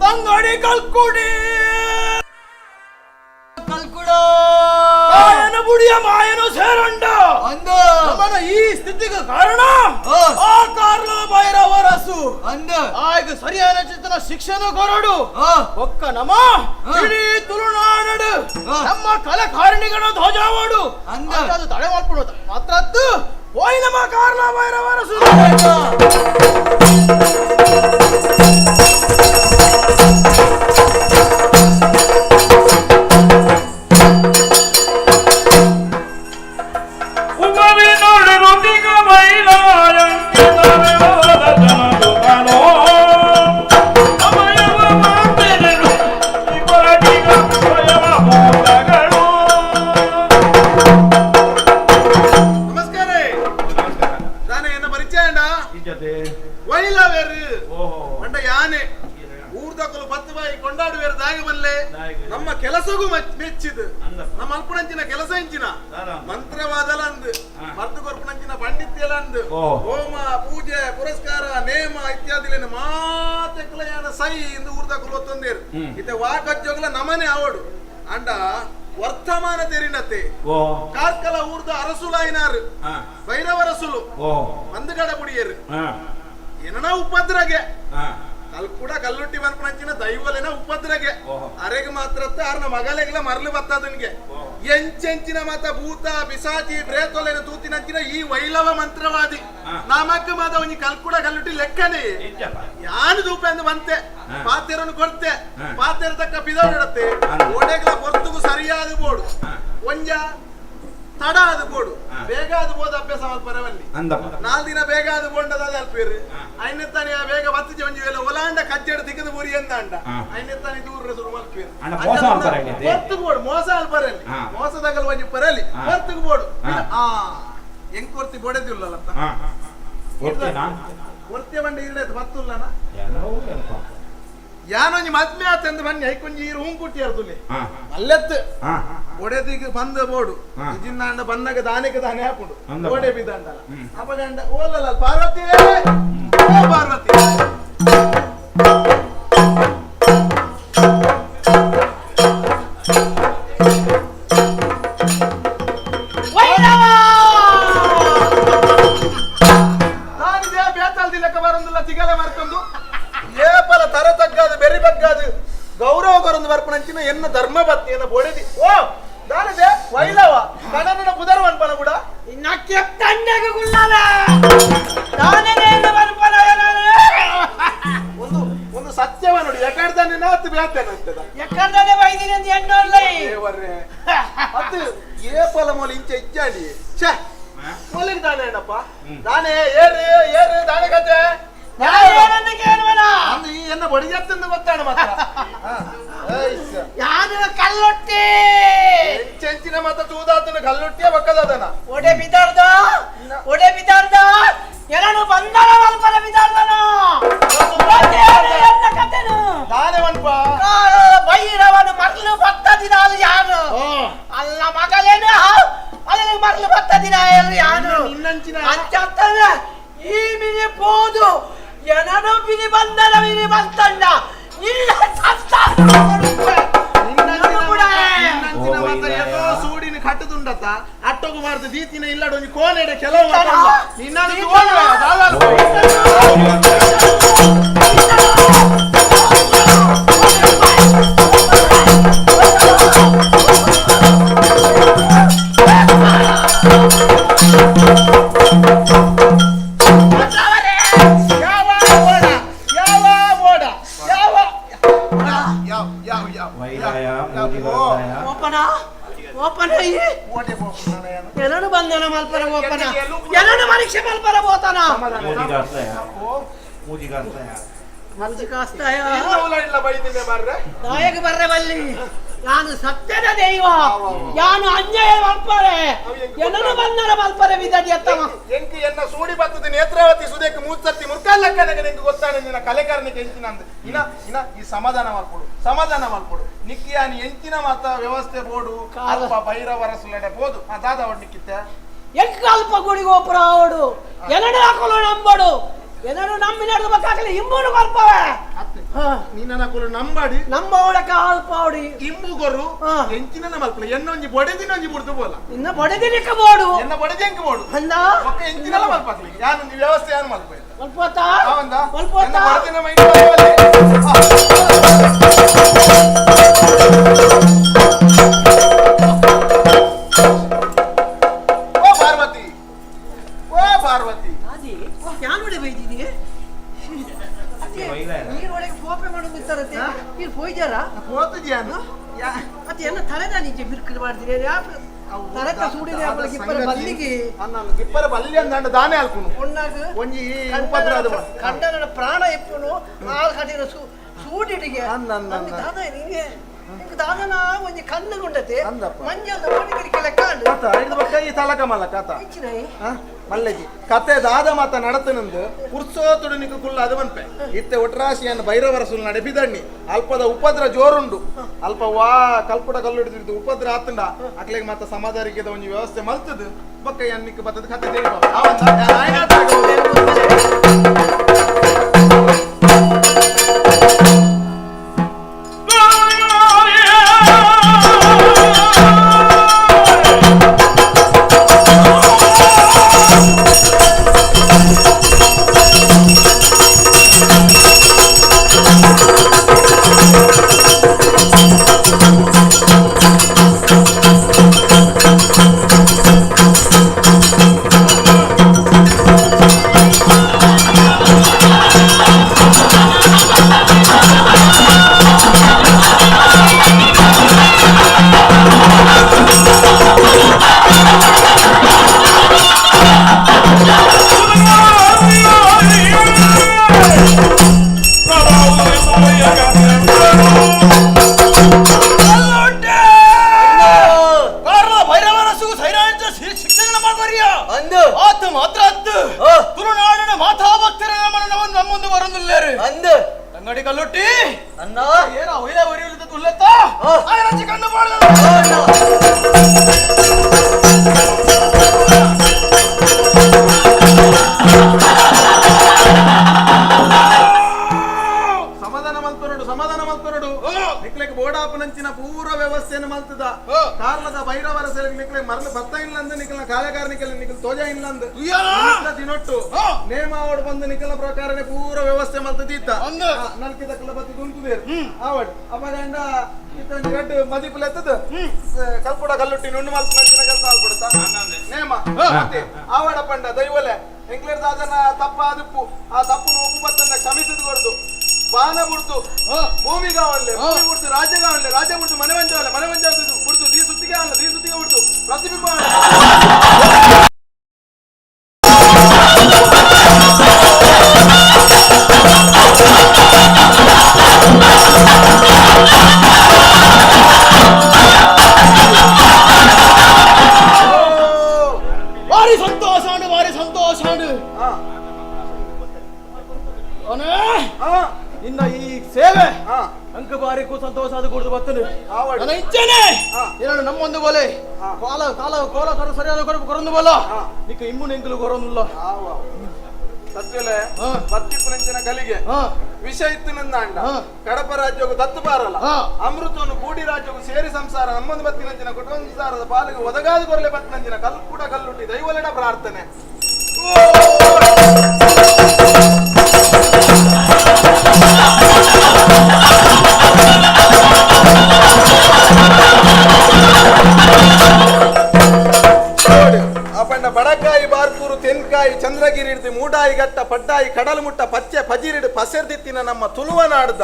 Speaker 13: ತಂಗಡಿ ಕಲ್ಕುಡಿ
Speaker 12: ಕಲ್ಕುಡೋ
Speaker 13: ಕಾಯನ ಬುಡಿಯ ಮಾಯನು ಸೇರಂಡ ನಮ್ಮನ ಈ ಸ್ಥಿತಿಗೆ ಕಾರಣ ಆ ಕಾರ್ಲ ಭೈರವ ರಸು ಆಗ ಸರಿಯಾದ ಚಿತ್ತನ ಶಿಕ್ಷಣ ಕೊರಡು ಒಕ್ಕ ನಮ ಇಡೀ ತುಳುನಾಡು ನಮ್ಮ ಕಲಕಾರಣಿಗಳ ಧ್ವಜವಾಡು ಅದು ತಡೆ ಮಾಡ್ಬಿಡು ಮಾತ್ರ ಹೋಯ್ ನಮ್ಮ ಕಾರ್ಲ ಭೈರವ ರಸು
Speaker 11: ನಮಸ್ಕಾರ ನಾನು ಎನ್ನ ಪರಿಚಯ ವೈಲವೇರು ಮಂಡ ಯಾನೆ ಊರ್ದಕಲು ಪತ್ತು ಬಾಯಿ ಕೊಂಡಾಡುವೇರು ದಾಗೆ ಬಲ್ಲೆ ನಮ್ಮ ಕೆಲಸಗೂ ಮೆಚ್ಚಿದು ನಮ್ಮ ಅಲ್ಪನಂಚಿನ ಕೆಲಸ ಇಂಚಿನ ಮಂತ್ರವಾದಲ ಅಂದು ಮರ್ದು ಕೊರ್ಪುನಂಚಿನ ಪಂಡಿತ್ಯಲ ಅಂದು ಹೋಮ ಪೂಜೆ ಪುರಸ್ಕಾರ ನೇಮ ಇತ್ಯಾದಿಲೇನು ಮಾತೆಕ್ಲ ಯಾನ ಸೈ ಇಂದು ಊರ್ದಕಲು ಒತ್ತೊಂದೇರು ಇತ್ತೆ ವಾಕಜ್ಜೋಗ್ಲ ನಮನೆ ಅವಡು ಅಂಡ ವರ್ತಮಾನ ತೆರಿನತೆ ಕಾರ್ಕಲ ಊರ್ದ ಅರಸುಲಾಯಿನಾರು ಭೈರವರಸುಲು ಮಂದುಗಡ ಬುಡಿಯರು ಏನನ ಉಪದ್ರಗೆ ಕಲ್ಕುಡ ಕಲ್ಲುಟ್ಟಿ ಬರ್ಪಣಂಚಿನ ದೈವಲೇನ ಉಪದ್ರಗೆ ಅರೆಗೆ ಮಾತ್ರ ಅರ್ನ ಮಗಲೆಗ್ಲ ಮರಳು ಬತ್ತದನ್ಗೆ ಎಂಚೆಂಚಿನ ಮಾತ ಭೂತ ಬಿಸಾಚಿ ಪ್ರೇತೊಲೆನ ತೂತಿನಂಚಿನ ಈ ವೈಲವ ಮಂತ್ರವಾದಿ ನಮಕ್ ಮಾತ ಒಂಜಿ ಕಲ್ಕುಡ ಕಲ್ಲುಟ್ಟಿ ಲೆಕ್ಕನೆ ಯಾನು ದೂಪ ಅಂದು ಬಂತೆ ಪಾತೆರನ್ನು ಕೊಡ್ತೆ ಪಾತೆರ ತಕ್ಕ ಪಿದವಡತ್ತೆ ಓಡೆಗ್ಲ ಹೊರ್ತುಗು ಸರಿಯಾದ ಬೋಡು ಒಂಜ ತಡ ಅದು ಬೋಡು ಬೇಗ ಅದು ಬೋದ ಅಭ್ಯಾಸ ಪರವಲ್ಲಿ ನಾಲ್ ದಿನ ಬೇಗ ಅದು ಬೋಂಡದ ಅಲ್ಪೇರು ಐನೆತ್ತಾನೆ ಬೇಗ ಬತ್ತಿಜ ಒಂಜಿ ವೇಳೆ ಒಲಾಂಡ ಕಜ್ಜೆಡ್ ತಿಕ್ಕದ ಬುರಿ ಎಂದಾಂಡ ಐನೆತ್ತಾನೆ ದೂರ ಶುರು ಮಲ್ಪೇರು ಹೊರ್ತುಗು ಬೋಡು ಮೋಸ ಅಲ್ಪರಲ್ಲಿ ಮೋಸದಾಗಲ್ ಒಂಜಿ ಪರಲಿ ಹೊರ್ತುಗು ಬೋಡು ಆ ಹೆಂಗ್ ಕೊರ್ತಿ ಬೋಡೆದಿಲ್ಲಲ್ಲತ್ತ ಕೊರ್ತಿ ಬಂಡಿ ಇರలేదు ಬತ್ತುಲ್ಲನ ಯಾನೊಂಜಿ ಮದ್ಮೆ ಆತಂದು ಬನ್ನಿ ಐಕೊಂಜಿ ಈರು ಹೂಂಕುಟ್ಟಿಯಾರ ತುಲೆ ಅಲ್ಲೆತ್ತು ಒಡೆದಿಗೆ ಬಂದ ಬೋಡು ಇಜಿನ್ನಾಂಡ ಬಂದಾಗ ದಾನೆಗೆ ದಾನೆ ಹಾಕೊಂಡು ಓಡೆ ಬಿದ್ದಾಂಡಲ್ಲ ಅಪಗಂಡ ಓಲಲ್ಲ ಪಾರ್ವತಿ ಓ ಪಾರ್ವತಿ ನಾನಿದೆ ಬೇತಾಲ್ದಿ ಲೆಕ್ಕ ಬರಂದಿಲ್ಲ ತಿಗಲೆ ಮರ್ಕೊಂಡು ಏಪಲ ತರ ತಗ್ಗಾದು ಬೆರಿ ಬಗ್ಗಾದು ಗೌರವ ಕೊರೊಂದು ಬರ್ಪಣಂಚಿನ ಎನ್ನ ಧರ್ಮ ಪತ್ನಿ ಎನ್ನ ಬೊಡೆದಿ ಓ ದಾನಿದೆ ವೈಲವ ಕಣನ ಬುಧರ್ ವನ್ಪನ ಕೂಡ ಒಂದು ಒಂದು ಸತ್ಯವ ನೋಡಿ ಎಕಡ್ದಾನೆ ನಾತು ಬೇತೇನೆ ಅಂತದ
Speaker 3: ಎಕ್ಕಡ್ದಾನೆ ಬೈದಿನಿ ಅಂತ ಎಣ್ಣೋಲ್ಲ
Speaker 11: ದೇವರೇ ಅದು ಏಪಲ ಮೊಲ ಇಂಚೆ ಇಚ್ಚಾಡಿ ಛೇ ಮೊಲಗೆ ದಾನೆ ಏನಪ್ಪ ದಾನೆ ಏರು ಏರು ದಾನೆ ಕತೆ ಎನ್ನ ಬಡಿಜತ್ತಂದು ಗೊತ್ತಾಣ ಮಾತ್ರ
Speaker 3: ಯಾರು ಕಲ್ಲೊಟ್ಟಿ
Speaker 11: ಹೆಂಚಿನ ಮಾತ್ರ ತೂದಾತನ ಕಲ್ಲೊಟ್ಟಿಯ ಬಕ್ಕದಾದನ
Speaker 3: ಒಡೆ ಬಿದ್ದಾರ್ದ ಒಡೆ ಬಿದ್ದಾರ್ದ ಎಲ್ಲನು ಬಂದನ ಮಲ್ಪನ ಬಿದ್ದಾರ್ದನ ಕತೆನು
Speaker 11: ದಾನೆ ಮನ್ಪ
Speaker 3: ಭೈರವನು ಮರಳು ಬತ್ತದಿನಾಲು ಯಾರು ಅಲ್ಲ ಮಗಲೇನು ಅಲ್ಲಿ ಮರಳು ಬತ್ತದಿನ ಯಾರು
Speaker 11: ನಿನ್ನಂಚಿನ
Speaker 3: ಅಂಚತ್ತನ ಈ ಮಿನಿ ಪೋದು ಏನನು ಬಿನಿ ಬಂದನ ಮಿನಿ ಬಂತಂಡ ಇಲ್ಲ ಸತ್ತ
Speaker 11: ಸೂಡಿನ ಕಟ್ಟದುಂಡತ್ತ ಅಟ್ಟೋಗು ಮಾರ್ದು ದೀತಿನ ಇಲ್ಲಡ ಒಂಜಿ ಕೋನೆಡೆ ಕೆಲವು ನಿನ್ನನ್ನು ಯಾವ ಓಡ ಯಾವ ಯಾವ ಯಾವ ಯಾವ
Speaker 3: ಓಪನ ಓಪನ ಎಲ್ಲರೂ ಬಂದನ ಮಲ್ಪರ ಓಪನ ಎಲ್ಲರೂ ಪರೀಕ್ಷೆ ಮಲ್ಪರ ಹೋತಾನ ನಾಯಕ ಬರ್ರೆ ಬಲ್ಲಿ ನಾನು ಸತ್ಯದ ದೈವ ಯಾನು ಅನ್ಯಾಯ ಮಲ್ಪರೆ ಎಲ್ಲರೂ ಬಂದನ ಮಲ್ಪರೆ ಬಿದ್ದಡಿ ಅತ್ತಮ
Speaker 11: ಎಂಕ್ ಎನ್ನ ಸೂಡಿ ಬರ್ತದೆ ನೇತ್ರಾವತಿ ಸುದೇಕ್ ಮೂರ್ಸರ್ತಿ ಮುರ್ಕಲ್ಲಕ್ಕನಗ ನಿಂಗೆ ಗೊತ್ತಾನೆ ನಿನ್ನ ಕಲೆಕಾರನಿಗೆ ಎಂಚಿನ ಅಂದ್ ಇನ ಇನ ಈ ಸಮಾಧಾನ ಮಾಡ್ಕೊಡು ಸಮಾಧಾನ ಮಾಡ್ಕೊಡು ನಿಕ್ಕಿಯಾನಿ ಎಂಚಿನ ಮಾತ ವ್ಯವಸ್ಥೆ ಬೋಡು ಅಲ್ಪ ಭೈರವರ ಸುಲಡೆ ಬೋದು ಆ ದಾದ ಅವಡ್ ನಿಕ್ಕಿತ್ತೆ
Speaker 3: ಎಂಕ್ ಅಲ್ಪ ಗುಡಿಗೆ ಒಬ್ಬರ ಅವಡು ಎಲ್ಲರೂ ಹಾಕೊಳ್ಳೋ ನಂಬಡು ಎಲ್ಲರೂ ನಂಬಿ ನಡೆದಬೇಕಾಗಲಿ ಇಂಬೂನು ಬರ್ಪವೆ
Speaker 11: ನೀನ ಕುಲು ನಂಬಾಡಿ
Speaker 3: ನಂಬವಳಕ ಅಲ್ಪ ಅವಡಿ
Speaker 11: ಇಂಬುಗೊರು ಎಂಚಿನ ಮಲ್ಪಲ ಎನ್ನೊಂಜಿ ಬೊಡೆದಿನೊಂಜಿ ಬುಡ್ದು ಬೋಲ
Speaker 3: ಇನ್ನ ಬೊಡೆದಿನಿಕ್ಕ ಬೋಡು
Speaker 11: ಎನ್ನ ಬೊಡೆದಿ ಎಂಕ್ ಬೋಡು
Speaker 3: ಅಂದ
Speaker 11: ಒಕ್ಕ ಎಂಚಿನಲ ಮಲ್ಪಕ್ಲಿ ಯಾನೊಂಜಿ ವ್ಯವಸ್ಥೆ ಯಾನು ಮಲ್ಪ
Speaker 3: ಮಲ್ಪೋತಾ
Speaker 11: ಅವಂದ
Speaker 3: ಮಲ್ಪೋತಾ
Speaker 11: ಬೊಡೆದಿನ ಮೈಂಡ್ ಓ ಪಾರ್ವತಿ ಓ ಪಾರ್ವತಿ
Speaker 3: ಅದೇ ಯಾನೋಡೆ ಬೈದಿನಿ ನೀರೊಳಗೆ ಫೋಪೆ ಮಾಡೋದು ಇರ್ತಾರತ್ತೆ ನೀರು ಪೋಯ್ದಾರ
Speaker 11: ಹೋತಿದ್ಯಾನು
Speaker 3: ಮತ್ತೆ ಎನ್ನ ತಲೆದಾನಿಜೆ ಬಿರ್ಕಲ್ ಮಾಡ್ತೀನಿ ತಲೆತ ಸೂಡಿನ ಇಬ್ಬರ ಬಲ್ಲಿಗೆ
Speaker 11: ಇಬ್ಬರ ಬಲ್ಲಿ ಅಂದಾಂಡ ದಾನೆ ಆಲ್ಕುನು
Speaker 3: ಒಣ್ಣಾಗ
Speaker 11: ಒಂಜಿ ಉಪದ್ರ ಅದು
Speaker 3: ಕಂಡನ ಪ್ರಾಣ ಎಪ್ಪುನು ಆಲ್ ಕಟಿನ ಸೂಡಿಡಿಗೆ ದಾದ ನಿಂಗೆ ನಿಂಗೆ ದಾದನ ಒಂಜಿ ಕಣ್ಣು ಗುಂಡತೆ ಮಂಜಲ್ ಓಡಿಗಿರಿಕೆ ಲೆಕ್ಕ
Speaker 11: ಹಿಡಿದು ಬಕ್ಕ ಈ ತಲಕ ಮಲ್ಲ ಕಾತ ಮಲ್ಲೆಜಿ ಕತೆ ದಾದ ಮಾತ ನಡತನಂದು ಪುರ್ಸೋತುಡು ನಿಕ್ಕು ಕುಲ್ಲ ಅದು ಮನ್ಪೆ ಇತ್ತೆ ಒಟ್ರಾಶಿಯನ್ನು ಭೈರವರಸುಲ್ ನಡೆಪಿದಣ್ಣಿ ಅಲ್ಪದ ಉಪದ್ರ ಜೋರುಂಡು ಅಲ್ಪ ವಾ ಕಲ್ಪುಡ ಕಲ್ಲು ಹಿಡಿದು ಉಪದ್ರ ಆತಂಡ ಅಕ್ಲೆಗೆ ಮಾತ ಸಮಾಧಾರಿಕೆದ ಒಂಜಿ ವ್ಯವಸ್ಥೆ ಮಲ್ತದು ಬಕ್ಕ ಎನ್ನಿಕ್ ಬತ್ತದ ಕತೆ ತಿಳಿಪ
Speaker 20: ಆ
Speaker 11: ಕಾರ್ಲದ ಭೈರವರ ಸೆಲೆಗ್ ನಿಕ್ಲೆ ಮರಣ ಬತ್ತ ಇಲ್ಲ ನಿಕಲ್ನ ಕಾಲಕಾರನಿಕಲ್ ನಿಕಲ್ ತೋಜ ಇಲ್ಲ ದಿನೊಟ್ಟು ನೇಮ ಅವಡು ಬಂದು ನಿಕಲ್ನ ಪ್ರಕಾರನೇ ಪೂರ ವ್ಯವಸ್ಥೆ ಮಲ್ತದೀತ ನಲ್ಕೆ ದಕ್ಕಲ ಬತ್ತಿ ಗುಂತುದೇರು ಆವಡ್ ಅಪಗಂಡ ಇತ್ತ ರಡ್ಡು ಮದಿಪುಲ ಎತ್ತದು ಕಲ್ಪುಡ ಕಲ್ಲುಟ್ಟಿ ನುಣ್ಣು ಮಲ್ಪ ನಂಚಿನ ಕೆಲಸ ಆಲ್ಪಡುತ್ತ ನೇಮ ಆವಡ ಪಂಡ ದೈವಲೆ ಎಂಗ್ಲೇರ್ ದಾದನ ತಪ್ಪ ಆದಿಪ್ಪು ಆ ತಪ್ಪು ಒಪ್ಪು ಬತ್ತನ್ನ ಕ್ಷಮಿಸಿದ್ ಕೊಡ್ದು ಬಾನ ಬುಡ್ದು ಭೂಮಿ ಕಾವಲ್ಲೆ ಭೂಮಿ ಬುಡ್ದು ರಾಜ್ಯ ಕಾವಲ್ಲೆ ರಾಜ್ಯ ಬುಡ್ದು ಮನೆ ಮಂಜಾವಲ್ಲೆ ಮನೆ ಮಂಜ ಬುಡ್ದು ದೀ ಸುತ್ತಿಗೆ ಆವಲ್ಲ ದೀ ಸುತ್ತಿಗೆ ಬುಡ್ದು ಪ್ರತಿಬಿಂಬ
Speaker 12: ವಾರಿ ಸಂತೋಷ ವಾರಿ ಸಂತೋಷ ನಿನ್ನ ಈ ಸೇವೆ ಅಂಕ ಬಾರಿಗೂ ಸಂತೋಷ ಅದು ಕೊಡುದು ಬರ್ತದೆ ನನ್ನ ಇಚ್ಛೆನೆ ಏನೋ ನಮ್ಮೊಂದು ಬೋಲೆ ಕಾಲ ಕಾಲ ಕೋಲ ಕರು ಸರಿಯಾದ ಕೊರೊಂದು ಬೋಲ ನಿಕ್ಕ ಇಮ್ಮು ನೆಂಕಲು ಕೊರೊಂದುಲ್ಲ
Speaker 11: ಸತ್ಯಲೆ ಬತ್ತಿಪ್ಪುನಂಚಿನ ಕಲಿಗೆ ವಿಷ ಇತ್ತು ನಂದಾಂಡ ಕಡಪ ರಾಜ್ಯಕ್ಕೂ ದತ್ತು ಬಾರಲ್ಲ ಅಮೃತವನ್ನು ಕೂಡಿ ರಾಜ್ಯಕ್ಕೂ ಸೇರಿ ಸಂಸಾರ ನಮ್ಮೊಂದು ಬತ್ತಿನಂಚಿನ ಕುಟುಂಬ ಸಂಸಾರದ ಪಾಲಿಗೆ ಒದಗಾದ ಕೊರಲೆ ಬತ್ತಿನಂಚಿನ ಕಲ್ಪುಡ ಕಲ್ಲುಟ್ಟಿ ದೈವಲೆಡ ಪ್ರಾರ್ಥನೆ. ಅಪಂಡ ಬಡಕಾಯಿ ಬಾರ್ಕೂರು ತೆನ್ಕಾಯಿ ಚಂದ್ರಗಿರಿ ಹಿಡಿದು ಮೂಡಾಯಿ ಗಟ್ಟ ಪಡ್ಡಾಯಿ ಕಡಲು ಮುಟ್ಟ ಪಚ್ಚೆ ಪಜಿರಿಡು ಪಸೆರ್ದಿತ್ತಿನ ನಮ್ಮ ತುಳುವನಾಡ್ದ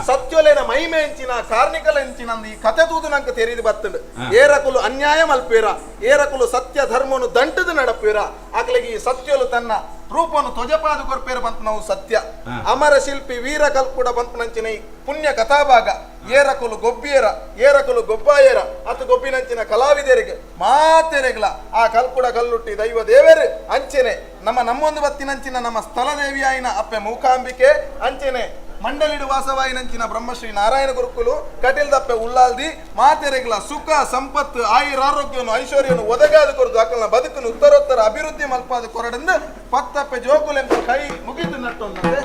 Speaker 11: ಸತ್ಯೊಲೆನ ಮೈಮೆಂಚಿನ ಕಾರ್ಣಿಕಲೆಂಚಿನ ಈ ಕತೆ ತೂದು ನಂಗೆ ತೆರಿದು ಬತ್ತಂಡು. ಏರಕುಲು ಅನ್ಯಾಯ ಮಲ್ಪೇರ, ಏರಕುಲು ಸತ್ಯ ಧರ್ಮನು ದಂಟದು ನಡಪೇರ, ಆಕಲಿಗೆ ಈ ಸತ್ಯಲು ತನ್ನ ರೂಪನು ತ್ವಜಪಾದ ಕೊರ್ಪೇರ ಬಂತ ನಾವು ಸತ್ಯ. ಅಮರ ಶಿಲ್ಪಿ ವೀರ ಕಲ್ಪುಡ ಬಂತನಂಚಿನ ಈ ಪುಣ್ಯ ಕಥಾಭಾಗ ಏರಕುಲು ಗೊಬ್ಬಿಯರ ಏರಕುಲು ಗೊಬ್ಬಾಯರ ಅತು ಗೊಬ್ಬಿನಂಚಿನ ಕಲಾವಿದರಿಗೆ ಮಾತೆರೆಗ್ಲ ಆ ಕಲ್ಕುಡ ಕಲ್ಲುಟ್ಟಿ ದೈವ ದೇವರು ಅಂಚೆನೆ ನಮ್ಮ ನಮ್ಮೊಂದು ಬತ್ತಿನಂಚಿನ ನಮ್ಮ ಸ್ಥಳ ದೇವಿಯಾಯಿನ ಅಪ್ಪೆ ಮೂಕಾಂಬಿಕೆ ಅಂಚೆನೆ ಮಂಡಲಿಡು ವಾಸವಾಯಿನಂಚಿನ ಬ್ರಹ್ಮಶ್ರೀ ನಾರಾಯಣ ಗುರುಕುಲು ಕಟೀಲ್ದಪ್ಪೆ ಉಲ್ಲಾಲ್ದಿ ಮಾತೆರೆಗ್ಲ ಸುಖ ಸಂಪತ್ತು ಆಯುರಾರೋಗ್ಯವನ್ನು ಐಶ್ವರ್ಯವನ್ನು ಒದಗಾದ ಕೊರದು ಅಕಲ್ನ ಬದುಕನ್ನು ಉತ್ತರೋತ್ತರ ಅಭಿವೃದ್ಧಿ ಮಲ್ಪಾದ ಕೊರಡೆಂದು ಪತ್ತಪ್ಪೆ ಜೋಕುಲೆಂದು ಕೈ ಮುಗಿದು ನಟ್ಟೊಂದಂತೆ.